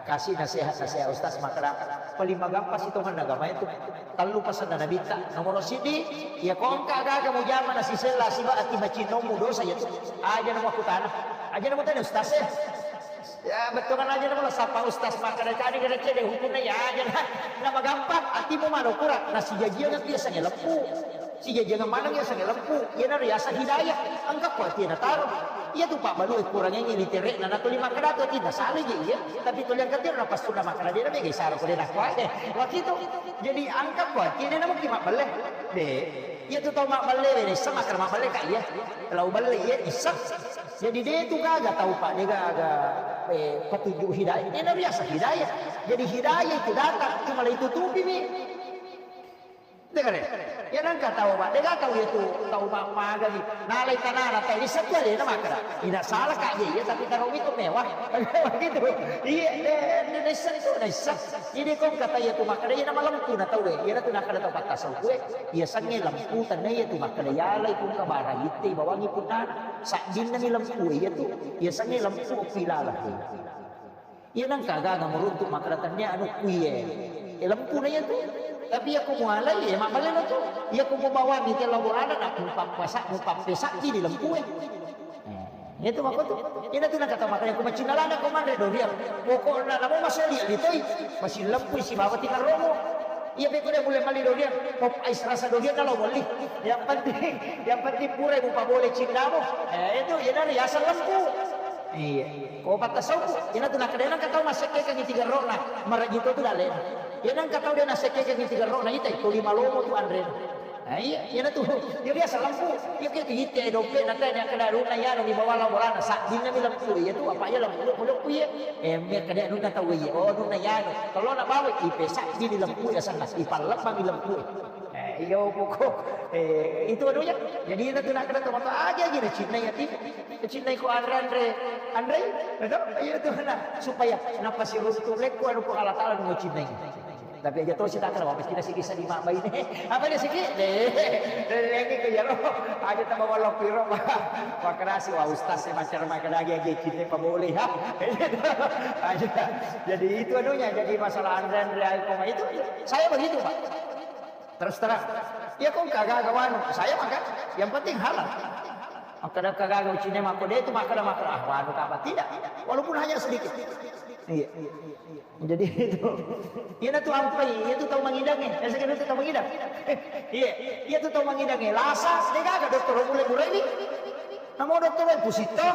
kasih nasihat-nasihat Ustaz, makkeda, paling magampa sitongan agama itu, tellu pesan Nabitta, nomor sidi, iya ko engka gaga mujama nasisella siba ati macinnommu dosa iya tu, aja na makkutana, aja na mutana Ustaz ya. Ya, bettuanna aja namo sapa ustaz makkeda cadi kada cede hukumna ya aja lah. Na magampang, atimu mano kurang, na sijajiang tu yasengnge leppu. Sijajiang maneng yasengnge leppu. Iyana riaseng hidayah. Engka ko ati na taro. Iya tu pabbalu e kurang ini literekna na tuli makkeda tu ati na sale je iya. Tapi tuli angkat na pas sudah makkeda dia na mega isara ko dia na kuat. Waktu itu. Jadi engka ko ati na mungkin mabbelle. De. Iya tu tau mabballe we, naisseng makkeda mabballe ka iya. Lao balle iya isseng. Jadi de tu gaga tau, Pak, de gaga, eh, petunjuk hidayah. Ini biasa hidayah. Jadi hidayah itu datang, cuma la itutupi mi. De kare. Ya nangka tau, Pak, de gaga tau iya tu tau ma-, maga ni. Nalai tanana tau isseng tu alena makkeda. Ina salah ka iya, iya tapi taro itu mewah. Begitu. Iya, de, de, naisseng tu, naisseng. Jadi ko kata iya tu makkeda, iya na malempu na tau e. Iya na tu nakkeda tau patta sauku e. Iya sengnge lempu tenna iya tu makkeda yalai pungka bara itte bawangi punnana. Saddinna mi lempu iya tu. Iya sengnge lempu pi laleng. Iya nangka gaga meruntuk makkeda tennia anu kuiye. E lempu na iya tu. Tapi iya ko mualai e mabballe na tu. Iya ko mubawangi te lao bolana na mupappasa-, mupappesakki di lempu e. Eh, itu makotu. Ina tu nakata makanya ko macinalana ko manre doriang. Pokokna namo masoli ali toi. Masih lempui sibawa tiga romo. Iya beko dia mulai mali doriang. Pop ais rasa doriang na lao bolli. Yang penting, yang penting pura ibu pabole cinnamu. Eh, itu iya nari asal lempu. Iya. Ko patta sauku, ina tu nakadena ka tau massekkekeng tiga rona. Marajito tu dale. Ina ka tau dia nassekkekeng tiga rona ita toli malomo tu anre. Nah, iya, iyana tu. Iya biasa lempu. Iya ke tu itte dompet na tanya kada runa yano di bawah bolana. Saddinna mi lempu. Iya tu apa iya lempu, lempu iya. Eh, me kada runa tau iya. Oh, runa yano. Kalau na bawa ipe saddi di lempu ya sana. Ipalleppa mi lempu. Eh, iya pokok. Eh, itu anunya. Jadi ina tu nak kada tu mata aja aja na cinna ya ti. Cinna ko anre anre. Anre? Betul? Iya tu na supaya napa siruntu lekku anu ko Allah Taala nu cinna. Tapi aja to sitakkara, wa, meski nasi kisah di mak baine. Apa dia siki? Deh, deh, lagi ke jaro. Aja tambah walau piro, Pak. Makrasi, wa, ustaz, saya macam makan lagi, aja cinta, apa boleh, ha? Aja. Jadi itu anunya, jadi masalah andre-andre ayo koma itu, saya begitu, Pak. Terus terang. Ya, kok kagak, kagak, wanu. Saya makan, yang penting halal. Makan kagak, kagak, cinta, mako dia itu makan, makan. Ah, wanu, apa tidak? Walaupun hanya sedikit. Iya. Jadi itu, iyana tu ampai, iya tu tau mangidangnge. Biasa kan itu tau mangidang. Iya, iya tu tau mangidangnge. Lasa, de gaga dokter mulai bureni. Namo dokter e pusitto.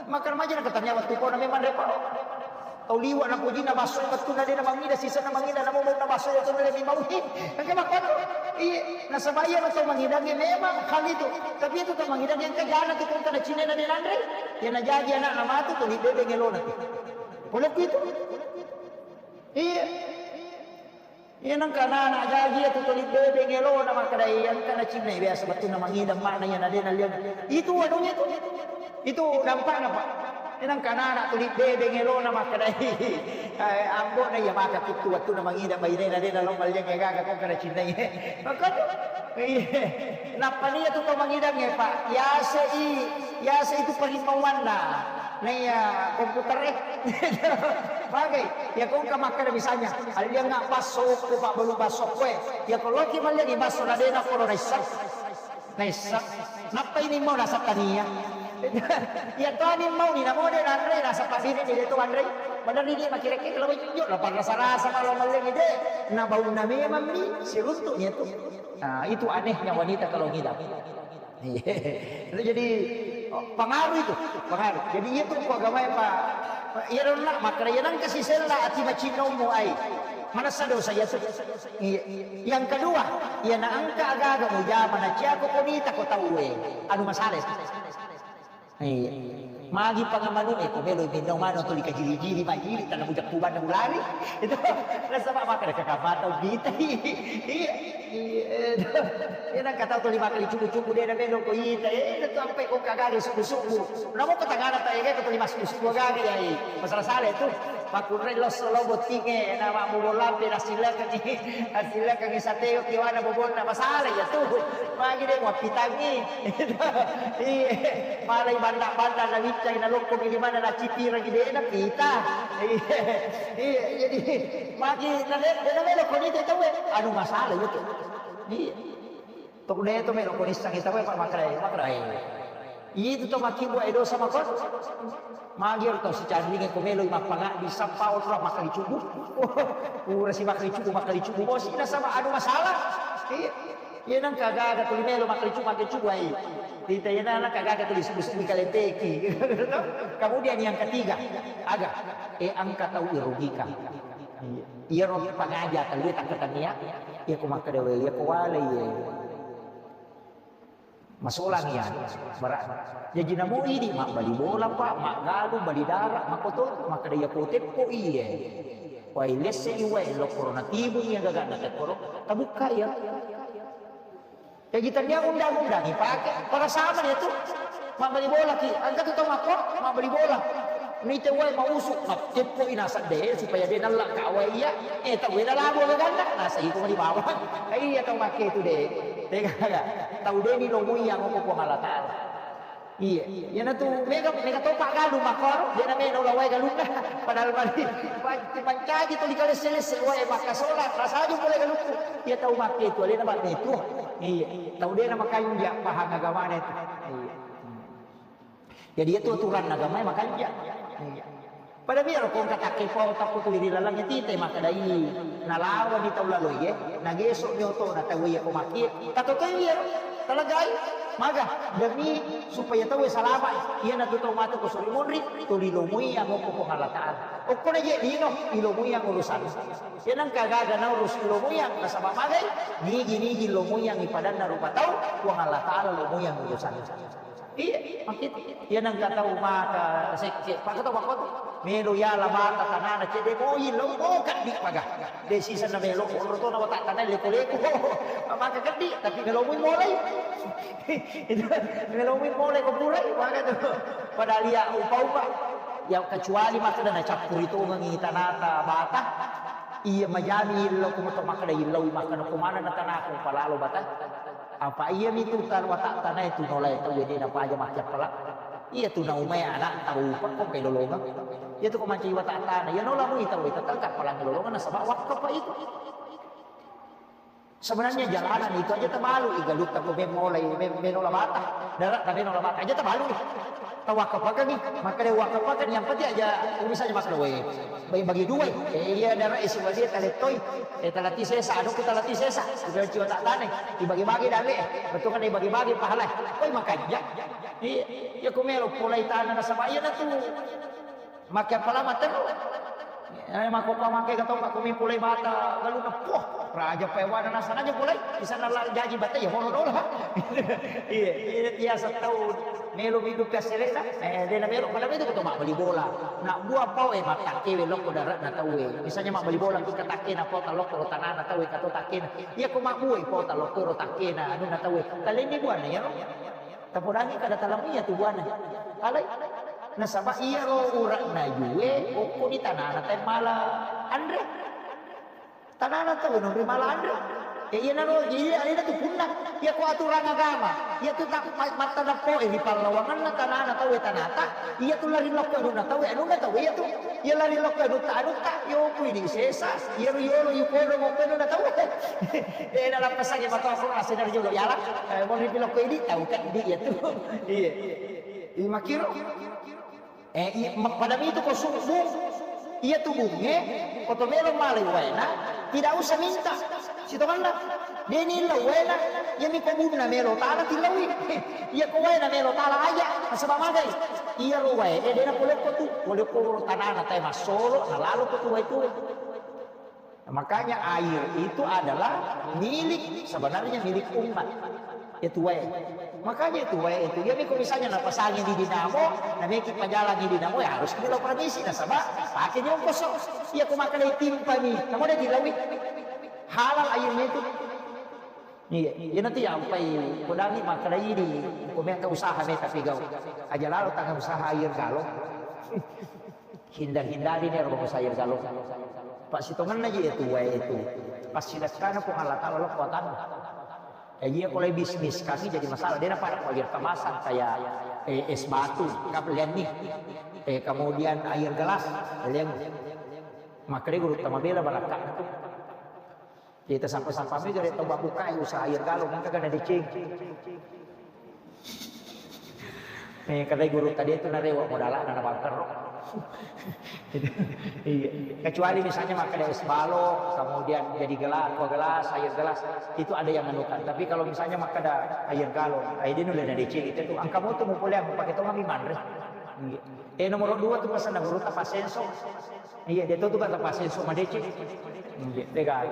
Makan maja na katanya waktu kau nami manre paro. Tau liwa na pujina baso betul na dena mangida sisa na mangida namo bau na baso itu na lebih mau. Kan ke makan. Iya, nasaba iyana tau mangidangnge memang hal itu. Tapi itu tau mangidangnge yang kejana tu kau kana cina na denanre. Iyana jaji anak na matu tu di bebe ngelona tu. Polokku itu. Iya. Iya nangka anak-anak jaji itu tuli bebe ngelona makkeda iya engka na cinna biasa bettunna mangidang mana iya na dena liang. Itu anunya itu. Itu dampakna, Pak. Iya nangka anak-anak tuli bebe ngelona makkeda eh, ambo na iya maka kuttu bettunna mangidang baine na dena lo maliang gaga kok kada cinna iya. Maka iya. Nappa nia tu tau mangidang e, Pak. Yase i, yase itu parimauanna. Naiya komputer e. Bagai, ya kongka makkeda misalnya, alliangnga basso ko, Pak, balu basso ko e. Ya ko loki malliangi basso na dena ko naisseng. Naisseng. Nappa ini mau nasab tania. Ya to ani mau ni namo de nanre nasab padini ni de to anre. Bener ni dia makira-kira lo jo lo parasa-rasa malu malliangi de. Na baunna memang ni siruntu ni tu. Nah, itu anehnya wanita kalau ngidam. Iya. Itu jadi, oh, pengaruh itu, pengaruh. Jadi iya tu ko agama e, Pak. Iya dong nak, makkeda iya nangka sisella ati macinna ummu ai. Manessa dosa iya tu. Iya. Yang kedua, iya na engka aga-aga mujama na cia ko konita ko tau e. Anu masalah itu. Iya. Magi pangamanu e ko melo minno mano tuli kajili-jili majili tanah bujak kubanna ulari. Itu nasaba makkeda kakak mata ubita. Iya. Iya. Iya nang kata tuli makkali cubu-cubu de na melo ko ita. Eh, itu ampe ko kagari subu-subu. Namo ko tangana ta ega ko tuli massubu-subu gari ai. Masalah sale tu. Makkunrai losso lo bottingnge, na mabbobo lampe, nasilakengngi, nasilakengngi sateo kiwana bobonna, masalah iya tu. Magi de muappitangngi. Iya. Malai banda-banda na wiccai na lokkogi di mana na cipirangi de na pita. Iya. Iya, jadi magi na de, de na melo koni te tau e. Anu masalah iya tu. Iya. Tok de to melo ko nissengngi tau e, Pak, makrai, makrai. Itu to makkibua e dosa makon. Magi ero to sicanringe ko melo i mappangaddi sappa onro makkali cubu. Pura si makkali cubu, makkali cubu bosi nasaba anu masalah. Iya. Iya nang kagaga tuli melo makkali cubu, makkali cubu ai. Tita iya nang kagaga tuli subu-subu kalempeki. Kemudian yang ketiga, aga, e engka tau irugikan. Iya. Iyaro pangaja tau e takkatennia. Iya ko makkeda wae, iya ko wale iye. Masolang iya, bara. Jaji namo idi mabbali bola, Pak, maggalung, bali dara, makoto, makkeda iya ko teppo iye. Wae lesse iwae lokoro natibung iya gagana tekkoro, tabukka iya. Jaji tennia undang-undang ipake, pada sama dia tu. Mabbali bola ki, engka tu tau makko, mabbali bola. Nite wae mausu, mateppo ina sedde supaya de nalla ka wae iya. Eh, tau weda labu gaganna, nasa iko mani bawang. Iya tau makke tu de. Tega tau de ni lomoi yang ko Puang Allah Taala. Iya, iyanatu mega, mega topa galung makkoro, de na melo la wae galunna. Padahal mani, mancaji tuli kalesse-lesse wae makkasola, rasaju pole galukku. Iya tau makke tu, alena bak metu. Iya, tau de na makanja pahang agamana itu. Iya. Jadi itu aturan agama makanja. Iya. Pada biar ko engka takke pau takku tuli ri laleng tite makkedai nalawani tau laloiye, nagesok ni otona tau iya ko makkie. Tatotoi iya, talagai. Maga, demi supaya tau salama. Iyanatu tau matu ko suri monri, tuli lomoi angokko Puang Allah Taala. Okkona je lino, ilomoi ang urusan. Iya nengka gaga naurus ilomoi ang, nasaba magai, nigi-nigi lomoi ang ipadanna rupa tau, Puang Allah Taala lomoi ang urusan. Iya, makkitu. Iya nengka tau maka sekke, paka tau makkotu. Melo yala bata tanana cedde moi lo mo kaddi paga. De sisenna melo, onro to na wata tanai leko-leko. Maka kaddi, tapi melo moi molai. Itu melo moi molai ko purai, maka tu. Padahal iya upa-upa. Ya kecuali makkeda nacappuri tongengi tanata bata. Iya majami illau ko mato makkeda illau makkeda ko maneng na tanaku palalo bata. Apa iya mitu tan watak tanai tu nolai tau de napaja makkiappala. Iya tu naumai anak tau upa ko kai lolongang. Iya tu ko mancaji watak tanai. Iya nola mui tau itu tangkap palang lolongang nasaba wakka pa itu. Sebenarnya jalanan itu aja tabalu, igalutta ko memolai, me-, menola bata, darat tapi menola bata aja tabalu. Tawakkapakani, makkeda wakkapakani, yang penting aja, misalnya makkeda, "Weh, bagi-bagi dua, eh, iya, darat isi wadia talettoi, eh, talati sesa, anu ku talati sesa, udah ciwa tak tane, dibagi-bagi dale, betul kan dibagi-bagi pahala, woi, makanya, iya, iya, ku melo polai tanah nasaba, iya, natu." Makke apa lama terru. Eh, mako ka makke ka tongka kumi pulai bata galunna. Poh, raja paewana nasana aja pulai. Bisa nala jaji bata ya horo dola. Iya, iya, biasa tau melo hidup ya selesa. Eh, dena melo pada itu betul mak beli bola. Nak buah pau eh mak takke we lokko darat na tau eh. Misalnya mak beli bola kita takke na pota lokko tanah na tau eh kato takke na. Iya ko mak buah pota lokko takke na anu na tau eh. Kalian ini buah na ya. Tapodangi kada talamia tu buana. Alai. Nasaba iyaro ura'na jue, okko di tanana tae mala anre. Tanana tau nonri mala anre. E, iya naro, iya, iya tu punna. Iya ko aturan agama. Iya tu tak ma-, matta nappo, e, di pallawanganna tanana tau, e, tanata. Iya tu lari lokko anunna tau, e, anunna tau, iya tu. Iya lari lokko anutta, anutta, yo kui di sesa. Iya ru yolo, yu kodo, mokko anunna tau. E, dalam pesannya maka aku asli dari jolo, ya lah. E, mau ripilokko idi tau kan di iya tu. Iya. Iya makkiro. E, iya, ma-, pada itu ko subuh, iya tu bunge, ko to melo malai waena, tidak usah minta. Sitonganna, deni lau waena, iya mi ko bunna melo tala tilaui. Iya ko waena melo tala aja, nasaba magai. Iya ro wae, e, dena polokko tu, polokko tanana tae massolo, nalalo ko tu wae tu. Makanya air itu adalah milik, sebenarnya milik umat. Itu wae. Makanya itu wae itu. Jadi kalau misalnya napasangi di dinamo, nameki pajalangi dinamo, ya harus kita permisi nasaba pakai nyongkoso. Iya ko makan timpani, kamu ada dilawi. Halal airnya itu. Iya, iya nanti ya ampai kodami makkeda idi, ko meka usaha meka pigau. Aja lalo tangan usaha air galon. Hindar-hindari ni ro pengusaha air galon. Pak sitonganna ji itu wae itu. Pas silakkana Puang Allah Taala lo kuatanna. Ya iya kalau bisnis kami jadi masalah. Dia dapat air kemasan kayak eh, es batu, kapelian nih. Eh, kemudian air gelas, kalian. Makanya guru tamabela balakka. Kita sampai-sampai mi gare tau babbukai usaha air galon, engka gana deceng. Eh, kata guru tadi itu narewa modalana na bangkero. Iya. Kecuali misalnya makan es balok, kemudian jadi gelas, kua gelas, air gelas, itu ada yang anukan. Tapi kalau misalnya makan ada air galon, air dia nulis dari cek itu, angka motor mau boleh aku pakai tong kami manre. Iya. Eh, nomor dua tuh pesan guru tak pasenso. Iya, dia tuh tuh kata pasenso madece. Iya, tegal.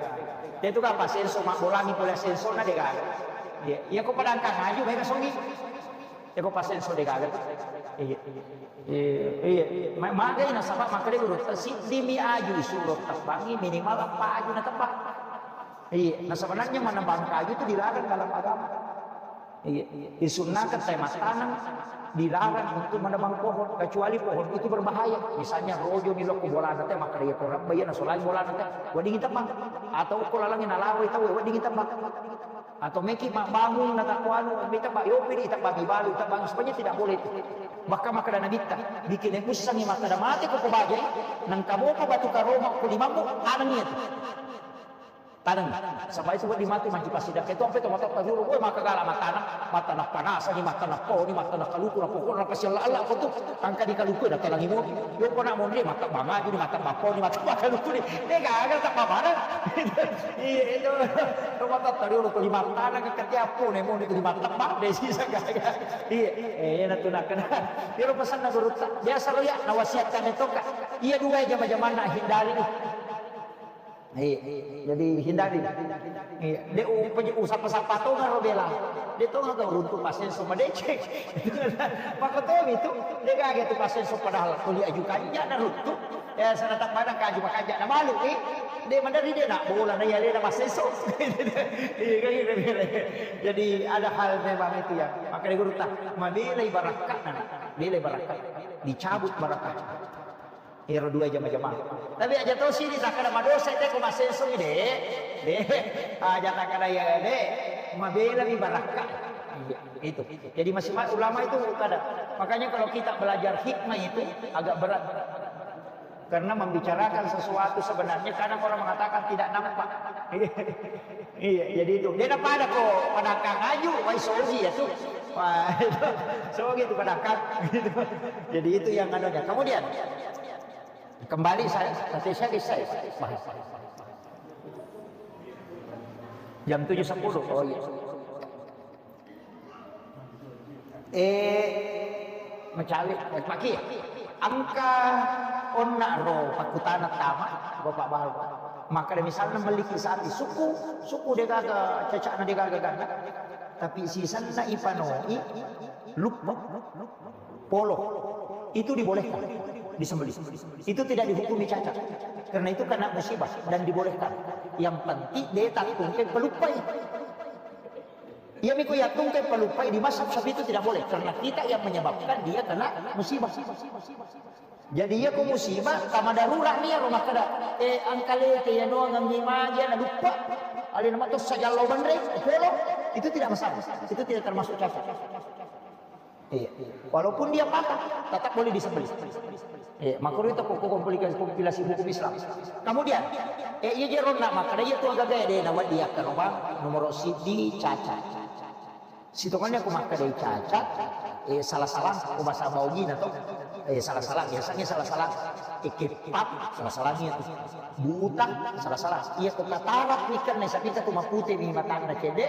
Itu kan pasenso, mabbolangi pole sensona de gaga. Iya, iya ko padangkang aju mega songi. Iya ko pasenso de gaga. Iya. Iya, iya. Ma-, magai nasaba makkeda guru, siddimi aju isuro tebbangi minimal empat aju na tebbang. Iya, nah sebenarnya menebang kayu itu dilarang dalam agama. Iya, disunnakan teh mattaneng, dilarang untuk menebang pohon, kecuali pohon itu berbahaya. Misalnya rojo ni lokko bolana teh, maka dia korang bayar nasolai bolana teh, wedding tebang. Atau ko lalangi nalawai tau, wedding tebang. Atau meki mabbangung na tak kuanu, mita bak yopi di tak babi balu, tak bangun, sebenarnya tidak boleh itu. Bahkan maka dana bitta, bikin yang usang ni maka ada mati ko kebajai, nang kamu ko batu karoma ko di mampu, anang itu. Taneng, saba itu wedding matu mancaji pasidang. Itu ampe to matotta riolo, woi, makkagala mattaneng, mattaneng panasani, mattaneng poni, mattaneng kaluku, na pokokna pasti ella-ella ko tu. Engka di kaluku na talangi moni. Yo ko na monri mattebbang aju ni, mattebbang poni, mattebbang kaluku ni. De gaga tebbang maneng. Iya, itu. To matotta riolo to lima taneng ketiappo ne moni to lima tebbang de sisa gaga. Iya, eh, na tu nakkeda. Iro pesanna gurutta. Biasa ro ya, na wasiatkan itu, Kak. Iya dua jama-jamanna hindari. Iya, jadi hindari. Iya, de u-, upeje-, usappa-sappa tongeng ro bela. De tongeng gau runtu pasenso madeceng. Makotomi tu, de gaga tu pasenso padahal tuli aju kanja na runtu. Ya, sana tak mana kaju makanja na malu, eh. De mandari de nak bola na ya de na pasenso. Iya, kan gitu, gitu. Jadi ada hal memang itu ya. Makanya guru tak, mabela ibarakka, nah, bela ibarakka. Dicabut barakah. Ero dua jama-jama. Tapi aja to sini takkada madosa te ko masenso de. De. Aja takkada ya de. Mabela mi barakka. Iya, itu. Jadi masih ma-, ulama itu kada. Makanya kalau kita belajar hikmah itu agak berat. Karena membicarakan sesuatu sebenarnya kadang orang mengatakan tidak nampak. Iya, jadi itu. Dia pada ko padangkang aju, wai sogi ya tuh. Wah, itu. Sogi itu padangkang. Gitu. Jadi itu yang anunya. Kemudian kembali saya, saya, saya, saya bahas. Jam tujuh sepuluh. Oh iya. Eh, mencari, eh, paki. Engka onna ro pakkutana tama, Bapak Baru. Maka misalnya memiliki sapi, suku, suku de gaga, cacana de gaga, gaga. Tapi sisanna ipanoi, lupa. Polo. Itu dibolehkan disembelih. Itu tidak dihukumi cacat. Karena itu kena musibah dan dibolehkan. Yang penting de tattungke peluppai. Iya miko yattungke peluppai di mazhab Syafi'i itu tidak boleh. Karena kita yang menyebabkan dia kena musibah. Jadi iya ko musibah, tama darurat nia ro makkada, eh, angkale ke ya no ngambi maja na lupa. Alena mato sajallo banre, polo, itu tidak masalah. Itu tidak termasuk cacat. Iya. Walaupun dia patah, tetap boleh disembelih. Iya, makanya itu kok kompilasi, kompilasi hukum Islam. Kemudian, eh, iya jeronna makkada iya tu agaga de na wadi akkano bang, nomor sidi cacat. Sitongannya aku makkada cacat, eh, salah-salah, aku bahasa baugina to. Eh, salah-salah, biasanya salah-salah. Eh, kepang, salah-salahnya itu. Buta, salah-salah. Iya, ko katarak nih kan, nih, tapi kita tuh mapute nih matangna cedde,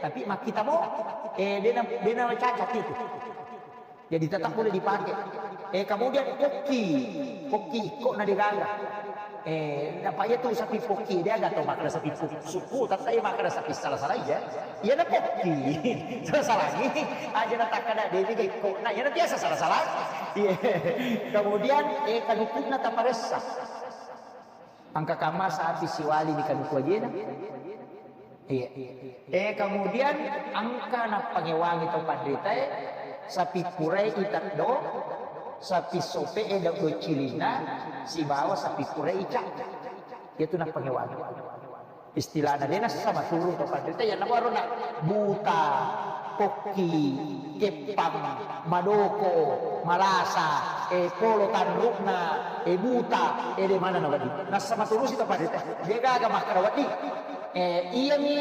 tapi makkita mo, eh, dena, dena cacat itu. Jadi tetap boleh dipakai. Eh, kemudian pokki, pokki kok na degaga. Eh, apa iya tuh sapi pokki, dia agak tahu makkada sapi pokki. Suku, tak saya makkada sapi salah-salah ya. Iya na pokki. Salah-salah ini. Aja na takkada, dia juga kok. Nah, iya na biasa salah-salah. Iya. Kemudian, eh, kanukunna taparessa. Engka kamma sapi siwali ni kanuku ajena. Iya. Eh, kemudian engka nappangewangi to panritae, sapi purai iteddo, sapi sope e do cilina, sibawa sapi purai ica. Itu nappangewangi. Istilahna, de nassama turu to panrita, iya nabaru na buta, pokki, keppang, madoko, malasa, e polo tanrukna, e buta, e de mana na wedding. Nassama turusi to panrita. De gaga makkada wedding. E, iyami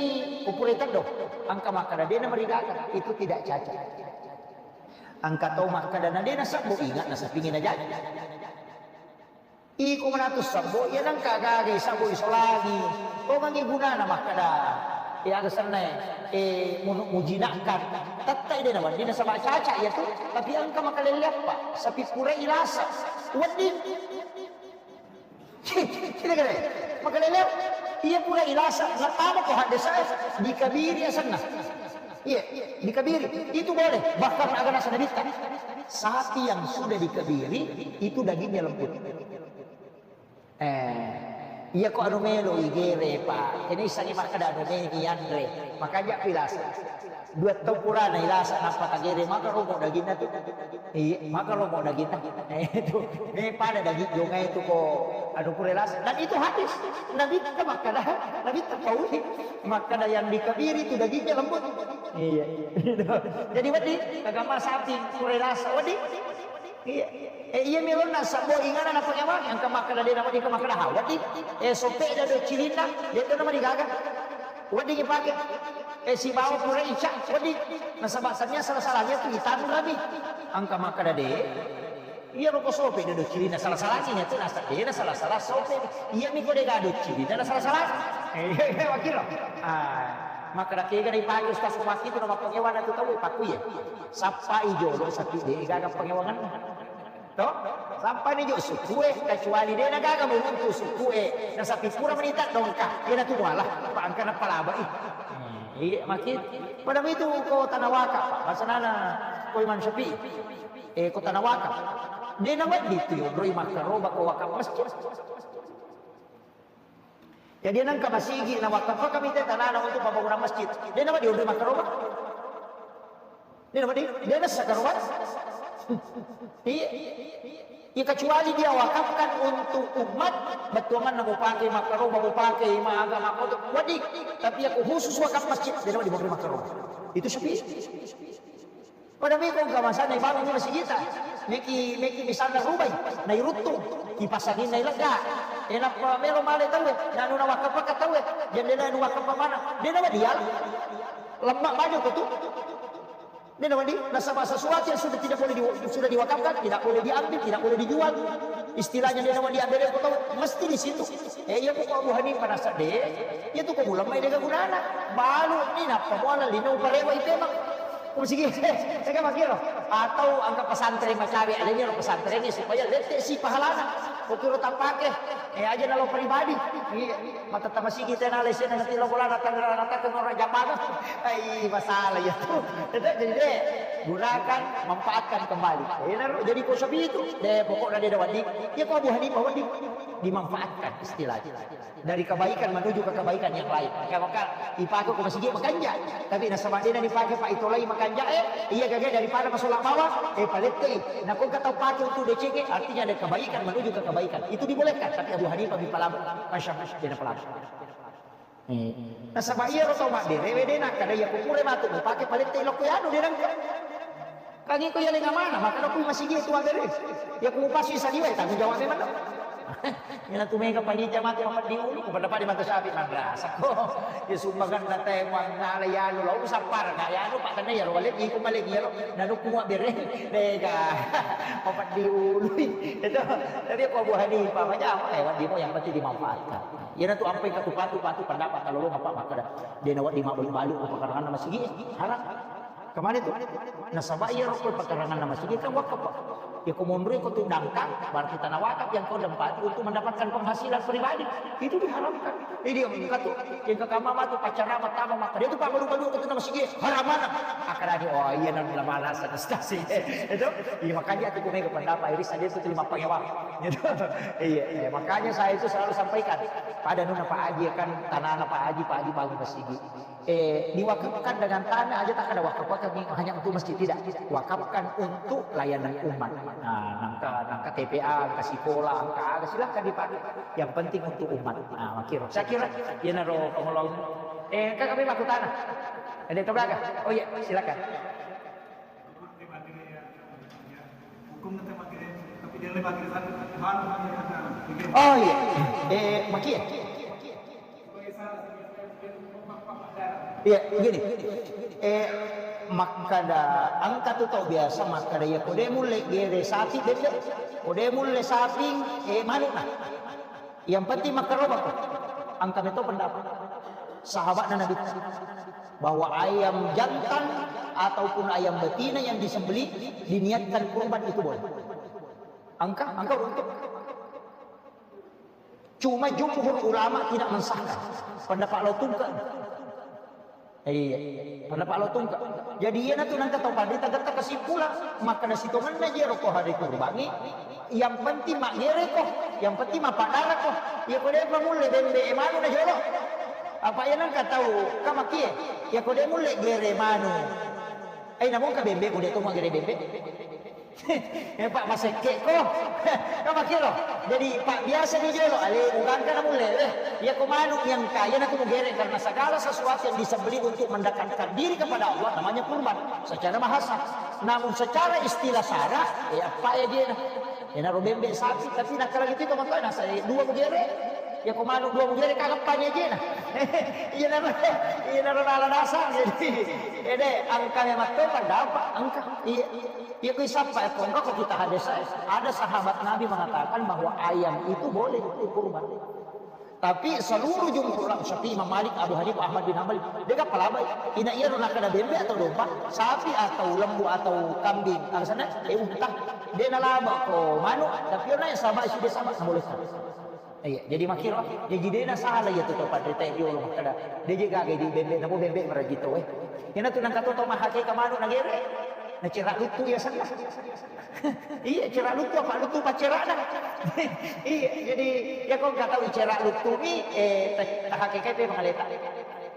upure teddo. Engka makkada de namarigaga, itu tidak cacat. Engka tau makkada na de nasabbo, ingat nasapingi na jadi. Iko manatu sabbo, iya nengka gaga sabbo isolangi. Tongangi gunana makkada, iya aga sennae, eh, munu-, mujinakkan. Tettai de nawedding nasaba caca iya tu, tapi engka makalelle appa, sapi purai ilasa. Wedding. Cina kene, makalelle. Iya pura ilasa, nattama ko haddesae, dikabiri asenna. Iya, dikabiri. Itu boleh. Bahkan aga naseng Nabitta, sapi yang sudah dikabiri, itu dagingnya lembut. Eh, iya ko anu melo igere, Pak. Ini issengi makkeda anu melo ianre. Makanya aku ilasa. Dua tau purana ilasa nappa tagere, maka romo daginna tu. Iya, maka romo daginna. Eh, itu. Eh, pada daging jongai tu ko anu pura ilasa. Dan itu hadis. Nabitta makkeda, Nabitta pauli. Makkeda yang dikabiri tu dagingnya lembut. Iya. Jadi wedding, kagama sapi pura ilasa. Wedding. Iya. Eh, iya mi lonna sabbo ingana napangewang, engka makkeda de' nawedding, engka makkeda ha, wedding. Eh, sope' dado cilinna, de' to namani gaga. Wedding ipake. Eh, sibawa pura ica, wedding. Nasaba' sania sala-salanya tu itanu rabi. Engka makkeda de'. Iya roko sope' dado cilinna sala-salanya tu nasa de' na sala-sala sope'. Iya mi ko de' gado cilinna na sala-sala. Eh, iya, iya, makiro. Ah, makkeda kega dipake ustaz upaki tu nama pangewana tu tau pakku ya. Sappai jolo sapi de' gaga pangewangan. To? Sampani jo sukue, kecuali de' na gaga muruntu sukue. Na sapi pura menita dongka. Iya na tu muala, pa engka na palabai. Iya, maki. Pada itu ko tanah wakaf, Pak. Bahasa nana ko Imam Syafi'i. Eh, ko tanah wakaf. De' na wedding tu yodroi makkaroba ko wakaf masjid. Jadi nengka masigi na wakafakami te tanana untuk pembangunan masjid. De' na wedding yodroi makkaroba. De' na wedding, de' na sakaroba. Iya. Ya, kecuali dia wakafkan untuk umat, bettuanganna mau pakai makkaroba, mau pakai maga, makkoto, wedding. Tapi aku khusus wakaf masjid, de' na wedding makkaroba. Itu Syafi'i. Pada meko engka masana ibangun masigita. Meki, meki misalna rubai, nairuttung, kipasangin nailegga. Enappa melo male tauwe, nanu nawakafaka tauwe, jendela nu wakafamana. De' na wedding. Lemma baju ko tu. De' na wedding, nasaba' sesuatu yang sudah tidak boleh di-, sudah diwakafkan, tidak boleh diambil, tidak boleh dijual. Istilahnya de' na wedding diambil ko tau, mesti di situ. Eh, iya ko Abu Hanifah nasa de', iya tu ko ulama de' gaga gunana. Balu ni nappa muala lino parewa ipemang. Masigi, sega makiro. Atau engka pesantren macawe, alenya lo pesantren ni supaya lette si pahalana. Ko kiro tappake, eh, aja nalo pribadi. Iya, mata tamasigi tena lesena nanti lo bolana tangerang atakeng orang jambaga. Ai, masalah ya tu. Itu jadi de', gunakan, manfaatkan kembali. Enaro jadi ko sapi itu, de' pokoknya de' na wedding. Ya ko Abu Hanifah wedding, dimanfaatkan istilahnya. Dari kebaikan menuju ke kebaikan yang lain. Maka, maka ipake ko masigi makanja. Tapi nasaba' de' na dipake, Pak, itolai makanja, eh, iya gaga daripada masola bawang, eh, palettei. Nah, ko engka tau pake untuk decenge, artinya ada kebaikan menuju ke kebaikan. Itu dibolehkan, tapi Abu Hanifah mi palama, Imam Syafi'i de' na palama. Eh. Nasaba' iya ro tau mabbere, we de' na kada iya ko pura matu, pake palettei lokko yanu de' nengka. Kan iko yaleng amana, makkeda ku masigi tu mabbere. Ya ku pasui saliwai, tanggung jawab memang. Ina tu mega panitia matu mapeddi ulu, ku pada-pada mata sapi manrasa. Ya sumbangan na te muang nala yanu, lo sappara, nggak yanu, Pak, karena ya lo, wale, iko male, ya lo, nanu ku mabbere, dega, mapeddi ulu. Itu, tapi aku Abu Hanifah, macam apa, eh, wedding mo, yang penting dimanfaatkan. Ina tu ampai katu patu, patu pendapat kalau lo apa makkeda. De' na wedding mabbalu-balu, apa karangan masigi, haram. Kemana itu? Nasaba' iya rokko pakaranganna masigi kan wakaf, Pak. Ya ko monroi ko tu dangkang, berarti tanah wakaf yang kau tempati untuk mendapatkan penghasilan pribadi. Itu diharamkan. Jadi yang katu, yang ke kamar matu pacara pertama maka dia tu pabbalu-balu ko tu na masigi, haramana. Akan ada, oh iya, nang lama alasan, ustaz, iya. Itu, iya, makanya aku punya pendapat, iri saja itu terima pangewa. Gitu. Iya, iya, makanya saya itu selalu sampaikan pada nuna Pak Haji, kan tanahna Pak Haji, Pak Haji bangun masigi. Eh, diwakafkan dengan tanah aja, tak ada wakaf-wakaf ni hanya untuk masjid, tidak. Wakafkan untuk layanan umat. Nah, nangka, nangka T P A, nangka sekolah, nangka apa, silakan dipakai. Yang penting untuk umat. Nah, makiro. Saya kira, ya naro pengolong. Eh, kan kami laku tanah. Ada ke belakang? Oh iya, silakan. Oh iya, eh, makia. Iya, begini. Eh, makkada engka tu tau biasa makkada, ya, ko de mulle gere sapi belle, ko de mulle sapi, eh, manukna. Yang penting makkarobako. Engka meto pendapat sahabatna Nabi bahwa ayam jantan ataupun ayam betina yang disembelih diniatkan kurban itu boleh. Engka, engka untuk. Cuma jumhur ulama tidak mensahkan. Pendapat Lautungka. Iya. Pendapat Lautungka. Jadi iyanatu nengka tau panrita getta kesimpulan. Makkeda sitongenna je ro ko hari kurbangi. Yang penting maggereko. Yang penting mappadarako. Iya ko de' pa mulle bembe e manu na jolo. Apa iya nengka tau kamakie. Iya ko de' mulle gere manu. Eh, namun ka bembe, ko de' to maggere bembe. Eh, Pak, masekke ko. Kan makkiro. Jadi, Pak, biasa ni jolo, ale, ugangka na mulle. Eh, iya ko manu yang kaya na tu mugere karena segala sesuatu yang disembelih untuk mendekatkan diri kepada Allah namanya kurban secara bahasa. Namun secara istilah sara, eh, apa ya je na. Ya naro bembe sapi, tapi nakkala gitu itu matoa nasa, eh, dua mugere. Ya ko manu dua mugere kagappa ni je na. Iya naro, iya naro nala dasar. Jadi, ede, angka memang to pada apa? Angka. Iya. Iya, kui sappa, eh, pongka ko kita hadis, eh, ada sahabat Nabi mengatakan bahwa ayam itu boleh untuk kurban. Tapi seluruh jumhur ulama Syafi'i, Imam Malik, Abu Hanifah, Ahmad bin Hanbal, de' gaga palabai. Ina iya ro nakkeda bembe atau domba, sapi atau lembu atau kambing, alasannya, eh, unta. De' nalaba ko manu, tapi ona yang sama, si de' sama, boleh. Iya, jadi makkiro, jadi de' na salah iya tu to panrita jolo makkeda. De' je gaga di bembe, namu bembe maraji to, eh. Ina tu nengka to, to mahakeka manu na gere. Na cera luttu ya senna. Iya, cera luttu apa luttu paccerana. Iya, jadi ya ko nengka tau cera luttu mi, eh, ta-, tahakeka pe mangaleta.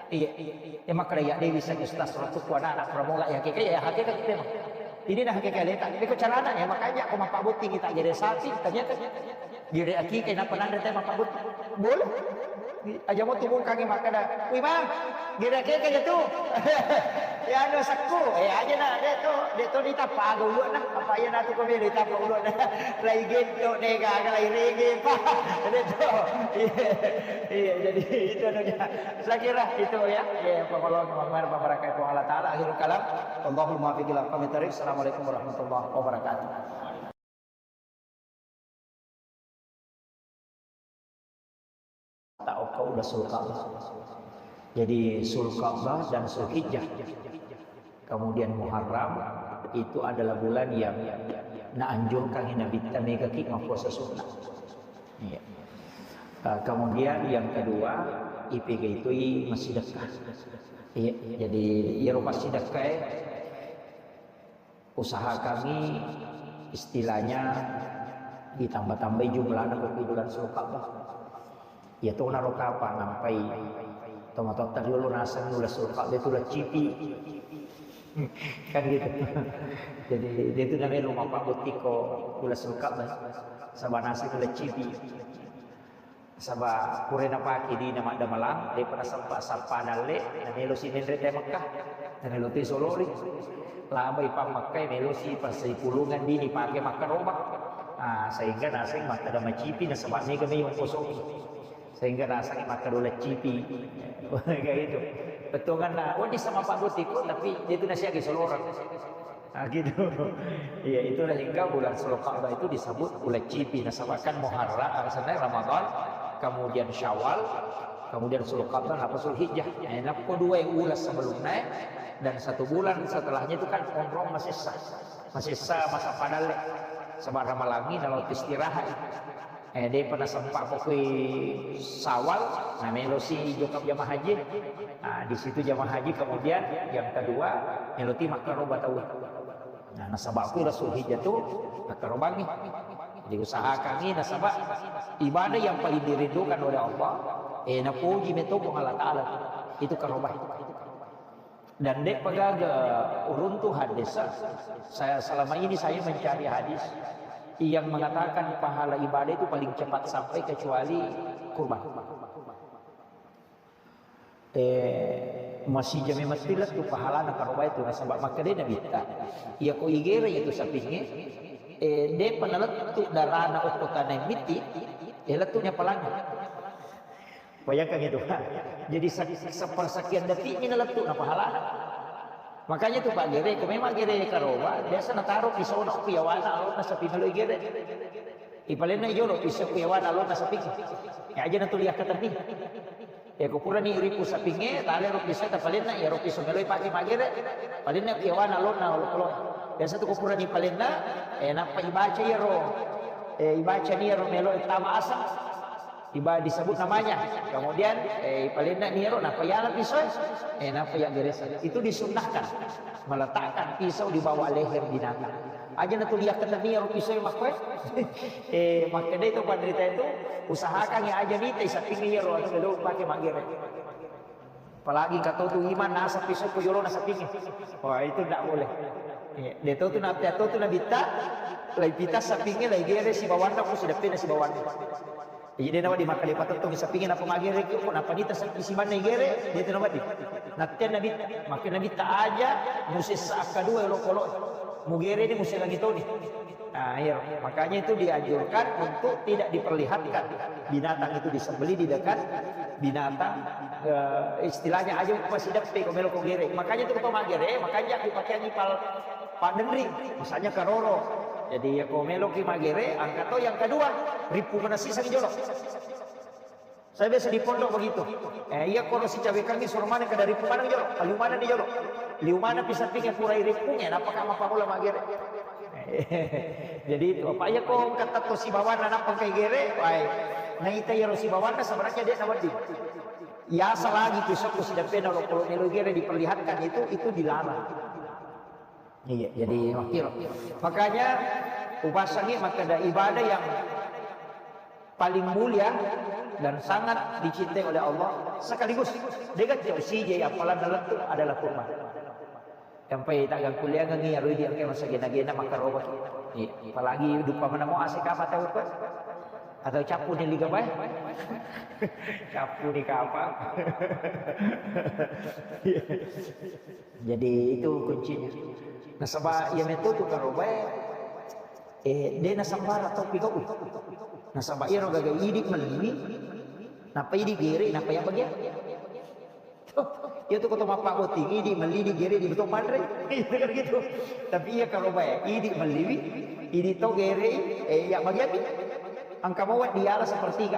Iya, iya. Ya makkeda ya Dewi sa Ustaz luttu ku anak-anak pramoga ya hakeka, ya hakeka kita memang. Ini na hakeka leta. Ini ko carana ya, makanya ko mappabbotting kita gere sapi, tanya kan. Gere akika, nappa nanre te mappabbotting. Boleh. Aja mo tu bungkangi makkeda, "Wih, Bang, gere akika aja tu." Ya, anu, sakku. Eh, aja na, de' to, de' to ditappa aga ulunna. Apa iya na tu ko melo ditappa ulunna. Lai gento de' gaga, lai rege, Pak. De' to. Iya, iya, jadi itu anunya. Saya kira itu ya. Ya, pengolong, pembar, pembarakah, Allah Ta'ala. Akhirul kalam. Allahumma muwaffiq ila aqwamit thariq. Assalamualaikum warahmatullahi wabarakatuh. Ta'okko ula Sulka'bah. Jadi Sulka'bah dan Sulhijjah. Kemudian Muharram itu adalah bulan yang naanjurkan Nabitta mega ki mappuasa sunnah. Iya. Eh, kemudian yang kedua, ipega itu i massidekka. Iya, jadi iyaro massidekka e usahakangngi istilahnya ditambah-tambahi jumlahna ko ri bulan Sulka'bah. Iya tonaro kapang nampai tomatoatta riolo naseng uleng Sulka'bah itu uleng cipi. Kan gitu. Jadi, de' tu namelo mappabbotting ko uleng Sulka'bah. Saba naseng uleng cipi. Saba pura napake dina maddamelang, de'pa nasempa sappa dalle, namelo si menre te Mekka, namelo te solori. Labai pa Mekka, melo si passipulungan dini pake makkaroba. Ah, sehingga naseng makkeda macipi, nasaba mega mai ongkosoki. Sehingga naseng makkeda uleng cipi. Kayak gitu. Bettuanganna, wedding sama Pak Gotiko, tapi dia itu nasihat ke solorang. Nah, gitu. Iya, itulah hingga bulan Sulka'bah itu disebut uleng cipi. Nasaba'kan Muharram, alasannya Ramadan, kemudian Syawal, kemudian Sulka'bah, apa Sulhijjah. Eh, nappa dua uleng sebelumnya, dan satu bulan setelahnya itu kan onrong masessa. Masessa masa padalle. Sebab Ramalangi dalam istirahat. Eh, de'pa nasempa ko kui Syawal, nah, melo si jokap jamaah haji. Nah, di situ jamaah haji kemudian yang kedua, melo ti makkaroba tau. Nah, nasaba ku Rasul Hijjah tu makkarobangi. Jadi usahakangi nasaba ibadah yang paling dirindukan oleh Allah, eh, napuji meto Puang Allah Ta'ala. Itu karobah. Dan de'pa gaga uruntu hadis, saya, selama ini saya mencari hadis yang mengatakan pahala ibadah itu paling cepat sampai kecuali kurban. Eh, masih jami mesti lettu pahalana karoba itu nasaba makkeda Nabitta. Iya ko igere itu sapinge, eh, de'pa nalettu darana okko tanah miti, eh, lettu nya pahalana. Bayangkan itu, Pak. Jadi se-, sepersekian detik ini lettu na pahala. Makanya itu, Pak, gere, ko memang gere karoba, biasa nataro pisau na ku yawana alona sapi melo gere. Ipalenna jolo pisau ku yawana alona sapi. Ya aja na tuliah ketepi. Ya ko purani ripu sapinge, tale ro pisau tapalenna, ya ro pisau melo pake magere. Palenna ku yawana alona olo-olo. Biasa tu ko purani palenna, eh, nappa ibaca ya ro. Eh, ibaca ni ya ro melo tama asang. Iba disebut namanya. Kemudian, eh, ipalenna niro, napa yala pisau, eh, napa ya geresan. Itu disunnahkan. Meletakkan pisau di bawah leher binatang. Aja na tu dia kena niro pisau makkoe. Eh, makanya itu panderita itu, usahakan ya aja nita sapingnge iyaro, anu, dulu pakai magere. Apalagi kato tu iman, naseng pisau ko jolona sapingnge. Wah, itu ndak boleh. Iya, de to tu na, de to tu nabitta, lai pita sapingnge, lai gere sibawanna ko sideppena sibawanna. Jadi de nawedding makkeda patettong sapingnge nappa magere ko, nappa nita sappi simanna igere, de to nawedding. Nattea nabitta, makkeda nabitta aja musessa akkadua olokolo. Mugere ni musessa lagi toni. Nah, iya. Makanya itu dianjurkan untuk tidak diperlihatkan binatang itu disembelih di dekat binatang, eh, istilahnya aja pasideppe ko melo ko gere. Makanya itu ko magere, makanya dipakai pal padenri, misalnya karoro. Jadi ya ko melo ki magere, angka to yang kedua, ripu mana sisa jolo. Saya biasa di pondok begitu. Eh, iya, kalau si cawe kami suruh mana ke dari pemana jolo, liu mana di jolo, liu mana bisa pikir pura iri punya, apa kamu apa mula magere? Jadi itu apa ya kok kata to si bawana napa kai gere, wai. Nah, ita ya si bawana sebenarnya dia sama di. Ya, selagi pisau ku sidappena lo kalau melo gere diperlihatkan itu, itu dilarang. Iya, jadi makkiro. Makanya upasangi makkeda ibadah yang paling mulia dan sangat dicintai oleh Allah sekaligus dengan jauh sije yang paling dalam itu adalah kurban. Sampai tak gangkuliangan ya rudi angke masa gena-gena maka roba. Iya, apalagi dupa mana mau asik apa tahu kan? Atau capu nih liga bae? Capu nih kapang. Jadi itu kuncinya. Nasaba iya meto tu karobae, eh, de nasambara tau pigau. Nasaba iyaro gaga idi melliwi, napa idi gere, napa ya bagian. Iya tu koto mappa botting, idi melli di gere di beto panre. Gitu kan gitu. Tapi iya karobae, idi melliwi, idi to gere, eh, ya bagian. Angka bawa diala sepertiga.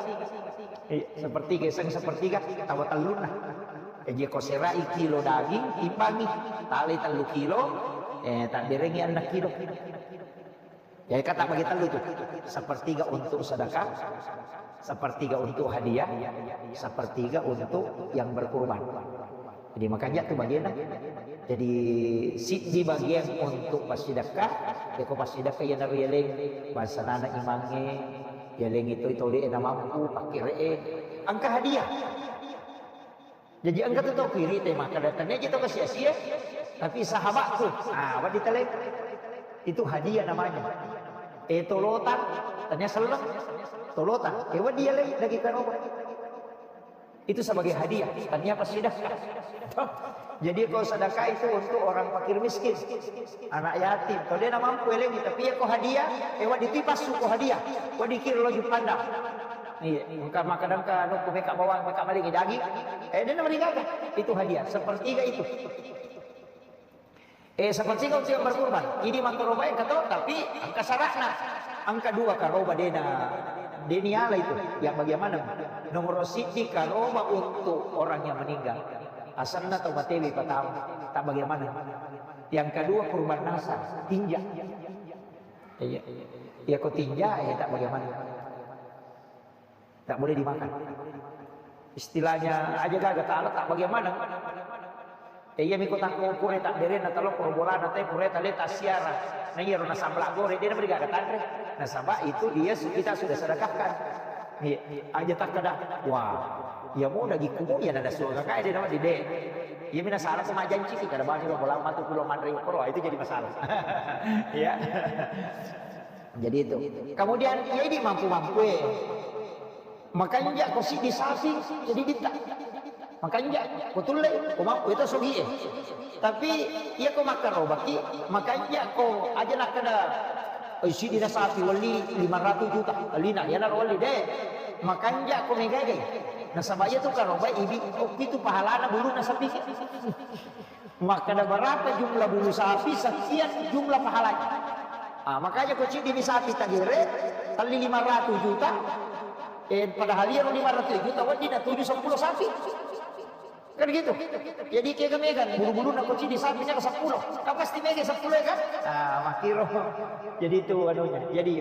Eh, sepertiga, seng sepertiga, tawa tellunna. Jadi ko serai kilo daging, timbangi, tali tellu kilo, eh, tabberengi enneng kilo. Jadi kata bagi tellu itu, sepertiga untuk sedekah, sepertiga untuk hadiah, sepertiga untuk yang berkurban. Jadi makanya tu bagian. Jadi siddi bagian untuk pasidekah, ya ko pasidekah ya naru yeleng, bahasa nana imange, yeleng itu itu de na mampu, pakire, angka hadiah. Jadi engka tu tau kiri te maka datang aja tau sia-sia, tapi sahabatku, ah, wadi tale. Itu hadiah namanya. Eh, tolota, tanya seleng, tolota, eh, wadi alai lagi karoba. Itu sebagai hadiah, tanya apa sedekah. Jadi kalau sedekah itu untuk orang fakir miskin. Anak yatim, kalau dia mampu elengi, tapi ya ko hadiah, eh, wadi tipas ko hadiah, wadi kira lo jupanda. Iya, engka makkadangka anu, ku meka bawang, meka maling daging. Eh, dia namanya gaga. Itu hadiah, sepertiga itu. Eh, sepertiga untuk yang berkurban. Ini makaroba yang kata, tapi angka syaratnya. Angka dua karoba dena, deni ala itu. Yang bagaimana? Nomor siti karoba untuk orang yang meninggal. Asanna tau matewi pertama. Tak bagaimana? Yang kedua kurban nasa, tinja. Iya. Iya, ko tinja, eh, tak bagaimana? Tak boleh dimakan. Istilahnya aja gaga, tak, tak bagaimana. Eh, iya, miko tak ko pure tak bere na talo pura bola na te pure tale tak siara. Nah, iya, na sambla gore, dia boleh gaga tanre. Nasaba itu dia su-, kita sudah sedekahkan. Iya, aja tak kada. Wah, iya mau daging kumu ya nada suara kayak dia nama di de. Iya, mina salah sama janji sih, kada bani lo bola matu pulau mandre koro, itu jadi masalah. Iya. Jadi itu. Kemudian, ya ini mampu-mampu, eh. Makanja ko siddi sapi, jadi ditta. Makanja ko tulle, ko mampu itu sogi, eh. Tapi iya ko makkarobaki, makanja ko aja nakkada, eh, siddi na sapi wali lima ratus juta, alina, ya naro wali de. Makanja ko megagai. Nasaba iya tu karoba ibi, oh, itu pahalana bulu na sapi. Makkada berapa jumlah bulu sapi, sekian jumlah pahalanya. Ah, makanya ko ciddi ni sapi tagere, tali lima ratus juta, eh, padahal iya lima ratus juta, waddi na tujuh sepuluh sapi. Kan gitu. Jadi kega mega bulu-buluna ko cidi sapi nyaga seppulo. Kan pasti mega seppulo ya kan? Ah, makkiro. Jadi itu anunya. Jadi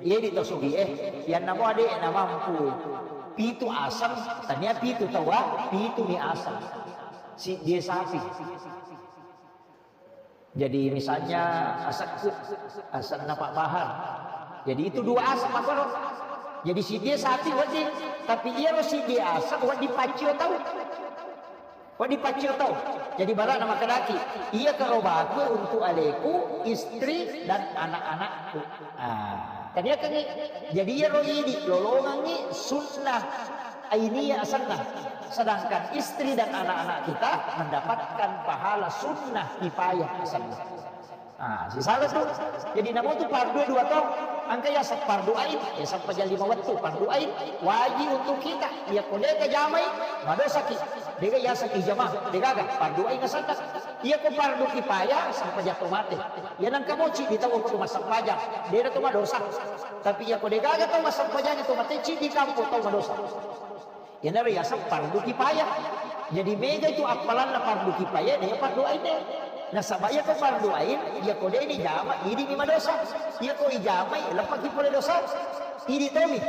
iya di to sugi eh. Yang namo ade na mampu. Pitu aseng, tania pitu tawa, pitu mi aseng. Si dia sapi. Jadi misalnya asekku, asenna Pak Bahar. Jadi itu dua aseng makkoro. Jadi siddi sapi wedding, tapi iyaro siddi aseng wedding paccio tau. Wedding paccio tau. Jadi barana makkedaki, iya karo baku untuk aleku, istri dan anak-anakku. Ah, tania kengi. Jadi iyaro idi lolongengi sunnah Ainiya asenna. Sedangkan istri dan anak-anak kita mendapatkan pahala sunnah kifayah asenna. Ah, sisala tu. Jadi namo tu fardu dua tong. Engka yaseng fardu ain, ya sempajang lima wettu fardu ain wajib untuk kita. Iya ko de ka jamai, madosaki. Dega yaseng ijama, degaga fardu ain asenna. Iya ko fardu kifayah, sempajang to mate. Iya nangka moci di tau ko massempajang, dera to madosa. Tapi iya ko degaga tau massempajang to mate, cidi kampo tau madosa. Iyanaro yaseng fardu kifayah. Jadi mega itu appalanna fardu kifayah, de fardu ain de. Nasaba iya ko fardu ain, iya ko de ni jama, idi mi madosa. Iya ko ijamai, leppaki pole dosa. Idi tomi.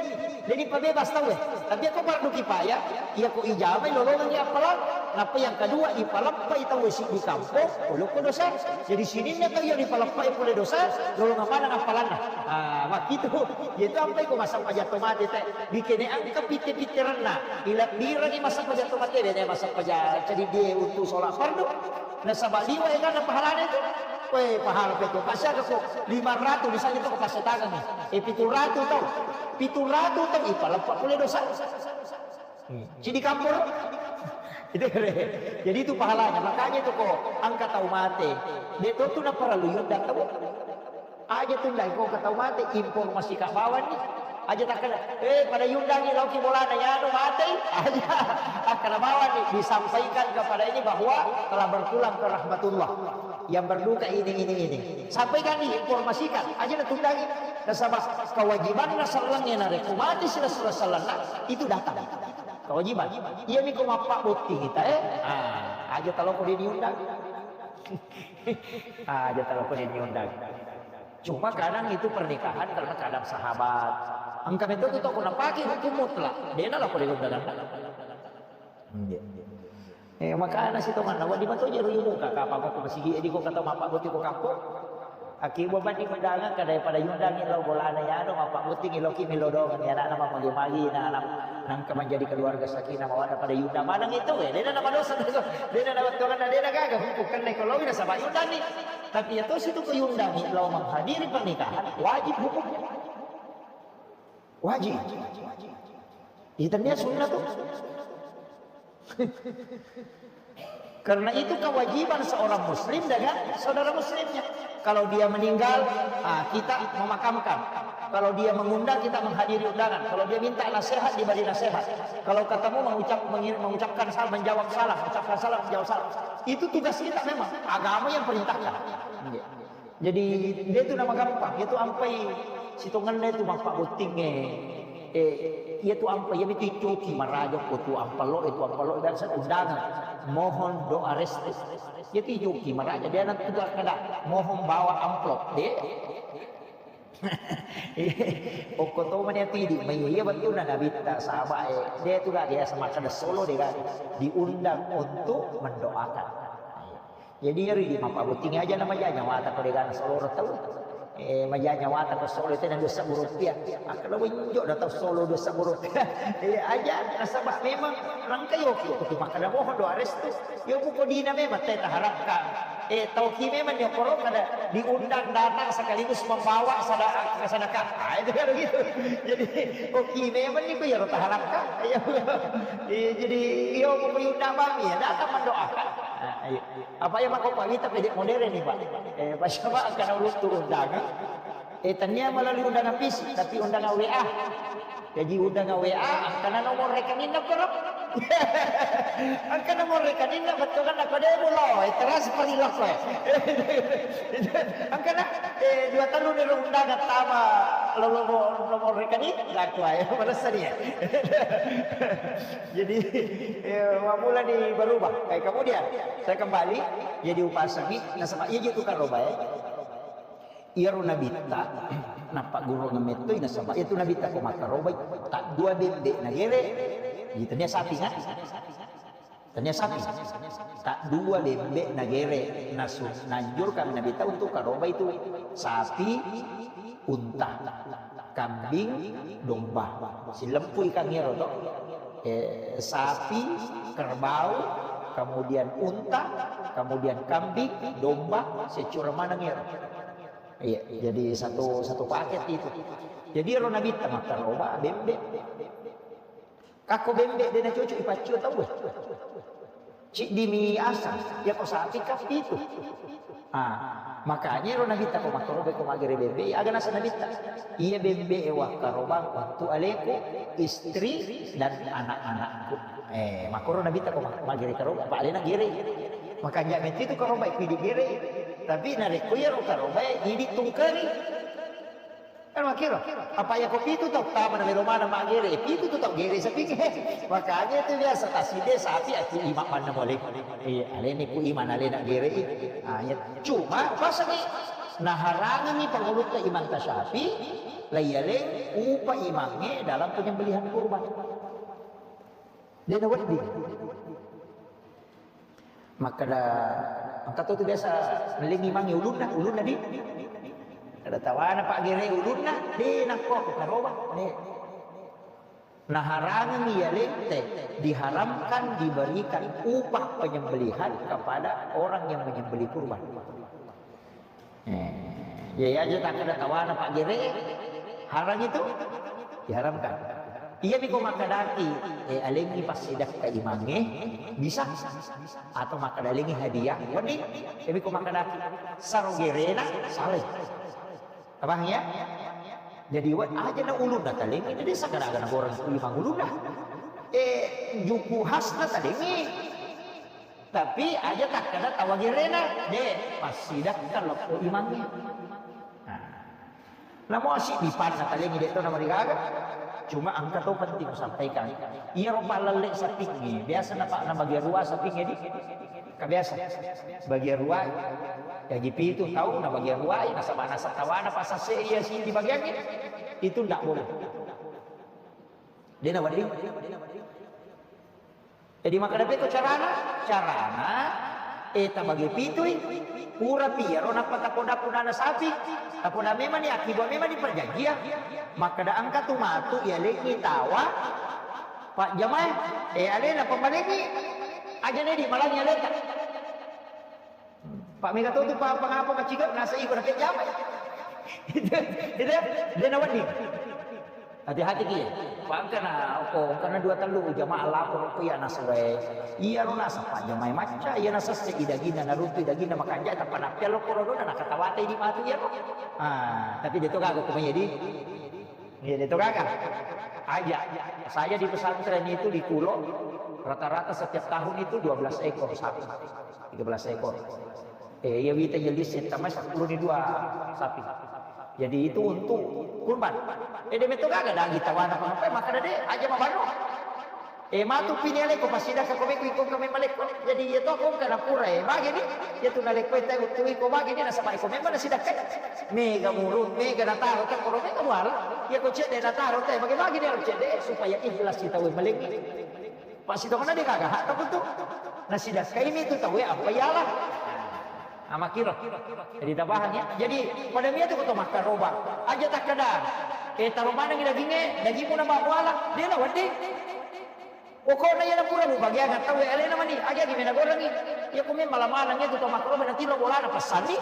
Jadi pabebas tau eh. Tapi iya ko fardu kifayah, iya ko ijamai lolongengi appalang. Nappa yang kedua, ipalappai tau eh siddi kampong, pole ko dosa. Jadi sininna tau iya ripalappai pole dosa, lolongeng maneng appalanna. Ah, makkitu. Iya itu ampai ko massempajang to mate te. Dikene engka pitte-pitterenna, ilebbirengi massempajang to mate, de massempajang cedidie untu sola fardu. Nasaba liwa egana pahalana itu. Weh, pahala peko, pasiaga ko lima ratus misalnya to ko passetangengi. Eh, pitu ratus tau. Pitu ratus tau, ipaleppa pole dosa. Hmm. Cidi kamporo. Itu kere. Jadi itu pahalanya. Makanya itu ko engka tau mate. De to tu naparallu yudda tau. Aja tundai ko ke tau mate, informasi ka bawang ni. Aja takkeda, eh, pada yundangi lauki bolana, yanu matei. Aja. Akkeda bawang ni, disampaikan kepada ini bahwa telah berpulang ke rahmatullah. Yang berduka ini, ini, ini. Sampaikan ni, informasikan. Aja na tundangi. Nasaba kewajibanna sellengnge narekko mate sila sila sellenna, itu datang. Kewajiban. Iya ni ko mappa botting kita, eh. Ah, aja talo ko diundang. Ah, aja talo ko diundang. Cuma kadang itu pernikahan karena kadang sahabat. Engka metto tu tau ko napake hukum mutlak. Dena lah ko diundang. Iya. Eh, makana sitonganna, wedding mato jero muka, kapang ko masigi, edi ko kata mappa botting ko kampong. Aki bobani undangan ka daripada yundangi lao bolana yano mappa botting, lao ki melo dongeng, ya, anak-anak magi-magi, nah, anak, nangka menjadi keluarga sakinah mawaddah pada yundang maneng itu, eh, dena nama dosa, dena nama tuangan, dena gaga, hukum kena kalau nasaba yundangi. Tapi ya toh situ ko yundangi, lao menghadiri pernikahan, wajib hukumnya. Wajib. Itu dia sunnah tuh. Karena itu kewajiban seorang muslim dengan saudara muslimnya. Kalau dia meninggal, ah, kita memakamkan. Kalau dia mengundang, kita menghadiri undangan. Kalau dia minta nasihat, diberi nasihat. Kalau ketemu, mengucap, mengi-, mengucapkan salam, menjawab salam, mengucapkan salam, menjawab salam. Itu tugas kita memang. Agama yang perintahkan. Iya. Jadi, de tu nama gampang, itu ampai sitongenna itu mappa botting, eh. Eh, iya tu ampai, iya tu icoki maraja ko tu ampalo, itu ampalo, dan saya undangan. Mohon doa restu. Iya tu icoki maraja, dia nanti juga kada mohon bawa amplop, de. Okko to mani ati di, mai iya betul na nabitta sahabat, eh. De tu gak biasa makan solo de gak diundang untuk mendoakan. Jadi ri di mappabbotting aja na maja nyawata ko degana soloro tau. Eh, maja nyawata ko solo tena dua sebbu rupiah. Akkeda wenjo da tau solo dua sebbu rupiah. Eh, aja nasaba memang rangka yoki ko tu makkeda mohon doa restu. Yo buko dina memang teta harapkan. Eh, tauki memang nyokoro kada diundang datang sekaligus membawa sada-, sedekah. Ah, itu kan begitu. Jadi, oki memang ni ko yaro taharapkan. Iya. Eh, jadi yo buko yunda mami ya datang mendoakan. Ah, iya. Apa ya mako pawita pede modern ni, Pak? Eh, pas apa akan urut tu undangan? Eh, tania melalui undangan fisik, tapi undangan W A. Jaji undang W A, angkana nomor rekeninna koro. Angkana nomor rekeninna, bettuanna ko de' mulo, eh, transfer ilokko, eh. Angkana, eh, dua tellu ni undangan tama lo-, lo-, nomor rekening, laku ae, malessa ni, eh. Jadi, eh, mammula ni berubah. Eh, kemudian, saya kembali, jadi upasangi, nasaba iya ji tu karoba, eh. Iyaro nabitta, nappaggurungeng mettoi nasaba iyatu nabitta ko makkarobai, taddua bembe nagere, iya tania sapi, kan? Tania sapi. Taddua bembe nagere, nasu-, nanjurkan nabitta untuk karobai tu sapi, unta, kambing, domba. Silempui kan iyaro to. Eh, sapi, kerbau, kemudian unta, kemudian kambing, domba, secura maneng iyaro. Iya, jadi satu, satu paket itu. Jadi ero nabitta makkaroba bembe. Kakko bembe de' nacocok ipaccio tauwe. Ciddimi asang, yako sapi kappi itu. Ah, makanya ero nabitta ko makkaroba ko magere bembe, aga nasa nabitta. Iya bembe e wakkarobang untuk aleku, istri dan anak-anakku. Eh, makkoro nabitta ko mak-, magere karoba, apa alena gere. Makanja metti tu karoba, ku idi gere. Tapi narekko iyaro karoba, idi tungkeri. Kan makkiro, apa iya ko pitu tau tama na melo maneng maggere, pitu tu tau gere sapingnge. Makanya itu biasa taside sapi aku ima manna mole. Iya, aleni ku ima alena gere. Ah, iya. Cuma pasangi naharangengi pangulutta imang tasyafi, laiyaleng upa imangnge dalam penyembelihan kurban. De' nawedding. Makkeda, engka to tu biasa mellingi mangi ulunna, ulunna di. Kada tawana paggere ulunna, de' nakko aku karoba, de'. Naharangengi iyaleng te, diharamkan diberikan upah penyembelihan kepada orang yang menyembelih kurban. Eh, iya aja takkeda tawana paggere, haram itu, diharamkan. Iya mi ko makkadaki, eh, alengi passidakka imangnge, bisa. Atau makkeda alengi hadiah, wedding. Iya mi ko makkadaki, saro gerena, salai. Paham ya? Jadi, we-, aja na ulunna talengi, jadi sagala-gala goreng imang ulunna. Eh, juku khasna talengi. Tapi aja takkeda tawa gerena, de', passidakka lokko imangnge. Nah. Namo asiddi panna talengi de' to namarigaga. Cuma engka to penting sampaikan. Iyaro pallelle sapingnge, biasa napa-, nabagia rua sapingnge di. Ka biasa. Bagia rua. Jaji pitu tau nabagia rua, nasaba nasa tawana pasasse iya siddi bagiangnge. Itu ndak boleh. De' nawedding. Jadi makkeda pekko carana? Carana, eh, tabagi pitui. Purapi iyaro nappa tapoda pudana sapi. Tapoda memang ni, akkiba memang ni perjanjian. Makkeda engka tu matu iyalengi tawa pajjamae, eh, alena pembalengi. Aja nedi malangi aleta. Pak mega to tu pa-, pangapa maciga nasa iko na pejama. Itu, itu, de' nawedding. Hati-hati ki. Pangkana ko, karena dua tellu jamaah lapor ko iya nasa wae. Iya ro nasa pajjamae macca, iya nasa se idaginna, naruntu idaginna, makanja tappa nappiallo ko rodona, nakatawate di matu iya ro. Ah, tapi de' to gaga ko mai di. Iya, itu gaga. Aja. Saya di pesantren itu di Kulo, rata-rata setiap tahun itu dua belas ekor sapi. Tiga belas ekor. Eh, iya wita jelis tamai sepuluh ni dua sapi. Jadi itu untuk kurban. Eh, de' metto gaga daging tawana apa, maka de' aja mabano. Eh, matu pini aleko, pasidakka ko mekko iko kami maleko. Jadi, iya to ko kana pura, eh, bagi ni. Iya tu naleko, eh, tahu tu iko bagi ni, nasaba iko memang nasidakka. Mega murung, mega nataro, tak koro mega muara. Iya ko cedde nataro, teh, bagi-bagi ni harus cedde, supaya ikhlas kita, weh, malengi. Pasitokna de' gaga, hak tak tu. Nasidakka ini tu tahu, eh, apa ialah. Nah, makkiro. Jadi, tabahang ya. Jadi, pada mia tu ko to makkaroba. Aja takkeda, eh, taro manengi dagingnge, dagingmu na bawa ala. De' nawedding. Pokokna iya na pura mubagiang tau alena mani, aja gi mena gorengi. Iya ko memang mala maneng iya tu to makkaroba na tiro bolana passanni.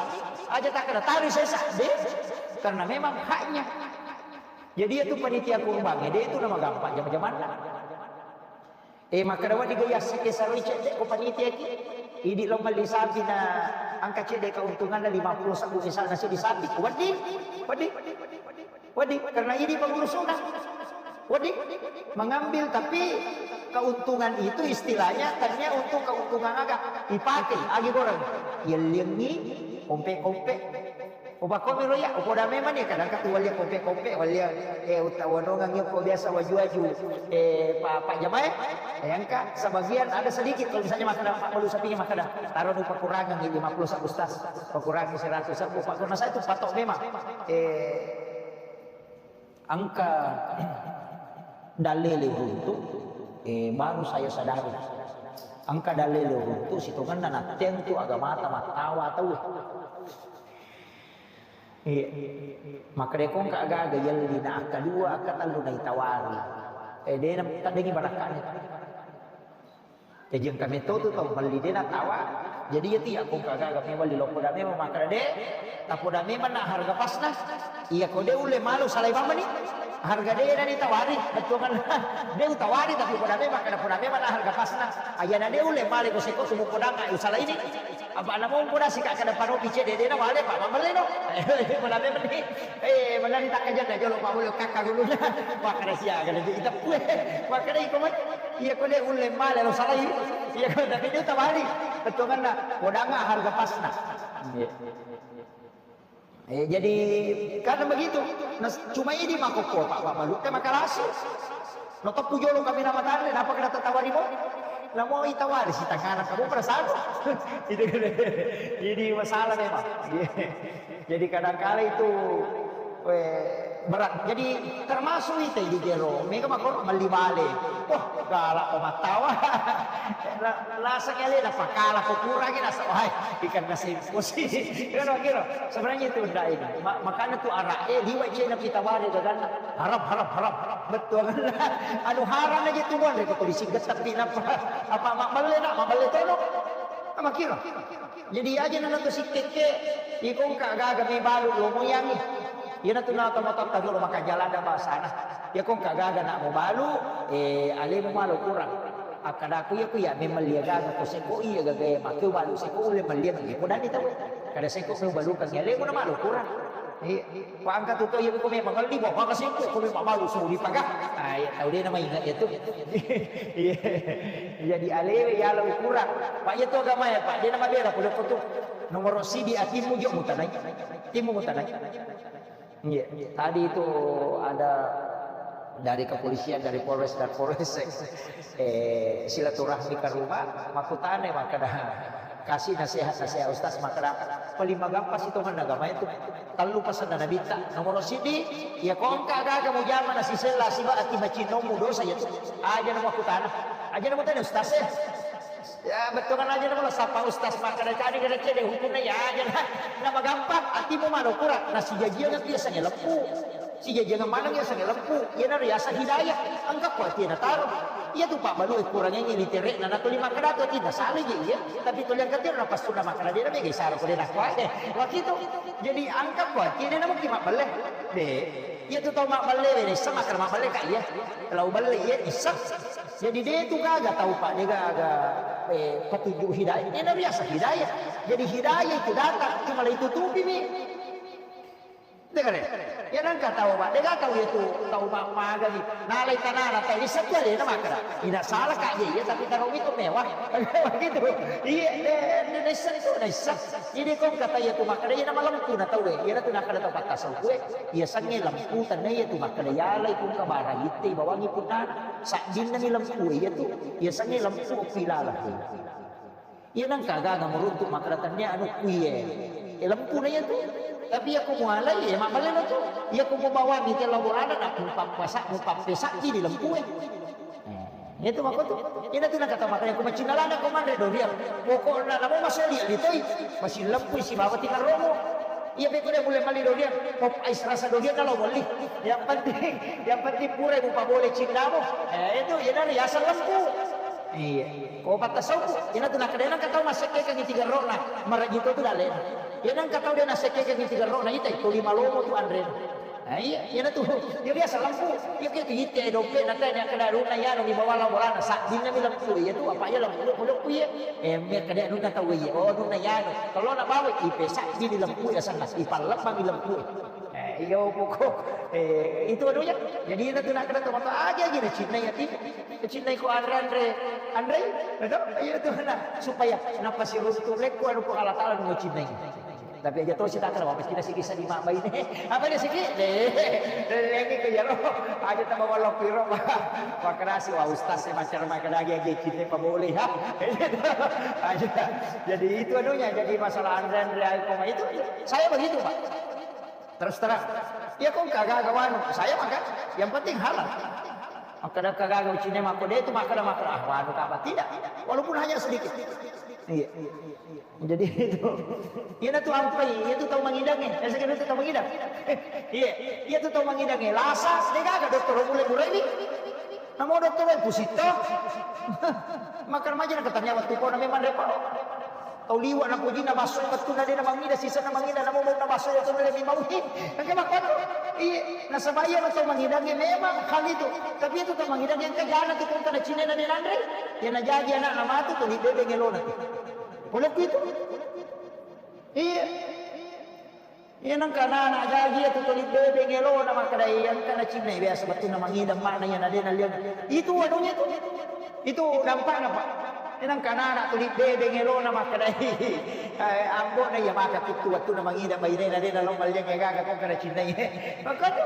Aja takkeda taro sesa, de'. Karena memang haknya. Jadi iya tu panitia kurban, de' tu na magampa jama-jamanna. Eh, makkeda wedding ga iya sikke saroi cedde ko panitia ki. Idi lo melli sapi na engka cedde keuntunganna lima puluh ribu misalna seddi sapi. Wedding, wedding, wedding. Karena idi pengurusna. Wedding mengambil, tapi keuntungan itu istilahnya tania untuk keuntungan aga? Dipakai, agi goreng. Yelliangi, kompe-kompe. Upakomi lo ya, upoda memang nih, kadang katu walia kompe-kompe, walia, eh, utawa nongang ko biasa waju-waju, eh, pa, pa jamae, eh, engka sebagian ada sedikit, kalau misalnya makan, Pak, baru sapinya makan, taruh di pakurangan ini lima puluh satu, Ustaz, pakurangi seratus, Pak, karena saya itu patok memang, eh, Engka dalele uruntu, eh, baru saya sadari. Engka dalele uruntu, sitongenna natteang tu agamata mattawa tauwe. Iya. Makkedako engka aga-aga yelli na akka dua, akka tellu naitawari. Eh, dena taddengi barakka'na. Jaji engka metto tu tau melli de natawa. Jadi iya tu iya ko engka gaga memang liloppo da memang makkeda de, tappo da memang na harga pasna. Iya ko de ulle malu salai mamani. Harga de na ditawari, bettuanna. De utawari tapi poda memang kada poda memang na harga pasna. Ayana de ulle male ko seko sumu podanga usalaini. Apa na mo poda sika kada paro pice de de na wale pa mamelle no. Poda memang ni. Eh, manari takkajanna jolo pa boleh kakak dulu. Makkeda sia kada kita pue. Makkeda iko mani. Iya ko de ulle male lo salai. Iya ko tapi de utawari. Bettuanna podanga harga pasna. Iya. Eh, jadi karena begitu, nah, cuma ini mako ko Pak Baluka makalasi. No teppu jolo kami nama tanda, napa kena tetawari mo? Namo itawari si tangana kamu perasaan. Itu kan. Jadi masalah memang. Jadi kadangkala itu, eh, berat. Jadi termasuk itu di jero. Mega mako melli bale. Wah, galak ko mattawa. La-, laseng alena pakala ko kurangi nasa, wahai, ikan nasi emosi. Kira-kira. Sebenarnya itu ndak ini. Ma-, makanya tu arah, eh, liwat je nabi tawari gaganna. Harap, harap, harap, harap. Betul. Anu haram aja tu mon, reko polisi getepi napa? Apa mabelle nak, mabelle tono. Sama kira. Jadi aja nana tu sikeke, iko engka gaga me balu lo moyangi. Iyana tu nata matotta dulu maka jalan ada bahasana. Ya ko engka gaga nak mau balu, eh, alemu malo kurang. Akkadaku iya ku iya memang lia gaga ko seko iya gaga iya makkeu balu seko ulle mellia mellia podani tau. Kada seko meu balukang iya lemu na malu kurang. Iya. Ko angka tu to iya ko memang ngelli bawa maka seko ko memang malu suli paga. Ah, iya tau de nama ingat iya tu. Iya. Jadi alewe iya lo kurang. Pak iya tu agama ya Pak, de nama bela ko tu. Nomor sidi atimmu jo mutanai. Timmu mutanai. Iya, tadi itu ada dari kepolisian, dari Polres dan Polres, eh, silaturahmi ke rumah, makutane, maka dah kasih nasihat-nasihat Ustaz, maka dah paling magampa sitongan agama itu. Tellu pasanna Nabitta, nomor sidi, ya ko engka gaga mujama nasisella siba ati macinnomu dosa ya tu. Aja nama kutana, aja nama tanya Ustaz ya. Ya, bettuanna aja namo sapa ustaz makkeda cadi kada cede hukumna ya aja na. Na magampang atimu mano kurang, na sijajiang tu yasengnge leppu. Sijajiang maneng yasengnge leppu. Iyana riaseng hidayah. Engka ko ati na taro. Iya tu pabbalu e kurang ini literek na natuli makkeda tu ati na salah je iya. Tapi tuli angkat dia na pasuna makkeda dia na mega isara ko dia na kuat. Wakitu. Jadi engka ko ati na mungkin mabbelle. De. Iya tu tau mabbelle we desa makkeda mabbelle ka iya. Lau belle iya isa. Jadi de tu gaga tau Pak, de gaga, eh, petunjuk hidayah. Ini biasa hidayah. Jadi hidayah itu datang, cuma la itutupi mi. Dengar ya? Ya nangka tau Pak, de gaga tau itu tau ma-, maga ni. Nalai tanah na tau ini satu ada nama kada. Tidak salah kak iya, tapi taruh itu mewah. Begitu. Iya, de, de, de, itu, de, Jadi ko kata iya tu makkeda iya nama lempu na tau e. Iya tu nakkeda tau patta sokue. Iya sengnge lempu tanna iya tu makkeda yalai ku kabara itte bawangi punnana. Saddinna ni lempu iya tu. Iya sengnge lempu ku ilala. Iya nangka gaga meruntuk makkeda tannia anu kuiye. E lempu na iya tu. Tapi iya ku mualai e mabbelle na tu. Iya ku mubawangi te laborana na mupappasa mupappesakki di lempu e. Itu makko tu. Ina tu nakata makanya ku macinna lana ko manre doriang. Pokokna namo masoli litoi. Masih lempui si bawa tinggal romo. Iya beko dia mulai mali doriang. Pop ice rasa doriang kalau beli. Yang penting, yang penting pura buka boleh cinnamu. Eh itu ina ri asal lempu. Iya. Ko patta sopu. Ina tu nakadena katau masekke kan tiga rona. Marajito tu dale. Ina katau dia nasekke kan tiga rona ita itu lima lomo tu andre. Nah, iya, iya na tu. Dia biasa lempu. Iya ke tu ite dope na tanya kena runa ya no di bawah la bolana. Saddinna mi lempu iya tu apa iya lempu lempu iya. Eh, mir kada runa tau iya. Oh, runa ya no. Kalau nak bawa ipe saddinna lempu ya sana. Ipallepa mi lempu. Eh, Iyo, pokok, eh, itu anunya. Jadi, itu nak kena tomato aja, aja na cinna ya, ti. Cinna iko anre-anre, anre, betul? Iya, itu, nah, supaya napasiruntu lekko anu ko Allah Ta'ala nu cinna. Tapi aja to sita kena, apa kita sikit sadi mak baine. Apa dia sikit? Deh, deh, lagi ke jaro. Aja tambah walau piro, Pak. Wah, keras, wah, ustaz, saya macam-macam lagi, aja cinta, apa boleh, ha? Aja. Jadi, itu anunya, jadi masalah anre-anre, ayo, koma itu, saya begitu, Pak. Terus terang, iya kong kagaga wanu, saya makan, yang penting halal. Makkada kagaga ucine makko de itu makkada makkada ah wanu kapa tidak, walaupun hanya sedikit. Iya. Jadi itu, iya tu ampai, iya tu tau mangidang eh, saya kira tu tau mangidang. Iya, iya tu tau mangidang eh. Lasa, de gaga dokter mulai burai ni. Namo dokter eh, pusito. Makan maja na katanya waktu kau name manre paro. Tau liwa na pojinna basso, wettunna de namangida, sisana mangida, namo baunna basso, wettunna de mimauhi. Engka makkono. Iya, nasaba iya na tau mangidangnge memang hal itu. Tapi itu tau mangidangnge engka jana tu kongka na cinena de nanre. Iya na jaji anakna matu tuli bebeng elona. Polokku itu. Iya. Iya nengka anak-anak jaji iya tu tuli bebeng elona makkada iya engka na cinna biasa bettunna mangidang makna iya na de nalliang. Itu anunya tu. Itu dampakna, Pak. Iya nengka anak-anak tuli bebeng elona makkada eh, ambo na iya maka tuttu wettunna mangidang bainena de nalo malliang gaga kok kada cinna iya. Maka tu.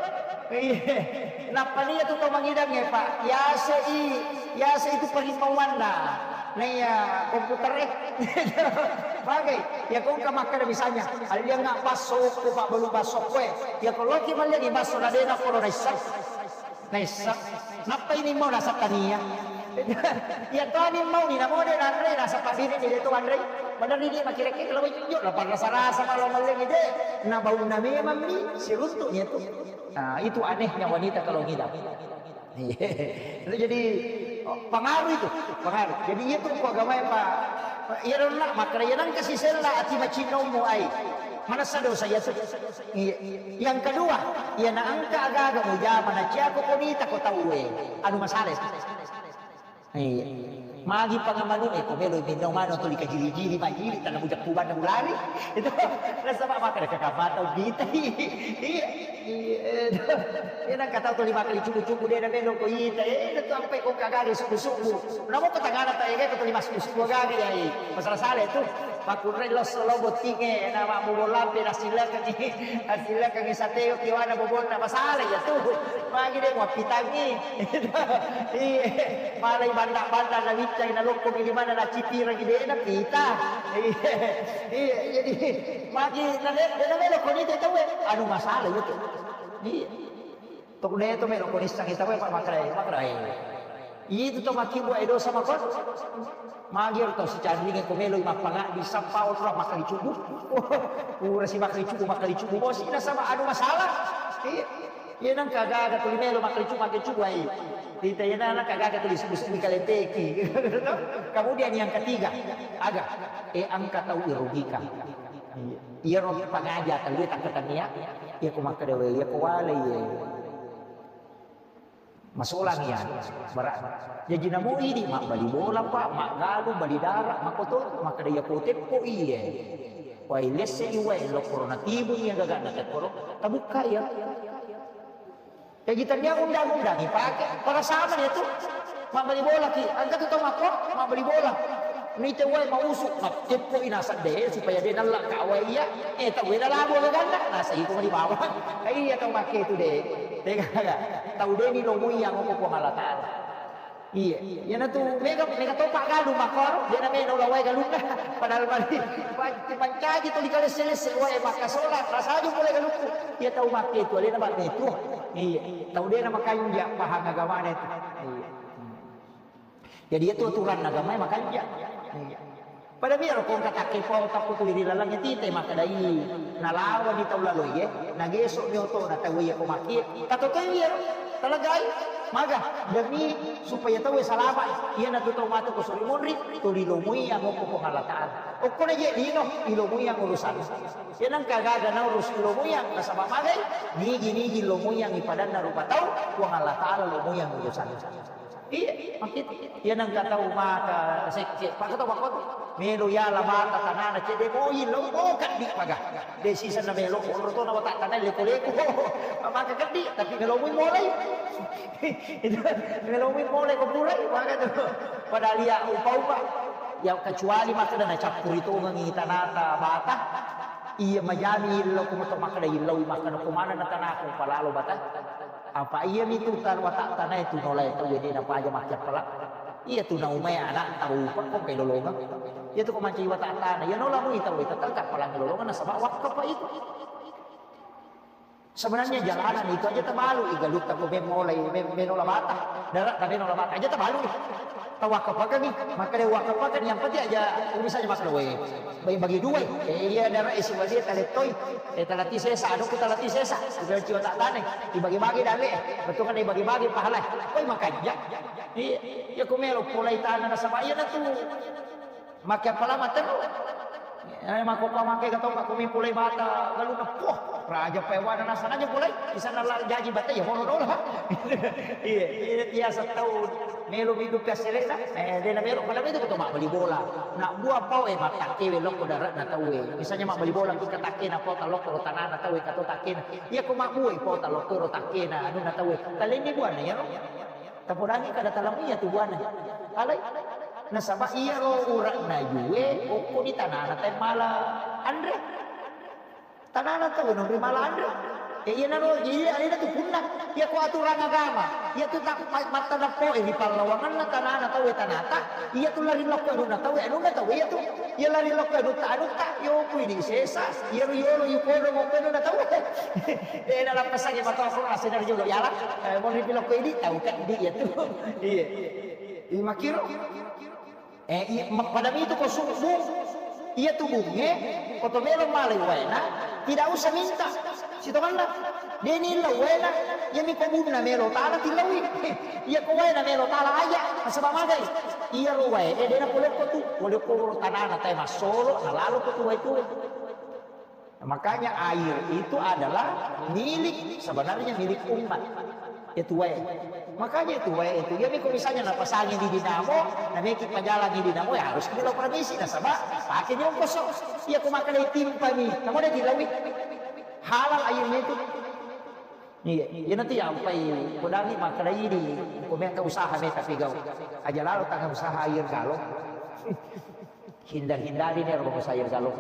Iya. Nappa iya tu tau mangidang ya, Pak. Yase i, yase itu perimbauanna. Naiya komputer eh. Bagai, ya kongka makkada misalnya, alliang basso ko Pak balu basso koe. Ya ko loki malliang basso na dena ko naissa. Naissa. Nappa ini mau rasa tania. Ya to ani mau ni namo de nanre rasa pabiri ni de to anre. Benar ni dia makira-kira kalau jujur lah pada rasa-rasa kalau malliang de. Na baunna memang ni siruntuknya tu. Nah, itu anehnya wanita kalau ngidam. Iya. Itu jadi, oh, pengaruh itu, pengaruh. Jadi iya tu ku agama ya, Pak. Iya dong nak, makanya nang kasih sella ati macinnomu ai. Mana dosa ya tu? Iya. Yang kedua, iya na engka aga-aga mujama na cia ko konita ko tauwe. Anu masalah itu. Iya. Magi pangamanu e ko melo minno mano tuli kajiri-jiri majiri tanah bujak kubanna mulari. Itu nasaba makkada kakapata ubita. Iya. Iya. Iya nang kata tuli makkali cubu-cubu de na melo ko ita. Eh, itu sampai ko kagari subu-subu. Namo ko tangana ta ega ko tuli masuk subu gari ya. Masalah sale tu. Makkunrai losso lo bottingnge, na mabbobo lampe, nasilakengngi, nasilakengngi sateo kiwana bobonna, masala iya tu. Magi de muappitangngi. Iya, malai banda-banda na wiccangi na lokkomi di mana na cipirang de na pita. Iya, iya, jadi magi na de na melo koni te tau. Anu masala iya tu. Iya. Tok de to melo ko nissangi tau e, Pak, makrai, makrai. Itu to makkibua e dosa makko. Magi ero tau sicanringe ko melo mappangaddi sappa otro makkali cubu. Pura si makkali cubu, makkali cubu bosi nasaba anu masalah. Iya. Iya nang kagaga tuli melo makkali cubu, makkali cubu ai. Rita iya nang kagaga tuli subu-subu kalempeki. Kemudian yang ketiga, aga, e engka tau irugikan. Iya. Iyaro pangaja tellue takkatania, iya ko makkeda we, iya ko wale iye. Masolang iya, berat. Jaji namo idi mabbali bola, Pak, maggalung, bali dara, makkoto, makkeda iya ko teppo iye. Wai lesse iwae lokkoro natibung iya gagana tekkoro, tabukka iya. Jaji tania undang-undang ipake, pada sama dia tu. Mabbali bola ki, engka tu tau makko, mabbali bola. Nite wae mausu, matteppo ina sadde supaya de nalla ka wae iya. Eh, tau wela labo gaganna, nasa iko di bawah. Iya tau makke tu de. Tega ga. Tau de ni lomui yang ko Puang Allah Taala. Iya, iyanatu mega, mega topa galung makkoro, de na melo la wae galunna. Padahal mari, mancaji tuli kalesse-lesse wae makkasola, rasaju pole galukku. Iya tau makke tu, alena makke tu. Iya, tau de na makanja pahang agamana itu. Iya. Jadi itu aturan agama makanja. Iya. Pada biar ko engka takke pau takko tuli ri laleng tite makkedai nalawani tau laloiye, nageso mi otona tau iya ko makkie. Tatotoi iya, talagai. Maga, demi supaya tau salama, iyanatu tau matu ko suri monri, tuli lomui angokko Puang Allah Taala. Okkona je lino, ilomui ang urusan. Iyanang kagaga naurus ilomui ang, nasaba magai, nigi-nigi lomui ang ipadanna rupa tau, Puang Allah Taala lomui ang urusan. Iya, makkita. Iya nengka tau maka sekke, pake tau makkotu. Melo yala bata tanana cedde moi lo mo kaddi paga. De sisa na melo onro to na wata tanai leko-leko. Maka kaddi tapi melo mui molai. Itu melo mui molai ko purai maka tu. Padahal ya upa-upa. Ya kecuali makkeda na cappuri tongengi tanata bata. Iya majami illau ko mato makkeda illau makkeda ko mana na tanaku palalo bata. Apa iya mitu tan wata tanai tu nolai tau de na paja makkapala. Iya tu naumai anak tau upa ko kelolongang. Iya tu ko mancaji wata tanai. Iya nola mui tau itu tangkap palang lolongan nasaba wakka pa itu. Sebenarnya jalanan itu aja tabalu, igalutta ko memolai, mem-, menola bata, darat tapi menola bata aja tabalu. Tawakkapakangi, makkeda wakkapakan yang penting aja misalnya makkeda we, bagi, bagi dua, eh, iya darat isi wadia talettoi, eh, talati sesa, adukku talati sesa, udah ciwa tak tanai, dibagi-bagi dale, betul kan dibagi-bagi pahalai, koi makanja, iya, iya ko melo polai tanah nasaba iya na tu. Make apa lama terus? Eh, mako pa make gatau ka kumi pulai bata galuna. Poh, raja pewana nasana aja pulai. Bisa nala jaji bata ya horo dola. Iya, iya, iya, setahun. Melo midu kaselena. Eh, dena melo pada itu betul mak beli bola. Nak buah pau eh matakke we lokko darat na tau eh. Misalnya mak beli bola kita takke na pau talokko tanah na tau eh kato takke na. Iya ko mak buah pau talokko ro takke na anu na tau eh. Taleni buana ya lo. Tapodangi kada talamia tu buana. Alai. Nasaba iyaro ura'na yue okko di tanana tai mala anre. Tanana tau nonri mala anre. E iya naro jadi alena tu punna. Iya ko aturan agama. Iya tu tak ma-, matta nappo e di pallawanganna tanana tau e tanata. Iya tu lari lokko anunna tau e anunna tau iya tu. Iya lari lokko anutta anutta. Yo kui di sesa. Iya ru yolo yu kodo mokko anunna tau e. Eh, dalam pesan ya, Pak Toko, masih dari jolo, ya lah. Eh, mau dipilok ko ini, tahu kan, di, ya tuh. Iya. Iya, makiro. Eh, iya, ma-, pada itu ko subuh, iya tuh bunge, ko to melo malai waena, tidak usah minta. Situ mana? Deni lo waena, ya mi ko bunna melo, tala tilawi. Iya ko waena melo, tala aja, nasaba magai. Iya ro wae, eh, dena polokko tu, polokko tanana, tai masolo, na lalo ko tu wae tu. Makanya air itu adalah milik, sebenarnya milik umat. Itu wae. Makanya itu wae itu. Jadi kalau misalnya napasangi di dinamo, nameki pajalangi dinamo, ya harus dulu permisi nasaba pakai nyongkoso. Iya, aku makan dari timpa nih. Kamu ada di lawi. Halal airnya itu. Iya, iya nanti ya ampai kudangi makan dari di. Kau minta usaha minta pegau. Aja lalu tangan usaha air galon. Hindar-hindari ni ro sayur galung.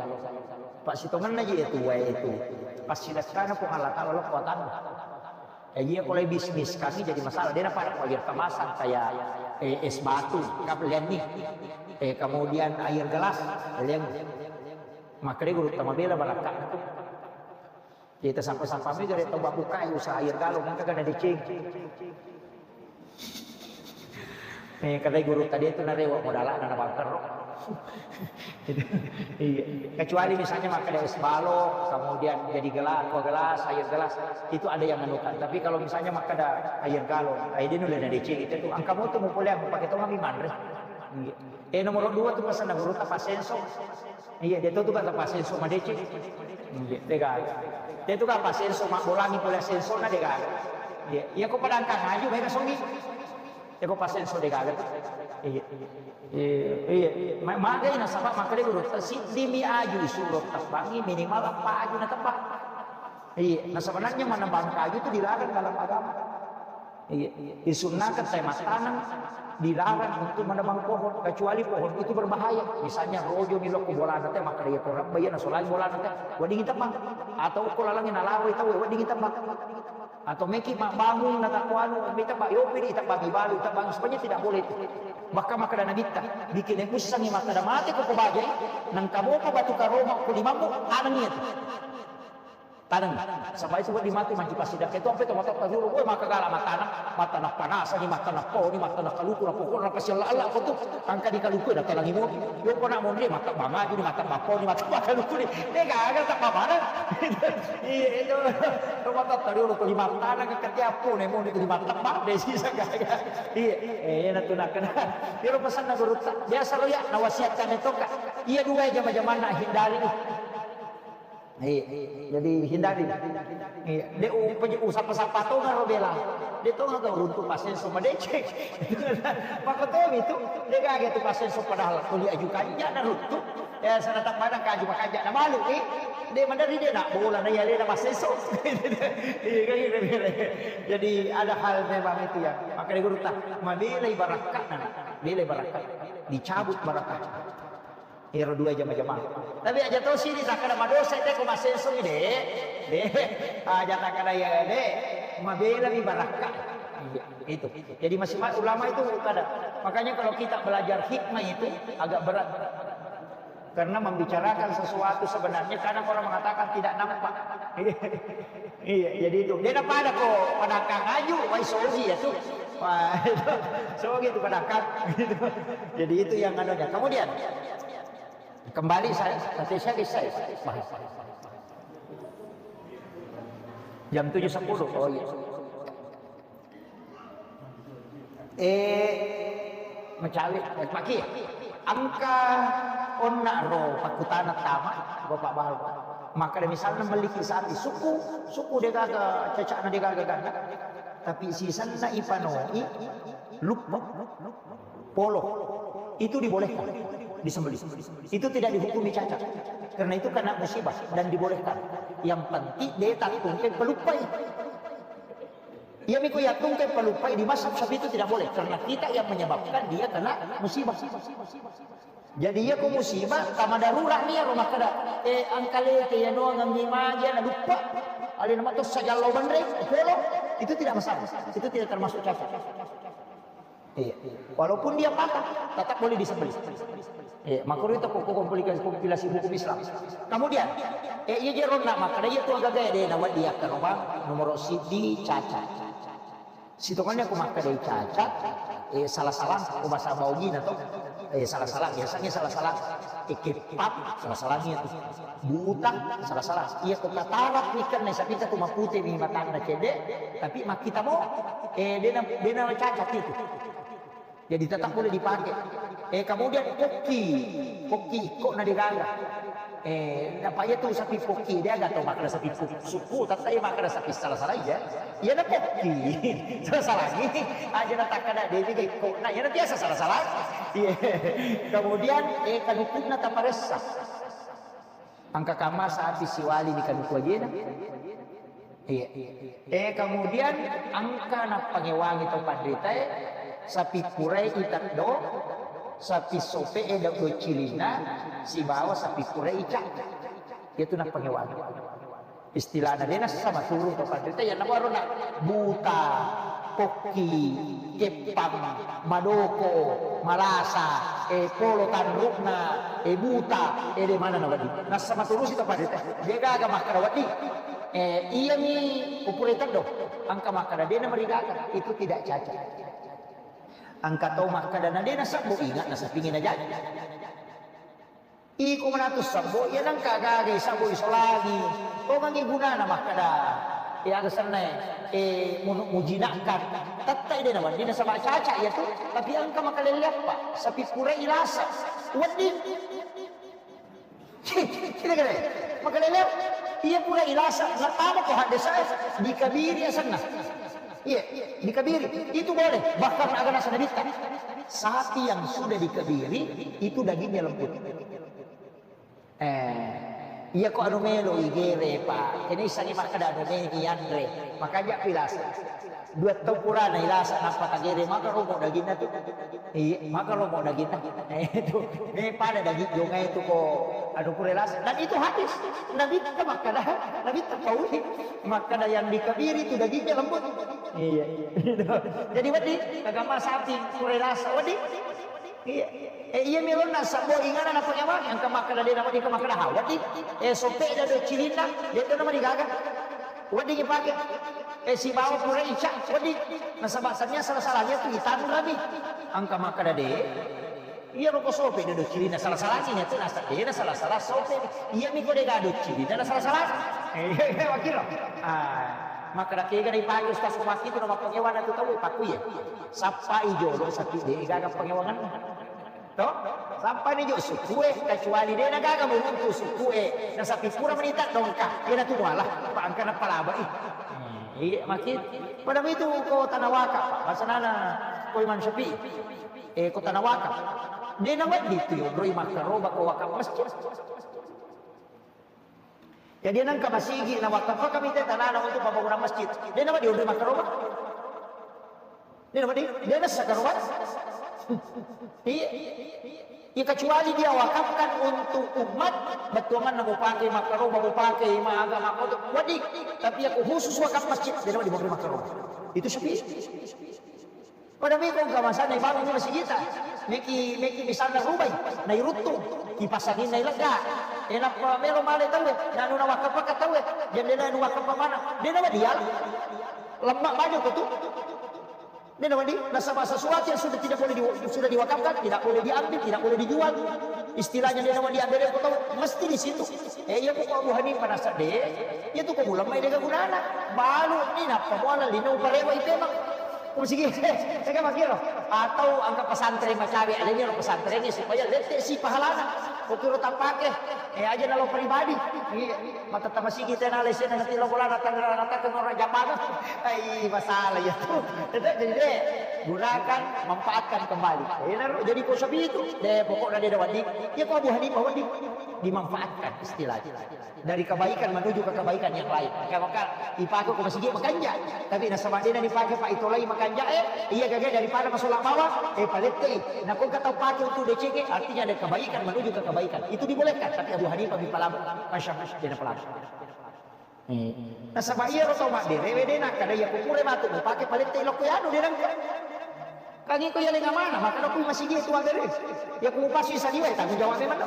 Pasitongenna ji itu wae itu. Pasidekkana Puang Allah Taala lo kuatanna. Eh, iya, kalau bisnis kami jadi masalah. Dia dapat air kemasan kayak, eh, es batu, kaplean nih. Eh, kemudian air gelas, kalian. Makanya guru tamabela barakka. Kita sampah-sampah mi gare tau babbukai usaha air galon, engka gana deceng. Eh, kata guru tadi itu narewa modalana na bangker. Iya. Kecuali misalnya makan es balok, kemudian jadi gelas, aqua gelas, air gelas, itu ada yang menukan. Tapi kalau misalnya makan ada air galon, air dia nulis dari cek itu tuh, angka moto mau boleh aku pakai tong kami manre. Iya. Eh, nomor dua tuh pesan guru tak pasenso. Iya, dia tuh kan tempat senso madeceng. Iya, dega. Dia tuh kan pas senso mak bolangi pole senso na dega. Iya, iya ko padangkang aju bae kasongi. Iya ko pas senso dega. Iya. Iya, iya. Ma-, magai nasaba makkeda guru, siddi mi aju isuro tebbangi minimal empat aju na tebbang. Iya, nah sebenarnya menebang kayu itu dilarang dalam agama. Iya, disunnakan saya mattaneng dilarang untuk menebang pohon, kecuali pohon itu berbahaya. Misalnya rojo ni lokko bolana teh, maka dia korang bayar nasolai bolana teh, wedding tebang. Atau ko lalangnya nalawai tau, wedding tebang. Atau meki mak bangun na tak kuanu, minta bak yopi di tebang, ibalu tebang, sebenarnya tidak boleh itu. Bahkan maka dana bitta, bikin yang usah nih maka ada mati kok bajai, nang kamu apa batu karoma ko limammu, taneng itu. Taneng. Sampai itu di mati manci pasti dah. Itu sampai tomat tak dulu. Gue maka gala matana, matana panas ni, matana po ni, matana kaluku, na pokok, na pasti Allah, Allah, kau tu angka di kaluku, dah tanang imun. Yo kau nak mondri, mata banga ni, mata bapo ni, mata kaluku ni. Eh, gagal tak apa mana? Iya, itu. Tomat tak dulu, kau lima tanang ke ketiak po ni, mau ni lima tebak deh, sisa gagal. Iya, eh, iya, nak tu nak kena. Dia pesan nak guru tak. Biasa lo ya, nak wasiatkan itu, Kak. Iya, dua jam-jam nak hindari ni. Iya, jadi hindari. Iya, de u-, upeje-, usappa-sappa tongaro bela. De tongaro runtu passenso madeceng. Makotomi tu, de gaga tu passenso padahal tuli aju kanja na runtu. Ya, sana tak pada kaju makanja na malu, eh. De madari de nak bola na ya de na passenso. Iya, kan gitu. Jadi ada hal memang itu ya. Makanya guru tak mabela ibarakka na, bela ibarakka. Dicabut barakka. Ero dua jama-jama. Tapi aja to sini tak ada madosa de ko masenso de. De. Aja tak ada ya de. Mabela mi barakka. Iya, itu. Jadi masih ma-, ulama itu kada. Makanya kalau kita belajar hikmah itu agak berat. Karena membicarakan sesuatu sebenarnya kadang orang mengatakan tidak nampak. Iya, jadi itu. Dia dapat ada kok padangkang aju, wai sogi ya tuh. Wah, itu. Sogi itu padangkang. Gitu. Jadi itu yang anunya. Kemudian kembali saya, nanti saya bisa ya, bahas. Jam tujuh sepuluh. Oh iya. Eh, mecawi, maki. Angka onna ro pakkutana tama, Bapak Baru. Maka ada misalnya memiliki sapi suku, suku dia gaga, cecakna dia gaga ganda. Tapi sisanna ipanoi, lupa, polo. Itu dibolehkan, disembelih. Itu tidak dihukumi cacat. Karena itu kena musibah dan dibolehkan. Yang penting dia tak tungke pelupai. Iya miko ya tungke pelupai di mazhab Syafi'i itu tidak boleh karena kita yang menyebabkan dia kena musibah. Jadi iya ko musibah tama darurat nia ro makkeda, eh, angkalete ya no ngangi maja na lupa. Alena mato sajallo banre, polo, itu tidak masalah. Itu tidak termasuk cacat. Iya. Walaupun dia patah, tetap boleh disembelih. Iya, makanya itu kok kompilasi, kompilasi hukum Islam. Kemudian, eh, iya je ronna makkeda iya tu agaga de na wadi akkarobang nomor sidi cacat. Sitongannya aku makkeda cacat, eh, salah-salah, aku bahasa baugina to. Eh, salah-salah, biasanya salah-salah. Eh, kepap, salah-salahnya itu. Buta, salah-salah. Iya, kok katarak nih kan, nih, sapita tu mapute nih matangna cede, tapi makkita mo, eh, dena, dena cacat itu. Jadi tetap boleh dipakai. Eh, kemudian pokki, pokki kok na degaga. Eh, apa iya tu sapi pokki dia gak tau makkeda sapi pu-, suku, tetap iya makkeda sapi salah-salah iya. Iya na pokki. Salah-salah ni. Aja na takkeda dia juga kok na iya na biasa salah-salah. Iya. Kemudian, eh, kanukunna taparessa. Engka kamma sapi siwali ni kanuku ajena. Iya. Eh, kemudian engka nappangewangi to panritae, sapi purai iteddo, sapi sope e do cilinna, sibawa sapi purai ica. Itu nappangewangi. Istilahna de nassa maturu to panrita, iya namo arona buta, pokki, keppang, madoko, malasa, eh, polo tanrukna, eh, buta, eh, de mana na wedding. Nassa maturusi to panrita. De gaga makkeda wedding. Eh, iyami upure teddo. Engka makkeda de na marigaga, itu tidak cacat. Engka to makkeda na de nasebbu ingat nasapingi na jaji. Iko manatu sabbo, iya nengka gagai sabbo isolangi. Tongangi gunana makkeda, eh, aga senna, eh, mu-, mujinakkan. Tettai de nawedding nasaba caca iya tu, tapi engka makalelle appa, sapi purai ilasa. Wedding. Kita kira, makalelle, iya pura ilasa, natama ko haddesa, dikabiri asenna. Iya, dikabiri. Itu boleh. Bahkan aga nasa nabitta. Sapi yang sudah dikabiri, itu dagingnya lembut. Eh, iya ko anu melo igere, Pak. Ini isani makkeda anu melo ianre. Makanya pilasa. Dua tau purana ilasa nappa tagere, maka romo dagingna tu. Iya, maka romo dagingna. Eh, itu. Eh, pada daging jongai itu ko anu pura ilasa. Dan itu hadis. Nabitta makkeda, Nabitta pauli. Makkeda yang dikabiri itu dagingnya lembut. Iya. Jadi wedding, kagama sapi pura ilasa. Wedding. Iya. Eh, iya melonna sabbo ingana nappa nyawang, engka makkeda de na wedding, engka makkeda ha wedding. Eh, sope da do cilinna, de do nama digaga. Wedding ipake. Eh, sibawa pura ica, wedding. Nasaba sania salah-salahnya tu itanrami. Engka makkeda de. Iya roko sope da do cilinna salah-salahnya tu nasa de na salah-salah sope. Iya miko de ga do cilinna na salah-salah. Eh, iya, iya, wakil. Ah, makkeda kega dipake ustaz upaki tu nama pengewana tu tau paku ya. Sappai jolo sapi de gaga pengewangan. To? Sampani jo sukue, kecuali de na gaga muruntu sukue, na sapi pura menita dongka, iyana tu muala, pa angka na palabai. Iya, maki. Pada itu ko tanah wakaf, Pak. Basanana ko Imam Syafi'i. Eh, ko tanah wakaf. De na wedding tu yonroi makkaroba ko wakaf masjid. Jadi nengka masigi na wakafakami te tanana untuk pembangunan masjid. De na wedding yonroi makkaroba. De na wedding, de na sakaroba. Iya. Ya, kecuali dia wakafkan untuk umat, bettuanganna mau pakai makkaroba, mau pakai maga, makoto, wedding. Tapi aku khusus wakaf masjid, de na wedding yonroi makkaroba. Itu Syafi'i. Pada meko engka masana ibangun masigita. Meki, meki misalna rubai, nairuttu, kipasanginna ilegga. E nappa melo male tauwe, nanu nawakafakka tauwe, jendela nu wakafakka mana. De na wedding diala. Lemma bajo ko tu. De na wedding, nasaba sesuatu yang sudah tidak boleh di, sudah diwakafkan, tidak boleh diambil, tidak boleh dijual. Istilahnya de na wedding diambil ko tau, mesti di situ. Eh, iya ko Abu Hanifah nasa de, iya tu ko mulemma de gunana. Balu ni nappa muala lino parewa ipemang. Ko masigi, ega makiro. Atau angka pesantren macawe, aleni ro pesantren supaya lette si pahalana. Ko kiro tampake, eh, aja nalo pribadi. Iya, mata tamasigi tena lesena nanti lo bolana tangga rata ke ngora jamana. Ai, masalah ya tu. Jadi de, gunakan, manfaatkan kembali. Ina ro, jadi ko sabi itu, de pokoknya de na wedding. Ya ko Abu Hanifah wedding dimanfaatkan istilahnya. Dari kebaikan menuju ke kebaikan yang lain. Maka, maka ipake ko masigi makanja. Tapi nasaba de na dipake pa itolai makanja, eh, iya gaga daripada masola bawa, eh, palettei. Nah, ko kata pake untuk decenge, artinya ada kebaikan menuju ke kebaikan. Itu dibolehkan, tapi Abu Hanifah bipalama. Masya Allah, de na palama. Eh. Nasaba iya ro tau mabbere, we de na kada iya ko pure matu, pake palettei lokko yanu de nengka. Kan iko yaleng amana, maka nakui masigi tu mabbere. Ya ku pasti saliwa, tanggung jawab memang.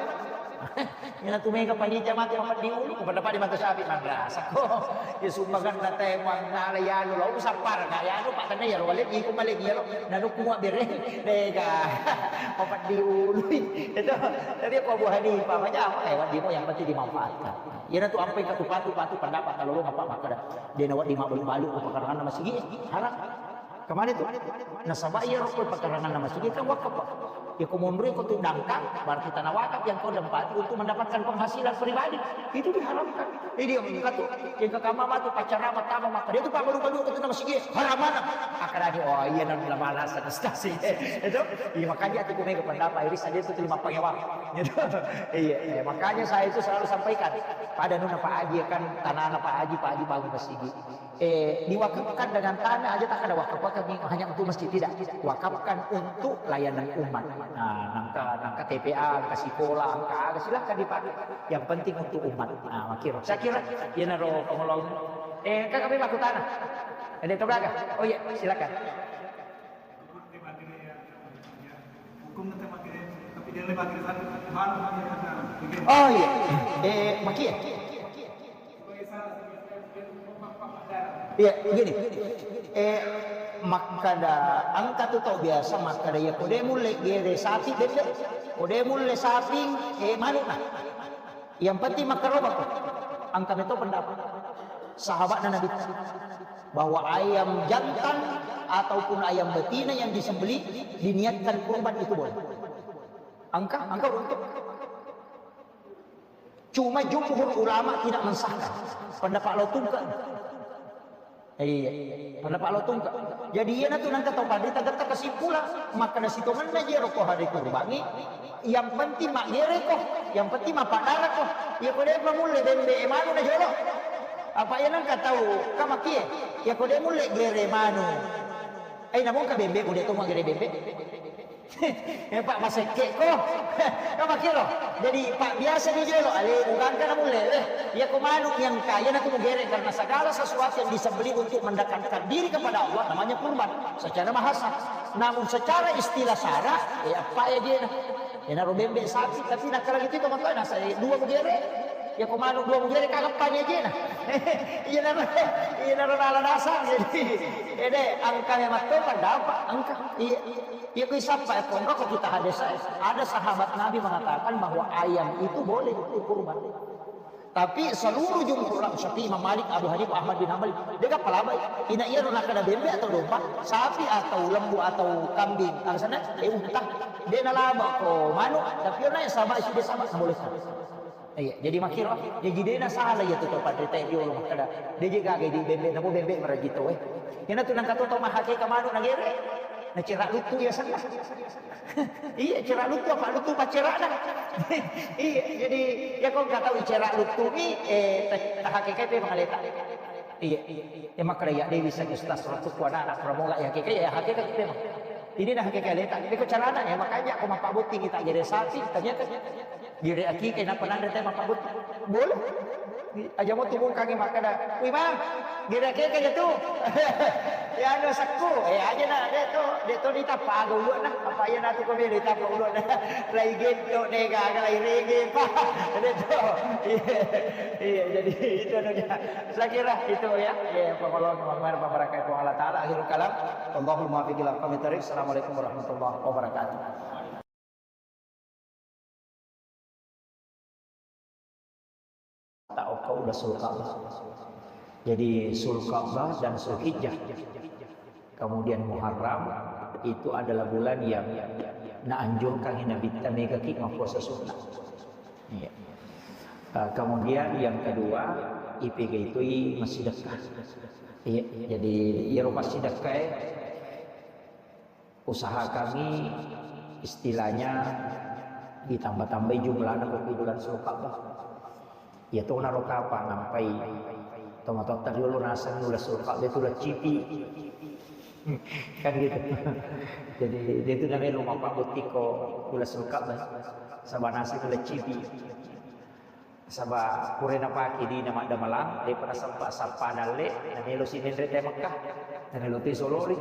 Ina tu mega panitia mate mapeddi ulu, ku pada-pada mata sapi madrasah ko. Ya sumbangan na te muang nala yanu, lo usapar na yanu, pak tanda ya lo, wale iko male ya lo, nanu ku mabbere. Mega. Mapeddi ulu. Itu. Tapi aku Abu Hanifah, macam, eh, wedding mo yang penting dimanfaatkan. Ina tu ampai katu patu, patu pendapat kalau lo apa makkada. De na wedding mabbalu-balu ko pakaranganna masigi, haram. Kemana itu? Nasaba iya ro ko pakaranganna masigi kan wakaf. Ya ko monro ko tu dangkang, berarti tanah wakaf yang kau tempati untuk mendapatkan penghasilan pribadi. Itu diharamkan. Jadi dia mengatakan tu, yang ke kamar batu pacara pertama maka dia tu pak baru-baru ke tu masigi, haram mana? Akan ada, oh iya, nan lama alasan stasi. Itu, iya, makanya aku punya pendapat, iri saja itu terima pengewa. Gitu. Iya, iya, makanya saya itu selalu sampaikan pada nuna Pak Haji kan, tanana Pak Haji, Pak Haji bangun masigi. Eh, diwakafkan dengan tanah aja tak ada wakaf, wakaf ni hanya untuk masjid, tidak. Wakafkan untuk layanan umat. Nah, nangka, nangka T P A, nangka sekolah, nangka aga, silahkan dipakai. Yang penting untuk umat. Nah, makiro. Saya kira, ya naro pengolong. Eh, kakak bebas aku tanah. Ada itu gaga? Oh iya, silakan. Oh iya, eh, makia. Iya, begini. Eh, makkada engka tu tau biasa makkada, iya ko de mulle gere sapi bebbe, ko de mulle sapi, eh, manukna. Yang penting makkarobako. Engka meto pendapat sahabatna Nabi bahwa ayam jantan ataupun ayam betina yang disembelih diniatkan kurban itu boleh. Engka, engka untuk. Cuma jumhur ulama tidak mensahkan. Pendapat lo tungke. Iya, pendapat lo tungke. Jadi iya natu nangka tau padri tagetta kesimpulan. Maka nasi tongenna jero ko hari kurbangi. Yang penting mak gere ko, yang penting mak padara ko. Iya ko de mulle bembe manu na jolo. Apa iya nangka tau kamakie? Iya ko de mulle gere manu. Eh, namun ka bembe ko de to mak gere bembe. Eh, Pak, masekke ko. Kan makkiro. Jadi, Pak, biasa ni jolo, ale, bukan kana mulle. Eh, ya ko manuk yang kaya na mugere karena segala sesuatu yang disembelih untuk mendekatkan diri kepada Allah namanya kurban secara bahasa. Namun secara istilah sara, eh, apa ya dia? Ya naro bembe sapi, tapi nak lagi itu teman-teman, saya dua mugere. Ya ko manuk dua mugere kagak panya aja nah. Iya naro, iya naro nala dasar jadi. Ede, angka memang to pendapat, angka. Iya. Iya, kui sapa ya, kok kok kita hadis, ada sahabat Nabi mengatakan bahwa ayam itu boleh untuk kurban. Tapi seluruh jumhur ulama, Syafi'i, Imam Malik, Abu Hanifah, Ahmad bin Hanbal, de' gaga palabai. Ina iyaro nakkeda bembe atau domba, sapi atau lembu atau kambing, alasanna, eh, unta. De' nalaba ko manu, tapi iyaro nasaba, sudah saba, nabolehkan. Iya, jadi makkiro, jadi de' nasala iya tu to panrita riolo makkeda, de' je gaga idi bembe, namo bembe marajito, eh. Iyana tu nangka to to mahakeka manu nagere, nacera luttu iya senna. Iya, cera luttu apa luttu paccerana. Iya, jadi iya ko engka tau icera luttu ni, eh, ta-, tahakekai pe mangaleta. Iya, iya. Ya makkeda ya Dewi sa ustaz luttu ku anak-anak pramoga ya hakeka, ya hakeka kita memang. Ini nah hakeka leta. Tapi ko carana ya makanya aku mapabotting kita gere sapi, ternyata gere akika napa nanre te mapabotting. Boleh. Aja mo tu bungkangi makkeda, "Wih, Bang, gere akika aja tu." Ya, anu, sakku. Eh, aja na, de' to, de' to ditappa aga ulu'na. Apa iya natu ko melo ditappa ulu'na. Lai gento de' gaga, lai rege pa. De' to. Iya, iya, jadi itu anunya. Saya kira itu ya. Ya, pengolong, pengorbanan, pemberkatan Allah Ta'ala. Akhirul kalam. Allahumma fiqil aqwamit thariq. Assalamualaikum warahmatullahi wabarakatuh. Ta'okko udah Sulka'bah. Jadi Sulka'bah dan Sulhijjah, kemudian Muharram itu adalah bulan yang naanjurkan Nabitta mega ki mappuasa sunnah. Iya. Eh, kemudian yang kedua, ipega itu i massidekka. Iya, jadi iyaro massidekka e usahakangngi istilahnya ditambah-tambahi jumlahna ko bulan Sulka'bah. Iya to naro kapang nampai tomatoatta riolo naseng uleng Sulka'bah itu uleng cipi. Kan gitu. Jadi dia itu namanya rumah Pak Butiko uleng Sulka'bah. Saba naseng uleng cipi. Saba pura napake dina maddamalang, de'pa nasempa sappa dalle, namelo si menre te Mekkah, namelo te solori.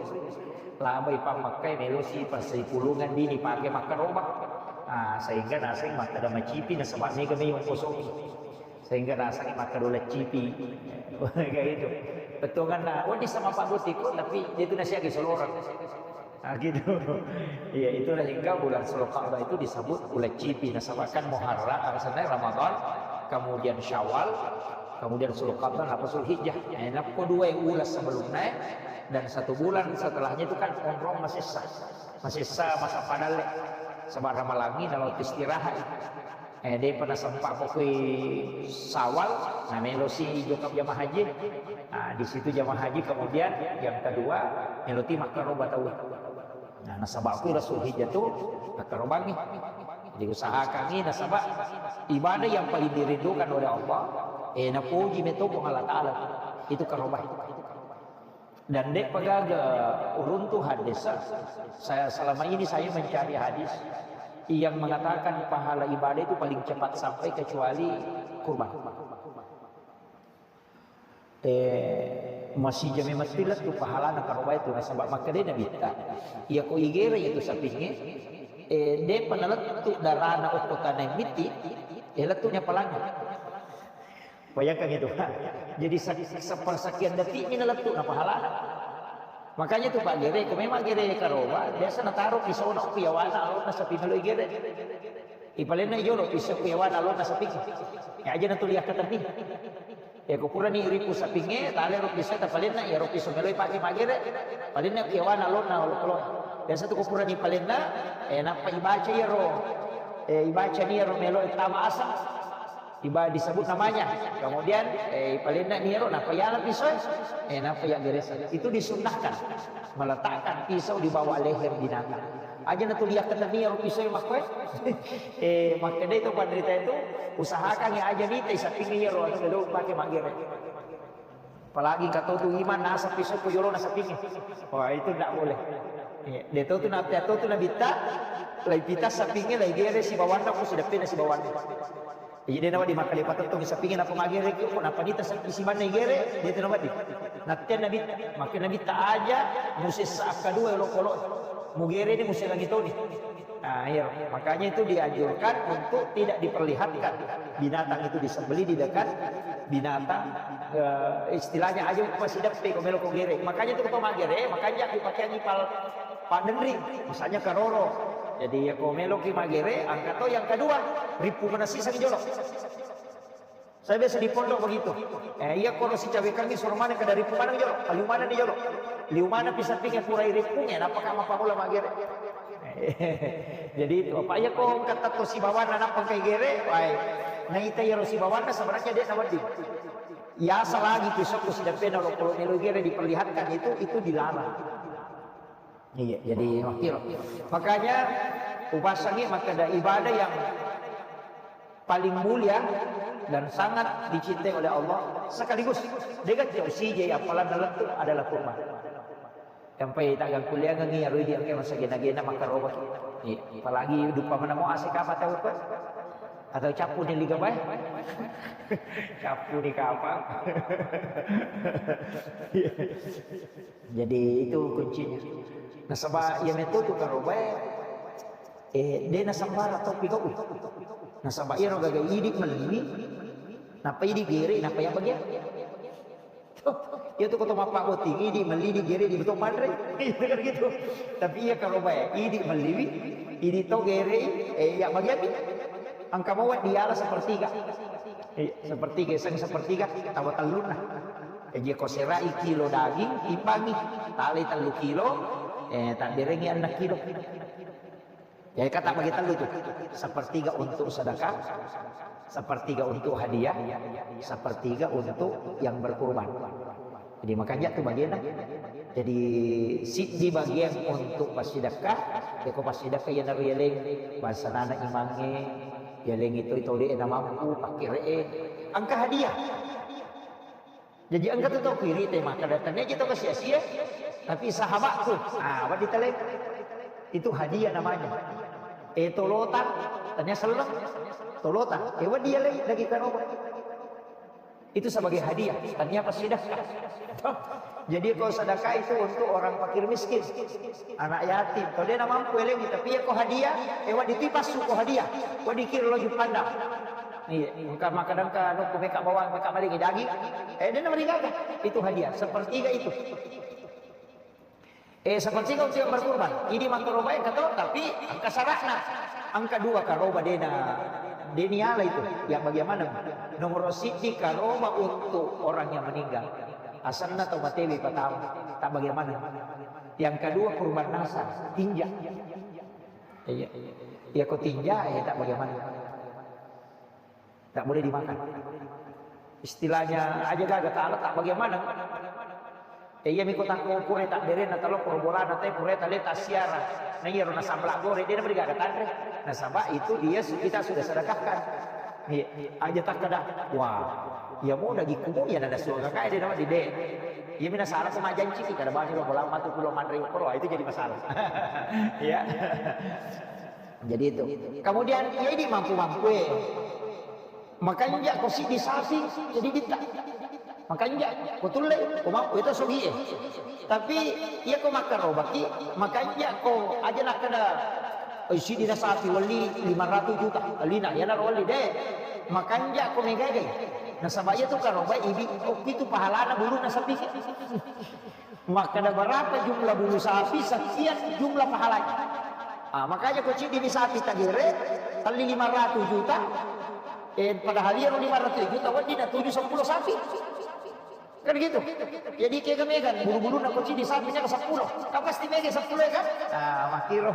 Labai pa Mekkah, melo si passipulungan dini pake makkaroba. Ah, sehingga naseng makkeda macipi, nasaba mega mai ongkosoki. Sehingga naseng makkeda uleng cipi. Kayak gitu. Bettuanganna, wedding sama Pak Butiko, tapi dia itu nasihat ke solorang. Nah, gitu. Iya, itulah hingga bulan Zulqa'dah itu disebut bulan cipi. Nasaba kan Muharram, alasannya Ramadan, kemudian Syawal, kemudian Zulqa'dah, apa Zulhijjah. Eh, nappa dua bulan sebelumnya dan satu bulan setelahnya itu kan onrong masessa. Masessa masa padalle. Sebab ramalangi kalau istirahat. Eh, de'pa nasempa ko kui Syawal, nah, melo si jokap jamaah haji. Nah, di situ jamaah haji kemudian yang kedua, melo ti makkaroba tau. Nah, nasaba ku Rasul Hijjah tu makkarobangi. Jadi usahakangi nasaba ibadah yang paling dirindukan oleh Allah, eh, napuji meto Puang Allah Ta'ala. Itu karoba. Dan de'pa gaga uruntu hadis, saya, selama ini saya mencari hadis yang mengatakan pahala ibadah itu paling cepat sampai kecuali kurban. Eh, masih jame mati lettu pahalana karoba itu nasaba makkeda Nabitta. Iya ko igere itu sapinge, eh, de'pa nalettu darana okko tanah miti, eh, lettunya palangi. Bayangkan itu, Pak. Jadi se-, sepersekian detik ini lettu na pahalana. Makanya itu Pak gere, ko memang gere karoba, biasa nataro pisau na okko yawana alona sapi meloi gere. Ipalenna jolo pisau okko yawana alona sapi. Ya aja na tuli akkatenni. Ya ko purani ripu sapinge, tale ro pisau tapalenna, ya ro pisau meloi pake magere, palenna okko yawana alona olo-olo. Biasa tu ko purani palenna, eh, nappa ibaca ya ro, eh, ibaca ni ya ro meloi tama asang. Iba-, disebut namanya. Kemudian, eh, ipalenna ni ero, nappa yala pisau, eh, nappa yaggeresa. Itu disunnahkan. Meletakkan pisau di bawah leher binatang. Aja na tuli akkatenni ero pisau makkoe. Eh, makkeda itu panrita itu, usahakan ya aja nita isapingi ero, atau dulu pakai magere. Apalagi engka to tu imang naseng pisau ko jolo na sapinge. Wah, itu ndak boleh. Iya, de to tu na, de to tu Nabitta, lai pita sapinge, lai gere sibawanna ko sideppena sibawanna. Jadi de nawa di makkeda patettong sapinge napa magere ki ko napa nita sapi sibanna igere, de tu nawa di. Natte Nabitta, makkeda Nabitta aja musessa akkadua olokolo. Mugere ni muserangi toni. Nah, iya, makanya itu dianjurkan untuk tidak diperlihatkan binatang itu disembelih di dekat binatang, eh, istilahnya aja upasideppe ko melo ko gere. Makanya itu ko magere, makanya dipakai pal pandenri, misalnya karoro. Jadi ya ko melo ki magere, angkat to yang kedua, ripu mana siseng jolo. Saya biasa di pondok begitu. Eh, iya, koro sicawekangngi, suro maneng ke dari pumana jolo, liu mana di jolo. Liu mana pisapinge purai rippunge, nappa ka mappabola magere. Jadi itu, apa iya ko engka tetto sibawanna nappa engka gere, wae. Naita iyaro sibawanna sebenarnya dia nawedding. Yasa lagi pisokku sidappena lo, kalau melo gere diperlihatkan itu, itu dilarang. Iya, jadi makkiro. Makanya upasangi makkeda ibadah yang paling mulia dan sangat dicintai oleh Allah, sekaligus de'ga to sijai appalanna lettu adalah kurban. Sampai tagang kuliah ngi arui di angke masa gena-gena maka roba. Iya, apalagi dupa mana mau asik apa tahu kan? Atau capu nih liga bae? Capu nih kapang. Jadi itu kuncinya. Nasaba iya metu tu karobae, eh, de nasambara tau pigau. Nasaba iyaro gaga idi melliwi, napa idi gere, napa iya bagian. Iya tu koto mappa boti, idi melli, idi gere, idi betul manre. Iya kan gitu. Tapi iya karobae, idi melliwi, idi to gere, eh, iya bagian. Angka mau diala sepertiga. Iya, sepertiga, seng sepertiga, tawa tellunna. Jadi ko serai kilo daging, timbangi, talai tellu kilo, eh, tabberengi enneng kilo. Jadi kata bagi tellu tu, sepertiga untuk sedekah, sepertiga untuk hadiah, sepertiga untuk yang berkurban. Jadi makanya tu bagian. Jadi siddi bagian untuk passidekka, ya ko passidekka ya naru yaleng, bangsa nana imange, yaleng itu itu de na mampu, pakkere, angka hadiah. Jadi engka tu tau kiri te makkeda, tania ji tau kasia-sia, tapi sahabatku. Ah, wedding taleng. Itu hadiah namanya. Eh, tolotan, tania selleng. Tolotan. Eh, wedding yaleng daging karoba. Itu sebagai hadiah, tania passidekka. Jadi kalau sedekah itu untuk orang fakir miskin, anak yatim. Kalau dia mampu elengi, tapi ya ko hadiah, eh, wedding tipas su ko hadiah. Wedding kira lo jupanda. Iya, engka makkeda engka anu, ku meka bawang, meka maling daging. Eh, dia namanya gaga. Itu hadiah, sepertiga itu. Eh, sepertiga untuk yang berkurban. Ini makkaroba engka to, tapi engka syaratna. Engka dua karoba dena, deniala itu. Yang bagaimana? Nomor siddi karoba untuk orang yang meninggal. Asenna tau matewi pertama. Tak bagaimana? Yang kedua kurban nasar, tinja. Iya. Iya ko tinja, eh, tak bagaimana? Tak boleh dimakan. Istilahnya aja gaga ta'ala tak bagaimana. Eh, iya miko takko pura tak bere na talo pura bolana te pura tale ta siara. Na iya ro na sambala gore dia beri gaga tanre. Nasaba itu dia su-, kita sudah sedekahkan. Iya, aja tak kada. Wah, iya mau daging kumu ya nada suara kayak dia nama di de. Iya mina salah sama janji kada bani lo bola matu pulau manre pura itu jadi masalah. Iya. Jadi itu. Kemudian iya ini mampu-mampu eh. Makanja ko siddi sapi, jadi ditta. Makanja ko tulle, ko mampu itu sogi eh. Tapi iya ko makkarobaki, makanja ko aja nakkeda, "Oi, siddi na sapi wali lima ratus juta, alina, iya na wali de." Makanja ko megagai. Nasaba iya tu karoba ibi, oh, itu pahalana bulu na sapi. Makkeda berapa jumlah bulu sapi, sekian jumlah pahalanya. Ah, makanya ko ciddi ni sapi tagere, telli lima ratus juta, eh, padahal iya lima ratus juta, wedding na tuju sepuluh sapi. Kan gitu. Jadi kega megan, bulu-bulu na ko ciddi sapi na sepuluh. Kan pasti mega sepuluh ya kan? Ah, makiro.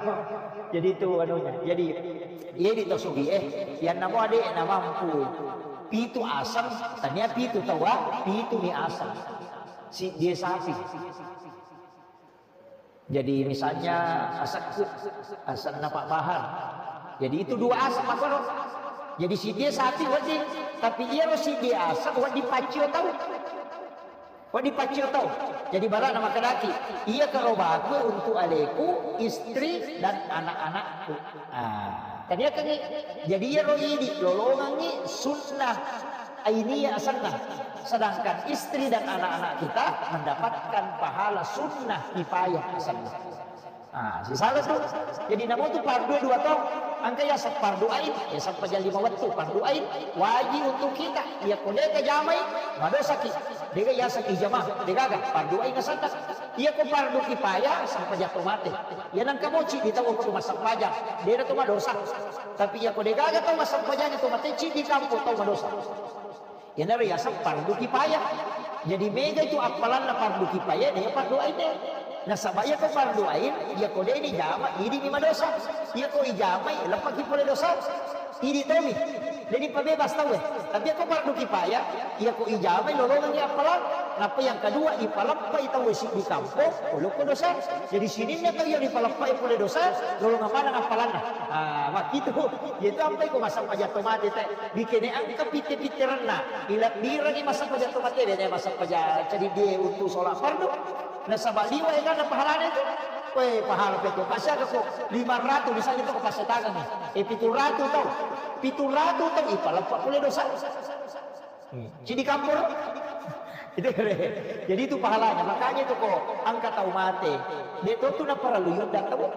Jadi itu anunya. Jadi, iya di tosugi eh, yang namo ade na mampu. Pitu asam, tania pitu tawa, pitu mi asam. Si dia sapi. Jadi misalnya asekku, asenna Pak Bahar. Jadi itu dua asek makkoro. Jadi siddi sapi wedding, tapi iyaro siddi asek wedding paccio tau. Wedding paccio tau. Jadi barana makkedaki, iya karobaku untuk aleku, istri dan anak-anakku. Ah, tadi akan jadi iyaro idi lolongangi sunnah ainiyah asenna. Sedangkan istri dan anak-anak kita mendapatkan pahala sunnah kifayah asenna. Ah, sisala tu. Jadi namo tu fardu dua tau. Angka ya fardu ain, ya sampajang lima wettu fardu ain wajib untuk kita. Ya ko deka jamai madosaki. Deka ya saki jama, deka ga fardu ain asenna. Iya ko fardu kifayah sampajang to mate. Ya nangka moci di tau ko massempajang. Dena to madosa. Tapi iya ko deka ga tau massempajang to mate ci di kampung tau madosa. Iyanaro yaseng fardu kifayah. Jadi mega itu appalanna fardu kifayah, de fardu ain de. Nasaba iyako fardu ain, iyako de dijama, idi mi madosa. Iyako ijamai, leppaki pole dosa. Idi tomi. Jadi pabebas tauwe. Tapi iyako fardu kifayah, iyako ijamai, lolongengngi appalang. Nappa yang kedua, ipalappai tauwe siddi kampong, polokko dosa. Jadi sininna tau iya ripalappai pole dosa, lolongeng maneng appalanna. Ah, makkitu. Iyatu ampai ko massempajang to mate te. Dikene engka pitte-pitterenna, ilebbirengngi massempajang to mate, bene massempajang cadiddie untu sholat fardu. Nasaba liwa egana pahalana itu. Weh, pahala pekko. Pasiaga ko lima ratus misalnya to ko passetangengngi. Eh, pitu ratus tau. Pitu ratus tau, ipaleppa pole dosa. Hmm. Cidi kampor. Itu kere. Jadi itu pahalanya. Makanya itu ko engka tau mate. De to tu naparellu yundang tau.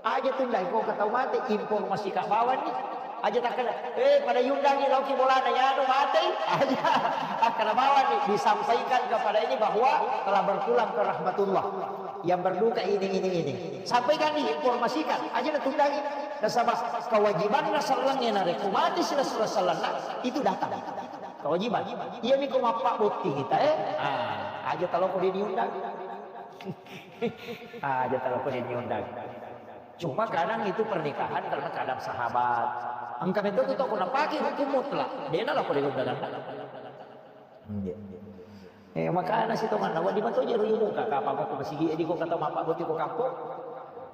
Aja tundai ko engka tau mate, informasi ka bawang ni. Aja takkeda, eh, pada yundangi laoki bolana, yano matei. Aja. Akkeda bawang ni, disampaikan kepada ini bahwa telah berpulang ke rahmatullah. Yang berduka ini, ini, ini. Sampaikan ni, informasikan. Aja natundangi. Nasaba kewajibanna sellengnge narekko mati sila-sila sellenna, itu datang. Kewajiban. Iya mi ko mappabbotting kita, eh. Ah, aja talo ko diundang. Ah, aja talo ko diundang. Cuma kadang itu pernikahan karena kadang sahabat. Engka metto tu tau ko napake hukum mutlak. Dena lako diundang. Iya. Eh, makana sitonganna, wedding mato jero yumuka, kapang ko masigi, edi ko kata mappabbotting ko kampong.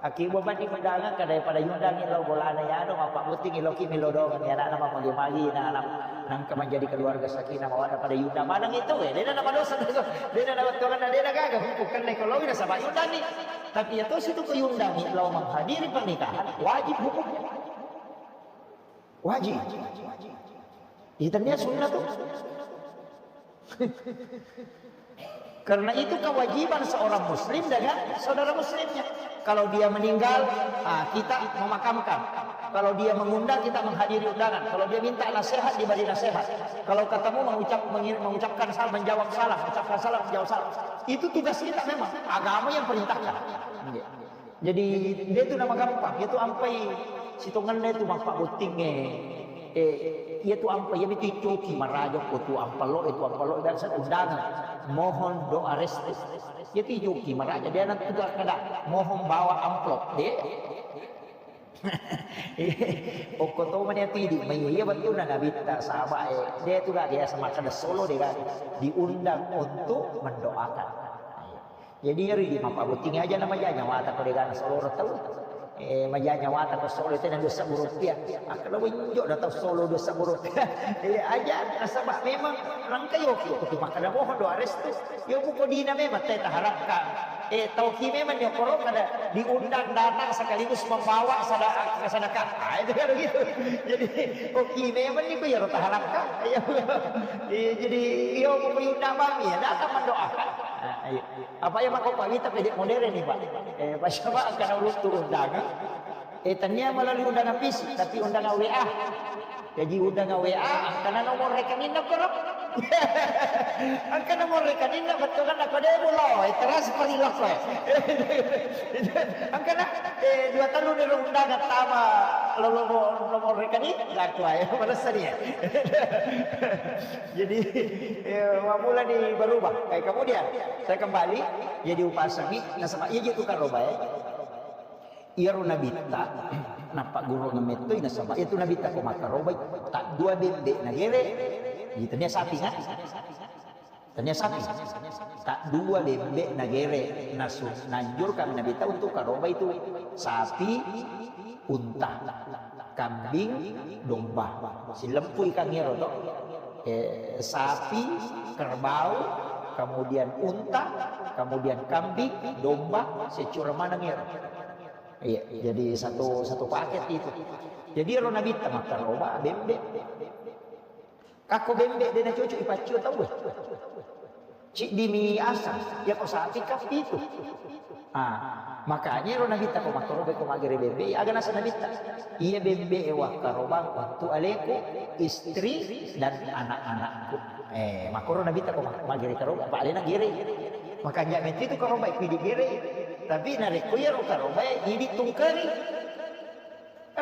Aki bobani undangan, kada pada yundangi lao bolana yano, mappabbottingi laoki melo doang, ya, anakna mamagi-magi, na anak nangka menjadi keluarga sakinah mawaddah pada yundang. Maneng itu, eh, dena nama dosa, dena nama tuangan, dena gaga hukum kena kalau ina sabab yundangi. Tapi ya tosi tu ko yundangi, lao menghadiri pernikahan, wajib hukumnya. Wajib. Itu dia sunnah tuh. Karena itu kewajiban seorang muslim dengan saudara muslimnya. Kalau dia meninggal, ah, kita memakamkan. Kalau dia mengundang, kita menghadiri undangan. Kalau dia minta nasihat, diberi nasihat. Kalau ketemu, mengucap, mengir-, mengucapkan salam, menjawab salam, mengucapkan salam, menjawab salam. Itu tugas kita memang. Agama yang perintahkan. Iya. Jadi, de tu namagampang, iyatu ampai sitongenna tu mappabbottingnge. Eh, iyatu ampai, iyami tu icoki maraja ko tu ampalo, itu ampalo, dan saya undangan. Mohon doa restu. Iyatu icoki maraja, de na tu kada, mohon bawa amplop, de. Okko to mani ati di, mai iya betulna nabitta sahabat, eh, de tu gak biasa makan solo de gak diundang untuk mendoakan. Jadi iyaro idi mappabbotting aja na maja nyawata ko degana solo tau. Eh, maja nyawata ko solo tena dua sebbu rupiah. Akkeda wenjo da tau solo dua sebbu rupiah. Eh, aja nasaba memang rangka yoki ko tu makkeda mohon doa restu. Yo buko dina memang te taharapkan. Eh, tauki memang nyokoro kada diundang datang sekaligus membawa sada-, sedekah. Ah, itu kan begitu. Jadi, oki memang ni ko yaro taharapkan. Iya. Eh, jadi yo buko diundang mami ya datang mendoakan. Ah, iya. Apa ya mako Pak Wita pede modern nih, Pak? Eh, Pak siapa akan urus tuh undangan? Eh, tania melalui undangan fisik, tapi undangan W A. Jadi undangan W A, angkana nomor rekening nak koro. Angkana nomor rekening nak betul kan nak kode mulo, eh, transfer ilah, eh. Angkana, eh, dua tahun dari undangan tama lo-, lo-, nomor rekening, nak kuai, mana seni ya? Jadi, eh, mulai nih berubah. Eh, kemudian, saya kembali, jadi upasangi, nasaba iya je tukang roba, eh. Iyaro nabitta, nappa gurung mettoi, nasaba iya tu nabitta ko makkarobai, tak dua bembe nagere, iya tania sapi kan? Tania sapi. Tak dua bembe nagere, nasu-, nanjur kami nabitta untuk karobai tu sapi, unta, kambing, domba. Silempui kangngero to. Eh, sapi, kerbau, kemudian unta, kemudian kambing, domba, secura maneng ero. Iya, jadi satu, satu paket itu. Jadi ero nabitta makkaroba bembe. Kakko bembe de na cocok ipaccio tau. Ciddi mi asang, ya ko sapi kappi itu. Ah, makanya ero nabitta ko makkaroba ko magere bembe, aga nasa nabitta. Iya bembe e wakkarobang untuk aleku, istri dan anak-anakku. Eh, makkoro nabitta ko ma-, magere karoba, apa alena gere. Makanya menti tu karoba pidi gere. Tapi narekko iyaro karoba idi tungkeri.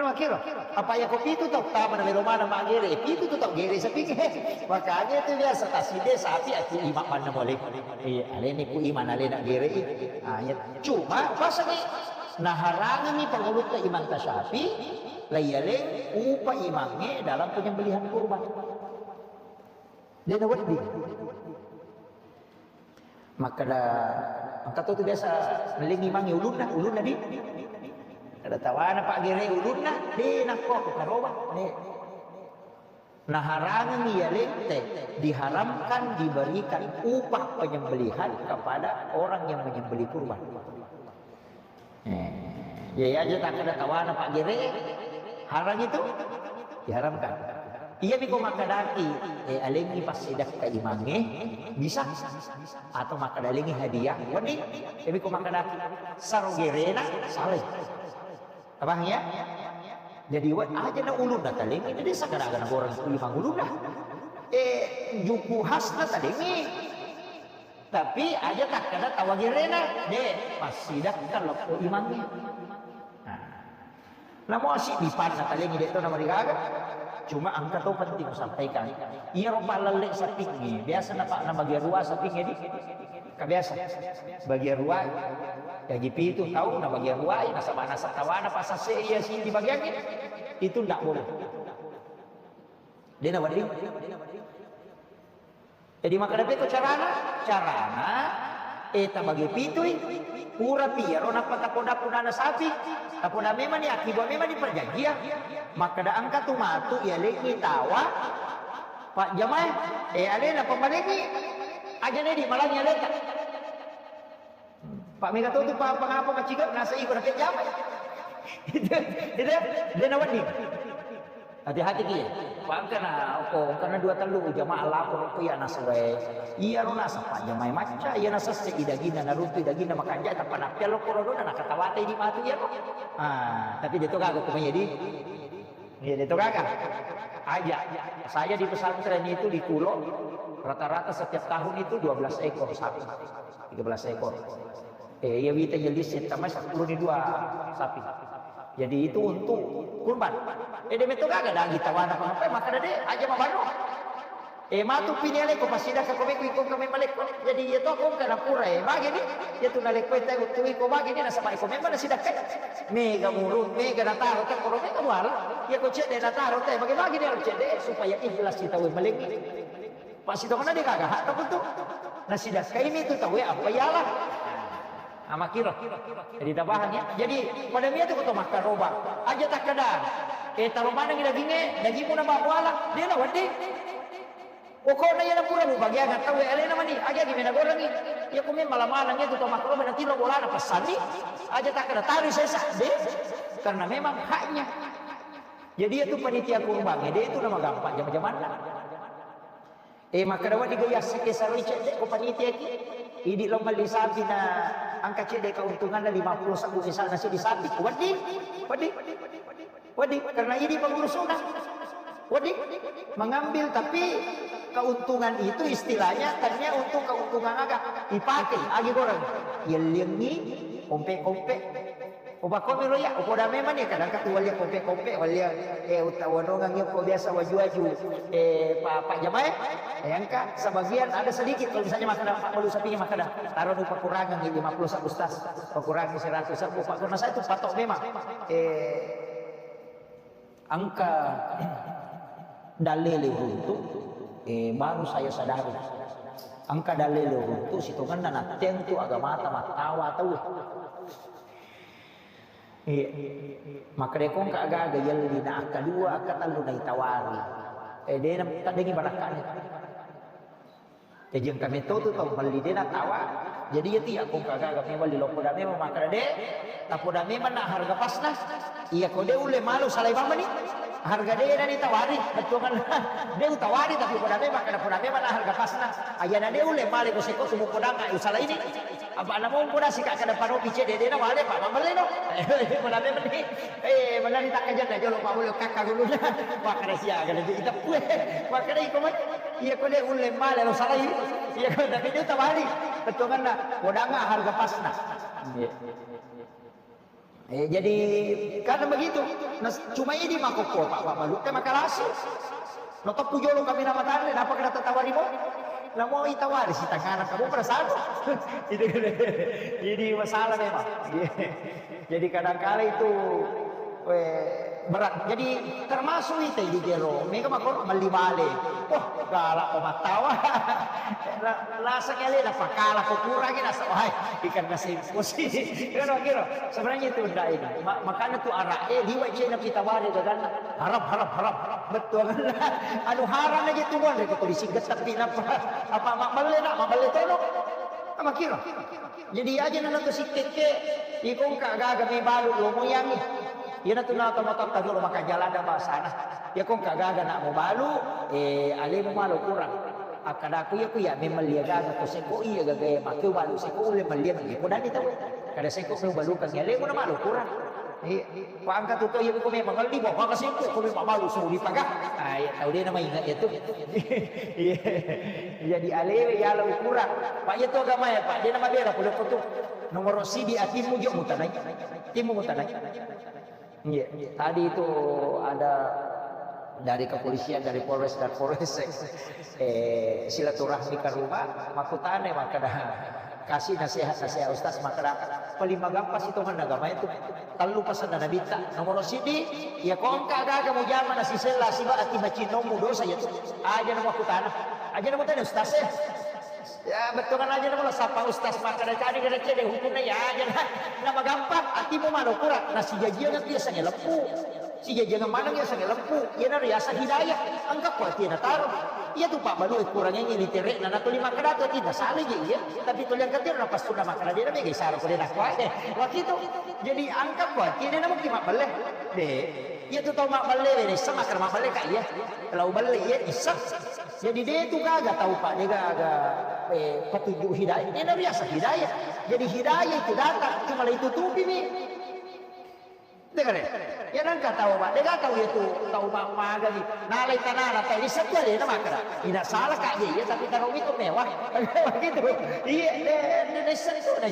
Makiro, apa iya ko pitu tau tama na melo mana maggere, eh, pitu tu tau gere sapingnge. Makanya itu biasa taside sapi aku ima panna mole. Iya, aleni ku ima nalena gere i. Ah, iya. Cuma pasani naharangangi pangulutta Imam Tasyafi, laiyaleng upa imangnge dalam penyembelihan kurban. Dena wedding. Makkeda, engka to tu biasa mellingi mangi ulunna, ulunna di. Kada tawana paggere ulunna, de nakko aku karoba, de. Naharangangi iya lente, diharamkan diberikan upah penyembelihan kepada orang yang menyembelih kurban. Eh, iya aja takkeda tawana paggere, harang itu diharamkan. Iya miko makkedaki, eh, alengi passidakka imangnge, bisa. Atau makkeda alengi hadiah, wedding. Iya miko makkedaki, saro gerena, salai. Paham ya? Jadi, wa-, aja na ulunna talengi, jadi sakada-kada goreng imang ulunna. Eh, juku khasna talengi. Tapi aja takkeda tawa gerena, de, passidakka lokko imangnge. Nah. Namo asiddi panna talengi de to namarigaga. Cuma engka to penting kusampaikan. Iya ro pallalle sapingnge, biasa napa nabagian rua sapingnge di. Ka biasa. Bagian rua. Jaji pitu tau nabagian ruai, nasaba nasa tawana pasase iya sidi bagiangnge. Itu ndak boleh. De nawedding. Jadi makkeda pekko carana? Carana, eh, tabage pitui, purapi iyaro nappa tapoda-podana sapi, tapoda memani, akkibua memani perjanjian, makkeda engka tu matu iyalengngi tawa, pajjamae, eh, alena pemmalengngi, aja nedi malangi aleta. Pak mega to tu pa-, pangapa maciga nasa iko napejjama. Itu, itu, de nawedding. Hati-hati ki. Pangkana ko, karena dua tellu jamaah lapor ko iya nasa wae. Iya ro nasa pajjamae macca, iya nasa se idaginna naruntu idaginna makanja tappa nappia lo korodo na nakatawate di matu iya ro. Ah, tapi de to gaga ko mai di. Iya, itu gaga. Aja. Saya di pesantren itu di Kulo, rata-rata setiap tahun itu dua belas ekor sapi. Tiga belas ekor. Eh, iya wita iya lisi, tambah sepuluh ni dua sapi. Jadi itu untuk kurban. Eh, de metto gaga dagi tawana apa, maka dade, aja mabano. Eh, matu pini aleko, passidakka ko mekko, iko kami malekko. Jadi, iya to ko kana pura, eh, bagi ni. Iya tu nalekko, eh, tau tu iko bagi ni, nasaba iko memang nasidakka. Mega mulu, mega nataro, tak koro mega wala. Iya ko cedde nataro, teh, bagi-bagi ni cedde, supaya ikhlas kita, weh, malengi. Pas itu mana dia kagak hak, tak betul. Nasidakka ini tu tau, eh, apa ialah. Nah, makiro. Jadi, tabahan ya. Jadi, pada mia tu ko to makkaroba. Aja takkeda. Eh, taro mana ni dagingnge, dagingmu nambah wala. Dia na wedding. Pokokna iyana pura mubagiangeng tauwe alena mani, aja gi mena gorengi. Iya ko memang mala-malang iya tu tau makkaroba natiro bolana passanni, aja takkeda taroi sesa, de. Karena memang haknya. Jadi iya tu panitia kurbangnge, de tu namagampang jama-jamanna. Eh, makkeda wedding ga iya sike saroi cedde ko panitia ki. Idi lo melli sapi na engka cedde keuntunganna lima puluh sabbu misalna seddi sapi. Wedding, wedding. Wedding, karena idi pengurusuna. Wedding, mengambil, tapi keuntungan itu istilahnya tania untuk keuntungan aga? Ipake, agi goreng. Yelliangi, kompe-kompe. Upakomi lo ya, upoda memang ya, kadang katu walia kompe-kompe, walia, eh, uta wanongang ya, ko biasa waju-waju, eh, pa, pa jamae, eh, engka sebagian ada sedikit, kalau misalnya makan empat puluh sapinya makan, taruh di pakurangan lima puluh sabbu tas, pakurangi seratus sabbu, Pak, karena saya itu patok memang. Eh, engka dalele uruntu, eh, baru saya sadari. Engka dalele uruntu, sitongenna natteng tu agamata mattawa tauwe. Eh, makkedai ko engka aga-aga yelli na akka dua, akka tellu naitawari. Eh, dena taddengi barakkane. Jaji engka metto tu tau melli de natawa. Jadi iya tu iya ko engka aga-aga melli lo poda memang makkeda de, tapoda memang na harga pasna. Iya ko de ulle malo salai mamani. Harga de na ditawari, bettuanna. De utawari tapi poda memang makkeda poda memang na harga pasna. Ayana de ulle male ko seko tu podangnga usalai ni. Apa na mau poda sika kada paro pice de de na wale pa mamelle no. Poda memang ni. Eh, mana ni takkajanna jolo pa bulu kakka guluna. Makkeda sia kada ita pue. Makkeda iko mani. Iya ko de ulle male lo salai. Iya ko tapi de utawari. Bettuanna podangnga harga pasna. Iya. Eh, jadi karena begitu, nas- cuma ini makokko Pak Pak Malu, terima kasih. No teppu jolo kami nama tanda, apa kena tawari mo? Namo itawari si tangana kamu perasaan. Itu kan. Jadi masalah memang. Jadi kadangkala itu eh, berat. Jadi termasuk itu di jero. Mega makko melli bale. Wah, galak ko mattawa. Rasa kali dah pakala ko kurangi rasa wah ikan nasi pusi. Kira-kira sebenarnya itu ndak ini. Ma- makanya tuh arak eh liwat cina kita wari kan. Harap harap harap. Betul kan? Anu haram aja tuh boleh ke polisi getepi napa? Apa mak belle nak mak belle tono? Sama kira. Jadi aja nana tu sikekke. Iko engka gaga me balu lo moyangi. Iyana tu nata matotta jolo maka jalan ada bahasana. Iko engka gaga nak mau balu, eh alemu malo kurang. Akkadaku iya ku iya memang lia gaga ko seko iya gaga iya make balu seko ule melli melli ko dani tau. Kada seko me balu kan alemu na malo kurang. Iya. Pangka tu to iya ko memang ngelli bawa ka seko ko memang balu suri paga. Ah iya tau dia nama ingat ya tu. Iya. Jadi alewe yala ukuran. Pak iya tu agama ya Pak. Dia nama bela kuda tu. Nomor sidi atimmu jo mutanai. Timmu mutanai. Iya. Tadi itu ada dari kepolisian, dari Polres dan Polres, eh, silaturahmi ke rumah, makutane makkada kasih nasihat-nasihat Ustaz makkada paling magampa sitongan agama itu tellu pasanna nabitta nomor sidi ya kongka gaga mujama nasisella siba ati macinnomu dosa ya tu aja nama kutana aja nama tanya Ustaz eh Ya, bettuanna aja namo sapa ustaz makkeda cani kada cede hukumna ya aja na. Na magampang atimu mano kurang. Na sijajiang biasa ngeleppu. Sijajiang maneng biasa ngeleppu. Iya na riasa hidayah. Engka ko ati na taro. Iya tu Pak Balu kurang ini diterek na tuli makkeda tu ati na sale je iya. Tapi tuli angkat na pas sudah makkeda dia mega isara ko dia nak kuat. Waktu itu jadi angkat ko ati dia namo ki mak belle. De. Iya tu tau mak belle wene sama kar mak belle kak iya. Lau belle iya isa. Jadi de tu gaga tau Pak, de gaga eh, petunjuk hidayah. Ini biasa hidayah. Jadi hidayah itu datang cuma itu tupi mi. Dengar ya? Ya nangka tau Pak, de gaga tau itu tau Pak magani. Nalai tanana tau di setia de na makara. Tidak salah kak dia, ya, tapi taruh itu mewah. Begitu. Iya, de de de itu, de.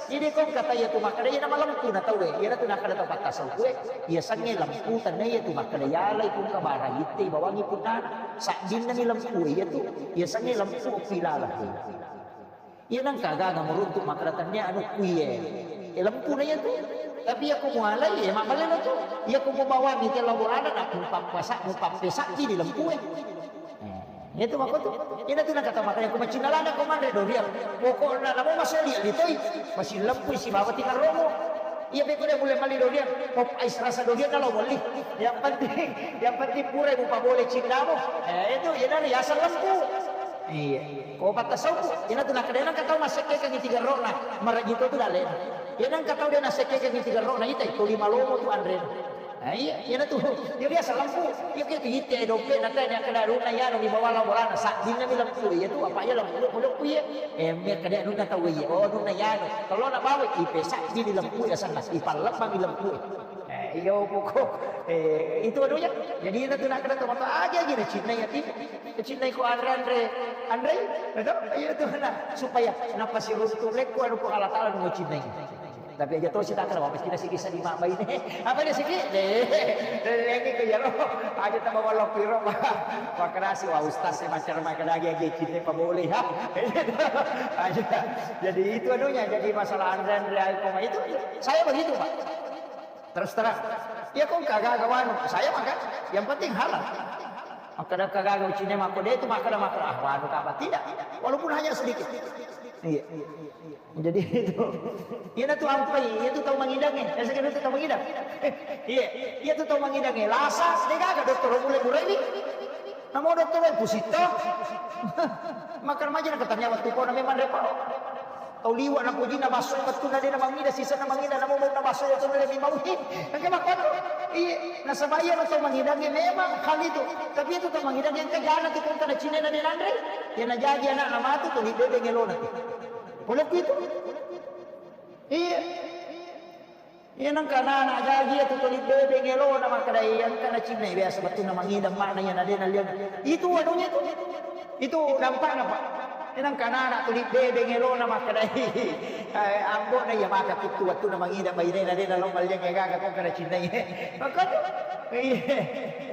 Jadi kau kata ya tu makara, ya nama lempu na tau ya. Ya tu nakada tau patah sau kue. Ya sange lempu tanah ya tu makara. Ya lai kau kabara itu bawangi putana. Saddinna mi lempu iya tu, iya sange lempu pilala. Iya nangka gaga meruntuk makaratannya anu kuye. E lempu na iya tu. Tapi iya ku mualai e mabalena tu. Iya ku mubawa mi ke laborana nak mupappasa mupappesa di lempu e. Iya tu mako tu. Iya tu nangka tau makanya ku macinalana ko manre doriang. Pokokna namo masoli di toi. Masih lempu si bawa tinggal romo. Iya beko dia mulai mali dorian, pop ais rasa dorian na lo mali. Yang penting, yang penting pura ibu pabole cinnamu. Eh itu iya nari asal lempu. Iya. Ko patta sauku, ina tu nakadena katau masekke kan tiga rona, maraji to tu dale. Ina katau dia nasekke kan tiga rona ita itu lima lomo tu andre. Nah, iya, ina tu dia biasa lempu. Iya ke tu ite dope na tanya kada runa ya no di bawah laborana sa dina mi lempu iya tu apa iya lempu lempu iya. Eh, me kada nunna tau iya. Oh, nunna yanu. Kalau nak bawa ipe sakti di lempu ya sana. Ipallepa di lempu. Eh, iyo pokok. Eh, itu anunya. Jadi itu nak kena teman aja aja cinta ya tim. Cinta ko Andre Andre. Andre, betul? Iya tu nah supaya napa si runtu leko anu ko Allah Taala mau cinta. Tapi aja to sita karo apa sida sigi sadi mak baine. Apa dia sigi? Deh. Lagi ke jaro. Aja tambah walok piro. Makrasi wa ustaz saya macam makan lagi aja cinta apa boleh ha. Aja. Jadi itu anunya jadi masalah andre andre aiko itu. Saya begitu Pak. Terus terang. Ya kok kagak wanu. Saya makan. Yang penting halal. Maka ada kagak ucine mako dia itu makan makan ah wanu apa tidak. Walaupun hanya sedikit. Iya. Jadi itu. Iya na tu ampai, iya tu tau mangidangnge. Biasa kan itu tau mangidang. Iya, iya tu tau mangidangnge. Lasa, de gaga dokter mulai mureni. Namo dokter pusito. Makan maja na katanya waktu kau nami manre paro. Tau liwa na puji na baso betul na de na mangida sisa na mangida namo mau na baso itu na lebih mau hi. Kan kema kono. Iya, nasaba iya na tau mangidangnge memang hal itu. Tapi itu tau mangidangnge yang kejana tu kau kana cine na de nandre. Ya na jaji anak na matu tu di bebe ngelona tu. Poloku itu. Iya. Iya nang kana na jaji ya tu tuli bebe ngelona makada iya nang kana cinna biasa betul na mangidang mana ya na de na liang. Itu anunya itu. Itu dampakna Pak. Nangka anak tuli bebeng elona makkedai, eh, ambo'na iya maka kittu wettunna mangidang bainena de nalo malliang gaga kongka nacinnai. Makkotu. Iya.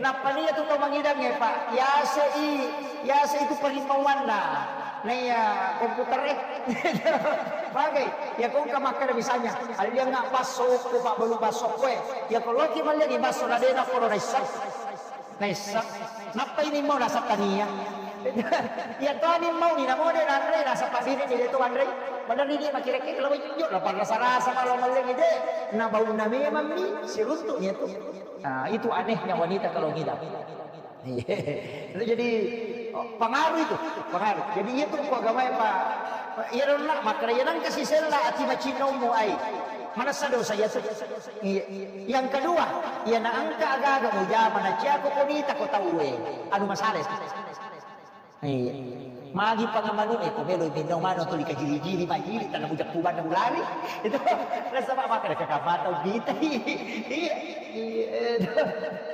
Nappa nia tu to mangidangnge, Pak. Yase i, yase itu parimmauanna. Naiya komputer e. Bagai, ya kongka makkeda misalnya, alliangnga basso ko Pak, balu basso koe. Ya ko loki malliangi basso na de na poro naisseng. Naisseng. Nappa ini mau nasab tania. Iya to ani mau ni namo de nanre nasab pabini ni de to anre. Bener ni dia makireke kalau injo la parasa-rasa kalau malling ide. Na baunna memang mi siruntuk ni tu. Nah, itu anehnya wanita kalau ngidam. Iya. Itu jadi, oh, pengaruh itu, pengaruh. Jadi itu kok agama apa? Iya dong nak, makanya yang kasih sela ati macinommu ai. Manessa dosa ya tu. Iya. Yang kedua, iya na engka aga-aga mujama na ciako ko nita ko tauwe. Anu masalah itu. Iya. Magi pangamanu e ko melo minno mano tuli kajili-jili majili tanah bujak kuban ulari. Itu nasaba maka de kakapata ubita. Iya. Iya.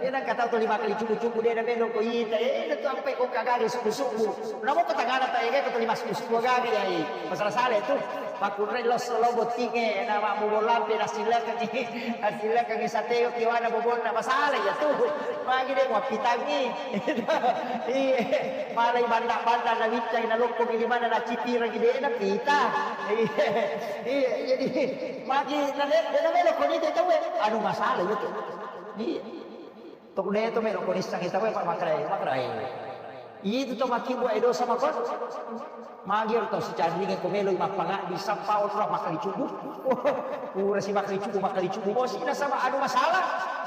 Iya nang kata tuli maka cubu-cubu de na melo ko ita. Eh, itu ampe ko kagare subu-subu. Namo ko tangana ta ege ko tuli mas subu-subu gare ya. Masalah-salah itu. Makkunrai losso lo bottingnge, na mabbobo lampe, nasillakengngi, nasillakengngi sateo kiwana bobonna, masalai ya tu. Magi de muappitangngi. Iya, malai banda-banda na wiccai na lokko di mana na cipirangi de na pita. Iya, iya, jadi magi na de na melo koni te tauwe. Anu masalah ya tu. Iya. Tok de to melo ko nissangi tauwe, Pak, makrai, makrai. Itu to makkibua e dosa makon. Magi ero tau sicanringe ko melo mappangaddi sappa ora makkali cubu. Pura si makkali cubu, makkali cubu bosi nasaba anu masalah.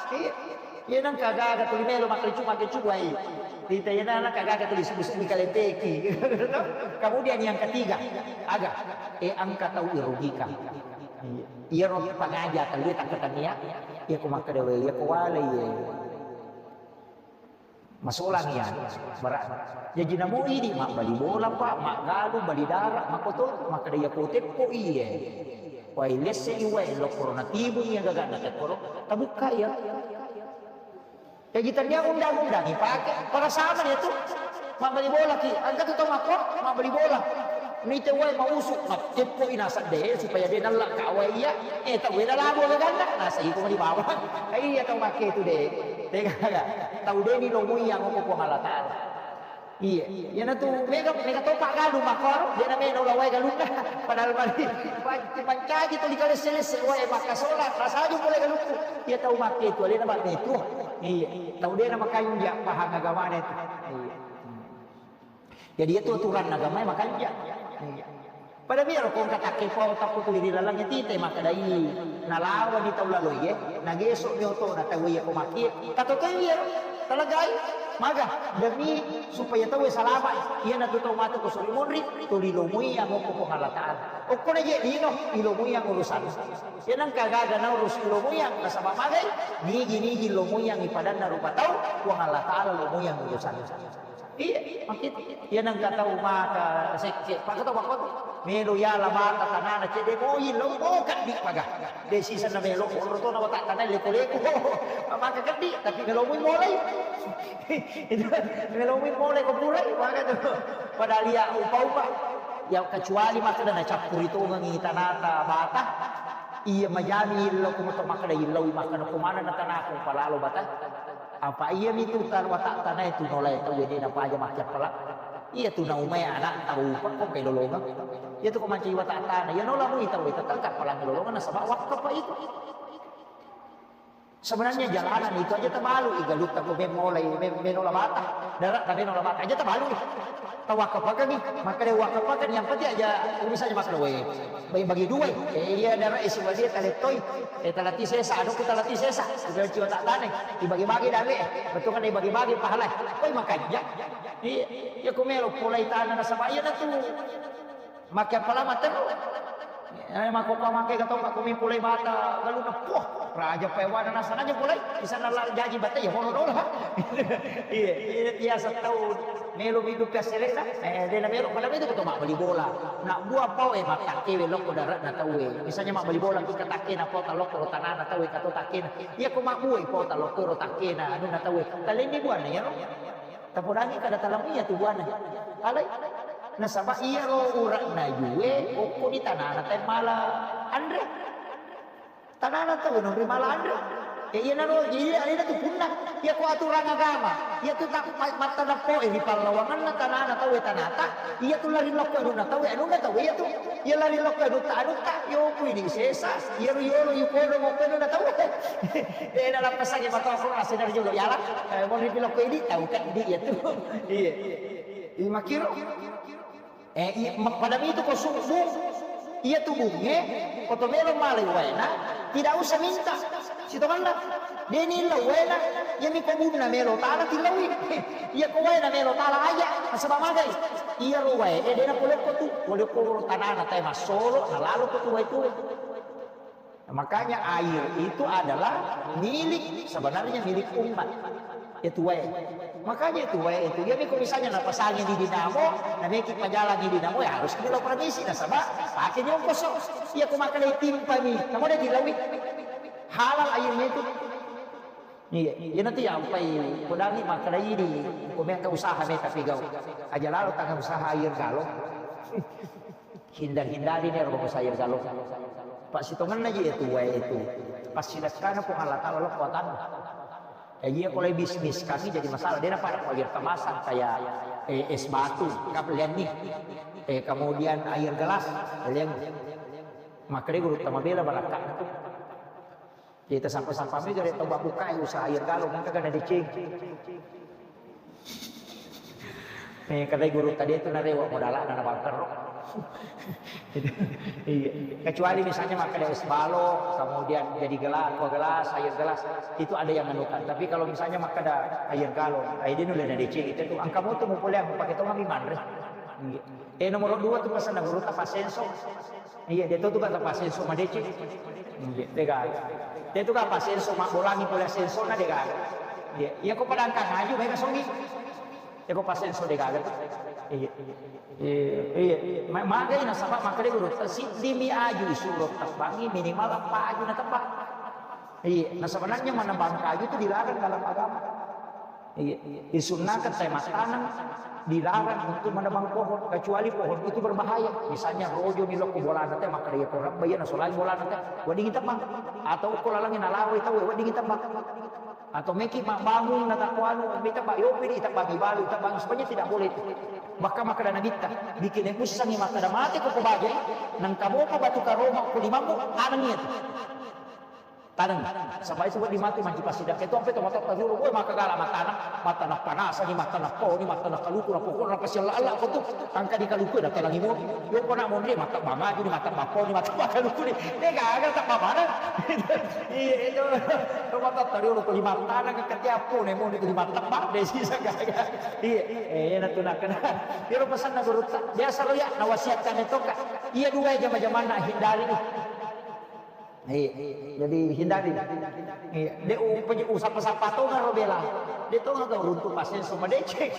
Iya. Iya nang kagaga tuli melo makkali cubu, makkali cubu ai. Kita iya nang kagaga tuli subu-subu kalempeki. Kemudian yang ketiga, aga, eh, engka tau irugikan. Iya. Iyaro pangaja tellue takkatennia, iya ko makkeda wae, iya ko wale, iya. Masolang iya, berat. Jaji namo idi mabbali bola, Pak, maggalung, bali dara, makoto, makkeda iya ko teppo iye. Wae lesse i wae lokko ro natibung iya gagana tekkoro, tabukka iya. Jaji tania undang-undang ipake, pada sama dia tu. Mabbali bola ki, engka tu tau makko, mabbali bola. Nite wae mausu, matteppo ina sadde supaya de nalla kawai iya. Eh, tau wena labu gaganna, nasa iko di bawah. Iya tau makke tu de. Tega tau de ni lomui yang ko Puang Allah Taala. Iya, iya na tu mega mega topa galu makko aro, de na meno lawai galunna. Padahal mari mancaji tu dikalesse-lesse wae makkasola, rasaju pole galukku. Iya tau makke tu alena bak metu. Iya. Tau de na makanja pahang agamana itu. Iya. Jadi itu aturan agama makanja. Iya. Pada biar ko katakke pau takku tuli ri laleng tite makkedai nalawa di tau lalo iye, nageso mi oto na tau iya ko makie. Tato tau iya talagai maga demi supaya tau salama. Iya na tu tau matu ko suri monri tuli lomui yang okko ko Allah Taala. Okko na je lino ilomui yang urusan. Iya nang kagaga na urus ilomui yang nasaba magai nigi-nigi lomui yang ipadanna rupa tau Puang Allah Taala lomui yang urusan. Iya, makita. Iya nang kata maka sekke, pak kata pak kota. Melo ya la bata tanana cede moi lo mo kaddi paga. De sisa na melo ko to na bata tanai leko-leko. Maka kaddi tapi melo moi molai. Itu melo moi molai ko purai maka tu. Padahal ya upa-upa. Ya kecuali maka na cappuri tongengi tanata bata. Iya majami illo ko to maka da illo maka ko mana na tanako palalo bata. Apa iya mitu tar watak tanai tu nolai tau de napaja makkiappala. Iya tu naumai anak tau pakko pelolongan. Iya tu ko manci watak tanai. Iya nola mui tau tetap kapalang lolongan nasaba wakka pa itu. Sebenarnya jalanan itu aja tabalu igalutta ko memolai menola bata. Darat tapi nola bata aja tabalu. Tawakkapakengngi, makkeda wakkapakengngi, yang penting aja urusannya makkeda wae. Bagi-bagi dua. Eh, iya dara isi walia talettoi. Eh, talati sesa, anu ku talati sesa. Udah ciwa tak tane. Dibagi-bagi dalle. Betul kan dibagi-bagi pahala. Koi makanya. Iya, iya ku melo pulai tanah nasaba iya natu. Makke apa lama terus. Eh, mako pa makke katong ka kumi pulai bata galuna poh raja pewana nasana aja pulai bisa nala jaji bata ya horo dola. Iya, iya biasa tau melo midu piaselesa. Eh, dena melo pada itu ketong mabbali bola. Nak buah pau eh mattakke we lokko darat na tau eh. Misalnya mabbali bola kita takke na pota lokko ro tanana tau eh kato takke na. Iya ko mabbue pota lokko ro takke na anu na tau eh. Talenni buana ya ro. Tapodangi kada talamia tu buana. Alai. Nasaba iyaro ura'na ajue okko di tanana tae mala anre. Tanana tau nonri mala anre. E, iyanaro, jadi alena tu punna. Iya ko aturan agama. Iya tu tak ma-, matta nappo e ri pallawanganna tanana tau e tanata. Iya tu lari lokko anunna tau e anunna tau iya tu. Iya lari lokko anutta anutta. Yo kui di sesa. Iya ru yolo yu kodo mo kodo na tau e. E, dalam pesannya matau aku rasa dari jolo. Yala, e, mau ri lokko ini tau kan di iya tu. Iya. Iya makiro. Eh, iya, ma-, pada mitu ko subbung, iya tu bunge, ko to melo malai waena, tidak usah minta. Sitonganna, deni illa waena, iya mi ko bunna melo tala tilawi. Iya ko waena melo tala aja, nasaba magai. Iya ro wae, eh, dena polokko tu, polokko ro tanana tae massolo, nalalo ko tu wae tu. Makanya air itu adalah milik, sebenarnya milik umat. Itu wae. Makanya itu wae itu. Jadi kalau misalnya napasangi di dinamo, nameki pajalangi dinamo, ya harus kita permisi nasaba pakai nyongkoso. Iya, aku makan timpani. Kamu ada di lawi. Halal airnya itu. Iya, iya nanti yang pai kodani makan ini. Kau mereka usaha mereka pegau. Aja lalu tangan usaha air galon. Hindar-hindari ni ro saya galo. Passitongenna ji itu wae itu. Passidekkana Puang Allah Taala lo kuatanna. Ya, iya, kalau bisnis kami jadi masalah. Dia dapat air kemasan kayak, eh, es batu, kaplean nih. Eh, kemudian air gelas, lian. Makanya guru tamabela barakka. Kita sampai-sampai mi gare tau babbukai usaha air galon, engka gana deceng. Eh, kadai guru tadi itu narewa modalana na bangkero. Iya. Kecuali misalnya makkeda es balok, kemudian jadi gelas, aqua gelas, air gelas, itu ada yang anukan. Tapi kalau misalnya makkeda air galon, air dia nulle na deceng itu tuh. Angka moto mu pole aku pakai tong kami manre. Iya. Eh, nomor dua tuh pesan guru tapa senso. Iya, dia tu kan tapa senso madeceng. Iya, dega. Dia tu kan apa senso mak bolangi pole senso na dega. Iya, iya ko padangkang aju bae songi. Iya ko pasenso dega. Iya. Iya, iya. Ma-, magai nasaba makkeda guru, siddimi aju isuro tebbangi minimal empat aju na tebbang. Iya, nah sebenarnya menebang kayu itu dilarang dalam agama. Iya, disunnahkan saya mattaneng dilarang untuk menebang pohon, kecuali pohon itu berbahaya. Misalnya rojo ni lokko bolana teh, maka dia korang bayar nasolai bolana teh, wedding tebang. Atau ko lalangi nalawai tau, wedding tebang. Atau meki mabbangung na takko anu, mita ba yopi di tebang, balu tebang, sebenarnya tidak boleh itu. Bahkan maka dana bitta, bikin ussangi maka ada mati ko bagai, nang kamu apa batu karoma ko limammu, taneng itu. Taneng, sampai itu di mati manci pasida. Itu sampai tomat tajuru, woi maka gala matana, matana panasa ni, matana po ni, matana kaluku, na pokok, na pasi Allah Allah ko tu, angka di kaluku, na tanang imo, yo ko na mondre, mata bangaju ni, mata bapo ni, mata bakaluku ni, eh gagal tak mana. Iya itu, tomat tajuru ko di matana ke ketiapu ni, mondre ko di mata bang, desi sagaga. Iya, eh na tu nak kena. Iro pesan na guru tak, biasa lo ya, na wasiatkan itu kak. Iya dua jama-jaman na hindari ni. Iya, jadi hindari. Iya, de u-, usaha-usaha tonga ro bela. De tonga ga uruntu pasenso madeceng.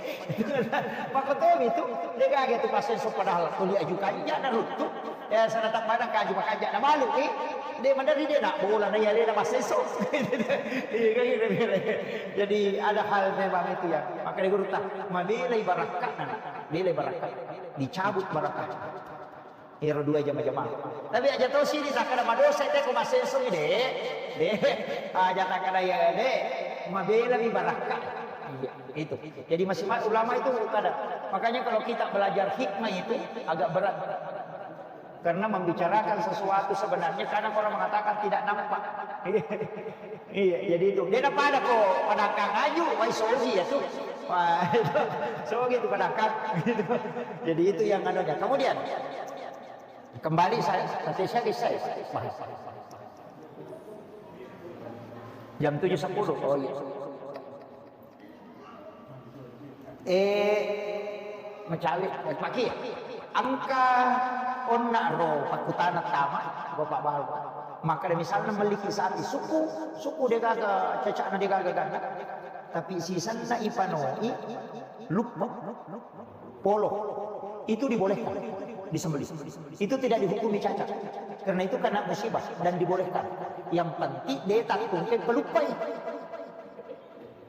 Makotomi tu, de gaga tu pasenso padahal tuli aju kanja na runtu. Ya sana tak mana kaju makanja na malu ni. De madari de nak bola na ya de na pasenso. Iya kan gitu. Jadi ada hal memang itu ya. Makanya guru tak mabela ibarakka na. Bela ibarakka. Dicabut barakka. Ero dua jama-jama. Tapi aja to sini tak kena madosa de ko masenso de. De. Aja tak kena ya de. Mabela mi barakka. Iya, itu. Jadi masih ma-, ulama itu kada. Makanya kalau kita belajar hikmah itu agak berat. Karena membicarakan sesuatu sebenarnya kadang orang mengatakan tidak nampak. Iya, jadi itu. Dia pada ko padangkang aju, wai sogi ya tuh. Wah, itu. Sogi itu padangkang gitu. Jadi itu yang anunya. Kemudian kembali saya, nanti saya bisa bahas. Jam tujuh sepuluh. Oh iya. Eh, mecawe, maki. Angka onna ro pakkutana tama, Bapak Balu. Maka ada misalnya memiliki sapi suku, suku degaga, cecakna degaga ganda. Tapi sisanna ipanoi, luppa, polo, itu dibolehkan disembelih. Itu tidak dihukumi cacat. Karena itu kena musibah dan dibolehkan. Yang penting dia tak tungke pelupai.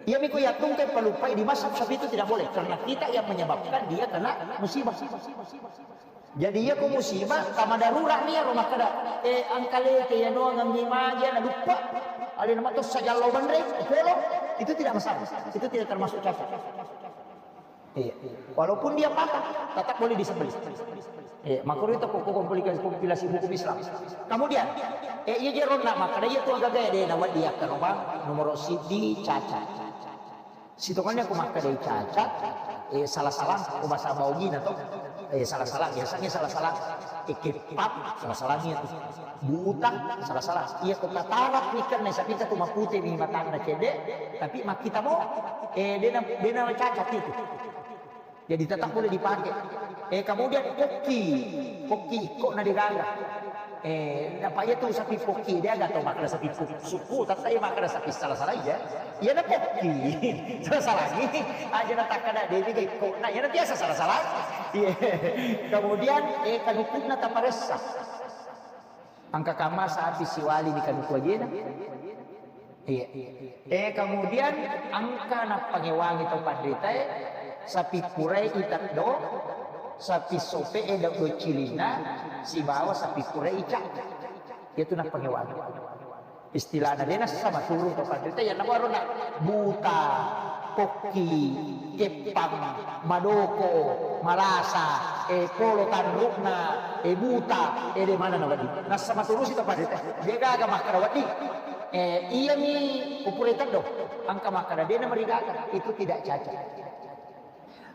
Iyami ko yattungke paluppai di mazhab Syafi'i itu tidak boleh, karena kita yang menyebabkan dia kena musibah. Jadi iya ko musibah, tama darurat nia ro makkeda, eh, angkalete ya doang ngambil maja na lupa, alena matos sajallo banre, polo, itu tidak masalah, itu tidak termasuk cacat. Iya. Walaupun dia patah, tetap boleh disembelih. Iya, makanya itu kok kompilasi, kompilasi hukum Islam. Kemudian, eh, iya jeronna makkeda iya tu agaga de na wadi akkarobang nomor sidi cacat. Sitongannya aku makkeda cacat, eh, salah-salah, aku bahasa baugina to. Eh, salah-salah, biasanya salah-salah. Eh, kepak, salah-salahnya tu. Buta, salah-salah. Iya ko katarak ikan na sapita tu mapute mi matanna cede, tapi makkita mo, eh, dena, dena cacat itu. Jadi tetap boleh dipakai. Eh, kemudian pokki, pokki kok na degaga. Eh, apa iya tu sapi pokki, dia agak tahu makkeda sapi pokki. Suku, tetap iya makkeda sapi salah-salah iya. Iya na pokki. Salah-salah ni. Aja na takkeda dia juga kok. Nah, iya na biasa salah-salah. Iya. Kemudian, eh, kanukunna taparessa. Engka kamma sapi siwali di kanuku ajena. Iya. Eh, kemudian engka nappangewangi tau panritae, sapi purai iteddo, sapi sope e do cilinna, sibawa sapi purai ica. Itu nappangewangi. Istilahna de nassa maturung tau panritae, iya nawarona buta, pokki, keppang, madoko, malasa, eh, polo tanrukna, eh, buta, eh, de mana na wedding. Nassa maturusi tau panritae. De gaga makkeda wedding. Eh, iyami upure teddo. Engka makkeda de na marigaga. Itu tidak cacat.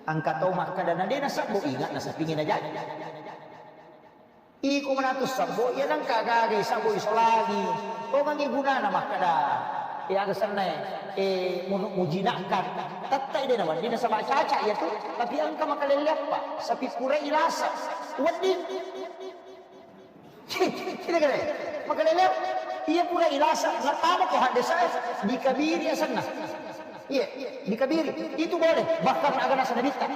Engka tau makkeda na de na sabbo ingat na sapingi na jaji. Iko manatu sabbo, iya nengka gaga sabbo isolangi. Tongangi gunana makkeda, eh, aga sennae, eh, munu-, mujinakkan. Tettai de na wedding nasaba caca iya tu, tapi engka makalelle apa? Sapi pura ilasa. Wedding. Kita kene, makalelle apa? Iya pura ilasa, natama ko hadde saya, dikabiri asenna. Iya, dikabiri. Itu boleh. Bahkan aga nasa nabitta.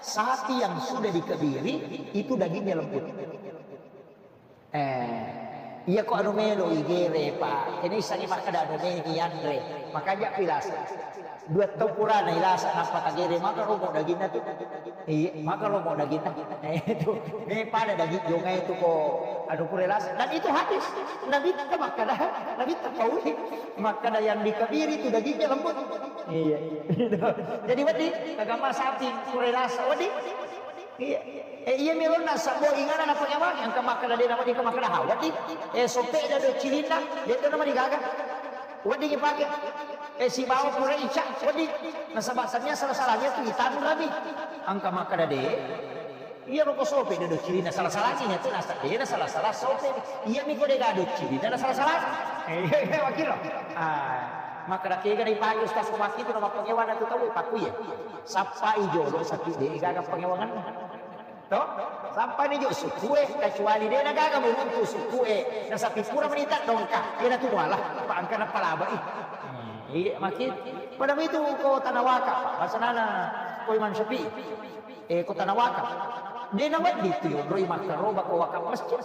Sapi yang sudah dikabiri, itu dagingnya lembut. Eh, iya ko anu melo igere, Pak. Ini isangi makkeda anu melo ianre. Makanya pilasa. Dua tau purana ilasa nappa tagere, maka romo daginna tu. Iya, maka romo daginna. Eh, itu. Eh, pada daging jongai itu ko anu pura ilasa. Dan itu hadis. Nabitta makkeda, Nabitta pauli. Makkeda yang dikabiri itu dagingnya lembut. Iya. Jadi wedding, agama sapi pura ilasa. Wedding. Iya. Eh, iya mi ronna sabbo ingana na pengewang, engka makkeda de na wedding, engka makkeda ha wedding. Eh, sope da do cilinna, de to na marigaga. Wedding ipake. Eh, sibawa pura ica, wedding. Nasaba sania salah-salahnya tu itanu rabi. Engka makkeda de. Iya roko sope da do cilinna salah-salahnya tu nasa de na salah-salah sope. Iya mi ko de ga do cilinna na salah-salah. Eh, iya, iya, wakilo. Ah, makkeda kega na ipake ustaz ko makkitu na mappengewana tu tau pakku ya. Sappai jolo sapi de gaga pengewangan. To? Sampani jo sukue, kecuali de na gaga muruntu sukue. Na sapi pura menita dongka. Iya na tu muala, pa engka na palabai. Iya, maki. Pada itu ko tanah wakaf, basanana ko Imam Syafi'i. Eh, ko tanah wakaf. De na wedding tu yonroi makkaroba ko wakaf masjid.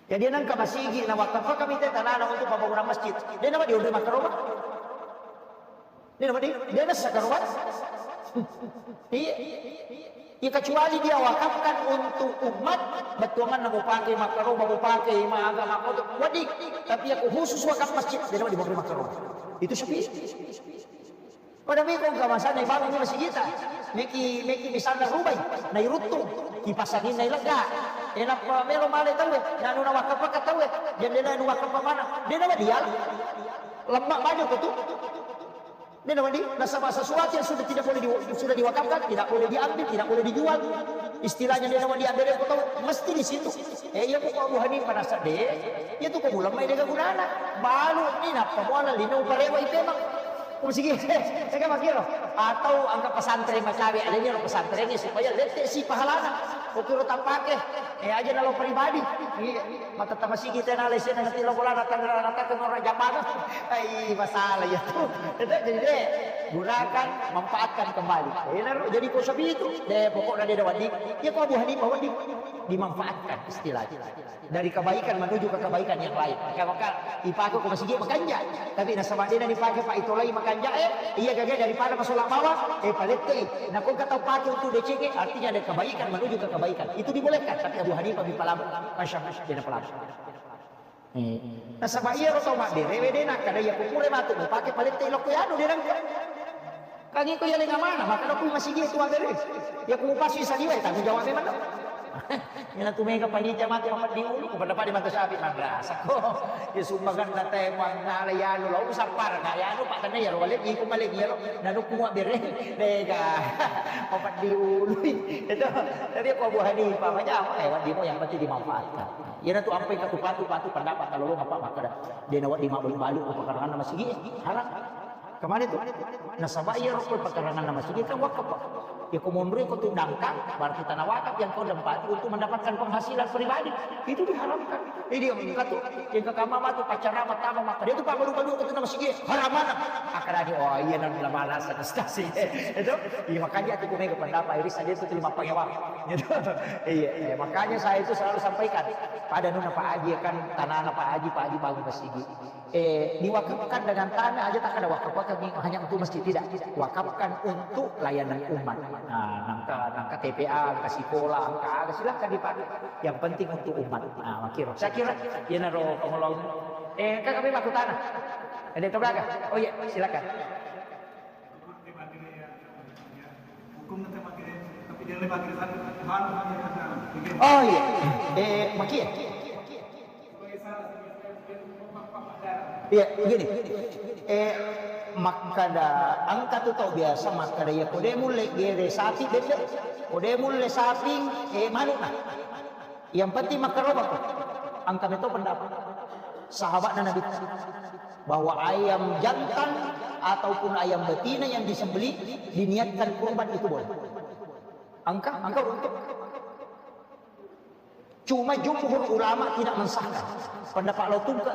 Jadi nengka masigi na wakafakami te tanana untuk pembangunan masjid. De na wedding onroi makkaroba. De na wedding, de na sakaroba. Iya. Ya, kecuali dia wakafkan untuk umat, bettuanganna mau pakai makkaroba, mau pakai maga makkoto, wedding. Tapi ya khusus wakaf masjid, de na wedding onroi makkaroba. Itu Syafi'i. Pada meko engka masana ibangun masigita. Meki, meki misalna rubai, nairuttung, kipasanginna ilegga. E nappa melo male tauwe, nanu nawakafakka tauwe, jendela nu wakafakka mana. De na wedding ya. Lemma maju ko tu. De na wedding, nasaba sesuatu yang sudah tidak boleh di, sudah diwakafkan, tidak boleh diambil, tidak boleh dijual. Istilahnya de na wedding ambil ko tau, mesti di situ. Eh, iya ko Abu Hanifah nasa de, iya tu ko bulan mai de ga gunana. Balu ni nappa muala lino parewa ipemang. Ko masigi, saya kan makiro. Atau engka pesantren macawe, aleni ro pesantren supaya lette si pahalana. Okiro tappake, eh, aja nalo pribadi. Iya, mata tamasigi tena lese nanti lo bolana tangerang atak ke ngora jamana. Ai, masalah ya tuh. Itu jadi deh, gunakan, manfaatkan kembali. Eh, naro jadi ko sapi itu. Deh, pokoknya dia ada wadi. Ya ko Abu Hanifah wadi. Dimanfaatkan istilahnya. Dari kebaikan menuju ke kebaikan yang lain. Maka, maka ipake ko masigi makanja. Tapi nasaba dena dipake pa itolai makanja, eh, iya gaga daripada masola bawang, eh, palettei. Nah, ko kata pake untuk decenge, artinya ada kebaikan menuju ke kebaikan. Itu dibolehkan, tapi Abu Hanifah bipalama, masya Allah, dena palama. Eh. Nasaba iya ro tau mabbere, we dena kada iya kupure matu mupake palettei lokko yanu dena engka. Kan iko iya lenga mana, maka aku masigi itu mabbere. Ya ku mupasui saliwa, tanggung jawab memang. Ina tu mega panitia mate mapeddi ulu, ku pada-pada mata sapi madrasah ko. Ya sumbangan na teh muang nala ya lu, lo sappar, nggak ya lu, Pak, tanda ya lo, balik, iko balik ya lo, nanu ku mabbere, dega. Mapeddi ulu. Itu, tapi aku Abu Hanifah, macam apa ya, wadi mo yang penting dimanfaatkan. Ina tu ampai katu patu, patu pendapat kalau lo apa, maka dah. Dia nawat di mabul balu, apa karangan masigi, haram. Kemana itu? Nasaba iya rokko pakaranganna masigi kan wakaf, Pak. Ya, ko monroi ko tu dangkang, berarti tanah wakaf yang kau tempati untuk mendapatkan penghasilan pribadi. Itu diharamkan. Jadi yang kata tu, yang ke kamar tu pacara pertama maka dia tu Pak baru-baru ke tu nama masigi, haram mana? Akan ada, oh iya, nang lama rasa stasi. Itu, iya, makanya aku punya pendapat, iri saja itu terima pengewa. Gitu. Iya, iya, makanya saya itu selalu sampaikan pada nuna Pak Haji kan, tanana Pak Haji, Pak Haji bangun masigi. Eh, diwakafkan dengan tanah aja tak ada wakaf-wakaf ni hanya untuk masjid, tidak. Wakafkan untuk layanan umat. Nah, nangka, nangka T P A, nangka sekolah, nangka aga, silahkan dipakai. Yang penting untuk umat. Nah, makiro. Saya kira, ya naro pengolong. Eh, kakak memang aku tanah. Ada itu gaga? Oh iya, silakan. Oh iya, eh, makia. Iya, begini. Eh, makkada engka tu tau biasa makkada, iya ko de mulle gere sapi bebbe, ko de mulle saping, eh, manukna. Yang penting makkarobako. Engka meto pendapat sahabatna Nabi bahwa ayam jantan ataupun ayam betina yang disembelih diniatkan kurban itu boleh. Engka, engka untuk. Cuma jumhur ulama tidak mensahkan. Pendapat lo tungke.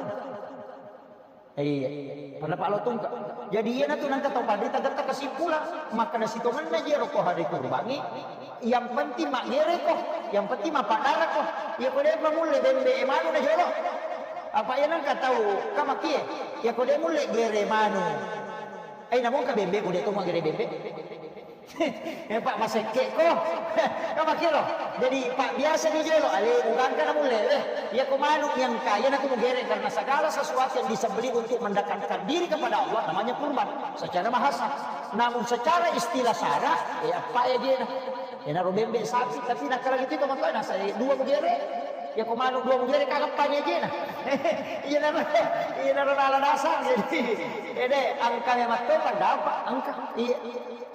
Iya, pendapat lo tungke. Jadi iya natu nangka tau padri tagatta kesimpulan. Maka nasi tongenna je roko hari kurbangi. Yang penting mak gere ko, yang penting mak padara ko. Iya ko de mulle bembe manu na jolo. Apa iya nangka tau kamakie? Iya ko de mulle gere manu. Eh, namun ka bembe, ko de to magere bembe. Eh, Pak, masekke ko. Kan makkiro. Jadi, Pak, biasa ni jolo, ale, ugangka na mulle, eh. Iya ko manu yang kaya na tu mugere karena segala sesuatu yang disembelih untuk mendekatkan diri kepada Allah namanya kurban secara bahasa. Namun secara istilah sara, eh, apa ya dia? Ina ro bembe sapi, tapi nak lagi itu teman-teman, nah, saya dua mugere. Ya ko manu dua mugere kagak panya aja nah. Iya naro, iya naro nala dasar jadi. Ede, angka memang to pendapat, angka. Iya.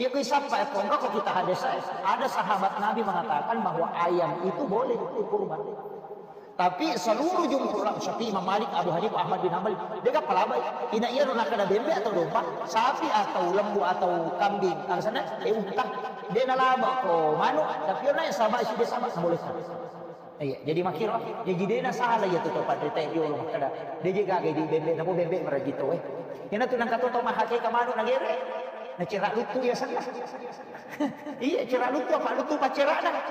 Iya, kui sapa ya, kok kita hadis, ada sahabat Nabi mengatakan bahwa ayam itu boleh untuk kurban. Tapi seluruh jumhur ulama, Syafi'i, Imam Malik, Abu Hanifah, Ahmad bin Hanbal, dia kan palabai. Ina iya ro nakada bembe atau domba, sapi atau lembu atau kambing, alasannya, eh, unta. Dia nalaba ko manu, tapi ina yang sama, isi dia sama, boleh. Iya, jadi makkiro, jadi dena salah iya tu to padri te jolo makkada. Dia je gaga di bembe, namo bembe marajito, eh. Ina tu nangka to to mahake ka manu nagere. Na cerak lutu ya sana. Iya, cerak lutu apa lutu pacerana.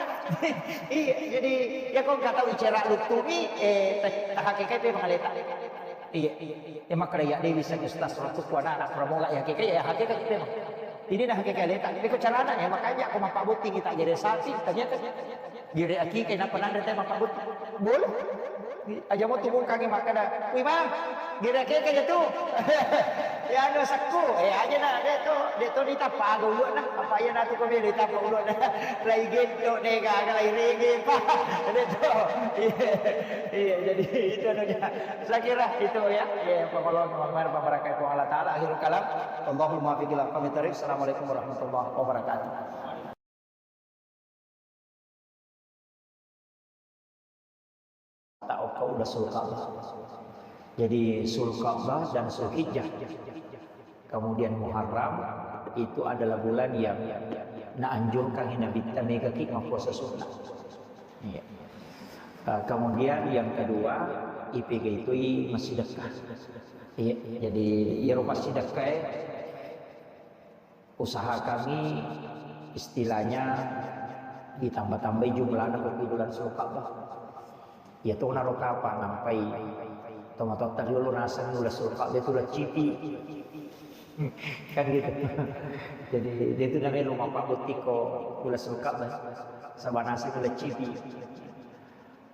Iya, jadi ya kau nggak tahu cerak lutu ni, eh, ta-, tahake kai pe mangaleta. Iya, iya, iya. Ya makkada ya Dewi saja ustaz ratu ku anak-anak pramoga ya hakikat, ya hakikat itu memang. Ini nah hakikat leta. Ini ko carana ya, makanya aku mampak botting kita jadi sapi, ternyata. Gere akike, nappa nanre te mappabut-, boleh. Aja mo tubungkangi makkada, "Wih, Bang, gere akike aja tu." Ya, anu, sekku. Eh, aja na, de to, de to ditappa aga ulu'na. Apa iya natu ko beda ditappa ulu'na. Lai gento, de gaga, lai rege, Pak. De to. Iya, iya, jadi itu anunya. Saya kira itu ya, ya, pengolong, pembar, pembar, Allah Ta'ala. Akhirul kalam. Allahumma fiqil aqwamit thariq. Assalamualaikum warahmatullahi wabarakatuh. Ta'okka udah Sulka'dah. Jadi Sulka'dah dan Sulhijjah. Kemudian Muharram, Itu adalah bulan yang naanjurkan Nabitta mega ki mappuasa sunnah. Iya. Eh, kemudian yang kedua, ipega itu i massidekka. Iya, jadi iyaro massidekka e usahakangngi istilahnya ditambah-tambahi jumlahna ko bulan Sulkabah. Iya to naro kapang nampai tomatoatta riolo naseng uleng Sulkabah itu uleng cipi. Kan gitu. Jadi dia itu namanya rumah Pak Butiko uleng Sulkabah. Saba naseng uleng cipi.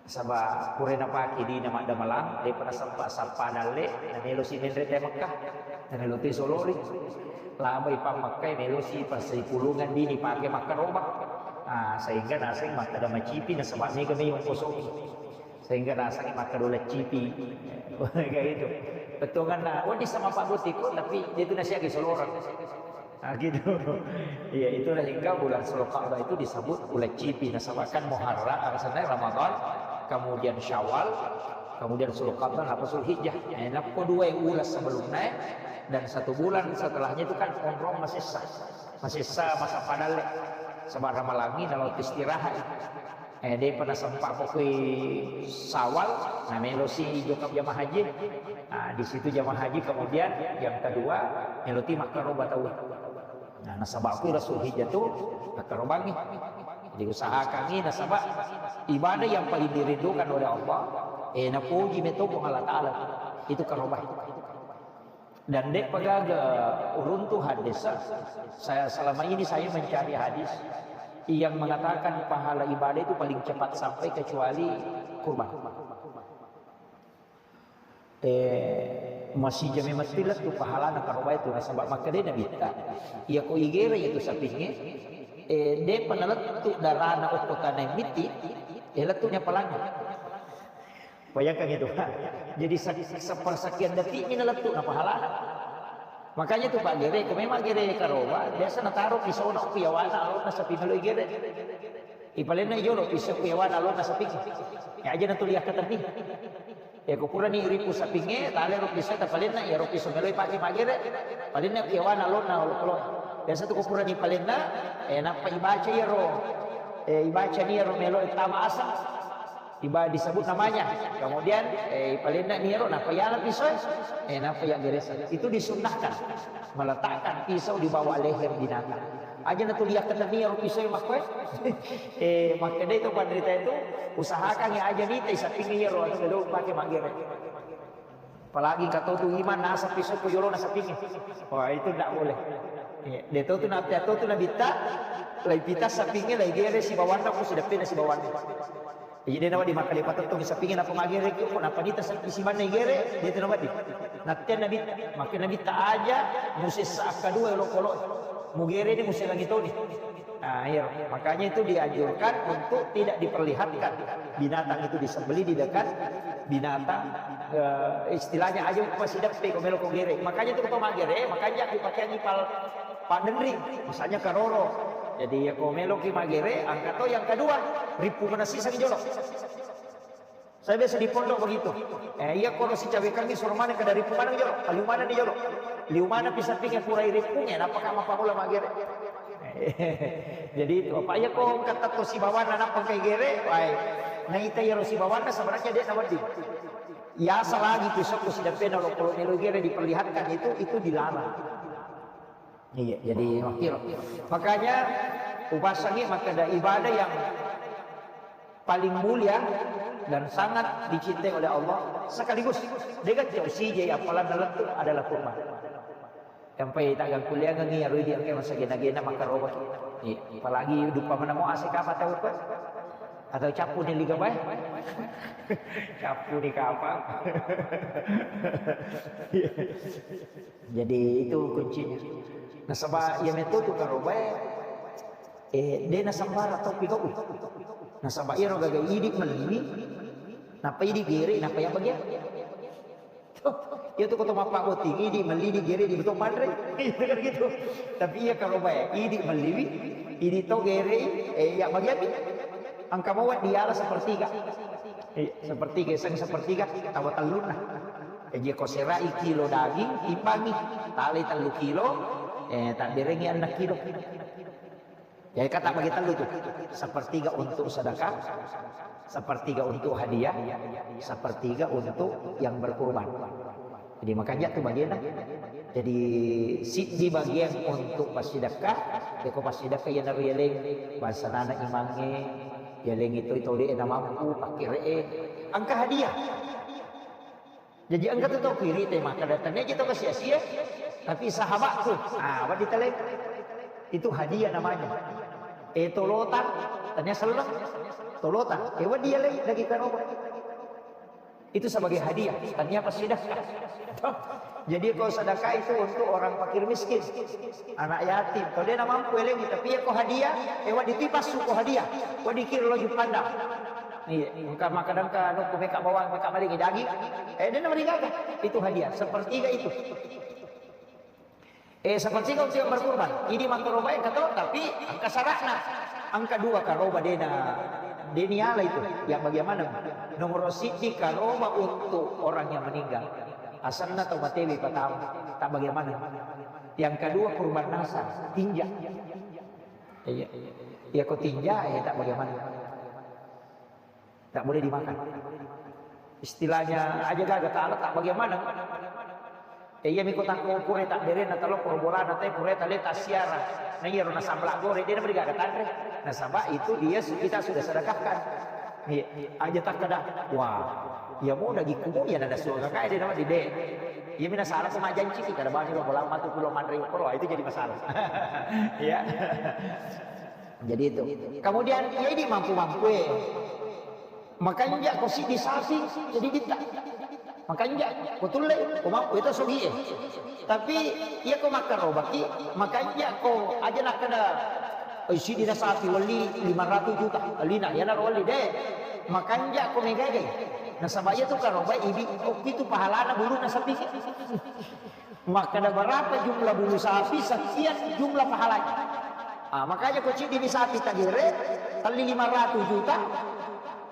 Saba pura napake dina maddamalang, depa nasempa sappa dalle, namelo si menre te Mekah. Namelo te solori. Labai pa Mekah, melo si pasai pulungan dini pake makkaroba. Ah, sehingga naseng makkeda macipi nasaba mega mai ongkosoki. Sehingga naseng makkeda uleng cipi. Kayak itu. Petonganna, wedding sama Pak Butiko, tapi dia itu nasihat ke solorang. Ah, gitu. Iya, itulah hingga bulan Sulkabah itu disebut uleng cipi. Nasaba kan Muharram, alasannya Ramadan, kemudian Syawal, kemudian Sulkabah, apa Sulhijjah. Eh, nappo dua uleng sebelumnya, dan satu bulan setelahnya itu kan onrong masessa. Masessa masa padalle. Sebab Ramalangi nalo istirahat. Eh, depa nasempa pokoi Sawal, namelo si jokap jamaah haji. Nah, di situ jamaah haji kemudian yang kedua, melo ti makkaroba tau. Nah, nasaba ku Rasul Hijjah tu makkarobangi. Jadi usahakangi nasaba ibadah yang paling dirindukan oleh Allah, eh, napuji meto Puang Allah Ta'ala. Itu karoba. Dan de'pa gaga uruntu hadis. Saya, selama ini saya mencari hadis yang mengatakan pahala ibadah itu paling cepat sampai kecuali kurban. Eh, masih jami mesti lettu pahalana karoba itu nasaba makkeda Nabitta. Iya ko igere itu sapinge, eh, de'pa nalettu darana okko tanai miti, eh, lettunya palanya. Bayangkan itu. Jadi se-, sepersekian detik ini lettu na pahalana. Makanya itu Pak Gere, ko memang gere karoba, biasa nataro pisau na ku yawana alona sapi melo igere. Ipalenna jolo pisau ku yawana alona sapi. Ya aja na tuliah katerni. Ya ko purani ripu sapinge, tale ro pisau ta palenna, ya ro pisau melo ipake magere. Palenna ku yawana alona olo-olo. Biasa tu ko purani palenna, eh, nappa ibaca ya ro. Eh, ibaca ni ya ro melo tama asang. Iba disebut namanya. Kemudian, eh, palenna niro, nappa yala pisau, eh, nappa ya geresa. Itu disunnahkan. Meletakkan pisau di bawah leher binatang. Aja na tuliah kena niro pisau makkoe. Eh, makanya itu panderita itu, usahakan ya aja nita isapingi ya ro, atau belum pakai magere. Apalagi engka totu iman naseng pisau ko jolona sapingnge. Wah, itu ndak boleh. Iya, de totu na, de totu nabitta, lai pita sapingnge, lai gere sibawanna ko sideppena sibawanna. Jadi de nawa di makkeda patettong sapingnge napa magere ko, napa nita sapi sibanna igere, de tu nawa di. Natte nabitta, makke nabitta aja musessa akkadua olokolo. Mugere ni musengangi toni. Nah, iya, makanya itu dianjurkan untuk tidak diperlihatkan binatang itu disembelih di dekat binatang, eh, istilahnya aja uppa sideppe ko melo ko gere. Makanya itu ko magere, makanya dipakeangi pal pandenring, misalnya karoro. Jadi ya ko melo ki magere, angka to yang kedua, ripu manasiseng jolo. Saya biasa di pondok begitu. Eh, iya, koro si cawe kami suruh mana ke dari pumana jolo, liu mana di jolo, liu mana pisapinge pura iripunge, napa kama pamula magere. Jadi itu apa iya ko kata to sibawanna napa kai gere, wai. Nah, ita yaro sibawanna sebenarnya dia sama di. Ya, selagi pisau ku sideppena lo kalau melo gere diperlihatkan itu, itu dilarang. Iya, jadi makkiro. Makanya upasangi makkeda ibadah yang paling mulia dan sangat dicintai oleh Allah sekaligus dega cau sije yang paling dalam itu adalah kurma. Sampai tak kuliah ngi arui di angkai masa gena-gena maka roba. Iya, apalagi dupa mana mau asik apa tahu apa? Atau capu di liga bae? Capu di kapal. Iya. Jadi itu kuncinya. Nasaba iya meto tu karobae, eh, de nasambara tau pigau. Nasaba iyaro gaga idi melliwi, napa idi gere, napa iya bagian. Iya tu koto mappa boti, idi melli di gere di beto manre. Itu kan gitu. Tapi iya karobae, idi melliwi, idi to gere, eh, iya bagian. Angka mau diala sepertiga. Iya, sepertiga, sang sepertiga, tawa tellunna. Jadi ko serai kilo daging, timbangi, talai tellu kilo, Eh, tabberengi enneng kilo. Jadi kata bagi tellu tuh, sepertiga untuk sedekah, sepertiga untuk hadiah, sepertiga untuk yang berkurban. Jadi makanya tuh bagian. Jadi siddi bagian untuk passidekka, yako passidekka iya naru yaleng, bahasa nana imange, yaleng itu itu de na mampu, pakkiree, engka hadiah. Jaji engka tu tau kiri te makkeda, "Tennia ji tau sia-sia, tapi sahabatku." Ah, wedding taleng. Itu hadiah namanya. Eh, tolotang, tennia selleng, tolotang. Eh, wedding yaleng daging karoba. Itu sebagai hadiah, tennia passidekka. Jadi kalau sedekah itu untuk orang fakir miskin, anak yatim. Kalau dia na mampu elengi, tapi ya ko hadiah, eh, wedding tu passu ko hadiah. Wedding kiri loju pandang. Iya, engka makkeda engka anu, ku meka bawang, meka malingi daging. Eh, de na marigaga. Itu hadiah, sepertiga itu. Eh, sepertiga untuk yang berkurban. Ini makkaroba engka to, tapi engka syaratna. Engka dua karoba de na, de niala itu. Yang bagaimana? Nomor siddi karoba untuk orang yang meninggal. Asenna tau matewe pertama. Tak bagaimana? Yang kedua kurban nasar, tinja. Iya. Ya ko tinja, eh, tak bagaimana? Tak boleh dimakan. Istilahnya aja gaga, tak letak bagaimana. Eh, iya miko tak pura tak berena, telok pura bolana, tapi pura tak letak siara. Nah, iya, rona sambal goreng, dia boleh gaga tanre. Nasaba itu dia su-, kita sudah sedekahkan. Iya, aja tak kada. Wah, ya mau daging kumu ya nada suara kayak dia nama di de. Iya, mina salah sama janji kita, ada banyak bola matu pulau mandri, itu jadi masalah. Ya. Jadi itu. Kemudian, ya ini mampu-mampu, eh. Makanja ko siddi sapi, jadi ditta. Makanja, ko tulle, ko mampu, itu sogi, eh. Tapi, iya ko makkarobaki, makanja ko aja nakkeda, "Eh, siddi na sapi, wali lima ratus juta, alina, ya naro wali, deh." Makanja ko megagai. Nasaba iya tu karoba, ibi, okki tu pahalana bulu na sapi. Makkeda, "Berapa jumlah bulu sapi, sekian jumlah pahalanya." Ah, makanya ko ciddi ni sapi tagere, telli lima ratus juta,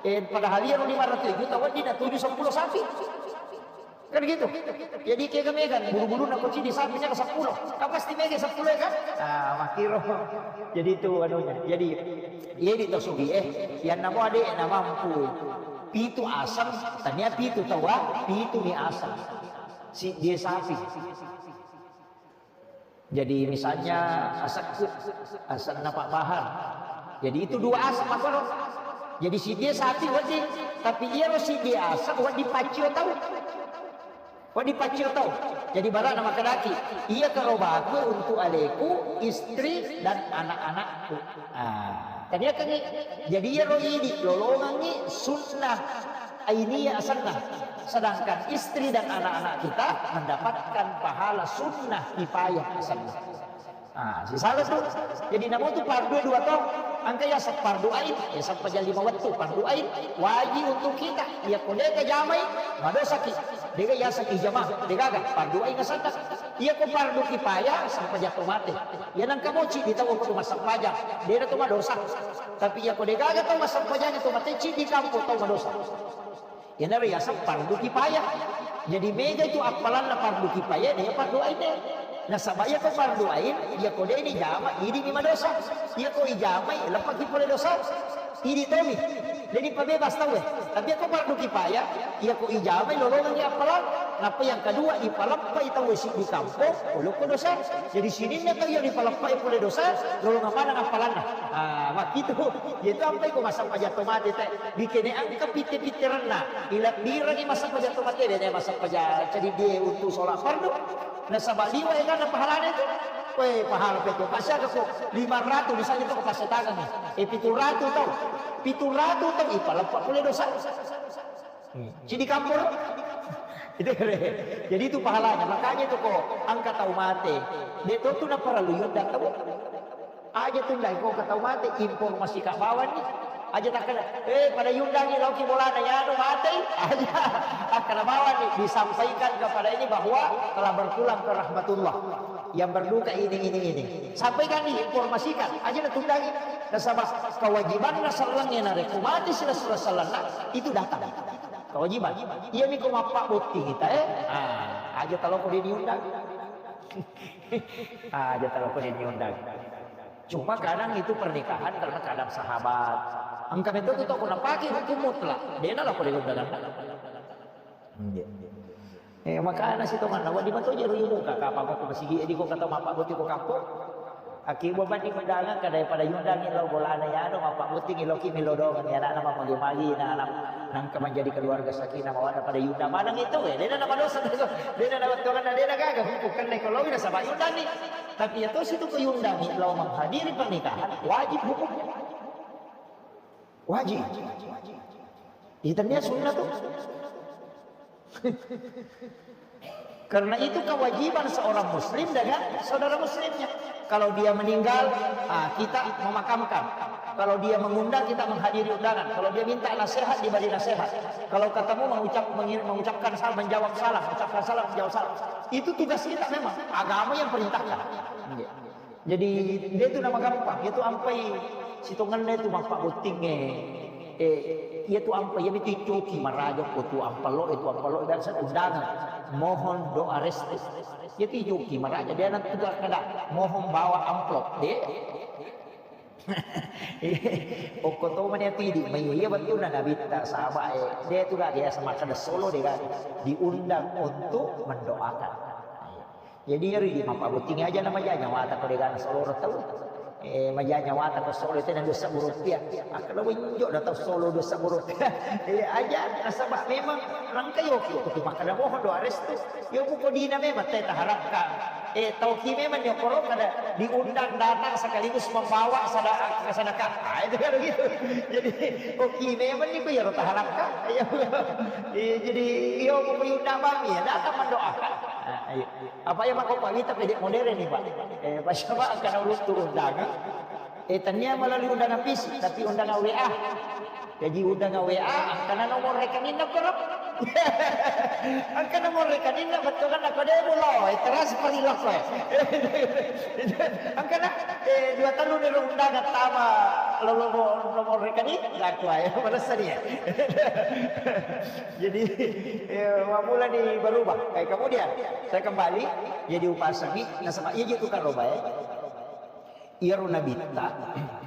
eh, padahal iya lima ratus juta, wedding na tuju seppulo sapi. Kan gitu. Jadi kega mega, bulu-bulu na ko ciddi sapi na seppulo. Kan pasti mega seppulo ya kan? Ah, makiro. Jadi itu anunya. Jadi, iya di tosugi, eh, yang namo ade na mampu. Pitu aseng, tania pitu tawa, pitu ni aseng. Siddi sapi. Jadi misalnya asekku, asenna Pak Bahar. Jadi itu dua aseng apa lo? Jadi siddi sapi wedding, tapi iyaro siddi aseng wedding paccio tau. Wedding paccio tau. Jadi barana makkedaki, iya karobaku untuk aleku, istri dan anak-anakku. Ah, tania kengi. Jadi iyaro idi lolongengi sunnah Ainiyah asenna. Sedangkan istri dan anak-anak kita mendapatkan pahala sunnah kifayah asenna. Ah, sisala tu. Jadi namo tu fardu dua tau. Engka yaseng fardu ain, ya sempajang lima wettu fardu ain, wajib untuk kita. Iya ko deka jamai, madosaki. Deka yaseng ijama, deka ga fardu ain asenna. Iya ko fardu kifayah, sempajang to mate. Iya nengka moci di tau ko massempajang, dena to madosa. Tapi iya ko deka ga tau massempajang to mate, ciddi kampo tau madosa. Iyanaro yaseng fardu kifayah. Jadi mega itu appalanna fardu kifayah, de fardu ain de. Nasaba iya ko fardu ain, iya ko de ni jama, idi mi madosa. Iya ko ijamai, leppaki pole dosa. Idi tomi. Jadi pabebas tauwe. Tapi iya ko fardu kifayah, iya ko ijamai lolongengi appalang. Nappa yang kedua, ipaleppai tauwe siddi kampong, pole ko dosa. Jadi sininna tau iya ripaleppai pole dosa, lolongeng maneng appalanna. Ah, makkitu. Iya tu ampai ko massempajang to mate te. Dikene engka pitte-pitterenna, ilebbirengi massempajang to mate, de na massempajang cadiddie untu sola fardu. Nasaba liwa egana pahalana itu. Weh, pahala pe tu. Pasiaga ko lima ratus misalnya tu ko passetangengi. Eh, pitu ratus tau. Pitu ratus tau, ipaleppa pole dosa. Hmm. Cidi kampor. Itu kere. Jadi itu pahalanya. Makanya itu ko engka tau mate. De to tu na parallu yudda tau. Aja tundai ko engka tau mate, informasi ka bawang ni. Aja takkeda, "Eh, pada yundangi lao ki bolana, ya anu matei." Aja. Akkeda bawang ni, disampaikan kepada ini bahwa telah berpulang ke rahmatullah. Yang berduka ini, ini, ini. Sampaikan ni, informasikan. Aja na tundangi. Nasaba kewajibanna sellengnge narekko mate sila-sila sellenna, itu datang. Kewajiban. Iya mi ko mappa botting kita, eh. Ah, aja talo ko diundang. Ah, aja terlalu kode diundang. Cuma kadang itu pernikahan karena kadang sahabat. Engka metode tu toko napake hukum mutlak. Dia na lah kode undangan. Iya. Eh, makana sitonganna, wedding mato jero yumuka, kapang ko masigi, edi ko kata mappabbotting ko kampong. Aki bobani undangan, kada pada yundangi lao bolana yano, mappabbotting lao ki melo doang, ya, anak-anak magi-magi, na anak nangka menjadi keluarga sakinah mawaddah pada yundang maneng itu, eh, dena nama dosa, dena nama tuangan, dena gaga, bukan neko lowi nasaba yundangi. Tapi ya tosi tu ko yundangi, lao menghadiri pernikahan, wajib hukumnya. Wajib. Itu dia sunnah tuh. Karena itu kewajiban seorang muslim dengan saudara muslimnya. Kalau dia meninggal, ah, kita memakamkan. Kalau dia mengundang, kita menghadiri undangan. Kalau dia minta nasihat, diberi nasihat. Kalau ketemu, mengucap, mengir-, mengucapkan salam, menjawab salam, ucapkan salam, menjawab salam. Itu tugas kita memang. Agama yang perintahkan. Iya. Jadi, dia tu nama gampang, itu ampai sitonganna itu mappabottingnge. Eh, iya tu ampai, iya mitu icoki maraja ko tu ampalo, itu ampalo, dan saya undangan. Mohon doa restu. Iya tu icoki maraja, dia nanti tu kada, mohon bawa amplop, deh. Okko to mani ati di, mai iya betul na nabitta sahabat, eh, dia tu gak biasa makan solo, dia gak diundang untuk mendoakan. Jadi, iyaro idi mappabotting aja na maja nyawata ko degana solo ro tau. Eh, maja nyawata ko solo tena dua sebbu rupiah. Akkeda wenjo na tau solo dua sebbu rupiah. Eh, aja nasaba memang rangka yoki ko tu makkeda mohon doa restu. Yo buko dina memang teta harapkan. Eh, tauki memang nyokoro kada diundang datang sekaligus membawa sada-, sedekah. Ah, itu kan begitu. Jadi, oki memang ni ko iyaro taharapkan. Iya. Eh, jadi, yo buko diundang bang, ya datang mendoakan. Ah, iya. Apa iya mako Pak Wita pede modern nih, Pak? Eh, Pak, siapa akan urus tuh undangan? Eh, tania melalui undangan fisik, tapi undangan W A. Jadi undangan W A, angkana nomor rekeningna koro. Angkana nomor rekeningna, betul kan? Aku dia bulo, eh, transfer ilok, eh. Angkana, eh, dua tahun dari undangan tama lo nomor, nomor rekening, laku aja, mana sadia. Jadi, eh, mulai nih berubah. Eh, kemudian, saya kembali, jadi upasangi, nasaba iya je tu karoba, eh. Iyaro nabitta,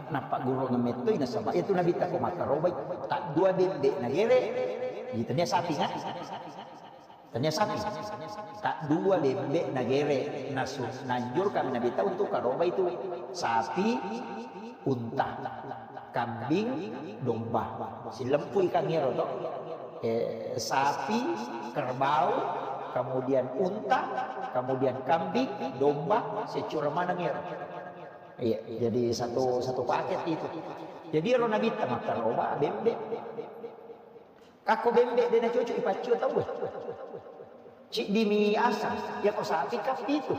nappa guru ngemettoi, nasaba iya tu nabitta ko makkarobai, tak dua bembe nagere, iya tania sapi, kan? Tania sapi. Tak dua bembe nagere, nasu-, nanjurkan nabitta untuk karobai tu sapi, unta. Kambing, domba. Silempui kangngero to. Eh, sapi, kerbau, kemudian unta, kemudian kambing, domba, secura maneng ero. Iya, jadi satu, satu paket itu. Jadi ero nabitta makkaroba bembe. Kakko bembe de nacocok ipaccio tauwe. Ciddimi asang, yako sapi kappi itu.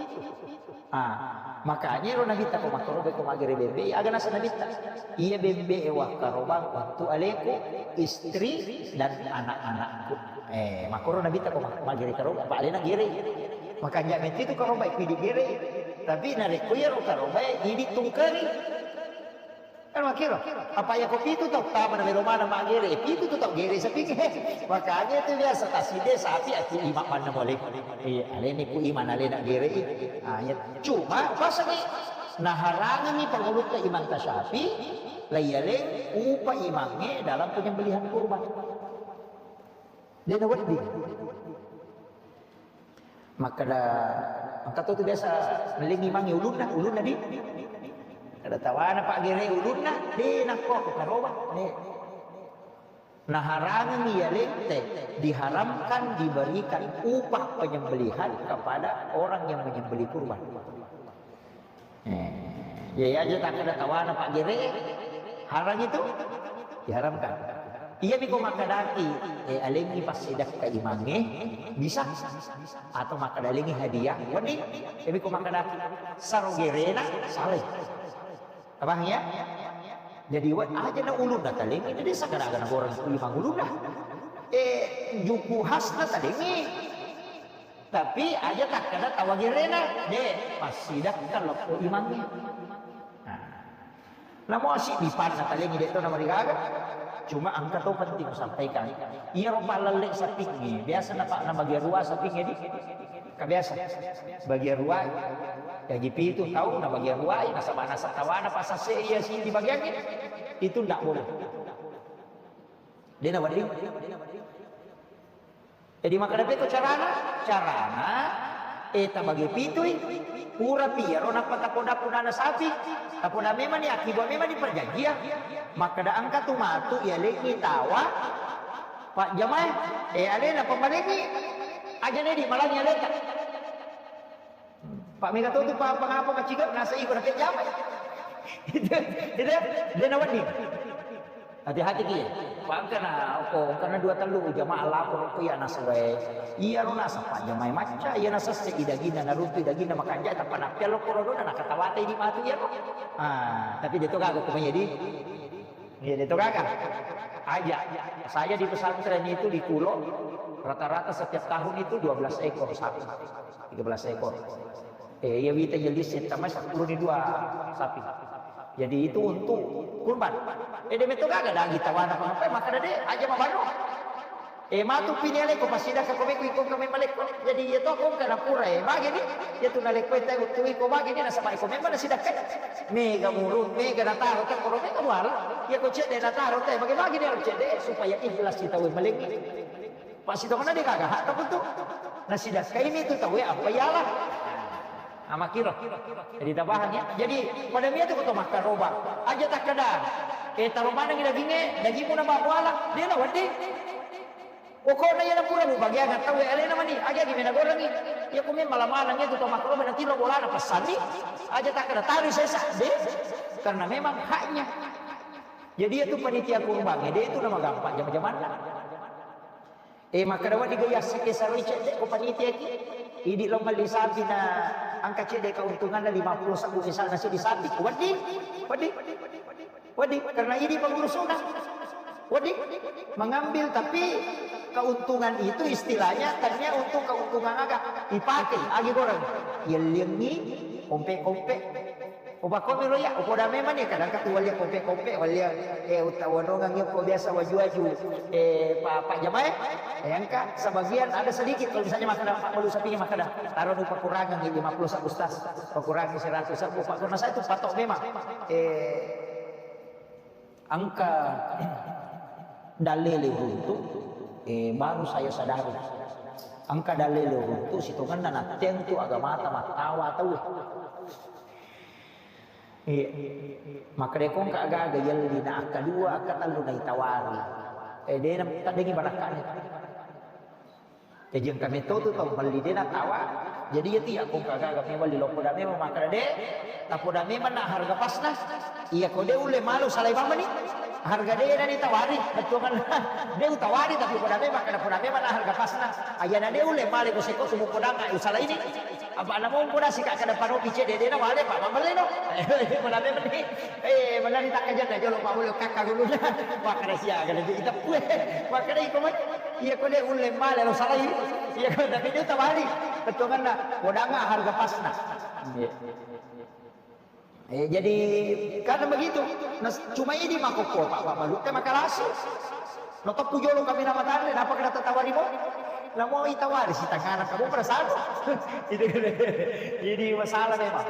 Ah, makanya ero nabitta ko makkoro ko magere bembe, aga nasa nabitta. Iya bembe e wakkarobang untuk aleku, istri dan anak-anakku. Eh, makkoro nabitta ko ma-, magere karoba, apa alena gere. Makanya menti itu karoba itu digere. Tapi narekko iyaro karoba idi tungkeri. Kan makkiro, apa iya ko pitu tau tama na melo maneng maggere, pitu tu tau gere sapingnge. Makanya itu biasa taside sapi aku ima manna mole. Iya, aleni ku ima alena gere. Ah, iya. Cuma pasani naharangengi pangulutta Imam Tasyafi, laiyaleng upa imangnge dalam penyembelihan kurban. Dena wedding. Makkeda, engka to tu biasa mellingi mangi ulunna, ulunna di. Kada tawana paggere ulunna, de nakko aku karoba, de. Naharangengi iya lente diharamkan diberikan upah penyembelihan kepada orang yang menyembelih kurban. Eh, iya aja takkeda tawana paggere, harang itu diharamkan. Iya miko makkedaki, eh, alengi passidakka imangnge, bisa. Atau makkeda alengi hadiah, wedding. Iya miko makkedaki, saro gerena, salai. Paham ya? Jadi, wa-, aja na ulunna talengi, jadi sakada-kada goreng imang ulunna. Eh, juku khasna talengi. Tapi aja takkeda tawa gerena, de, passidakka lokko imangnge. Nah. Namo siddi panna talengi de' to namarigaga. Cuma engka to penting kusampaikan. Iyaro pallelle sapingnge, biasa napa nabagi rua sapingnge di. Ka biasa. Bagi rua, jaji pitu tau nabagi rua, nasaba nasaba tawana pasase iya siddi bagiangnge. Itu ndak boleh. De' nawedding. Jadi makkeda pekko carana? Carana, eh, tabagi pitui, pura piyaro nappa tapoda punana sapi, tapoda memang ni, akiba memang ni perjanjian. Makkeda engka tu matu yalengi tawa, Pak Jamae, eh, alena pembalengi, aja nedi malangi aleta. Pak mega to tu pa pangapa maciga nasa iko na pejama. Itu, itu, de' nawedding. Hati-hati ki. Pangkana, oko, karena dua tellu jamaah lapor ko iya nasa wae. Iya ro nasa Pak Jamae macca, iya nasa se idagina naruntu idagina makanja tanpa nappia lo koro dona nakatawate di matu iya ro. Ah, tapi de' to gaga ko jadi. Iya, de' to gaga. Aja. Saya di pesantren itu di Kulo, rata-rata setiap tahun itu dua belas ekor sapi. Tiga belas ekor. Eh, iya wita jelis setta mai sepuluh ni dua sapi. Jadi itu untuk kurban. Eh, de' metto gaga daging tawana apa, maka de' aja mabano. Eh, matu pini aleko pasidakka ko meko iko kami maleko. Jadi iya to ko kana pura, eh, bagi ni. Iya tu naleko itu tu iko bagi ni nasaba iko memang nasidakka. Mega murung, mega nataro ta koro mega muara. Iya ko cedde nataro ta bagi-bagi ni cedde supaya ikhlas kita we malengi. Pasti to kana de' gaga hak ta tu. Nasidakka ini tu tawe apa iyalah. Amakiro. Jadi tabahan ya. Jadi pada mia tu ko to makkaroba. Aja takkeda. Eh, taro manengi dagingnge, dagingmu na mamuala. De' nawedding. Pokokna iyana pura mubagiangeng tauwe alena mani, aja gi mena gorengi. Iya ko memang mala-malangi tu tau makkaroba natiro bolana passanni, aja takkeda tari sesa, de', karena memang haknya. Jadi iya tu panitia kurbangnge, de' tu namagampang jama-jamanna. Eh, makkeda wedding ga yasseng ke saroi cedde' ko panitia ki. Idi lo melli sapi na engka cedde' keuntunganna lima puluh sabbu misalna seddi sapi. Wedding, wedding. Wedding, karena idi pengurusna. Wedding, mengambil tapi keuntungan itu istilahnya tadinya untuk keuntungan aga dipakai agi goreng. Yelliangi, kompe-kompe. Upakomi lo ya, upoda memang ni kadang katu walia kompe-kompe, walia, eh, utta wonongang yo ko biasa waju-waju, eh, Pak, Pak Jamae, eh, engka sebagian ada sedikit kalau misalnya makan Pak Malu sapi makan, taruh nu pakurangan lima puluh sak Ustaz, pakurangi seratus sak Pak, karena saya itu patok memang, eh, Engka dalele uruntu, eh, baru saya sadari. Engka dalele uruntu, sitongenna nattentu agamata mattawa tauwe. Iya. Makkedai ko engka aga-aga yelli na akkadua, akkatellu naitawari. Eh, de na taddengi barakka'na. Jaji engka metto tu tau melli de natawa. Jadi iya tu iya ko engka gaga memang melli lo poda memang makkeda de, tapoda memang na harga pasna. Iya ko de ulle malo salai mamani. Harga de na ditawari, bettuanna. De utawari tapi poda memang makkeda poda memang na harga pasna. Ayana de ulle male ko seko sumu podanga usalaini. Apa na mo poda sika kada paro pice de de na wale pa mambelle no. Poda memang ni. Eh, menari tak kaja jolo pa boleh kakak dulu. Makkeda sia kada kita pue. Makkeda iko mai. Iya ko de ulle male lo salai. Iya ko tapi de utawari. Bettuanna podanga harga pasna. Iya. Eh, jadi karena begitu, nah, cuma ini makokko Pak Bapak Luka makalasi. No teppu jolo kami nama tanda, napa kena tetawari mo? Namo itawari si tangana kamu perasaan. Itu kan. Jadi masalah memang.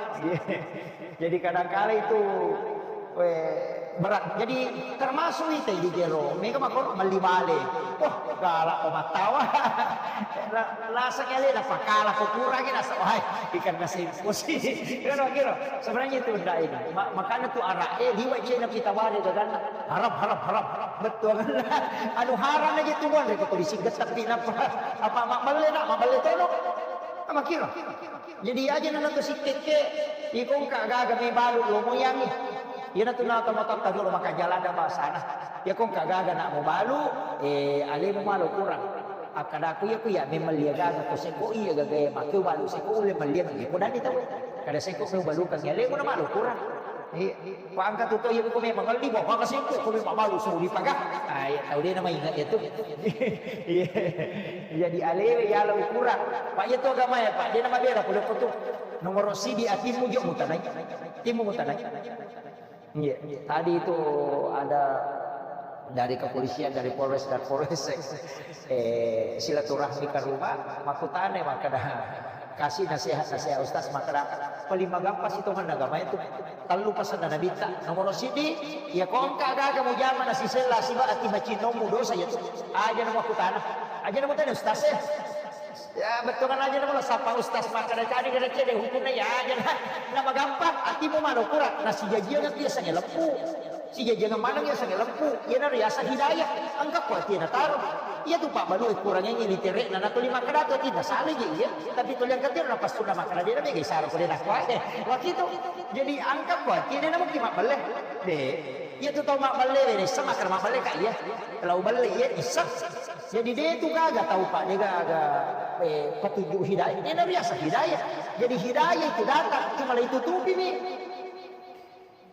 Jadi kadangkala itu eh, berat. Jadi termasuk itu di jero. Mega makko melli bale. Wah, galak ko mattawa. La- lasa kali lah pakala ko kurangi nasa. Wah, ikan nasi emosi. Kira kira. Sebenarnya itu ndak ini. Ma- makanya tu arak eh liwat cina kita wari dengan haram haram haram. Betul kan? Anu haram aja tu kan ko polisi getap pi napa? Apa mak belle nak mak belle tolong. Sama kira. Jadi aja nana tu sikkekke, iko engka gaga me balu lo moyangi. Iyana tu nata matatta dulu maka jalan da basana. Iko engka gaga nak mo balu, eh, alemu malo kurang. Akkadaku iya ku iya memang lia gaga ko seko iya gaga iya makkeu balu seko ulle melliang iya ko dani tau. Kada seko me balu kan alemu na malo kurang. Iya. Pangka tu to iya ko memang ngelli bawa pangka singko ko memang baru suri paga. Ah, iya tau de na maingat iya tu. Iya. Jadi alewe ya lo ukuran. Pak iya tu agama ya Pak. De na mabela ko tu. Nomor sidi atimmu jo mutanai. Timmu mutanai. Iya, tadi itu ada dari kepolisian, dari Polres dan Polsek, eh, silaturahmi ke rumah, makutane makkeda, kasih nasihat-nasihat Ustaz, makkeda, paling magampa sitongenna agama itu. Tellu pasenna Nabitta. Nomoro siddi, iya ko engka gaga mujama nasisella siba ati macinnommu dosa itu. Aja na makkutana. Aja na mutane Ustaz, eh. Ya, bettuanna aja na mula sapa Ustaz makkeda cadi kada cede hukumna ya aja na. Na magampa, atimu mano kura, nasijajiang tiasa ngeleppu. Sijajiang maneng ya sangeleppu, iya na riasa hidayah. Engka ko ati na taro. Iya tu pabbalu e kurang ini literekna, na tuli makkeda tu ati na sale je iya. Tapi tuli angkat dia na pasuna makkeda dia na mega isara ko dia na kuat. Wakitu. Jadi engka ko ati na mungkin mabballe. De. Iya tu tau mabballe, de, nisseng makkeda mabballe ka iya. Lau balle iya, nisseng. Jadi de tu gaga tau, Pak, de gaga, eh, petunjuk hidayah. Iya na riasa hidayah. Jadi hidayah itu datang, cuma la itutupi mi.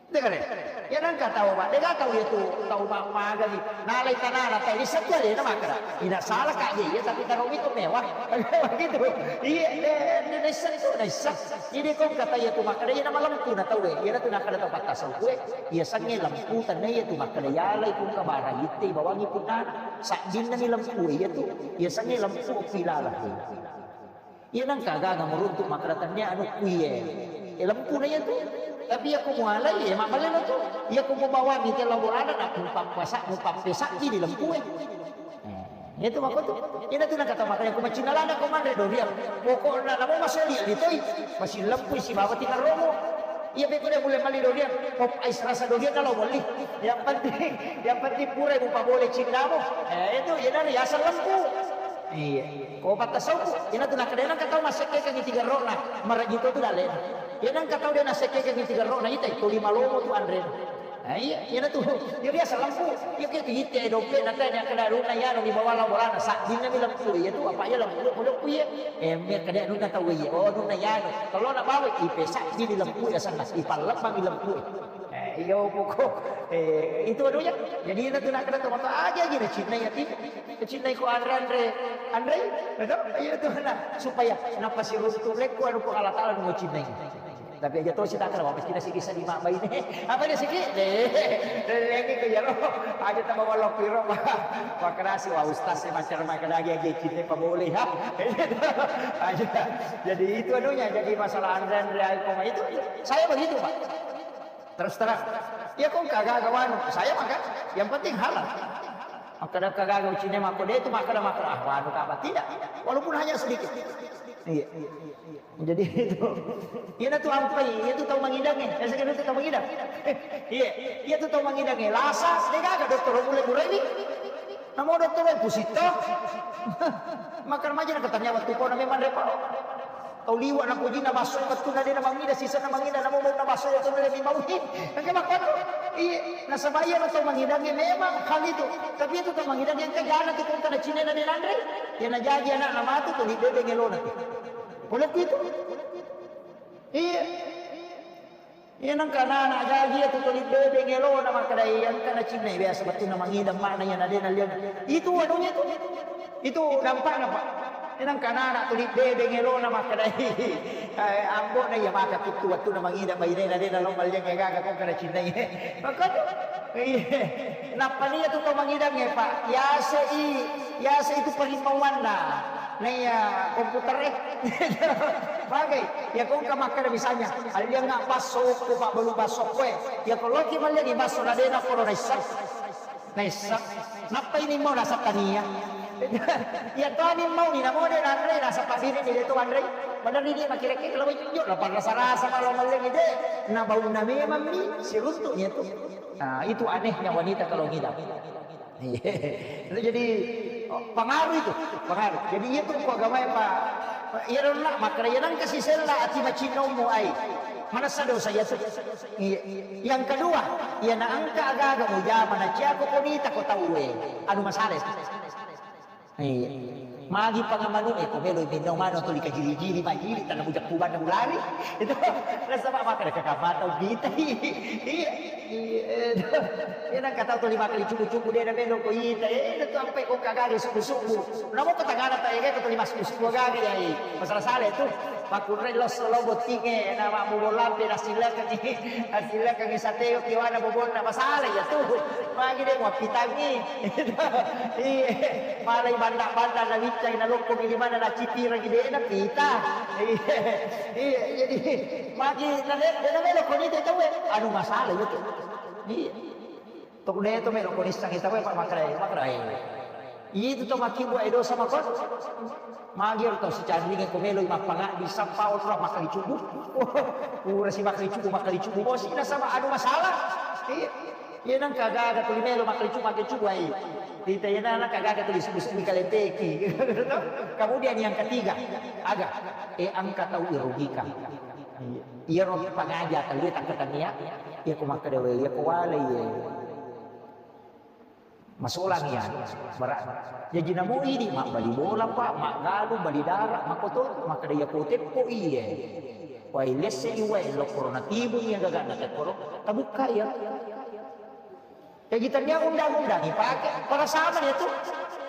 De gare. Iya na engka tau, Pak, de gaga tau iya tu tau ma-, magani. Nalai tanana tau, nisseng tu alena makkeda. Ina sala ka iya, tapi taro itu mewah. Begitu. Iya, de, de, nisseng tu, nisseng. Jadi ko kata iya tu makkeda, iya na malempu na tau e. Iya na tu nakkeda tau pattasaukku e. Iya sange lempu tanna iya tu makkeda yalai pungka bara itte bawangi punnana. Saddinna ni lempu iya tu. Iya sange lempu pilala. Iya nangka gaga meruntuk makkeda tannia anu kuiye. E lempu na iya tu. Tapi iya ko mualai e mabballe na tu. Iya ko mubawangi tella bolana na mupappasa mupappesakki di lempu e. Eh, itu makko tu. Ina tu nakata makkeda ko macinna lana ko manre doriang. Pokokna namo masoli ali toi. Masih lempui sibawa tinarromo. Iya beko dia mulai mali doriang. Pop ice rasa doriang kalau boli. Yang penting, yang penting pura ibu pabole cinnamu. Eh, itu ina ri asal lempu. Iya. Ko patta sauku. Ina tu nakadena katau masekke kan tiga rona. Maraji tu tu dale. Ina katau dia nasekke kan tiga rona ita itu lima lomo tu andre. Ah, iya, iya na tu. Iya biasa lempu. Iya ke tu ite dompet na tanya kada runa ya no di bawah la bolana. Saddinna mi lempu iya tu apa iya lempu lempu iya. Eh, me kada runa tau iya. Oh, runa ya no. Kalau na bawa ipe saddinna lempu ya sana. Ipallepang lempu. Eh, iya pokok. Eh, itu anunya. Jadi na tu nak kada tau aja aja na cinna ya ti. Cinna ko andre andre. Andre, betul? Iya tu na supaya napa si runtu lekku anu ko Allah Taala mau cinna. Tapi aja to sita kala wapas kita sigi sadi mak baine. Apa dia sigi? Deh, lagi ke jalo. Aja tambah walau piro pak. Makrasi wa ustaz saya macam makan lagi aja cinta apa boleh ha. Aja. Jadi itu anunya. Jadi masalah andre andre ayo koma itu. Saya begitu pak. Terus terang. Ya kok kagak wanu. Saya makan. Yang penting halal. Maka ada kagak ucine mako dia itu maka ada maka ah wanu apa tidak. Walaupun hanya sedikit. Iya. Jadi itu. Iya na tu ampai, iya tu tau mangidang eh. Saya kira tu tau mangidang. Iya, iya tu tau mangidang eh. Lasa, de gaga dokter mulai burai ni. Namo dokter eh pusito. Makan maja na katanya waktu kau nami manre paro. Tau liwa na kujina baso ketu na de na mangida sisa na mangida namo mau na baso waktu na lebih mau hi. Engke makan. Iya, nasaba iya na tau mangidang eh memang hal itu. Tapi itu tau mangidang yang kejana tu kau kana cine na de nanre. Ya na jaji anak na matu tu di bebe ngelona. Boleh itu. Iya. Iya nang kana anak jaji itu tuli bebe ngelona makkeda iya kana cinna biasa betul na mangidang mana ya na de na liang. Itu anunya itu. Itu dampakna pak. Iya nang kana anak tuli bebe ngelona makkeda eh ambo na iya maka tuttu waktu na mangidang baine na de na lo maliang ya gaga kok kana cinna iya. Maka tu. Iya. Nappa nia tu tau mangidang eh pak. Yase i, yase itu parimauanna. Naiya komputer eh. Bagai, ya kongka makkeda misalnya, alliang basso ko pabbalu basso ko eh. Ya ko loki malliang basso na dena ko naisseng. Naisseng. Nappa ini mau nasab tania. Ya to ani mau ni namo de nanre nasab pabiri ni de to anre. Padahal dia makira-kira kalau jujur lah rasa-rasa kalau malliang de. Na baunna memang ni siruntuknya tu. Nah, itu anehnya wanita kalau ngidam. Iya. Itu jadi oh, pengaruh itu, pengaruh. Jadi iya tu ko agama ya Pak. Iya dong nak makanya yang kasih sela ati macinommu ai. Mana sado saya tu. Iya. Yang kedua, iya na engka aga-aga mujama na cia ko konita ko tau eh. Anu masalah itu. Iya. Magi pangamanu eh ko melo minno mano tu dikajiri-jiri majiri tanah bujak kuban ulari. Itu rasa mak makan kakak mata bita. Iya. Iya, iya, nang kata tu lima kali cubu-cubu de na melo ko ita, eh, na tu ampai ko kagare subu-subu. Namo ko tagana ta Ega ko tuli massusu gaga yai. Masala-sala tu. Pakkunrai losso lo bottinge, na mabbobo lampe, nasilekengi, nasilekengi sateo kiwana bobonna, masala iya tu. Magi de muappitangi. Iya. Malai banda-banda na wiccai na lokkomi di mana na cipirangi de na pita. Iya. Iya, jadi magi na de, de na melo ko ni te tau e. Anu masala iya tu. Iya. Tok de to melo ko nissangi tau e, Pak, makrai, makrai. Itu to makkibbu e dosa mako. Magi ero tau sicanringe ko melo mappangaddi sappa ulra makkali cubu. Pura si makkali cubu, makkali cubu bosi nasaba anu masalah. Iya. Iya nangka gaga tuli melo makkali cubu, makkali cubu ai. Tita iya nangka gaga tuli subu-subu kalempeki. Kemudian yang ketiga, aga, e engka tau irugikan. Iya. Iyaro pangaja tau e takkatannia, iya ko makkeda we, iya ko wale iye. Masolang iya, berat. Jaji namo idi mabbali bola, Pak, maggalung, bali dara, makoto, makkeda iya ko teppo iye. Wai lesse iwae lokkoro natibung iya gagana tekkoro, tabukka iya. Jaji tania undang-undang ipake, pada sama dia tu.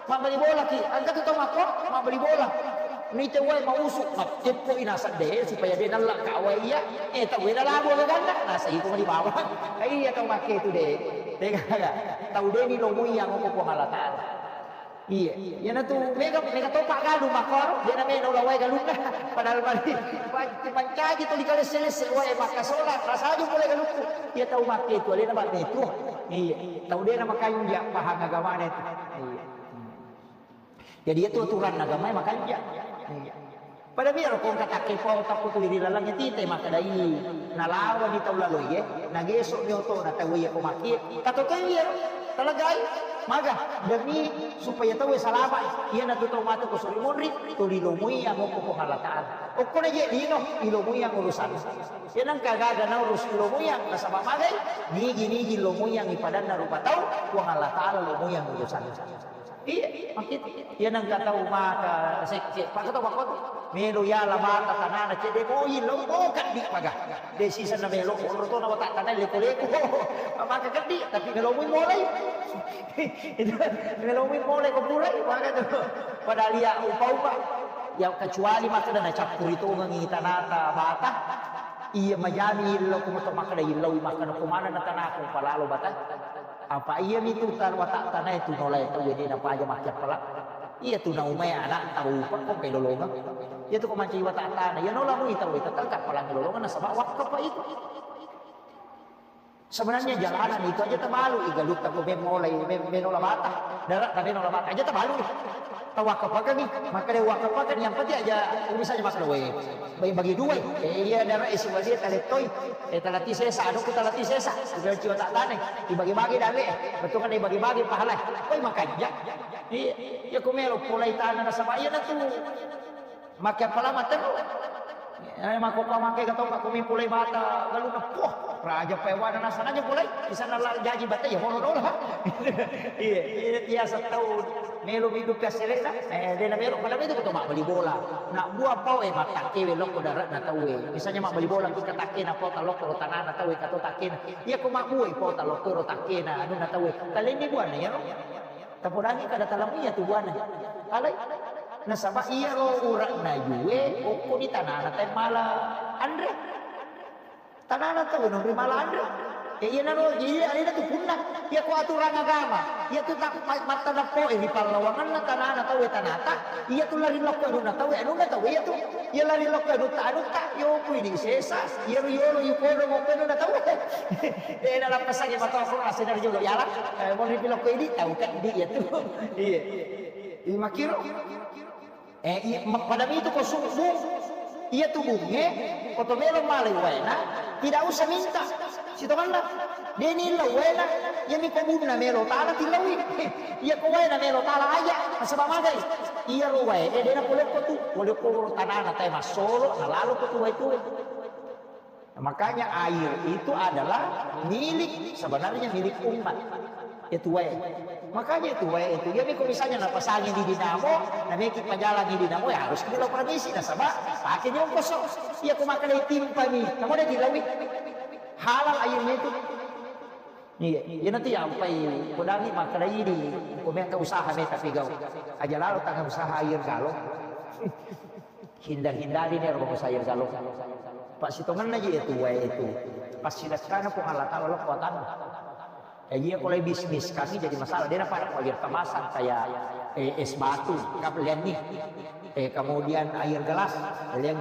Mabbali bola ki, engka tu tau makko, mabbali bola. Nite wae mausu, mateppo ina sadde supaya de nalla ka wae iya. Eh, tau wela labo gaganna, nasa iko mali bawang. Iya tau makke tu de. Tega tau de ni lomui yang ko Puang Allah Taala. Iya, iyanatu mega, mega topa galung makkoro, de na melo la wae galunna. Padahal mari, pa-, mancaji tuli kalesse-lesse wae makkasola, rasaju pole galukku. Iya tau makke tu alena ba metro. Iya, tau de na makanja pahang agamana itu. Iya. Jadi itu aturan agama makanja. Iya. Pada biar ko engka takke pau takko tuli ri laleng tite makkedai nalawani tau laloe, nagesok mi otona tau iya ko makkie. Katotoi iya, talagai. Maga demi supaya tau salama. Iyanatu tau matu ko suri monri, tuli lomui amo ko Puang Allah Taala. Okkona je lino, ilomui yang urusan. Iya nengka gaga naurus ilomui yang nasaba magai, nigi-nigi lomui yang ipadanna rupa tau, Puang Allah Taala lomui yang urusan. Iya, makkitu. Iya nengka tau maka sekke, paka tau makotu. Melo yala bata tanana cedde moi lo, oh, keddi paga. De sisa na melo, onro to na wata tanai leko-leko. Maka keddi, tapi melo mui molai. Itu, melo mui molai ko purai, maka tu. Padahal iya upa-upa. Ya kecuali maka na cappuri tongengi tanata bata. Iya majami illau ko moto makkeda illau makkeda ko mana na tanaku palalo bata. Apa iya mitu tar watak tanai tu nolai tau de napaja makkiappala. Iya tu naumai anak tau pakko pelolongang. Iya tu ko mancaji watak tanai iya nola mui tau tetangka palang lolongan nasaba wakkapa itu. Sebenarnya jalanan itu aja tabalu, igalutta ko memolai, mem-, menola bata, darat tapi menola bata aja tabalu. Tawakkapakangi, maka de wakkapakan yang penting aja misalnya masalah we. Bagi-bagi dua, eh, iya darat isi walia talettoi, eh, talati sesa, anu ku talati sesa, udah ciwa tak tane, dibagi-bagi dale, betul kan dibagi-bagi pahala. Koi makanja. Iya, iya ku melo pulai tanah nasaba iya na tu. Make apa lama terus? Eh, mako pa make gatong ka kumi pulai bata galuna. Poh, raja pewana nasana aja pulai. Bisa nala jaji bata ya holo dola. Iya, iya, biasa tau melo hidup ya selesa. Eh, dena melo pada itu betul mak beli bola. Nak buah pau eh mak takke we lokko darat na tau eh. Misalnya mak beli bola kita takke na pau talokko tanah na tau eh kato takke na. Iya ko mak buah pau talokko ro takke na anu na tau eh. Taleni buah na ya ro. Tapodangi kada talamia tu buana. Alai. Nasaba iyaro ura'na yue okko di tanana tae mala anre. Tanana tau nonri mala anre. E, iya naro, iya alena tu punna. Iya ko aturan agama. Iya tu tak ma-, matta nappo e ri pallawanganna tanana tau e tanata. Iya tu lari lokko anunna tau e anunna tau e iya tu. Iya lari lokko anutta anutta. Yo kui di sesa. Iya ru yolo yu kodo mokko anunna tau e. De nalappessangi matoa ko asenna ri jolo yala. Eh, monri pi lokko idi tau keddi iya tu. Iya. Iya makkiro. Eh, iya, ma-, pada mitu ko subbung. Iya tu bunge, ko to melo malai waena, tidak usah minta. Sitonganna. Deni lau waena, iya mi ko bunna melo tala tilaui. Iya ko waena melo tala aja, nasaba magai. Iya ro wae, eh, dena polokko tu, polokko tanana tae massolo, nalalo ko tu wae tu. Makanya air itu adalah milik, sebenarnya milik umat. Itu wae. Makanya itu wae itu. Jadi kalau misalnya napasangi di dinamo, nameki pajalangi dinamo, ya harus dulu permisi nasaba pakai nyongkoso. Iya, aku makan timpani. Kamu ada di lawi. Halal airnya itu. Iya, iya nanti yampai kudangi makkeda idi, ko metta usaha metta pigau. Aja lalo tangan usaha air galon. Hindar-hindari ni ero usaha air galon. Pak sitongenna ji itu wae itu. Pas sidakkana Puang Allah Taala lo kuatanna. Eh, iya, kalau bisnis kami jadi masalah. Dia dapat air kemasan kayak, eh, es batu, kap lihat nih. Eh, kemudian air gelas, lihat.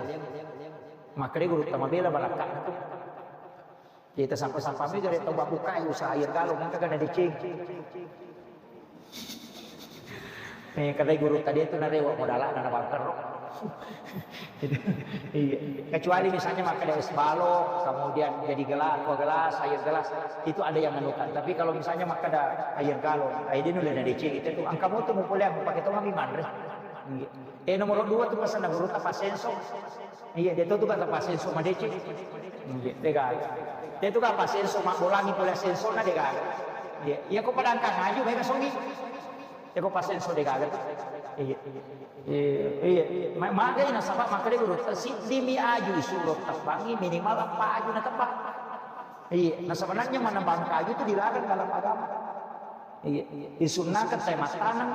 Makanya guru tama bela barakatna tuh. Kita sampai-sampai mi gare tau babbukai usaha air galon, engka gana deceng. Eh, kata guru tadi itu narewa modalana na bangkero. Iya. Kecuali misalnya makkeda es balok, kemudian jadi gelas, kua gelas, air gelas, itu ada yang menukan. Tapi kalau misalnya makkeda air galon, air dia nulle na deceng itu tuh. Engka moto mu pole pakai tong mi manre. Iya. Eh, nomor dua tuh pesan guru tapa senso. Iya, dia tuh kan tapa senso madeceng. Iya, dia kan. Dia tuh kan apa senso mabbolangi pole senso na dia kan. Iya, iya ko padangkang aju mereka songi. Iya ko pasenso dia kan. Iya. Iya, iya. Ma-, magai nasaba makkeda guru, siddi mi aju isuro teppangi minimal empat aju na teppang. Iya, nah sebenarnya menebang kayu itu dilarang dalam agama. Iya, iya. Disunnakan saya mattaneng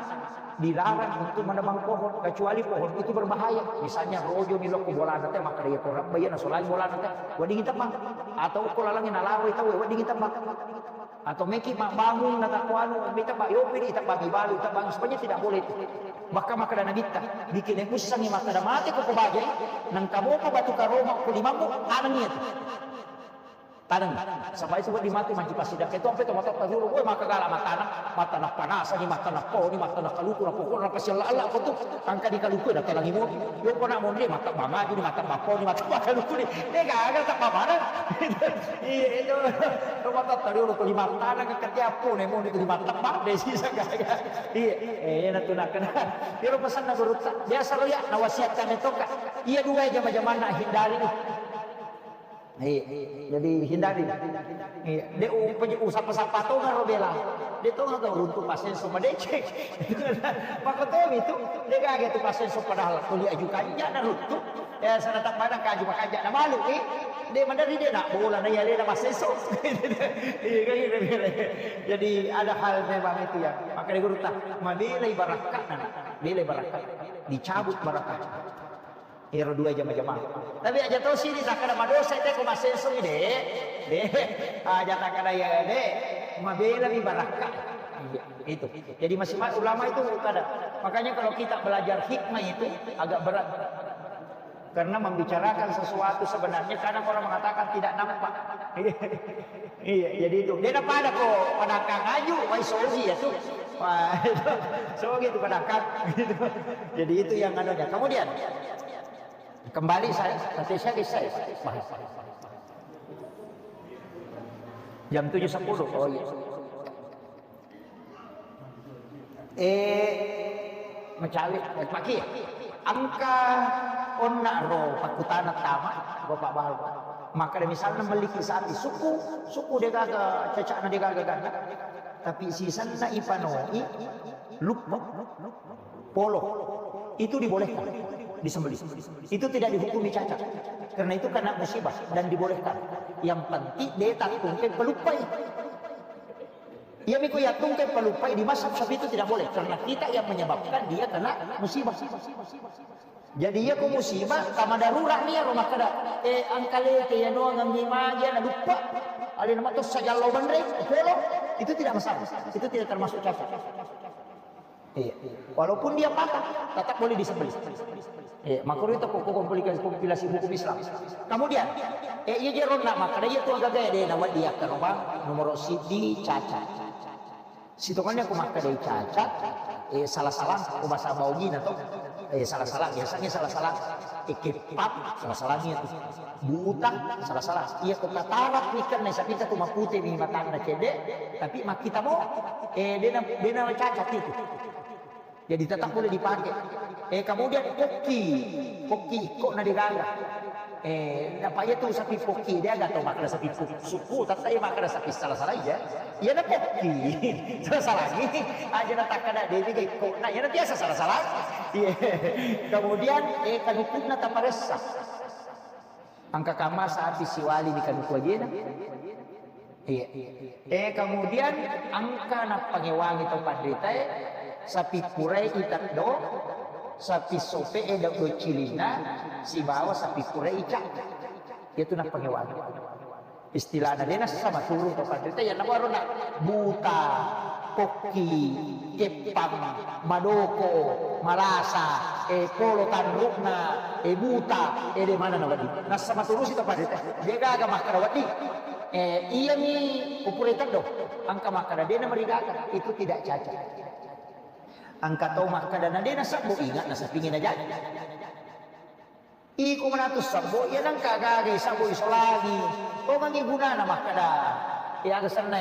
dilarang untuk menebang pohon kecuali pohon itu berbahaya. Misalnya rojo ni lokko bolana teh makkeda iya ko rebba iya nasolai bolana teh wedding tebang. Atau ko lalangi nalawai tau wedding tebang. Atau meki mabbangung na takko anu mita ba yopi di tebang ibalu tebang sebenarnya tidak boleh itu. Bahkan makkeda nabitta, bikin mussangi makkeda mate ko ko bajai, nengka mopa batu karoma ko limammu, tanengi itu. Taneng. Saba itu wedding matu manci pasidang. Itu ampe to matotta dulu. Woi, makkagala mataneng, mataneng panasani, mataneng poni, mataneng kaluku, na pokokna pasi alla-alla ko tu. Angka di kaluku na tanengi mo. Yo ko na monri, matabba maju ni, matabba poni, matabba kaluku ni. De gaga tapa mana. Iya, itu. To matotta dulu ko lima taneng ke kerja poni, mo ni lima tebba, de sisa gaga. Iya, eh, na tu nak kena. Iro pesanna gurutta. Biasa lo ya, na wasiatkan itu, Kak. Iya, dua jama-jamanna hindari ni. Iya, jadi hindari. Iya, de u-, upeje-, usappa-sappa tonga ro bela. De tonga kau runtu pasenso madeceng. Maka tomi tu, de gaga tu pasenso padahal tuli aju kanja na runtu. Ya, sana tak mana kaju makanja na malu, eh. De mandari de nak bola na iya de na pasenso. Iya, kan gitu, bela. Jadi ada hal memang itu ya. Makanya guru tak, mabela ibarakka, nah, bela ibarakka. Dicabut barakka. Ero dua jama-jama. Tapi aja to sini takkada madosa te ko masenso de. De. Aja takkada ya de. Mabela mi barakka. Iya, itu. Jadi masih ma-, ulama itu kada. Makanya kalau kita belajar hikmah itu agak berat. Karena membicarakan sesuatu sebenarnya kadang orang mengatakan tidak nampak. Iya, jadi itu. Dia pada ko padangkang aju, wai sogi ya tuh. Wah, itu. Sogi itu padangkang. Gitu. Jadi itu yang anunya. Kemudian Kembali saya, nanti saya, saya bahas. Jam tujuh sepuluh. Oh iya. Eh, mecawi, eh, paki. Angka onna ro pakutana tama, Bapak Bapak. Maka ada misalnya memiliki sapi suku, suku dia gaga, cecakna dia gaga, gaga. Tapi sisanna ipanoi, lupa. Polo. Itu dibolehkan disembelih. Itu tidak dihukumi cacat. Karena itu kena musibah dan dibolehkan. Yang penting dia tak tungke pelupai. Iya miko ya tungke pelupai di mazhab Syafi'i itu tidak boleh karena kita yang menyebabkan dia kena musibah. Jadi iya ko musibah sama darurat nih ya rumah kada. Eh angkale ke ya no ngambi maja na lupa. Alena mato sajallo benre polo itu tidak masalah. Itu tidak termasuk cacat. Iya. Walaupun dia patah, tetap boleh disembelih. Iya, makanya itu kok kompilasi, kompilasi hukum Islam. Kemudian, eh, iya jeronna makkada iya tu agaga de na wadi akkarobang nomor sidi cacat. Sitongannya aku makkada cacat, eh, salah-salah, aku bahasa baugina tuh. Eh, salah-salah, biasanya salah-salah. Eh, kepak, salah-salahnya tuh. Buta, salah-salah. Iya, kok katarak nih kan, nih, sapita tu mapute nih matangna cede, tapi makkita mo, eh, dena, dena cacat itu. Jadi tetap boleh dipakai. Eh, kemudian pokki, pokki ikko na degaga. Eh, apa iya tu sapi pokki, dia agak tahu makna sapi pok-, suku, tetap iya makna sapi salah-salah iya. Iya na pokki, salah-salah ni. Aja na takkada dia juga ikko na, iya na biasa salah-salah. Iya. Kemudian, eh, kanukunna taparessa. Angka kamma sapi siwali di kanuku ajena. Iya. Eh, kemudian engka nappangewangi to panritae, sapi purai iteddo, sapi sope e do cilinna, sibawa sapi purai ica. Itu nappangewangi. Istilahna, de nassama turu to panritae, iya nabaru na buta, kokki, keppang, madoko, malasa, eh, polo tanrukna, eh, buta, eh, de mana na wedding. Nassama turusi to panritae. De gaga makkada wedding. Eh, iyami upure teddo. Engka makkada de namarigaga, itu tidak cacat. Engka tau makkada na de nasabbo, ingat nasapingi najaji. Iko manatu sabbo, iya nengka gaga sabbo isolangi. Tomangi gunana makkada, eh, aga senna,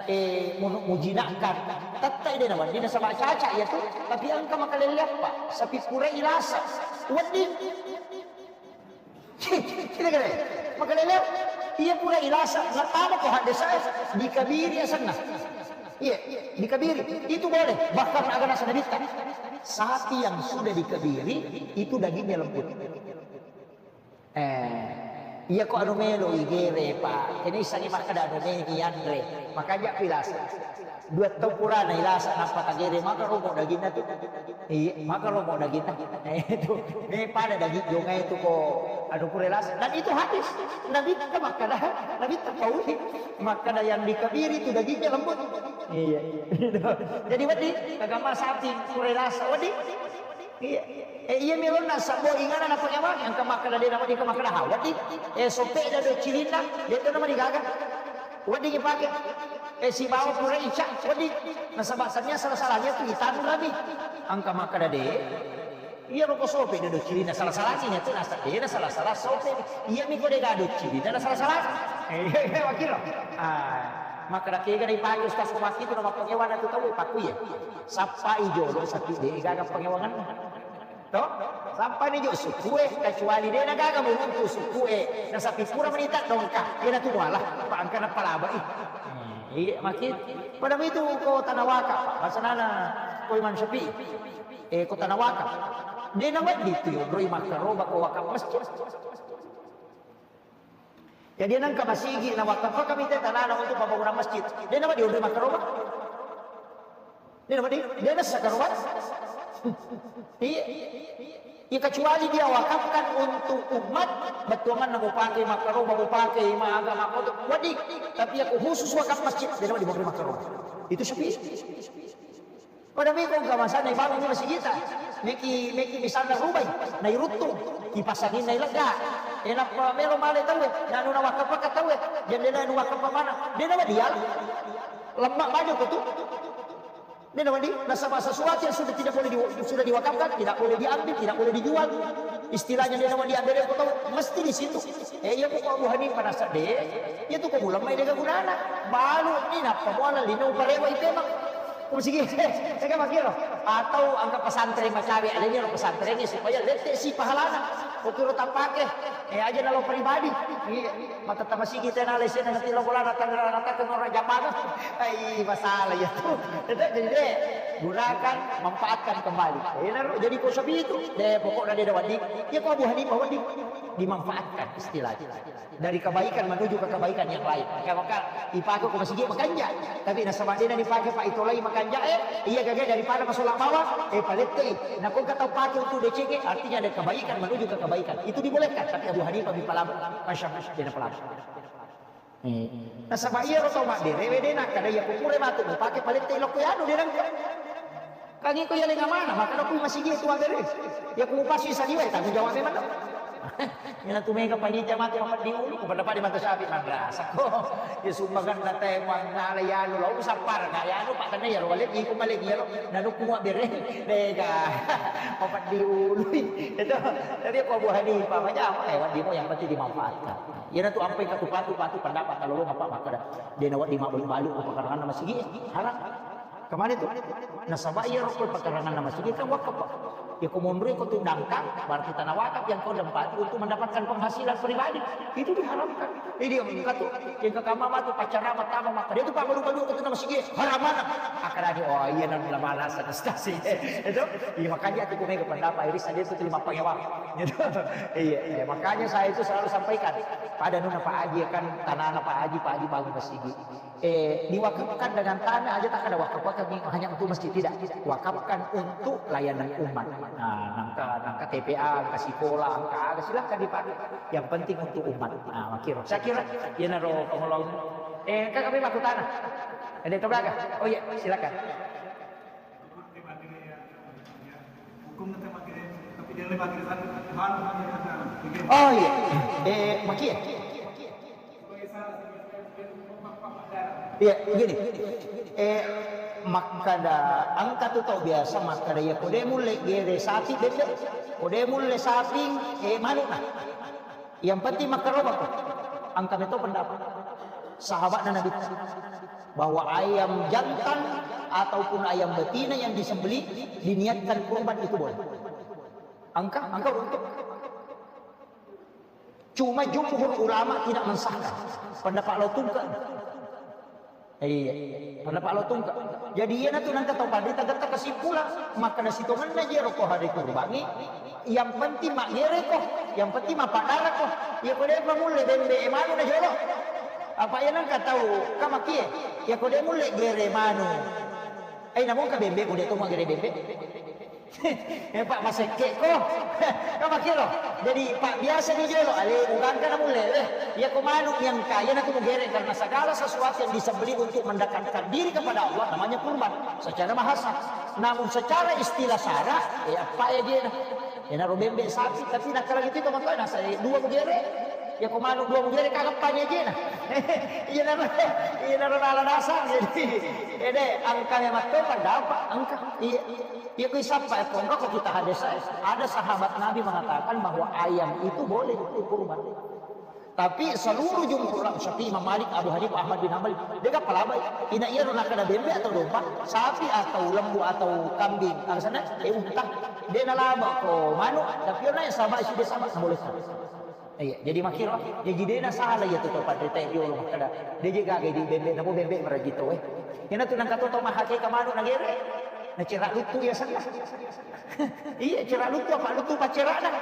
eh, mu-, mujinakkan. Tettai de nawedding nasaba caca iya tu, tapi engka makalelle appa, sapi purai ilasa. Wedding. Kita kira, makalele, iya pura ilasa, na tama ko haddesa, dikabiri asenna. Iya, dikabiri. Itu boleh, bahkan aga nasa nabitta. Sapi yang sudah dikabiri, itu dagingnya lembut. Eh, iya ko anu melo igere, Pak. Ini isani makkada anu melo ianre. Makanya pilasa. Dua tau purana ilasa nappa tagere, maka romo daginna tu. Iya, maka romo daginna. Eh, itu. Ini pada daging jongai itu ko anu pura ilasa. Dan itu hadis. Nabitta makkada, Nabitta pauli. Makkada yang dikabiri itu dagingnya lembut. Iya. Jadi wedding, kagama sapi pura ilasa. Wedding. Iya. Eh, iya melonna sabbo ingana napanyawangi, engka makkada de nawedding, engka makkada ha, wedding. Eh, sope da do cilinna, de to namarigaga. Wedding ipake. Eh, sibawa pura ica, wedding. Nasaba sania salah-salahnya tu itanu rabi. Engka makkada de. Iya roko sope da do cilinna salah-salahnya tu nasa de na salah-salah sope. Iya mi ko de ga do cilinna na salah-salah. Eh, iya, iya, wakil. Ah, makkada kega dipake ustaz ko makkitu na mappangewana tu tau pakku iya. Sappai jolo sapi de gaga pangewanganna. To? Sappani jo sukue, kecuali de na gaga muruntu sukue, na sapi pura menita dongka, iyana tu muala, pa engka na palabai. Hmm, iya, maki. Pada itu ko tanah wakaf, Pak. Basanana ko Imam Syafi'i. Eh, ko tanah wakaf. De na wedding tu yonroi makkaroba ko wakaf masjid. Jadi nengka masigi na wakafakami te tanana untuk pembangunan masjid. De na wedding onroi makkaroba. De na wedding, de na sakaroba. Iya. Ya, kecuali dia wakafkan untuk umat, bettuanganna mau pakai makkaroba, mau pakai ma agama koto, wedding. Tapi ya khusus wakaf masjid, de na wedding onroi makkaroba. Itu Syafi'i. Pada meko engka masana ibangun masigita. Meki, meki misalna rubai, nairuttung, kipasanginna ilegga. Enappa melo male tauwe, nanu nawakkappakka tauwe, jendela nu wakkappa mana. De na wedding. Lemma baju ko tu. De na wedding, nasaba sesuatu yang sudah tidak boleh di, sudah diwakafkan, tidak boleh diambil, tidak boleh dijual. Istilahnya de na wedding ambil ko tau, mesti di situ. Eh, iya ko Abu Hanifah nasa de, iya tu ko ulama de gunana. Balu ni nappa muala lino parewa ipemang. Ko masigi, sega makiro. Atau angka pesantren macawe, aleni ro pesantren supaya lette si pahalana. Ko kiro tampake, eh, aja nalo pribadi. Iya, mata tamasigi tena lesena nanti lo bolana tanggal rata ke orang jamana. Ai, masalah ya tu. Jadi de, gunakan, manfaatkan kembali. Enaro, jadi ko sapi itu, de pokoknya de wedding. Ya ko Abu Hanifah wedding. Dimanfaatkan istilahnya. Dari kebaikan menuju ke kebaikan yang lain. Maka, maka ipake ko masigi makanja. Tapi nasaba de na dipake pa itolai makanja, eh, iya gaga daripada masola bawang, eh, palettei. Nah, ko kata pake untuk decenge, artinya ada kebaikan menuju ke kebaikan. Itu dibolehkan. Tapi Abu Hanifah mi palama, Masya Allah, de na palama. Eh. Nasaba iya ro tau mabbere, wede na kada iya ko pura matu, pake palettei lokko yanu de nangka. Kan iko iya lenga mana, maka aku masigi itu mabbere. Ya ku pasti saliwa, tanggung jawab memang. Ina tu mega panitia mate Muhammad di ulu, pada pada mata sapi madrasah ko. Ya sumbangan na te muang nala ya lu, lau sapar na ya lu, pak tanda ya lu, balik iko balik ya lu, nanu kuat bere, dega. Muhammad di ulu. Itu, tapi aku Abu Hanifah, macam apa ya, di yang penting dimanfaatkan. Ina tu apa yang katu patu, patu pendapat kalau lu apa makkada. De na wedding mabbalu-balu pakaranganna masigi, haram. Kemana tu? Nasaba iya rokko pakaranganna masigi kan wakaf, Pak. Ya, ko monro ko tu dangkang, berarti tanah wakaf yang kau tempati untuk mendapatkan penghasilan pribadi. Itu diharamkan. Jadi, dia mengatakan tu, yang ke kamar batu pacaran pertama maka dia tu pak baru baru ke tu nama sigi haram mana? Akan ada, oh iya, nan lama alasan, ustaz, iya. Itu, iya, makanya aku kumai ke pendapat, iri saja itu terima pengewa. Gitu. Iya, iya, makanya saya itu selalu sampaikan pada nuna Pak Haji, kan, tanah Pak Haji, Pak Haji bangun masjid. Eh, diwakafkan dengan tanah aja tak ada wakaf-wakaf ni hanya untuk masjid, tidak. Wakafkan untuk layanan umat. Nah, nangka, nangka T P A, nangka sekolah, nangka ada, silahkan dipakai. Yang penting untuk umat. Nah, makiro. Saya kira, ya naro pengolong. Eh, kakak bebas aku tanah. Ada itu gagal? Oh iya, silakan. Oh iya, eh, makia. Iya, begini. Eh, makkada engka tu tau biasa makkada, iya ko de mulle gere sapi bebbe, ko de mulle sapi, eh, manukna. Yang penting makkarobako. Engka meto pendapat sahabatna Nabi bahwa ayam jantan ataupun ayam betina yang disembelih diniatkan kurban itu boleh. Engka, engka untuk. Cuma jumhur ulama tidak mensahkan. Pendapat lo tungka. Iya. Pendapat lo tungka. Jadi iya natu nangka tau panrita getta kesimpulan. Makkana sitongenna jero ko hari kurbangi. Yang penting maggere ko. Yang penting mappadara ko. Iya ko de mulle bembe e manu na jolo. Apa iya nangka tau kamakie. Iya ko de mulle gere manu. Eh, namun ka bembe ko de to maggere bembe. Eh, Pak, masekke ko. Kan makkiro. Jadi, Pak, biasa ni jolo, ale, bukan kana mulle, eh. Ya, ko manuk yang kaya, na tu mugere karena segala sesuatu yang disembelih untuk mendekatkan diri kepada Allah, namanya kurban. Secara bahasa. Namun secara istilah syara, eh, apa ya dia? Ya, naro bembe sapi, tapi nak lagi itu, teman-teman, nah, saya dua mugere. Ya, ko manuk dua mugere, kagak apa ya dia? Iya, naro, iya, naro nala dasar. Jadi, eh, deh, angka memang tuh, dapat, angka. Iya. Iya, kui sappa, eh, kongka ko kita hadis, eh, ada sahabat Nabi mengatakan bahwa ayam itu boleh untuk kurban. Tapi seluruh jumhur ulama, Syafi'i, Imam Malik, Abu Hanifah, Ahmad bin Hanbal, dia gak palabai. Ina iya rona kada bembe atau domba, sapi atau lembu atau kambing, alasannya, eh, unta. Dia nalaba ko manuk, tapi orang yang sahabat, sudah sahabat, boleh. Iya, jadi makkiro, jadi dena salah iya tu to panrita e jolo makkada. De je gaga di bembe, namo bembe marajito, eh. Ina tu nangka to, to mahake ka manuk nagere. Na cera luttu ya senna. Iya, cera luttu apa luttu pacerana.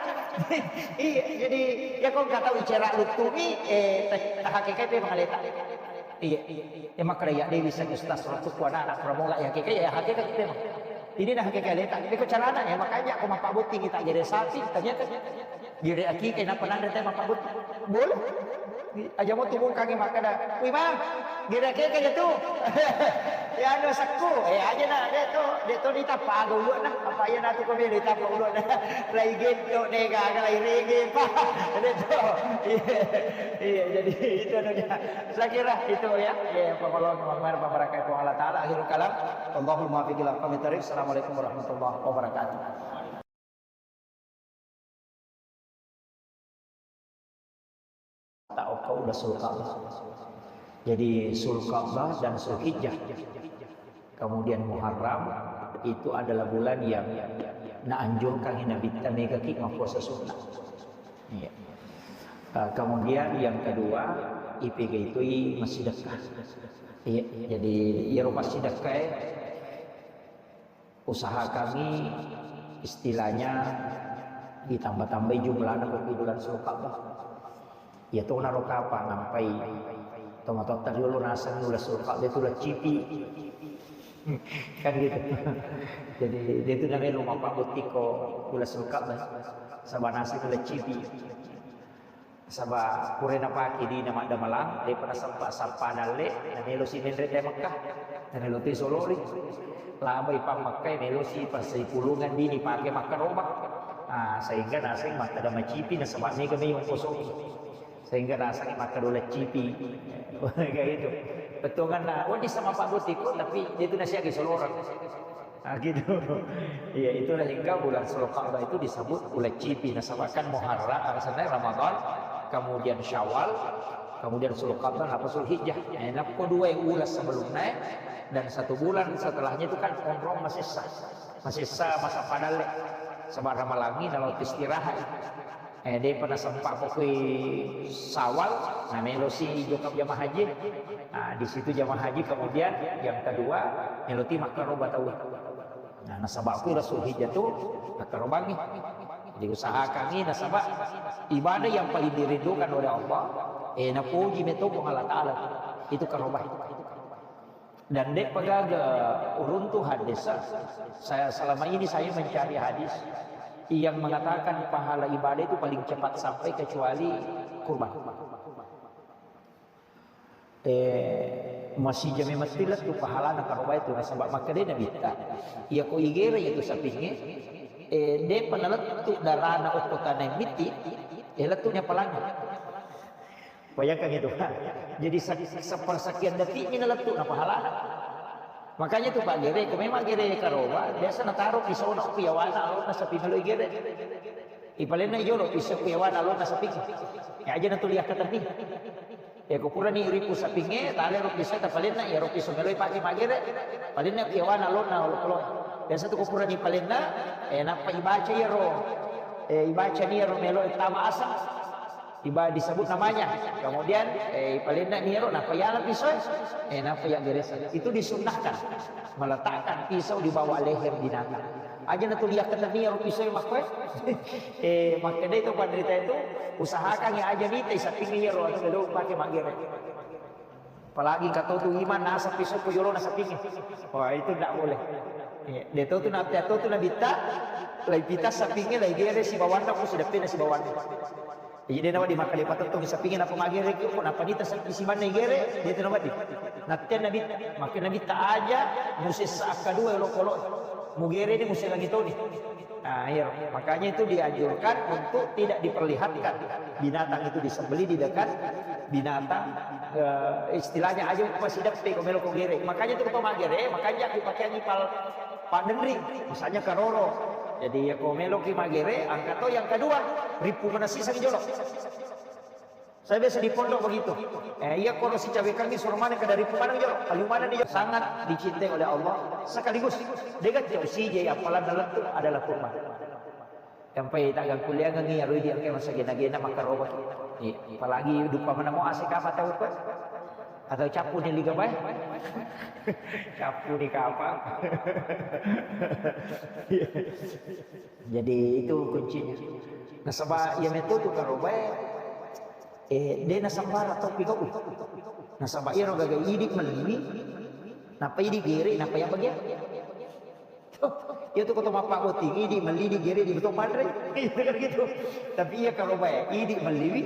Iya, jadi ya kau nggak tahu cera luttu ni, eh, ta-, tahake kai pe mangaleta. Iya, iya. Ya makkada ya Dewi sang Ustaz waktu ku anak-anak pramoga ya hakikat, ya hakikat itu memang. Ini dah hakikat letak. Ini kok carana ya, makanya aku mapak botting kita gere sapi, ternyata gere aki kenapa nanda teh mapak botting. Boleh. Aja mau tuh bungkang makkada, "Wih, Bang, gere aki kayak gitu." Ya anu sakku, eh aja nah, dia tuh, dia tuh ditapa agak uluk nah, apa ya nanti kau beli tapa uluk nah. Lai gitu deh, gak, gak lai rege, Pak. Dia tuh. Iya, iya, jadi itu anunya. Saya kira itu ya, ya, pengolong, pengorbanan, pemberkatan Allah Ta'ala. Akhirul kalam. Allahumma muwaffiq ila aqwamit thariq. Assalamualaikum warahmatullahi wabarakatuh. Tak okau udah Sulka'bah. Jadi Sulka'bah dan Sulhijjah. Kemudian Muharram itu adalah bulan yang naanjurkan Nabitta mega ki mappuasa sunnah. Iya. Eh, kemudian yang kedua, ipega itu i massidekka. Iya, jadi iyaro massidekka e usahakangngi istilahnya ditambah-tambahi jumlahna ko di bulan Sulka'bah. Iya to naro kapang nampai tomatoatta riolo naseng uleng Sulka'bah itu uleng cipi. Kan gitu. Jadi dia itu namanya rumah Pak Butiko uleng Sulka'bah. Saba naseng uleng cipi. Saba pura napake dina maddamalang, depa nasappa-sappa dalle, namelo si menre te Mekka. Namelo te solori. Labai pa Mekka, melo si passipulungan dini pake makkaroba. Ah, sehingga naseng makkada macipi nasaba mega mai ongkosoki. Sehingga naseng makkada uleng cipi. Kayak gitu. Bettuanganna, wedding sama Pak Butiko, tapi dia itu nasihat ke solorang. Nah, gitu. Iya, itulah hingga bulan Zulqa'dah itu disebut uleng cipi. Nasaba kan Muharram, alasannya Ramadan, kemudian Syawal, kemudian Zulqa'dah, apa Zulhijjah. Nah, ini kok dua bulan sebelumnya dan satu bulan setelahnya itu kan onrong masessa. Masessa masa padalle. Saba' ramalangi nalo istirahat. Eh, de'pa nasempa' pokoi Syawal, na melosi jokka jamaah haji. Nah, di situ jamaah haji kemudian yang kedua, meloti makkaroba tau. Nah, nasaba' kui Rasul Hijjah tu makkarobangi. Jadi usahakangi nasaba' ibadah yang paling dirindukan oleh Allah, eh, napuji meto Puang Allah Ta'ala. Itu karobah. Dan de'pa gaga uruntu hadis, saya, selama ini saya mencari hadis yang mengatakan pahala ibadah itu paling cepat sampai kecuali kurban. Eh, masih jame mati lettu pahalana karoba itu nasaba' makkeda Nabitta, iya ko igere itu sapingnge, eh, de'pa nalettu darana okko tanah miti, eh, lettu nya pahalana. Bayangkan itu. Jadi se-, sepersekian detikmi nalettu na pahalana. Makanya itu Pak Gere, ko memang gere karoba, biasa nataro pisona ku yawana alona sapi melo igere. Ipalenna jolo piso ku yawana alona sapi. Ya aja natuli akkatenni. Ya ko purani ripu sapingnge, tale ro piso tapalenna, ya ro piso melo ipake magere. Palenna ku yawana alona olo-olo. Biasa tu ko purani palenna, eh, nappa ibaca ya ro. Eh, ibaca ni ya ro melo tama asang. Iba disebut namanya. Kemudian, eh, ipalenna ni ro, nappa yala piso, eh, nappa ya geresa. Itu disunnahkan. Meletakkan pisau di bawah leher binatang. Aja na tu liak kena ni ro pisau makko, eh. Eh, makanya itu panderita itu, usahakan ya aja ni teh sapingnge ro, atau dulu pakai magere. Apalagi kata tu iman nasa pisau ku yolo na sapingnge. Wah, itu ndak boleh. Iya, de to tu na, de to tu Nabitta, lai pita sapingnge, lai gere si bawanna, ku sudah pina si bawanna. Jadi de nawa di makkalepa tettong sapingnge napa magere ki, ko napa nita sapi simanna igere, de tu nawa di. Natte Nabitta, makke Nabitta aja, musessa akkadua olo-olo. Mugere ni muselangi toni. Nah, iya, makanya itu dianjurkan untuk tidak diperlihatkan binatang itu disembelih di dekat binatang, eh, istilahnya aja masih depe ko melo ko gere. Makanya itu ko magere, makanya dipakai angipal pandenri, misalnya karoro. Jadi ya ko melo ki magere, angka to yang kedua, ripu mana sisa jolo. Saya biasa di pondok begitu. Eh, iya, kalau si cawe kami suruh mana ke dari mana jolo, kayu mana dia sangat dicintai oleh Allah sekaligus dengan jauh si jaya apalan dalam tu adalah kurma. Sampai tak kuliah ngi arui dia ke masa gena-gena maka roba. Iya, apalagi dupa mana mau asik apa tahu kan? Atau capu ni liga bae? Capu ni kapang. Jadi itu kuncinya. Nasaba iya metu tu karobae, eh, de nasambara tau pigau. Nasaba iyaro gaga idi melliwi, napa idi gere, napa yang bagian. Iya tu koto mappa botting, idi melli di gere di betul padre. Itu kan gitu. Tapi iya karobae, idi melliwi,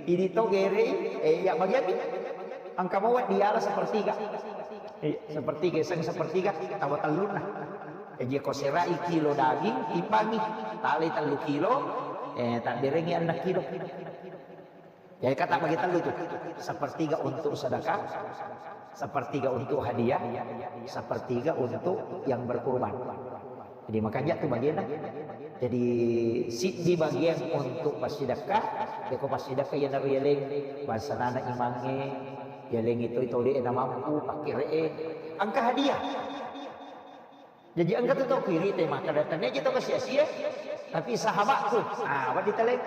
idi to gere, eh, ya bagian. Angka mawat diala sepertiga. Iya, sepertiga, sang sepertiga, tawa tellunna. Jadi ko serai kilo daging, timbangi, talai tellu kilo, eh, tabberengi enneng kilo. Jadi kata bagi tellu tu, sepertiga untuk sedekah, sepertiga untuk hadiah, sepertiga untuk yang berkurban. Jadi makanya tu bagian. Jadi siddi bagian untuk pasidekah, ya ko pasidekah ya naru yaleng, bahasa nana imange, yaleng itu itu de na mampu, pakire, angka hadiah. Jadi engka tu tau kiri te maka datang aja tau sia-sia, tapi sahabatku, ah, apa ditaleng?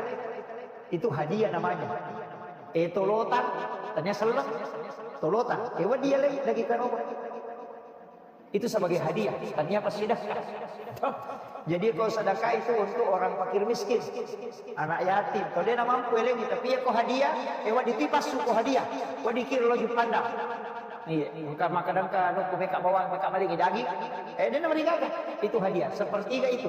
Itu hadiah namanya. Eh, tolotan, tanya seleng, tolotan. Eh, wa dia lagi, lagi karoba. Itu sebagai hadiah, tanya apa sedekah. Jadi kalau sedekah itu untuk orang fakir miskin, anak yatim. Kalau dia na mampu elengi, tapi ya ko hadiah, eh, wa ditipas ko hadiah, wa dikir lo jupanda. Iya, engka makkadangka anu, ko meka bawang, meka malingi daging. Eh, dena marigaga. Itu hadiah, sepertiga itu.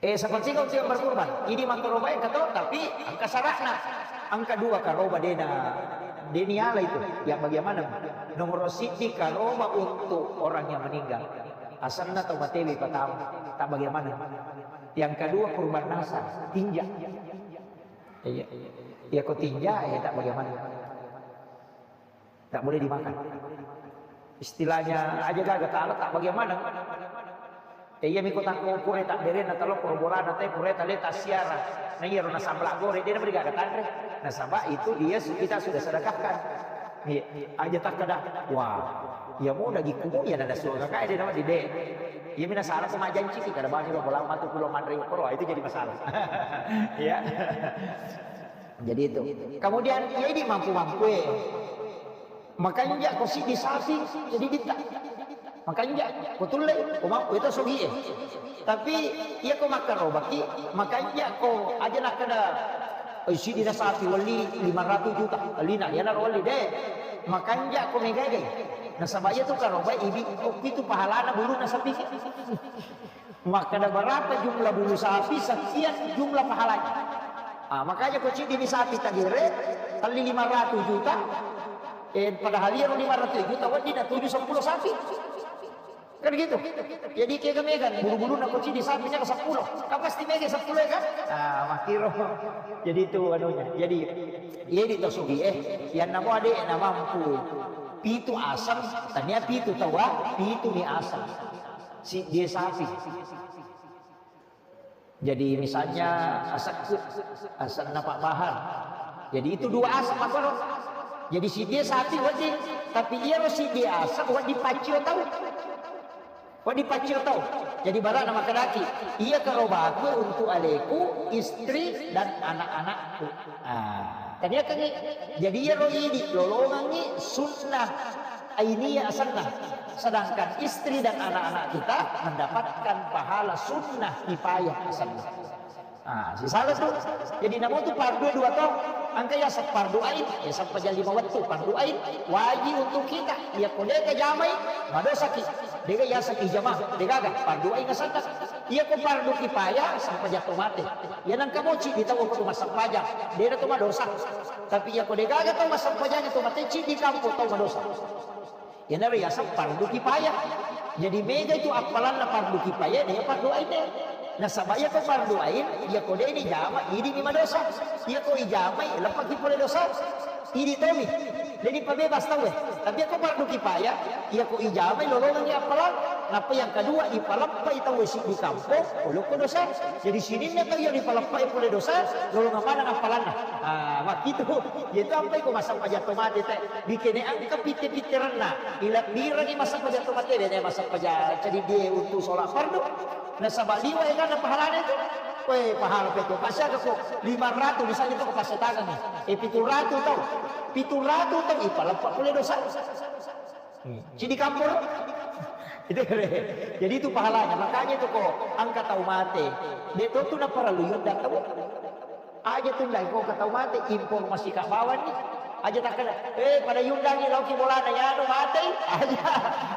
Eh, sepertiga untuk yang berkurban. Ini makroba yang ketok, tapi angka syaratna. Angka dua karoba dena, deni ala itu. Yang bagaimana? Nomor siti karoba untuk orang yang meninggal. Asanna tau matewi pertama. Tak bagaimana? Yang kedua kurban nasar, tinja. Iya. Ya ko tinja, eh, tak bagaimana? Tak boleh dimakan. Istilahnya aja gaga tala tak bagaimana. Eh, iya miko tak pura tak berena talo korborana te pura tale tasiara. Nah, iya rona sambla gore dia beri gaga tanre. Nasaba itu dia su-, kita sudah sedekahkan. Iya, aja takkeda, wah, iya mo dagikku mo iya nada suara kae de nama di de. Iya mina salah sama janci ki kada bani lo bola matu kulo manre koro itu jadi masalah. Iya. Jadi itu. Kemudian ya ini mampu-mampu eh. Makanja ko siddi sapi jadi ditta. Makanja ko tulle ko mampu itu sogi eh. Tapi iya ko makkarobaki makanja ko aja nakkeda, "Oi, siddi na sapi welli lima ratus juta." Lina, iyanaro welli de. Makanja ko megagai. Nasaba iya tu karobai ibi okki tu pahalana buluna sapi. Makkeda berapa jumlah bulu sapi, sekian jumlah pahalanya. Ah, makanya ko ciddi ni sapi tagere, telli lima ratus juta, eh, padahal iyaro lima ratus juta wedding na tuju seppulo sapi. Kan gitu. Jadi kega mega bulu-buluna ko ciddi sapi nyaka seppulo. Kan pasti mega seppulo ya kan? Ah, makkiro. Jadi itu anunya. Jadi iya di tosugi eh, yang namo ade na mampu. Pitu aseng, tania pitu tawa, pitu ni aseng. Si dia sapi. Jadi misalnya asek, asenna Pak Bahar. Jadi itu dua asek apa lo? Jadi si dia sapi wedding, tapi iya lo si dia asek wedding paccio tau. Wedding paccio tau. Jadi barana makkedaki, iya karobaku untuk aleku, istri dan anak-anakku. Ah, tadi kan jadi iya lo idi lolongangi sunnah ainiyah asenna. Sedangkan istri dan anak-anak kita mendapatkan pahala sunnah kifayah asenna. Ah, sisala tu. Jadi namo tu fardu dua to. Angka ya fardu ain, ya sampai jam lima waktu fardu ain wajib untuk kita. Ya ko deka jamai, madosaki. Deka ya saki jamaah, deka ga fardu ain asenna. Iya ko fardu kifayah sampai jam mate. Ya nang kamoci di tau ko masempajang, deka to madosa. Tapi iya ko deka ga to masempajang to mate ci di kampung tau madosa. Iyanaro yaseng fardu kifayah. Jadi mega itu appalanna fardu kifayah, de fardu ain de. Nasaba iya ko fardu ain, iya ko de ni jama, idi mi madosa. Iya ko ijamai, leppaki pole dosa. Idi tomi. Jadi pabebas tau eh. Tapi iya ko fardu kifayah, iya ko ijamai lolongangi appalang. Nappa yang kedua, ipalappai tau eh siddi kampung, pole ko dosa. Jadi sininna tau iya ipalappai pole dosa, lolongang maneng appalanna. Ah, makkitu. Iya itu ampai ko masempajang to mate te. Dikene engka pitte-pitterenna, ilabbirengi massempajang to mate, dene massempajang cedidie untu sola fardu. Nasaba liwa egana pahalana itu. Weh, pahala pe to. Pasiaga ko lima ratus misalnya to ko passetangengi. Eh, pitu ratus tau. Pitu ratus tau, ipaleppa pole dosa. Hmm. Cidi kampor. Itu kere. Jadi itu pahalanya. Makanya itu ko angka tau mate. De to tu naparallu yudda tau. Aja tundai ko ka tau mate, informasi ka bawang ni. Aja takkeda, eh, pada yundangi lauki bolana, yanu matei. Aja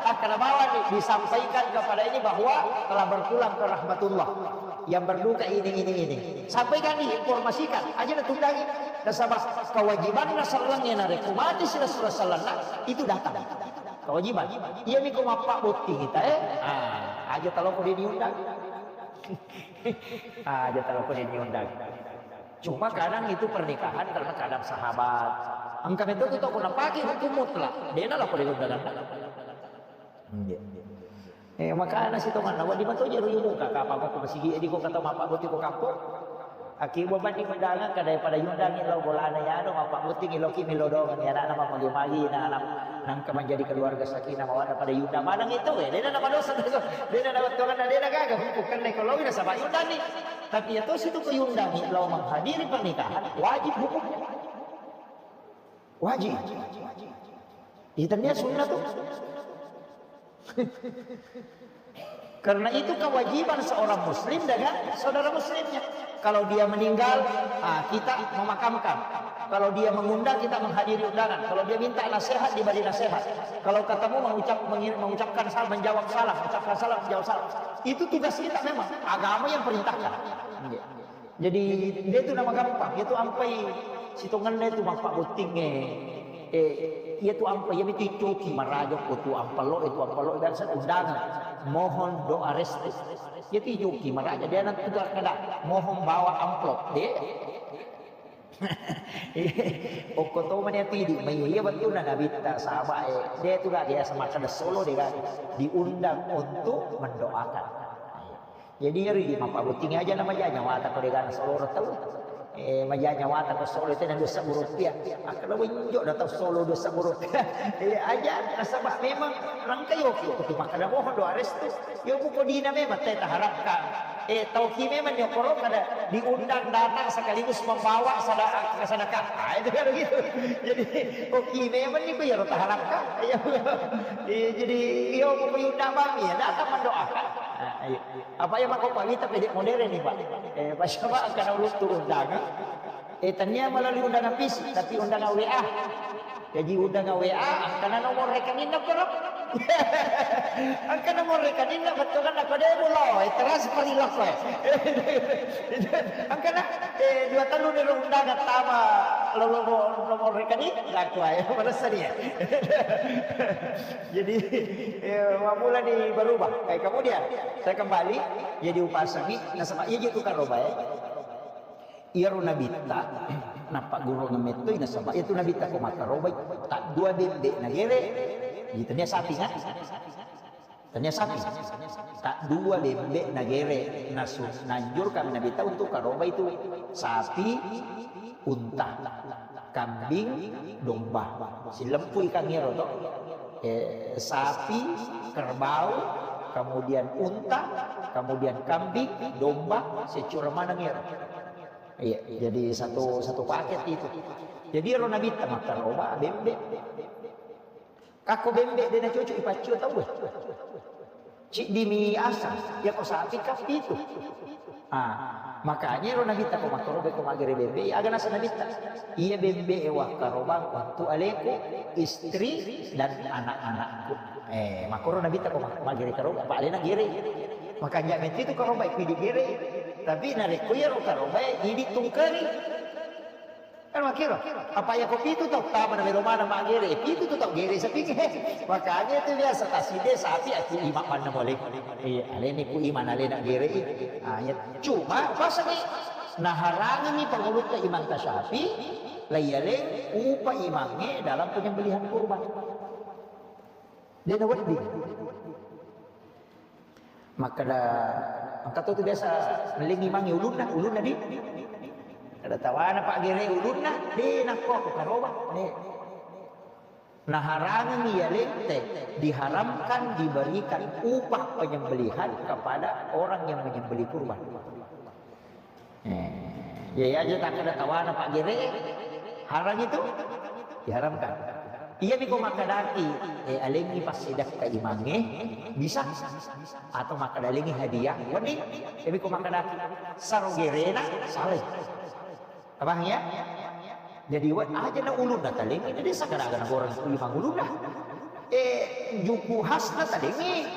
takkeda bawang ni, disampaikan kepada ini bahwa telah berpulang ke rahmatullah. Yang berduka ini, ini, ini. Sampaikan ni, informasikan. Aja na tundangi. Nasaba kewajibanna sellengnge narekko mate si Rasulullah sallallahu alaihi wasallam, itu datang. Kewajiban. Iya mi ko mappabbotting kita, eh. Ah, aja talo ko diundang. Ah, aja talo ko diundang. Cuma kadang itu pernikahan karena kadang sahabat. Engka metto tu tau ko napake hukum mutlak. Dena lako diundang. Iya. Eh, makana sitonganna, wedding mato jero imuka, kapang ko masigi, edi ko kata mappabbotting ko kampong. Aki bobani undangan, kada pada yundangi lao bolana yano, mappabbotting lao ki melo dongan, ya, anak-anak magi-magi, na anak nangka menjadi keluarga sakinah mawaddah pada yundang maneng itu, eh, dena nama dosa, dena nama tuangan, dena gaga, hukum kena kalau ina sama yundangi. Tapi ya tosi tu ko yundangi, lao menghadiri pernikahan, wajib hukum. Wajib. Itu dia sunnah tuh. Karena itu kewajiban seorang muslim dengan saudara muslimnya. Kalau dia meninggal, ah, kita memakamkan. Kalau dia mengundang, kita menghadiri undangan. Kalau dia minta nasihat, diberi nasihat. Kalau ketemu, mengucap, mengi-, mengucapkan salam, menjawab salam, ucapkan salam, menjawab salam. Itu tugas kita memang. Agama yang perintahkan. Iya. Jadi, de tu nama gampang, itu ampai sitongenna itu mappabbottingnge. Eh, iya tu ampai, iya mitu ijoki maraja ko tu ampello, itu ampello, biasa undangan. Mohon doa restu. Iya tu ijoki maraja, dia nanti tu kada mohon bawa amplop, de. Okko to mani ati di, mai iya betul na nabitta sahabat, eh, de tu gak biasa makan solo de gak diundang untuk mendoakan. Jadi ri di mappabbotting aja nama aja nyawata ko degana soloro tau. Eh, maja nyawata ko solo tena dua sebbu rupiah. Makkeda wenjo da tau solo dua sebbu rupiah. Eh, aja nasaba memang rangka yoki ko tu makkeda mohon doa restu. Yo buko dina memang teta harapkan. Eh, tau ki memang nyokoro kada diundang datang sekaligus membawa sada-, sedekah. Ah, itu kan begitu. Jadi, oki memang ni ko ya harapkan. Iya. Eh, jadi yo buko undang bang ya datang mendoakan. Ah, iya. Apa ya mako Pak Wita pede modern nih Pak. Eh, pas coba karena ulun turun dagang. Eh, tania melalui undangan fisik, tapi undangan W A. Jadi undangan W A, angkana nomor rekeningna koro. Angkana nomor rekeningna betul kan aku deh lo, eh, transfer lo ko. Angkana, eh, dua tahun dari undangan tama lo nomor, nomor rekening, laku aja, mana ya. Jadi, eh, mulai nih berubah. Eh, kemudian saya kembali, jadi upasangi, nasaba iya itu karoba ya. Iyaro nabitta, nappaggurungeng mettoi nasaba iyatu nabitta ko makkarobai, taddua bembe nagere, iya tania sapi kan? Tania sapi. Taddua bembe nagere, nasu-, nanjurkan nabitta untuk karobai itu sapi, unta, kambing, domba. Silempui kan iyaro to. Eh, sapi, kerbau, kemudian unta, kemudian kambing, domba, secura maneng iyaro. Iya, jadi satu, satu paket itu. Jadi ro nabitta makkaroba bembe. Kakko bembe de nacocok ipaccio tau. Ciddimi asa, ya ko sapi kapi itu. Ah, makanya ro nabitta ko makkaroba ko magere bembe, aga nasa nabitta. Iya bembe e wakkarobang untuk aleku, istri dan anak-anakku. Eh, makkoro nabitta ko mak-, magere karoba, apa alena gere. Makanya itu karoba pidi gere. Tapi narekko iyaro karoba idi tungkeri. Kan makkiro, apa ya ko pitu tau tama na melo mana magere, pitu tu tau gere sapinge. Makanya itu biasa taside sapi aku imak panna boleh. Iya, aleni ku iman alena gere. Ah, ya. Cuma pasani naharangi pangulutta imang tasapi, layaleng upa imange dalam penyembelihan kurban. De nawedding. Makkeda, engka to tu biasa mellingi mange ulunna, ulunna di. Ada tawana Pak Gere ulunna, de nakko aku karoba, de. Naharangi iya lente, diharamkan diberikan upah penyembelihan kepada orang yang menyembelih kurban. Eh, ya, ya, aja tak ada tawana Pak Gere, haram itu, diharamkan. Iya miko makkadaki, eh, alengi passidakka imange, bisa. Atau makkada alengi hadiah, wedding. Iya miko makkadaki, saro gerena, salah. Abang ya? Jadi, wah, aja na ulun na talengi, jadi sakada-kada orang imang ulun lah. Eh, juku khas na talengi.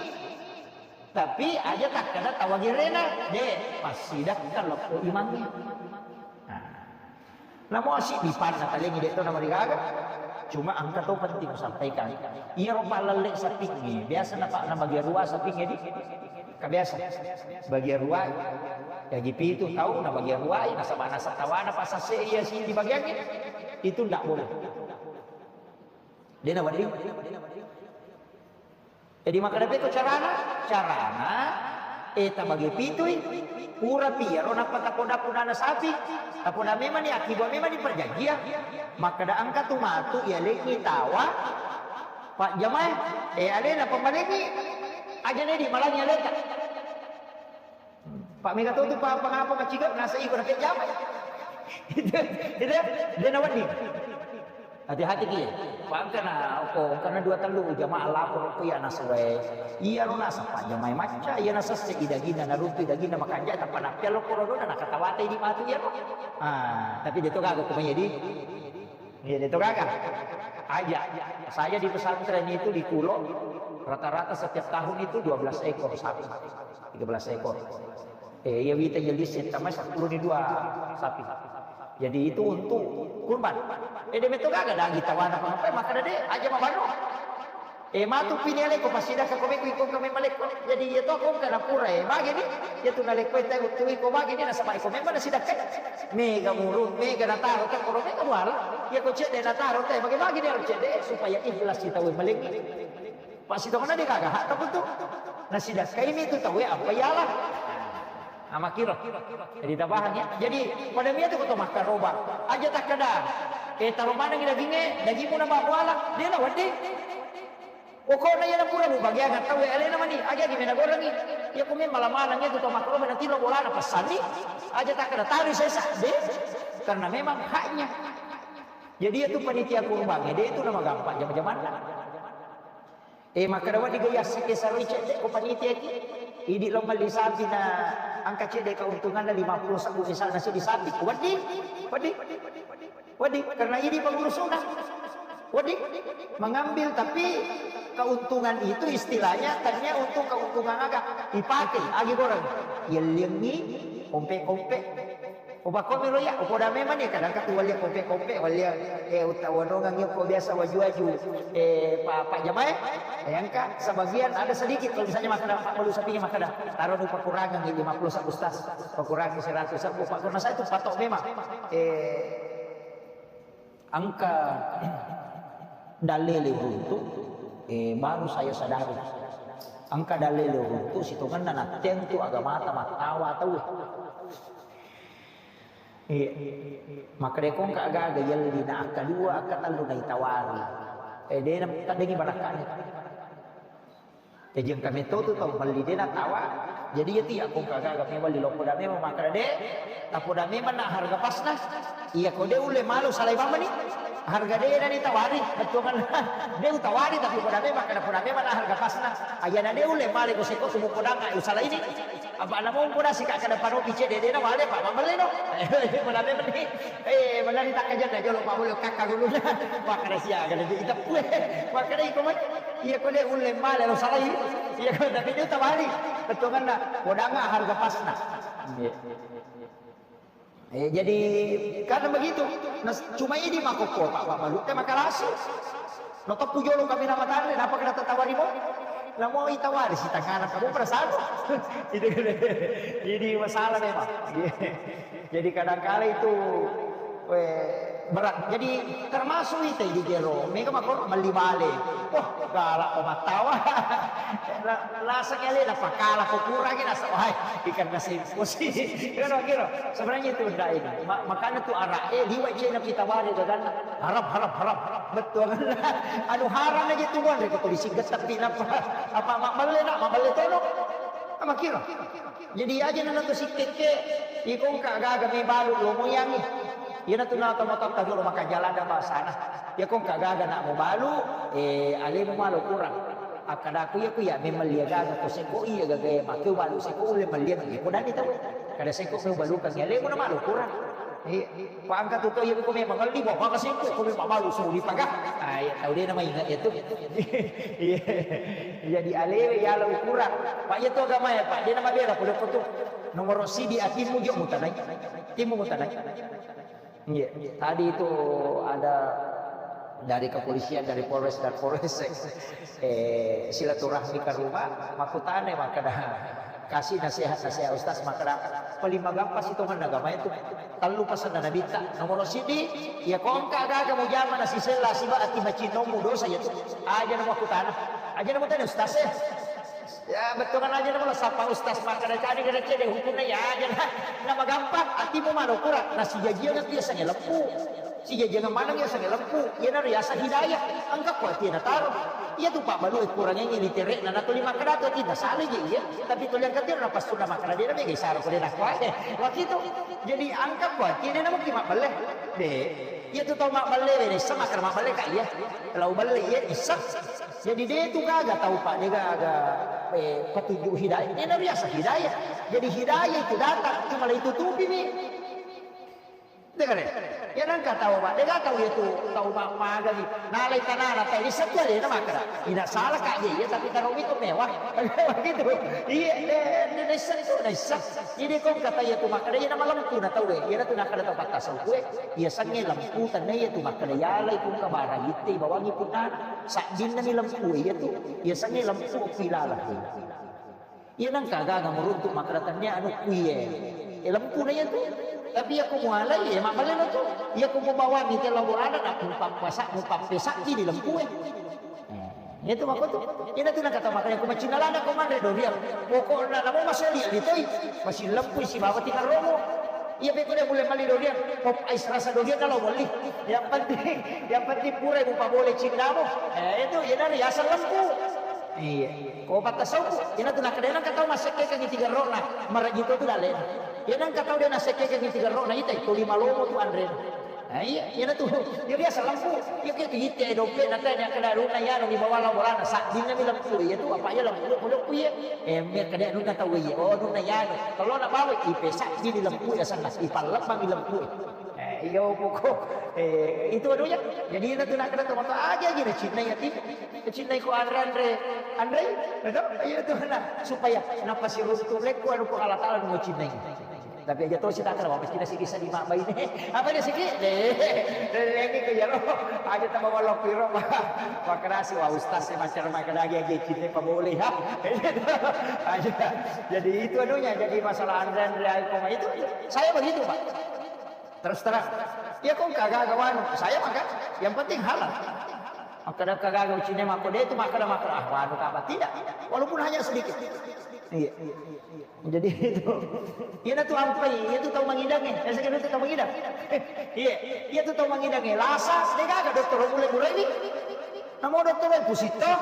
Tapi aja takkeda tawa gerena, de, passidakka lokko imangnge. Nah. Namo asi dipanna talengi de to namarigaga. Cuma engka to penting kusampaikan. Iya ro pallalle sapingnge, biasa napa nabagia rua sapingnge di. Ka biasa. Bagia rua. Jaji pitu tau nabagia ruai, nasaba nasaba tawana pasasse iya si dibagiangnge. Itu ndak boleh. De nawedding. Jadi makkeda pekko carana? Carana, eh, tabagi pitui, purapi iyaro nappa tapoda-podana sapi, tapoda memang ni, akkiba memang ni perjanjian. Makkeda engka tu matu iya lengi tawa, Pak Jamae, eh, alena pembalengi, aja nedi malangi aleta. Pak mega to tu pa-, pangapa maciga nasa iko na pejama. Itu, itu, de nawedding. Hati-hati ki. Pangkana ko, karena dua tellu jamaah lapor ko iya nasa wae. Iya ro nasa Pak Jamae macca, iya nasa se idagina naruntu idagina makanja tappa nappia lo koro dona nakatawate di matu iya ro. Ah, tapi de to gaga ko mai di. Iya, itu gaga. Aja. Saya di pesantren itu di Kulo, rata-rata setiap tahun itu dua belas ekor sapi. Tiga belas ekor. Eh, iya wita iya lisi, tambah sepuluh di dua sapi. Jadi itu untuk kurban. Eh, de meto gaga dagi tawana apa, maka de aja mabano. Eh, matu pini aleko, passidakka ko meko, iko kami maleko. Jadi, iya to, ko kana pura, eh, bagi ni. Iya tu naleko, eh, tau tu iko bagi ni, nasaba iko memang nasidakka. Mega murung, mega nataro, tak koro mega muala. Iya ko cedde nataro, teh, bagi-bagi ni harus cedde, supaya ikhlas kita, weh, malengi. Pasti to kana de gaga, hak tak tu. Nasidakka ini tu tau, eh, apa iyalah. Amakiro. Jadi tabahang ya. Jadi pada mia tu koto makkaroba. Aja takkada. Eh, taro manengi dagingnge, dagingmu na mabbuala. Dia na wedding. Pokokna iya na pura mubagiang tau alena mani. Aja gi mena gorengi. Ya ku memang mala-mala itu tau makkaroba na tiro bolana pesanni. Aja takkada tari sesa. De. Karena memang haknya. Jadi itu panitia kurban. Dia itu nama gampang jama-jamanna. Eh, makkeda wedding ga yassike saroi cedde ko panitia ki. Idi lo melli sapi na angka cedde keuntunganna lima puluh sebbu misalna seddi sapi. Wedding, wedding, wedding. Karena idi pengurusuna. Wedding mengambil tapi keuntungan itu istilahnya tanya untuk keuntungan aga dipakai agi goreng. Yelliangi kompe-kompe. Upakkomi lo iya, upoda memang ni, kadang katu walia kompe-kompe, walia, eh, uta-, wanongang yoko biasa waju-waju, eh, pa-, Pak Jamae, eh, engka sebagian ada sedikit, kalau misalnya makan Pak Malu sapinya makan dah, taruh nu pakurangan gitu, lima puluh satu tas, pakurangi seratus satu, Pak, karena saya itu patok memang, eh, Engka dallele uruntu, eh, baru saya sadari. Engka dallele uruntu, sitongenna nattentu agamata mattawa tauwe. Iya. Makkedako engka aga-aga yelli na akka dua, akka tellu naitawari. Eh, dena taddengi barakka'na. Jaji engka metto tu tau melli de natawa. Jadi iya tu iya ko engka gaga mewali lo poda memang makkeda de, tapoda memang na harga pasna. Iya ko de ulle malu salai mamani. Harga de na ditawari, bettuanna. De utawari tapi poda memang kada poda memang na harga pasna. Ayana de ulle male ko seko tu mupoda ngai usalaini. Apa na mo poda sika kada paro pice de de na wale pa mambelle no. Poda memang ni. Eh, menari takkajanna jolo pa boleh kakak guluna. Makkeda sia kada di itapue. Makkeda iko mai. Iya ko de ulle male lo salai. Iya ko tapi de utawari. Bettuanna podanga harga pasna. Iya. Eh, jadi karena begitu, nah, cuma ini makokko Pak Bapak Lutte makalasi. No teppu jolo kami nama tande, napa kena tetawari mo? Namo itawari si tangana kamu perasaan. Itu kan. Jadi masalah memang. Jadi kadangkala itu, weh, berat. Jadi termasuk itu di jero. Mega makor meli bale. Wah, galak ko mattawa. La-, lasa kali lah pakala ko kurangi nasa. Wah, ikan nasi pusi. Kira-kira. Sebenarnya itu ndak ini. Ma-, makanya tuh arak, eh, liwat cina kita wari kan. Haram, haram, haram, haram. Betul kan? Anu haram aja tuh, Wan. Dari polisi getep, tapi napa? Apa mak bale nak? Mak bale tolong. Sama kira. Jadi aja nana tu sikkekke, iko engka gaga me balu lo moyangi. Iyana tu nata matatta jolo maka jalan da basana. Iyako engka gaga nak mo balu, eh, alemu malo kurang. Akkadaku iya ku iya memang lia gaga ko seko iya gaga iya make balu seko ulle melliang iya ko dani tau. Kada seko me balukang iya alemu na malo kurang. Iya. Pangka tu to iya ko memang ngelli bawa maka seko ko memang balu suli paga. Ah, iya tau de na maingat iya tu. Iya. Jadi alewe yala ukuran. Pak, iya tu agama ya, Pak. Dia nama bela kuda kutu. Nomor sidi atimmu jo mutanai. Timmu mutanai. Iya. Tadi itu ada dari kepolisian, dari Polres dan Polres, eh, silaturahmi ke rumah, makutane makkeda, kasih nasihat-nasihat Ustaz, makkeda, paling magampa sitongenna agama itu. Tellu pasenna Nabitta. Nomor sidi, iya ko engka gaga mujama nasisella siba ati macinnommu dosa iya tu. Aja na makkutana. Aja na mutane Ustaz eh. Ya, betul kan aja na mula sapa Ustaz makkeda cadi kada cede hukumna ya aja na. Na magampang, atimu malo kurang. Nah, sijajiang itu yasengnge lempu. Sijajiang maneng yasengnge lempu. Iyana riaseng hidayah. Engka ko atina taro. Iya tu Pak Balu kurang ini literekna na tuli makkeda tu atina sale je iya. Tapi tuli angkatiro na pasuna makkeda dia na mega isara ko dia na kuai. Wakitu. Jadi engka ko atina na mungkin mabbelle. De. Iya tu tau mabbelle we nissa makkeda mabbelle ka iya. Lau belle iya nissa. Jadi de tu gaga tau Pak, de gaga, eh, petunjuk hidayah. Ini riaseng hidayah. Jadi hidayah itu datang, cuma itu tutupi mi. Dengar ya? Ya nangka tau Pak, de gaga tau itu tau ma-, maga ni. Nalai tanana tau nissa tu alena makkeda. Ina salah ka iya, iya tapi taro itu mewah. Begitu. Iya, de, de, nissa tu, nissa. Jadi ko kata iya tu makkeda, iya na malempu na tau, eh. Iya na tu nakkeda tau patta songkue. Iya sengnge lempu tanna iya tu makkeda yalai pungka barang itte bawangi punnana. Saddinna mi lempu iya tu. Iya sengnge lempu ku ilala. Iya nangka gaga meruntuk makkeda tannia anu kuiye. Eh, lempu na iya tu. Tapi iya ku mualai, eh, mabbelle na tu. Iya ku mubawangi telo bolana na mupappasa-, mupappesakki di lempu, eh. Eh. Itu makko tu. Ina tu nakata makanya ku macinna lana ko manre doriang. Pokokna namo masoli ali toi. Masih lempu sibawa tinarromo. Iya peko dia mulai mali doriang. Pop ice rasa doriang na lo bolli. Yang penting, yang penting pura ibu pabole cinnamu. Eh, itu ina riasa lempu. Iya. Ko patta sauku, ina tu nakadena katau massekke kangi tiga rona. Maraji to tu dalena. Ina katau dia nassekke kangi tiga rona ita tuli malomo tu anrena. Nah, iya, iyana tu. Iya biasa lampu. Iya ke tu ite dope na tanya kada runa ya no di bawah la bolana saddinna mi lampu iya tu apa iya lampu pole ku iya. Eh, me kada runa tau iya. Oh, runa ya no. Kalau na bawa ipe saddinna lampu ya sana ipallepang lampu. Eh, iya pokok. Eh, itu anunya. Jadi ina tu nak kada tu mata aja aja na cinna ya ti. Cinna ko anre-anre. Anre? Betul? Iya tu na supaya napa si runtu lekku anu ko Allah Taala nu cinna. Tapi aja to sita kara wapes kita siki sadi mak baine. Apa dia siki? Deh, lagi ke jaro. Aja tambah walok piro, Pak. Makrasi wa ustaz saya macam makan lagi aja cinta apa boleh ha. Aja. Jadi itu anunya, jadi masalah anre-anre air koma itu, itu. Saya begitu, Pak. Terus terang. Ya kok kagak wanu, saya makan. Yang penting halal. Maka ada kagak ucine mako dia itu maka ada maka ah wanu apa tidak. Walaupun hanya sedikit. Iya. Jadi itu. Iya na tu ampai, iya tu tau mangidangnge. Eh, sakit tu tau mangidang. Iya, iya tu tau mangidangnge. Lasa, de gaga dokter mulai mulai ni. Namo dokter mulai pusito.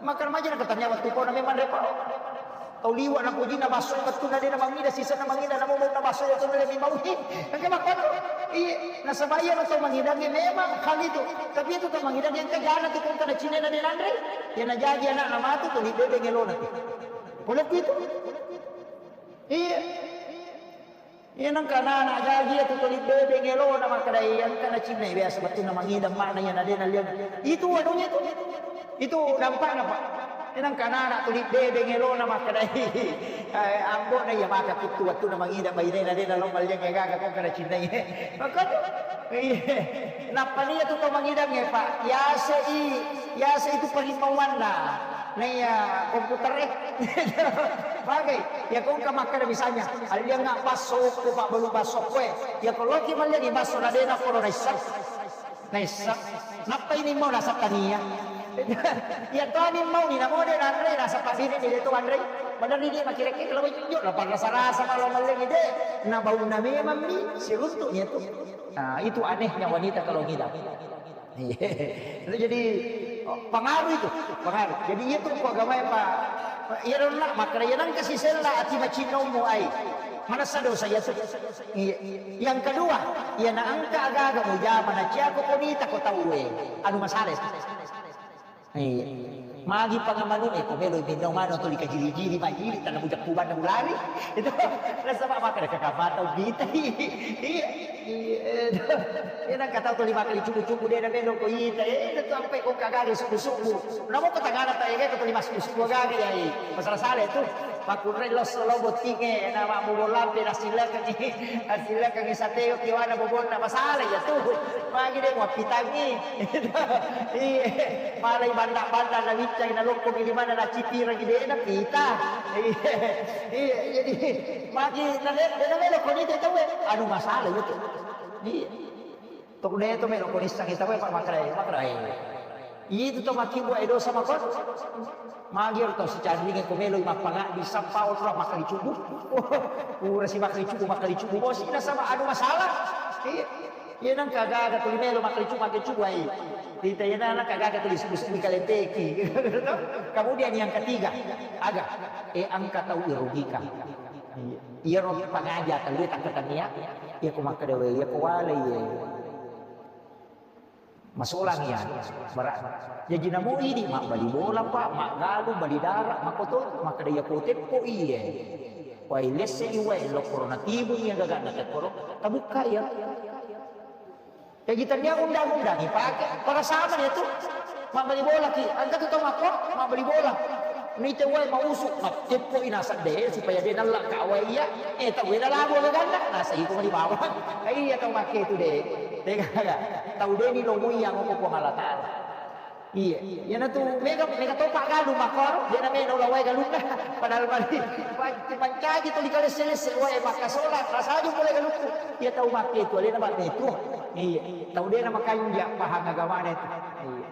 Makan maja na katanya waktu kau nami manre paro. Kau liwa na puji na baso betul na de na mangida sisa na mangida namo mau na baso ya tu lebih mau ni. Engke makan. Iya, nasaba iya na tau mangidangnge memang hal itu. Tapi itu tau mangidangnge engke jana tu kau kana cine na de nanre. Ya na jaji anak na matu tu di bebe ngelona tu. Pole ku itu. Iya. Iya nang kana na jaji ya tu tuli bebe ngelona makkada iya engka na cinna biasa bettunna mangidang makna iya na de na liang. Itu anunya itu. Itu dampakna, Pak. Iya nang kana na tuli bebe ngelona makkada eh ambo na iya maka kuttu bettunna mangidang baine na de na lo malliang ya gaga kok kana cinna iya. Makanya iya. Nappa nia tu tau mangidang ya, Pak. Yase i, yase itu parimauanna. Naiya komputer e. Bagai, ya kongka makkada misalnya, alliang basso ko pabbalu basso koe. Ya ko loki malliang basso na dena poro naissa. Naissa. Nappa ini mau nasab tania. Ya to ani mau ni namo de nanre nasab pabini ni de to anre. Padahal ni dia makireke kalau jo na parasa-rasa kalau malliang de. Na bauna memang ni siruntuk ni tu. Nah, itu anehnya wanita kalau ngidam. Iya. Itu jadi, oh, pengaruh itu, pengaruh. Jadi iya tu ku agama ya, Pak. Iya dong nak, makanya yang kasih sela ati macinnomu ai. Mana sado saya tu. Iya. Yang kedua, iya na engka aga-aga mujama na cia ko konita ko tau e. Anu masalah itu. Iya. Magi pangamanu e ko melo minno mano to dikajiri-jiri majiri tanah bujak kuban na ulari. Itu rasa mak makan kakak mata ubita. Iya. Iya. Iya nang kata to lima kali cubu-cubu de na melo ko ita. Eh, itu sampai ko kagari suku-suku. Namo ko tagana ta ege ko lima suku-suku gari ya. Masalah sale tu. Makkunrai losso lo bottingnge, na mabbobo lampe, nasilakengngi, nasilakengngi sateo kiwana bobonna, masalah iya tu. Magi de muappitangngi. Iya. Malai banda-banda na wiccai na lokkogi di mana na cipirangi de na pita. Iya. Iya, jadi magi na le-, de na melo koni te tau e. Anu masalah iya tu. Iya. Tok de to melo ko nissangi tau e, Pak, makrai, makrai. Itu to makkibua e dosa makon. Magi ero tau sicanringe ko melo mappangaddi sappa ora makkali cubu. Pura si makkali cubu, makkali cubu. Bosi nasaba anu masalah. Iya. Iya nang kagaga tuli melo makkali cubu, makkali cubu ai. Tita iya nang kagaga tuli subu-subu kalenteki. Kemudian yang ketiga, aga, e angka tau irugikan. Iya. Iyaro pangaja tau e takkatannia, iya ko makkeda wae, iya ko wale iye. Masolang iya, berat. Jaji namo idi mabbali bola, Pak, maggalung, bali dara, makoto, makkeda iya ko teppo iye. Wae lesse i wae lokkoro natibung iya gagana tekkoro, tabukka iya. Jaji tennia undang-undang ipake, pada sama dia tu. Mabbali bola ki, engka tu tau makko, mabbali bola. Nite wae mausu, matteppo i naseng de, supaya de nalla ka wae iya. Eh, tau wela labo gaganna, naseng iko mali bawang. Iya tau makke tu de. Tega, tau de ni lo muia ngoko Puang Allah Taala. Iya, iyana tu mega, mega topa galung makkoro, de na mena ula wae galunna. Padahal mali, mancaji tu dikalesse-lesse wae makkasola, rasaju pole galungku. Iya tau makke tu, alena ba metu. Iya, tau de na makanja pahang agamana tu. Iya.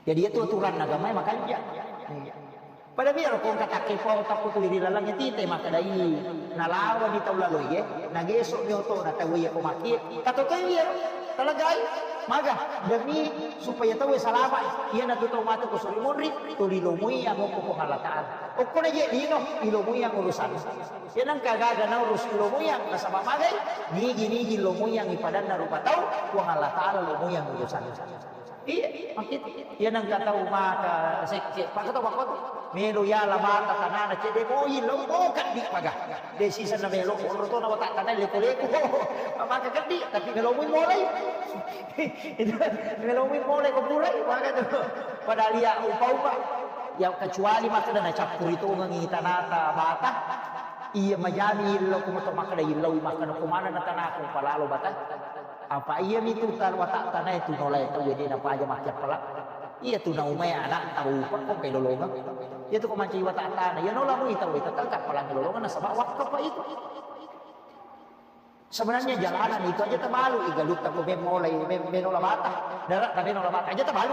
Jadi iyatu aturan agamae makanja. Iya. Pada biar ko engka takke pau takko tuli ri laleng tite makkedai nalawani tau laloe, nageso mi otona tau iya ko maki. Tato tau iya, talagai. Maga, demi supaya tau salama, iya natu tau matu ko suri monri, tuli lomoi amo ko Puang Allah Ta'ala. Okko na je lino, ilomoi urusan. Iya nengka gaga na urus ilomoi, nasaba magai, nigi-nigi lomoi ipadanna rupa tau, Puang Allah Ta'ala lomoi urusan. Iya, makkitu. Iya nengka tau maka sekke, paka tau makkotu. Melo yala mata tanana cedde moi lo moka di paga. De sisa na melo, oro to na wata tanai leko-leko. Maka keddi, tapi melo mui molai. Itu melo mui molai ko purai, maka tu. Padahal iya upa-upa. Ya kecuali maka na cappuri tongengi tanata bata. Iya majami illau ko moto makkeda illau makkeda ko maneng na tanaku palalo bata. Apa iya mitu tan watak tanae tu nolae tau de napaja makkiappala. Iya tu naumai anak tau pakko pelolongang. Iya tu ko mancaji watak tana. Iya nola mui tau itu tetap palang lolongang nasaba wakka pa itu. Sebenarnya jalanan itu aja tabalu, igalutta ko memolai, mem-, menola bata, darat tapi menola bata aja tabalu.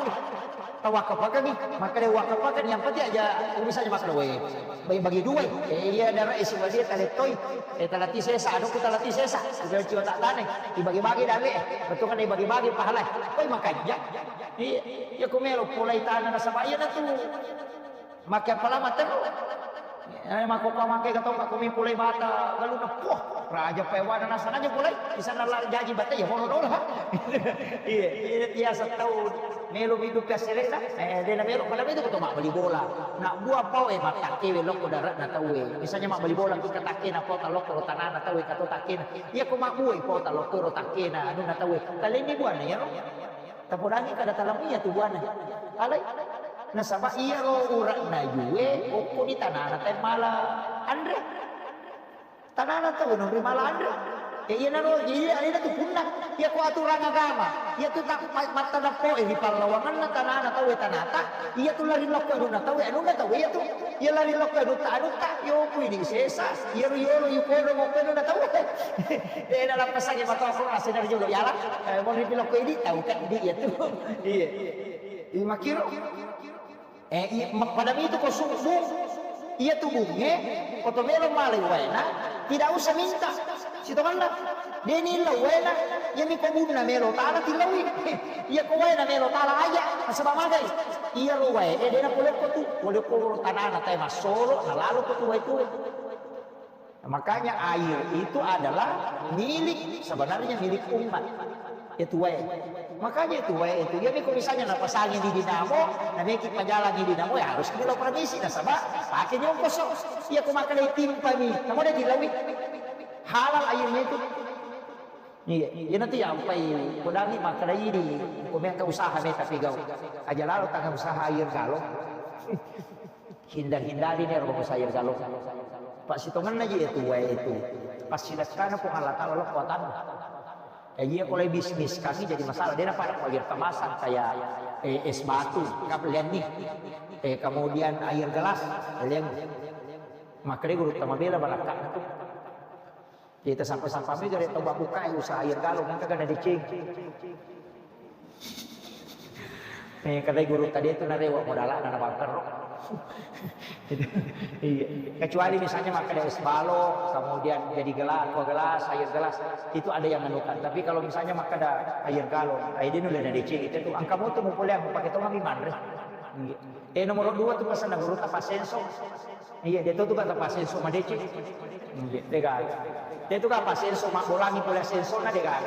Tawakkapakani, makkeda wakkapakani, yang penting aja misalnya makkeda, "Weh, bagi, bagi dua, eh, iya, darat isi wali talettoi, eh, talati sesa, adokku talati sesa, udah ciwa tak tane, dibagi-bagi dalle, betul kan dibagi-bagi pahala, koi makanja." Iya, iya, ko melo polai tanah nasaba iya na tu. Make apa lama terus? Eh, mako pa make katong ka kumi pulai bata galunna. Poh, raja pa ewana nasana aja pulai. Bisa nala jaji bata ya holo dola. Iya, iya, biasa tau melo midu kasere na. Eh, de na melo pada itu to mabbali bola. Na bua pau e mattakke we lokko darat na tau e. Misalnya mabbali bola kita takke na pau ta lokko ro tanana tau e kato takke na. Iya ko mabbue pau ta lokko ro takke na anu na tau e. Talenni buana ya ro. Tapodangi kada talamia tu buana. Alai. Nasaba iyaro ura'na yue okko di tanana tae mala anre. Tanana tau nonri mala anre. E, iyanaro, iya, alena tu punna. Iya ko aturan agama. Iya tu tak ma-, mattadappo e ri pallawanganna tanana tau e tanata. Iya tu lari lokko anunna tau e anunna tau e iya tu. Iya lari lokko anutta anutta. Yo kui di sesa. Iya ru yolo yu kodo mokko anunna tau e. De nalappessangi matoa ko asenna ri jolo yala. Eh, monri pi lokko idi tau kan di iya tu. Iya. Iya makkiro. Eh, iya, ma-, pada mitu ko subbung. Iya tu bunge, ko to melo malai waena, tidak usah minta. Sitonganna. Deni lau waena, iya mi ko bunna melo tala tilaui. Iya ko waena melo tala aja, nasaba magai. Iya ro wae, eh, dena polokko tu, polokko tanana tae massolo, nalalo ko tu wae tu. Makanya air itu adalah milik, sebenarnya milik umat. Itu wae. Makanya itu wae itu. Jadi kalau misalnya napasangi di dinamo, nameki pajalangi dinamo, ya harus kita permisi nasaba pakai nyongkoso. Iya, aku makan dari timpani. Kamu ada di lawi. Halal airnya itu. Iya, iya nanti ya ampai kodami makan di, kau mereka usaha mereka pegau. Aja lalu tangan usaha air galon. Hindar-hindari ni ro usaha air galon. Pak sitongenna ji itu wae itu. Pas silakkana Puang Allah Taala lo kuatanna. Eh, iya, kalau bisnis kami jadi masalah. Dia dapat air kemasan kayak, eh, es batu, kaplean nih. Eh, kemudian air gelas, kalian. Makanya guru tamabela barakatna tuh. Kita sampai-sampai mi gare tau babbukai usaha air galon, engka gana deceng. Eh, kata guru tadi itu narewa modalana na bangkero. Iya. Kecuali misalnya makkeda es balok, kemudian jadi gelas, aqua gelas, air gelas, itu ada yang anukan. Tapi kalau misalnya makkeda air galon, air dia nulle na deceng itu tuh. Angka moto mu pole aku pakai tong mi manre. Iya. Eh, nomor dua tuh pesan guru tapa senso. Iya, dia tuh kan tapa senso madeceng. Iya, dega. Dia tuh kan apa senso mabbolangi pole sensona dega.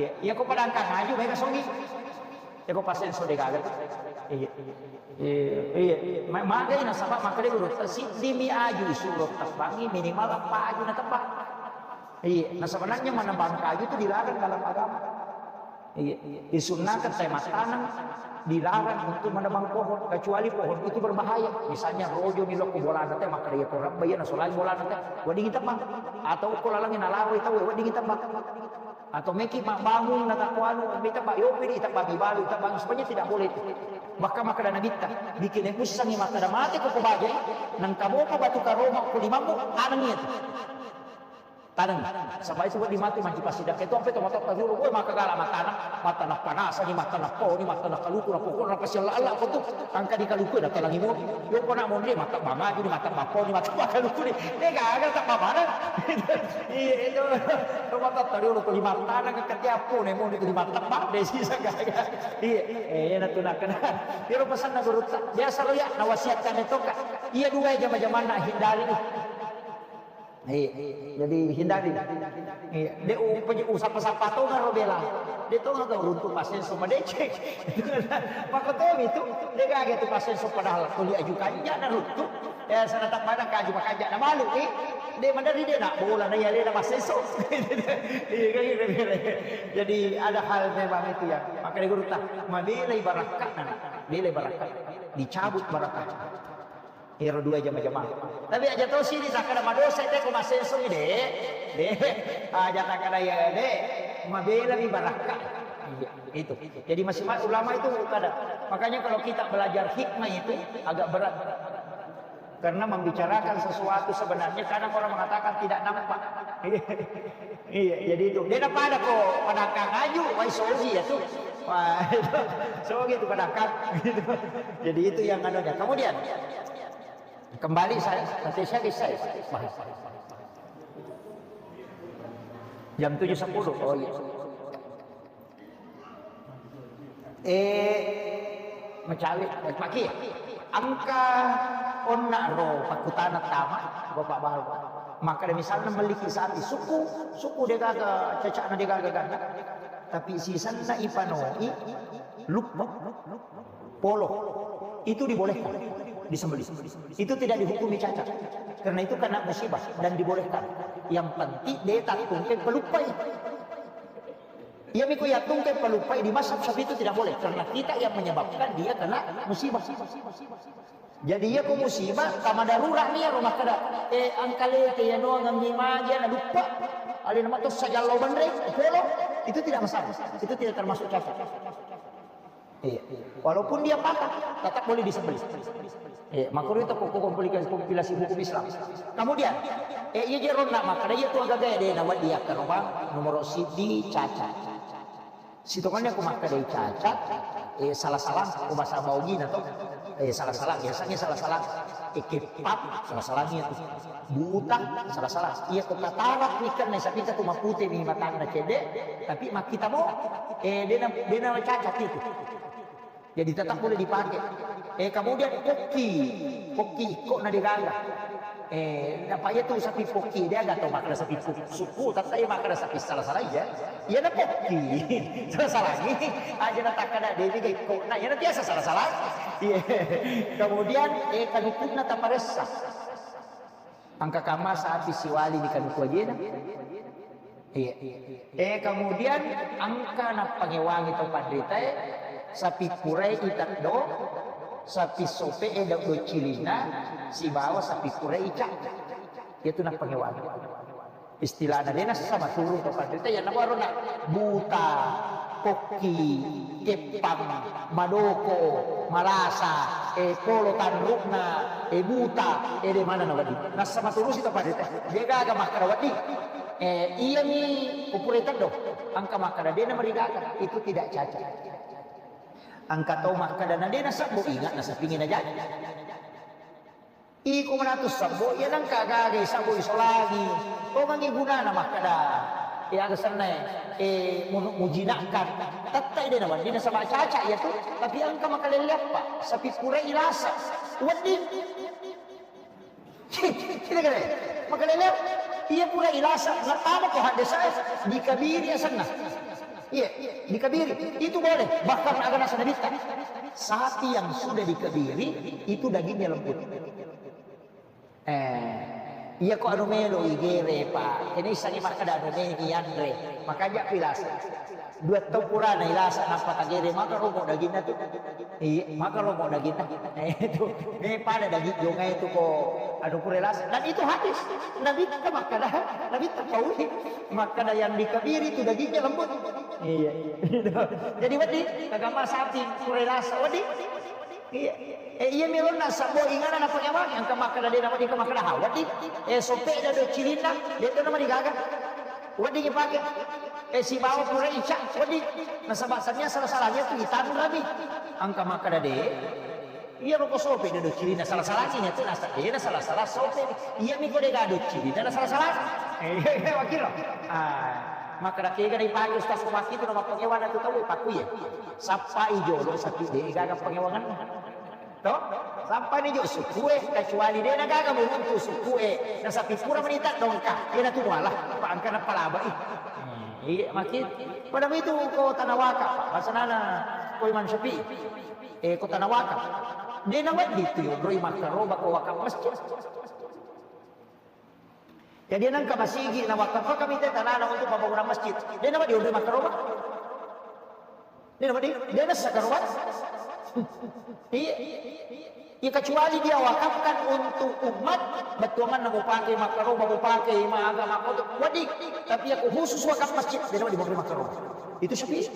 Iya, iya ko padangkang aju mega songi. Iya ko pasenso dega. Iya. Iya, iya. Ma-, magai nasaba makkeda guru, siddi mi aju isuro tebbangi minimal empat aju na tebbang. Iya, nah sebenarnya menebang kayu itu dilarang dalam agama. Iya, disunnakan saya mattaneng dilarang untuk menebang pohon kecuali pohon itu berbahaya. Misalnya rojo ni lokko bolana teh maka dia korang bayar nasolai bolana teh wedding tebang atau ko lalangi nalawai tau wedding tebang atau meki mabbangun na takuanu mita pak yopi di tebang balu tebang sebenarnya tidak boleh itu. Bahkan maka dana bitta bikin ussangi maka ada mati ko bajai nang kamopa batu karoma ko limammu aneng itu. Taneng, saba itu wedding matu mancaji passidakkang. Itu ampe to matotta riolo, woi, makkagala mattaneng, mattaneng panasani, mattaneng poni, mattaneng kaluku, na pokokna pasti Allah Allah ko tu. Engka di kaluku na talangi mo. Yo ko na monri, mattebbang aju ni, mattebbang poni, mattebbang kaluku ni. De gaga tebbang bareng. Iya itu. To matotta riolo to lima taneng ke tiap pone mo itu lima tebbang de sisa gaga. Iya, eh na tu nakkeda. Iyaro pesanna gurutta. Biasa lo ya, nawasiatkan itu ka. Iya dua jama-jamanna hindari ni. Iya, jadi hindari. Iya, de u-, upeji usappa-sappa tongaro bela. De tongaro runtu passenso madeceng. Makkotomi tu, de gaga tu passenso padahal tuli aju kanja na runtu. Ya, sana tak pada kaju makanja na malu ni. De madari de nak bola na iya de na passenso. Iya, kan gitu. Jadi ada hal memang itu ya. Makanya gurutta, mabela ibarakka na, bela ibarakka. Dicabut barakka. Ero dua jama-jama. Tapi aja to sini takkeda madosa te ko massenso de. De. Aja takkeda ya de. Mabela mi barakka. Iya, itu. Jadi masih ma-, ulama itu kada. Makanya kalau kita belajar hikmah itu agak berat. Karena membicarakan sesuatu sebenarnya kadang orang mengatakan tidak nampak. Iya, jadi itu. De na pada ko padangkang aju, wai sogi ya tu. Wah, itu. Sogi tu padangkang. Gitu. Jadi itu yang anunya. Kemudian Kembali saya, nanti saya bisa ya, Pak. Jam tujuh sepuluh. Oh iya. Eh, mecawi, eh, pagi. Engka onna ro pakkutana tama, Bapak Bapak. Maka misalnya memiliki sapi suku, suku de gaga, cecakna de gaga gaga. Tapi sisenna ipanoi, luppa. Polo. Itu dibolehkan disembelih. Itu tidak dihukumi cacat. Karena itu kena musibah dan dibolehkan. Yang penting de tattungke paluppai. Iya miko yattungke paluppai di mazhab Syafi'i itu tidak boleh karena kita yang menyebabkan dia kena musibah. Jadi iya ko musibah, tama darurat nia rumah kada. Eh, angkalete ya noang ngi maja na luppa. Alena mato sajallo banre, polo. Itu tidak masalah. Itu tidak termasuk cacat. Iya. Walaupun dia patah, tetap boleh disembelih. Iya, makanya itu kok komplikasi, kompilasi hukum Islam. Kemudian, eh, iya jeronna makkada iya tu agaga de na wedding akkarobang nomor siji cacat. Sitongannya aku makkada cacat, eh, salah-salah, aku bahasa baugina tuh. Eh, salah-salah, biasanya salah-salah. Eh, kepap, salah-salahnya tuh. Buta, salah-salah. Iya, kok katarak nih kan, nih, tapi itu mapute nih matangna cedde, tapi makkita mo, eh, dena, dena cacat itu. Jadi tetap boleh dipakai. Eh, kemudian pokki, pokki kok na degaga. Eh, apa iya tuh sapi pokki, dia agak tahu makna sapi pok-, suku, tapi iya makna sapi salah-salah ya. Iya na pokki, salah-salah nih. Aja na takkada, dia juga kok, nah, iya na biasa salah-salah. Iya. Kemudian, eh, kanukuna taparessa. Engka kamma sapi siwali di kanuku ajena. Iya. Eh, kemudian engka nappangewangi tau panritae, sapi purai iteddo, sapi sope e do cilinna, sibawa sapi purai ica. Itu nappangewangi. Istilahna de nassama turu tau panritae, iya nabaru na buta, pokki, keppang, madoko, malasa, eh, polo tanrukna, eh, buta, eh, de mana na wedding. Nassama turusi tau panritae. De gaga makkada wedding. Eh, iyami upure teddo. Engka makkada de namarigaga. Itu tidak cacat. Engka tau makkada na de nasabbo, ingat nasapingi na jadi. Iko manatu sabbo, iya nengka gaga sabbo isolangi. Tomangi gunana makkada, iya aga sennae, eh, mu-, mujinakkan. Tettai de nawedding nasaba caca iya tu, tapi engka makalelle appa, sapi purai ilasa. Wedding. Tidak kira. Makalelle, iya pura ilasa, natama ko hadde saya, dikabiri asenna. Iya, dikabiri. Itu boleh. Bahkan aga nasa Nabitta. Sapi yang sudah dikabiri, itu dagingnya lembut. Eh, iya ko anu melo igere, Pak. Ini sangi makkada anu melo ianre. Makanya pilasa. Dua tau purana ilasa, nappa tagere, maka romo daginna tu. Iya, maka romo daginna. Eh, itu. Eh, pada daging jongai itu ko anu pura ilasa. Dan itu hadis. Nabitta makkada, Nabitta pauli. Makkada yang dikabiri itu dagingnya lembut. Iya. Jadi wedding, kagama sapi, pura ilasa, wedding. Iya. Eh, iya mi lonna sabbo ingana na pake maki, angka makkeda de na wedding, ka makkeda ha, wedding. Eh, sope da do cilinna, de to na mani gaga. Wedding ipake. Eh, sibawa pura ica, wedding. Nasaba sania salah-salahnya tu itanu rabi. Angka makkeda de. Iya ro ko sope da do cilinna salah-salahnya tu nasa de na salah-salah sope. Iya mi ko de ga do cilinna na salah-salah. Eh, iya, iya, wakilo. Ah, makkeda kega dipake Ustaz Umar itu nama pengewana tu tau paku ya. Sappai jolo sapi de gaga pengewangan. To? Sampani jo sukue, kecuali de na gaga muruntu sukue. Na sapi pura menita dongka. Iya na tu muala, pa angka na palabai. Iya maki. Pada itu ko tanah wakaf, Pak. Bahasa nana ko Imam Syafi'i. Eh, ko tanah wakaf. De na wedding tu yo, bro, makkaroba ko wakaf masjid. Jadi nengka masigi na wakafakami te tanana untuk pembangunan masjid. De na wedding onroi makkaroba. De na wedding, de na sakaroba. Iya. Ya, kecuali dia wakafkan untuk umat, bettuangan na mau pakai makkaroba, mau pakai maga, makoto, wedding. Tapi ya khusus wakaf masjid, de na wedding onroi makkaroba. Itu sepi.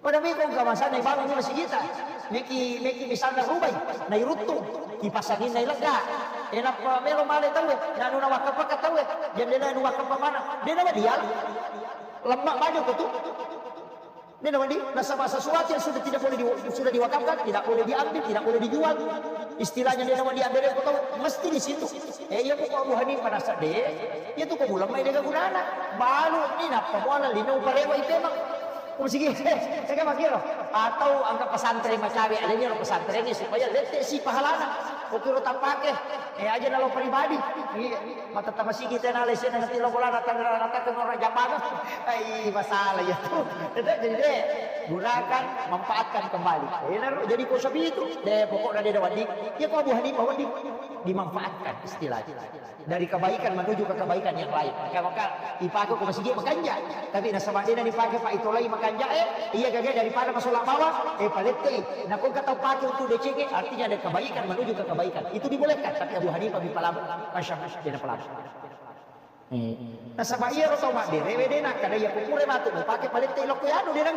Pada meko engka masana ibangun masigita. Meki, meki misalna rubai, nairuttung, kipasanginna ilegga. Enappa melo male tauwe, nanu nawakkappakka tauwe, jendela nu wakkappa mana. De na wedding. Lemma baju ko tu. De na wedding, nasaba sesuatu yang sudah tidak boleh di, sudah diwakafkan, tidak boleh diambil, tidak boleh dijual. Istilahnya de na wedding ambil ko tau, mesti di situ. Eh, iya ko Abu Hanifah nasa de, iya tu ko bulan mai de gunana. Balu ni nappa muala lino parewa ipemang. Masigi, tega makiro. Atau angka pesantren macawe, ada ni pesantren ni supaya lette si pahalana. Okiro tapake, eh, aja nalo pribadi. Iya, mata tamasigi tena lesena nanti lo bolana tangerang rata ke ngora jambaga. Ai, masalah ya tu. Jadi deh, gunakan, manfaatkan kembali. Eh, naro, jadi ko sapi itu, deh pokoknya dia ada wedding. Ya ko Abu Hanifah wedding. Dimanfaatkan istilahnya. Dari kebaikan menuju ke kebaikan yang lain. Maka, maka ipake ko masigi makanja. Tapi nasaba dena dipake pa itolai makanja, eh, iya gaga daripada masola bawang, eh, palettei. Nah, ko kata pake untuk decenge, artinya ada kebaikan menuju ke kebaikan. Itu dibolehkan. Tapi Abu Hanifah bipalama, Masya Allah, dena palama. Eh. Nasaba iya ro tau mabbere, wedena kada iya kupure matu, pake palettei lokko yanu dena.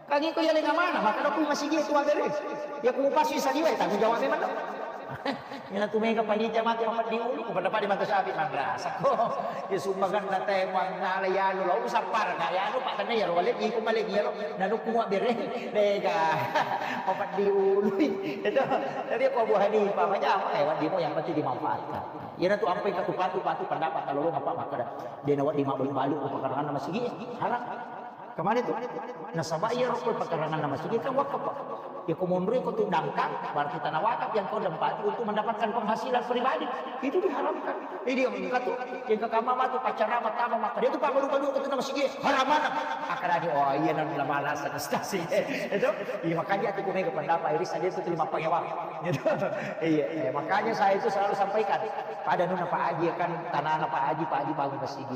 Kan iko iya lenga mana, maka doku masigi itu agare. Ya ku pasti saliwa, tanggung jawab memang. Ina tu mega panitia mate Muhammad di ulu, pada pada mata sapi madrasah ko. Ya sumbangan na te mangala ya lu lo sapar ka ya lu pak tane ya lo wale iko male ya lo nanu kuma bere dega Muhammad di ulu. Itu tapi aku Abu Hanifah macam apa ya di yang penting dimanfaatkan. Ina tu apa yang katu patu patu pendapat kalau lo ngapa maka dena wadi mabal balu apa karena masigi haram. Kemana itu? Nasaba iya rokko pakarangan nama sigi kan wakaf, Pak. Ya ko monroi ko tu dangkang, berarti tanah wakaf yang kau tempati untuk mendapatkan penghasilan pribadi. Itu diharamkan. Jadi dia mengingkat tu, yang ke kamar tu pacaran pertama maka dia tu Pak baru-baru ke tu nama sigi haram mana? Akan ada oh iya nang lama alasan stasi. Itu, iya makanya aku punya pendapat iri saja itu terima pengewang. Gitu. Iya, iya, makanya saya itu selalu sampaikan pada nuna Pak Haji kan tanah Pak Haji, Pak Haji bangun masjid.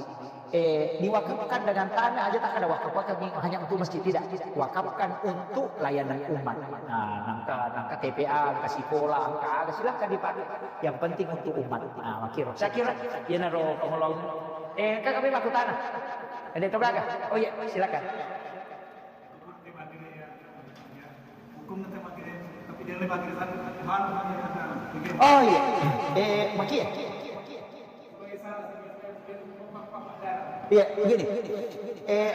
Eh, diwakafkan dengan tanah aja tak ada wakaf-wakaf ni hanya untuk masjid, tidak. Wakafkan untuk layanan umat. Nah, nangka, nangka T P A, nangka sekolah, nangka ada silahkan dipakai. Yang penting untuk umat. Nah, makiro. Saya kira, ya naro pengolong. Eh, kakak bebas aku tanah. Ada itu berapa? Oh iya, silakan. Oh iya, eh, maki. Iya, begini. Eh,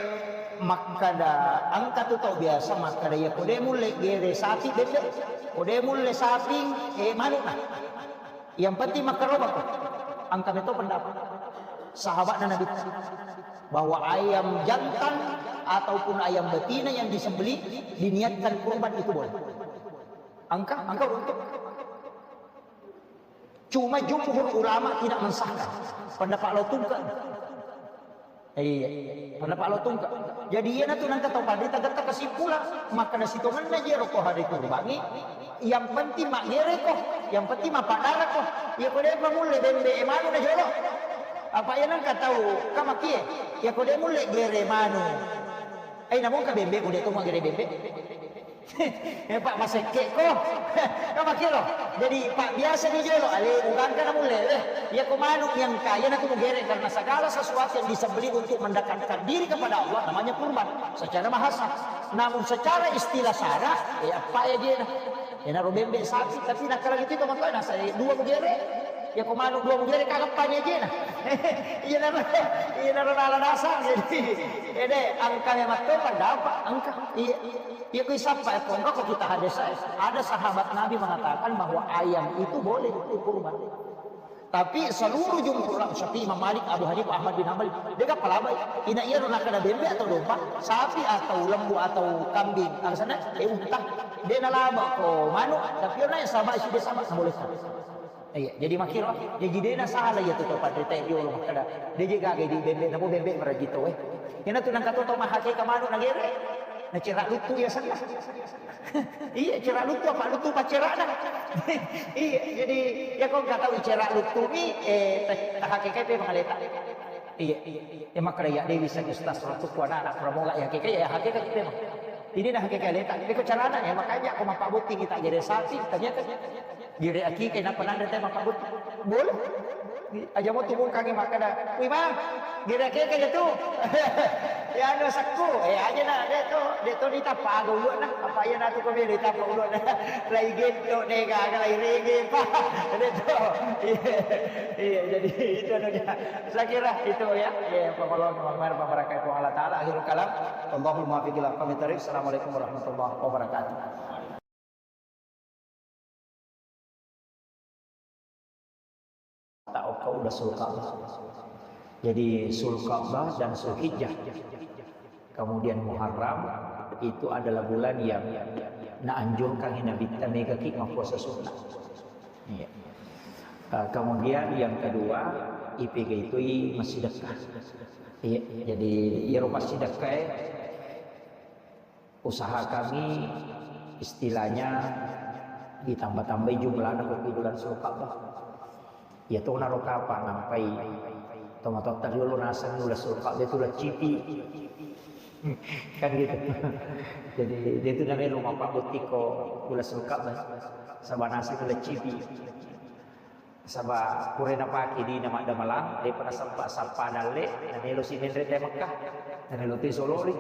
makkada engka tu tau biasa makkada ya kode mulle gere sapi bebbe, kode mulle sapi, eh, manuk nah. Yang penting makkarobako. Engka meto pendapat sahabatna Nabi bahwa ayam jantan ataupun ayam betina yang disembelih diniatkan kurban itu boleh. Engka, engka untuk. Cuma jumhur ulama tidak mensahkan. Pendapat lo tungka. Iya, pada palo tungka. Jadi iya natu nangka tau panrita getta kesimpulan, makkana sitongenna je rokko hari kurbangi, yang penting maggereko, yang penting mappadarako. Iya ko de mulle bembe e manu na jolo. Apa iya nangka tau kamakie? Iya ko de mulle gere manu. Eh namun ka bembe ko de to maggere bembe. Eh, Pak, masekke ko. Kan makkiro. Jadi, Pak, biasa di jolo, ale, bukan kana mulle, eh. Iya ko manu yang kaya na tu mugere karena segala sesuatu yang disembelih untuk mendekatkan diri kepada Allah namanya kurban secara bahasa. Namun secara istilah syara, eh, apa ya dia? Ena ro bembe sapi, tapi nakkala gitu to makkoi nasa, eh, dua mugere. Iya ko manu dua mugere kagappa ni aja na. Iya naro, iya naro nala nasa. Jadi, ede angka memang to pendapat angka. Iya. Iya, kui sappa, eh, pongka ko kita hadis, eh. Ada sahabat Nabi mengatakan bahwa ayam itu boleh untuk kurban. Tapi seluruh jumhur ulama, Syafi'i, Imam Malik, Abu Hanifah, Ahmad bin Hanbal, dia gak palabai. Ina iya nakada bembe atau domba, sapi atau lembu atau kambing, alasannya, eh, unta. Dia nalaba ko manu, tapi orang yang sama, si dia sama, boleh. Iya, jadi makkiro, jadi dena salah iya tu to panrita di Allah makkada. Dia je gaga di bembe, namu bembe maraji to, eh. Kena tu nang katoto mahake ka manu nagere. Na cera lutu ya sana. Iya, cera lutu apa lutu pacerana. Iya, jadi ya kau nggak tahu cera lutu ni, eh, ta-, tahake kai pe mangaleta. Iya, iya, iya. Ya makkada ya Dewi sa Ustaz, waktu ku anak-anak pramoga ya, keke ya, hake kai pe. Ini nah keke leta, ini ko carana ya, makanya aku mapaboti kita gere sapi, ternyata Gere akike nappa nanre te mappabut. Boleh. Aja mo tubungkangi makkada, "Wih, Bang, gere akike aja tu." Ya, anu sakku. Eh, aja na, de to, de to ditappa aga ulu'na. Apa iya natu ko beli tappa ulu'na. Lai gento de gaga lai rege, Pak. De to. Iya. Iya, jadi itu anunya. Saya kira itu ya. Ya, pangolong, pangolong, pangolong, Allah Ta'ala. Akhirul kalam. Wallahul muwaffiq ila aqwamit thariq. Assalamualaikum warahmatullahi wabarakatuh. Ta'awakka ula Sulka'bah. Jadi Sulka'bah dan Sulhijjah, kemudian Muharram, itu adalah bulan yang naanjurkan Nabitta mega ki mappuasa sunnah. Iya. Eh, kemudian yang kedua, ipega itu i massidekka. Iya, jadi iyaro massidekka, eh, Usahakangngi istilahnya ditambah-tambahi jumlahna ko ki bulan Sulka'bah. Iya to naro kapang nampai tomatoatta riolo naseng ula Sulka'bah itu ula cipi. Kan gitu. Jadi dia itu namanya rumah Pak Butiko ula Sulka'bah. Sama naseng ula cipi. Saba pura napake dina maddamelang, depa nasappa sappa dalle, namelosi menre te Mekkah, namelo te solori.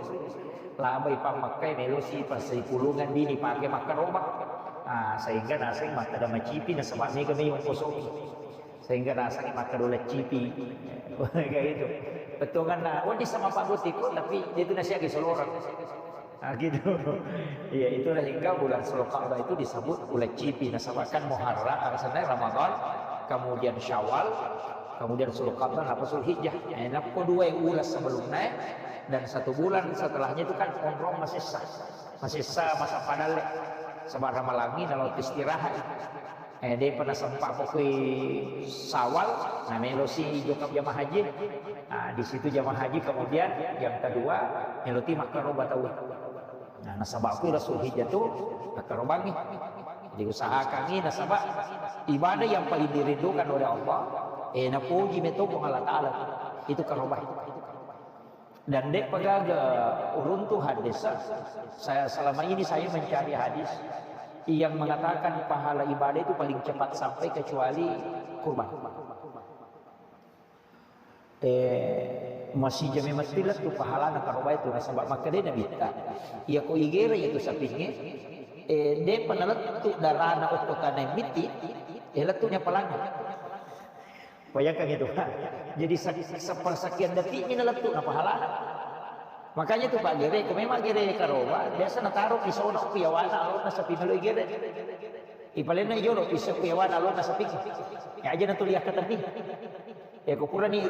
Labai pa Mekkah, melosi passai pulungan dini pake makkaroba. Ah, sehingga naseng makkada macipi nasaba mega mai ongkosoki. Sehingga naseng makkada ula cipi. Kayak gitu. Bettuanganna, wedding sama Pak Butiko, tapi dia itu nasiagi solorang. Nah, gitu. Iya, itulah hingga bulan Sulka'bah itu disebut ula cipi. Nasaba kan Muharram, alasannya Ramadan, kemudian Syawal, kemudian Sulka'bah, apa Sulhijjah. Eh, nappo dua ula sebelumnya dan satu bulan setelahnya itu kan onrong masessa. Masessa masa padalle. Sebab Ramalangi nalo istirahat. Eh, depa nasempa ko kui Sawal, namelosi jokap jamaah haji. Nah, di situ jamaah haji kemudian yang kedua, meloti makkaroba tau. Nah, nasaba kui Rasul Hijjah tu makkarobangi. Jadi usahakangi nasaba ibadah yang paling dirindukan oleh Allah, eh, napuji meto Puang Allah Ta'ala. Itu karoba. Dan de'pa gaga uruntu hadis, saya, selama ini saya mencari hadis yang mengatakan pahala ibadah itu paling cepat sampai kecuali kurban. Eh, masih jami mesti lettu pahalana karoba itu nasaba makkeda Nabitta. Iya ko igere itu sapingnge, eh, de'pa nalettu darana okko tanai mitti, eh, lettunya pahalana. Bayangkan itu. Jadi se-, sepersekian detiknya nalettu na pahalana. Makanya itu Pak gere, ko memang gere karoba, biasa nataro pisau na ku yawana alona sapi nalo gere. Ipalenna jolo pisau ku yawana alona sapi. Ya aja natuli akkatenni. Ya ko purani